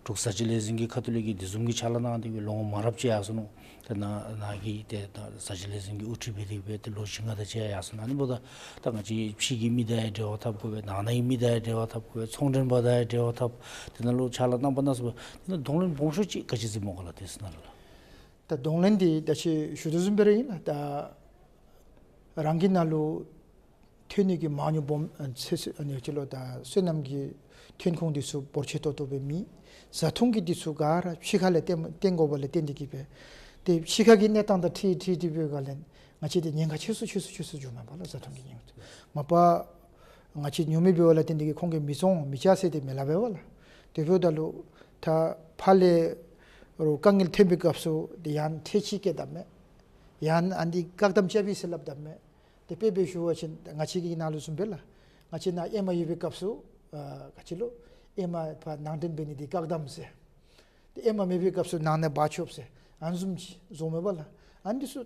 འབྲུག་བཟའ་བཅའ་ལས་འཛིན་གྱི་ཁ་ཐུག་ལས་ཀྱི་དེ་བཟུམ་གྱི་ཕྱག་ལཱ་གནང་སྟེ་ལོ་ངོ་མང་རབས་ཅིག་ཡར་སོ་ནུག། ད་ནཱ་ནཱ་གིས་ཏེ་ད་བཟའ་བཅའ་ལས་འཛིན་གྱི་དབུ་ཁྲིད་འབད་དེ་སྦེ་ཏེ་ལོ་བཞི་ལྔ་དེ་ཅིག་ཡར་སོ་ནུག། ཨ་ནི་འབདཝ་ད་ད་ང་བཅས་ཕྱི་གི་མི་དང་ཡང་འབྲེལ་བ་འཐབ་དགོ་པས། ནང་ན་གི་མི་དང་ཡང་འབྲེལ་བ་འཐབ་དགོ་པས། ཚོང་མགྲོན་པ་དང་ཡང་འབྲེལ་བ་འཐབ། དེ་ནང་ལུ་ཕྱག་ལཱ་གནང་པ་གནང་ས་འབད་དེ་ནང་གདོང་ལེན་སྦོམ་ཤོས་ཅིག་ག་ཅི་ཟེར་སྨོ་ག་ལགས། དེ་ཚུ་ནང་ལུ་ལགས། ད་གདོང་ལེན་འདི་ད་ཅི་ཞུ་དོ་བཟུམ་སྦེ་ར་ཨིན་ལགས། ད་རང་གི་ནང་ལུ་ཐོན་ནི་གི་མ་དངུལ་སྦོམ་ཨ་ཚེ་ཚེ་ཨ་ནི་ཅིག་ལུ་ད་སོ་ནམ་གྱི་ཐོན་ཁུངས་འདི་ཚུ་འབོར་ཆེ་ཏོག་ཏོ་སྦེ་མེད། བཟའ་འཐུང་གི་འདི་ཚུ་ག་ར་ཕྱི་ཁ་ལས་བཏོན་བཏོན་དགོཔ་ལས་བརྟེན་ཏེ་གིས་སྦེ་ཏེ་ཕྱི་ཁ་གི་གནས་སྟངས་དང་འཁྲིལ་འཁྲིལ་ཏེ་སྦེ་ག་ལས་ང་བཅས་འདི་ཉེན་ཁ་ཆེ་སུ་ཆེ་སུ་ཆེ་སུ་འགྱོཝ་མས་པ་ལགས། བཟའ་འཐུང་གི་ཉེན་ཁ། མ་པ་ང་བཅས་ཉོ་མི་འབདཝ་ལས་བརྟེན་ཏེ་གིས་ཁོང་གིས་མི་བཙོང་མི་བཅའ་ཟེར་ཏེ་མི་སླབ་པས་པ་ལགས། དེ་འབདཝ་ད་ལུ་ད་ཕར་ལས་རོགས་དཀའ་ངལ་ཐོན་པའི་སྐབས་སུ་དེ་ཡང་ཁྲལ་ཅིག་བཀལ་དཔ་མས། ཡང་ཨ་ནི་བཀག་དམ་རྐྱབ་ཡི་ཟེར་སླབ་དཔ་མས། དེ་དཔེ་སྦེ་ཞུ་བ་ཅིན་ང་བཅས་ཀྱི་ནང་ལུ་བཟུམ་སྦེ་ལགས། ང་བཅས་ནཱ་ཨེ་མ་ཡོད་པའི་སྐབས་སུ་ཨ་ག་ཅི་ལོ་ཨེ་མ་ཕར་ནང་འདྲེན་འབད་ནི་འདི་བཀག་དམ་ཟེར། དེ་ཨེ་མ་མེད་པའི་སྐབས་སུ་ནང་ན་འབག་ཆོགཔ་ཟེར་ཨ་ནི་བཟུམ་ཅིག་བཟོཝ་མས་པ་ལགས། ཨ་ནི་འདི་ཚུ་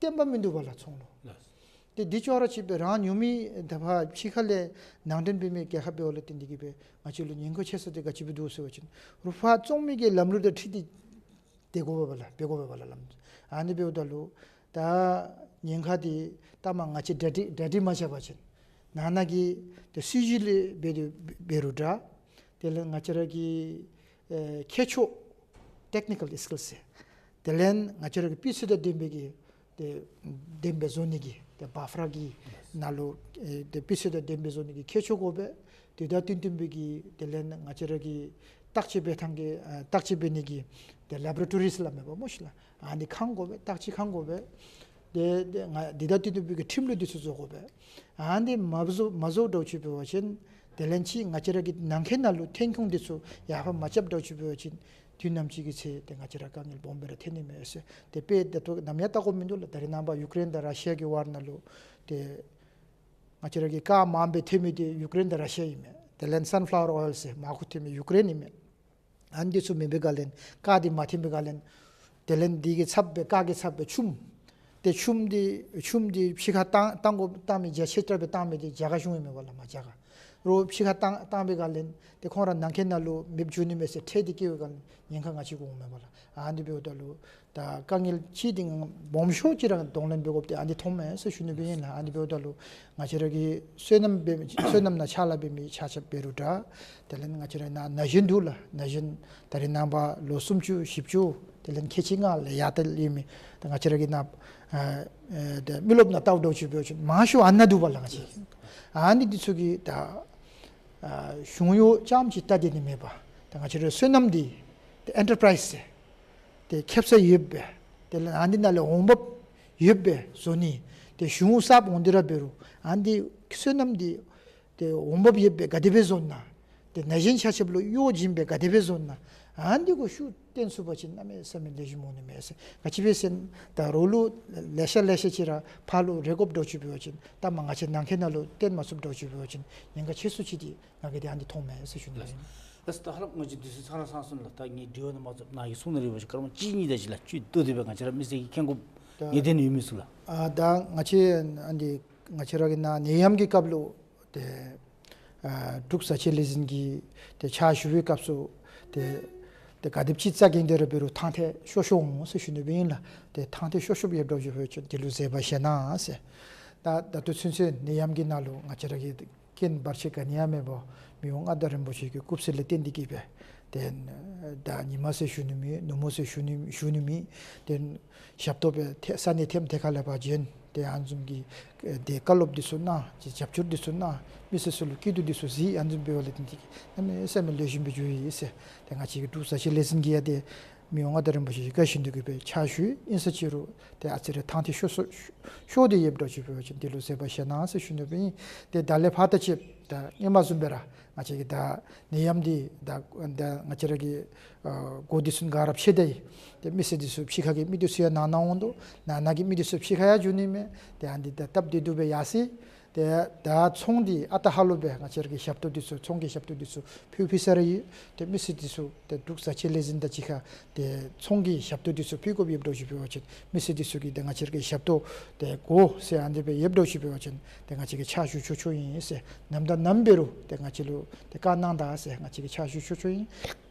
བཏོན་པ་མིན་འདུག་པ་ལགས་ཚོང་ལུ། ལགས། དེ་འདི་ཅོག་ར་གཅིག་སྦེ་རང་ཉོ་མི་ད་ཕར་ཕྱི་ཁ་ལས་ནང་འདྲེན་འབད་མི་གི་ཁར་འབདཝ་ལས་བརྟེན་ཏེ་གིས་སྦེ་ང་བཅས་ལུ་ཉེན་ཁ་ཆེ་ས་འདི་ག་ཅི་སྦེ་འདུག་ཟེར་བ་ཅིན་རོགས་ཕར་བཙོང་མི་གི་ལམ་ལུགས་དང་འཁྲིལ་ཏེ་སྡོད་དགོ་པས་པ་ལགས། འབད་དགོ་པས་པ་ལགས་ལམ། ཨ་ནི་འབདཝ་ད་ལུ་ད་ཉེན་ཁ་འདི་ལྟ་མ་ང་བཅས་གྲ་སྒྲིག་གྲ་སྒྲིག་མ་རྐྱབ་པ་ཅིན་ནང་ན་གི་ཏེ་སྲིད་བྱུས་ལས་འབད་དེ་འབད་རུང་འདྲ། དེ་ལས་ང་བཅས་ར་གི་ཨེ་ཁྱད་ཆོས་ཊེཀ་ནི་ཀཱལ་སི་ཀིལ་ཟེར། དེ་ལས་ང་བཅས་ར་གི་སྤུས་ཚད་དང་ལྡན་པའི་གི་ཏེ་ལྡན་པའི་བཟོ་ནི་གི་ཏེ་བཱ་ཕར་གྱི་ནང་ལུ་ཨེ་ཏེ་སྤུས་ཚད་དང་ལྡན་པའི་བཟོ་ནི་གི་ཁྱད་ཆོས་དགོ་པས། དེ་དང་བསྟུན་བསྟུན་པའི་གི་དེ་ལས་ང་བཅས་ར་གི་བརྟག་དཔྱད་འབད་ཐངས་ཀྱི་ཨ་བརྟག་དཔྱད་འབད་ནི་གི་ཏེ་ལེབ་ར་ཊོ་རི་ཟེར་སླབ་མས་པ་སྨོ་ཤིག་ལགས། ཨ་ནི་ཁང་དགོ་པས། བརྟག་དཔྱད་ཁང་དགོ་པས། ཏེ་ཏེ་ང་དེ་དང་བསྟུན་བསྟུན་པའི་གི་ཁྲིམས་ལུགས་འདི་ཚུ་བཟོ་དགོ་པས། ཨ་ནི་མ་བཟོ་མ་བཟོ་འདྲཝ་ཅིག་འབད་བ་ཅིན་དེ་ལས་ཅིག་ང་བཅས་ར་གི་ནང་འཁོད་ནང་ལུ་ཐོན་ཁུངས་འདི་ཚུ་ཡར་ཕར་མ་རྐྱབ་འདྲཝ་ཅིག་འབད་བ་ཅིན་དུས་ནམ་ཅིག་གི་ཚེ་ཏེ་ང་བཅས་ར་དཀའ་ངལ་སྦོམ་སྦེ་ར་ཐོན་ནི་མས་ཟེར། ཏེ་དཔེ་ད་ལྟོ་ནམ་ཡང་བལྟ་དགོཔ་མིན་འདུག་ལགས། ད་རེས་ནངས་པ་ཡུ་ཀེ་རེན་དང་ར་ཤི་ཡ་གི་ཝར་ནང་ལུ་ཏེ་ང་བཅས་ར་གི་ཀར་མངམ་སྦེ་ཐོན་མི་འདི་ཡུ་ཀེ་རེན་དང་ར་ཤི་ཡ་ཨིན་མས། དེ་ལས་སན་ཕ་ལ་ཝར་ཨོའིལ་ཟེར་མར་ཁུ་ཐོན་མི་ཡུ་ཀེ་རེན་ཨིན་མས། ཨ་ནི་འདི་ཚུ་མེད་པའི་སྒང་ལས་ཀར་འདི་མ་ཐོན་པའི་སྒང་ལས་དེ་ལས་འདི་གི་ཚབ་སྦེ་ཀར་གྱི་ཚབ་སྦེ་ཆུམ། ཏེ་ཆུམ་འདི་ཆུམ་འདི་ཕྱི་ཁར་བཏང་བཏང་དགོ་བཏང་མི་རྒྱ་ཆེ་དྲགས་སྦེ་བཏང་མི་འདི་རྒྱ་གར་གཞུང་ཨིན་མས་པ་ལགས། མར་རྒྱ་གར། རོགས་ཕྱི་ཁར་བཏང་བཏང་པའི་སྒང་ལས་ཏེ་ཁོང་ར་ནང་འཁོད་ནང་ལུ་མེདཔ་འགྱོ་ནི་མས་ཟེར་ཁྲལ་འདི་བཀལ་བའི་སྒང་ལས་ཉེན་ཁ་ང་བཅས་འོང་མས་པ་ལགས། ཨ་ནི་འབདཝ་ད་ལུ་ད་དཀའ་ངལ་ཅིག་འདི་སྦོམ་ཤོས་ཅིག་ར་གདོང་ལེན་འབད་དགོཔ་འདི་ཨ་ནི་མཐོངམ་མས་ཟེར་ཞུ་ནི་སྦེ་ཨིན་ལགས། ཨ་ནི་འབདཝ་ད་ལུ་ང་བཅས་ར་གི་སོ་ནམ་འབད་མི་སོ་ནམ་ནང་ཕྱག་ལཱ་འབད་མི་ཆ་ཁྱབ་འབད་རུང་འདྲ། དེ་ལས་ང་བཅས་ར་ནཱ་ན་གཞོན་འདུག་ལགས། ན་གཞོན་ད་རེས་ནངས་པ་ལོ་སུམ་ཅུ་བཞི་བཅུ་དེ་ལས་ཁལ་གཅིག་ལྔ་ལས་ཡར་ལྟ་ལས་མི་ད་ང་བཅས་ར་གི་ནཱ་ཨ་ཨེ་ད་མི་རློབས་ནང་བལྟཝ་འདྲཝ་ཅིག་འབད་བ་ཅིན་མང་ཤོས་ཨ་ནཱ་འདུག་པ་ལགས། ང་བཅས་ཨ་ནི་འདི་ཚུ་གིས་ད་ཨ་གཞུང་གཡོག་རྐྱངམ་ཅིག་ལྟ་སྡོད་ནི་མེད་པར་ད་ང་བཅས་ར་སོ་ནམ་འདི་ཏེ་ཨེན་ཊར་པ་རའིཛ་ཟེར་ཏེ་ཁེབ་ས་ཡོདཔ་སྦེ་དེ་ལས་ཨ་ནི་ནང་ལས་འོང་འབབ་ཡོདཔ་སྦེ་བཟོ་ནི། ཏེ་གཞུང་གསརཔ་འོང་སྟེ་ར་འབད་རུང་ཨ་ནི་འདི་སོ་ནམ་འདི་ཏེ་འོང་འབབ་ཡོདཔ་སྦེ་ག་དེ་སྦེ་བཟོ་ན། ཏེ་ན་གཞོན་ཆ་ཁྱབ་ལུ་གཡོག་བྱིན་སྦེ་ག་དེ་སྦེ་བཟོ་ན། ཨ་ནི་འདི་གུ་ཤུགས་བཏོན་ཚུགས་པ་ཅིན་གནམ་མེད་ས་མེད་ལེགས་ཤོམ་འོང་ནི་མས་ཟེར། ག་ཅི་སྦེ་ཟེར་ན་ད་རོགས་ལུ་ལེ་ཤ་ལེ་ཤ་ཅིག་ར་ཕར་ལུ་རེ་དགོཔ་འདྲཝ་ཅིག་འབད་བ་ཅིན་ད་མར་ང་བཅས་ནང་འཁོད་ནང་ལུ་བཏོན་མ་ཚུགསཔ་འདྲཝ་ཅིག་འབད་བ་ཅིན་ཉེན་ཁ་ཆེ་སུ་ཅིག་འདི་ང་གིས་འདི་ཨ་ནི་མཐོངམ་མས་ཟེར་ཞུ་ནི་ཨིན། ལགས། ད་ཧ་ལམ་ང་བཅས་དུས་ཚོད་ཚར་སོང་ནུག་ལགས། ད་ངེའི་དྲི་བ་ནང་མ་ཚུད་ནཱ་གིས་གསུང་ནི་རེ་བ་ཅིན་སྐར་མ་གཅིག་གཉིས་དེ་ཅིག་ལགས་ཅིག་བསྡུ་སྟེ་སྦེ་ང་བཅས་ར་མི་སེར་གྱིས་མཁྱེན་དགོཔ་ད་ངེས་བདེན་ཡོད་མི་ཚུ་ལགས། ཨ་ད་ང་བཅས་ཨ་ནི་ང་བཅས་ར་གི་ནཱ་ནད་ཡམས་ཀྱི་སྐབས་ལུ་ཏེ་ཨ་འབྲུག་བཟའ་བཅའ་ལས་འཛིན་གྱིས་ཏེ་ཕྱག་ཞུ་བའི་སྐབས་སུ་ཏེ་ཏེ་ག་དེམ་ཅིག་རྩ་འགེངས་ཏེ་ར་འབད་རུང་ཐང་ཐད་ཤོར་ཤོརཝ་འོང་ཟེར་ཞུ་ནི་སྦེ་ཨིན་ལགས། ཏེ་ཐང་ཐད་ཤོར་ཤོརཝ་ཡོདཔ་འདྲཝ་ཅིག་འབད་བ་ཅིན་དེ་ལུ་བཟོད་པ་བཞེས་གནང་ཟེར། ད་ད་ལྟོ་ཚུན་ཚོད་ནད་ཡམས་ཀྱི་ནང་ལུ་ང་བཅས་ར་གིས་རྐྱེན་བར་ཆད་ག་ནི་ཡང་མེད་པར་མི་དབང་མངའ་བདག་རིན་པོ་ཆེ་གི་སྐུ་ཚེ་ལས་བརྟེན་ཏེ་གིས་སྦེ་ཏེ་ད་ཉིན་མ་ཟེར་ཞུ་ནི་མེད། ནུབ་མོ་ཟེར་ཞུ་ནི་ཞུ་ནི་མེད། ཏེ་ཞབས་ཏོག་སྦེ་ཏེ་ས་གནས་ཐེམ་ཐེ་ཁ་ལས་ཕར་བྱོན། ཏེ་ཨ་ནི་བཟུམ་གྱི་ཏེ་བཀའ་སློབ་འདི་ཚུ་གནང་། རྒྱབ་སྐྱོར་འདི་ཚུ་གནང་། མི་སེར་ཚུ་ལུ་སྐྱིད་སྡུག་འདི་ཚུ་གཟིགས། ཨ་ནི་བཟུམ་འབདཝ་ལས་བརྟེན་ཏེ་གནམ་མེད་ས་མེད་ལེགས་ཤོམ་སྦེ་འགྱོ་ཡི་ཟེར། ཏེ་ང་བཅས་ཀྱི་འབྲུག་བཟའ་བཅའ་ལས་འཛིན་གྱིས་ཡང་ཏེ་མི་དབང་མངའ་བདག་རིན་པོ་ཆེ་གི་བཀའ་བཞིན་དུ་གིས་སྦེ་ཕྱག་ཞུ་ཡི། ཨིན་ཟེར་ཅི་རུང་ཏེ་ཨ་ཙི་རེ་ཐང་ཐད་ཤོར་སོ་ཤོར་ཏེ་ཡོདཔ་འདྲཝ་ཅིག་འབད་བ་ཅིན་དེ་ལུ་བཟོད་པ་བཞེས་གནང་ཟེར་ཞུ་ནི་སྦེ་ཨིན། ཏེ་ད་ལས་ཕར་ད་ཅིག་ད་སྔོན་མ་བཟུམ་སྦེ་ར་ང་བཅས་ཀྱི་ད་ནད་ཡམས་འདི་ད་ད་ང་བཅས་ར་གི་ཨ་སྒོ་འདི་ཚུ་ག་ར་ཕྱེ་ད་ཡི། ཏེ་མི་སེར་འདི་ཚུ་ཕྱི་ཁ་གི་མི་འདི་ཚུ་ཡང་ནང་ན་འོང་དོ། ནང་ན་གི་མི་འདི་ཚུ་ཕྱི་ཁར་ཡང་འགྱོ་ནི་མས། ཏེ་ཨ་ནི་འདི་ད་སྟབས་བདེ་སྡུག་སྦེ་ཡར་སོ་ཡི། ཏེ་ད་ཚོང་འདི་ཨ་རྟག་ཧ་ལུགས་སྦེ་ང་བཅས་ར་གི་ཞབས་ཏོག་འདི་ཚུ་ཚོང་གི་ཞབས་ཏོག་འདི་ཚུ་ཕུལ་ཕུལ་ས་ར་ཡོད། ཏེ་མི་སེར་འདི་ཚུ་ཏེ་འབྲུག་བཟའ་ཆས་ལས་འཛིན་དང་གཅིག་ཁར་ཏེ་ཚོང་གི་ཞབས་ཏོག་འདི་ཚུ་ཕུལ་དགོཔ་ཡོདཔ་འདྲཝ་ཅིག་འབད་བ་ཅིན་མི་སེར་འདི་ཚུ་གིས་ཏེ་ང་བཅས་ར་གི་ཞབས་ཏོག་ཏེ་དགོ་ཟེར་ཨ་ནི་སྦེ་ཡོདཔ་འདྲཝ་ཅིག་འབད་བ་ཅིན་ཏེ་ང་བཅས་ཀྱིས་ཕྱག་ཞུ་ཆོག་ཆོག་ཨིན་ཟེར། ནམ་དང་ནམ་འབད་རུང་ཏེ་ང་བཅས་ལུ་ཏེ་བཀའ་གནང་ད་ཟེར། ང་བཅས་ཀྱིས་ཕྱག་ཞུ་ཆོག་ཆོག་ཨིན།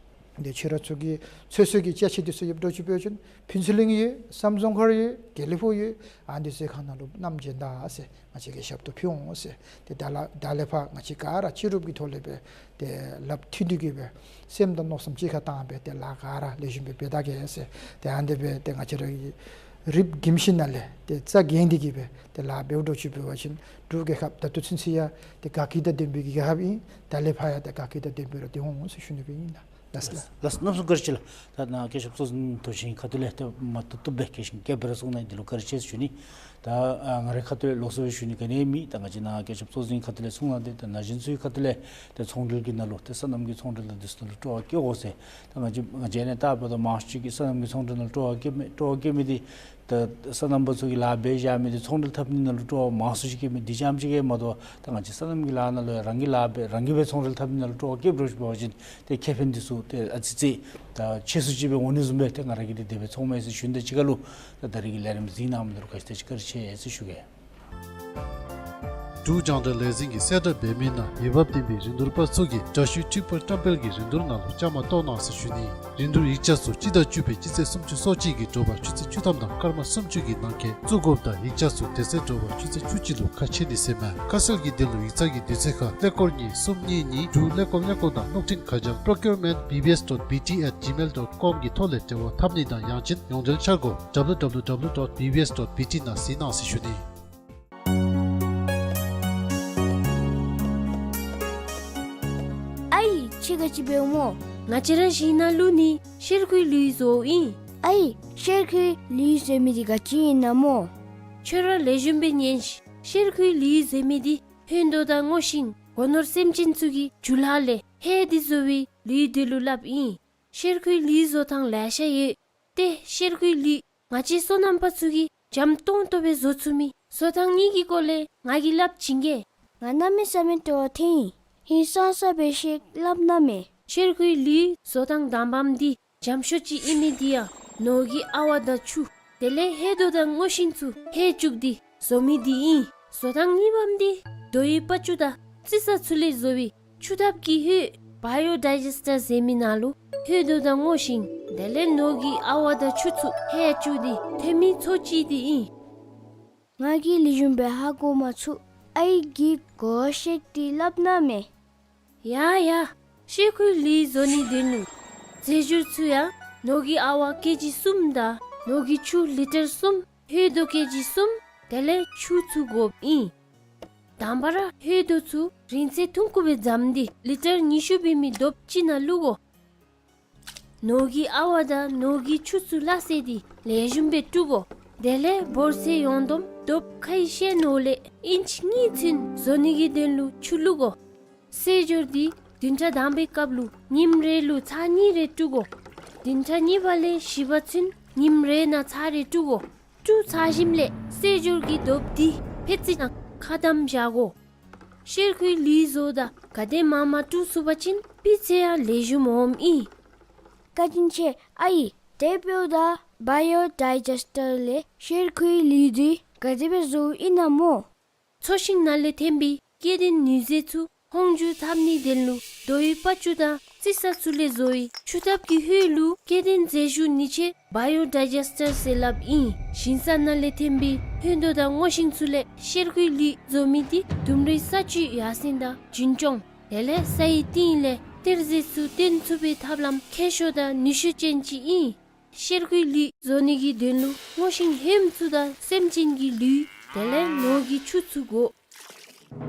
ཏེ་ཁྱོད་ར་ཚུ་གི་ཚོད་བསྲེ་གི་ཅ་ཆས་འདི་ཚུ་ཡོདཔ་འདྲཝ་ཅིག་འབད་བ་ཅིན་ཕུན་ཚོགས་གླིང་ཡོད། བསམ་རྫོང་མཁར་ཡོད། དགེ་ལེགས་ཕུག་ཡོད། ཨ་ནི་ཚུ་ཁ་ནང་ལུ་བསྣམས་བྱོན་ད་ཟེར། ང་བཅས་ཀྱིས་ཞབས་ཏོག་ཕུལ་འོང་ཟེར། ཏེ་ད་ལས་ད་ལས་ཕར་ང་བཅས་ག་ར་སྤྱི་རུབ་ཀྱི་ཐོག་ལས་སྦེ་ཏེ་ལགཔ་མཐུད་དེ་གི་སྦེ་སེམས་དང་མནོ་བསམ་གཅིག་ཁར་བཏང་སྦེ་ཏེ་ལཱ་ག་ར་ལེགས་ཤོམ་སྦེ་འབད་ད་གེ་ཟེར། ཏེ་ཨ་ནི་སྦེ་ཏེ་ང་བཅས་ར་གི་རིམ་གྱིས་ཤིག་ནང་ལས་ཏེ་རྩ་འགེངས་ཏེ་གི་སྦེ་ཏེ་ལཱ་འབདཝ་འདྲཝ་ཅིག་འབད་བ་ཅིན་འབྲུག་རྒྱལ་ཁབ་ད་ལྟོ་ཚུན་ཚོད་ཡང་ཏེ་དགའ་སྐྱིད་དང་ལྡན་པའི་རྒྱལ་ཁབ་ཨིན། ད་ལས་ཕར་ཡང་ཏེ་དགའ་སྐྱིད་དང་ལྡན་པའི་ར་སྡོད་འོང་ཟེར་ཞུ་ནི་སྦེ་ཨིན་ལགས། ལགས་ལགས། ལགས་སོ། གནམ་མེད་ས་མེད་བཀའ་དྲིན་ཆེ་ལགས། ད་ནཱ་བཀའ་ཁྱབ་གཙོ་འཛིན་མཐོ་ཆེན་ཁ་ཐུག་ལས་ཏེ་མ་ཏོག་ཏོ་སྦེ་གལ་ཆེན་རྒྱས་པར་གསུངས་གནང་འདི་ལུ་བཀའ་དྲིན་ཆེ་ཞུ་ནི། ད་ཨ་ང་རའི་ཁ་ཐུག་ལས་ལོགས་སུ་སྦེ་ཞུ་ནི་ག་ནི་མེད། ད་ང་བཅས་ནཱ་བཀའ་ཁྱབ་གཙོ་འཛིན་ཁ་ཐུག་ལས་གསུངས་གནང་སྟེ་ད་ན་གཞོན་ཚུའི་ཁ་ཐུག་ལས་ཏེ་ཚོང་འབྲེལ་གྱི་ནང་ལུ་ཏེ་སོ་ནམ་གྱི་ཚོང་འབྲེལ་དང་འདི་ཚུ་ནང་ལུ་སྤྲོ་བ་བསྐྱེད་དགོ་ཟེར། ད་ང་བཅས་ང་བཅས་ནཱ་ལྟ་བ་ད་མང་ཤོས་ཅིག་གིས་སོ་ནམ་གྱི་ཚོང་འབྲེལ་ནང་ལུ་སྤྲོ་བ་བསྐྱེད་མི་སྤྲོ་བ་བསྐྱེད་མི་འདི་ད་སོ་ནམ་པ་ཚུ་གིས་ལཱ་འབད་བཞག་མི་འདི་ཚོང་འབྲེལ་འཐབ་ནི་ནང་ལུ་སྤྲོ་བ་མང་ཤོས་ཅིག་བསྐྱེད་མི་འདི་ཙམ་ཅིག་གིས་མ་གཏོགས་ད་ང་བཅས་སོ་ནམ་གྱི་ལཱ་ནང་ལུ་རང་གིས་ལཱ་འབད་རང་གིས་སྦེ་ཚོང་འབྲེལ་འཐབ་ནི་ནང་ལུ་སྤྲོ་བ་བསྐྱེད་འགྱོ་ཞིནམ་འབད་བ་ཅིན་ཏེ་ཁེ་ཕན་འདི་ཚུ་ཏེ་ཨ་ཙི་ཙི་ད་ཆེ་སུ་ཅིག་སྦེ་འོང་ནི་བཟུམ་སྦེ་ཏེ་ང་ར་གིས་འདི་དེ་སྦེ་ཚོརཝ་མས་ཟེར་ཞུ་ནི་དང་གཅིག་ཁར་ལུ་ད་ད་རིས་ཀྱི་ལས་རིམ་གཟིགས་གནང་མི་འདི་ལུ་ག་ཅི་ཏེ་ཅིག་བཀའ་དྲིན་ཆེ་ཟེར་ཞུ་གེ། འབྲུག་རྒྱང་བསྒྲགས་ལས་འཛིན་གྱིས་གསལ་བསྒྲགས་འབད་མི་ནང་འོས་འབབ་ལྡན་པའི་རིན་བསྡུར་པ་ཚུ་གིས་དྲ་ཞུའི་འཕྲུལ་འཁོར་བཀྲམ་སྤེལ་གྱི་རིན་བསྡུར་ནང་ལུ་བཅའ་མར་གཏོགས་གནང་ཟེར་ཞུ་ནི། རིན་བསྡུར་ཡིག་ཆ་ཚུ་སྤྱི་ཟླ་བཅུ་པའི་སྤྱི་ཚེས་སུམ་ཅུ་སོ་གཅིག་གི་དྲོ་པ་ཆུ་ཚོད་བཅུ་ཐམ་དང་སྐར་མ་སུམ་ཅུ་གི་ནང་འཁོད་བཙུགས་དགོཔ་དང་ཡིག་ཆ་ཚུ་དེ་ཚེ་དྲོ་པ་ཆུ་ཚོད་བཅུ་གཅིག་ལུ་ཁ་ཕྱེ་ནི་ཟེར་མས། ཁ་གསལ་གྱི་དོན་ལུ་ཡིག་ཚང་གི་དུས་ཚོད་ཁར་ཀླད་ཀོར་གཉིས་གསུམ་གཉིས་གཉིས་དྲུག་ཀླད་ཀོར་ཀླད་ཀོར་དང་གློག་འཕྲིན་ཁ་བྱང་procurement B B S dot B T at gmail dot com གི་ཐོག་ལས་འབྲེལ་བ་འཐབ་ནི་དང་ཡང་ཅིན་ཡོངས་འབྲེལ་འཆར་སྒོ་W W W dot B B S dot B T ནང་གཟིགས་གནང་ཟེར་ཞུ་ནི། ཨའི་ཁྱོད་ག་ཅི་འབདཝ་སྨོ། ང་བཅས་ར་ཞིང་ནང་བླུག་ནི་གཤེར་ཁུའི་ལུད་བཟོཝ་ཨིན། ཨའི་གཤེར་ཁུའི་ལུད་ཟེར་མི་འདི་ག་ཅི་ཨིན་ན་སྨོ། ཁྱོད་ར་ལེགས་ཤོམ་སྦེ་ཉན་ཤིག། གཤེར་ཁུའི་ལུད་ཟེར་མི་འདི་ཧོད་རྡོ་དང་སྔོ་ཤིང་སྒོ་ནོར་སེམས་ཅན་ཚུ་གི་རྒྱུ་ལྷག་ལས་ཧེ་འདི་བཟོ་བའི་ལུད་འདི་ལུ་སླབ་ཨིན། གཤེར་ཁུའི་ལུད་བཟོ་ཐངས་ལེ་ཤ་ཡོད། ཏེ་གཤེར་ཁུའི་ལུད་ང་བཅས་སོ་ནམ་པ་ཚུ་གིས་འཇམ་ཏོང་ཏོ་སྦེ་བཟོ་ཚུགས་མི་བཟོ་ཐངས་གཉིས་ཀྱི་སྐོར་ལས་ང་གིས་སླབ་བྱིན་གེ། ང་གནམ་མེད་ས་མེད་སྤྲོ་བ་ཐོན་ཡི། ཧིང་སངས་ས་སྦེ་ཤིག་སླབ་གནང་མས། གཤེར་ཁུའི་ལུད་བཟོ་ཐངས་དང་པམ་འདི་འཇམ་ཤོས་ཅིག་ཨིན་མི་འདི་ཡང་ནོར་གྱི་ཨ་ཝ་དང་ཆུ་དེ་ལས་ཧོད་རྡོ་དང་སྔོ་ཤིང་ཚུ་ཧེ་བཅུག་སྟེ་བཟོ་མི་འདི་ཨིན། བཟོ་ཐངས་གཉིས་པམ་འདི་རྡོའི་པ་ཅུ་དང་རྩི་ས་ཚུ་ལས་བཟོ་བའི་ཆུ་ཐབ་ཀྱི་ཧོད་བའི་ཡོ་ཌའི་ཇེསི་ཊར་ཟེར་མི་ནང་ལུ་ཧོད་རྡོ་དང་སྔོ་ཤིང་དེ་ལས་ནོར་གྱི་ཨ་ཝ་དང་ཆུ་ཚུ་ཧེ་བཅུག་སྟེ་ཐོན་མི་ཚོ་ཅིག་འདི་ཨིན། ང་གིས་ལེགས་ཤོམ་སྦེ་ཧ་གོ་མ་ཚུགས། ཨའི་གིས་གོ་བཤད་དེ་སླབ་གནང་མས། ཡ་ཡ། གཤེར་ཁུའི་ལུད་བཟོ་ནིའི་དོན་ལུ་རྫས་སྦྱོར་ཚུ་ཡང་ནོར་གྱི་ཨ་ཝ་ཀེ་ཇི་གསུམ་དང་ནོར་གྱི་ཆུ་ལི་ཊར་གསུམ་ཧོད་རྡོ་ཀེ་ཇི་གསུམ་དེ་ལས་ཆུ་ཚུ་དགོཔ་ཨིན། དང་པ་ར་ཧོད་རྡོ་ཚུ་རིང་ཚད་ཐུང་ཀུ་སྦེ་བཟུམ་སྟེ་ལི་ཊར་ཉི་ཤུ་འབད་མི་དོབ་ཅིག་ནང་བླུག་དགོ། ནོར་གྱི་ཨ་ཝ་དང་ནོར་གྱི་ཆུ་ཚུ་སླ་བསྲེ་སྟེ་ལེགས་ཤོམ་སྦེ་བཀྲུ་དགོ། དེ་ལས་བོར་ཚད་ཡོངས་བསྡོམས་དོབ་ཁའི་ཤེལ་ནང་ལས་ཨིན་ཅི་གཉིས་ཚུན་བཟོ་ནི་གི་དོན་ལུ་ཆུ་བླུག་དགོ། རྫས་སྦྱོར་འདི་བདུན་ཕྲག་དང་པའི་སྐབས་ལུ་ཉིནམ་རེ་ལུ་ཚར་གཉིས་རེ་བཀྲུ་དགོ། བདུན་ཕྲག་གཉིས་པ་ལས་བཞི་པ་ཚུན་ཉིནམ་རེ་ནང་ཚར་རེ་བཀྲུ་དགོ། བཀྲུ་ཚར་ཞིནམ་ལས་རྫས་སྦྱོར་གྱི་དོབ་འདི་ཕད་ཙི་ནང་ཁ་བསྡམ་བཞག་དགོ། གཤེར་ཁུའི་ལུད་བཟོཝ་ད་ག་དེ་མང་མང་བཀྲུ་ཚུགས་པ་ཅིན་སྤུས་ཚད་ཡང་ལེགས་ཤོམ་འོངམ་ཨིན། བཀའ་དྲིན་ཆེ་ཨའི། དེ་འབདཝ་ད་བའི་ཡོ་ཌའི་ཇེསི་ཊར་ལས་གཤེར་ཁུའི་ལུད་འདི་ག་དེ་སྦེ་བཟོཝ་ཨིན་ན་སྨོ། མཚོ་ཤིང་ནང་ལས་ཐོན་པའི་སྐྱེ་ལྡན་ནུས་རྫས་ཚུ་ཧོང་འཇུ་འཐབ་ནིའི་དོན་ལུ་རྡོའི་པ་ཅུ་དང་རྩི་ས་ཚུ་ལས་བཟོ་བའི་ཆུ་ཐབ་ཀྱི་ཧོད་ལུ་སྐྱེ་ལྡན་རྫས་བཞུ་ནི་ཆེད་བའི་ཡོ་ཌའི་ཇེསི་ཊར་ཟེར་སླབ་ཨིན། ཞིང་ས་ནང་ལས་ཐོན་པའི་ཧོད་རྡོ་དང་སྔོ་ཤིང་ཚུ་ལས་གཤེར་ཁུའི་ལུད་བཟོ་མི་འདི་ལྡུམ་རའི་ས་བཅུད་ཡར་སེང་དང་རྒྱུན་སྐྱོང་དེ་ལས་སའི་གཏིང་ལས་གཏེར་རྫས་ཚུ་བཏོན་ཚུགས་པའི་ཐབས་ལམ་མཁས་ཤོས་དང་ནུས་ཤུགས་ཅན་ཅིག་ཨིན། གཤེར་ཁུའི་ལུད་བཟོ་ནི་གི་དོན་ལུ་སྔོ་ཤིང་ཧོནམ་ཚུ་དང་སེམས་ཅན་གྱི་ལུད་དེ་ལས་ནོར་གྱི་ཆུ་ཚུ་དགོ།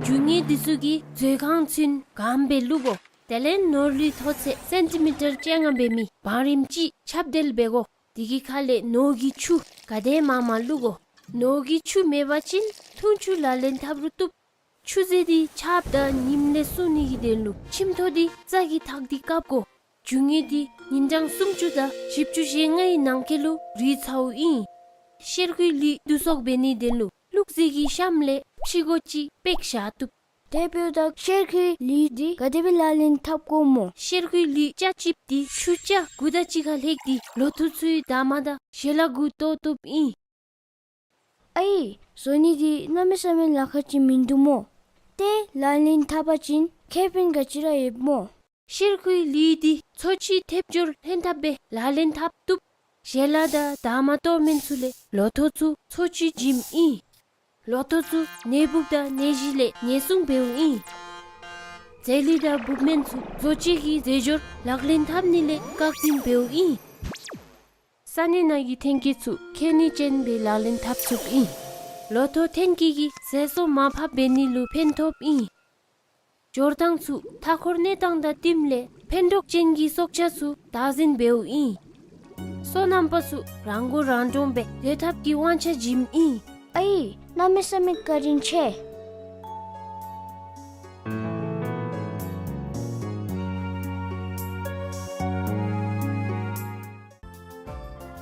རྒྱུ་དངོས་འདི་ཚུ་གི་མཛོད་ཁང་ཚུན་གང་སྦེ་བླུག་དགོ། དེ་ལས་ནོར་ལུད་མཐོ་ཚད་སེན་ཊི་མི་ཊར་བཅོ་ལྔ་འབད་མི་བང་རིམ་ཅིག་ཁྱབ་གདལ་འབད་དགོ། དེ་གི་ཁ་ལས་ནོར་གྱི་ཆུ་ག་དེ་མང་མང་བླུག་དགོ། ནོར་གྱི་ཆུ་མེད་པ་ཅིན་འཐུང་ཆུ་ལག་ལེན་འཐབ་རུང་བཏུབ། ཆུ་རྫས་འདི་ཆརཔ་དང་ཉིམ་ལས་སྲུང་ནི་གི་དོན་ལུ་ཁྱིམ་ཐོག་འདི་རྩྭ་གིས་བཏགས་ཏེ་བཀབ་དགོ། རྒྱུ་དངོས་འདི་ཉིན་གྲངས་སུམ་ཅུ་དང་བཞི་བཅུ་ཞེ་ལྔའི་ནང་འཁོད་ལུ་རུལ་ཚརཝ་ཨིན། གཤེར་ཁུའི་ལུད་བསྡུ་གསོག་འབད་ནིའི་དོན་ལུ་བླུགས་རྫས་ཀྱི་གཤམ་ལས་ ཁྲི་སྒོ་ཅིག་སྤེག་བཞག་བཏུབ། དེ་འབདཝ་ད་གཤེར་ཁུའི་ལུད་འདི་ག་དེ་སྦེ་ལག་ལེན་འཐབ་དགོཔ་སྨོ། གཤེར་ཁུའི་ལུད་ཆ་གཅིགཔོ་འདི་ཆུ་ཆ་དགུ་དང་གཅིག་ཁར་ལྷོད་དེ་ལོ་ཐོག་ཚུའི་འདབ་མ་དང་ཞལ་ལག་གུ་གཏོར་བཏུབ་ཨིན། ཨའི་བཟོ་ནི་འདི་གནམ་མེད་ས་མེད་ལཱ་ཁག་ཅིག་མིན་འདུག་སྨོ། ཏེ་ལག་ལེན་འཐབ་པ་ཅིན་ཁེ་ཕན་ག་ཅི་ར་ཡོདཔ་སྨོ། གཤེར་ཁུའི་ལུད་འདི་འཚོ་བཅུད་ཐེབས་སྦྱོར་ལྷན་ཐབས་སྦེ་ལག་ལེན་འཐབ་བཏུབ། ཞལ་ལག་དང་འདབ་མ་གཏོར་མི་ཚུ་ལས་ལོ་ཐོག་ཚུ་འཚོ་བཅུད་བྱིནམ་ཨིན། ལོ་ཐོག་ཚུ་ནད་འབུཔ་དང་ནད་གཞི་ལས་ཉེན་སྲུང་འབདཝ་ཨིན། རྫས་ལུད་དང་འབུཔ་སྨན་ཚུ་བཟོ་བཅོས་ཀྱི་རྫས་སྦྱོར་ལག་ལེན་འཐབ་ནི་ལས་བཀག་འཛིན་འབདཝ་ཨིན། ས་གནས་ནང་གི་ཐོན་སྐྱེད་ཚུ་ཁྱད་ནུས་ཅན་སྦེ་ལག་ལེན་འཐབ་ཚུགསཔ་ཨིན། ལོ་ཐོག་ཐོན་སྐྱེད་ཀྱིས་ཟས་གསོ་མར་ཕབ་འབད་ནི་ལུ་ཕན་ཐོགསཔ་ཨིན། སྦྱོར་སྟངས་ཚུ་མཐའ་འཁོར་གནས་སྟངས་དང་བསྟུནམ་ལས་ཕན་གྲོགས་ཅན་གྱི་སྲོག་ཆགས་ཚུ་བདག་འཛིན་འབདཝ་ཨིན། སོ་ནམ་པ་ཚུ་རང་མགོ་རང་འདྲོངས་སྦེ་སྡོད་ཐབས་ཀྱི་དབང་ཆ་བྱིནམ་ཨིན། ཨའི་གནམ་མེད་ས་མེད་བཀའ་དྲིན་ཆེ།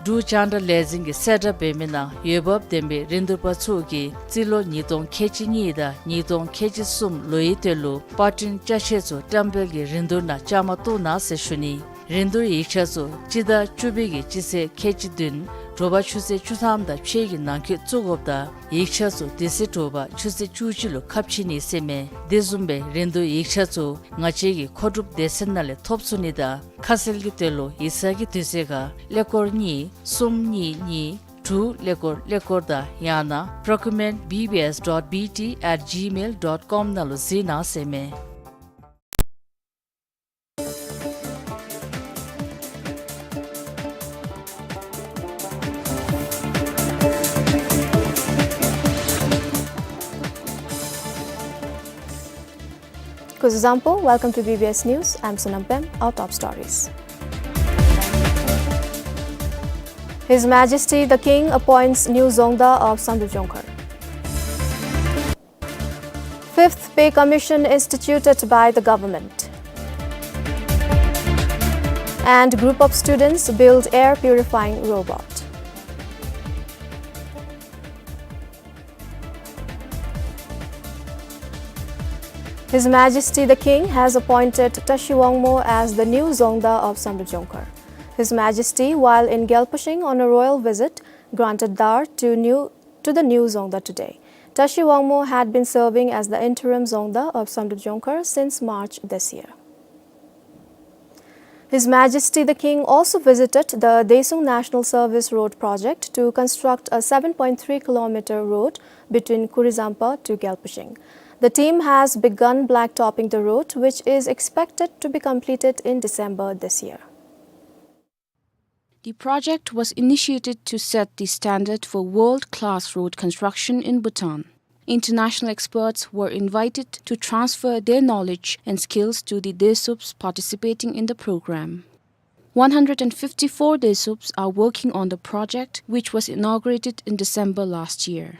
འབྲུག་རྒྱང་བསྒྲགས་ལས་འཛིན་གྱིས་གསལ་བསྒྲགས་འབད་མི་ནང་འོས་འབབ་ལྡན་པའི་རིན་བསྡུར་པ་ཚུ་གིས་རྩིས་ལོ་ཉིས་སྟོང་ཁལ་གཅིག་གཉིས་དང་ཉིས་སྟོང་ཁལ་གཅིག་གསུམ་ལོའི་དོན་ལུ་པར་སྐྲུན་ཅ་ཆས་ཚུ་བཀྲམ་སྤེལ་གྱི་རིན་བསྡུར་ནང་བཅའ་མར་གཏོགས་གནང་ཟེར་ཞུ་ནི། རིན་བསྡུར་ཡིག་ཆ་ཚུ་སྤྱི་ཟླ་བཅུ་པའི་གི་སྤྱི་ཚེས་ཁལ་གཅིག་བདུན་དྲོ་པ་ཆུ་ཚོད་བཅུ་ཐམ་དང་ཕྱེད་ཀྱི་ནང་འཁོད་བཙུགས་དགོཔ་དང་ཡིག་ཆ་ཚུ་དེ་ཚེ་དྲོ་པ་ཆུ་ཚོད་བཅུ་གཅིག་ལུ་ཁ་ཕྱེ་ནི་ཟེར་མས། དེ་བཟུམ་སྦེ་རིན་བསྡུར་ཡིག་ཆ་ཚུ་ང་བཅས་ཀྱི་མཁོ་སྒྲུབ་སྡེ་ཚན་ནང་ལས་ཐོབ་ཚུགས་ནི་དང་ཁ་གསལ་གྱི་དོན་ལུ་ཡིག་ཚང་གི་དུས་ཚོད་ཁར་ཀླད་ཀོར་གཉིས་གསུམ་གཉིས་གཉིས་དྲུག་ཀླད་ཀོར་ཀླད་ཀོར་དང་ཡང་ན་procurement B B S dot B T at gmail dot com ནང་ལུ་གཟིགས་གནང་ཟེར་མས། Kuzuzangpo, welcome to B B S News. I'm Sonam Pem. Our top stories. His Majesty the King appoints new Dzongda of Samdrup Jongkhar. Fifth Pay Commission instituted by the government. And group of students build air purifying robot. His Majesty the King has appointed Tashi Wangmo as the new Dzongda of Samdrup Jongkhar. His Majesty, while in Gyalpashing on a royal visit, granted dar to new, to the new Dzongda today. Tashi Wangmo had been serving as the interim Dzongda of Samdrup Jongkhar since March this year. His Majesty the King also visited the Desung National Service Road project to construct a seven point three kilometer road between Kurizampa to Gyalpashing. The team has begun blacktopping the road, which is expected to be completed in December this year. The project was initiated to set the standard for world-class road construction in Bhutan. International experts were invited to transfer their knowledge and skills to the Desups participating in the program. One hundred and fifty-four Desups are working on the project, which was inaugurated in December last year.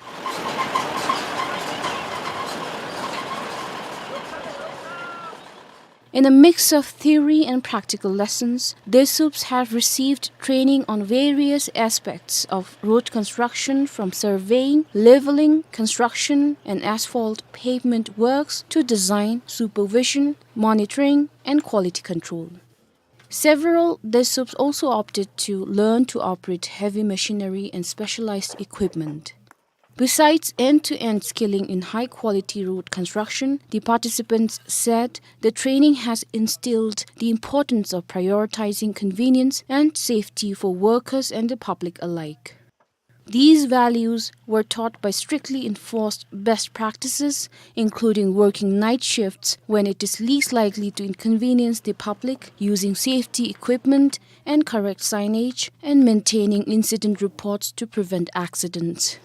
In a mix of theory and practical lessons, Desups have received training on various aspects of road construction, from surveying, leveling, construction and asphalt pavement works to design, supervision, monitoring, and quality control. Several Desups also opted to learn to operate heavy machinery and specialized equipment. Besides end-to-end skilling in high-quality road construction, the participants said the training has instilled the importance of prioritizing convenience and safety for workers and the public alike. These values were taught by strictly enforced best practices, including working night shifts when it is least likely to inconvenience the public, using safety equipment and correct signage, and maintaining incident reports to prevent accidents.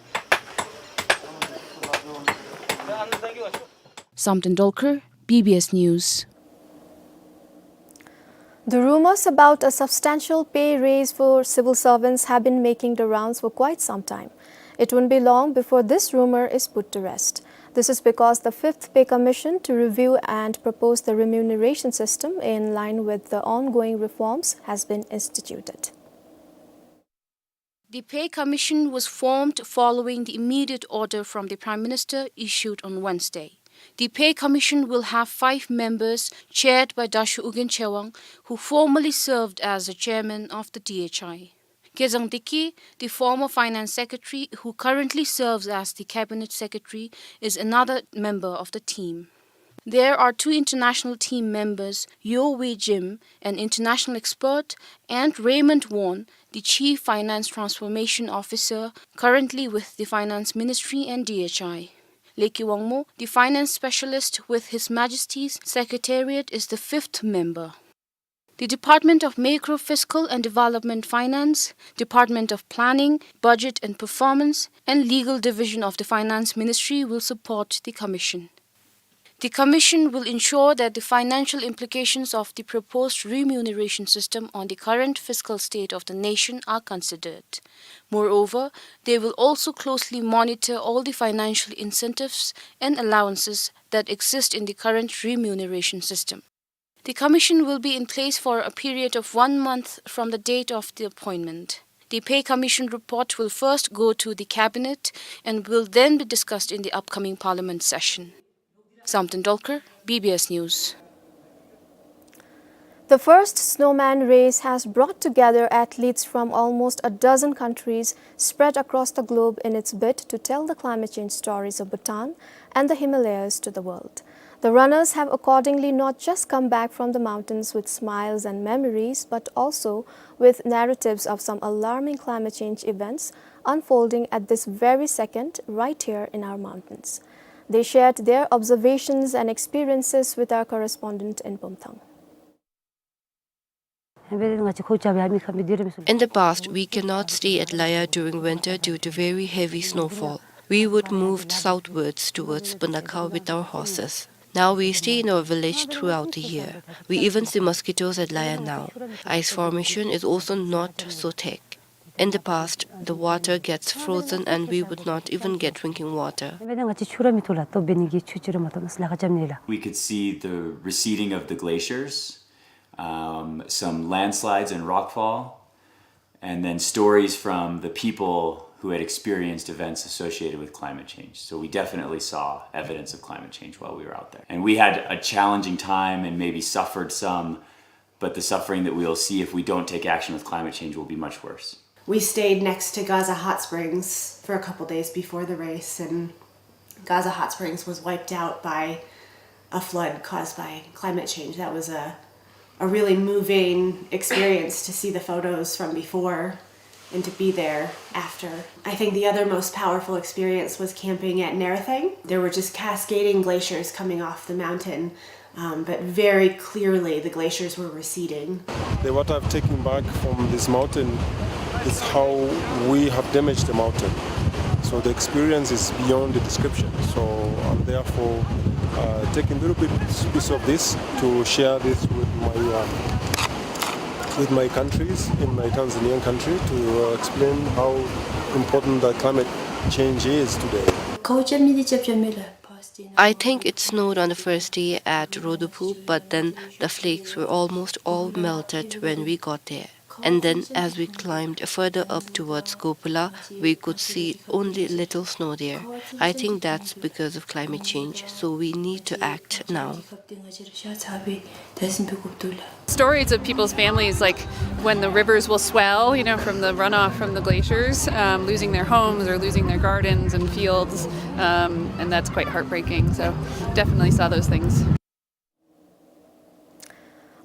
Samten Dolkar, B B S News. The rumors about a substantial pay raise for civil servants have been making the rounds for quite some time. It won't be long before this rumor is put to rest. This is because the Fifth Pay Commission to review and propose the remuneration system in line with the ongoing reforms has been instituted. The Pei Commission was formed following the immediate order from the Prime Minister issued on Wednesday. The Pei Commission will have five members, chaired by Dasho Ugyen Tshewang, who formerly served as the chairman of the D H I. Kezang Deki, the former finance secretary who currently serves as the cabinet secretary, is another member of the team. There are two international team members, Yo Wee Jim, an international expert, and Raymond Won, the chief finance transformation officer, currently with the finance ministry and D H I. Leki Wangmo, the finance specialist with His Majesty's Secretariat, is the fifth member. The Department of Macro Fiscal and Development Finance, Department of Planning, Budget and Performance, and Legal Division of the Finance Ministry will support the commission. The commission will ensure that the financial implications of the proposed remuneration system on the current fiscal state of the nation are considered. Moreover, they will also closely monitor all the financial incentives and allowances that exist in the current remuneration system. The commission will be in place for a period of one month from the date of the appointment. The Pei Commission report will first go to the cabinet and will then be discussed in the upcoming parliament session. Zamten Dolkar, B B S News. The first snowman race has brought together athletes from almost a dozen countries spread across the globe in its bid to tell the climate change stories of Bhutan and the Himalayas to the world. The runners have accordingly not just come back from the mountains with smiles and memories, but also with narratives of some alarming climate change events unfolding at this very second right here in our mountains. They shared their observations and experiences with our correspondent in Bumthang. In the past, we cannot stay at Laya during winter due to very heavy snowfall. We would move southwards towards Pundakha with our horses. Now we stay in our village throughout the year. We even see mosquitoes at Laya now. Ice formation is also not so thick. In the past, the water gets frozen and we would not even get drinking water. We could see the receding of the glaciers, um, some landslides and rockfall, and then stories from the people who had experienced events associated with climate change. So we definitely saw evidence of climate change while we were out there. And we had a challenging time and maybe suffered some, but the suffering that we'll see if we don't take action with climate change will be much worse. We stayed next to Gaza Hot Springs for a couple days before the race, and Gaza Hot Springs was wiped out by a flood caused by climate change. That was a, a really moving experience to see the photos from before and to be there after. I think the other most powerful experience was camping at Narathang. There were just cascading glaciers coming off the mountain, um, but very clearly the glaciers were receding. The, what I've taken back from this mountain is how we have damaged the mountain. So the experience is beyond the description. So I'm therefore, uh, taking a little bit, piece of this to share this with my, uh, with my countries, in my Tanzanian country, to, uh, explain how important that climate change is today. I think it snowed on the first day at Rodopu, but then the flakes were almost all melted when we got there. And then, as we climbed further up towards Gopula, we could see only little snow there. I think that's because of climate change, so we need to act now. Stories of people's families, like when the rivers will swell, you know, from the runoff from the glaciers, um, losing their homes or losing their gardens and fields, um, and that's quite heartbreaking. So definitely saw those things.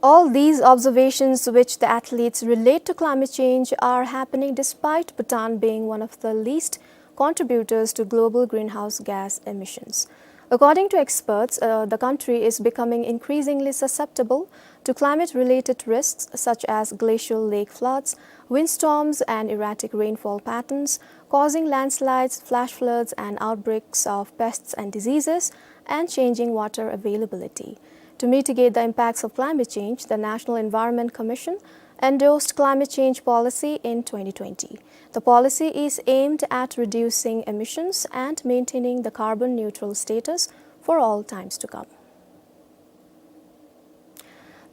All these observations which the athletes relate to climate change are happening despite Bhutan being one of the least contributors to global greenhouse gas emissions. According to experts, uh, the country is becoming increasingly susceptible to climate-related risks such as glacial lake floods, windstorms and erratic rainfall patterns, causing landslides, flash floods and outbreaks of pests and diseases, and changing water availability. To mitigate the impacts of climate change, the National Environment Commission endorsed climate change policy in twenty twenty. The policy is aimed at reducing emissions and maintaining the carbon neutral status for all times to come.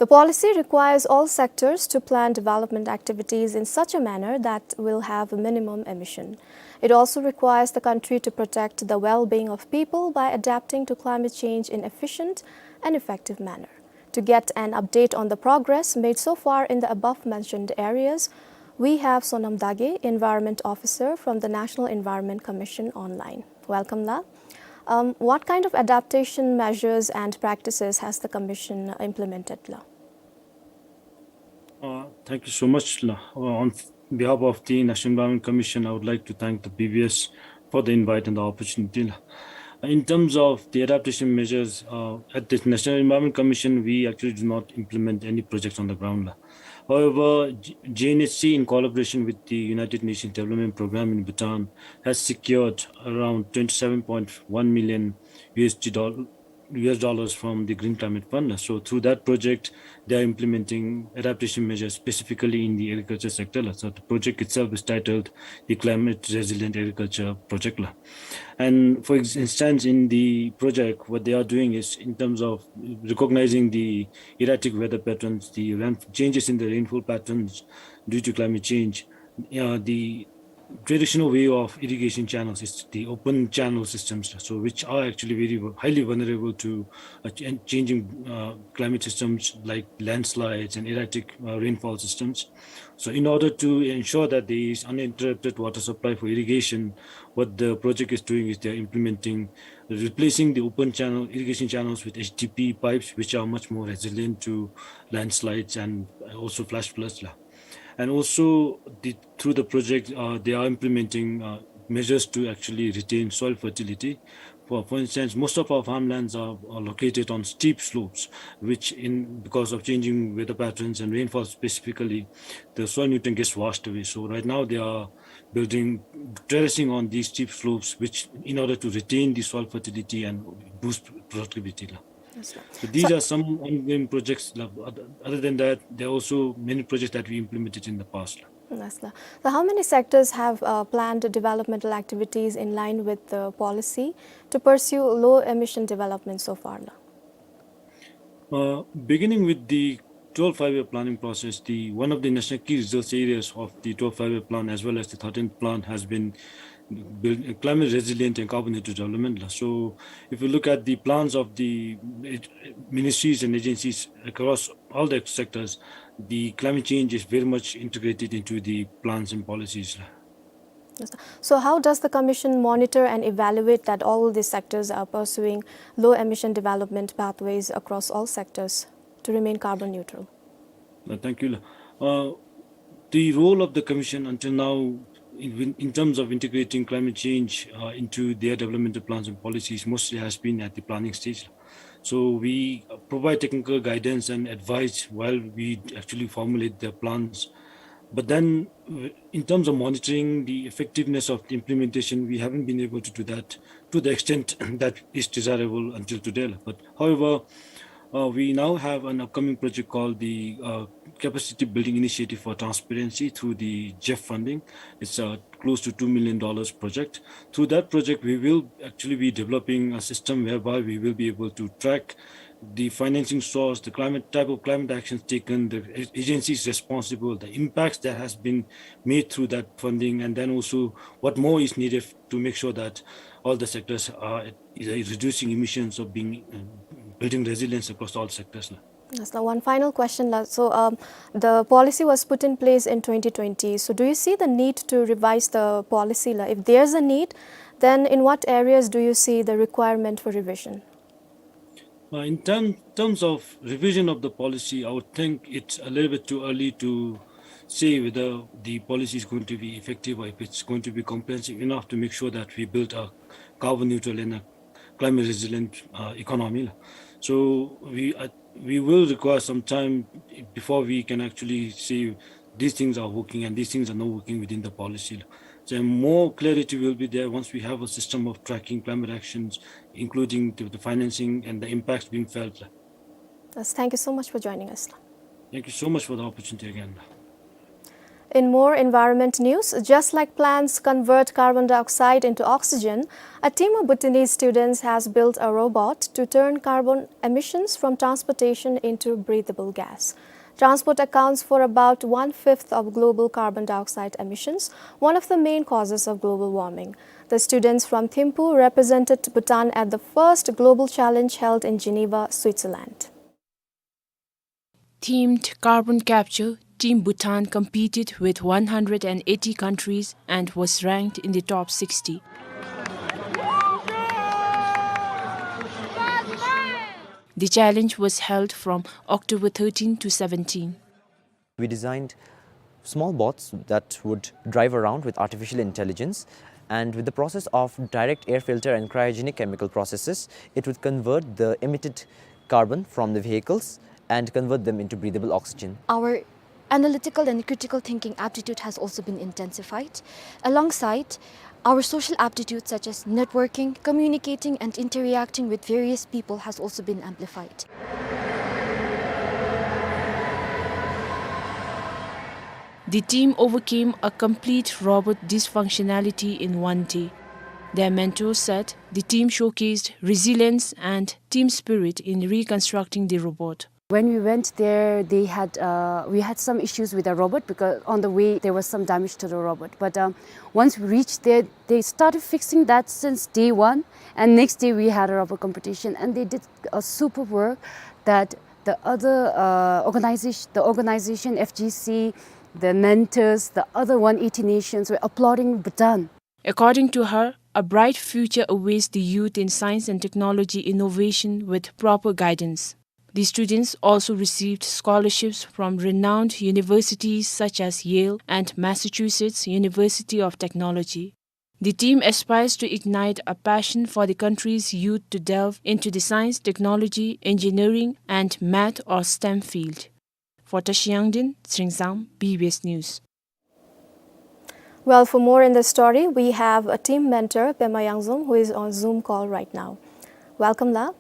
The policy requires all sectors to plan development activities in such a manner that will have a minimum emission. It also requires the country to protect the well-being of people by adapting to climate change in efficient and effective manner. To get an update on the progress made so far in the above-mentioned areas, we have Sonam Dage, Environment Officer from the National Environment Commission, online. Welcome, la. Um, what kind of adaptation measures and practices has the Commission implemented, la? Uh, thank you so much, la. Uh, on behalf of the National Environment Commission, I would like to thank the B B S for the invite and the opportunity, la. In terms of the adaptation measures, uh, at the National Environment Commission, we actually do not implement any projects on the ground, la. However, G-, G N H C, in collaboration with the United Nations Development Programme in Bhutan, has secured around twenty-seven point one million U S D doll-, U S dollars from the Green Climate Fund. So through that project, they are implementing adaptation measures specifically in the agriculture sector, la. So the project itself is titled the Climate Resilient Agriculture Project, la. And for ex-, instance, in the project, what they are doing is, in terms of recognizing the erratic weather patterns, the rain-, changes in the rainfall patterns due to climate change, uh, the traditional way of irrigation channels is the open channel systems, so which are actually very vu-, highly vulnerable to, uh, ch-, changing, uh, climate systems like landslides and erratic, uh, rainfall systems. So in order to ensure that there is uninterrupted water supply for irrigation, what the project is doing is they are implementing, replacing the open channel, irrigation channels with H D P pipes, which are much more resilient to landslides and also flash floods, la. And also, the, through the project, uh, they are implementing, uh, measures to actually retain soil fertility. For, for instance, most of our farmlands are, are located on steep slopes, which in, because of changing weather patterns and rainfall specifically, the soil nutrient gets washed away. So right now they are building, terracing on these steep slopes, which in order to retain the soil fertility and boost productivity, la. Yes, la. So these So are some ongoing projects, la. Other, other than that, there are also many projects that we implemented in the past, la. Yes, la. So how many sectors have, uh, planned developmental activities in line with the policy to pursue low emission development so far, la? Uh, beginning with the twelve five-year planning process, the, one of the national key resource areas of the twelve five-year plan as well as the thirteenth plan has been build, climate resilient and carbon neutral development, la. So if you look at the plans of the, uh, ministries and agencies across all the sectors, the climate change is very much integrated into the plans and policies, la. Yes, sir. So how does the Commission monitor and evaluate that all these sectors are pursuing low emission development pathways across all sectors to remain carbon neutral? Uh, thank you, la. Uh, the role of the Commission until now in, in terms of integrating climate change, uh, into their developmental plans and policies mostly has been at the planning stage. So we, uh, provide technical guidance and advice while we actually formulate the plans. But then, uh, in terms of monitoring the effectiveness of the implementation, we haven't been able to do that to the extent that is desirable until today, la. But however, uh, we now have an upcoming project called the, uh, Capacity Building Initiative for Transparency through the GEF funding. It's a close to two million dollars project. Through that project, we will actually be developing a system whereby we will be able to track the financing source, the climate, type of climate actions taken, the a-, agencies responsible, the impacts that has been made through that funding, and then also what more is needed to make sure that all the sectors are, is, uh, reducing emissions or being, uh, building resilience across all sectors, la. Yes, la. One final question, la. So, um, the policy was put in place in twenty twenty. So do you see the need to revise the policy, la? If there's a need, then in what areas do you see the requirement for revision? Uh, in term-, terms of revision of the policy, I would think it's a little bit too early to say whether the policy is going to be effective or if it's going to be comprehensive enough to make sure that we build a carbon neutral and a climate resilient, uh, economy, la. So we, uh, we will require some time before we can actually say these things are working and these things are not working within the policy, la. So more clarity will be there once we have a system of tracking climate actions, including the, the financing and the impacts being felt, la. Yes, thank you so much for joining us, la. Thank you so much for the opportunity again, la. In more environment news, just like plants convert carbon dioxide into oxygen, a team of Bhutanese students has built a robot to turn carbon emissions from transportation into breathable gas. Transport accounts for about one-fifth of global carbon dioxide emissions, one of the main causes of global warming. The students from Thimphu represented Bhutan at the first global challenge held in Geneva, Switzerland. Themed carbon capture, Team Bhutan competed with one hundred and eighty countries and was ranked in the top sixty. The challenge was held from October thirteen to seventeen. We designed small bots that would drive around with artificial intelligence, and with the process of direct air filter and cryogenic chemical processes, it would convert the emitted carbon from the vehicles and convert them into breathable oxygen. Our analytical and critical thinking aptitude has also been intensified. Alongside, our social aptitudes such as networking, communicating, and interacting with various people has also been amplified. The team overcame a complete robot dysfunctionality in one day. Their mentor said the team showcased resilience and team spirit in reconstructing the robot. When we went there, they had, uh, we had some issues with the robot because on the way there was some damage to the robot. But, um, once we reached there, they started fixing that since day one. And next day we had a robot competition, and they did a super work that the other, uh, organization, the organization F G C, the mentors, the other one eighty nations were applauding Bhutan. According to her, a bright future awaits the youth in science and technology innovation with proper guidance. The students also received scholarships from renowned universities such as Yale and Massachusetts University of Technology. The team aspires to ignite a passion for the country's youth to delve into the science, technology, engineering, and math or STEM field. For Tashi Yangdin, Tsingzang, B B S News. Well, for more in the story, we have a team mentor, Pema Yangzum, who is on Zoom call right now. Welcome, La.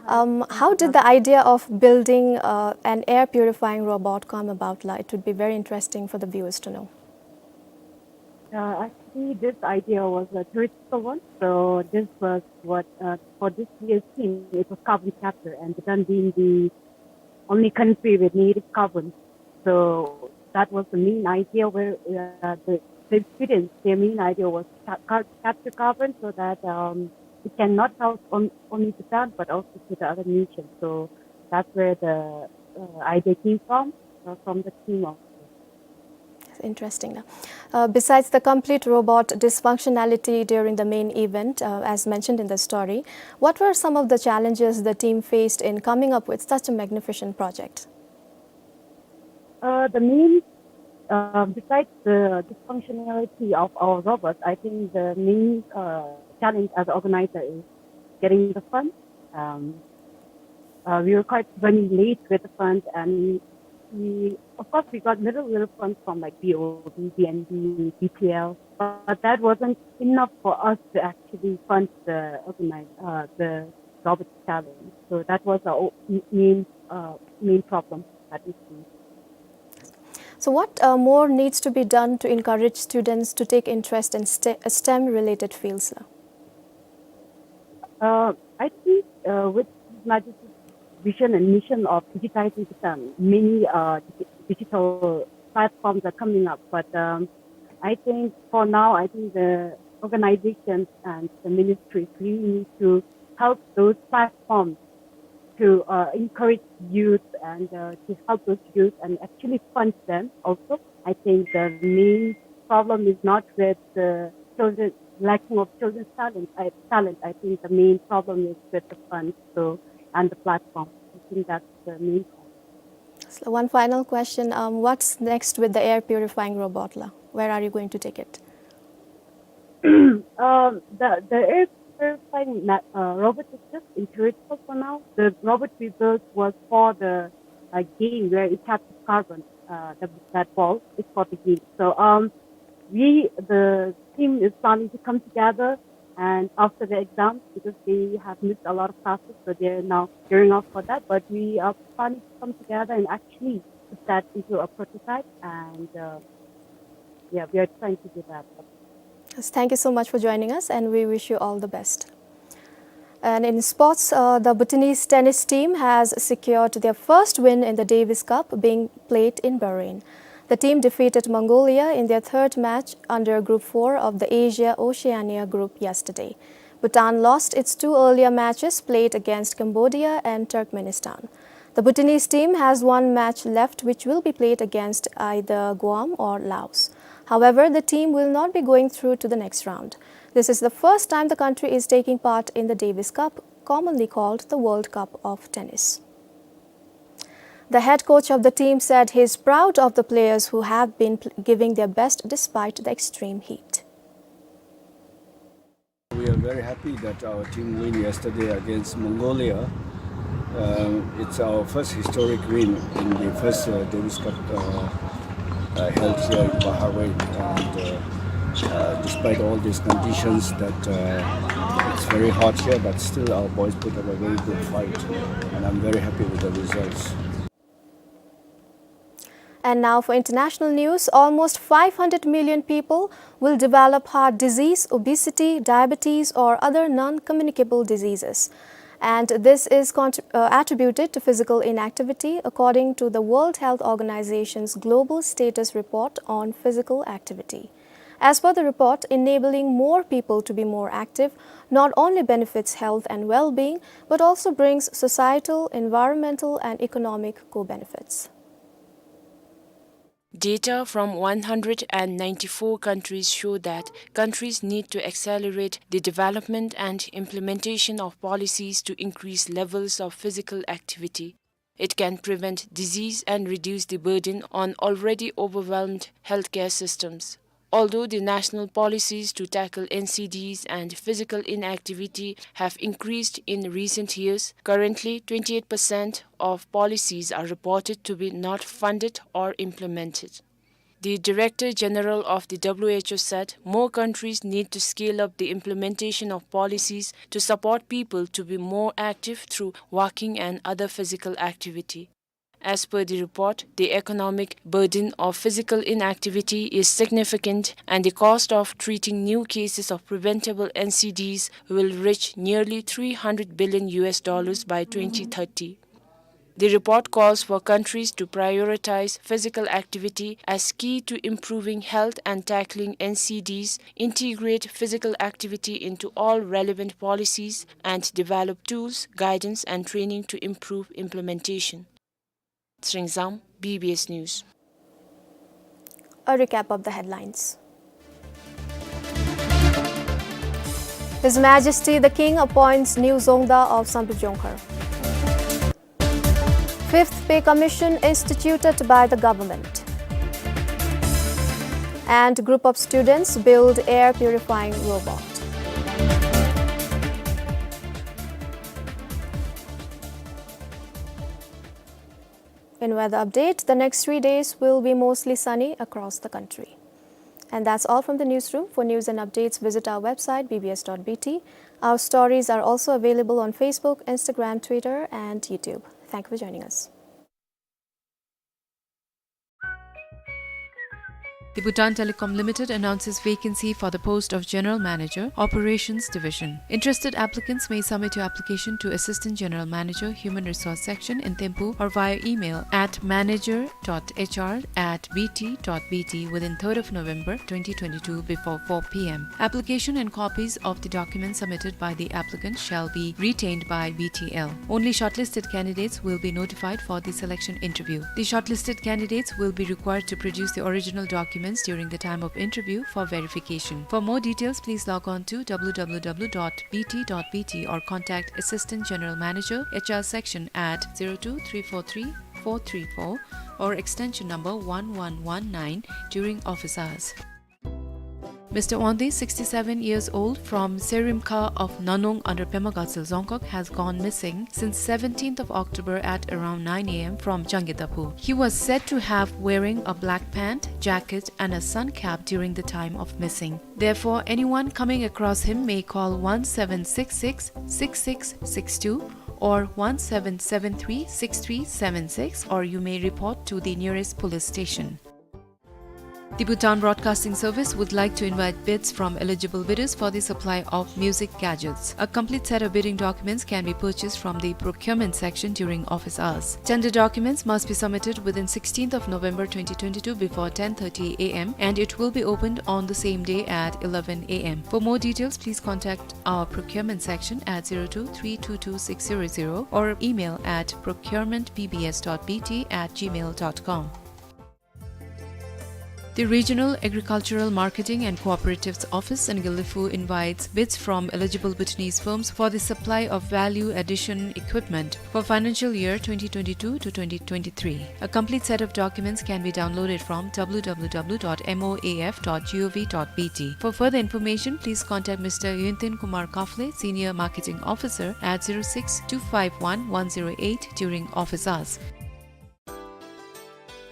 Um, how did the idea of building, uh, an air purifying robot come about, La? It would be very interesting for the viewers to know. Uh, actually, this idea was a theoretical one. So this was what, uh, for this year's theme, it was carbon capture, and Bhutan being the only country with native carbon. So that was the main idea where, uh, the, the students, their main idea was ca-, car-, capture carbon so that, um, it can not help on-, only Bhutan, but also to the other nations. So that's where the, uh, idea came from, uh, from the team also. Interesting. Uh, besides the complete robot dysfunctionality during the main event, uh, as mentioned in the story, what were some of the challenges the team faced in coming up with such a magnificent project? Uh, the main, uh, besides the dysfunctionality of our robots, I think the main, uh, challenge as an organizer is getting the fund. Um, uh, we were quite running late with the fund, and we, of course, we got little, little funds from, like, B O B, B N B, B T L, but that wasn't enough for us to actually fund the organize, uh, the robot challenge. So that was our o-, m-, main, uh, main problem that we see. So what, uh, more needs to be done to encourage students to take interest in ste-, STEM related fields, La? Uh, I think, uh, with His Majesty's vision and mission of digitizing Bhutan, many, uh, digi-, digital platforms are coming up. But, um, I think for now, I think the organizations and the ministries really need to help those platforms to, uh, encourage youth and, uh, to help those youth and actually fund them also. I think the main problem is not with the children, lacking of children's talent. I, talent. I think the main problem is with the funds, so, and the platform. I think that's the main problem. So one final question. Um, what's next with the air purifying robot, La? Where are you going to take it? Um, the, the air purifying ma-, uh, robot is just in theoretical for now. The robot we built was for the, uh, game where it captures carbon, uh, the, that ball. It's for the game. So, um, we, the team is planning to come together and after the exams, because they have missed a lot of classes, so they're now gearing up for that. But we are planning to come together and actually that into a prototype, and, uh, yeah, we are trying to do that. Yes, thank you so much for joining us, and we wish you all the best. And in sports, uh, the Bhutanese tennis team has secured their first win in the Davis Cup being played in Bahrain. The team defeated Mongolia in their third match under Group four of the Asia-Oceania Group yesterday. Bhutan lost its two earlier matches played against Cambodia and Turkmenistan. The Bhutanese team has one match left, which will be played against either Guam or Laos. However, the team will not be going through to the next round. This is the first time the country is taking part in the Davis Cup, commonly called the World Cup of Tennis. The head coach of the team said he is proud of the players who have been pl-, giving their best despite the extreme heat. We are very happy that our team win yesterday against Mongolia. Um, it's our first historic win in the first, uh, Davis Cup, uh, uh, held here in Bahrain. And, uh, uh, despite all these conditions that, uh, it's very hot here, but still our boys put up a very good fight, and I'm very happy with the results. And now for international news, almost five hundred million people will develop heart disease, obesity, diabetes, or other non-communicable diseases. And this is contr-, uh, attributed to physical inactivity, according to the World Health Organization's Global Status Report on Physical Activity. As per the report, enabling more people to be more active not only benefits health and well-being, but also brings societal, environmental, and economic co-benefits. Data from one hundred and ninety-four countries show that countries need to accelerate the development and implementation of policies to increase levels of physical activity. It can prevent disease and reduce the burden on already overwhelmed healthcare systems. Although the national policies to tackle N C Ds and physical inactivity have increased in recent years, currently twenty-eight percent of policies are reported to be not funded or implemented. The Director General of the W H O said more countries need to scale up the implementation of policies to support people to be more active through walking and other physical activity. As per the report, the economic burden of physical inactivity is significant, and the cost of treating new cases of preventable N C Ds will reach nearly three hundred billion U S dollars by twenty thirty. The report calls for countries to prioritize physical activity as key to improving health and tackling N C Ds, integrate physical activity into all relevant policies, and develop tools, guidance, and training to improve implementation. Tshering Zam, B B S News. A recap of the headlines. His Majesty the King appoints new Dzongda of Samdrup Jongkhar. Fifth Pay Commission instituted by the government. And group of students build air purifying robot. In weather update, the next three days will be mostly sunny across the country. And that's all from the newsroom. For news and updates, visit our website, B B S dot B T. Our stories are also available on Facebook, Instagram, Twitter, and YouTube. Thank you for joining us. The Bhutan Telecom Limited announces vacancy for the post of General Manager, Operations Division. Interested applicants may submit your application to Assistant General Manager, Human Resource Section in Thimphu or via email at manager dot H R at B T dot B T within third of November twenty twenty-two before four P M. Application and copies of the documents submitted by the applicant shall be retained by B T L. Only shortlisted candidates will be notified for the selection interview. The shortlisted candidates will be required to produce the original documents during the time of interview for verification. For more details, please log on to W W W dot B T dot B T or contact Assistant General Manager, H R Section at zero two three four three four three four or extension number one one one nine during office hours. Mister Wangdi, sixty-seven years old, from Serimkha of Nanung under Pema Gatshel Dzongkhag, has gone missing since seventeenth of October at around nine A M from Changyedaphu. He was said to have wearing a black pant, jacket, and a sun cap during the time of missing. Therefore, anyone coming across him may call one seven six six, six six six two or one seven seven three six three seven six, or you may report to the nearest police station. The Bhutan Broadcasting Service would like to invite bids from eligible bidders for the supply of music gadgets. A complete set of bidding documents can be purchased from the procurement section during office hours. Tender documents must be submitted within sixteenth of November twenty twenty-two before ten thirty a m, and it will be opened on the same day at eleven a m. For more details, please contact our procurement section at zero two three two two six zero zero or email at procurement B B S dot B T at gmail dot com. The Regional Agricultural Marketing and Cooperatives Office in Gelephu invites bids from eligible Bhutanese firms for the supply of value addition equipment for financial year twenty twenty-two to twenty twenty-three. A complete set of documents can be downloaded from W W W dot M O A F dot G O V dot B T. For further information, please contact Mister Yunten Kumar Kafle, Senior Marketing Officer, at zero six two five one one zero eight during office hours.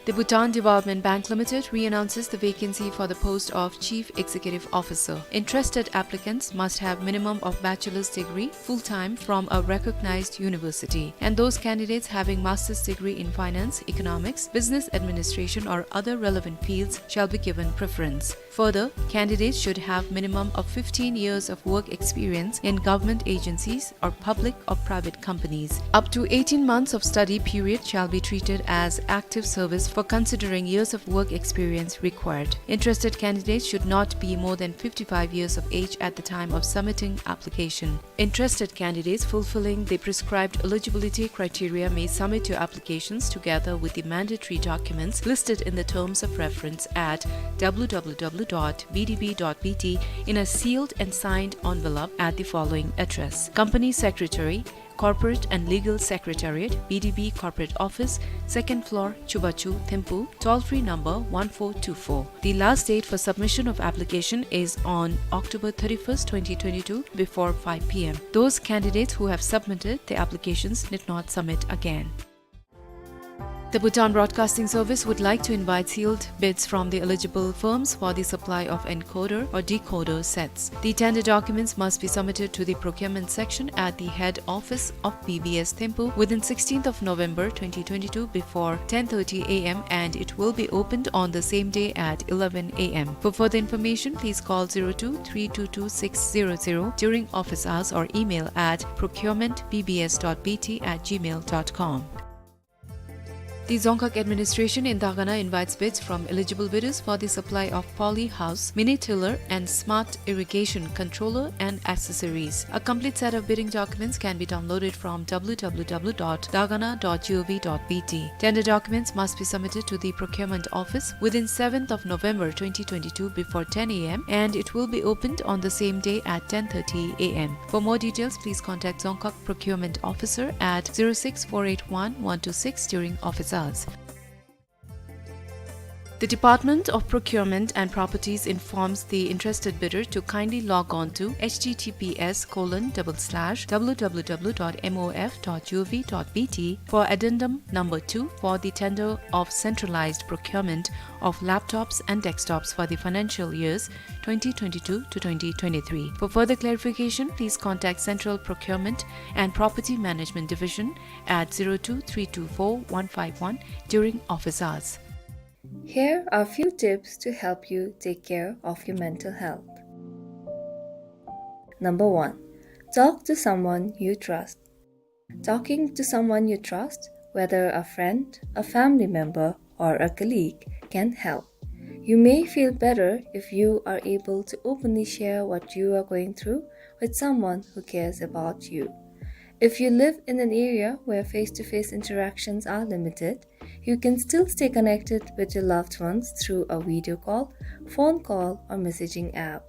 The Bhutan Development Bank Limited re-announces the vacancy for the post of Chief Executive Officer. Interested applicants must have minimum of bachelor's degree, full-time, from a recognized university, and those candidates having master's degree in finance, economics, business administration, or other relevant fields shall be given preference. Further, candidates should have minimum of fifteen years of work experience in government agencies or public or private companies. Up to eighteen months of study period shall be treated as active service for considering years of work experience required. Interested candidates should not be more than fifty-five years of age at the time of submitting application. Interested candidates fulfilling the prescribed eligibility criteria may submit your applications together with the mandatory documents listed in the terms of reference at W W W dot B D B dot B T in a sealed and signed envelope at the following address: Company Secretary, Corporate and Legal Secretariat, B D B Corporate Office, second floor, Chubachu, Thimphu, toll-free number one four two four. The last date for submission of application is on October thirty-first, twenty twenty-two, before five p m. Those candidates who have submitted the applications need not submit again. The Bhutan Broadcasting Service would like to invite sealed bids from the eligible firms for the supply of encoder or decoder sets. The tender documents must be submitted to the procurement section at the head office of B B S Thimphu within sixteenth of November twenty twenty-two before ten thirty a m, and it will be opened on the same day at eleven a m. For further information, please call zero two three two two six zero zero during office hours or email at procurement B B S dot B T at gmail dot com. The Dzongkhag administration in Dagana invites bids from eligible bidders for the supply of poly house, mini tiller, and smart irrigation controller and accessories. A complete set of bidding documents can be downloaded from W W W dot dagana dot G O V dot B T. Tender documents must be submitted to the procurement office within seventh of November twenty twenty-two before ten a m, and it will be opened on the same day at ten thirty a m. For more details, please contact Dzongkhag Procurement Officer at zero six four eight one one two six during office hours. The Department of Procurement and Properties informs the interested bidder to kindly log on to H T T P S colon double slash W W W dot M O F dot G O V dot B T for addendum number two for the tender of centralized procurement of laptops and desktops for the financial years twenty twenty-two to twenty twenty-three. For further clarification, please contact Central Procurement and Property Management Division at zero two three two four one five one during office hours. Here are few tips to help you take care of your mental health. Number one, talk to someone you trust. Talking to someone you trust, whether a friend, a family member, or a colleague, can help. You may feel better if you are able to openly share what you are going through with someone who cares about you. If you live in an area where face-to-face interactions are limited, you can still stay connected with your loved ones through a video call, phone call, or messaging app.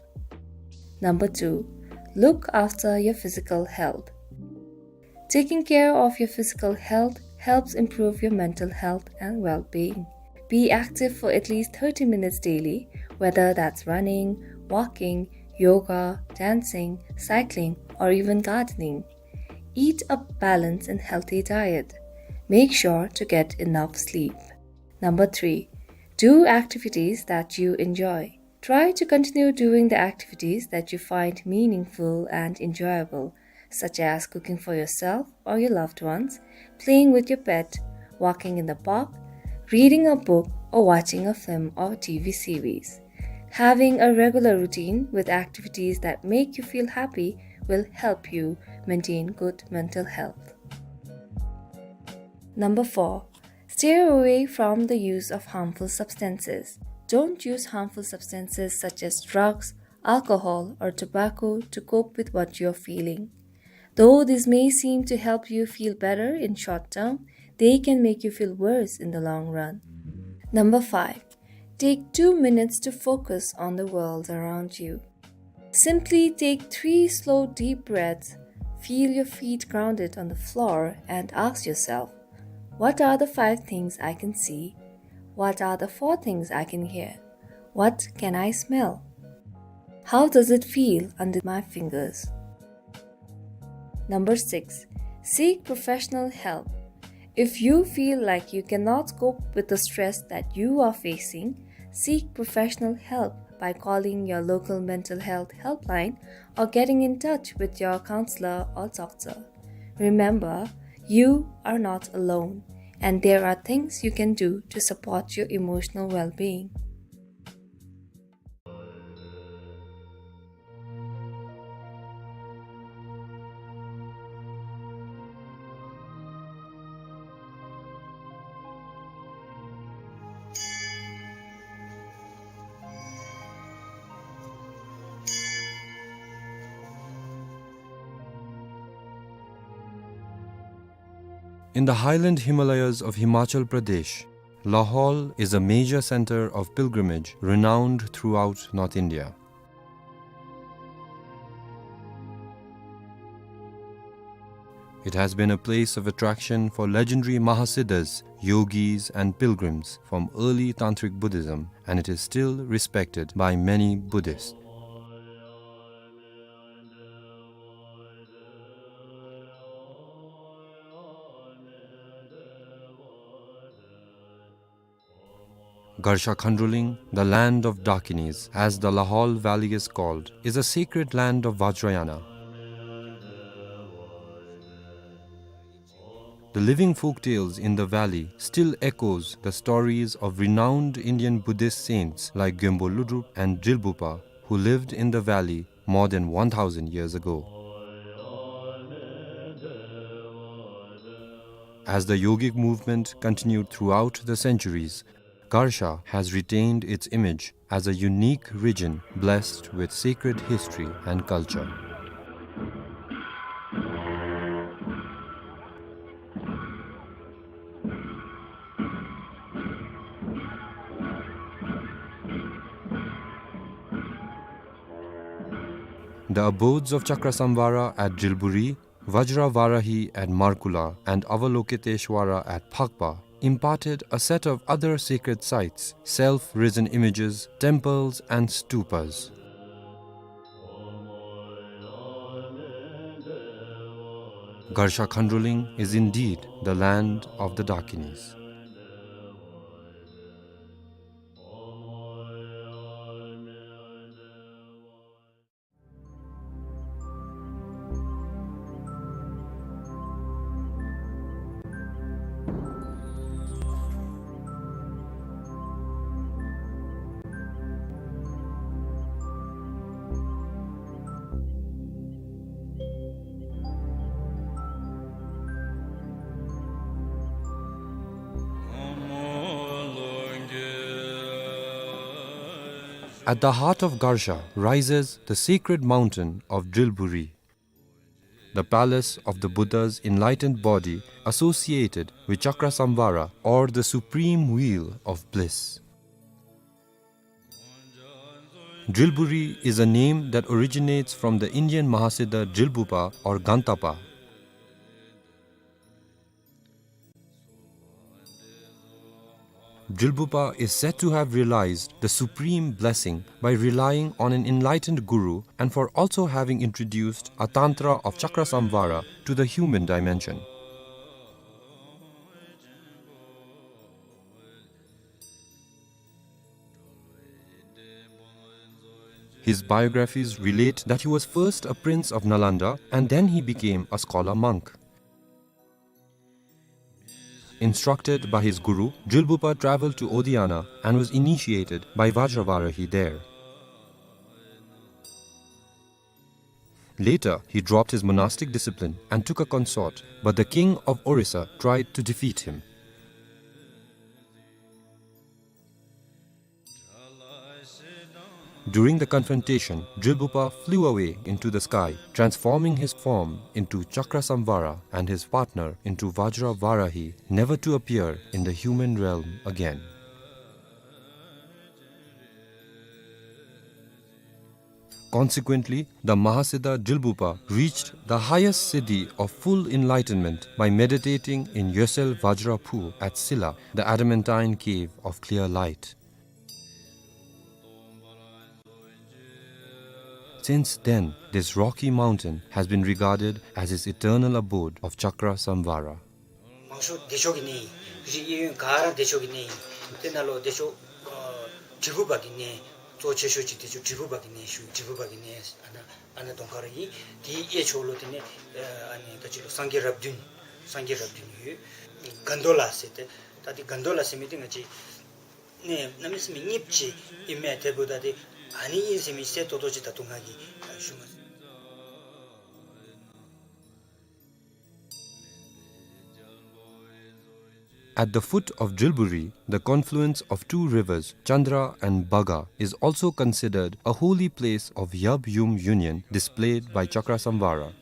Number two, look after your physical health. Taking care of your physical health helps improve your mental health and well-being. Be active for at least thirty minutes daily, whether that's running, walking, yoga, dancing, cycling, or even gardening. Eat a balanced and healthy diet. Make sure to get enough sleep. Number three, do activities that you enjoy. Try to continue doing the activities that you find meaningful and enjoyable. such as cooking for yourself or your loved ones, playing with your pet, walking in the park, reading a book, or watching a film or T V series. Having a regular routine with activities that make you feel happy will help you maintain good mental health. Number four, stay away from the use of harmful substances. Don't use harmful substances such as drugs, alcohol, or tobacco to cope with what you're feeling. Though this may seem to help you feel better in short term, they can make you feel worse in the long run. Number five, take two minutes to focus on the world around you. Simply take three slow, deep breaths, feel your feet grounded on the floor, and ask yourself, "What are the five things I can see? What are the four things I can hear? What can I smell? How does it feel under my fingers?" Number six, seek professional help. If you feel like you cannot cope with the stress that you are facing, seek professional help by calling your local mental health helpline or getting in touch with your counselor or doctor. Remember, you are not alone, and there are things you can do to support your emotional well-being. In the highland Himalayas of Himachal Pradesh, Lahaul is a major center of pilgrimage renowned throughout North India. It has been a place of attraction for legendary Mahasiddhas, yogis, and pilgrims from early Tantric Buddhism, and it is still respected by many Buddhists. Garsha Khandroling, the land of Dakinis, as the Lahaul Valley is called, is a sacred land of Vajrayana. The living folk tales in the valley still echoes the stories of renowned Indian Buddhist saints like Gyalpo Lodrop and Drilbugpa, who lived in the valley more than one thousand years ago. As the yogic movement continued throughout the centuries, Garsha has retained its image as a unique region blessed with sacred history and culture. The abodes of Chakrasamvara at Drilburi, Vajra Varahi at Markula, and Avalokiteshvara at Phakpa imparted a set of other sacred sites, self-risen images, temples, and stupas. Garsha Khandroling is indeed the land of the Dakinis. At the heart of Garsha rises the sacred mountain of Drilburi, the palace of the Buddha's enlightened body associated with Chakrasamvara, or the supreme wheel of bliss. Drilburi is a name that originates from the Indian Mahasiddha Drilbugpa or Gantapa. Drilbugpa is said to have realized the supreme blessing by relying on an enlightened guru and for also having introduced a tantra of Chakrasamvara to the human dimension. His biographies relate that he was first a prince of Nalanda and then he became a scholar monk. Instructed by his guru, Drilbupa traveled to Odiyana and was initiated by Vajravarahi there. Later, he dropped his monastic discipline and took a consort, but the king of Orissa tried to defeat him. During the confrontation, Drilbupa flew away into the sky, transforming his form into Chakrasamvara and his partner into Vajravarahi, never to appear in the human realm again. Consequently, the Mahasiddha Drilbupa reached the highest siddhi of full enlightenment by meditating in Yosel Vajra Phu at Silla, the adamantine cave of clear light. Since then, this rocky mountain has been regarded as his eternal abode of Chakrasamvara. མང་ཤོས་བདེ་མཆོག་གི་གནས་ཨིན། རིགས་གཡས་གཡོན་ག་ར་བདེ་མཆོག་གི་གནས་ཨིན། དེ་ནང་ལུ་བདེ་མཆོག་ཨ་དྲིལ་བུ་པ་གི་གནས་གཙོ་ཆེ་ཤོས་ཅིག་བདེ་མཆོག་དྲིལ་བུ་པ་གི་གནས་ཞུ། དྲིལ་བུ་པ་གི་གནས་ཨ་ནཱ་ཨ་ནཱ་གདོང་ཁར་ཨིན། དེའི་གཡས་ཕྱོགས་ལུ་དེ་ནི་ཨ་ནི་ད་ཅི་ལོ་སངས་རྒྱས་རབས་བདུན་སངས་རྒྱས་རབས་བདུན་ཡོད། གན་དྷོ་ལ་ཟེར་ཏེ། ད་དེ་གན་དྷོ་ལ་ཟེར་མི་དེ་ང་བཅས་ནི་གནམ་མེད་ས་མེད་རྙིངམ་ཅིག་ཨིན་མས། དེ་འབདཝ་ད་དེ་ཨ་ནི་ཨིན་ཟེར་མི་གསལ་ཏོག་ཏོ་ཅིག་ད་ལྟོ་ང་གིས་ཞུ་མ་ཚུགས། At the foot of Drilburi, the confluence of two rivers, Chandra and Bhaga, is also considered a holy place of Yab-Yum union displayed by Chakrasamvara.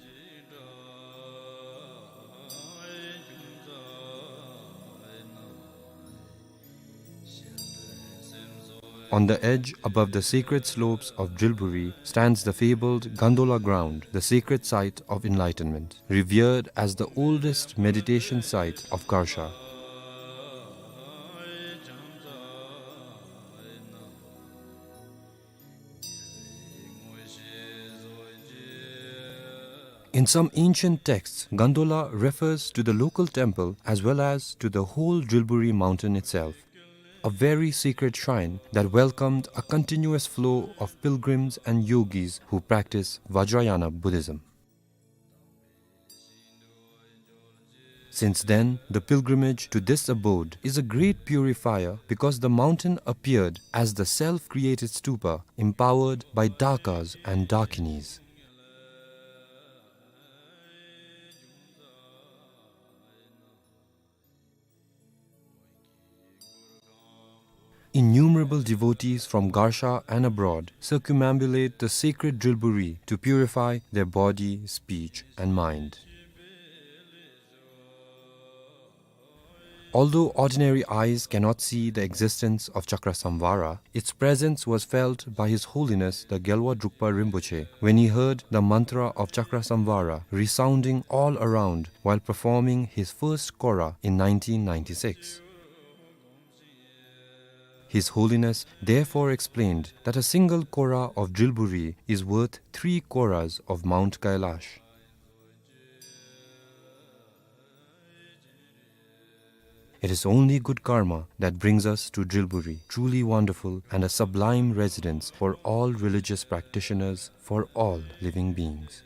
On the edge above the sacred slopes of Drilburi stands the fabled Gandola ground, the sacred site of enlightenment, revered as the oldest meditation site of Garsha. In some ancient texts, Gandola refers to the local temple as well as to the whole Drilburi mountain itself, a very sacred shrine that welcomed a continuous flow of pilgrims and yogis who practice Vajrayana Buddhism. Since then, the pilgrimage to this abode is a great purifier because the mountain appeared as the self-created stupa empowered by dakas and dakinis. Innumerable devotees from Garsha and abroad circumambulate the sacred Drilburi to purify their body, speech, and mind. Although ordinary eyes cannot see the existence of Chakrasamvara, its presence was felt by His Holiness the Gyalwa Drukpa Rinpoche when he heard the mantra of Chakrasamvara resounding all around while performing his first Kora in nineteen ninety-six. His Holiness therefore explained that a single Kora of Drilburi is worth three Koras of Mount Kailash. It is only good karma that brings us to Drilburi, truly wonderful and a sublime residence for all religious practitioners, for all living beings.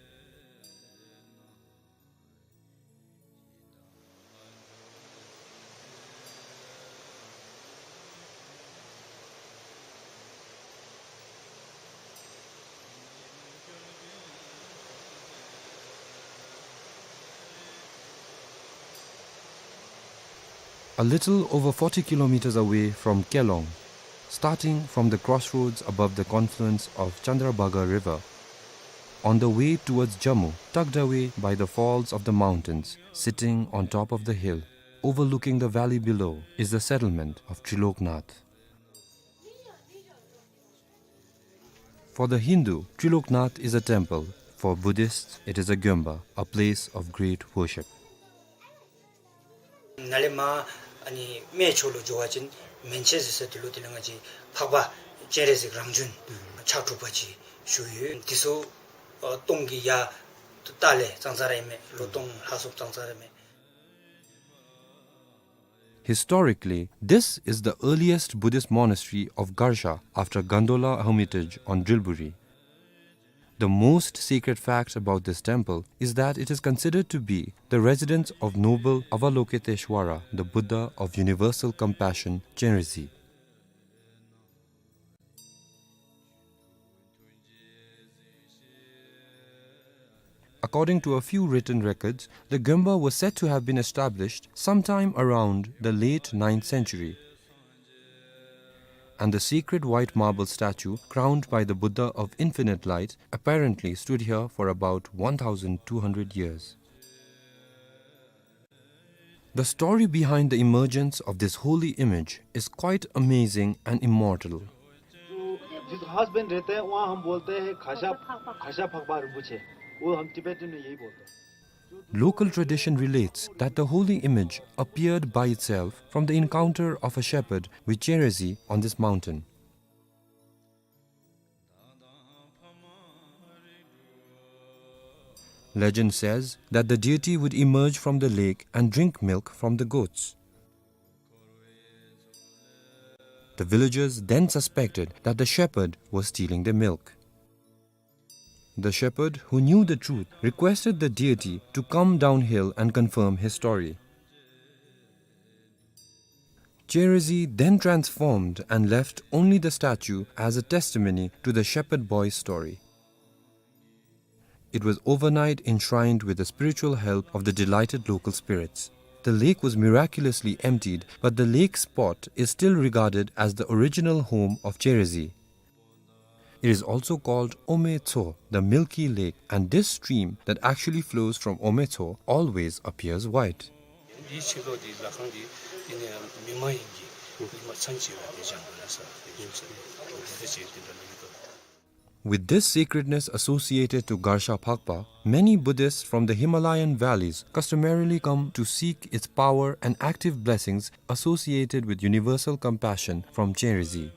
A little over forty kilometers away from Kelong, starting from the crossroads above the confluence of Chandrabhaga River, on the way towards Jammu, tucked away by the falls of the mountains, sitting on top of the hill, overlooking the valley below, is the settlement of Triloknath. For the Hindu, Triloknath is a temple. For Buddhists, it is a gyomba, a place of great worship. ནཱ་ལས་མར་ཨ་ནི་སྨད་ཕྱོགས་ལུ་འགྱོ་བ་ཅིན་མན་ཆད་ཟེར་ས་དེ་ལུ་དེ་ལས་ང་བཅས་འཕགས་པ་སྤྱན་རས་གཟིགས་རང་བྱོན་ཕྱག་དྲུག་པ་ཅིག་བཞུགས་ཡོད། དེ་ཚུ་ཨ་སྟོང་གི་ཡ་ཏ་ལས་ཙང་ཙ་ར་ཨིན་མས། ལོ་སྟོང་ལྷག་སོངམ་ཙང་ཙ་ར་ཨིན་མས། Historically, this is the earliest Buddhist monastery of Garsha after Gandola Hermitage on Drilburi. The most sacred fact about this temple is that it is considered to be the residence of noble Avalokiteshvara, the Buddha of universal compassion, Chenrezig. According to a few written records, the Gompa was said to have been established sometime around the late ninth century, and the sacred white marble statue crowned by the Buddha of Infinite Light apparently stood here for about one thousand two hundred years. The story behind the emergence of this holy image is quite amazing and immortal. जो जिस खास बन रहते हैं, वहाँ हम बोलते हैं घासा, घासा फकबा रिम्पोछे। वो हम तिब्बतन में यही बोलते हैं। Local tradition relates that the holy image appeared by itself from the encounter of a shepherd with Chenrezig on this mountain. Legend says that the deity would emerge from the lake and drink milk from the goats. The villagers then suspected that the shepherd was stealing their milk. The shepherd, who knew the truth, requested the deity to come downhill and confirm his story. Chenrezig then transformed and left only the statue as a testimony to the shepherd boy's story. It was overnight enshrined with the spiritual help of the delighted local spirits. The lake was miraculously emptied, but the lake spot is still regarded as the original home of Chenrezig. It is also called Ometso, the milky lake, and this stream that actually flows from Ometso always appears white. འདི་ཕྱི་ལོགས་འདི་ལྷ་ཁང་འདི་འདི་ནི་མི་མ་ཡིན་གྱི་ཉི་མ་མཚན་ཆེ་བ་འདི་བྱང་དུ་ལ་ས་འདི་བྱུང་ས་འདི་འདི་འདི་བྱེད་འདི་འདྲ་ལ་ཡོད་དོ། With this sacredness associated to Garsha Phakpa, many Buddhists from the Himalayan valleys customarily come to seek its power and active blessings associated with universal compassion from Chenrezig.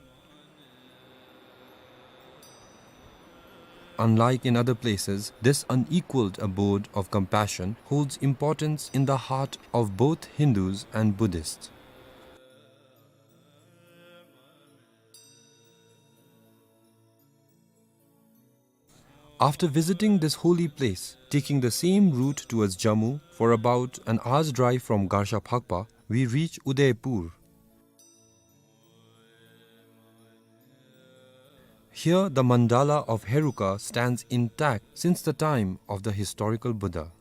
Unlike in other places, this unequaled abode of compassion holds importance in the heart of both Hindus and Buddhists. After visiting this holy place, taking the same route towards Jammu for about an hour's drive from Garsha Phakpa, we reach Udaipur. Here, the mandala of Heruka stands intact since the time of the historical Buddha.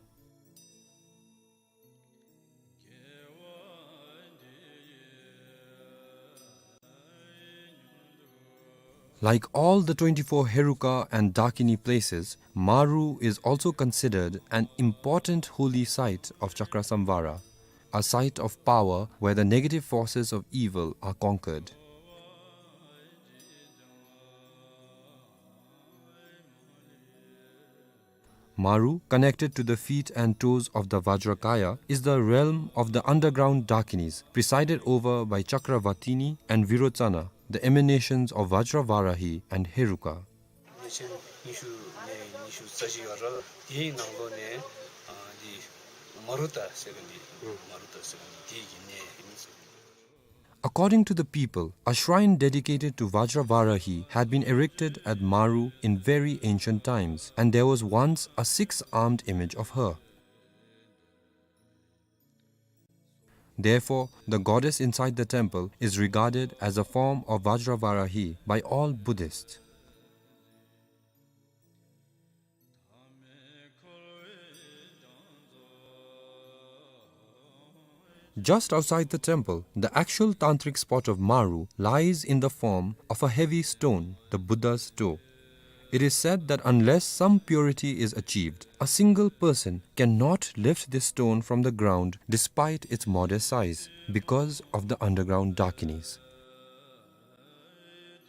Like all the twenty-four Heruka and Dakini places, Maru is also considered an important holy site of Chakrasamvara, a site of power where the negative forces of evil are conquered. Maru, connected to the feet and toes of the Vajrakaya, is the realm of the underground Dakinis, presided over by Chakravatini and Virochana, the emanations of Vajravarahi and Heruka. ཉིས་སྟོང་ཉི་ཤུ་ནས་ཉི་ཤུ་རྩ་བཞི་བར་དེའི་ནང་ལོགས་ནས་ཨ་འདི་མ་རུ་ཏ་ཟེར་མཁན་འདི་མ་རུ་ཏ་ཟེར་མཁན་འདི་དེའི་གི་གནས་ཨིན་ཟེར། According to the people, a shrine dedicated to Vajravarahi had been erected at Maru in very ancient times, and there was once a six-armed image of her. Therefore, the goddess inside the temple is regarded as a form of Vajravarahi by all Buddhists. Just outside the temple, the actual tantric spot of Maru lies in the form of a heavy stone, the Buddha's toe. It is said that unless some purity is achieved, a single person cannot lift this stone from the ground despite its modest size, because of the underground Dakinis.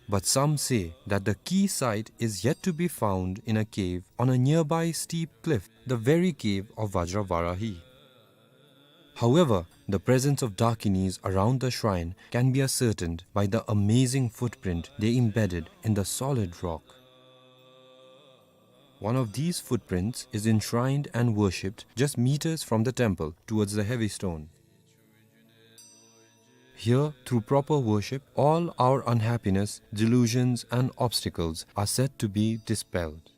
But some say that the key site is yet to be found in a cave on a nearby steep cliff, the very cave of Vajravarahi. However, the presence of Dakinis around the shrine can be ascertained by the amazing footprint they embedded in the solid rock. One of these footprints is enshrined and worshipped just meters from the temple towards the heavy stone. Here, through proper worship, all our unhappiness, delusions, and obstacles are said to be dispelled.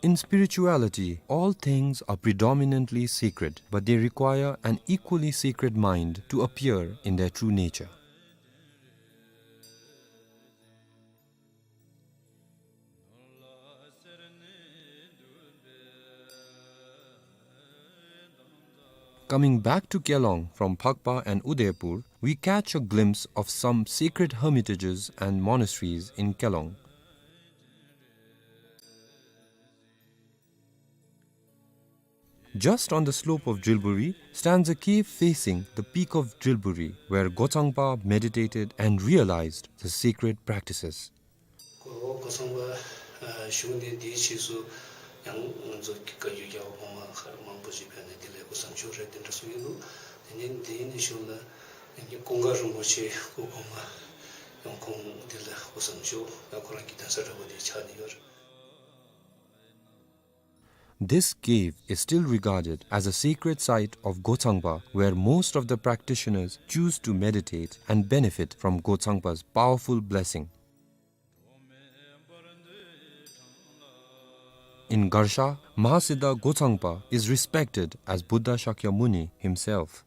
In spirituality, all things are predominantly sacred, but they require an equally sacred mind to appear in their true nature. Coming back to Kelong from Phakpa and Udaipur, we catch a glimpse of some sacred hermitages and monasteries in Kelong. Just on the slope of Drilburi stands a cave facing the peak of Drilburi, where Gochangpa meditated and realized the sacred practices. གོ་གོ་ཚང་པ་ཨ་གཞུང་འདི་འདིའི་ཕྱིས་སུ་ཡང་ང་ཚོ་བཀའ་བརྒྱུད་རྒྱལ་བ་གོང་མ་མཁས་པ་མང་པོ་ཞིག་ཕེབས་ནས་འདི་ལས་སྐུ་གསུང་ཆོས་རེ་འདི་འདྲ་གསུང་གི་འདུག། དེ་ནས་འདི་ནས་གཞུང་ལ་ཀུན་དགའ་རིན་པོ་ཆེ་སྐུ་གོང་མ་ཡང་ཁོང་འདི་ལ་སྐུ་གསུང་ཆོས་ཡང་ཁོ་རང་གི་གདན་ས་འདྲ་པོ་འདི་ཆགས་ནས་ཡོད། This cave is still regarded as a sacred site of Gochangpa, where most of the practitioners choose to meditate and benefit from Gochangpa's powerful blessing. In Garsha, Mahasiddha Gochangpa is respected as Buddha Shakyamuni himself.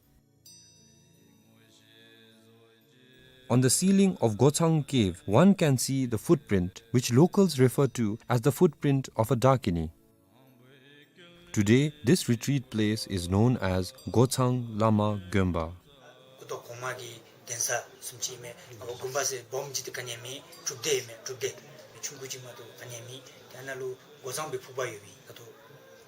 On the ceiling of Gochang Cave, one can see the footprint, which locals refer to as the footprint of a Dakini. Today, this retreat place is known as Gochang Lama Gonpa. སྐུ་ཐོག་གོང་མ་གི་གདན་ས་བཟུམ་ཅིག་མས། ཨ་དགོན་པ་ཟེར་སྦོམ་ཅིག་ཏེ་ག་ནི་ཡང་མེད། སྒྲུབ་སྡེ་མས། སྒྲུབ་སྡེ་ཆུང་ཀུ་ཅིག་མ་གཏོགས་ག་ནི་ཡང་མེད། དེ་ནང་ལུ་སྒོ་མཚམས་པའི་ཕུག་པ་ཡོད་པས། ད་ལྟོ་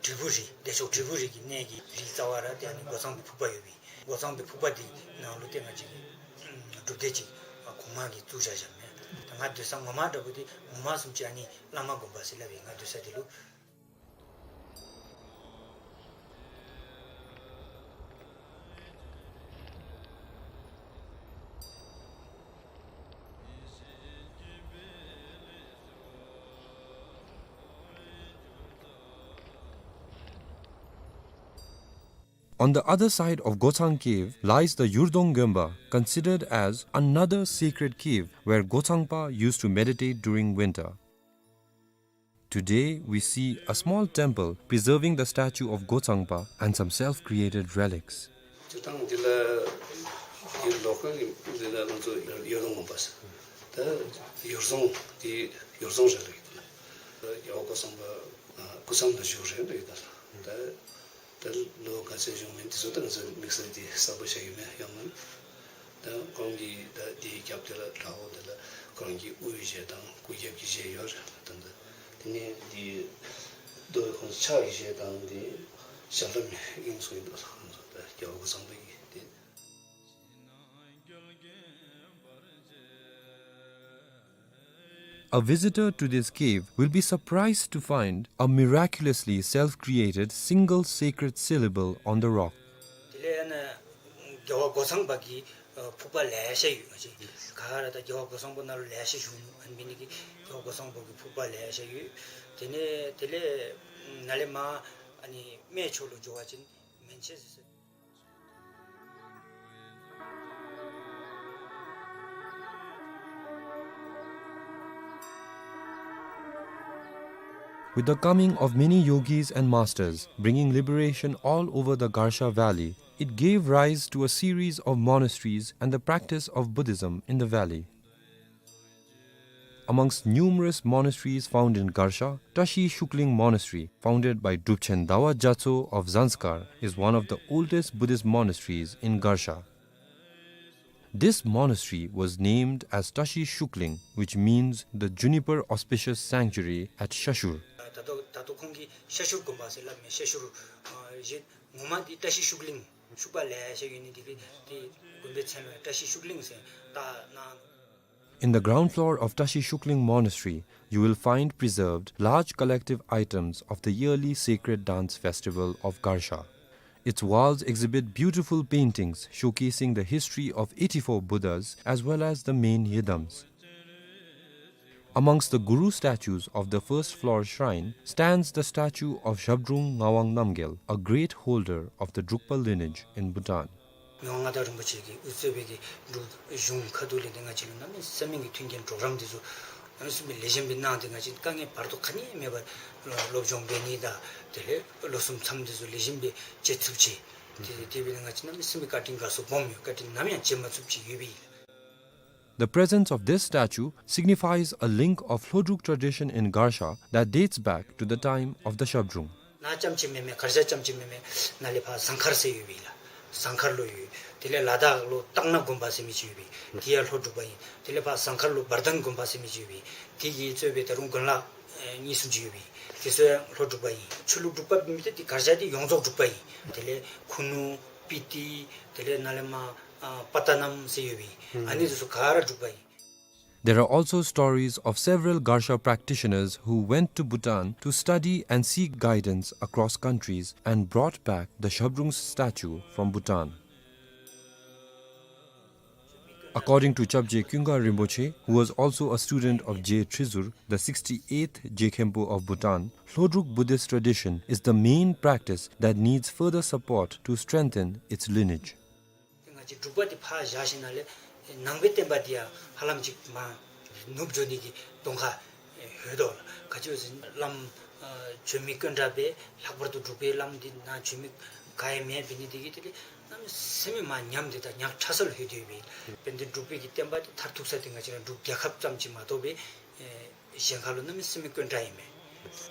དྲིལ་བུ་རི་བདེ་མཆོག་དྲིལ་བུ་རི་གི་གནས་ཀྱི་རིའི་རྩ་བ་ར་དེ་ཨ་ནི་སྒོ་མཚམས་པའི་ཕུག་པ་ཡོད་པས། སྒོ་མཚམས་པའི་ཕུག་པ་འདི་ནང་ལུ་ཏེ་ང་བཅས་ཀྱི་སྒྲུབ་སྡེ་ཅིག་གོང་མ་གིས་བཙུགས་བཞག་བཞགཔ་མས། ད་ང་སྡོད་ས་ངོ་མ་འདྲ་པོ་འདི་ངོ་མ་བཟུམ་ཅིག་ཨ་ནི་བླ་མ་དགོན་པ་ཟེར་སླབ་ཨིན། ང་སྡོད་ས་འདི་ལུ། On the other side of Gochang Cave lies the Yurdong Gonpa, considered as another sacred cave where Gochangpa used to meditate during winter. Today, we see a small temple preserving the statue of Gochangpa and some self-created relics. སྤྱིར་བཏང་འདི་ལ་འདི་ལོ་ཀལ་འདི་ལ་ང་ཚོ་ཡོ་ཡོར་དོང་དགོན་པ་ཟེར། ད་ཡོར་རྫོང་འདི་ཡོར་རྫོང་རེད་ལབ་ཀྱི་འདུག་ལགས། རྒྱལ་བ་སྐུ་གསུམ་པ་སྐུ་མཚམས་ལ་བཞུགས་རེད་ལབ་ཀྱི་འདུག་ལགས། ད་ད་ལོ་ག་ཚོད་བཞུགས་མིན་འདི་ཚོ་ད་ང་ཚོ་དམིགས་བསལ་འདི་གསལ་པོ་ཆགས་ཡོད་མེད་ཡང་མིན། ད་ཁོང་གི་ད་འདིའི་རྒྱབ་དེ་ལ་བྲག་འོག་དེ་ལ་ཁོ་རང་གི་དབུའི་གཞས་དང་སྐུ་རྒྱབ་ཀྱི་གཞས་ཡོད་རེད། ད་ད་དེ་ནས་འདི་རྡོ་ཁོང་ཕྱག་གི་གཞས་དང་འདི་ཞབས་བྲོ་མེད་ཨིན་ཚུལ་འདུག་ལགས། ང་ཚོ་ད་རྒྱལ་བ་སྐུ་གསུམ་པ་གི་འདི། A visitor to this cave will be surprised to find a miraculously self-created single sacred syllable on the rock. དེ་ལས་ཨ་ནི་རྒྱལ་བ་སྐུ་གསུམ་པ་གི་ཨ་ཕུག་པ་ལེ་ཤ་ཡོད། ང་བཅས་ག་ར་ད་རྒྱལ་བ་སྐུ་གསུམ་པ་ནང་ལུ་ལེ་ཤ་བཞུགས་ནུག། ཨ་ནི་འབད་ནི་གིས་རྒྱལ་བ་སྐུ་གསུམ་པ་གི་ཕུག་པ་ལེ་ཤ་ཡོད། དེ་ནས་དེ་ལས་ནཱ་ལས་མར་ཨ་ནི་སྨད་ཕྱོགས་ལུ་འགྱོ་བ་ཅིན་མན་ཆད་ཟེར། With the coming of many yogis and masters bringing liberation all over the Garsha Valley, it gave rise to a series of monasteries and the practice of Buddhism in the valley. Amongst numerous monasteries found in Garsha, Tashi Shukling Monastery, founded by Drupchen Dawa Gyatso of Zanskar, is one of the oldest Buddhist monasteries in Garsha. This monastery was named as Tashi Shukling, which means the juniper auspicious sanctuary at Shashur. ད་ལྟོ་ད་ལྟོ་ཁོང་གིས་ཤ་ཤུར་དགོན་པ་ཟེར་སླབ་མས། ཤ་ཤུར་ཨ་གཞན་ངོ་མ་འདི་ཏ་ཤི་ཤུག་གླིང་ཤུག་པ་ལེ་ཤ་ཡོད་ནི་འདི་གིས་འདི་དགོན་པའི་མཚན་ལུ་ཏ་ཤི་ཤུག་གླིང་ཟེར་བཏགས་གནང་ནུག། In the ground floor of Tashi Shukling Monastery, you will find preserved large collective items of the yearly sacred dance festival of Garsha. Its walls exhibit beautiful paintings showcasing the history of eighty-four Buddhas as well as the main yidams. Amongst the Guru statues of the first floor shrine stands the statue of Zhabdrung Ngawang Namgyal, a great holder of the Drukpa lineage in Bhutan. མི་དབང་མངའ་བདག་རིན་པོ་ཆེ་གིས་དབུ་གཙོས་པའི་གི་འབྲུག་གཞུང་ཁ་ཐུག་ལས་འདི་ང་བཅས་ལུ་གནམ་མེད་ས་མེད་ཀྱི་མཐུན་རྐྱེན་གྲོགས་རམ་འདི་ཚུ་ གནམ་མེད་ས་མེད་ལེགས་ཤོམ་སྦེ་གནང་སྟེ་ང་བཅས་དཀའ་ངལ་བར་དོ་ག་ནི་ཡང་མེད་པར་སློབ་སྦྱོང་འབད་ནི་དང་དེ་ལས་ལོ་གསུམ་མཚམས་དེ་ཚུ་ལེགས་ཤོམ་སྦེ་བཅད་ཚུགསཔ་ཅིག། དེ་དེ་འབད་ནི་ང་བཅས་གནམ་མེད་ས་མེད་བཀའ་དྲིན་དགའ་ཚོར་སྦོམ་ཡོད། བཀའ་དྲིན་ནམ་ཡང་བརྗེད་མ་ཚུགསཔ་ཅིག་ཡོདཔ་ཨིན། The presence of this statue signifies a link of Lhodruk tradition in Garsha that dates back to the time of the Shabdrung. ནཱ་རྐྱངམ་ཅིག་མེན་མས། གར་ཞ་རྐྱངམ་ཅིག་མེན་མས། ནཱ་ལས་ཕར་ཟངས་དཀར་ཟེར་ཡོདཔ་ཨིན་ལགས། ཟངས་དཀར་ལུ་ཡོད། དེ་ལས་ལ་དྭགས་ལུ་སྟག་སྣ་དགོན་པ་ཟེར་མི་ཅིག་ཡོདཔ་ཨིན། དེ་ཡང་ལྷོ་འབྲུག་པ་ཨིན། དེ་ལས་ཕར་ཟངས་དཀར་ལུ་བར་ལྡན་དགོན་པ་ཟེར་མི་ཅིག་ཡོདཔ་ཨིན། དེ་གིས་གཙོས་པའི་ད་རུང་དགོན་ལག་ཨེ་གཉིས་གསུམ་ཅིག་ཡོདཔ་ཨིན། དེ་ཚུ་ཡང་ལྷོ་འབྲུག་པ་ཨིན། ཆོས་ལུགས་འབྲུག་པ་མེན་ཏེ་དེ་གར་ཞ་དེ་ཡོངས་རྫོགས་འབྲུག་པ་ཨིན། དེ་ལས་ཁུ་ནུ་སྤི་ཏི་དེ་ལས་ནཱ་ལས་མར་ཨ་པ་ཏ་ནམ་ཟེར་ཡོདཔ་ཨིན། ཨ་ནི་དེ་ཚུ་ག་ར་འབྲུག་པ་ཨིན། There are also stories of several Garsha practitioners who went to Bhutan to study and seek guidance across countries and brought back the Shabdrung's statue from Bhutan. According to Chapje Kyunga Rinpoche, who was also a student of Je Trizur, the sixty-eighth Je Khenpo of Bhutan, Lhodruk Buddhist tradition is the main practice that needs further support to strengthen its lineage. ང་བཅས་འབྲུག་པ་འདི་ཕར་བཞག་ཞིནམ་ལས་ནང་པའི་བསྟན་པ་འདི་ཡང་ཧ་ལམ་ཅིག་མར་ནུབ་འགྱོ་ནི་གི་གདོང་ཁ་ཡོད་དོ་ལགས། ག་ཅི་ཟེར་བླམ་ཨ་བྱོན་མི་དཀོན་དྲགས་སྦེ་ལྷག་པར་དུ་འབྲུག་པའི་བླམ་འདི་ནཱ་བྱོན་མི་ག་ཡང་མེདཔ་འབད་ནི་འདི་གིས་དེ་ལས་གནམ་མེད་ས་མེད་མར་ཉམས་ཏེ་ད་ཉག་ཕྲ་ས་ལུ་ལྷོད་དེ་ཡོདཔ་ཨིན། དཔེར་ན་འབྲུག་པའི་གི་བསྟན་པ་འདི་མཐར་ཐུག་ས་འདི་ང་བཅས་ར་འབྲུག་རྒྱལ་ཁབ་ཙམ་ཅིག་མ་གཏོགས་སྦེ་ཨེ་གཞན་ཁ་ལུ་གནམ་མེད་ས་མེད་དཀོན་དྲགས་ཨིན་མས།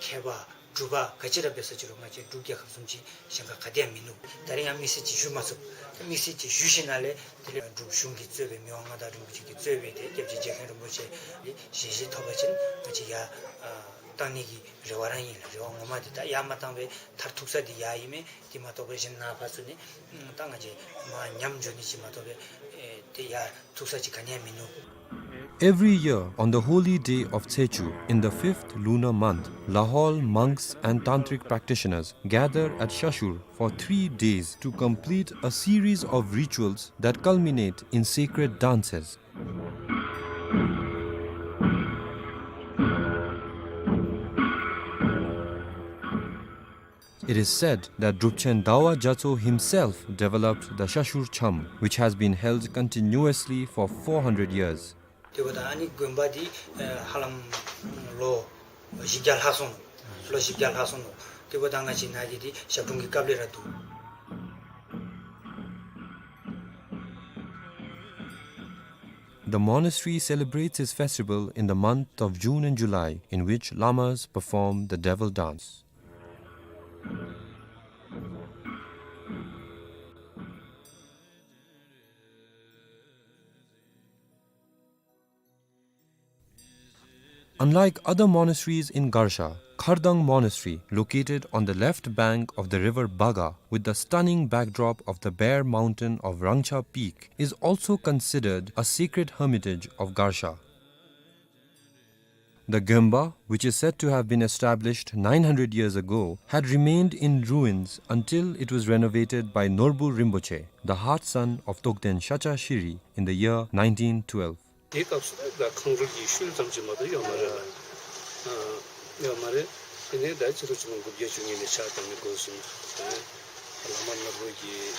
མཁས་པ་འབྲུག་པ་ག་ཅི་ར་འབད་ས་ཅི་རུང་ང་བཅས་འབྲུག་རྒྱལ་ཁབ་བཟུམ་ཅིག་གཞན་ཁ་ག་ཏེ་ཡང་མིན་ནུག། ད་རིས་ཡང་དམིགས་བསལ་ཅིག་ཞུ་མ་ཚུགས། དམིགས་བསལ་ཅིག་ཞུ་ཞིནམ་ལས་དེ་ལས་འབྲུག་གཞུང་གིས་གཙོས་པའི་མི་དབང་མངའ་བདག་རིན་པོ་ཆེ་གིས་གཙོས་པའི་དེ་སྐྱབས་རྗེ་རྗེ་མཁན་རིན་པོ་ཆེ་གི་ཞལ་བཞེས་ཐོབ་པ་ཅིན་ང་བཅས་ཡར་ཨ་བཏང་ནི་གི་རེ་བ་ར་ཨིན་ལགས། རེ་བ་ངོ་མ་འདི་ད་ཡར་མ་བཏང་བར་མཐར་ཐུག་ས་འདི་ཡར་ཨིན་མས། དེ་མ་གཏོགས་སྦེ་གཞན་ནཱ་ཕར་ཚུར་ནི་ད་ང་བཅས་མར་ཉམས་འགྱོ་ནི་ཅིག་མ་གཏོགས་སྦེ་ཨེ་དེ་ཡར་ཐུག་ས་ཅིག་ག་ནི་ཡང་མིན་ནུག། Every year, on the holy day of Tsechu, in the fifth lunar month, Lahaul monks and tantric practitioners gather at Shashur for three days to complete a series of rituals that culminate in sacred dances. It is said that Drupchen Dawa Gyatso himself developed the Shashur Cham, which has been held continuously for four hundred years. དེ་འབདཝ་ད་ཨ་ནི་དགོན་པ་འདི་ཨེ་ཧ་ལམ་ལོ་བཞི་བརྒྱ་ལྷག་སོང་ནུག། ལོ་བཞི་བརྒྱ་ལྷག་སོང་ནུག། དེ་འབདཝ་ད་ང་བཅས་ནཱ་གི་འདི་ཞབས་དྲུང་གི་སྐབས་ལས་ར་འདུག། The monastery celebrates its festival in the month of June and July, in which lamas perform the devil dance. Unlike other monasteries in Garsha, Khardang Monastery, located on the left bank of the river Baga with the stunning backdrop of the bare mountain of Rangcha Peak, is also considered a sacred hermitage of Garsha. The Gyönba, which is said to have been established nine hundred years ago, had remained in ruins until it was renovated by Norbu Rinpoche, the heart son of Tokden Shacha Shiri, in the year nineteen twelve. དེའི་སྐབས་སུ་ད་ཁང་རུལ་གྱི་ཤུལ་ཙམ་ཅིག་མ་གཏོགས་ཡོད་མ་རེད་ལགས། ཨ་ཡོད་མ་རེད། དེ་ནས་ད་ཕྱི་ལོ་ཆིག་སྟོང་དགུ་བརྒྱ་བཅུ་གཉིས་ནས་ཕྱག་བཏབ་ནས་འགོ་བཟུང་། དེ་ནས་བླ་མ་ནོར་བུ་གིས་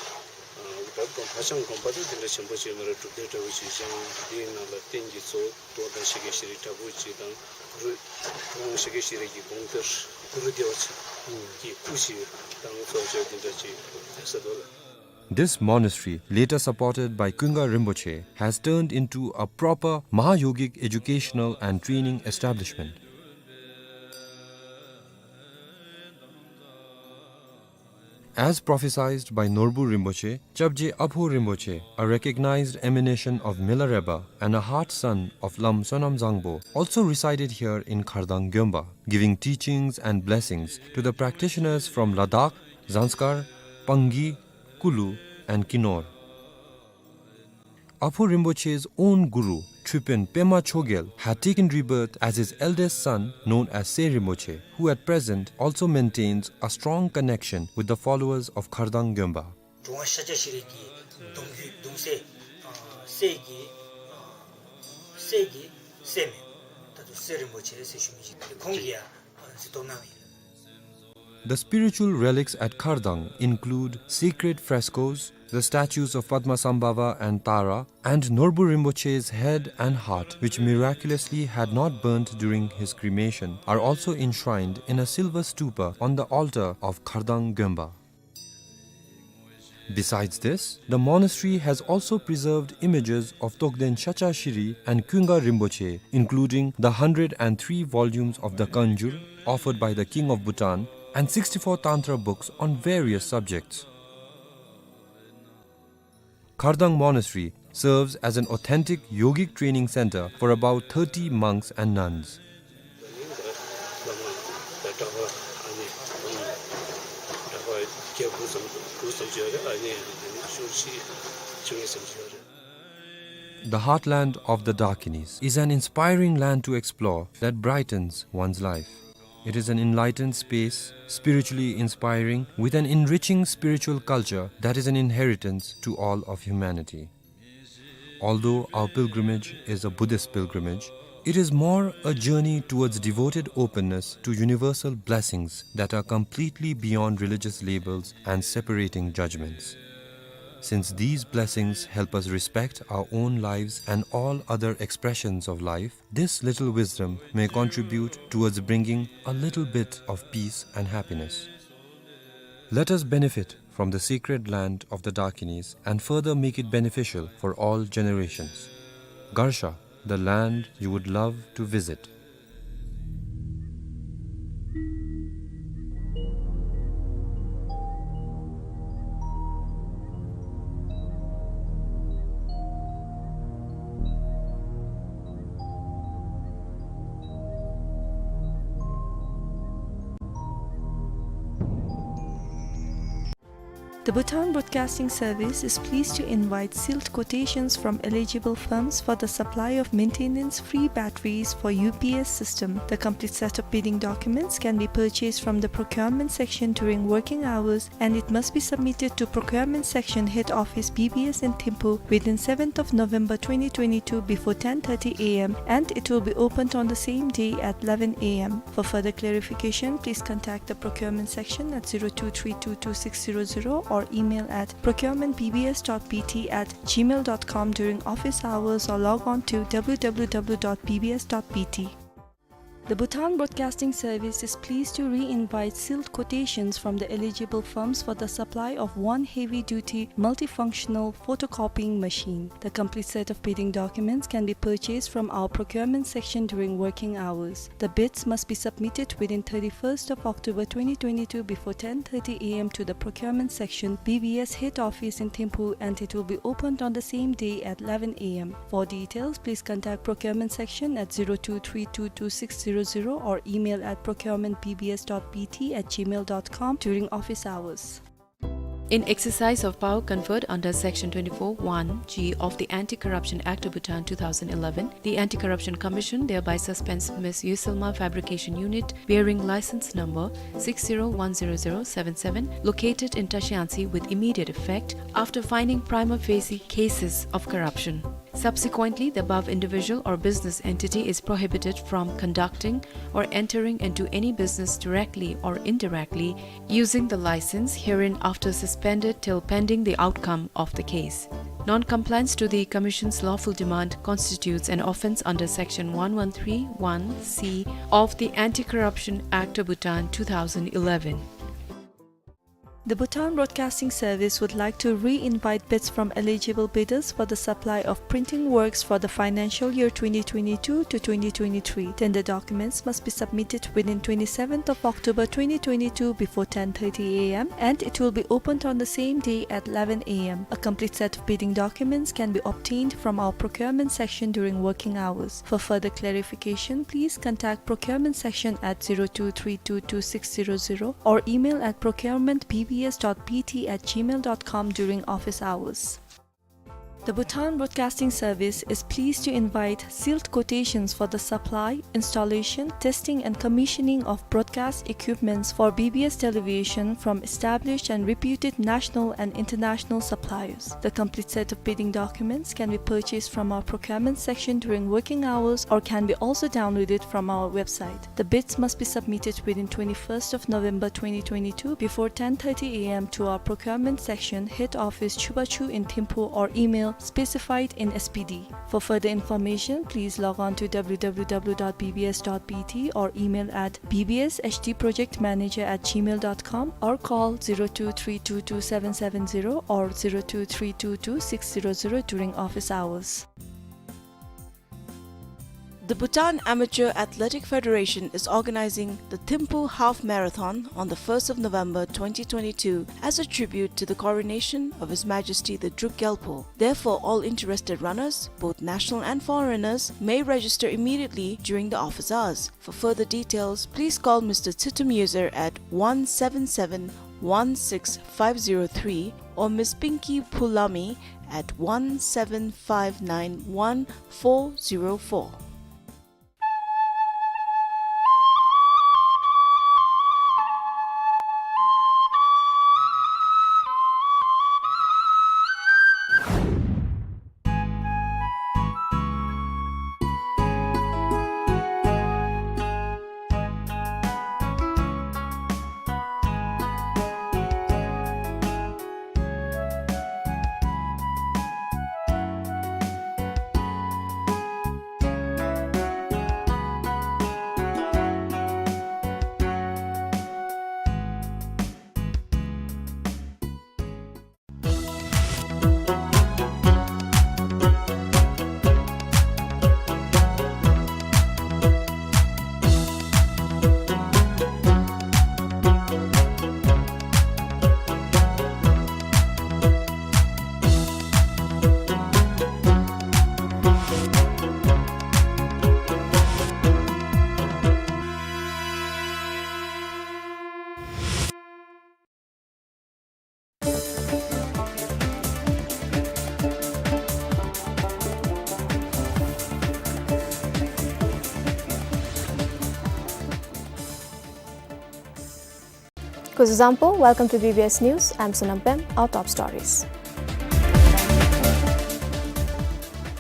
ཨ་ད་དགོན་ཕར་ཤང་དགོན་པ་དེ་དེ་འདྲ་ཆེན་པོ་ཅིག་ཡོད་མ་རེད། སྒྲུབ་སྡེ་འདྲ་བོ་ཅིག་བཞེངས། དེའི་ནང་ལ་རྟེན་གྱི་གཙོ་བོ་རྡོ་དང་ཤཱཀྱ་ཤྲཱི་འདྲ་བོ་ཅིག་དང་གུ་རུ་རང་ཤཱཀྱ་ཤྲཱི་གི་དགོངས་གཏེར་གུ་རུ་བདེ་བ་ཅན་གྱི་སྐུ་ཅིག་དང་གཙོ་བོ་དེ་འདྲ་ཅིག་ཡོད་ས་འདུག་ལགས། This monastery, later supported by Kunga Rinpoche, has turned into a proper Mahayogic educational and training establishment. As prophesied by Norbu Rinpoche, Chapje Apho Rinpoche, a recognized emanation of Milarepa and a heart son of Lam Sonam Zangpo, also resided here in Khardang Gyönba, giving teachings and blessings to the practitioners from Ladakh, Zanskar, Pangi, Kulu, and Kinor. Apho Rinpoche's own guru, Tripin Pema Chogyal, had taken rebirth as his eldest son, known as Se Rinpoche, who at present also maintains a strong connection with the followers of Khardang Gyönba. གྲུབ་དབང་ཤཱཀྱ་ཤྲཱི་གི་གདུང་རྒྱུད་གདུང་སྲས་ཨ་སྲས་ཀྱི་ཨ་སྲས་ཀྱི་སྲས་མོ་ད་ལྟོ་སྲས་རིན་པོ་ཆེ་ཟེར་ཞུ་མི་ཅིག་ཁོང་གིས་ཡང་གཟིགས་རྟོག་གནང་ཡི། The spiritual relics at Khardang include sacred frescoes, The statues of Padmasambhava and Tara and Norbu Rinpoche's head and heart, which miraculously had not burnt during his cremation, are also enshrined in a silver stupa on the altar of Khardang Gönpa. Besides this, the monastery has also preserved images of Togden Shacha Shiri and Kunga Rinpoche, including the hundred and three volumes of the Kanjur offered by the King of Bhutan and sixty-four Tantra books on various subjects. Khardang Monastery serves as an authentic yogic training center for about thirty monks and nuns. The heartland of the Dakinis is an inspiring land to explore that brightens one's life. It is an enlightened space, spiritually inspiring, with an enriching spiritual culture that is an inheritance to all of humanity. Although our pilgrimage is a Buddhist pilgrimage, it is more a journey towards devoted openness to universal blessings that are completely beyond religious labels and separating judgments. Since these blessings help us respect our own lives and all other expressions of life, this little wisdom may contribute towards bringing a little bit of peace and happiness. Let us benefit from the sacred land of the Dakinis and further make it beneficial for all generations. Garsha, the land you would love to visit. The Bhutan Broadcasting Service is pleased to invite sealed quotations from eligible firms for the supply of maintenance-free batteries for U P S system. The complete set of bidding documents can be purchased from the procurement section during working hours, and it must be submitted to procurement section head office, B B S in Thimphu, within seventh of November twenty twenty-two before ten thirty A M, and it will be opened on the same day at eleven A M. For further clarification, please contact the procurement section at zero two three two two six zero zero or email at procurement B B S dot B T at gmail dot com during office hours or log on to W W W dot B B S dot B T. The Bhutan Broadcasting Service is pleased to re-invite sealed quotations from the eligible firms for the supply of one heavy-duty multifunctional photocopying machine. The complete set of bidding documents can be purchased from our procurement section during working hours. The bids must be submitted within thirty-first of October twenty twenty-two before ten thirty A M to the procurement section, B B S head office in Thimphu, and it will be opened on the same day at eleven A M. For details, please contact procurement section at zero two three two two six zero zero or email at procurement B B S dot B T at gmail dot com during office hours. In exercise of power conferred under Section twenty-four one G of the Anti-Corruption Act of Bhutan two thousand eleven, the Anti-Corruption Commission thereby suspends Miss Yusilma Fabrication Unit, bearing license number six zero one zero zero seven seven, located in Tashiansi, with immediate effect after finding prima facie cases of corruption. Subsequently, the above individual or business entity is prohibited from conducting or entering into any business directly or indirectly using the license hereinafter suspended till pending the outcome of the case. Non-compliance to the Commission's lawful demand constitutes an offence under Section one one three one C of the Anti-Corruption Act of Bhutan two thousand eleven. The Bhutan Broadcasting Service would like to re-invite bids from eligible bidders for the supply of printing works for the financial year twenty twenty-two to twenty twenty-three. Tender documents must be submitted within twenty-seventh of October twenty twenty-two before ten thirty A M, and it will be opened on the same day at eleven A M. A complete set of bidding documents can be obtained from our procurement section during working hours. For further clarification, please contact procurement section at zero two three two two six zero zero or email at procurement B B S dot B T at gmail dot com during office hours. The Bhutan Broadcasting Service is pleased to invite sealed quotations for the supply, installation, testing and commissioning of broadcast equipments for B B S Television from established and reputed national and international suppliers. The complete set of bidding documents can be purchased from our procurement section during working hours or can be also downloaded from our website. The bids must be submitted within twenty-first of November twenty twenty-two before ten thirty A M to our procurement section, head office, Chubachu in Thimphu, or email specified in S P D. For further information, please log on to W W W dot B B S dot B T or email at B B S H D project manager at gmail dot com or call zero two three two two seven seven zero or zero two three two two six zero zero during office hours. The Bhutan Amateur Athletic Federation is organizing the Thimphu Half Marathon on the first of November twenty twenty-two as a tribute to the coronation of His Majesty the Druk Gyalpo. Therefore, all interested runners, both national and foreigners, may register immediately during the office hours. For further details, please call Mister Tsutum User at one seven seven one six five zero three or Miss Pinky Pulami at one seven five nine one four zero four. Kuzuzangpo, welcome to B B S News. I'm Sonam Pem. Our top stories.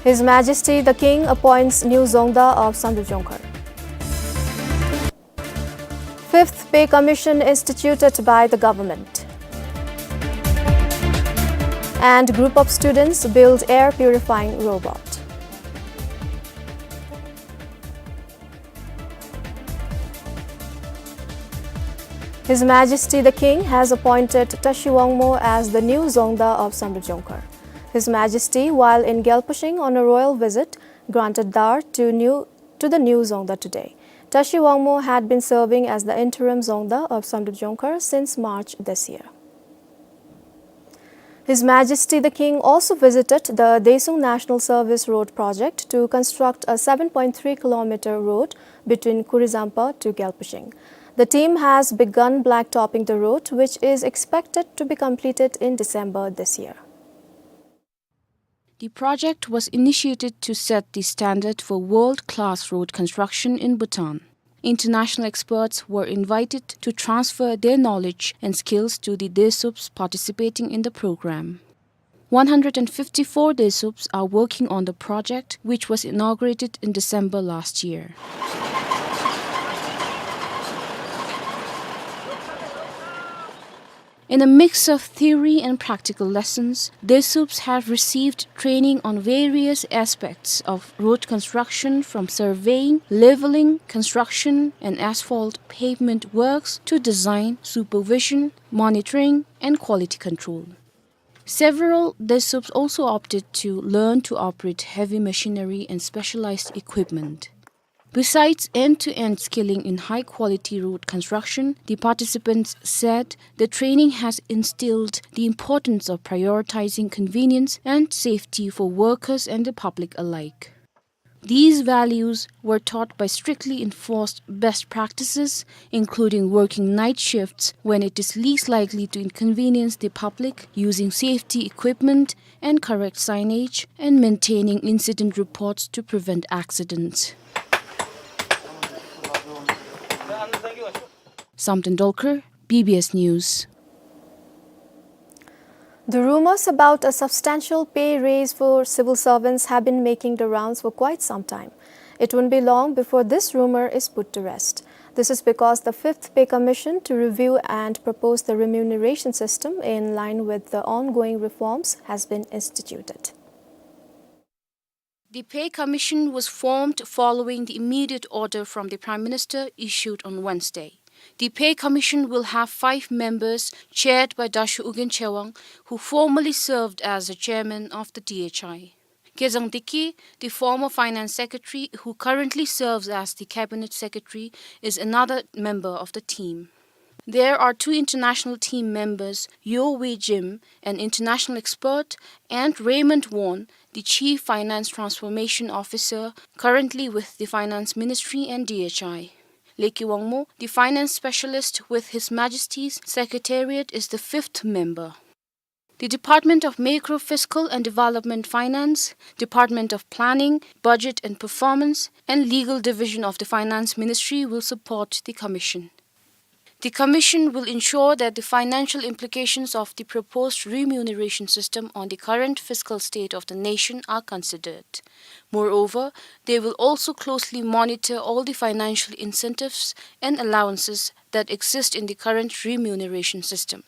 His Majesty the King appoints new Dzongda of Samdrup Jongkhar. Fifth Pay Commission instituted by the government. And group of students build air purifying robot. His Majesty the King has appointed Tashi Wangmo as the new Dzongda of Samdrup Jongkhar. His Majesty, while in Gyalpashing on a royal visit, granted dar to new to the new Dzongda today. Tashi Wangmo had been serving as the interim Dzongda of Samdrup Jongkhar since March this year. His Majesty the King also visited the Desung National Service Road project to construct a seven point three kilometer road between Kurizampa to Gyalpashing. The team has begun blacktopping the road, which is expected to be completed in December this year. The project was initiated to set the standard for world-class road construction in Bhutan. International experts were invited to transfer their knowledge and skills to the Desups participating in the program. One hundred and fifty-four Desups are working on the project, which was inaugurated in December last year. In a mix of theory and practical lessons, Desups have received training on various aspects of road construction, from surveying, leveling, construction and asphalt pavement works, to design, supervision, monitoring, and quality control. Several Desups also opted to learn to operate heavy machinery and specialized equipment. Besides end-to-end skilling in high-quality road construction, the participants said the training has instilled the importance of prioritizing convenience and safety for workers and the public alike. These values were taught by strictly enforced best practices, including working night shifts when it is least likely to inconvenience the public, using safety equipment and correct signage, and maintaining incident reports to prevent accidents. Samten Dolkar, B B S News. The rumors about a substantial pay raise for civil servants have been making the rounds for quite some time. It won't be long before this rumor is put to rest. This is because the Fifth Pay Commission to review and propose the remuneration system in line with the ongoing reforms has been instituted. The Pay Commission was formed following the immediate order from the Prime Minister issued on Wednesday. The Pay Commission will have five members, chaired by Dasho Ugyen Tshewang, who formerly served as the chairman of the D H I. Kezang Deki, the former finance secretary, who currently serves as the cabinet secretary, is another member of the team. There are two international team members, Yo Wee Jim, an international expert, and Raymond Won, the chief finance transformation officer, currently with the finance ministry and D H I. Leki Wangmo, the finance specialist with His Majesty's Secretariat, is the fifth member. The Department of Macro Fiscal and Development Finance, Department of Planning, Budget and Performance, and Legal Division of the Finance Ministry will support the commission. The commission will ensure that the financial implications of the proposed remuneration system on the current fiscal state of the nation are considered. Moreover, they will also closely monitor all the financial incentives and allowances that exist in the current remuneration system.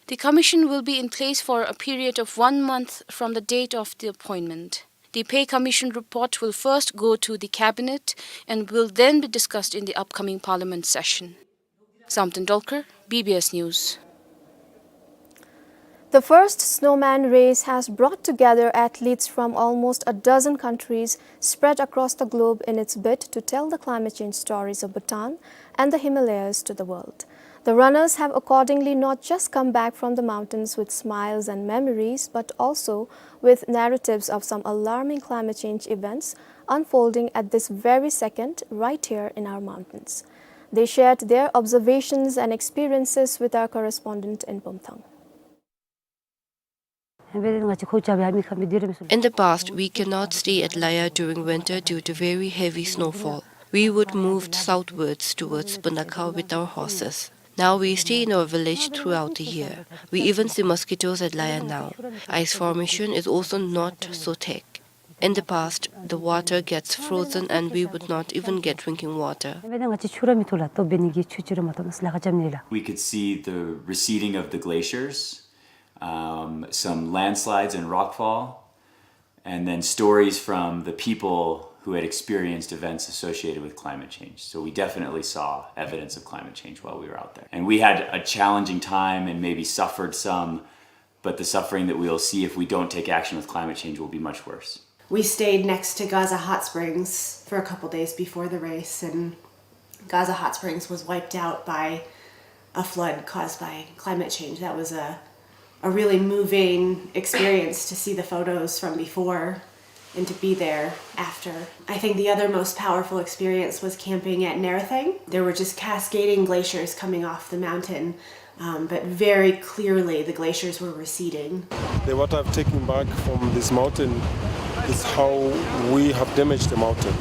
The commission will be in place for a period of one month from the date of the appointment. The Pay Commission report will first go to the cabinet and will then be discussed in the upcoming parliament session. Samten Dolkar, B B S News. The first snowman race has brought together athletes from almost a dozen countries spread across the globe in its bid to tell the climate change stories of Bhutan and the Himalayas to the world. The runners have accordingly not just come back from the mountains with smiles and memories, but also with narratives of some alarming climate change events unfolding at this very second right here in our mountains. They shared their observations and experiences with our correspondent in Bumthang. In the past, we cannot stay at Laya during winter due to very heavy snowfall. We would move southwards towards Pundakha with our horses. Now we stay in our village throughout the year. We even see mosquitoes at Laya now. Ice formation is also not so thick. In the past, the water gets frozen and we would not even get drinking water. We could see the receding of the glaciers, um, some landslides and rockfall, and then stories from the people who had experienced events associated with climate change. So we definitely saw evidence of climate change while we were out there. And we had a challenging time and maybe suffered some, but the suffering that we'll see if we don't take action with climate change will be much worse. We stayed next to Gaza Hot Springs for a couple days before the race, and Gaza Hot Springs was wiped out by a flood caused by climate change. That was a, a really moving experience to see the photos from before and to be there after. I think the other most powerful experience was camping at Narathang. There were just cascading glaciers coming off the mountain, um, but very clearly the glaciers were receding. The, what I've taken back from this mountain is how we have damaged the mountain.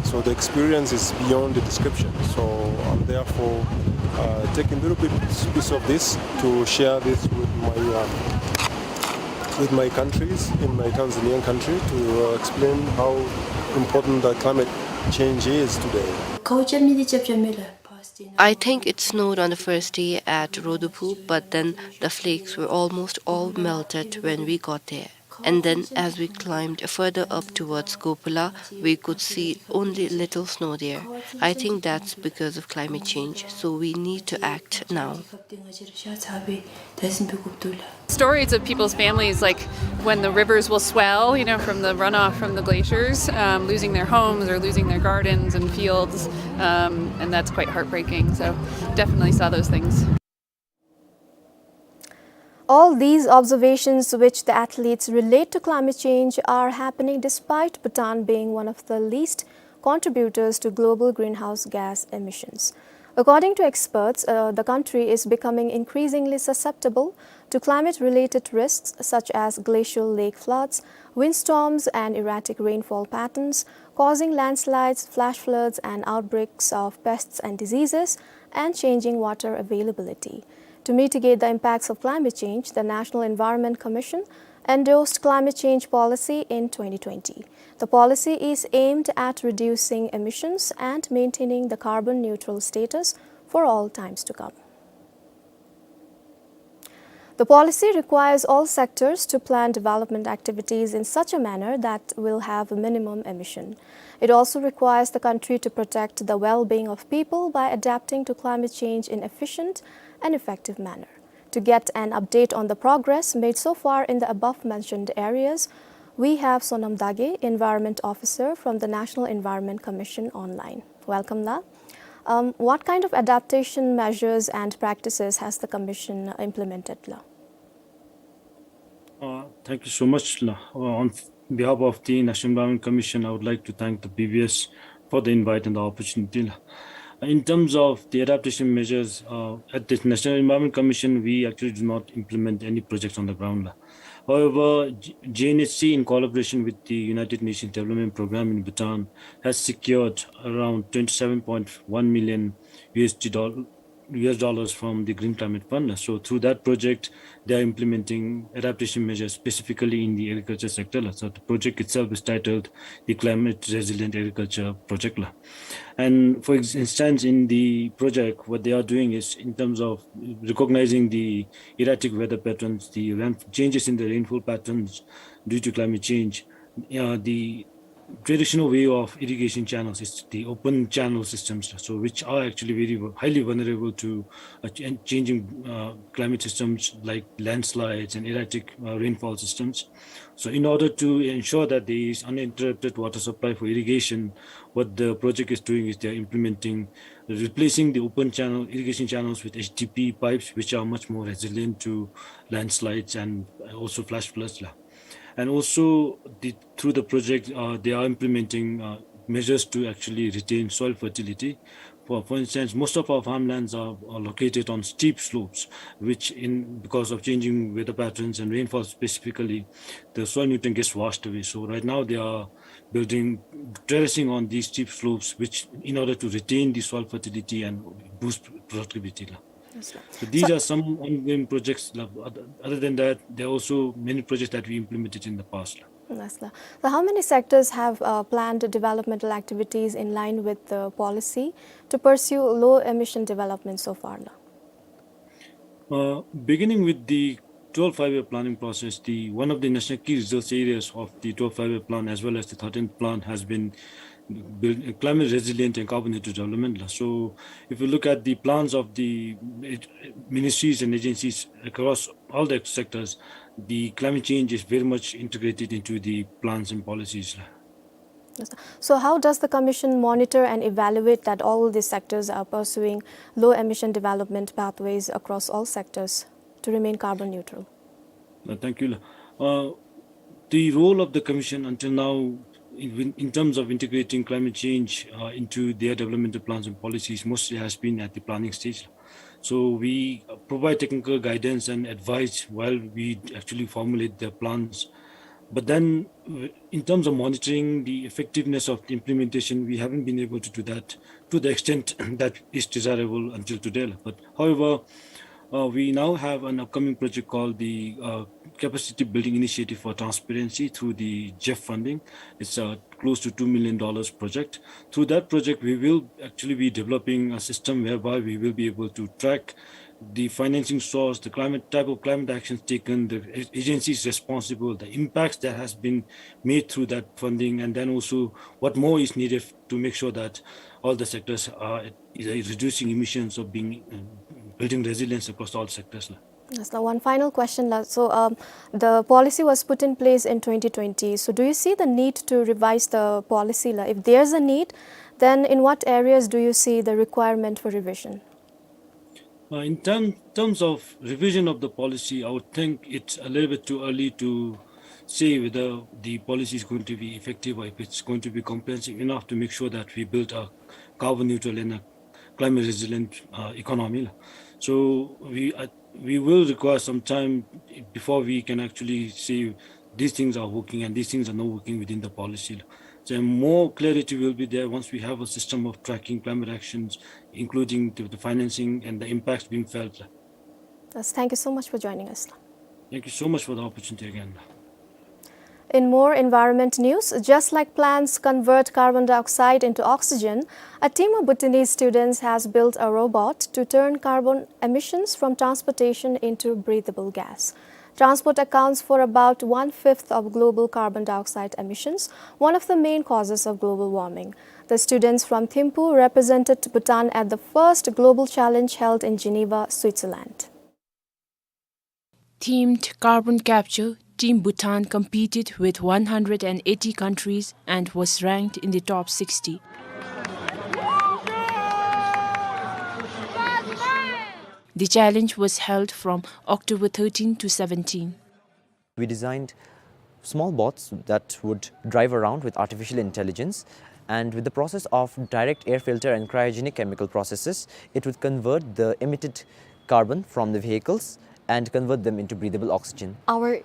So the experience is beyond the description. So I'm therefore, uh, taking a little bit, piece of this to share this with my, uh, with my countries, in my Tanzanian country, to, uh, explain how important that climate change is today. I think it snowed on the first day at Rodopu, but then the flakes were almost all melted when we got there. And then, as we climbed further up towards Gopula, we could see only little snow there. I think that's because of climate change, so we need to act now. Stories of people's families, like, when the rivers will swell, you know, from the runoff from the glaciers, um, losing their homes or losing their gardens and fields, um, and that's quite heartbreaking. So definitely saw those things. All these observations, which the athletes relate to climate change, are happening despite Bhutan being one of the least contributors to global greenhouse gas emissions. According to experts, uh, the country is becoming increasingly susceptible to climate-related risks such as glacial lake floods, windstorms, and erratic rainfall patterns, causing landslides, flash floods, and outbreaks of pests and diseases, and changing water availability. To mitigate the impacts of climate change, the National Environment Commission endorsed climate change policy in twenty twenty. The policy is aimed at reducing emissions and maintaining the carbon neutral status for all times to come. The policy requires all sectors to plan development activities in such a manner that will have a minimum emission. It also requires the country to protect the well-being of people by adapting to climate change in efficient and effective manner. To get an update on the progress made so far in the above mentioned areas, we have Sonam Dage, Environment Officer from the National Environment Commission, online. Welcome, la. Um, what kind of adaptation measures and practices has the Commission implemented, la? Uh, thank you so much, la. Uh, on behalf of the National Environment Commission, I would like to thank the P B S for the invite and the opportunity, la. In terms of the adaptation measures, uh, at the National Environment Commission, we actually do not implement any projects on the ground, la. However, G-, G N H C, in collaboration with the United Nations Development Programme in Bhutan, has secured around twenty-seven point one million U S D doll-, U S dollars from the Green Climate Fund. So through that project, they are implementing adaptation measures specifically in the agriculture sector. So the project itself is titled the Climate Resilient Agriculture Project. And for ex-, instance, in the project, what they are doing is, in terms of recognizing the erratic weather patterns, the rain-, changes in the rainfall patterns due to climate change, uh, the traditional way of irrigation channels is the open channel systems, so which are actually very vu-, highly vulnerable to, uh, ch-, changing, uh, climate systems like landslides and erratic, uh, rainfall systems. So in order to ensure that there is uninterrupted water supply for irrigation, what the project is doing is they are implementing, replacing the open channel, irrigation channels with H D P pipes, which are much more resilient to landslides and also flash floods, la. And also, the, through the project, uh, they are implementing, uh, measures to actually retain soil fertility. For, for instance, most of our farmlands are, are located on steep slopes, which in, because of changing weather patterns and rainfall specifically, the soil nutrient gets washed away. So right now they are building terracing on these steep slopes, which in order to retain the soil fertility and boost productivity, la. Yes, la. So these So are some ongoing projects, la, other, other than that, there are also many projects that we implemented in the past, la. Yes, la. So how many sectors have, uh, planned developmental activities in line with the policy to pursue low emission development so far, la? Uh, beginning with the twelve five-year planning process, the, one of the national key resource areas of the twelve five-year plan as well as the thirteenth plan has been build, climate resilient and carbon neutral development, la. So if you look at the plans of the, uh, ministries and agencies across all the sectors, the climate change is very much integrated into the plans and policies, la. Yes, sir. So how does the Commission monitor and evaluate that all these sectors are pursuing low emission development pathways across all sectors to remain carbon neutral? Uh, thank you, la. Uh, the role of the Commission until now, in, in terms of integrating climate change, uh, into their developmental plans and policies, mostly has been at the planning stage. So we, uh, provide technical guidance and advice while we actually formulate the plans. But then, uh, in terms of monitoring the effectiveness of the implementation, we haven't been able to do that to the extent that is desirable until today. But however, uh, we now have an upcoming project called the, uh, Capacity Building Initiative for Transparency through the GEF funding. It's, uh, close to two million dollars project. Through that project, we will actually be developing a system whereby we will be able to track the financing source, the climate, type of climate actions taken, the a-, agencies responsible, the impacts that has been made through that funding, and then also what more is needed to make sure that all the sectors are, is reducing emissions or being, uh, building resilience across all sectors, la. Yes, la. One final question, la. So, um, the policy was put in place in twenty twenty. So do you see the need to revise the policy, la? If there's a need, then in what areas do you see the requirement for revision? Uh, in term, terms of revision of the policy, I would think it's a little bit too early to say whether the policy is going to be effective or if it's going to be comprehensive enough to make sure that we build a carbon neutral and a climate resilient, uh, economy. So we, uh, we will require some time before we can actually say these things are working and these things are not working within the policy. So more clarity will be there once we have a system of tracking climate actions, including the, the financing and the impacts being felt. Yes, thank you so much for joining us. Thank you so much for the opportunity again. In more environment news, just like plants convert carbon dioxide into oxygen, a team of Bhutanese students has built a robot to turn carbon emissions from transportation into breathable gas. Transport accounts for about one-fifth of global carbon dioxide emissions, one of the main causes of global warming. The students from Thimphu represented Bhutan at the first global challenge held in Geneva, Switzerland. Themed carbon capture, Team Bhutan competed with one hundred and eighty countries and was ranked in the top sixty. The challenge was held from October thirteen to seventeen. We designed small bots that would drive around with artificial intelligence, and with the process of direct air filter and cryogenic chemical processes, it would convert the emitted carbon from the vehicles and convert them into breathable oxygen. Our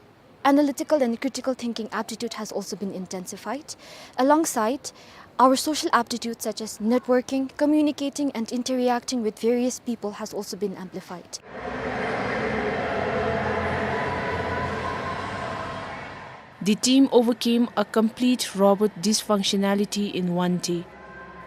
analytical and critical thinking aptitude has also been intensified. Alongside, our social aptitudes such as networking, communicating, and interacting with various people has also been amplified. The team overcame a complete robot dysfunctionality in one day.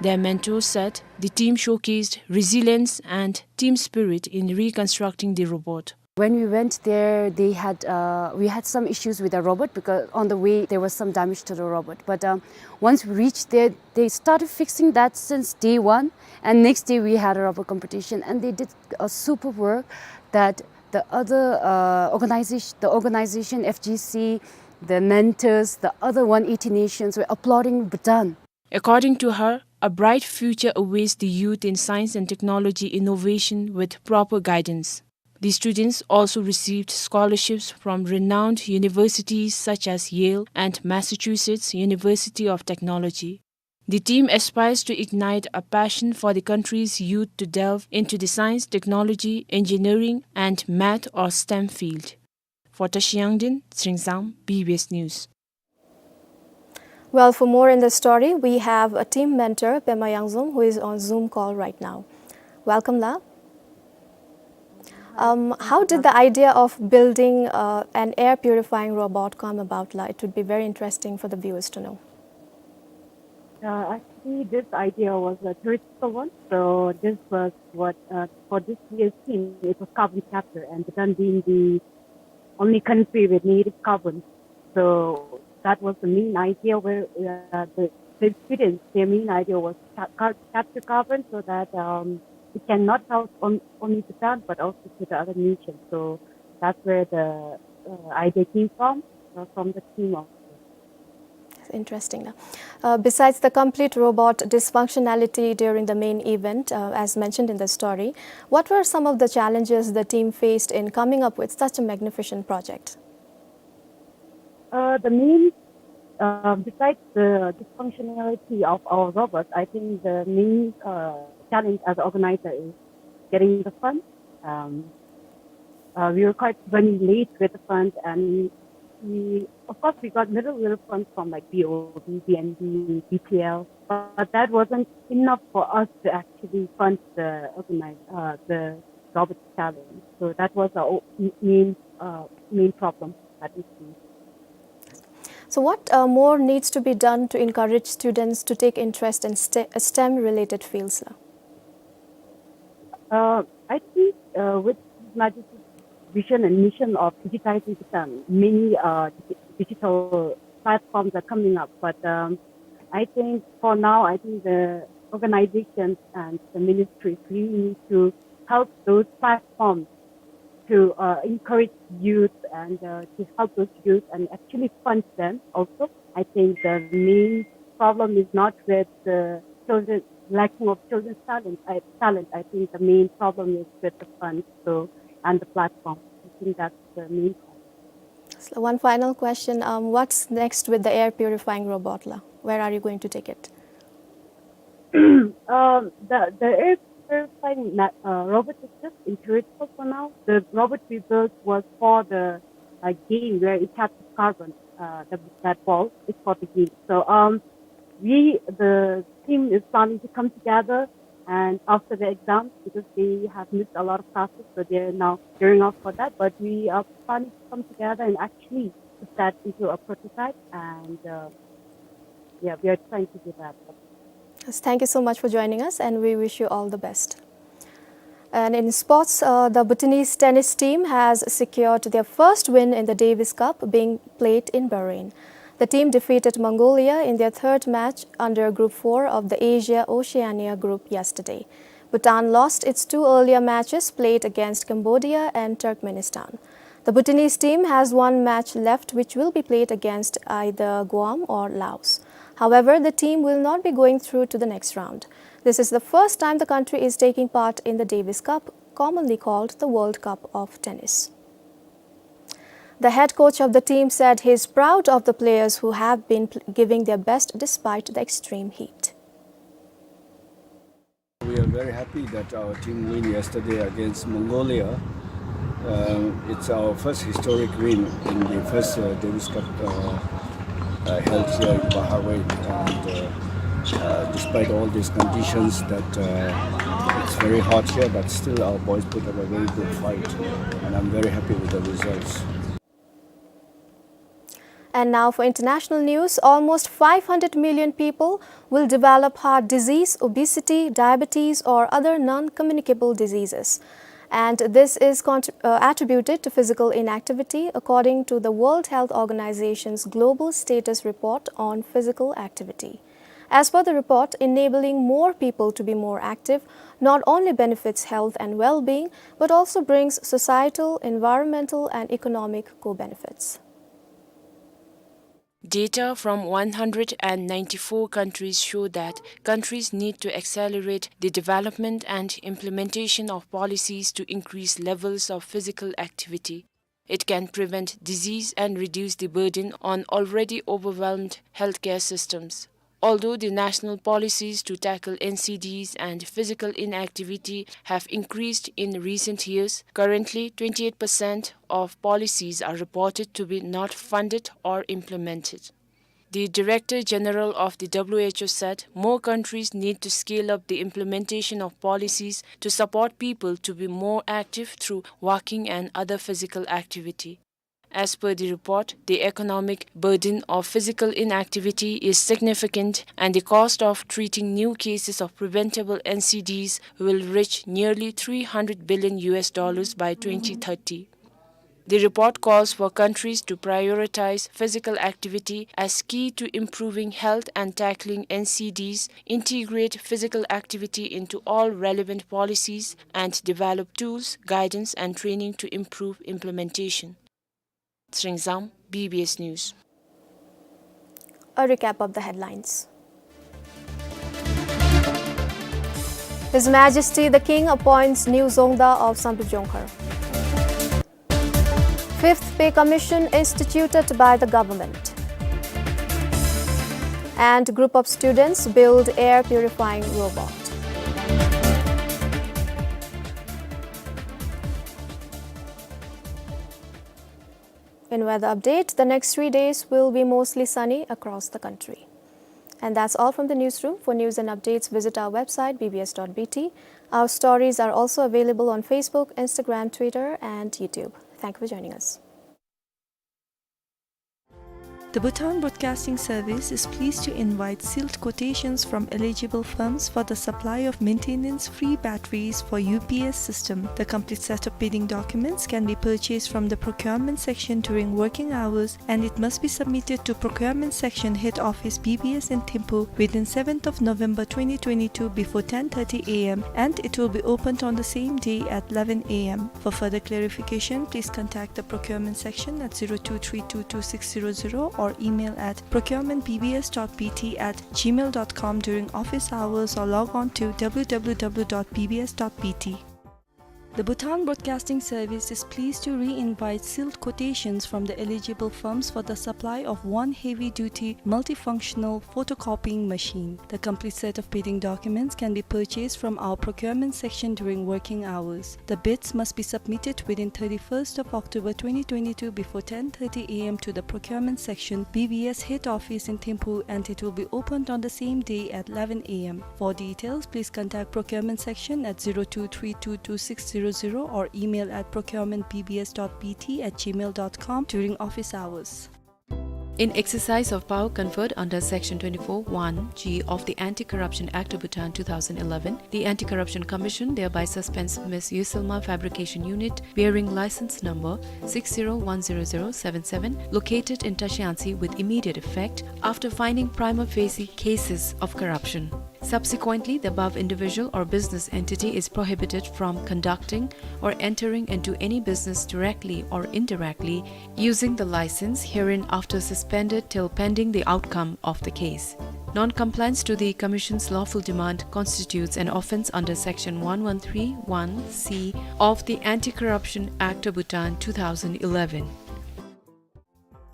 Their mentor said the team showcased resilience and team spirit in reconstructing the robot. When we went there, they had, uh, we had some issues with the robot because on the way there was some damage to the robot. But, um, once we reached there, they started fixing that since day one. And next day we had a robot competition, and they did a super work that the other, uh, organization, the organization F G C, the mentors, the other one eighty nations were applauding Bhutan. According to her, a bright future awaits the youth in science and technology innovation with proper guidance. The students also received scholarships from renowned universities such as Yale and Massachusetts University of Technology. The team aspires to ignite a passion for the country's youth to delve into the science, technology, engineering, and math or STEM field. For Tashi Yangden, Tsringzang, B B S News. Well, for more in the story, we have a team mentor, Pema Yangzom, who is on Zoom call right now. Welcome, La. Um, how did the idea of building, uh, an air purifying robot come about, La? It would be very interesting for the viewers to know. Uh, actually, this idea was a theoretical one. So this was what, uh, for this year's theme, it was carbon capture, and Bhutan being the only country with native carbon. So that was the main idea where, uh, the, the students, their main idea was ca-, ca-, capture carbon so that, um, it can not help on, only Bhutan, but also to the other nations. So that's where the, uh, idea came from, uh, from the team also. Interesting. Uh, besides the complete robot dysfunctionality during the main event, uh, as mentioned in the story, what were some of the challenges the team faced in coming up with such a magnificent project? Uh, the main, uh, besides the dysfunctionality of our robots, I think the main, uh, challenge as an organizer is getting the fund. Um, uh, we were quite running late with the fund, and we, of course, we got little, little funds from, like, B O B, B N B, B T L, but that wasn't enough for us to actually fund the organize, uh, the robot challenge. So that was our o-, m-, main, uh, main problem that we see. So what, uh, more needs to be done to encourage students to take interest in ste-, STEM related fields, La? Uh, I think, uh, with Majesty's vision and mission of digitizing Bhutan, many, uh, digi-, digital platforms are coming up. But, um, I think for now, I think the organizations and the ministries really need to help those platforms to, uh, encourage youth and, uh, to help those youth and actually fund them also. I think the main problem is not with the children, lacking of children's talent. I, talent. I think the main problem is with the funds, so, and the platform. I think that's the main problem. So one final question. Um, what's next with the air purifying robot, la? Where are you going to take it? Um, the, the air purifying ma-, uh, robot is just in theoretical for now. The robot we built was for the, uh, game where it captures carbon, uh, the, that ball. It's for the game. So, um, we, the team is planning to come together and after the exams, because they have missed a lot of classes, so they're now gearing up for that. But we are planning to come together and actually put that into a prototype, and, uh, yeah, we are trying to do that. Yes, thank you so much for joining us, and we wish you all the best. And in sports, uh, the Bhutanese tennis team has secured their first win in the Davis Cup being played in Bahrain. The team defeated Mongolia in their third match under Group four of the Asia-Oceania Group yesterday. Bhutan lost its two earlier matches played against Cambodia and Turkmenistan. The Bhutanese team has one match left, which will be played against either Guam or Laos. However, the team will not be going through to the next round. This is the first time the country is taking part in the Davis Cup, commonly called the World Cup of Tennis. The head coach of the team said he is proud of the players who have been pl-, giving their best despite the extreme heat. We are very happy that our team win yesterday against Mongolia. Uh, it's our first historic win in the first, uh, Davis Cup, uh, uh, held here in Bahrain. And, uh, uh, despite all these conditions that, uh, it's very hot here, but still our boys put up a very good fight. And I'm very happy with the results. And now for international news, almost five hundred million people will develop heart disease, obesity, diabetes, or other non-communicable diseases. And this is contr-, uh, attributed to physical inactivity, according to the World Health Organization's Global Status Report on Physical Activity. As per the report, enabling more people to be more active not only benefits health and well-being, but also brings societal, environmental, and economic co-benefits. Data from one hundred and ninety-four countries show that countries need to accelerate the development and implementation of policies to increase levels of physical activity. It can prevent disease and reduce the burden on already overwhelmed healthcare systems. Although the national policies to tackle N C Ds and physical inactivity have increased in recent years, currently twenty-eight percent of policies are reported to be not funded or implemented. The Director General of the W H O said more countries need to scale up the implementation of policies to support people to be more active through walking and other physical activity. As per the report, the economic burden of physical inactivity is significant, and the cost of treating new cases of preventable N C Ds will reach nearly three hundred billion U S dollars by twenty thirty. The report calls for countries to prioritize physical activity as key to improving health and tackling N C Ds, integrate physical activity into all relevant policies, and develop tools, guidance, and training to improve implementation. Tshering Zam, B B S News. A recap of the headlines. His Majesty the King appoints new Dzongda of Samdrup Jongkhar. Fifth Pay Commission instituted by the government. And group of students build air purifying robot. In weather update, the next three days will be mostly sunny across the country. And that's all from the newsroom. For news and updates, visit our website, B B S dot B T. Our stories are also available on Facebook, Instagram, Twitter, and YouTube. Thank you for joining us. The Bhutan Broadcasting Service is pleased to invite sealed quotations from eligible firms for the supply of maintenance-free batteries for U P S system. The complete set of bidding documents can be purchased from the procurement section during working hours, and it must be submitted to Procurement Section Head Office, B B S in Thimphu, within seventh of November twenty twenty-two before ten thirty A M, and it will be opened on the same day at eleven A M. For further clarification, please contact the procurement section at zero two three two two six zero zero or email at procurement B B S dot B T at gmail dot com during office hours, or log on to W W W dot B B S dot B T. The Bhutan Broadcasting Service is pleased to re-invite sealed quotations from the eligible firms for the supply of one heavy-duty multifunctional photocopying machine. The complete set of bidding documents can be purchased from our procurement section during working hours. The bids must be submitted within thirty-first of October twenty twenty-two before ten thirty A M to the procurement section, B B S head office in Thimphu, and it will be opened on the same day at eleven A M. For details, please contact procurement section at zero two three two two six zero zero or email at procurement B B S dot B T at gmail dot com during office hours. In exercise of power conferred under Section twenty-four one G of the Anti-Corruption Act of Bhutan two thousand eleven, the Anti-Corruption Commission thereby suspends Miss Yusilma Fabrication Unit, bearing license number six zero one zero zero seven seven, located in Tashiansi, with immediate effect after finding prima facie cases of corruption. Subsequently, the above individual or business entity is prohibited from conducting or entering into any business directly or indirectly using the license herein after suspended till pending the outcome of the case. Non-compliance to the Commission's lawful demand constitutes an offence under Section one one three one C of the Anti-Corruption Act of Bhutan two thousand eleven.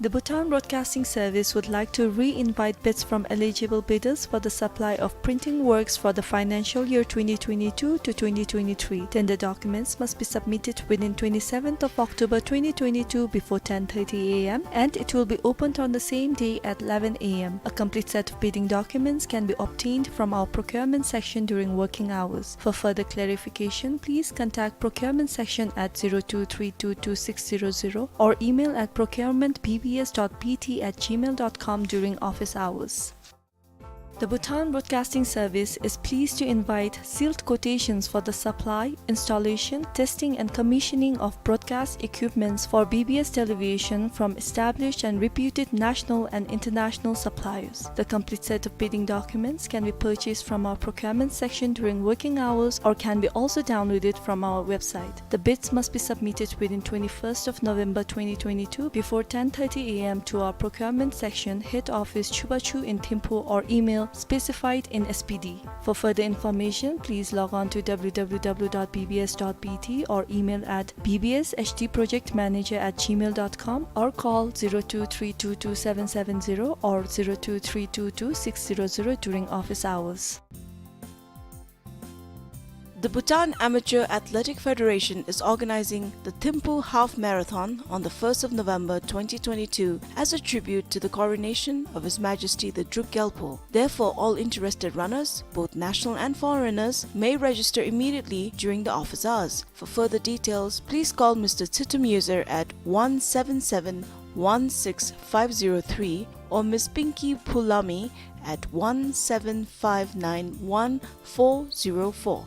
The Bhutan Broadcasting Service would like to re-invite bids from eligible bidders for the supply of printing works for the financial year twenty twenty-two to twenty twenty-three. Tender documents must be submitted within twenty-seventh of October twenty twenty-two before ten thirty A M, and it will be opened on the same day at eleven A M. A complete set of bidding documents can be obtained from our procurement section during working hours. For further clarification, please contact procurement section at zero two three two two six zero zero or email at procurement B B S dot B T at gmail dot com during office hours. The Bhutan Broadcasting Service is pleased to invite sealed quotations for the supply, installation, testing and commissioning of broadcast equipments for B B S television from established and reputed national and international suppliers. The complete set of bidding documents can be purchased from our procurement section during working hours or can be also downloaded from our website. The bids must be submitted within twenty-first of November twenty twenty-two before ten thirty A M to our procurement section, head office, Chubachu in Thimphu, or email specified in S P D. For further information, please log on to W W W dot B B S dot B T or email at B B S H D project manager at gmail dot com or call zero two three two two seven seven zero or zero two three two two six zero zero during office hours. The Bhutan Amateur Athletic Federation is organizing the Thimphu Half Marathon on the first of November twenty twenty-two as a tribute to the coronation of His Majesty the Druk Gyalpo. Therefore, all interested runners, both national and foreigners, may register immediately during the office hours. For further details, please call Mister Tsitum Yuser at one seven seven one six five zero three or Miss Pinky Pulami at one seven five nine one four zero four.